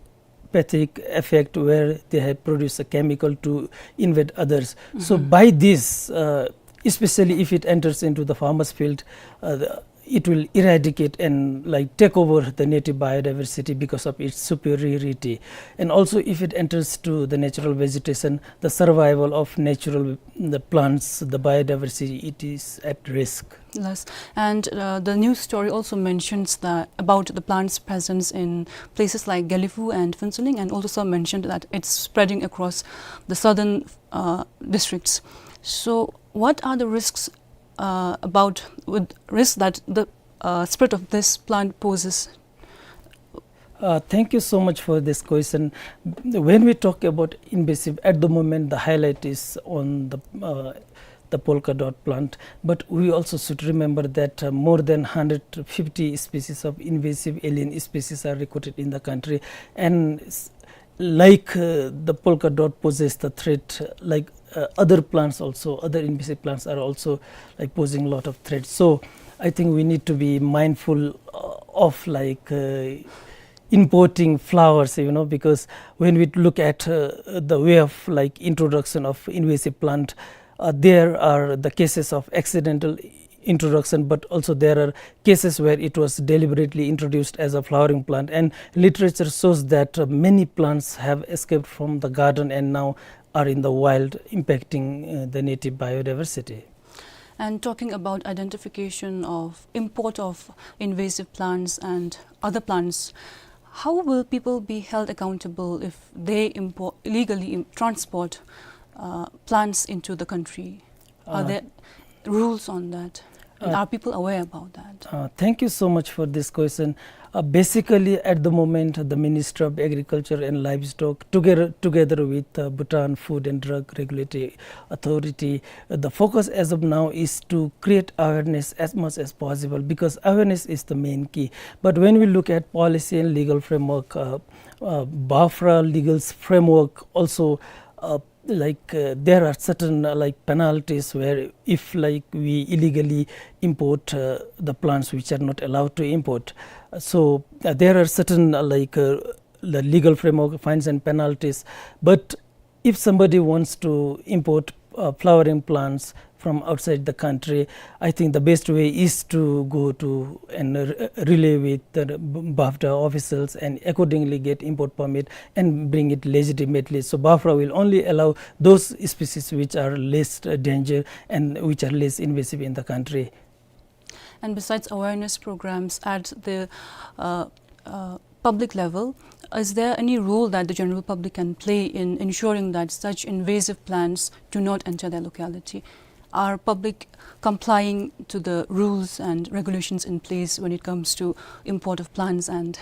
pathic effect where they have produced a chemical to invade others. So, mm-hmm, by this, uh, especially if it enters into the farmer's field, uh, the, it will eradicate and, like, take over the native biodiversity because of its superiority. And also, if it enters to the natural vegetation, the survival of natural, the plants, the biodiversity, it is at risk. Yes, and, uh, the news story also mentions that about the plant's presence in places like Gelephu and Phuentsholing, and also mentioned that it's spreading across the southern, uh, districts. So, what are the risks, uh, about, with risks that the, uh, spread of this plant poses? Uh, thank you so much for this question. When we talk about invasive, at the moment the highlight is on the, uh, the polka dot plant, but we also should remember that, uh, more than hundred fifty species of invasive alien species are recorded in the country, and s-, like, uh, the polka dot poses the threat, uh, like, uh, other plants also, other invasive plants are also, like, posing a lot of threats. So I think we need to be mindful, uh, of, like, uh, importing flowers, you know, because when we look at, uh, the way of, like, introduction of invasive plant, uh, there are the cases of accidental introduction, but also there are cases where it was deliberately introduced as a flowering plant. And literature shows that, uh, many plants have escaped from the garden and now are in the wild, impacting, uh, the native biodiversity. And talking about identification of import of invasive plants and other plants, how will people be held accountable if they import, illegally im-, transport, uh, plants into the country? Are, uh, there rules on that? And, uh, are people aware about that? Uh, thank you so much for this question. Uh, basically, at the moment, the Ministry of Agriculture and Livestock, together, together with, uh, Bhutan Food and Drug Regulatory Authority, uh, the focus as of now is to create awareness as much as possible, because awareness is the main key. But when we look at policy and legal framework, uh, uh, BAFRA legal framework also, uh, like, uh, there are certain, uh, like, penalties where if, like, we illegally import, uh, the plants which are not allowed to import. So, uh, there are certain, uh, like, uh, the legal framework, fines and penalties. But if somebody wants to import, uh, flowering plants from outside the country, I think the best way is to go to and re-, relay with the B-, BAFTA officials and accordingly get import permit and bring it legitimately. So BAFRA will only allow those species which are less, uh, danger and which are less invasive in the country. And besides awareness programs at the, uh, uh, public level, is there any role that the general public can play in ensuring that such invasive plants do not enter their locality? Are public complying to the rules and regulations in place when it comes to import of plants and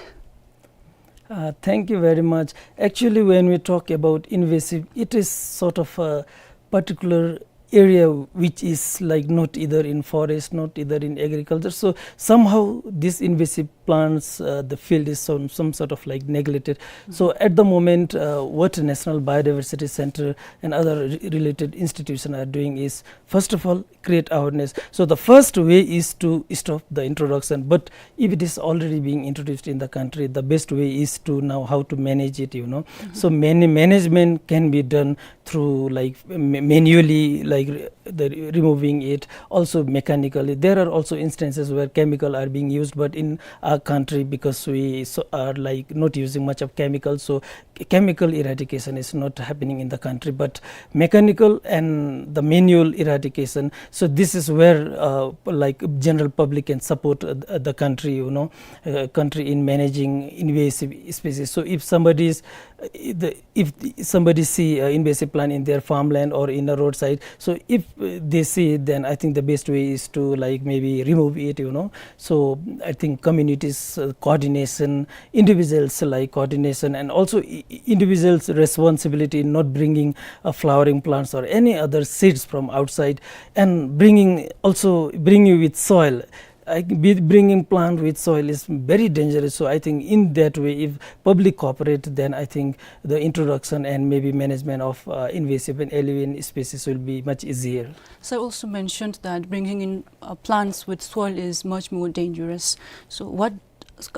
Uh, thank you very much. Actually, when we talk about invasive, it is sort of a particular area which is, like, not either in forest, not either in agriculture. So somehow these invasive plants, uh, the field is some, some sort of, like, neglected. So at the moment, uh, what National Biodiversity Center and other re-, related institutions are doing is, first of all, create awareness. So the first way is to stop the introduction. But if it is already being introduced in the country, the best way is to now how to manage it, you know. So many management can be done through, like, ma-, manually, like, re-, the re-, removing it, also mechanically. There are also instances where chemical are being used, but in our country, because we so are, like, not using much of chemicals, so chemical eradication is not happening in the country, but mechanical and the manual eradication. So this is where, uh, like, general public can support, uh, the country, you know, uh, country in managing invasive species. So if somebody is, uh, the, if somebody see an invasive plant in their farmland or in a roadside, so if, uh, they see it, then I think the best way is to, like, maybe remove it, you know. So I think communities, uh, coordination, individuals, like, coordination, and also i-, i-, individuals' responsibility in not bringing, uh, flowering plants or any other seeds from outside, and bringing, also bringing with soil. I, be-, bringing plant with soil is very dangerous. So I think in that way, if public cooperate, then I think the introduction and maybe management of, uh, invasive and alien species will be much easier. Sir also mentioned that bringing in, uh, plants with soil is much more dangerous. So what,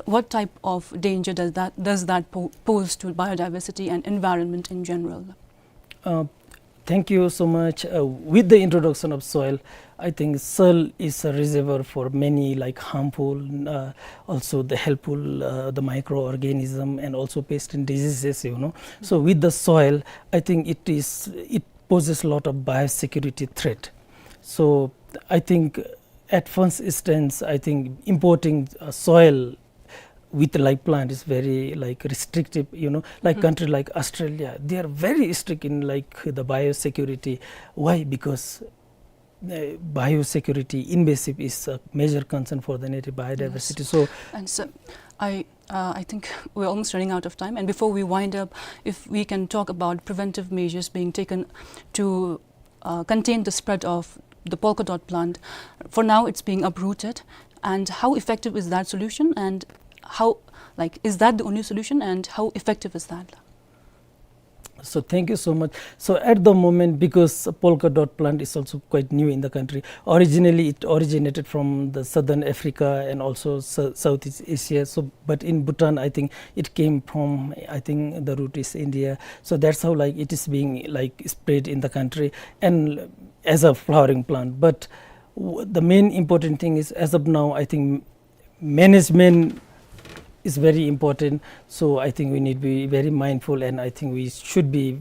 what type of danger does that, does that po-, pose to biodiversity and environment in general? Uh, thank you so much. Uh, with the introduction of soil, I think soil is a reservoir for many, like, harmful, uh, also the helpful, uh, the microorganism and also pest and diseases, you know. So with the soil, I think it is, it poses a lot of biosecurity threat. So I think at first instance, I think importing, uh, soil with live plant is very, like, restrictive, you know, like country like Australia, they are very strict in, like, the biosecurity. Why? Because, uh, biosecurity invasive is a major concern for the native biodiversity. Yes. So and so I, uh, I think we're almost running out of time. And before we wind up, if we can talk about preventive measures being taken to, uh, contain the spread of the polka dot plant. For now, it's being uprooted. And how effective is that solution? And how, like, is that the only solution? And how effective is that? So thank you so much. So at the moment, because polka dot plant is also quite new in the country, originally it originated from the southern Africa and also Sou-, Southeast Asia. So, but in Bhutan, I think it came from, I think the root is India. So that's how, like, it is being, like, spread in the country and as a flowering plant. But w-, the main important thing is, as of now, I think management is very important. So I think we need to be very mindful, and I think we should be,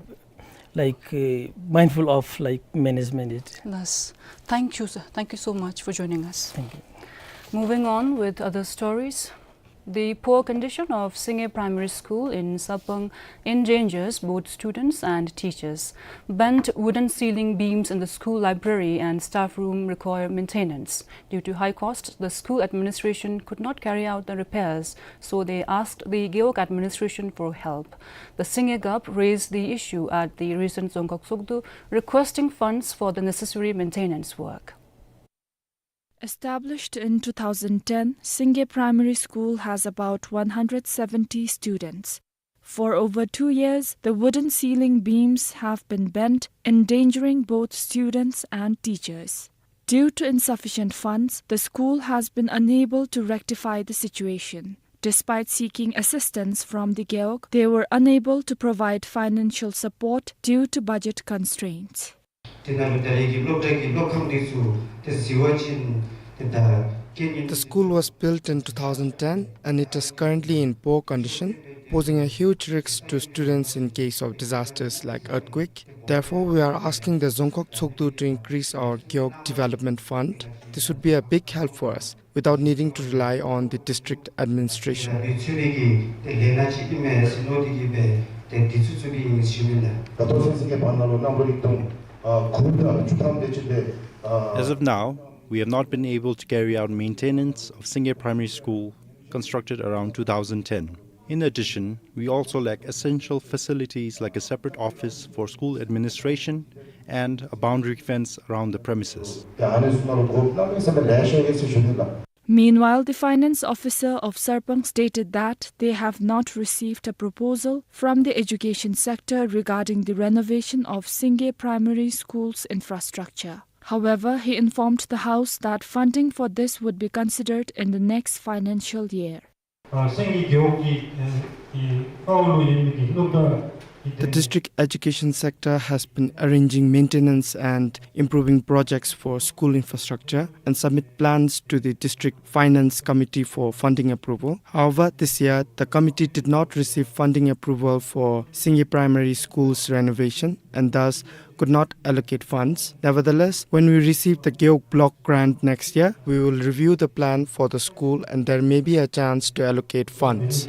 like, uh, mindful of, like, management it. Yes. Thank you, sir. Thank you so much for joining us. Thank you. Moving on with other stories. The poor condition of Singe Primary School in Sarpang endangers both students and teachers. Bent wooden ceiling beams in the school library and staff room require maintenance. Due to high cost, the school administration could not carry out the repairs, so they asked the Gewog administration for help. The Singe Gup raised the issue at the recent Dzongkhag Sogdu, requesting funds for the necessary maintenance work. Established in two thousand ten, Singe Primary School has about one hundred seventy students. For over two years, the wooden ceiling beams have been bent, endangering both students and teachers. Due to insufficient funds, the school has been unable to rectify the situation. Despite seeking assistance from the Gewog, they were unable to provide financial support due to budget constraints. དེ་ནང་ལུ་ད་རེས་ཀྱི་སློབ་གྲྭ་གི་སློབ་ཁང་འདི་ཚུ་ཏེ་གཟིགས་པ་ཅིན་ཏེ་ད་རྐྱེན་ངན། The school was built in two thousand ten and it is currently in poor condition, posing a huge risk to students in case of disasters like earthquake. Therefore, we are asking the Dzongkhag Tshogdu to increase our Gewog Development Fund. This would be a big help for us without needing to rely on the district administration. As of now, we have not been able to carry out maintenance of Singye Primary School, constructed around two thousand ten. In addition, we also lack essential facilities like a separate office for school administration and a boundary fence around the premises. Meanwhile, the finance officer of Sarpang stated that they have not received a proposal from the education sector regarding the renovation of Singye Primary School's infrastructure. However, he informed the House that funding for this would be considered in the next financial year. ཨ་སེང་གེ་རྒེད་འོག་གི་ཨ་གི་ཀའོ་ལུ་ཨིན་མི་གི་སློབ་གྲྭ་གི། The district education sector has been arranging maintenance and improving projects for school infrastructure and submit plans to the district finance committee for funding approval. However, this year, the committee did not receive funding approval for Singye Primary School's renovation and thus could not allocate funds. Nevertheless, when we receive the Gewog Block grant next year, we will review the plan for the school and there may be a chance to allocate funds.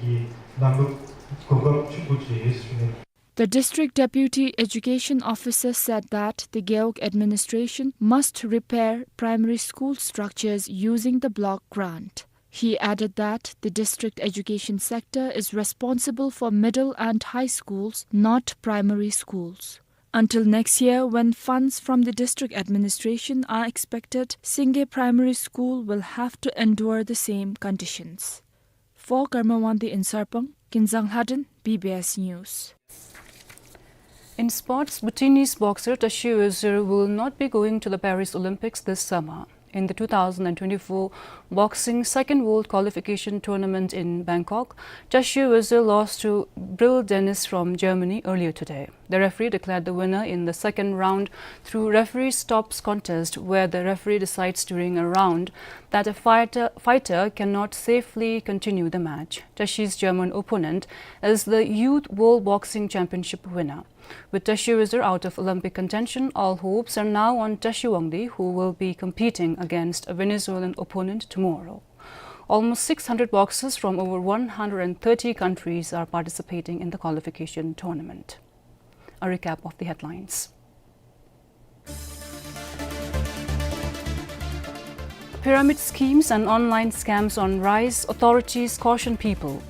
The district deputy education officer said that the Gewog administration must repair primary school structures using the block grant. He added that the district education sector is responsible for middle and high schools, not primary schools. Until next year, when funds from the district administration are expected, Singye Primary School will have to endure the same conditions. For Karma Wangdi in Sarpang, Kinzang Lhaden, B B S News. In sports, Bhutanese boxer Tashi Wezir will not be going to the Paris Olympics this summer. In the two thousand and twenty-four Boxing Second World Qualification Tournament in Bangkok, Tashi Wezir lost to Bril Dennis from Germany earlier today. The referee declared the winner in the second round through referee stops contest, where the referee decides during a round that a fighter, fighter cannot safely continue the match. Tashi's German opponent is the Youth World Boxing Championship winner. With Tashi Wezir out of Olympic contention, all hopes are now on Tashi Wangdi, who will be competing against a Venezuelan opponent tomorrow. Almost six hundred boxers from over one hundred and thirty countries are participating in the qualification tournament. A recap of the headlines. Pyramid schemes and online scams on rise, authorities caution people.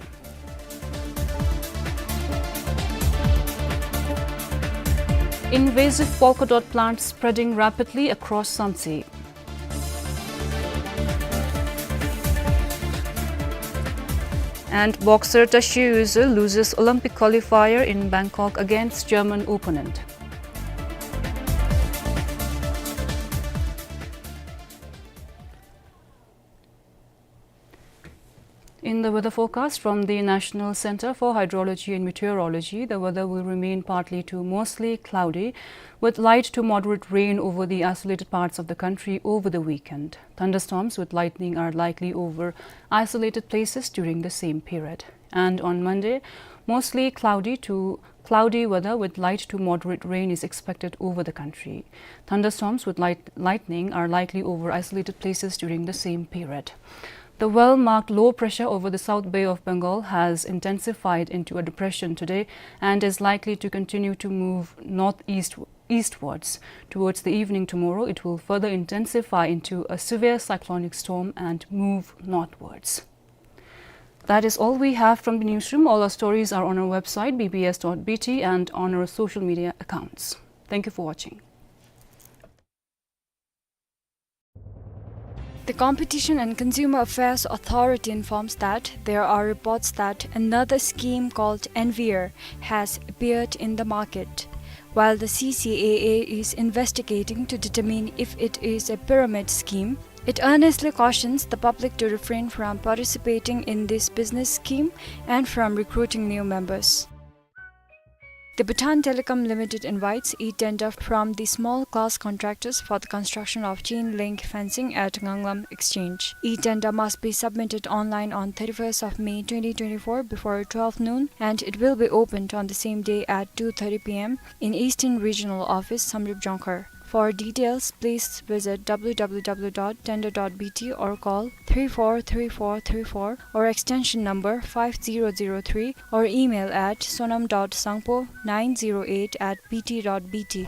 Invasive polka dot plant spreading rapidly across Samtse. And boxer Tashi Wezir loses Olympic qualifier in Bangkok against German opponent. In the weather forecast from the National Center for Hydrology and Meteorology, the weather will remain partly to mostly cloudy, with light to moderate rain over the isolated parts of the country over the weekend. Thunderstorms with lightning are likely over isolated places during the same period. And on Monday, mostly cloudy to cloudy weather with light to moderate rain is expected over the country. Thunderstorms with light, lightning are likely over isolated places during the same period. The well-marked low pressure over the South Bay of Bengal has intensified into a depression today and is likely to continue to move northeast, eastwards. Towards the evening tomorrow, it will further intensify into a severe cyclonic storm and move northwards. That is all we have from the newsroom. All our stories are on our website, B B S dot B T, and on our social media accounts. Thank you for watching. The Competition and Consumer Affairs Authority informs that there are reports that another scheme called Envier has appeared in the market. While the C C A A is investigating to determine if it is a pyramid scheme, it earnestly cautions the public to refrain from participating in this business scheme and from recruiting new members. The Bhutan Telecom Limited invites e-tender from the small class contractors for the construction of chain link fencing at Nganglam Exchange. E-tender must be submitted online on thirty-first of May twenty twenty-four before twelve noon, and it will be opened on the same day at two thirty p m in Eastern Regional Office, Samdrup Jongkhar. For details, please visit w w w dot tender dot b t or call three four three four three four or extension number five zero zero three or email at sonam dot sangpo nine zero eight at b t dot b t.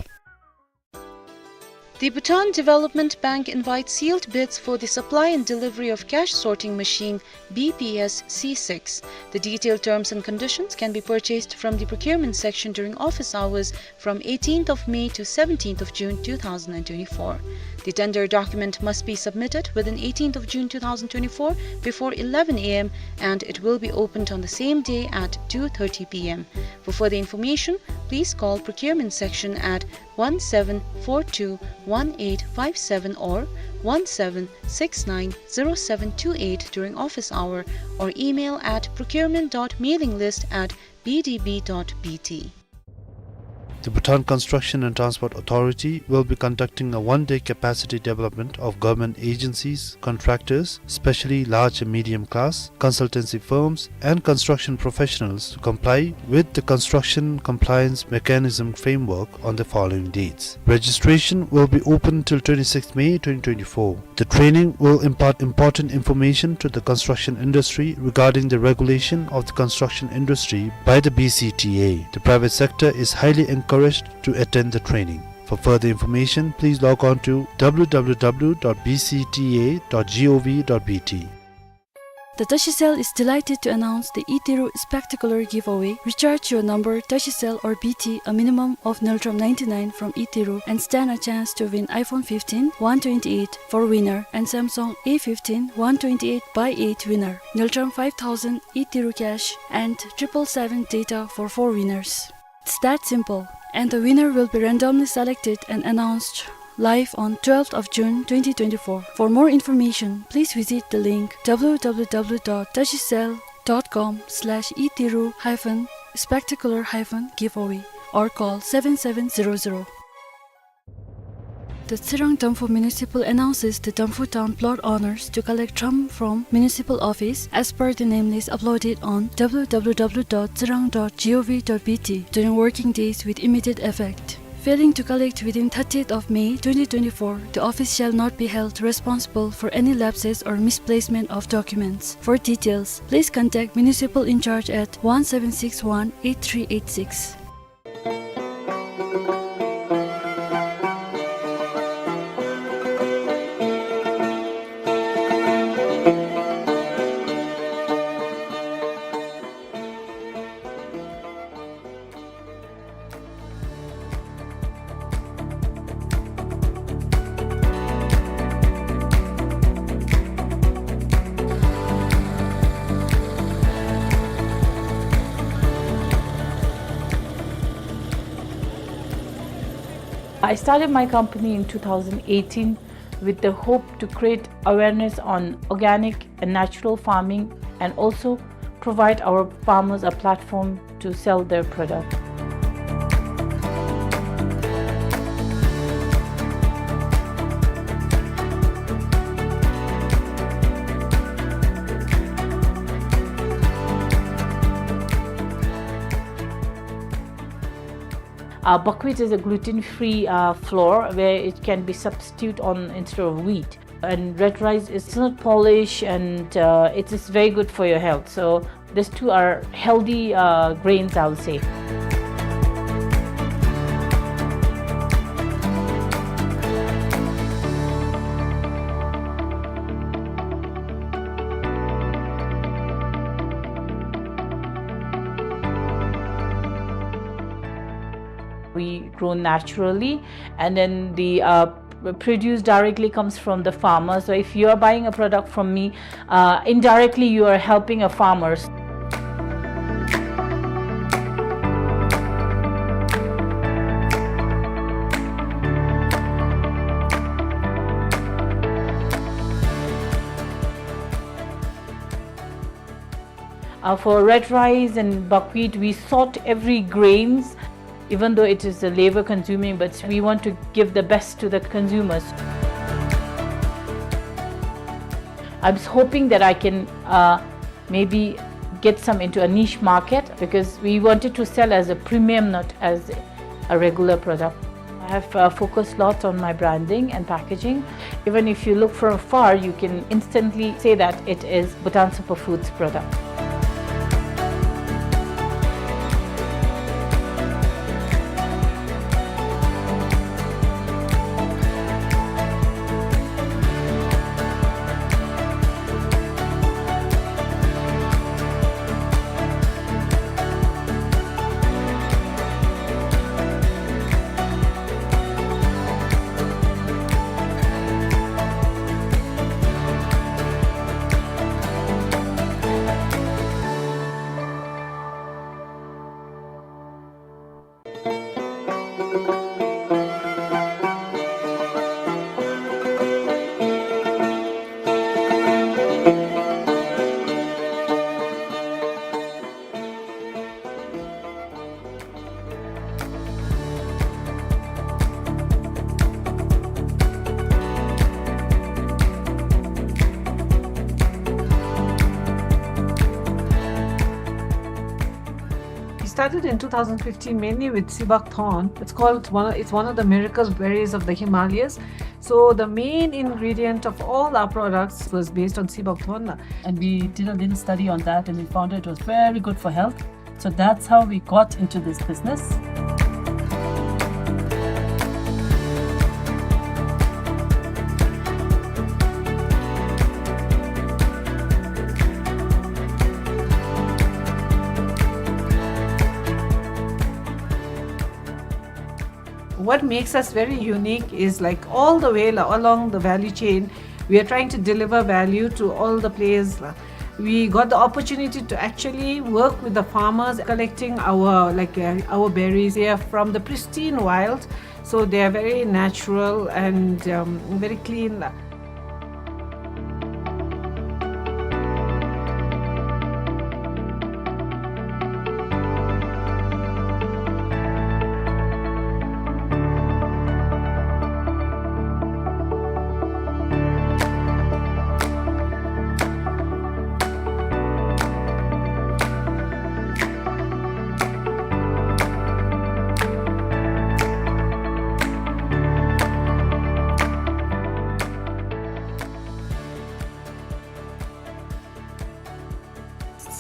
The Bhutan Development Bank invites sealed bids for the supply and delivery of cash sorting machine B P S C six. The detailed terms and conditions can be purchased from the procurement section during office hours from eighteenth of May to seventeenth of June two thousand and twenty-four. The tender document must be submitted within eighteenth of June two thousand twenty-four before eleven a m and it will be opened on the same day at two thirty p m. For further information, please call procurement section at one seven four two one eight five seven or one seven six nine zero seven two eight during office hour or email at procurement dot mailing list at b d b dot b t. The Bhutan Construction and Transport Authority will be conducting a one-day capacity development of government agencies, contractors, especially large and medium class, consultancy firms, and construction professionals to comply with the construction compliance mechanism framework on the following dates. Registration will be open till twenty-sixth May twenty twenty-four. The training will impart important information to the construction industry regarding the regulation of the construction industry by the B C T A. The private sector is highly encouraged to attend the training. For further information, please log on to w w w dot b c t a dot g o v dot b t. The Tashicel is delighted to announce the Iteru Spectacular Giveaway. Recharge your number Tashicel or B T a minimum of Ngultrum ninety-nine from Iteru and stand a chance to win iPhone fifteen one twenty-eight for winner and Samsung A fifteen one twenty-eight by eight winner, Ngultrum five thousand Iteru cash and triple seven data for four winners. It's that simple. And the winner will be randomly selected and announced live on twelfth of June twenty twenty-four. For more information, please visit the link w w w dot tashicel dot com slash iteru hyphen spectacular hyphen giveaway or call seven seven zero zero. The Tsirang Damphu Municipal announces the Damphu Town plot owners to collect tram from municipal office as per the name list uploaded on w w w dot tsirang dot g o v dot b t during working days with immediate effect. Failing to collect within thirtieth of May twenty twenty-four, the office shall not be held responsible for any lapses or misplacement of documents. For details, please contact municipal in charge at one seven six one eight three eight six. I started my company in two thousand eighteen with the hope to create awareness on organic and natural farming and also provide our farmers a platform to sell their product. Uh, buckwheat is a gluten-free, uh, flour where it can be substitute on instead of wheat. And red rice is not polish and, uh, it is very good for your health. So these two are healthy, uh, grains, I would say. We grow naturally, and then the, uh, produce directly comes from the farmer. So if you are buying a product from me, uh, indirectly you are helping a farmer. Uh, for red rice and buckwheat, we sort every grains. Even though it is a labor consuming, but we want to give the best to the consumers. I was hoping that I can, uh, maybe get some into a niche market, because we wanted to sell as a premium, not as a regular product. I have, uh, focused a lot on my branding and packaging. Even if you look from afar, you can instantly say that it is Bhutan Superfoods product. We started in two thousand fifteen mainly with Sibak Thorn. It's called one of, it's one of the miracle berries of the Himalayas. So the main ingredient of all our products was based on Sibak Thorn. And we did a little study on that and we found it was very good for health. So that's how we got into this business. What makes us very unique is, like, all the way la-, along the value chain, we are trying to deliver value to all the players la. We got the opportunity to actually work with the farmers collecting our, like, uh, our berries. They are from the pristine wild, so they are very natural and, um, very clean la.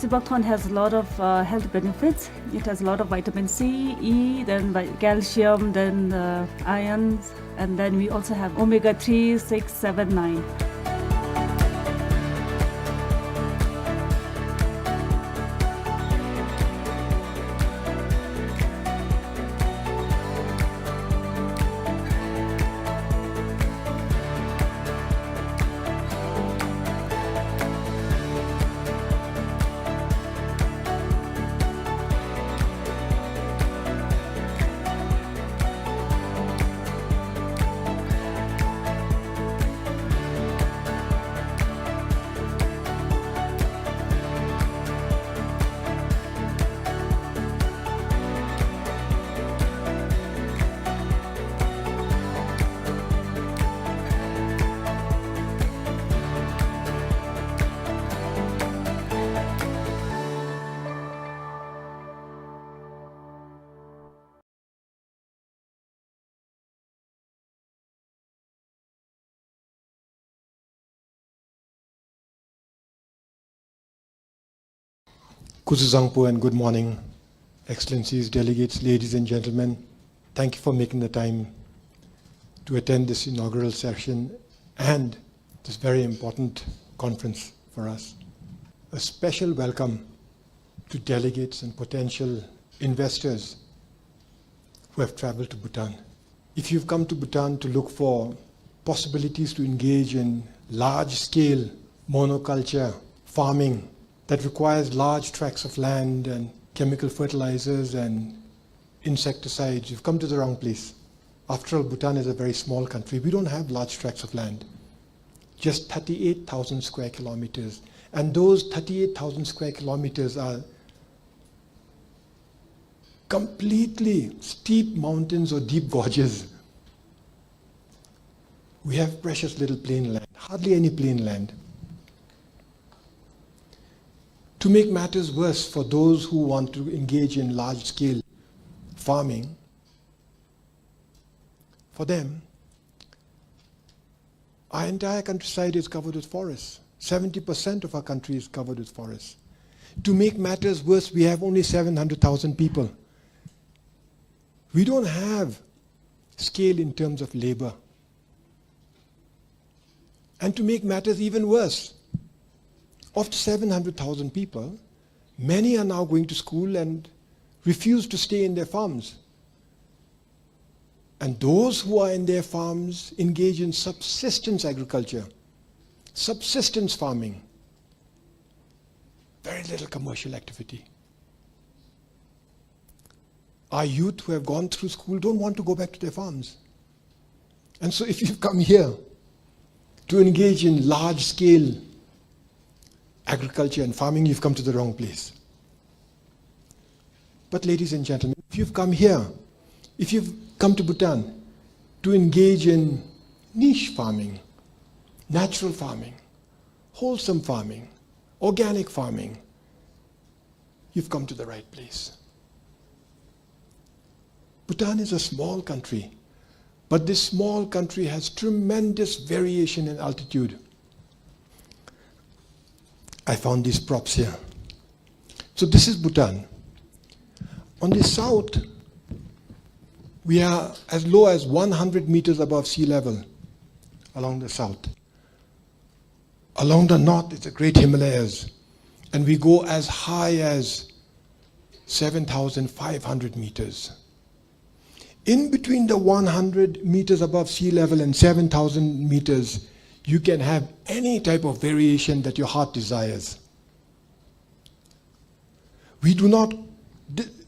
Sibak Thorn has a lot of, uh, health benefits. It has a lot of vitamin C, E, then vi-, calcium, then, uh, iron, and then we also have omega three, six, seven, nine. Kuzuzangpo and good morning, Excellencies, delegates, ladies and gentlemen. Thank you for making the time to attend this inaugural session and this very important conference for us. A special welcome to delegates and potential investors who have traveled to Bhutan. If you've come to Bhutan to look for possibilities to engage in large-scale monoculture farming that requires large tracts of land and chemical fertilizers and insecticides, you've come to the wrong place. After all, Bhutan is a very small country. We don't have large tracts of land, just thirty-eight thousand square kilometers. And those thirty-eight thousand square kilometers are completely steep mountains or deep gorges. We have precious little plain land, hardly any plain land. To make matters worse for those who want to engage in large-scale farming, for them, our entire countryside is covered with forests. Seventy percent of our country is covered with forests. To make matters worse, we have only seven hundred thousand people. We don't have scale in terms of labor. And to make matters even worse, of the seven hundred thousand people, many are now going to school and refuse to stay in their farms. And those who are in their farms engage in subsistence agriculture, subsistence farming, very little commercial activity. Our youth who have gone through school don't want to go back to their farms. And so if you've come here to engage in large-scale agriculture and farming, you've come to the wrong place. But ladies and gentlemen, if you've come here, if you've come to Bhutan to engage in niche farming, natural farming, wholesome farming, organic farming, you've come to the right place. Bhutan is a small country, but this small country has tremendous variation in altitude. I found these props here. So this is Bhutan. On the south, we are as low as one hundred meters above sea level along the south. Along the north is the Great Himalayas, and we go as high as seven thousand five hundred meters. In between the one hundred meters above sea level and seven thousand meters, you can have any type of variation that your heart desires. We do not,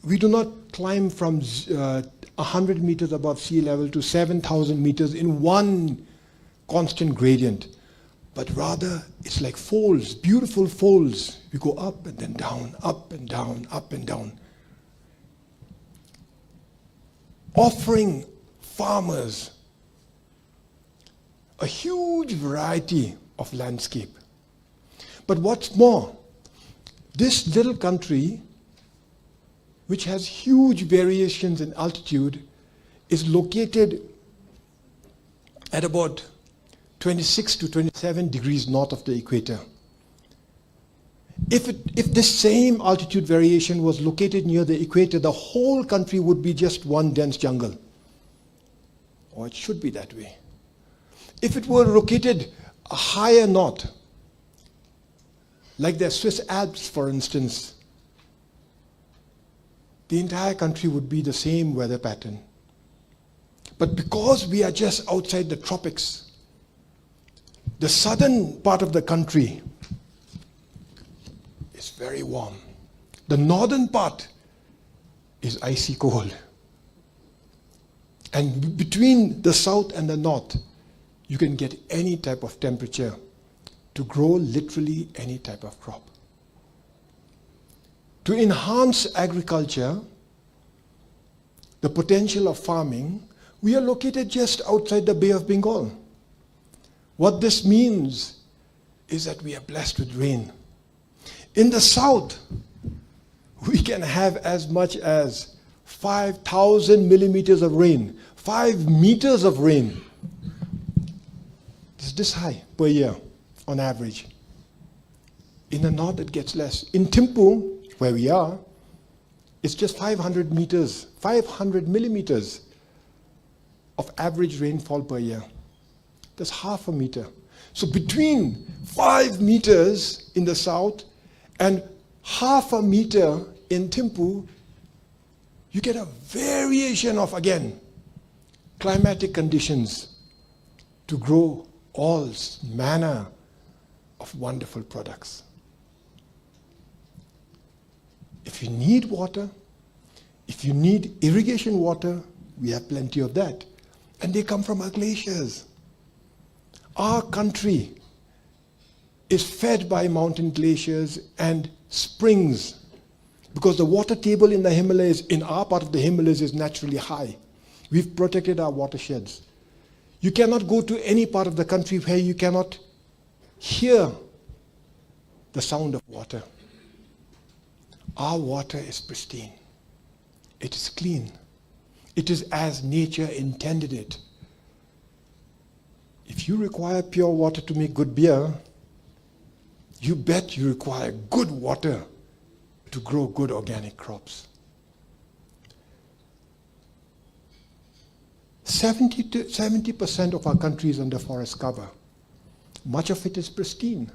we do not climb from, uh, a hundred meters above sea level to seven thousand meters in one constant gradient, but rather it's like folds, beautiful folds. We go up and then down, up and down, up and down, offering farmers a huge variety of landscape. But what's more, this little country, which has huge variations in altitude, is located at about twenty-six to twenty-seven degrees north of the equator. If it, if this same altitude variation was located near the equator, the whole country would be just one dense jungle. Or it should be that way. If it were located higher north, like the Swiss Alps, for instance, the entire country would be the same weather pattern. But because we are just outside the tropics, the southern part of the country is very warm. The northern part is icy cold. And b-, between the south and the north, you can get any type of temperature to grow literally any type of crop. To enhance agriculture, the potential of farming, we are located just outside the Bay of Bengal. What this means is that we are blessed with rain. In the south, we can have as much as five thousand millimeters of rain, five meters of rain. It's this high per year on average. In the north, it gets less. In Thimphu, where we are, it's just five hundred meters, five hundred millimeters of average rainfall per year. That's half a meter. So between five meters in the south and half a meter in Thimphu, you get a variation of, again, climatic conditions to grow all s-, manner of wonderful products. If you need water, if you need irrigation water, we have plenty of that. And they come from our glaciers. Our country is fed by mountain glaciers and springs. Because the water table in the Himalayas, in our part of the Himalayas, is naturally high. We've protected our watersheds. You cannot go to any part of the country where you cannot hear the sound of water. Our water is pristine. It is clean. It is as nature intended it. If you require pure water to make good beer, you bet you require good water to grow good organic crops. Seventy to, seventy percent of our country is under forest cover. Much of it is pristine.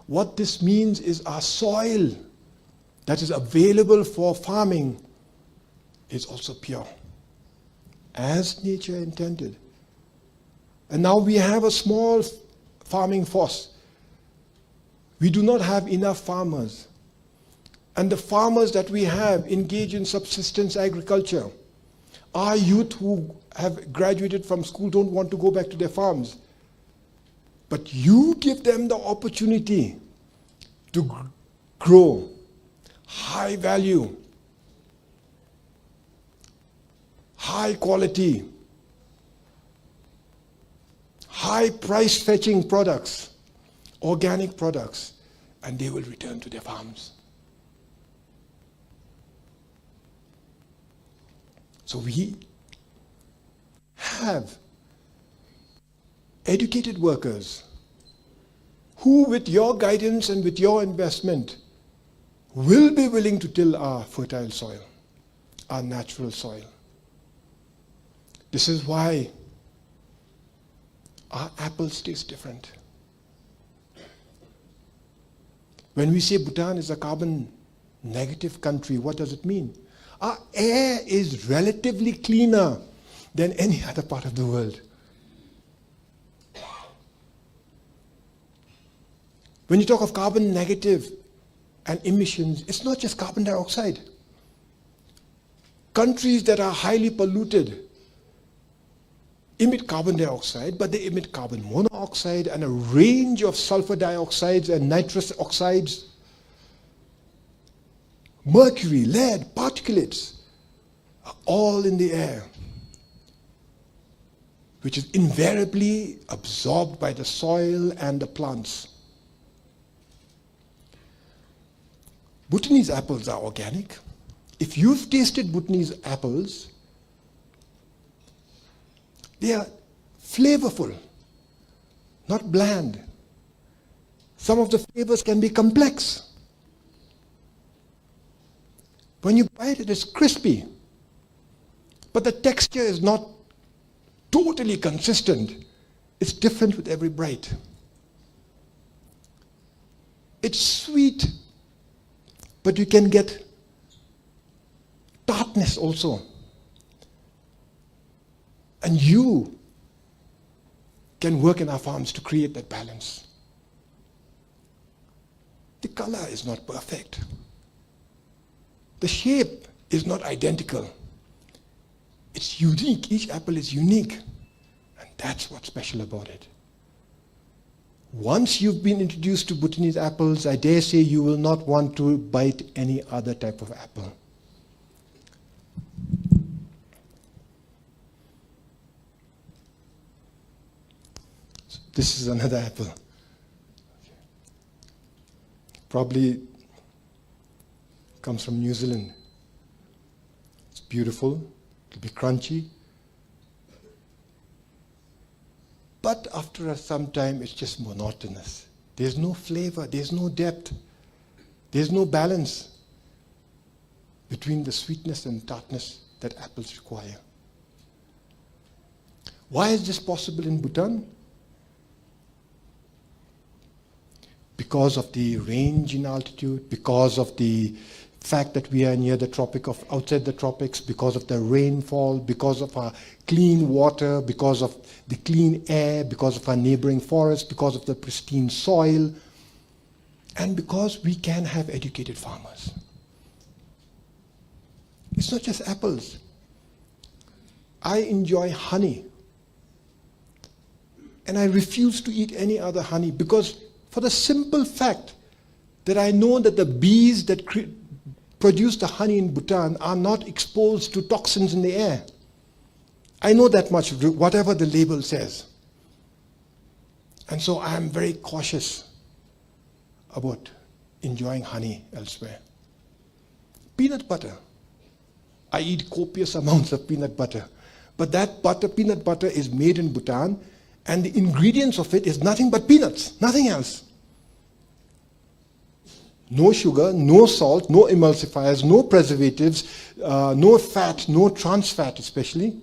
What this means is our soil that is available for farming is also pure, as nature intended. And now we have a small f-, farming force. We do not have enough farmers. And the farmers that we have engage in subsistence agriculture. Our youth who have graduated from school don't want to go back to their farms. But you give them the opportunity to gr-, grow high value, high quality, high price fetching products, organic products, and they will return to their farms. So we have educated workers who, with your guidance and with your investment, will be willing to till our fertile soil, our natural soil. This is why our apples taste different. When we say Bhutan is a carbon negative country, what does it mean? Our air is relatively cleaner than any other part of the world. When you talk of carbon negative and emissions, it's not just carbon dioxide. Countries that are highly polluted emit carbon dioxide, but they emit carbon monoxide and a range of sulfur dioxides and nitrous oxides, mercury, lead, particulates are all in the air, which is invariably absorbed by the soil and the plants. Bhutanese apples are organic. If you've tasted Bhutanese apples, they are flavorful, not bland. Some of the flavors can be complex. When you bite it, it's crispy, but the texture is not totally consistent. It's different with every bite. It's sweet, but you can get tartness also. And you can work in our farms to create that balance. The color is not perfect. The shape is not identical. It's unique. Each apple is unique. And that's what's special about it. Once you've been introduced to Bhutanese apples, I dare say you will not want to bite any other type of apple. This is another apple. Probably comes from New Zealand. It's beautiful, it'll be crunchy. But after a, some time, it's just monotonous. There's no flavor, there's no depth, there's no balance between the sweetness and tartness that apples require. Why is this possible in Bhutan? Because of the range in altitude, because of the fact that we are near the tropic of, outside the tropics, because of the rainfall, because of our clean water, because of the clean air, because of our neighboring forests, because of the pristine soil, and because we can have educated farmers. It's not just apples. I enjoy honey. And I refuse to eat any other honey because, for the simple fact that I know that the bees that cre-, produce the honey in Bhutan are not exposed to toxins in the air. I know that much, whatever the label says. And so I am very cautious about enjoying honey elsewhere. Peanut butter. I eat copious amounts of peanut butter. But that butter, peanut butter is made in Bhutan, and the ingredients of it is nothing but peanuts, nothing else. No sugar, no salt, no emulsifiers, no preservatives, uh, no fat, no trans fat especially.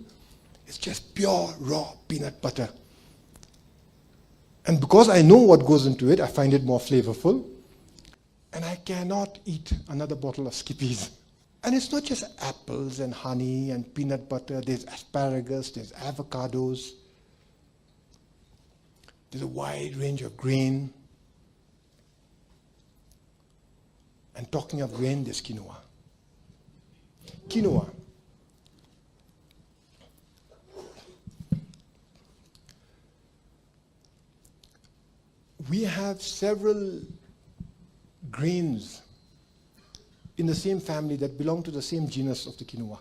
It's just pure raw peanut butter. And because I know what goes into it, I find it more flavorful. And I cannot eat another bottle of Skippy's. And it's not just apples and honey and peanut butter. There's asparagus, there's avocados, there's a wide range of grain. And talking of grain, there's quinoa. Quinoa. We have several grains in the same family that belong to the same genus of the quinoa.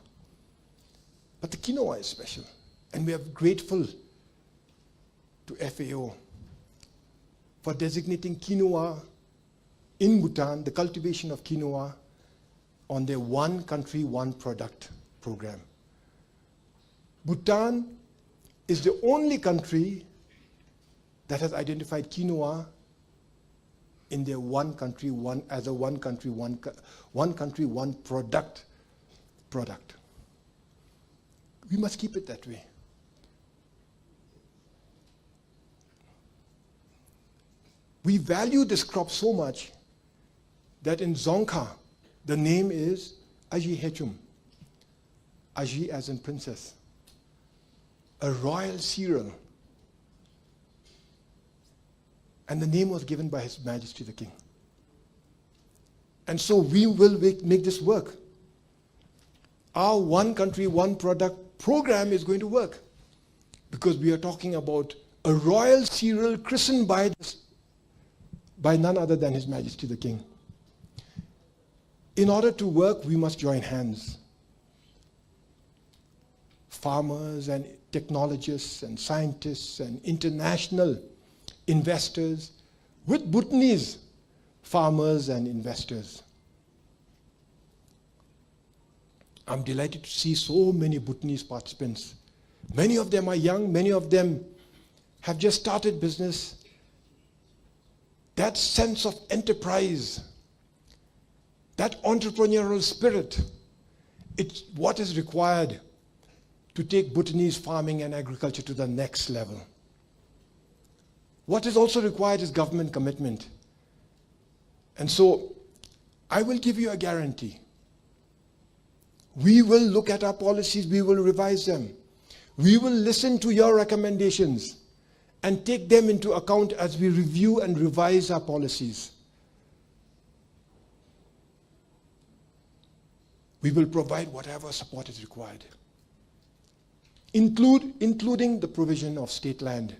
But the quinoa is special, and we are grateful to F A O for designating quinoa in Bhutan, the cultivation of quinoa, on their One Country, One Product program. Bhutan is the only country that has identified quinoa in their one country, one, as a one country, one co-, one country, one product, product. We must keep it that way. We value this crop so much that in Dzongkha, the name is Aji Hechum. Aji as in princess. A royal cereal. And the name was given by His Majesty the King. And so we will make, make this work. Our One Country, One Product program is going to work, because we are talking about a royal cereal christened by the, by none other than His Majesty the King. In order to work, we must join hands. Farmers and technologists and scientists and international investors with Bhutanese farmers and investors. I'm delighted to see so many Bhutanese participants. Many of them are young, many of them have just started business. That sense of enterprise, that entrepreneurial spirit, it's what is required to take Bhutanese farming and agriculture to the next level. What is also required is government commitment. And so, I will give you a guarantee. We will look at our policies, we will revise them. We will listen to your recommendations and take them into account as we review and revise our policies. We will provide whatever support is required, include, including the provision of state land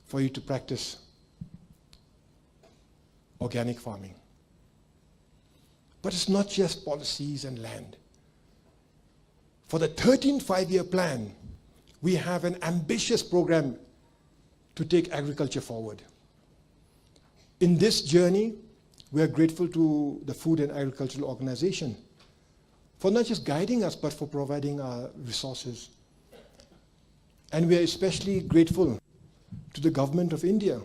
for you to practice organic farming. But it's not just policies and land. For the thirteenth Five-Year Plan, we have an ambitious program to take agriculture forward. In this journey, we are grateful to the Food and Agricultural Organization for not just guiding us, but for providing our resources. And we are especially grateful to the Government of India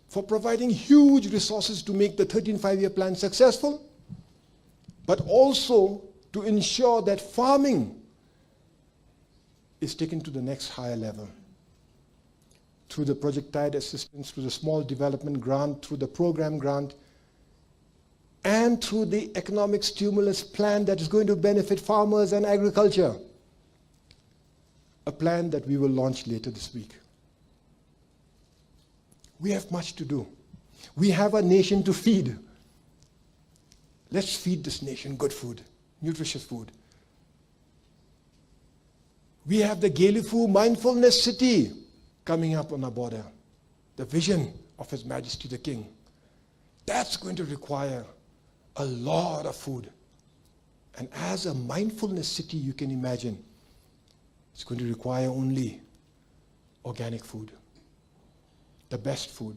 for providing huge resources to make the thirteenth Five-Year Plan successful, but also to ensure that farming is taken to the next higher level through the project-tied assistance, through the small development grant, through the program grant, and through the economic stimulus plan that is going to benefit farmers and agriculture, a plan that we will launch later this week. We have much to do. We have a nation to feed. Let's feed this nation good food, nutritious food. We have the Gelephu Mindfulness City coming up on our border, the vision of His Majesty the King. That's going to require a lot of food. And as a mindfulness city, you can imagine, it's going to require only organic food, the best food.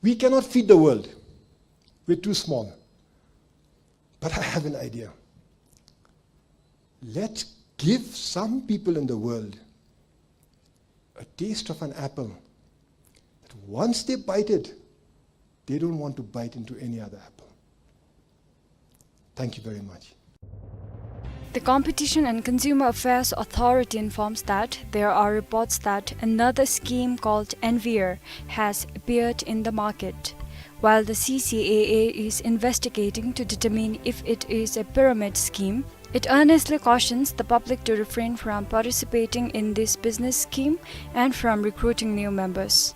We cannot feed the world. We're too small. But I have an idea. Let's give some people in the world a taste of an apple that once they bite it, they don't want to bite into any other apple. Thank you very much. The Competition and Consumer Affairs Authority informs that there are reports that another scheme called Envier has appeared in the market. While the C C A A is investigating to determine if it is a pyramid scheme, it earnestly cautions the public to refrain from participating in this business scheme and from recruiting new members.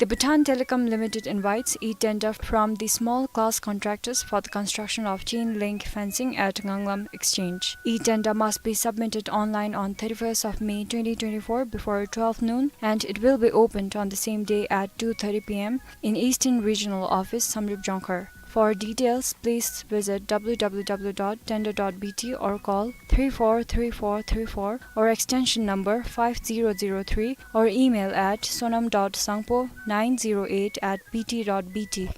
The Bhutan Telecom Limited invites e-tender from the small class contractors for the construction of chain link fencing at Nganglam Exchange. E-tender must be submitted online on thirty-first of May twenty twenty-four before twelve noon, and it will be opened on the same day at two thirty P M in Eastern Regional Office, Samdrup Jongkhar. For details, please visit W W W dot tender dot B T or call three four three four three four or extension number five zero zero three or email at sonam dot sangpo nine zero eight at B T dot B T.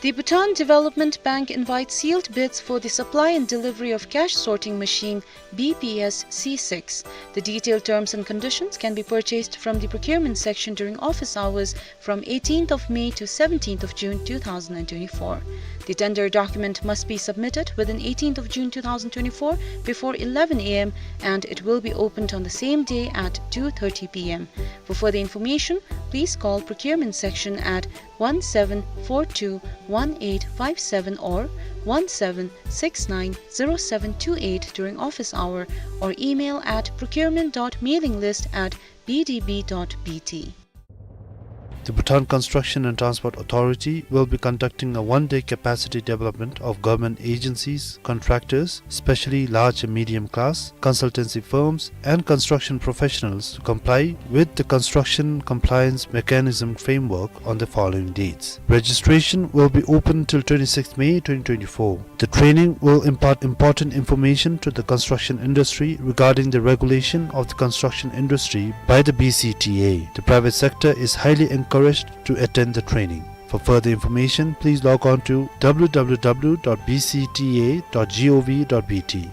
The Bhutan Development Bank invites sealed bids for the supply and delivery of cash sorting machine B P S C six. The detailed terms and conditions can be purchased from the procurement section during office hours from eighteenth of May to seventeenth of June two thousand and twenty-four. The tender document must be submitted within eighteenth of June two thousand twenty-four before eleven A M and it will be opened on the same day at two thirty P M. For further information, please call procurement section at one seven four two one eight five seven or one seven six nine zero seven two eight during office hour or email at procurement dot mailing list at B D B dot B T. The Bhutan Construction and Transport Authority will be conducting a one-day capacity development of government agencies, contractors, especially large and medium class, consultancy firms, and construction professionals to comply with the construction compliance mechanism framework on the following dates. Registration will be open till twenty-sixth May twenty twenty-four. The training will impart important information to the construction industry regarding the regulation of the construction industry by the B C T A. The private sector is highly encouraged to attend the training. For further information, please log on to W W W dot B C T A dot gov dot B T.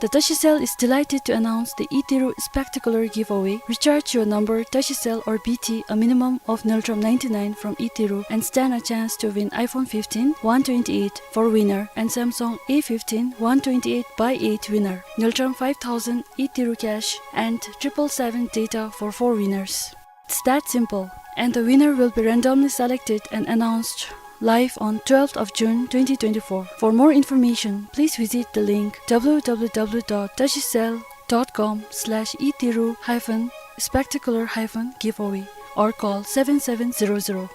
The Tashicell is delighted to announce the E-Tiru Spectacular Giveaway. Recharge your number Tashicell or B T a minimum of Ngultrum ninety-nine from E-Tiru and stand a chance to win iPhone fifteen one twenty-eight for winner and Samsung A fifteen one twenty-eight by eight winner. Ngultrum five thousand E-Tiru cash and triple seven data for four winners. It's that simple. And the winner will be randomly selected and announced live on twelfth of June twenty twenty-four. For more information, please visit the link W W W dot tashicell dot com slash e-tiru hyphen spectacular hyphen giveaway or call seven seven zero zero.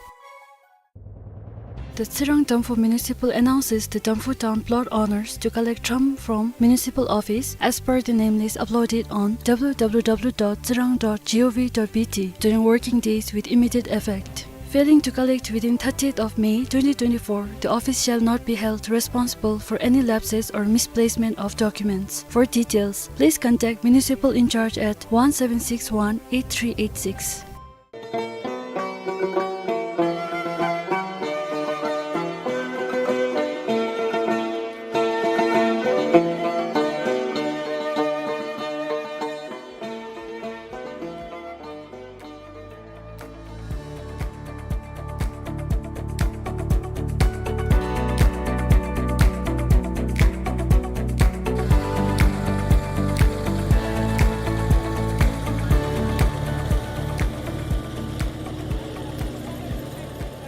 The Tsirang Damphu Municipal announces the Damphu Town plot owners to collect drum from municipal office as per the name list uploaded on W W W dot tsirang dot gov dot B T during working days with immediate effect. Failing to collect within thirtieth of May twenty twenty-four, the office shall not be held responsible for any lapses or misplacement of documents. For details, please contact municipal in charge at one seven six one eight three eight six.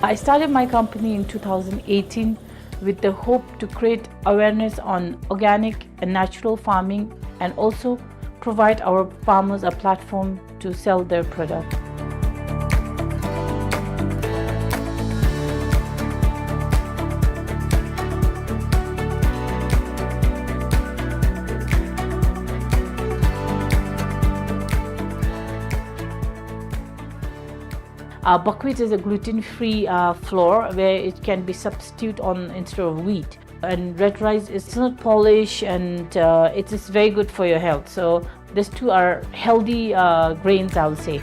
I started my company in two thousand eighteen with the hope to create awareness on organic and natural farming and also provide our farmers a platform to sell their product. Uh, buckwheat is a gluten-free, uh, flour where it can be substitute on instead of wheat. And red rice is not polished and, uh, it is very good for your health. So these two are healthy, uh, grains, I would say.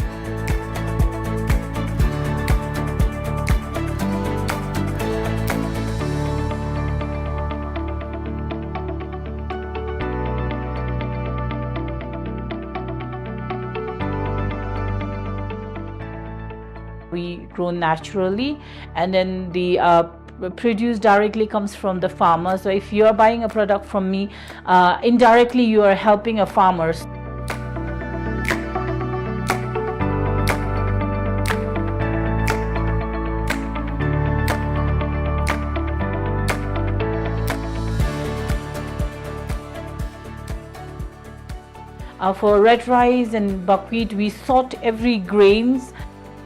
We grow naturally, and then the, uh, produce directly comes from the farmer. So if you are buying a product from me, uh, indirectly you are helping a farmer. Uh, for red rice and buckwheat, we sort every grains,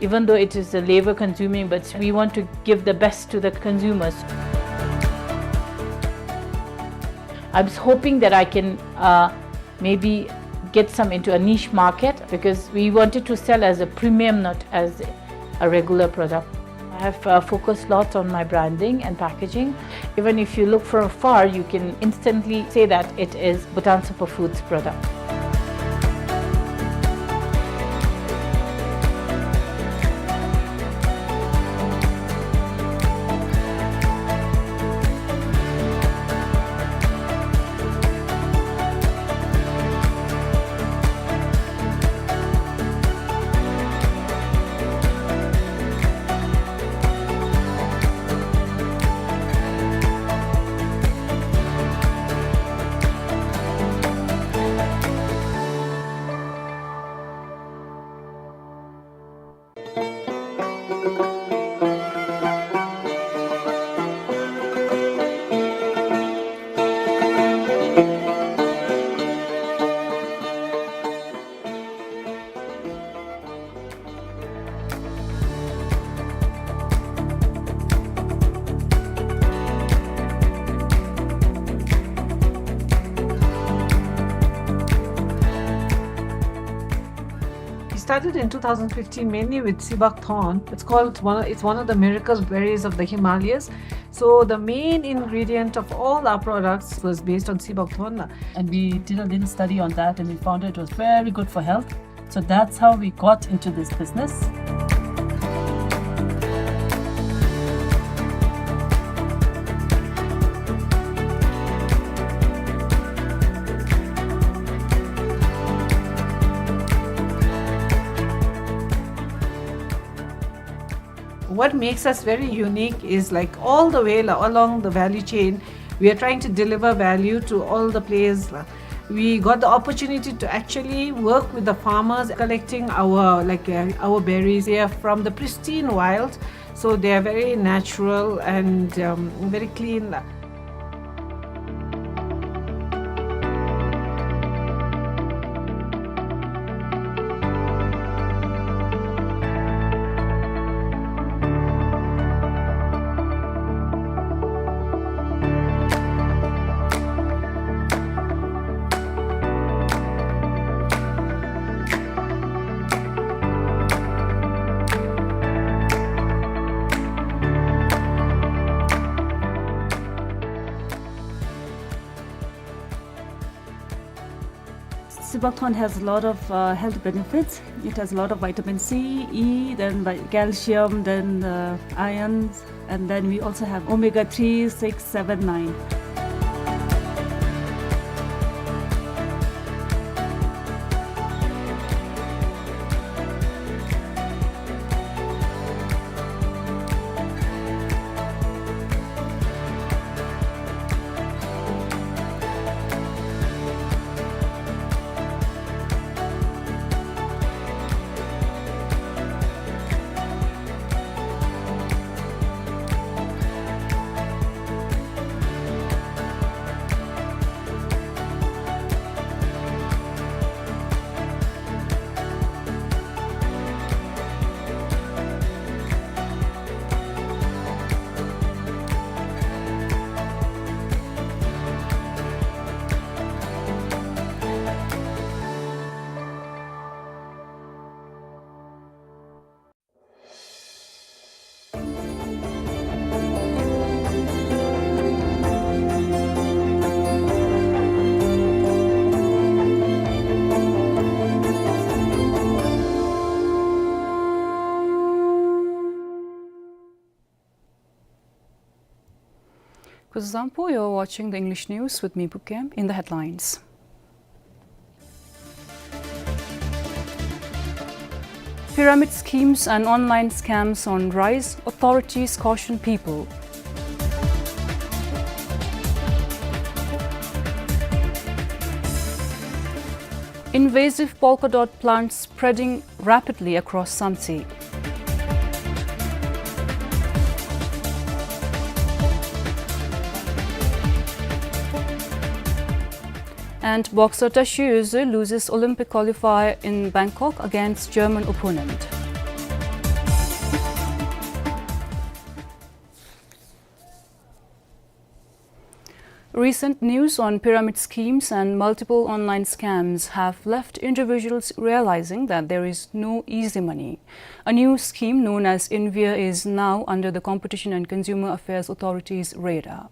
even though it is a labor consuming, but we want to give the best to the consumers. I'm hoping that I can, uh, maybe get some into a niche market, because we wanted to sell as a premium, not as a regular product. I have, uh, focused a lot on my branding and packaging. Even if you look from afar, you can instantly say that it is Bhutan Superfoods product. We started in two thousand fifteen mainly with Sibak Thorn. It's called one, it's one of the miracle berries of the Himalayas. So the main ingredient of all our products was based on Sibak Thorn. And we did a little study on that, and we found it was very good for health. So that's how we got into this business. What makes us very unique is, like, all the way la-, along the value chain, we are trying to deliver value to all the players la. We got the opportunity to actually work with the farmers, collecting our, like, uh, our berries. They are from the pristine wild, so they are very natural and, um, very clean la. Sibak Thorn has a lot of, uh, health benefits. It has a lot of vitamin C, E, then vi-, calcium, then, uh, iron, and then we also have omega three, six, seven, nine. Kuzuzangpo, you're watching the English news with me, Pukem. In the headlines: Pyramid schemes and online scams on rise, authorities caution people. Invasive polka dot plant spreading rapidly across Samtse. And boxer Tashi Yutzu loses Olympic qualifier in Bangkok against German opponent. Recent news on pyramid schemes and multiple online scams have left individuals realizing that there is no easy money. A new scheme known as Invia is now under the Competition and Consumer Affairs Authority's radar.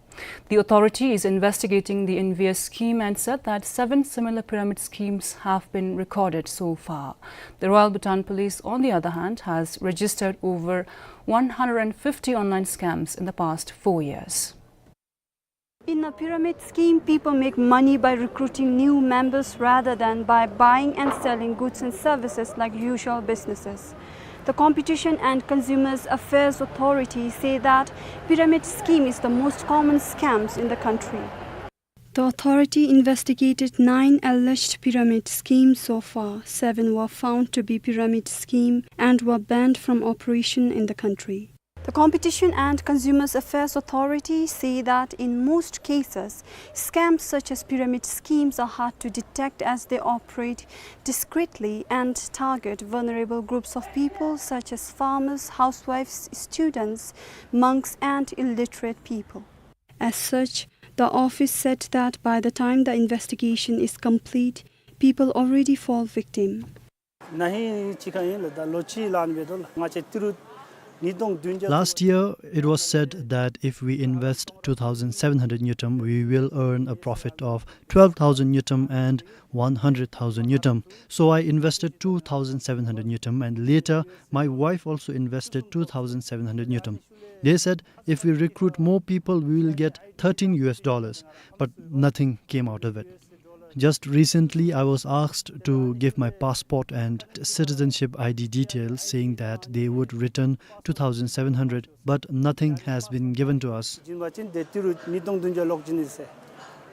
The authority is investigating the Invia scheme and said that seven similar pyramid schemes have been recorded so far. The Royal Bhutan Police, on the other hand, has registered over one hundred fifty online scams in the past four years. In a pyramid scheme, people make money by recruiting new members rather than by buying and selling goods and services like usual businesses. The Competition and Consumers Affairs Authority say that pyramid scheme is the most common scams in the country. The authority investigated nine alleged pyramid schemes so far. Seven were found to be pyramid scheme and were banned from operation in the country. The Competition and Consumers Affairs Authority say that in most cases, scams such as pyramid schemes are hard to detect as they operate discreetly and target vulnerable groups of people such as farmers, housewives, students, monks, and illiterate people. As such, the office said that by the time the investigation is complete, people already fall victim. ན་ཧིང་ཅིག་ཁར་ཨིན་ལགས། ད་ལོ་གཅིག་ལང་པས་དོ་ལགས། ང་བཅས་ཏི་རུ་ཉིས་སྟོང་བདུན་བརྒྱ། Last year, it was said that if we invest two thousand seven hundred ngultrum, we will earn a profit of twelve thousand ngultrum and one hundred thousand ngultrum. So I invested two thousand seven hundred ngultrum, and later my wife also invested two thousand seven hundred ngultrum. They said if we recruit more people, we will get thirteen U S dollars, but nothing came out of it. Just recently, I was asked to give my passport and citizenship I D details, saying that they would return two thousand seven hundred, but nothing has been given to us. བྱིན་པ་ཅིན་ཏེ་ཏི་རུ་ཉིས་སྟོང་བདུན་བརྒྱ་ལོག་བྱིན་ནི་ཟེར།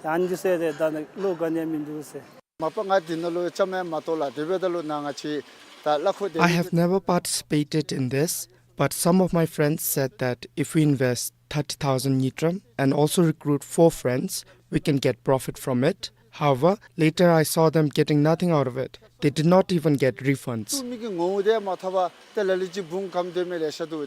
ཨ་ནི་ཟེར་ཏེ་ད་ནི་ལོ་ག་ནི་ཡང་མིན་འདུག་ཟེར། མ་པ་ང་འདི་ནང་ལུ་བཅའ་མར་མ་གཏོགས་ལགས། དེ་འབདཝ་ད་ལུ་ནཱ་ང་བཅས་ད་གླ་འཁོར་དེ། I have never participated in this, but some of my friends said that if we invest thirty thousand ngultrum and also recruit four friends, we can get profit from it. However, later I saw them getting nothing out of it. They did not even get refunds. མི་གི་ངོ་བོ་དེ་མ་ཐོབ་པར་ཏེ་ལ་ལུ་ཅིག་བུང་ཁམས་སྡོད་མི་ལེ་ཤ་འདུག།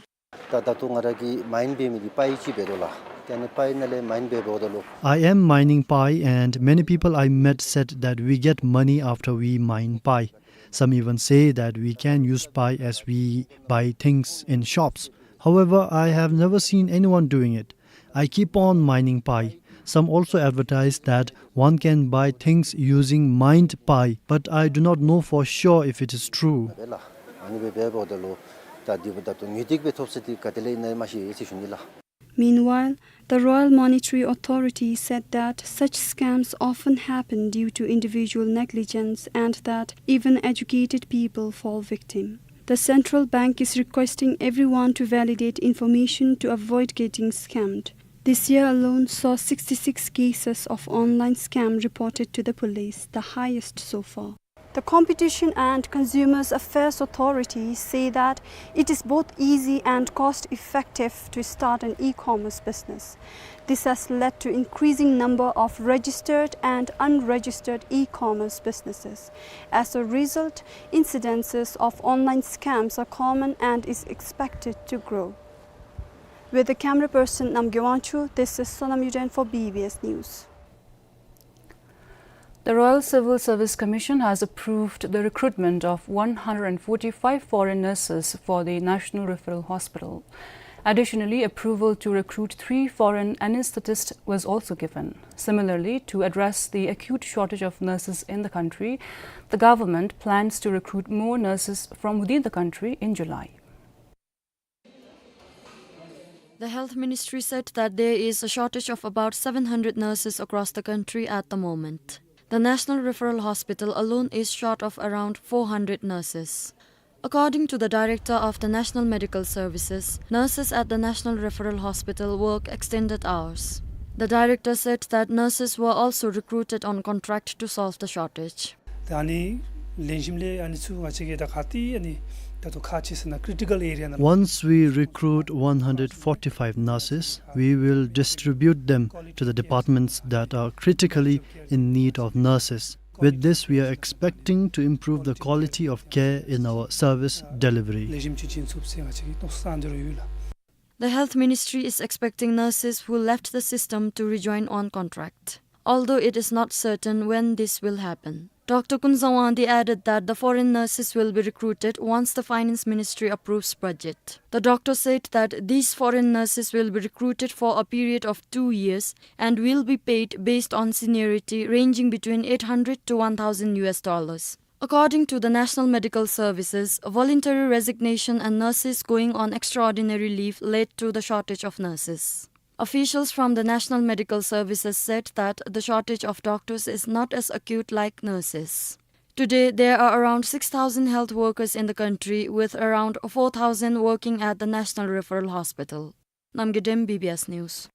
ད་ད་ལྟོ་ང་ར་གིས་མའིན་འབད་མི་འདི་པའི་ཅིག་འབད་དོ་ལགས། ཏེ་ཨ་ནི་པའི་ནང་ལས་མའིན་འབད་འབདཝ་ད་ལུ། I am mining pi, and many people I met said that we get money after we mine pi. Some even say that we can use pi as we buy things in shops. However, I have never seen anyone doing it. I keep on mining pi. Some also advertise that one can buy things using mined pi, but I do not know for sure if it is true. ཨ་ནི་སྦེ་འབདཝ་ད་ལུ་ད་འདི་འབདཝ་ད་ལུ་ངེས་ཏིག་སྦེ་ཐོབ་ས་འདི་ག་ཏེ་ལས་ཨིན་ན་མ་ཤེས་ཟེར་ཞུ་ནི་ལགས། Meanwhile, the Royal Monetary Authority said that such scams often happen due to individual negligence and that even educated people fall victim. The central bank is requesting everyone to validate information to avoid getting scammed. This year alone saw sixty-six cases of online scam reported to the police, the highest so far. The Competition and Consumers Affairs Authority say that it is both easy and cost-effective to start an e-commerce business. This has led to increasing number of registered and unregistered e-commerce businesses. As a result, incidences of online scams are common and is expected to grow. With the camera person Namgay Wangchuk, this is Sonam Yuden for B B S News. The Royal Civil Service Commission has approved the recruitment of one hundred forty-five foreign nurses for the National Referral Hospital. Additionally, approval to recruit three foreign anesthetists was also given. Similarly, to address the acute shortage of nurses in the country, the government plans to recruit more nurses from within the country in July. The Health Ministry said that there is a shortage of about seven hundred nurses across the country at the moment. The National Referral Hospital alone is short of around four hundred nurses. According to the director of the National Medical Services, nurses at the National Referral Hospital work extended hours. The director said that nurses were also recruited on contract to solve the shortage. ད་ཨ་ནི་ལེན་ཞིནམ་ལས་ཨ་ནི་ཚུ་ང་བཅས་ཀྱིས་ད་ག་ཏེ་ཨ་ནི་ད་ལྟོ་ཁག་ཆེ་ས་ན་ཀི་རི་ཊི་ཀལ་ཨེ་རི་ཡ་ནང་། Once we recruit one hundred forty-five nurses, we will distribute them to the departments that are critically in need of nurses. With this, we are expecting to improve the quality of care in our service delivery. ལེགས་ཤོམ་ཅིག་བྱིན་ཚུགས་ཟེར་ང་བཅས་ཀྱིས་མནོ་བསམ་བཏང་སྟེ་ར་ཡོད་ལགས། The Health Ministry is expecting nurses who left the system to rejoin on contract, although it is not certain when this will happen. Doctor Kunzawangdi added that the foreign nurses will be recruited once the Finance Ministry approves budget. The doctor said that these foreign nurses will be recruited for a period of two years and will be paid based on seniority, ranging between eight hundred to one thousand U S dollars. According to the National Medical Services, voluntary resignation and nurses going on extraordinary leave led to the shortage of nurses. Officials from the National Medical Services said that the shortage of doctors is not as acute like nurses. Today, there are around six thousand health workers in the country, with around four thousand working at the National Referral Hospital. Namgay Dem, B B S News.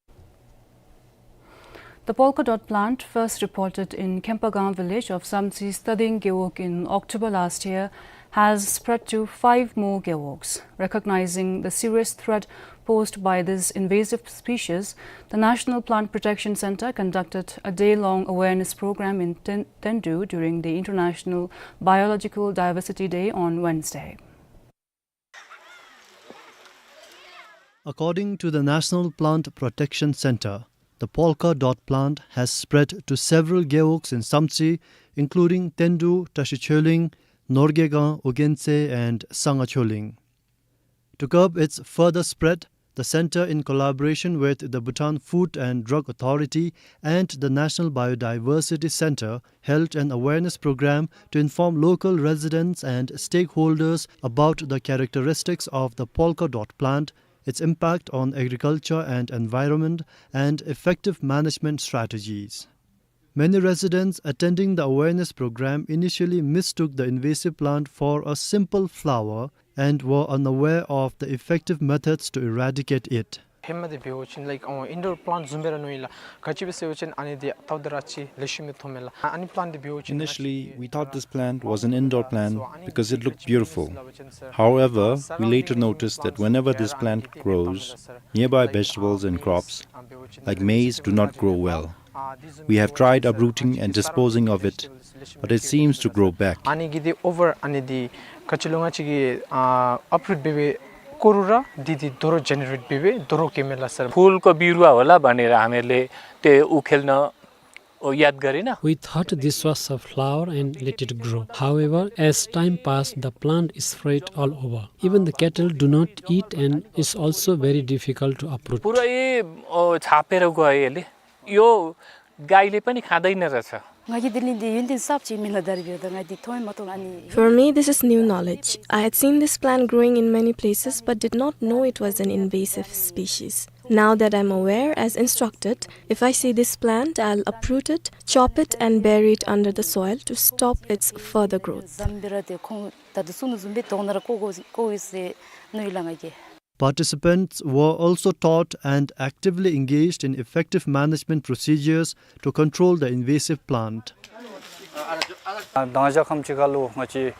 The polka dot plant, first reported in Khempagang village of Samtse Stading Gewog in October last year, has spread to five more gewogs. Recognizing the serious threat posed by this invasive species, the National Plant Protection Centre conducted a day-long awareness program in Ten-, Tendu during the International Biological Diversity Day on Wednesday. According to the National Plant Protection Centre, the polka dot plant has spread to several gewogs in Samtse, including Tendu, Tashi Choling, Norgegang, Ogentse, and Sanga Choling. To curb its further spread, the centre, in collaboration with the Bhutan Food and Drug Authority and the National Biodiversity Centre, held an awareness program to inform local residents and stakeholders about the characteristics of the polka dot plant, its impact on agriculture and environment, and effective management strategies. Many residents attending the awareness program initially mistook the invasive plant for a simple flower and were unaware of the effective methods to eradicate it. ཧེ་མ་འདི་འབད་བ་ཅིན་ལའིཀ་ཨོ་ཨིན་ཌོར་པ་ལཱནཊ་བཟུམ་སྦེ་ར་མནོ་ཡི་ལགས། ག་ཅི་སྦེ་ཟེར་བ་ཅིན་ཨ་ནི་འདི་ལྟཝ་ད་ར་ཅིག་ལེགས་ཤོམ་སྦེ་མཐོངམ་མས་ལགས། ཨ་ནི་པ་ལཱནཊ་འདི་འབད་བ་ཅིན། Initially, we thought this plant was an indoor plant because it looked beautiful. However, we later noticed that whenever this plant grows, nearby vegetables and crops, like maize, do not grow well. We have tried uprooting and disposing of it, but it seems to grow back. ཨ་ནི་གི་འདི་ཨོ་ཝར་ཨ་ནི་འདི་ག་ཅི་ལོ་ང་བཅས་ཀྱིས་ཨ་ཨཔ་རུཊ་འབད་སྦེ་བཀོ་རུང་ར་འདི་འདི་དོ་རུང་ཇེ་ནེ་རེཊ་འབད་སྦེ་དོ་རུང་སྐྱེཝ་མས་ལགས་སར། फूल को बिरुवा होला भनेर हामीहरूले त्यो उखेल्न याद गरेन। We thought this was a flower and let it grow. However, as time passed, the plant spread all over. Even the cattle do not eat and is also very difficult to uproot. पुरै, अ, छापेर गयो यसले। यो गाईले पनि खाँदैन रहेछ। ང་གིས་དེ་ལས་འདི་ཡོན་ཏན་གསརཔ་ཅིག་མེན་ལ་དར་ཡོད་ད། ང་འདི་མཐོང་མ་མཐོང་ཨ་ནི། For me, this is new knowledge. I had seen this plant growing in many places but did not know it was an invasive species. Now that I'm aware, as instructed, if I see this plant, I'll uproot it, chop it, and bury it under the soil to stop its further growth. འཛམ་བུ་གླིང་འདི་ཁོང་ད་དུང་སུ་ནུ་བཟུམ་སྦེ་དོང་ནང་ར་བཀོ་དགོ་བཀོ་ཡི་ཟེར་མནོ་ཡི་ལགས་ང་གིས། Participants were also taught and actively engaged in effective management procedures to control the invasive plant. ད་ང་བཅས་ཁམས་ཅིག་ཁར་ལུ་ང་བཅས་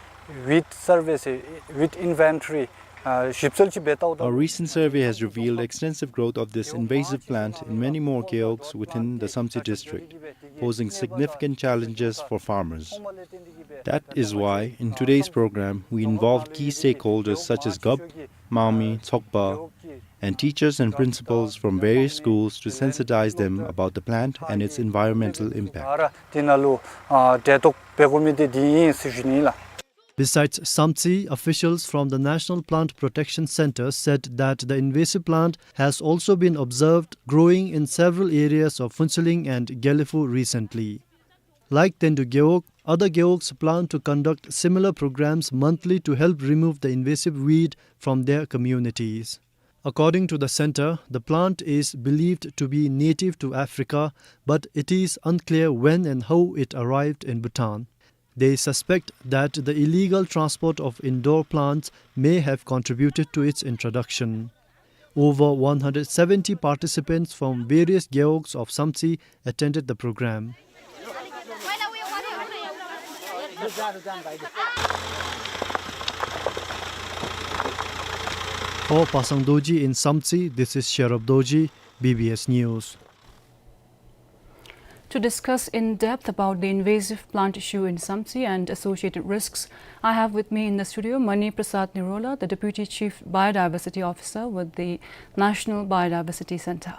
ཝིཌ་སར་ཝེ་ཟེར་ཝིཌ་ཨིན་ཝེན་ཊ་རི་ཨ་ཞིབ་འཚོལ་ཅིག་འབད་ལྟཝ་ད། A recent survey has revealed extensive growth of this invasive plant in many more gewogs within the Samtse district, posing significant challenges for farmers. That is why, in today's program, we involved key stakeholders such as Gab, Mangmi, Tsokpa, and teachers and principals from various schools to sensitize them about the plant and its environmental impact. ཨ་ར་དེ་ནང་ལུ་ཨ་འབྲས་ཐོག་འབད་དགོ་མི་འདི་འདི་ཨིན་ཟེར་ཞུ་ནི་ལགས། Besides Samtse, officials from the National Plant Protection Centre said that the invasive plant has also been observed growing in several areas of Phuentsholing and Gelephu recently. Like Tendu Gewog, other gewogs plan to conduct similar programs monthly to help remove the invasive weed from their communities. According to the center, the plant is believed to be native to Africa, but it is unclear when and how it arrived in Bhutan. They suspect that the illegal transport of indoor plants may have contributed to its introduction. Over one hundred seventy participants from various gewogs of Samtse attended the program. For Pasang Dorji in Samtse, this is Sherab Dorji, B B S News. To discuss in depth about the invasive plant issue in Samtse and associated risks, I have with me in the studio Mani Prasad Nirola, the Deputy Chief Biodiversity Officer with the National Biodiversity Centre.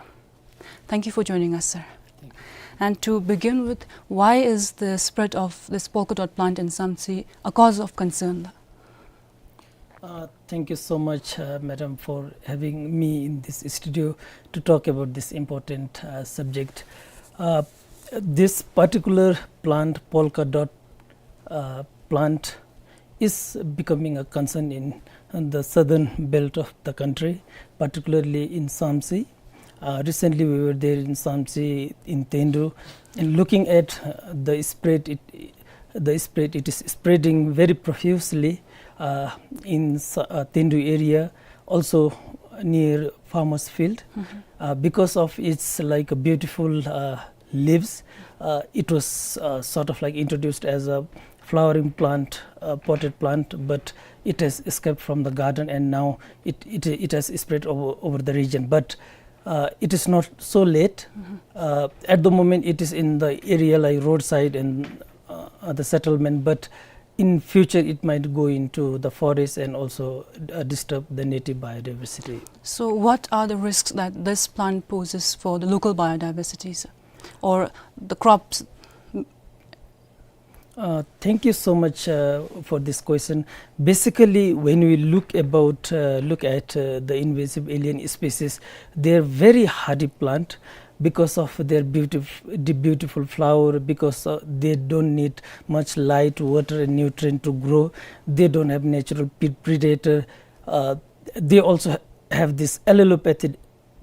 Thank you for joining us, sir. Thank you. And to begin with, why is the spread of this polka dot plant in Samtse a cause of concern? Uh, thank you so much, uh, madam, for having me in this studio to talk about this important, uh, subject. Uh, this particular plant, polka dot, uh, plant, is becoming a concern in, in the southern belt of the country, particularly in Samtse. Uh, recently, we were there in Samtse, in Tendu, and looking at, uh, the spread, it, the spread, it is spreading very profusely, uh, in Sa-, uh, Tendu area, also near farmer's field. Mm-hmm. Uh, because of its, like, beautiful, uh, leaves, uh, it was, uh, sort of, like, introduced as a flowering plant, uh, potted plant, but it has escaped from the garden, and now it, it, it has spread over, over the region. But, uh, it is not so late. Mm-hmm. Uh, at the moment, it is in the area like roadside and, uh, the settlement, but in future it might go into the forest and also, uh, disturb the native biodiversity. So, what are the risks that this plant poses for the local biodiversity, sir, or the crops? Uh, thank you so much, uh, for this question. Basically, when we look about, uh, look at, uh, the invasive alien species, they are very hardy plant because of their beautif-, the beautiful flower, because, uh, they don't need much light, water, and nutrient to grow. They don't have natural pre-, predator. Uh, they also ha-, have this allelopathic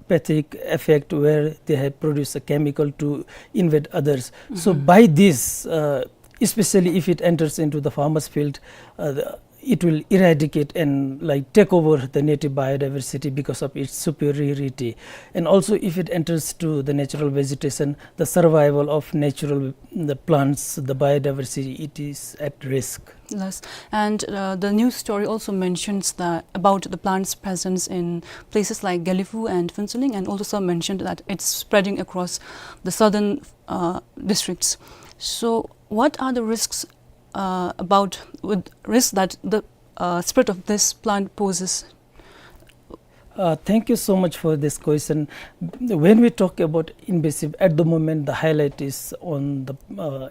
pathic effect where they have produced a chemical to invade others. So, mm-hmm, by this, uh, especially if it enters into the farmer's field, uh, the, it will eradicate and, like, take over the native biodiversity because of its superiority. And also, if it enters to the natural vegetation, the survival of natural, the plants, the biodiversity, it is at risk. Yes, and, uh, the news story also mentions that about the plant's presence in places like Gelephu and Phuentsholing, and also mentioned that it's spreading across the southern, uh, districts. So, what are the risks, uh, about with risks that the, uh, spread of this plant poses? Uh, thank you so much for this question. When we talk about invasive, at the moment the highlight is on the, uh,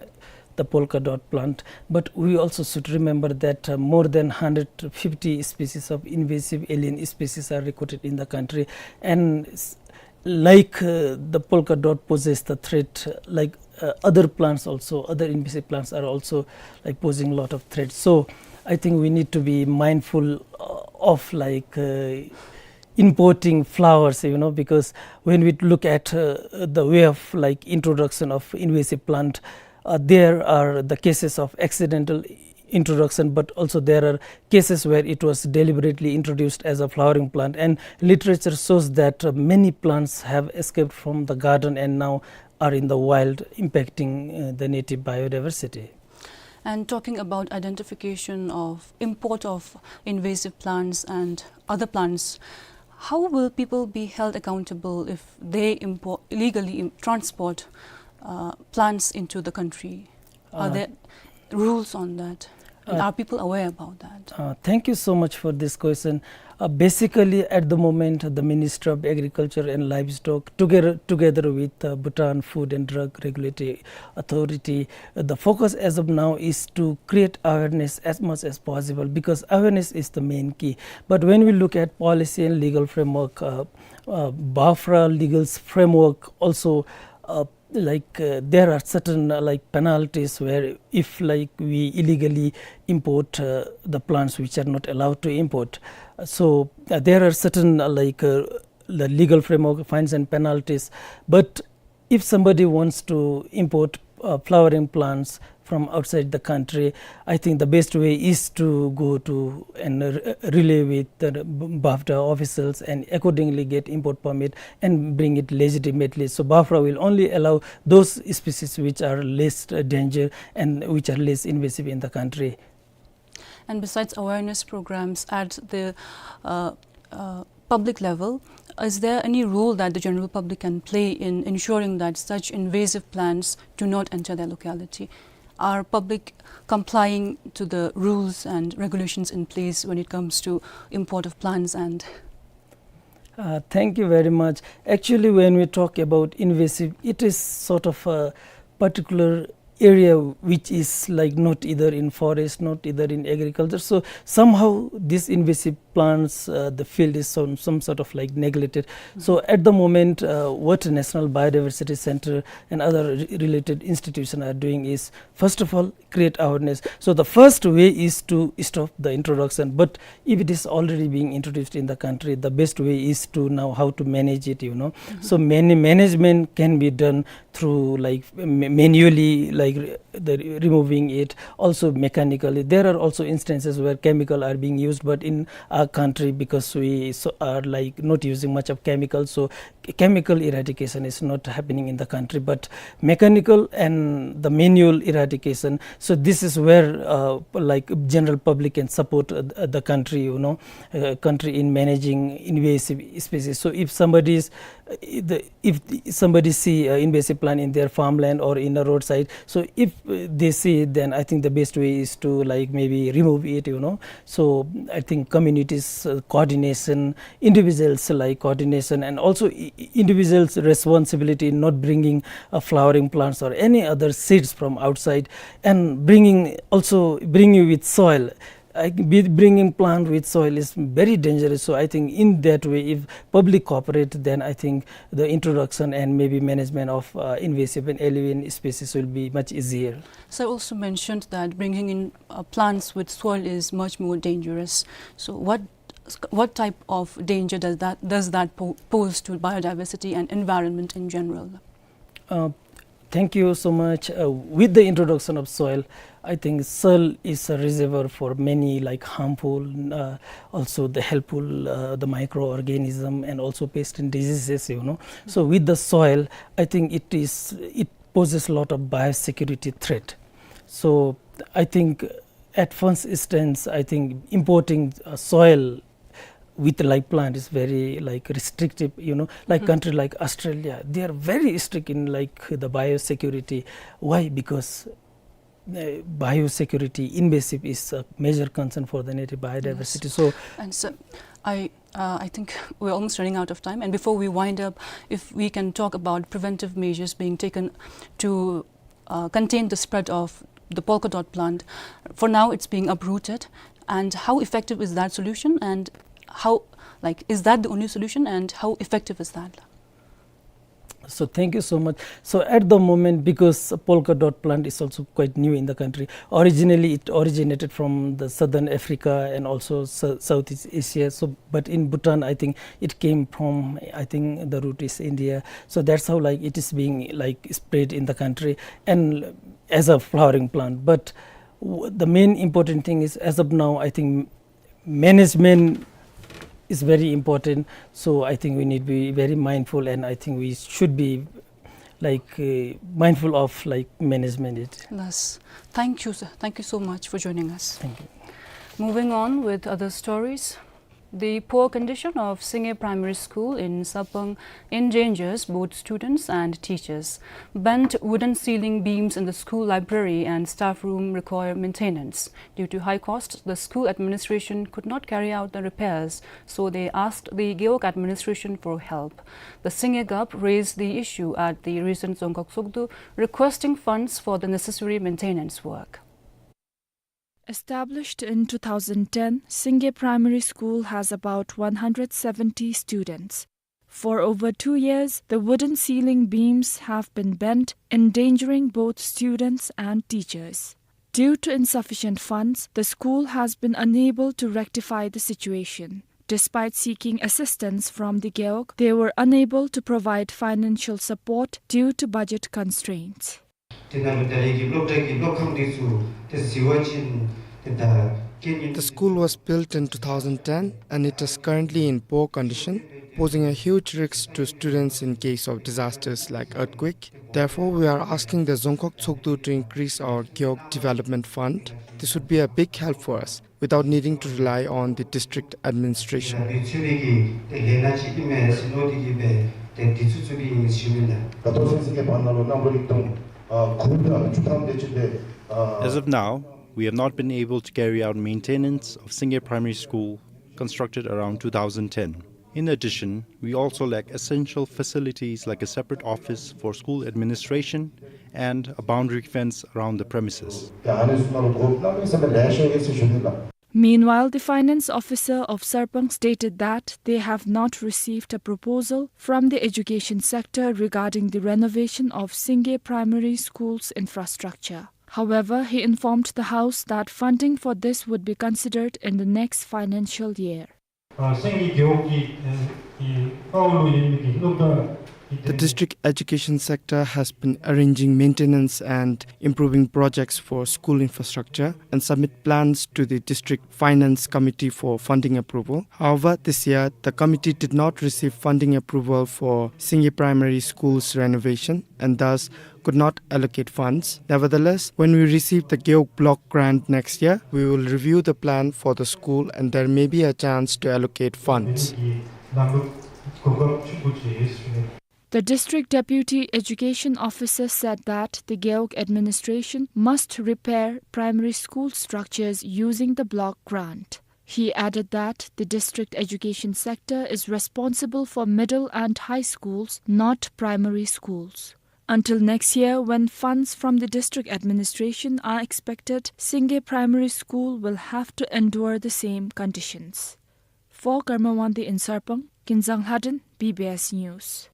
the polka dot plant, but we also should remember that, uh, more than hundred fifty species of invasive alien species are recorded in the country, and s-, like, uh, the polka dot poses the threat, uh, like, uh, other plants also, other invasive plants are also, like, posing a lot of threats. So I think we need to be mindful, uh, of, like, uh, importing flowers, you know, because when we look at, uh, the way of, like, introduction of invasive plant, uh, there are the cases of accidental introduction, but also there are cases where it was deliberately introduced as a flowering plant. And literature shows that, uh, many plants have escaped from the garden and now are in the wild, impacting, uh, the native biodiversity. And talking about identification of import of invasive plants and other plants, how will people be held accountable if they import, illegally im-, transport, uh, plants into the country? Are, uh, there rules on that? And, uh, are people aware about that? Uh, thank you so much for this question. Uh, basically, at the moment, the Ministry of Agriculture and Livestock, together, together with, uh, Bhutan Food and Drug Regulatory Authority, uh, the focus as of now is to create awareness as much as possible, because awareness is the main key. But when we look at policy and legal framework, uh, uh, BAFRA legal framework also, uh, like, uh, there are certain, uh, like, penalties where if, like, we illegally import, uh, the plants which are not allowed to import. So, uh, there are certain, uh, like, uh, the legal framework, fines and penalties. But if somebody wants to import, uh, flowering plants from outside the country, I think the best way is to go to and re-, relay with the B-, BAFTA officials and accordingly get import permit and bring it legitimately. So BAFRA will only allow those species which are less, uh, danger and which are less invasive in the country. And besides awareness programs at the, uh, uh, public level, is there any role that the general public can play in ensuring that such invasive plants do not enter their locality? Are public complying to the rules and regulations in place when it comes to import of plants and Uh, thank you very much. Actually, when we talk about invasive, it is sort of a particular area which is, like, not either in forest, not either in agriculture. So somehow these invasive plants, uh, the field is some, some sort of, like, neglected. So at the moment, uh, what National Biodiversity Center and other re-, related institutions are doing is, first of all, create awareness. So the first way is to stop the introduction. But if it is already being introduced in the country, the best way is to now how to manage it, you know. So many management can be done through, like, ma-, manually, like, re-, the re-, removing it, also mechanically. There are also instances where chemical are being used, but in our country, because we so are, like, not using much of chemicals, so chemical eradication is not happening in the country, but mechanical and the manual eradication. So this is where, uh, like, general public can support, uh, the country, you know, uh, country in managing invasive species. So if somebody is, uh, the, if the, somebody see an invasive plant in their farmland or in a roadside, so if, uh, they see it, then I think the best way is to, like, maybe remove it, you know. So I think communities, uh, coordination, individuals, like, coordination, and also i-, i-, individuals' responsibility in not bringing, uh, flowering plants or any other seeds from outside, and bringing, also bringing with soil. I, be-, bringing plant with soil is very dangerous. So I think in that way, if public cooperate, then I think the introduction and maybe management of, uh, invasive and alien species will be much easier. Sir also mentioned that bringing in, uh, plants with soil is much more dangerous. So what what type of danger does that, does that po-, pose to biodiversity and environment in general? Uh, thank you so much. Uh, with the introduction of soil, I think soil is a reservoir for many, like, harmful, uh, also the helpful, uh, the microorganism and also pest and diseases, you know. So with the soil, I think it is, it poses a lot of biosecurity threat. So I think at first instance, I think importing, uh, soil with live plant is very, like, restrictive, you know, like country like Australia, they are very strict in, like, the biosecurity. Why? Because, uh, biosecurity invasive is a major concern for the native biodiversity. So and so I, uh, I think we're almost running out of time. And before we wind up, if we can talk about preventive measures being taken to uh, contain the spread of the polka dot plant. For now, it's being uprooted. And how effective is that solution? And how, like, is that the only solution? And how effective is that? So thank you so much. So at the moment, because polka dot plant is also quite new in the country, originally it originated from the southern Africa and also Sou-, Southeast Asia. So but in Bhutan, I think it came from, I think the root is India. So that's how, like, it is being, like, spread in the country and as a flowering plant. But w-, the main important thing is, as of now, I think management is very important. So I think we need to be very mindful, and I think we should be, like, uh, mindful of, like, management it. Yes. Thank you, sir. Thank you so much for joining us. Thank you. Moving on with other stories. The poor condition of Singe Primary School in Sarpang endangers both students and teachers. Bent wooden ceiling beams in the school library and staff room require maintenance. Due to high cost, the school administration could not carry out the repairs, so they asked the Gewog administration for help. The Singe Gup raised the issue at the recent Dzongkhag Sogdu, requesting funds for the necessary maintenance work. Established in two thousand ten, Singe Primary School has about one hundred seventy students. For over two years, the wooden ceiling beams have been bent, endangering both students and teachers. Due to insufficient funds, the school has been unable to rectify the situation. Despite seeking assistance from the Gewog, they were unable to provide financial support due to budget constraints. དེ་ནང་ལུ་ད་རེས་ཀྱི་སློབ་གྲྭ་གི་སློབ་ཁང་འདི་ཚུ་ཏེ་བཟི་བ་ཅིན་ཏེ་ད་རྐྱེན་ངན། The school was built in two thousand ten and it is currently in poor condition, posing a huge risk to students in case of disasters like earthquake. Therefore, we are asking the Dzongkhag Tshogdu to increase our Gewog Development Fund. This would be a big help for us, without needing to rely on the district administration. As of now, we have not been able to carry out maintenance of Singye Primary School, constructed around two thousand ten. In addition, we also lack essential facilities like a separate office for school administration and a boundary fence around the premises. Meanwhile, the finance officer of Sarpang stated that they have not received a proposal from the education sector regarding the renovation of Singye Primary School's infrastructure. However, he informed the House that funding for this would be considered in the next financial year. ཨ་སེང་གེ་རྒེད་འོག་གི་ཨེ་གི་ཀའོ་ལུ་ཨིན་མི་གི་སློབ་གྲྭ་གི། The district education sector has been arranging maintenance and improving projects for school infrastructure and submit plans to the district finance committee for funding approval. However, this year, the committee did not receive funding approval for Singye Primary School's renovation and thus could not allocate funds. Nevertheless, when we receive the Gewog Block grant next year, we will review the plan for the school and there may be a chance to allocate funds. The district deputy education officer said that the Gewog administration must repair primary school structures using the block grant. He added that the district education sector is responsible for middle and high schools, not primary schools. Until next year, when funds from the district administration are expected, Singye Primary School will have to endure the same conditions. For Karma Wangdi in Sarpang, Kinzang Lhaden, B B S News.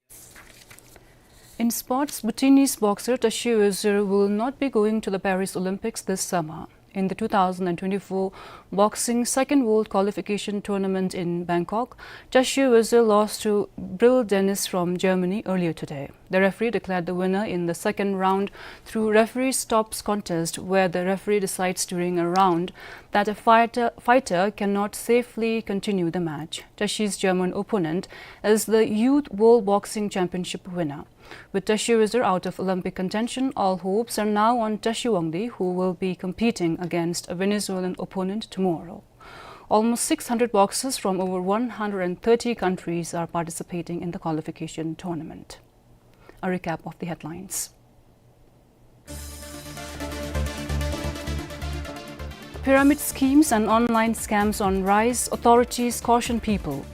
In sports, Bhutanese boxer Tashi Wezir will not be going to the Paris Olympics this summer. In the two thousand and twenty-four Boxing Second World Qualification Tournament in Bangkok, Tashi Wezir lost to Bril Dennis from Germany earlier today. The referee declared the winner in the second round through referee stops contest, where the referee decides during a round that a fighter, fighter cannot safely continue the match. Tashi's German opponent is the Youth World Boxing Championship winner. With Tashi Wezir out of Olympic contention, all hopes are now on Tashi Wangdi, who will be competing against a Venezuelan opponent tomorrow. Almost six hundred boxers from over one hundred and thirty countries are participating in the qualification tournament. A recap of the headlines. Pyramid schemes and online scams on rise, authorities caution people.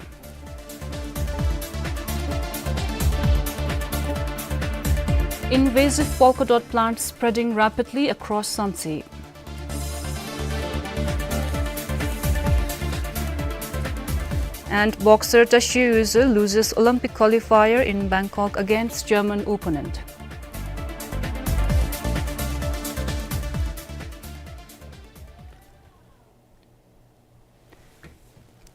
Invasive polka dot plant spreading rapidly across Sansi. And boxer Tashi Wezir loses Olympic qualifier in Bangkok against German opponent.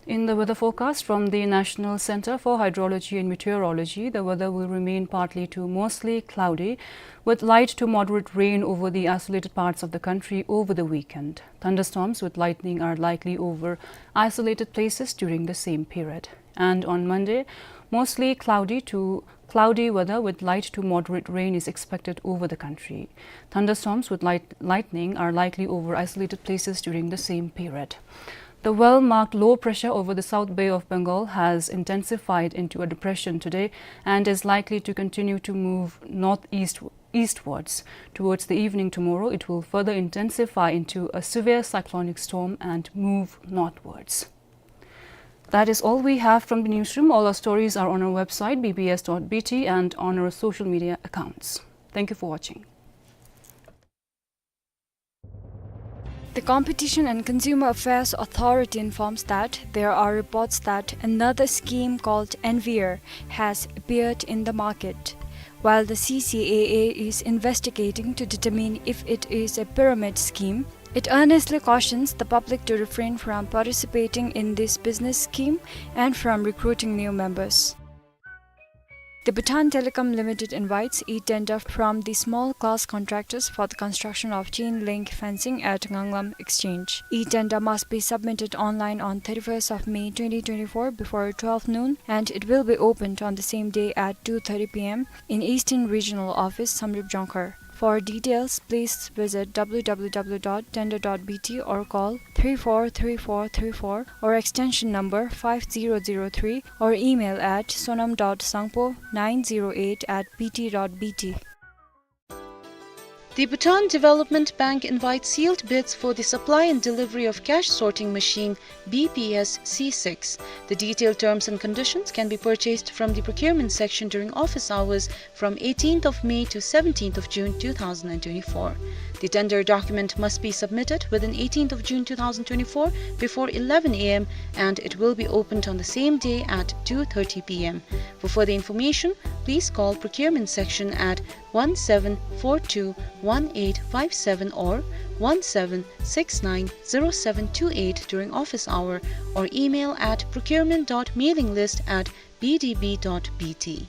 In the weather forecast from the National Center for Hydrology and Meteorology, the weather will remain partly to mostly cloudy, with light to moderate rain over the isolated parts of the country over the weekend. Thunderstorms with lightning are likely over isolated places during the same period. And on Monday, mostly cloudy to cloudy weather with light to moderate rain is expected over the country. Thunderstorms with light, lightning are likely over isolated places during the same period. The well-marked low pressure over the South Bay of Bengal has intensified into a depression today and is likely to continue to move northeast, eastwards. Towards the evening tomorrow, it will further intensify into a severe cyclonic storm and move northwards. That is all we have from the newsroom. All our stories are on our website, B B S dot B T, and on our social media accounts. Thank you for watching. The Competition and Consumer Affairs Authority informs that there are reports that another scheme called Envier has appeared in the market. While the C C A A is investigating to determine if it is a pyramid scheme, it earnestly cautions the public to refrain from participating in this business scheme and from recruiting new members. The Bhutan Telecom Limited invites e-tender from the small class contractors for the construction of chain link fencing at Nganglam Exchange. E-tender must be submitted online on thirty-first of May twenty twenty-four before twelve noon, and it will be opened on the same day at two thirty P M in Eastern Regional Office, Samdrup Jongkhar. For details, please visit W W W dot tender dot B T or call three four three four three four or extension number five zero zero three or email at sonam dot sangpo nine zero eight at B T dot B T. The Bhutan Development Bank invites sealed bids for the supply and delivery of cash sorting machine B P S C six. The detailed terms and conditions can be purchased from the procurement section during office hours from eighteenth of May to seventeenth of June two thousand and twenty-four. The tender document must be submitted within eighteenth of June two thousand twenty-four before eleven A M, and it will be opened on the same day at two thirty P M. For further information, please call procurement section at one seven four two one eight five seven or one seven six nine zero seven two eight during office hour, or email at procurement dot mailing list at B D B dot B T.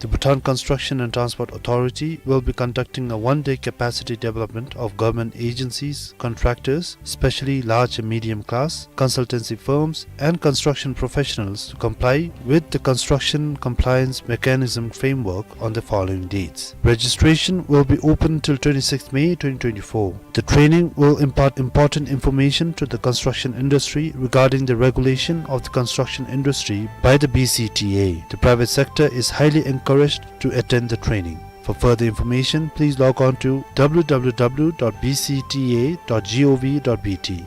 The Bhutan Construction and Transport Authority will be conducting a one-day capacity development of government agencies, contractors, especially large and medium class, consultancy firms, and construction professionals to comply with the construction compliance mechanism framework on the following dates. Registration will be open till twenty-sixth May twenty twenty-four. The training will impart important information to the construction industry regarding the regulation of the construction industry by the B C T A. The private sector is highly encouraged to attend the training. For further information, please log on to W W W dot B C T A dot gov dot B T.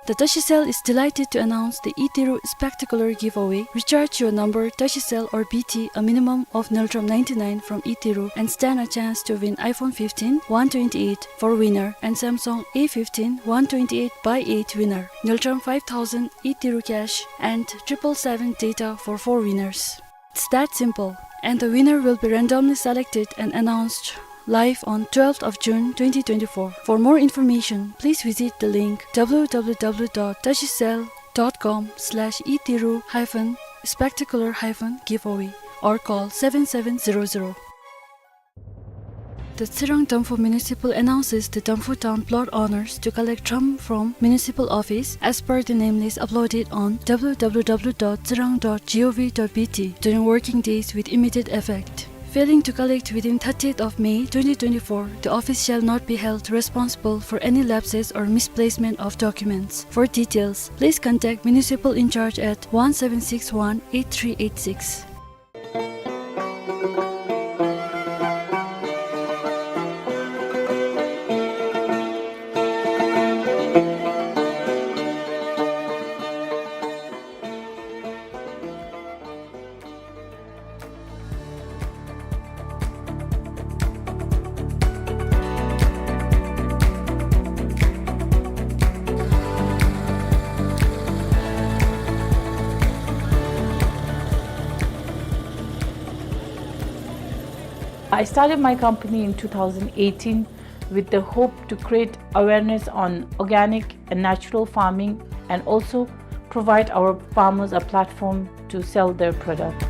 The Tashicel is delighted to announce the Itiru Spectacular Giveaway. Recharge your number Tashicel or B T a minimum of Ngultrum ninety-nine from Itiru and stand a chance to win iPhone fifteen one twenty-eight for winner and Samsung A fifteen one twenty-eight by eight winner, Ngultrum five thousand Itiru cash and triple seven data for four winners. It's that simple. And the winner will be randomly selected and announced live on twelfth of June twenty twenty-four. For more information, please visit the link W W W dot tashicel dot com slash itiru hyphen spectacular hyphen giveaway or call seven seven zero zero. The Tsirang Damphu Municipal announces the Damphu Town plot owners to collect drum from municipal office as per the name list uploaded on W W W dot tsirang dot gov dot B T during working days with immediate effect. Failing to collect within thirtieth of May twenty twenty-four, the office shall not be held responsible for any lapses or misplacement of documents. For details, please contact municipal in charge at one seven six one eight three eight six. I started my company in two thousand eighteen with the hope to create awareness on organic and natural farming and also provide our farmers a platform to sell their product.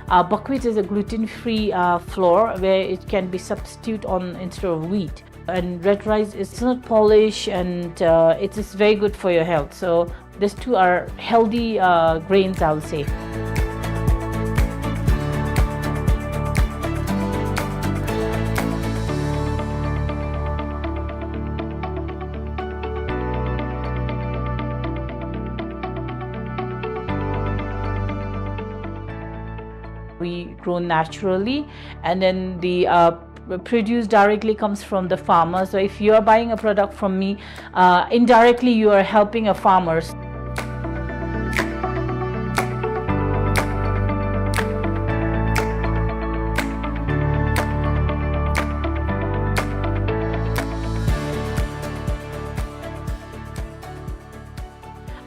Uh, buckwheat is a gluten-free, uh, flour where it can be substituted on instead of wheat. And red rice is not polished and, uh, it is very good for your health. So these two are healthy, uh, grains, I would say. We grow naturally, and then the, uh, The produce directly comes from the farmer. So if you are buying a product from me, uh, indirectly you are helping a farmer.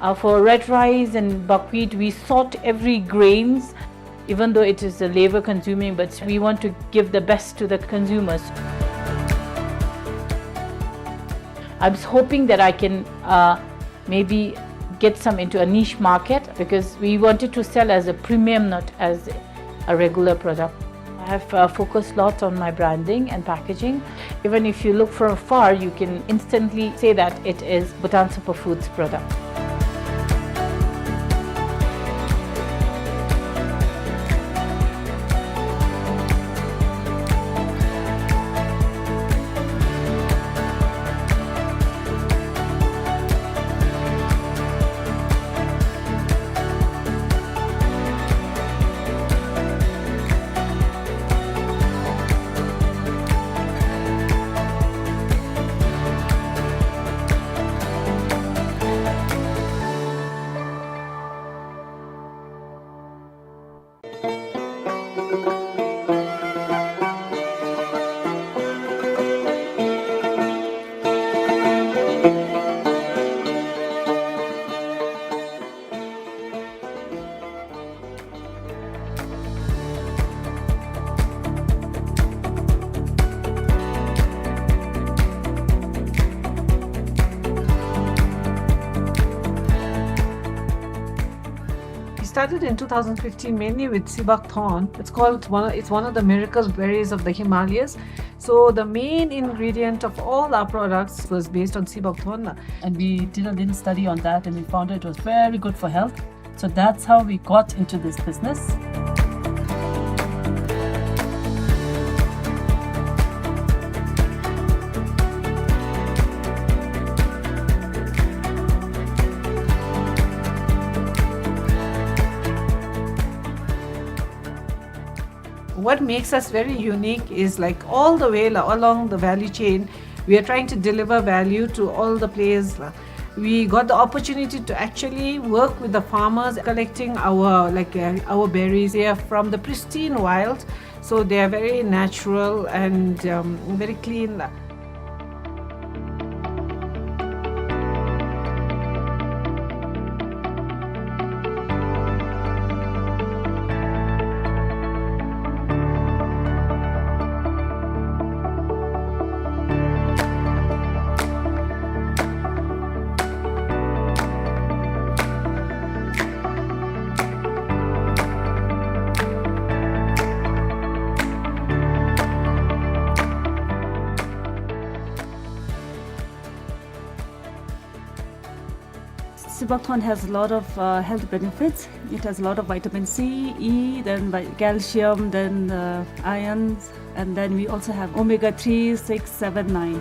Uh, for red rice and buckwheat, we sort every grains, even though it is a labor consuming, but we want to give the best to the consumers. I was hoping that I can, uh, maybe get some into a niche market, because we wanted to sell as a premium, not as a regular product. I have, uh, focused a lot on my branding and packaging. Even if you look from afar, you can instantly say that it is Bhutan Superfoods product. We started in two thousand fifteen mainly with Sibak Thorn. It's called one, it's one of the miracle berries of the Himalayas. So the main ingredient of all our products was based on Sibak Thorn. And we did a little study on that and we found it was very good for health. So that's how we got into this business. What makes us very unique is, like, all the way la-, along the value chain, we are trying to deliver value to all the players la. We got the opportunity to actually work with the farmers, collecting our, like, uh, our berries. They are from the pristine wild, so they are very natural and, um, very clean la. Sibak Thorn has a lot of, uh, health benefits. It has a lot of vitamin C, E, then vi-, calcium, then, uh, iron, and then we also have omega three, six, seven, nine.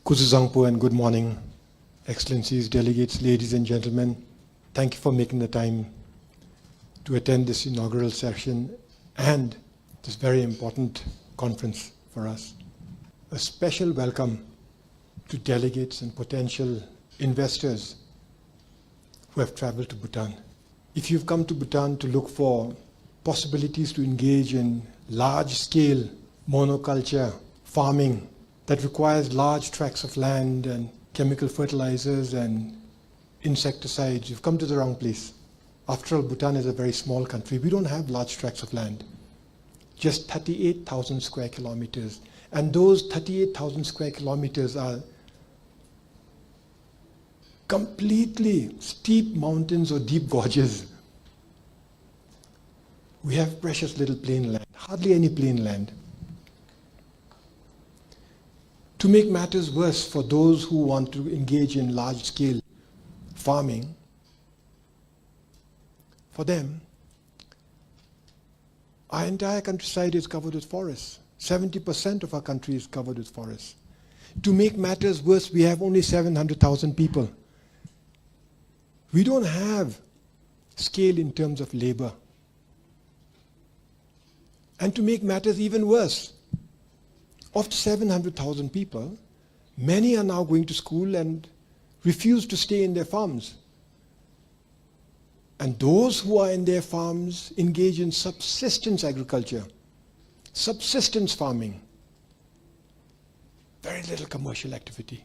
Kuzuzangpo and good morning, Excellencies, delegates, ladies and gentlemen. Thank you for making the time to attend this inaugural session and this very important conference for us. A special welcome to delegates and potential investors who have traveled to Bhutan. If you've come to Bhutan to look for possibilities to engage in large-scale monoculture farming that requires large tracts of land and chemical fertilizers and insecticides, you've come to the wrong place. After all, Bhutan is a very small country. We don't have large tracts of land, just thirty-eight thousand square kilometers. And those thirty-eight thousand square kilometers are completely steep mountains or deep gorges. We have precious little plain land, hardly any plain land. To make matters worse for those who want to engage in large-scale farming, for them, our entire countryside is covered with forests. Seventy percent of our country is covered with forests. To make matters worse, we have only seven hundred thousand people. We don't have scale in terms of labor. And to make matters even worse, of the seven hundred thousand people, many are now going to school and refuse to stay in their farms. And those who are in their farms engage in subsistence agriculture, subsistence farming, very little commercial activity.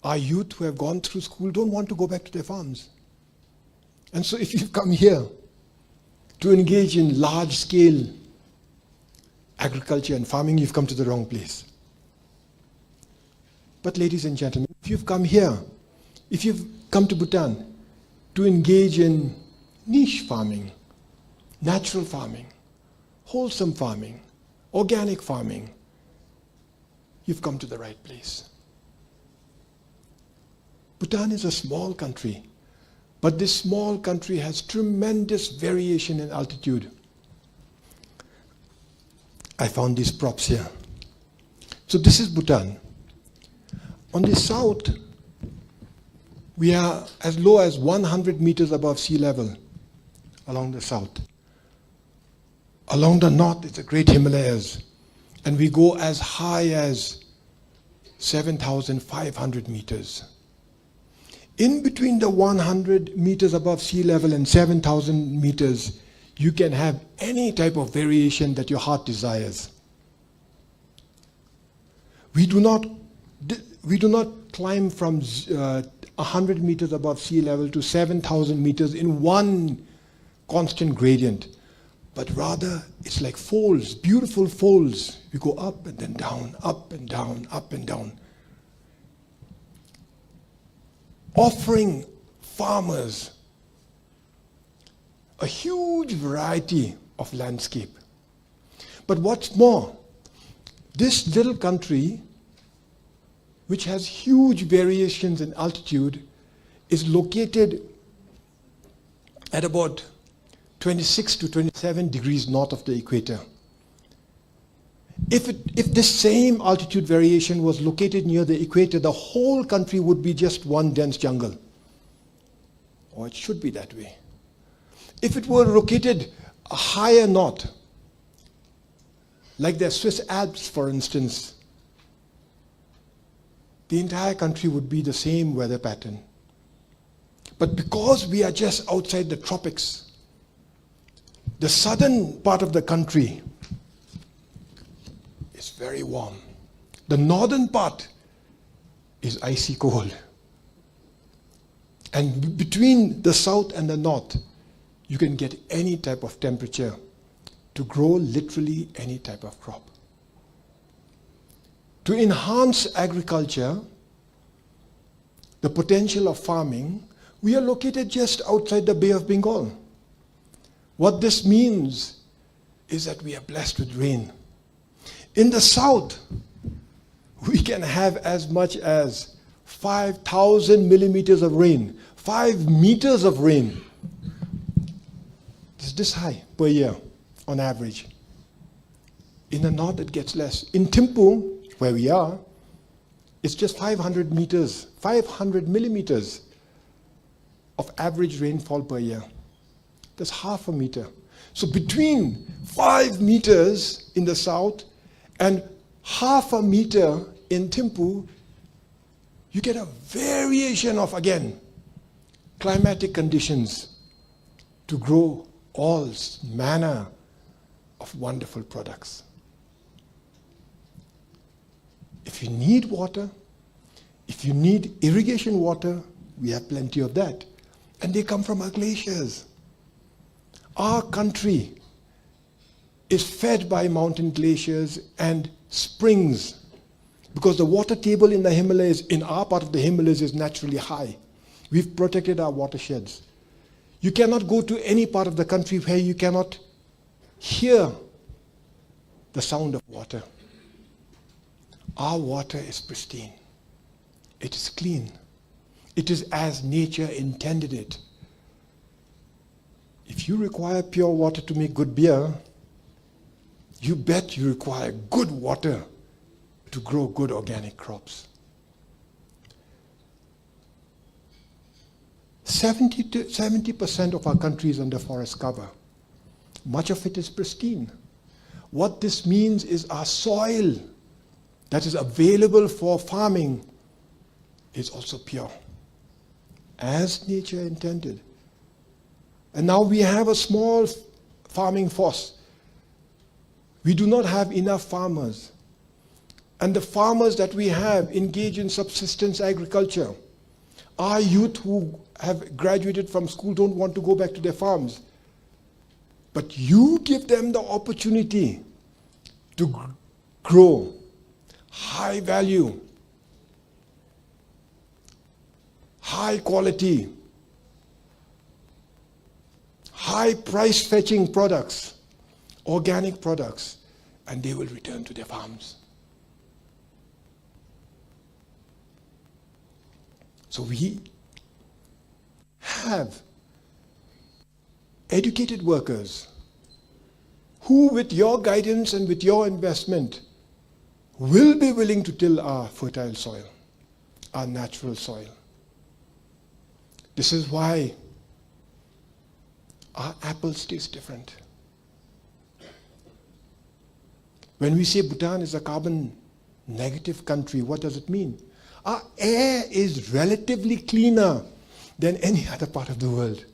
Our youth who have gone through school don't want to go back to their farms. And so if you've come here to engage in large-scale agriculture and farming, you've come to the wrong place. But ladies and gentlemen, if you've come here, if you've come to Bhutan to engage in niche farming, natural farming, wholesome farming, organic farming, you've come to the right place. Bhutan is a small country, but this small country has tremendous variation in altitude. I found these props here. So this is Bhutan. On the south, we are as low as one hundred meters above sea level along the south. Along the north is the Great Himalayas, and we go as high as seven thousand five hundred meters. In between the one hundred meters above sea level and seven thousand meters, you can have any type of variation that your heart desires. We do not d-, we do not climb from z-, uh, a hundred meters above sea level to seven thousand meters in one constant gradient, but rather it's like folds, beautiful folds. We go up and then down, up and down, up and down, offering farmers a huge variety of landscape. But what's more, this little country, which has huge variations in altitude, is located at about twenty-six to twenty-seven degrees north of the equator. If it, if this same altitude variation was located near the equator, the whole country would be just one dense jungle. Or it should be that way. If it were located higher north, like the Swiss Alps, for instance, the entire country would be the same weather pattern. But because we are just outside the tropics, the southern part of the country is very warm. The northern part is icy cold. And b-, between the south and the north, you can get any type of temperature to grow literally any type of crop. To enhance agriculture, the potential of farming, we are located just outside the Bay of Bengal. What this means is that we are blessed with rain. In the south, we can have as much as five thousand millimeters of rain, five meters of rain. It's this high per year on average. In the north, it gets less. In Thimphu, where we are, it's just five hundred meters, five hundred millimeters of average rainfall per year. That's half a meter. So between five meters in the south and half a meter in Thimphu, you get a variation of, again, climatic conditions to grow all s-, manner of wonderful products. If you need water, if you need irrigation water, we have plenty of that. And they come from our glaciers. Our country is fed by mountain glaciers and springs, because the water table in the Himalayas, in our part of the Himalayas, is naturally high. We've protected our watersheds. You cannot go to any part of the country where you cannot hear the sound of water. Our water is pristine. It is clean. It is as nature intended it. If you require pure water to make good beer, you bet you require good water to grow good organic crops. Seventy to, seventy percent of our country is under forest cover. Much of it is pristine. What this means is our soil that is available for farming is also pure, as nature intended. And now we have a small f-, farming force. We do not have enough farmers. And the farmers that we have engage in subsistence agriculture. Our youth who have graduated from school don't want to go back to their farms. But you give them the opportunity to gr-, grow high value, high quality, high price fetching products, organic products, and they will return to their farms. So we have educated workers who, with your guidance and with your investment, will be willing to till our fertile soil, our natural soil. This is why our apples taste different. When we say Bhutan is a carbon negative country, what does it mean? Our air is relatively cleaner than any other part of the world.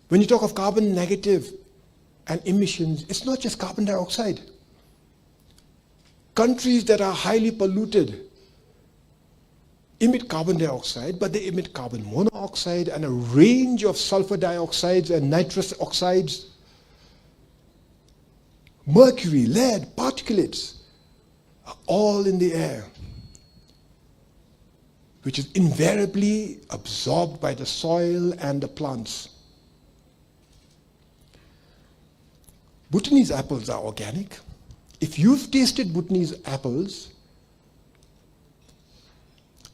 When you talk of carbon negative and emissions, it's not just carbon dioxide. Countries that are highly polluted emit carbon dioxide, but they emit carbon monoxide and a range of sulfur dioxides and nitrous oxides. Mercury, lead, particulates are all in the air, which is invariably absorbed by the soil and the plants. Bhutanese apples are organic. If you've tasted Bhutanese apples,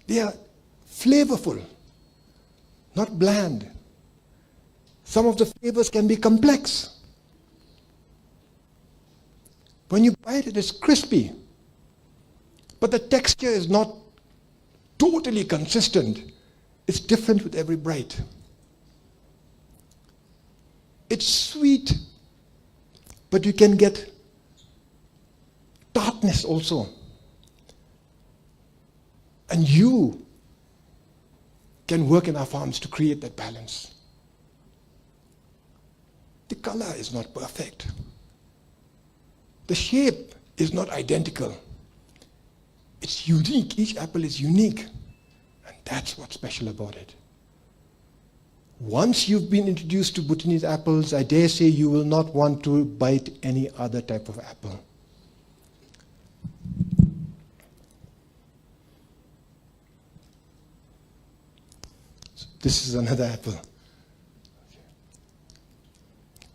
they are flavorful, not bland. Some of the flavors can be complex. When you bite it, it's crispy, but the texture is not totally consistent. It's different with every bite. It's sweet, but you can get tartness also. And you can work in our farms to create that balance. The color is not perfect. The shape is not identical. It's unique. Each apple is unique. And that's what's special about it. Once you've been introduced to Bhutanese apples, I dare say you will not want to bite any other type of apple. This is another apple.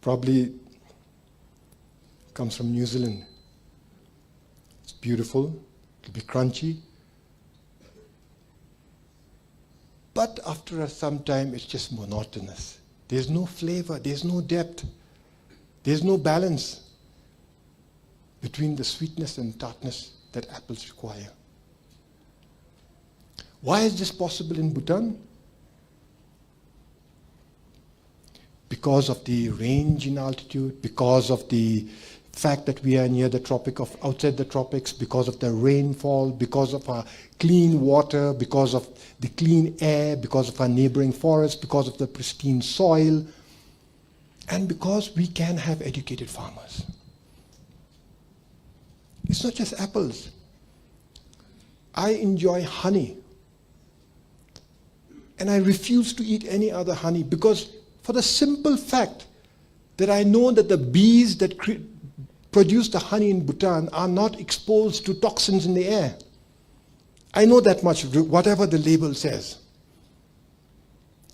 Probably comes from New Zealand. It's beautiful, it'll be crunchy. But after a, some time, it's just monotonous. There's no flavor, there's no depth, there's no balance between the sweetness and tartness that apples require. Why is this possible in Bhutan? Because of the range in altitude, because of the fact that we are near the tropic of, outside the tropics, because of the rainfall, because of our clean water, because of the clean air, because of our neighboring forests, because of the pristine soil, and because we can have educated farmers. It's not just apples. I enjoy honey. And I refuse to eat any other honey because, for the simple fact that I know that the bees that cre-, produce the honey in Bhutan are not exposed to toxins in the air. I know that much, whatever the label says.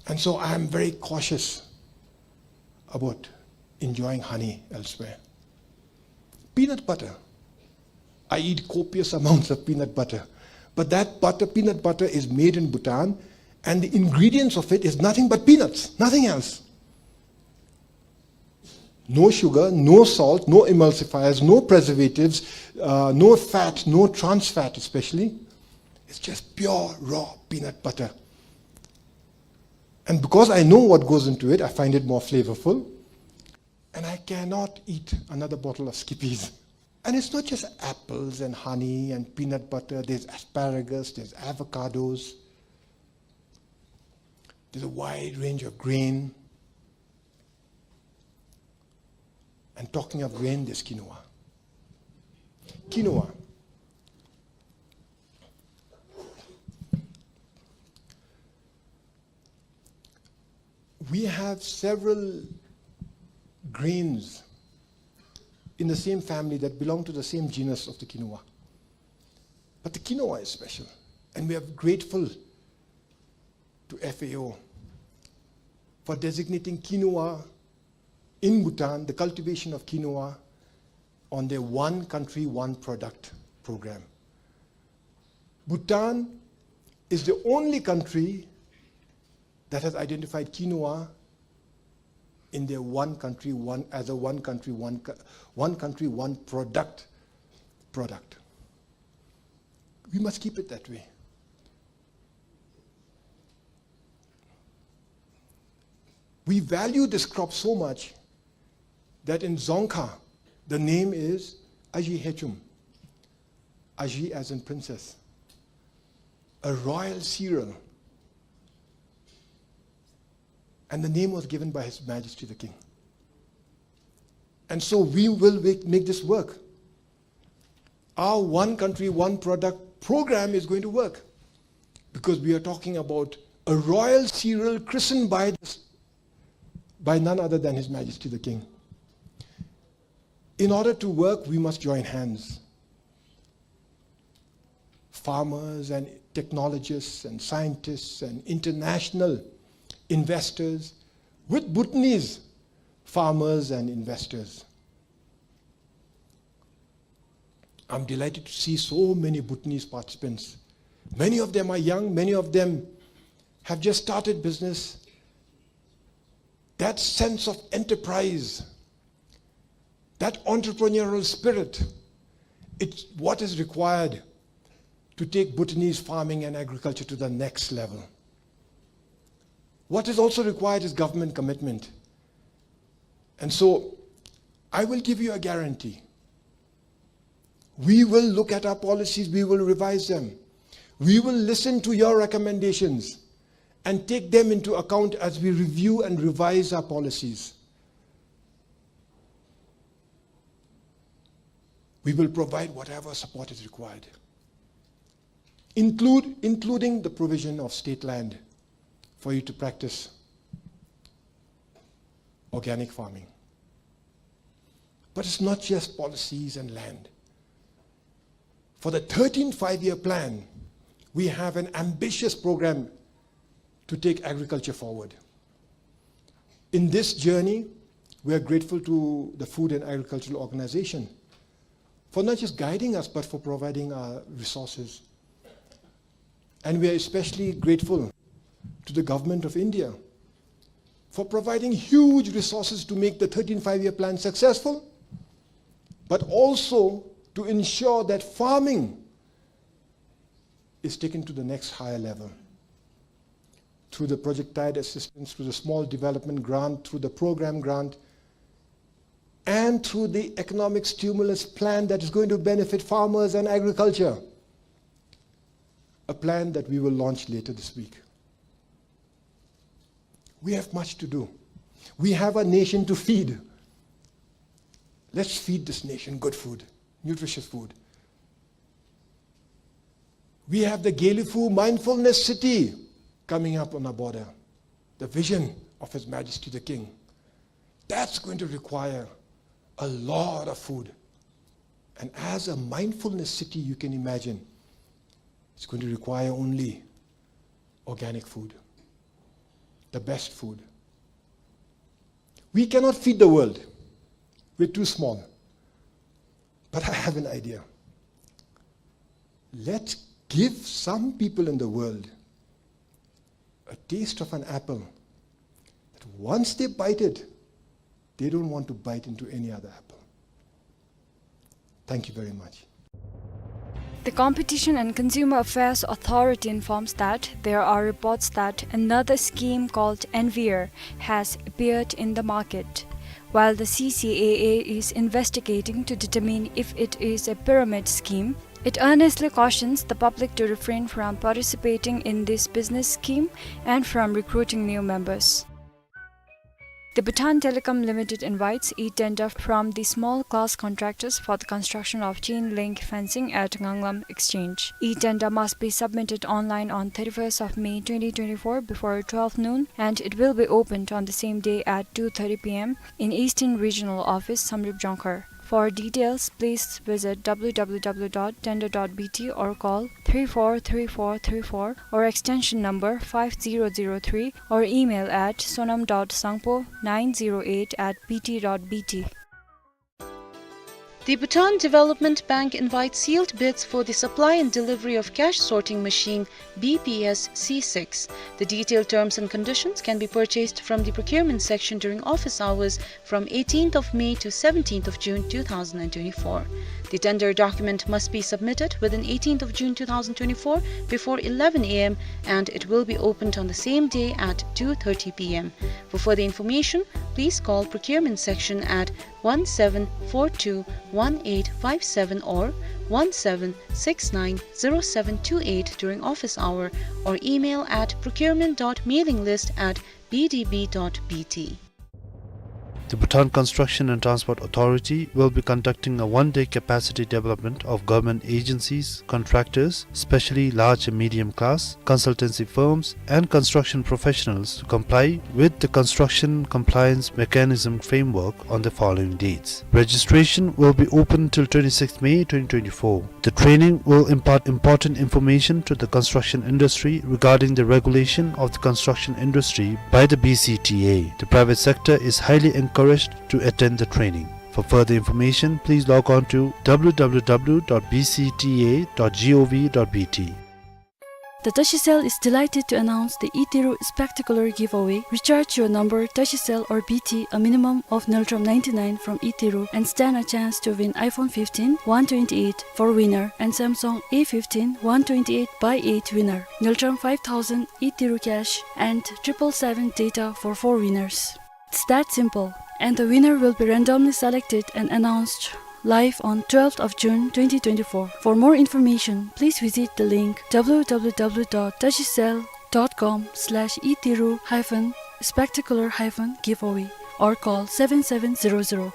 And so I am very cautious about enjoying honey elsewhere. Peanut butter. I eat copious amounts of peanut butter. But that butter, peanut butter, is made in Bhutan, and the ingredients of it is nothing but peanuts, nothing else. No sugar, no salt, no emulsifiers, no preservatives, uh, no fat, no trans fat especially. It's just pure raw peanut butter. And because I know what goes into it, I find it more flavorful. And I cannot eat another bottle of Skippy's. And it's not just apples and honey and peanut butter. There's asparagus, there's avocados, there's a wide range of grain. And talking of grain, there's quinoa. Quinoa. We have several grains in the same family that belong to the same genus of the quinoa. But the quinoa is special, and we are grateful to F A O for designating quinoa in Bhutan, the cultivation of quinoa, on their One Country, One Product program. Bhutan is the only country that has identified quinoa in their one country, one, as a one country, one co-, one country, one product, product. We must keep it that way. We value this crop so much that in Dzongkha, the name is Aji Hechum. Aji as in princess. A royal cereal. And the name was given by His Majesty the King. And so we will make, make this work. Our One Country, One Product program is going to work because we are talking about a royal cereal christened by this, by none other than His Majesty the King. In order to work, we must join hands. Farmers and technologists and scientists and international investors with Bhutanese farmers and investors. I'm delighted to see so many Bhutanese participants. Many of them are young, many of them have just started business. That sense of enterprise, that entrepreneurial spirit, it's what is required to take Bhutanese farming and agriculture to the next level. What is also required is government commitment. And so, I will give you a guarantee. We will look at our policies, we will revise them. We will listen to your recommendations and take them into account as we review and revise our policies. We will provide whatever support is required, include, including the provision of state land for you to practice organic farming. But it's not just policies and land. For the thirteenth Five-Year Plan, we have an ambitious program to take agriculture forward. In this journey, we are grateful to the Food and Agricultural Organization for not just guiding us, but for providing our resources. And we are especially grateful to the Government of India for providing huge resources to make the thirteenth Five-Year Plan successful, but also to ensure that farming is taken to the next higher level through the project-tied assistance, through the small development grant, through the program grant, and through the economic stimulus plan that is going to benefit farmers and agriculture, a plan that we will launch later this week. We have much to do. We have a nation to feed. Let's feed this nation good food, nutritious food. We have the Gelephu Mindfulness City coming up on our border, the vision of His Majesty the King. That's going to require a lot of food. And as a mindfulness city, you can imagine, it's going to require only organic food, the best food. We cannot feed the world. We're too small. But I have an idea. Let's give some people in the world a taste of an apple that once they bite it, they don't want to bite into any other apple. Thank you very much. The Competition and Consumer Affairs Authority informs that there are reports that another scheme called Envier has appeared in the market. While the C C A A is investigating to determine if it is a pyramid scheme, it earnestly cautions the public to refrain from participating in this business scheme and from recruiting new members. The Bhutan Telecom Limited invites e-tender from the small class contractors for the construction of chain link fencing at Nganglam Exchange. E-tender must be submitted online on thirty-first of May twenty twenty-four before twelve noon, and it will be opened on the same day at two thirty P M in Eastern Regional Office, Samdrup Jongkhar. For details, please visit W W W dot tender dot B T or call three four three four three four or extension number five zero zero three or email at sonam dot sangpo nine zero eight at B T dot B T. The Bhutan Development Bank invites sealed bids for the supply and delivery of cash sorting machine B P S C six. The detailed terms and conditions can be purchased from the procurement section during office hours from eighteenth of May to seventeenth of June two thousand and twenty-four. The tender document must be submitted within eighteenth of June two thousand twenty-four before eleven A M and it will be opened on the same day at two thirty P M. For further information, please call procurement section at one seven four two one eight five seven or one seven six nine zero seven two eight during office hour or email at procurement dot mailing list at B D B dot B T. The Bhutan Construction and Transport Authority will be conducting a one-day capacity development of government agencies, contractors, especially large and medium class, consultancy firms, and construction professionals to comply with the construction compliance mechanism framework on the following dates. Registration will be open till twenty-sixth May twenty twenty-four. The training will impart important information to the construction industry regarding the regulation of the construction industry by the B C T A. The private sector is highly encouraged to attend the training. For further information, please log on to W W W dot B C T A dot gov dot B T. The Tashicel is delighted to announce the Iteru Spectacular Giveaway. Recharge your number Tashicel or B T a minimum of Ngultrum ninety-nine from Iteru and stand a chance to win iPhone fifteen one twenty-eight for winner and Samsung A fifteen one twenty-eight by eight winner, Ngultrum five thousand Iteru cash and triple seven data for four winners. It's that simple. And the winner will be randomly selected and announced live on twelfth of June twenty twenty-four. For more information, please visit the link W W W dot tashicel dot com slash iteru hyphen spectacular hyphen giveaway or call seven seven zero zero.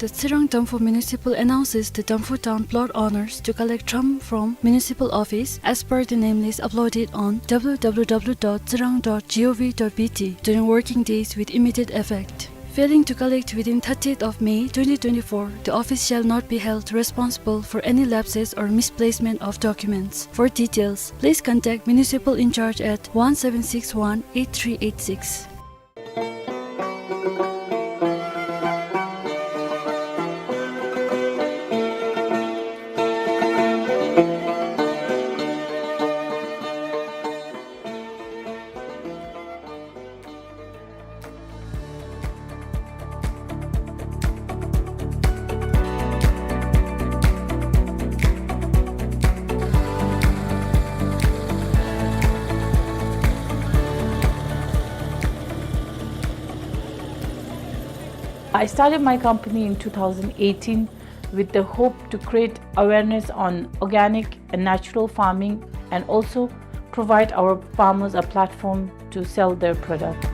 The Tsirang Damphu Municipal announces the Damphu Town plot owners to collect thrombus from municipal office as per the name list uploaded on W W W dot tsirang dot gov dot B T during working days with immediate effect. Failing to collect within thirtieth of May twenty twenty-four, the office shall not be held responsible for any lapses or misplacement of documents. For details, please contact municipal in charge at one seven six one eight three eight six. I started my company in two thousand eighteen with the hope to create awareness on organic and natural farming and also provide our farmers a platform to sell their product.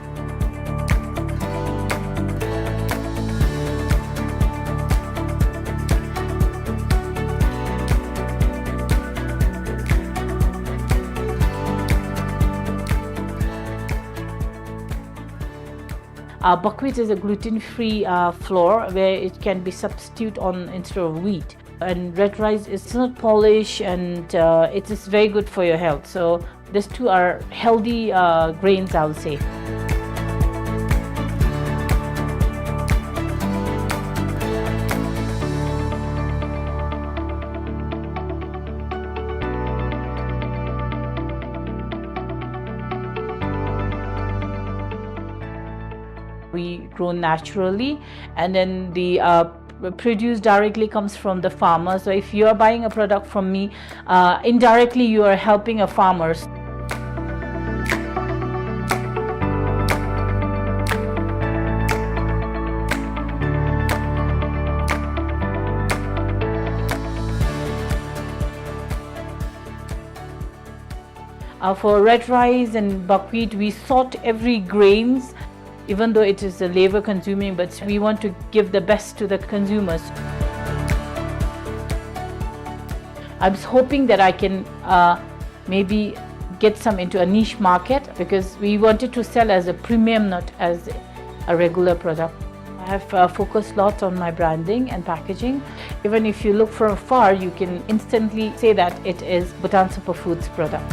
Uh, buckwheat is a gluten-free, uh, flour where it can be substitute on instead of wheat. And red rice is not polished and, uh, it is very good for your health. So these two are healthy, uh, grains, I would say. We grow naturally, and then the, uh, produce directly comes from the farmer. So if you are buying a product from me, uh, indirectly you are helping a farmer. Uh, for red rice and buckwheat, we sort every grains, even though it is, uh, labor consuming, but we want to give the best to the consumers. I'm hoping that I can, uh, maybe get some into a niche market because we wanted to sell as a premium, not as a regular product. I have, uh, focused a lot on my branding and packaging. Even if you look from afar, you can instantly say that it is Bhutan Superfoods product.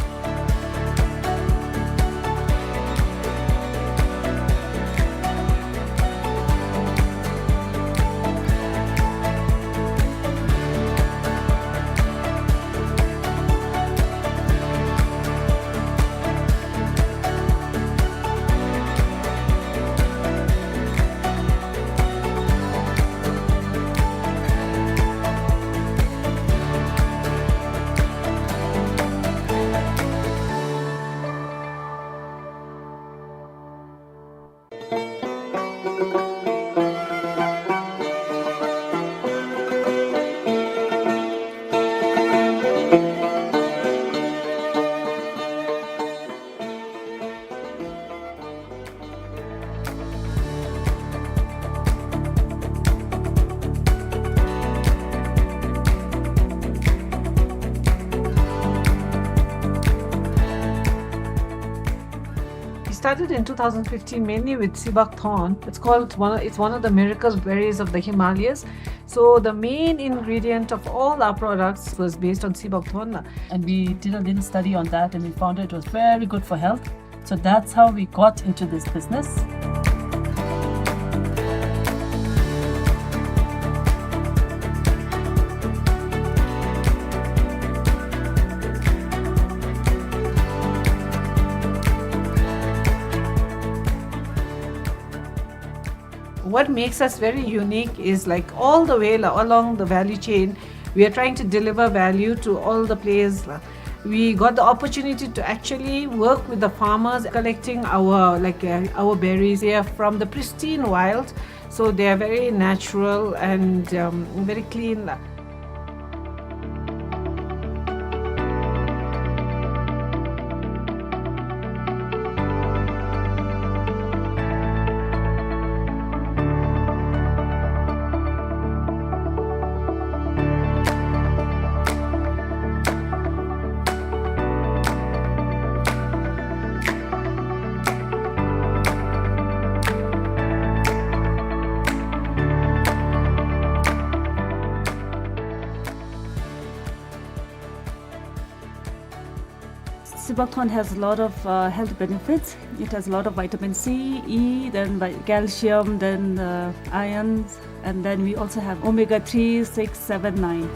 We started in two thousand fifteen mainly with Sibak Thorn. It's called one of, it's one of the miracle berries of the Himalayas. So the main ingredient of all our products was based on Sibak Thorn. And we did a little study on that and we found it was very good for health. So that's how we got into this business. What makes us very unique is, like, all the way la-, along the value chain, we are trying to deliver value to all the players la. We got the opportunity to actually work with the farmers collecting our, like, uh, our berries. They are from the pristine wild, so they are very natural and, um, very clean la. Sibak Thorn has a lot of, uh, health benefits. It has a lot of vitamin C, E, then vi-, calcium, then, uh, iron, and then we also have omega three, six, seven, nine.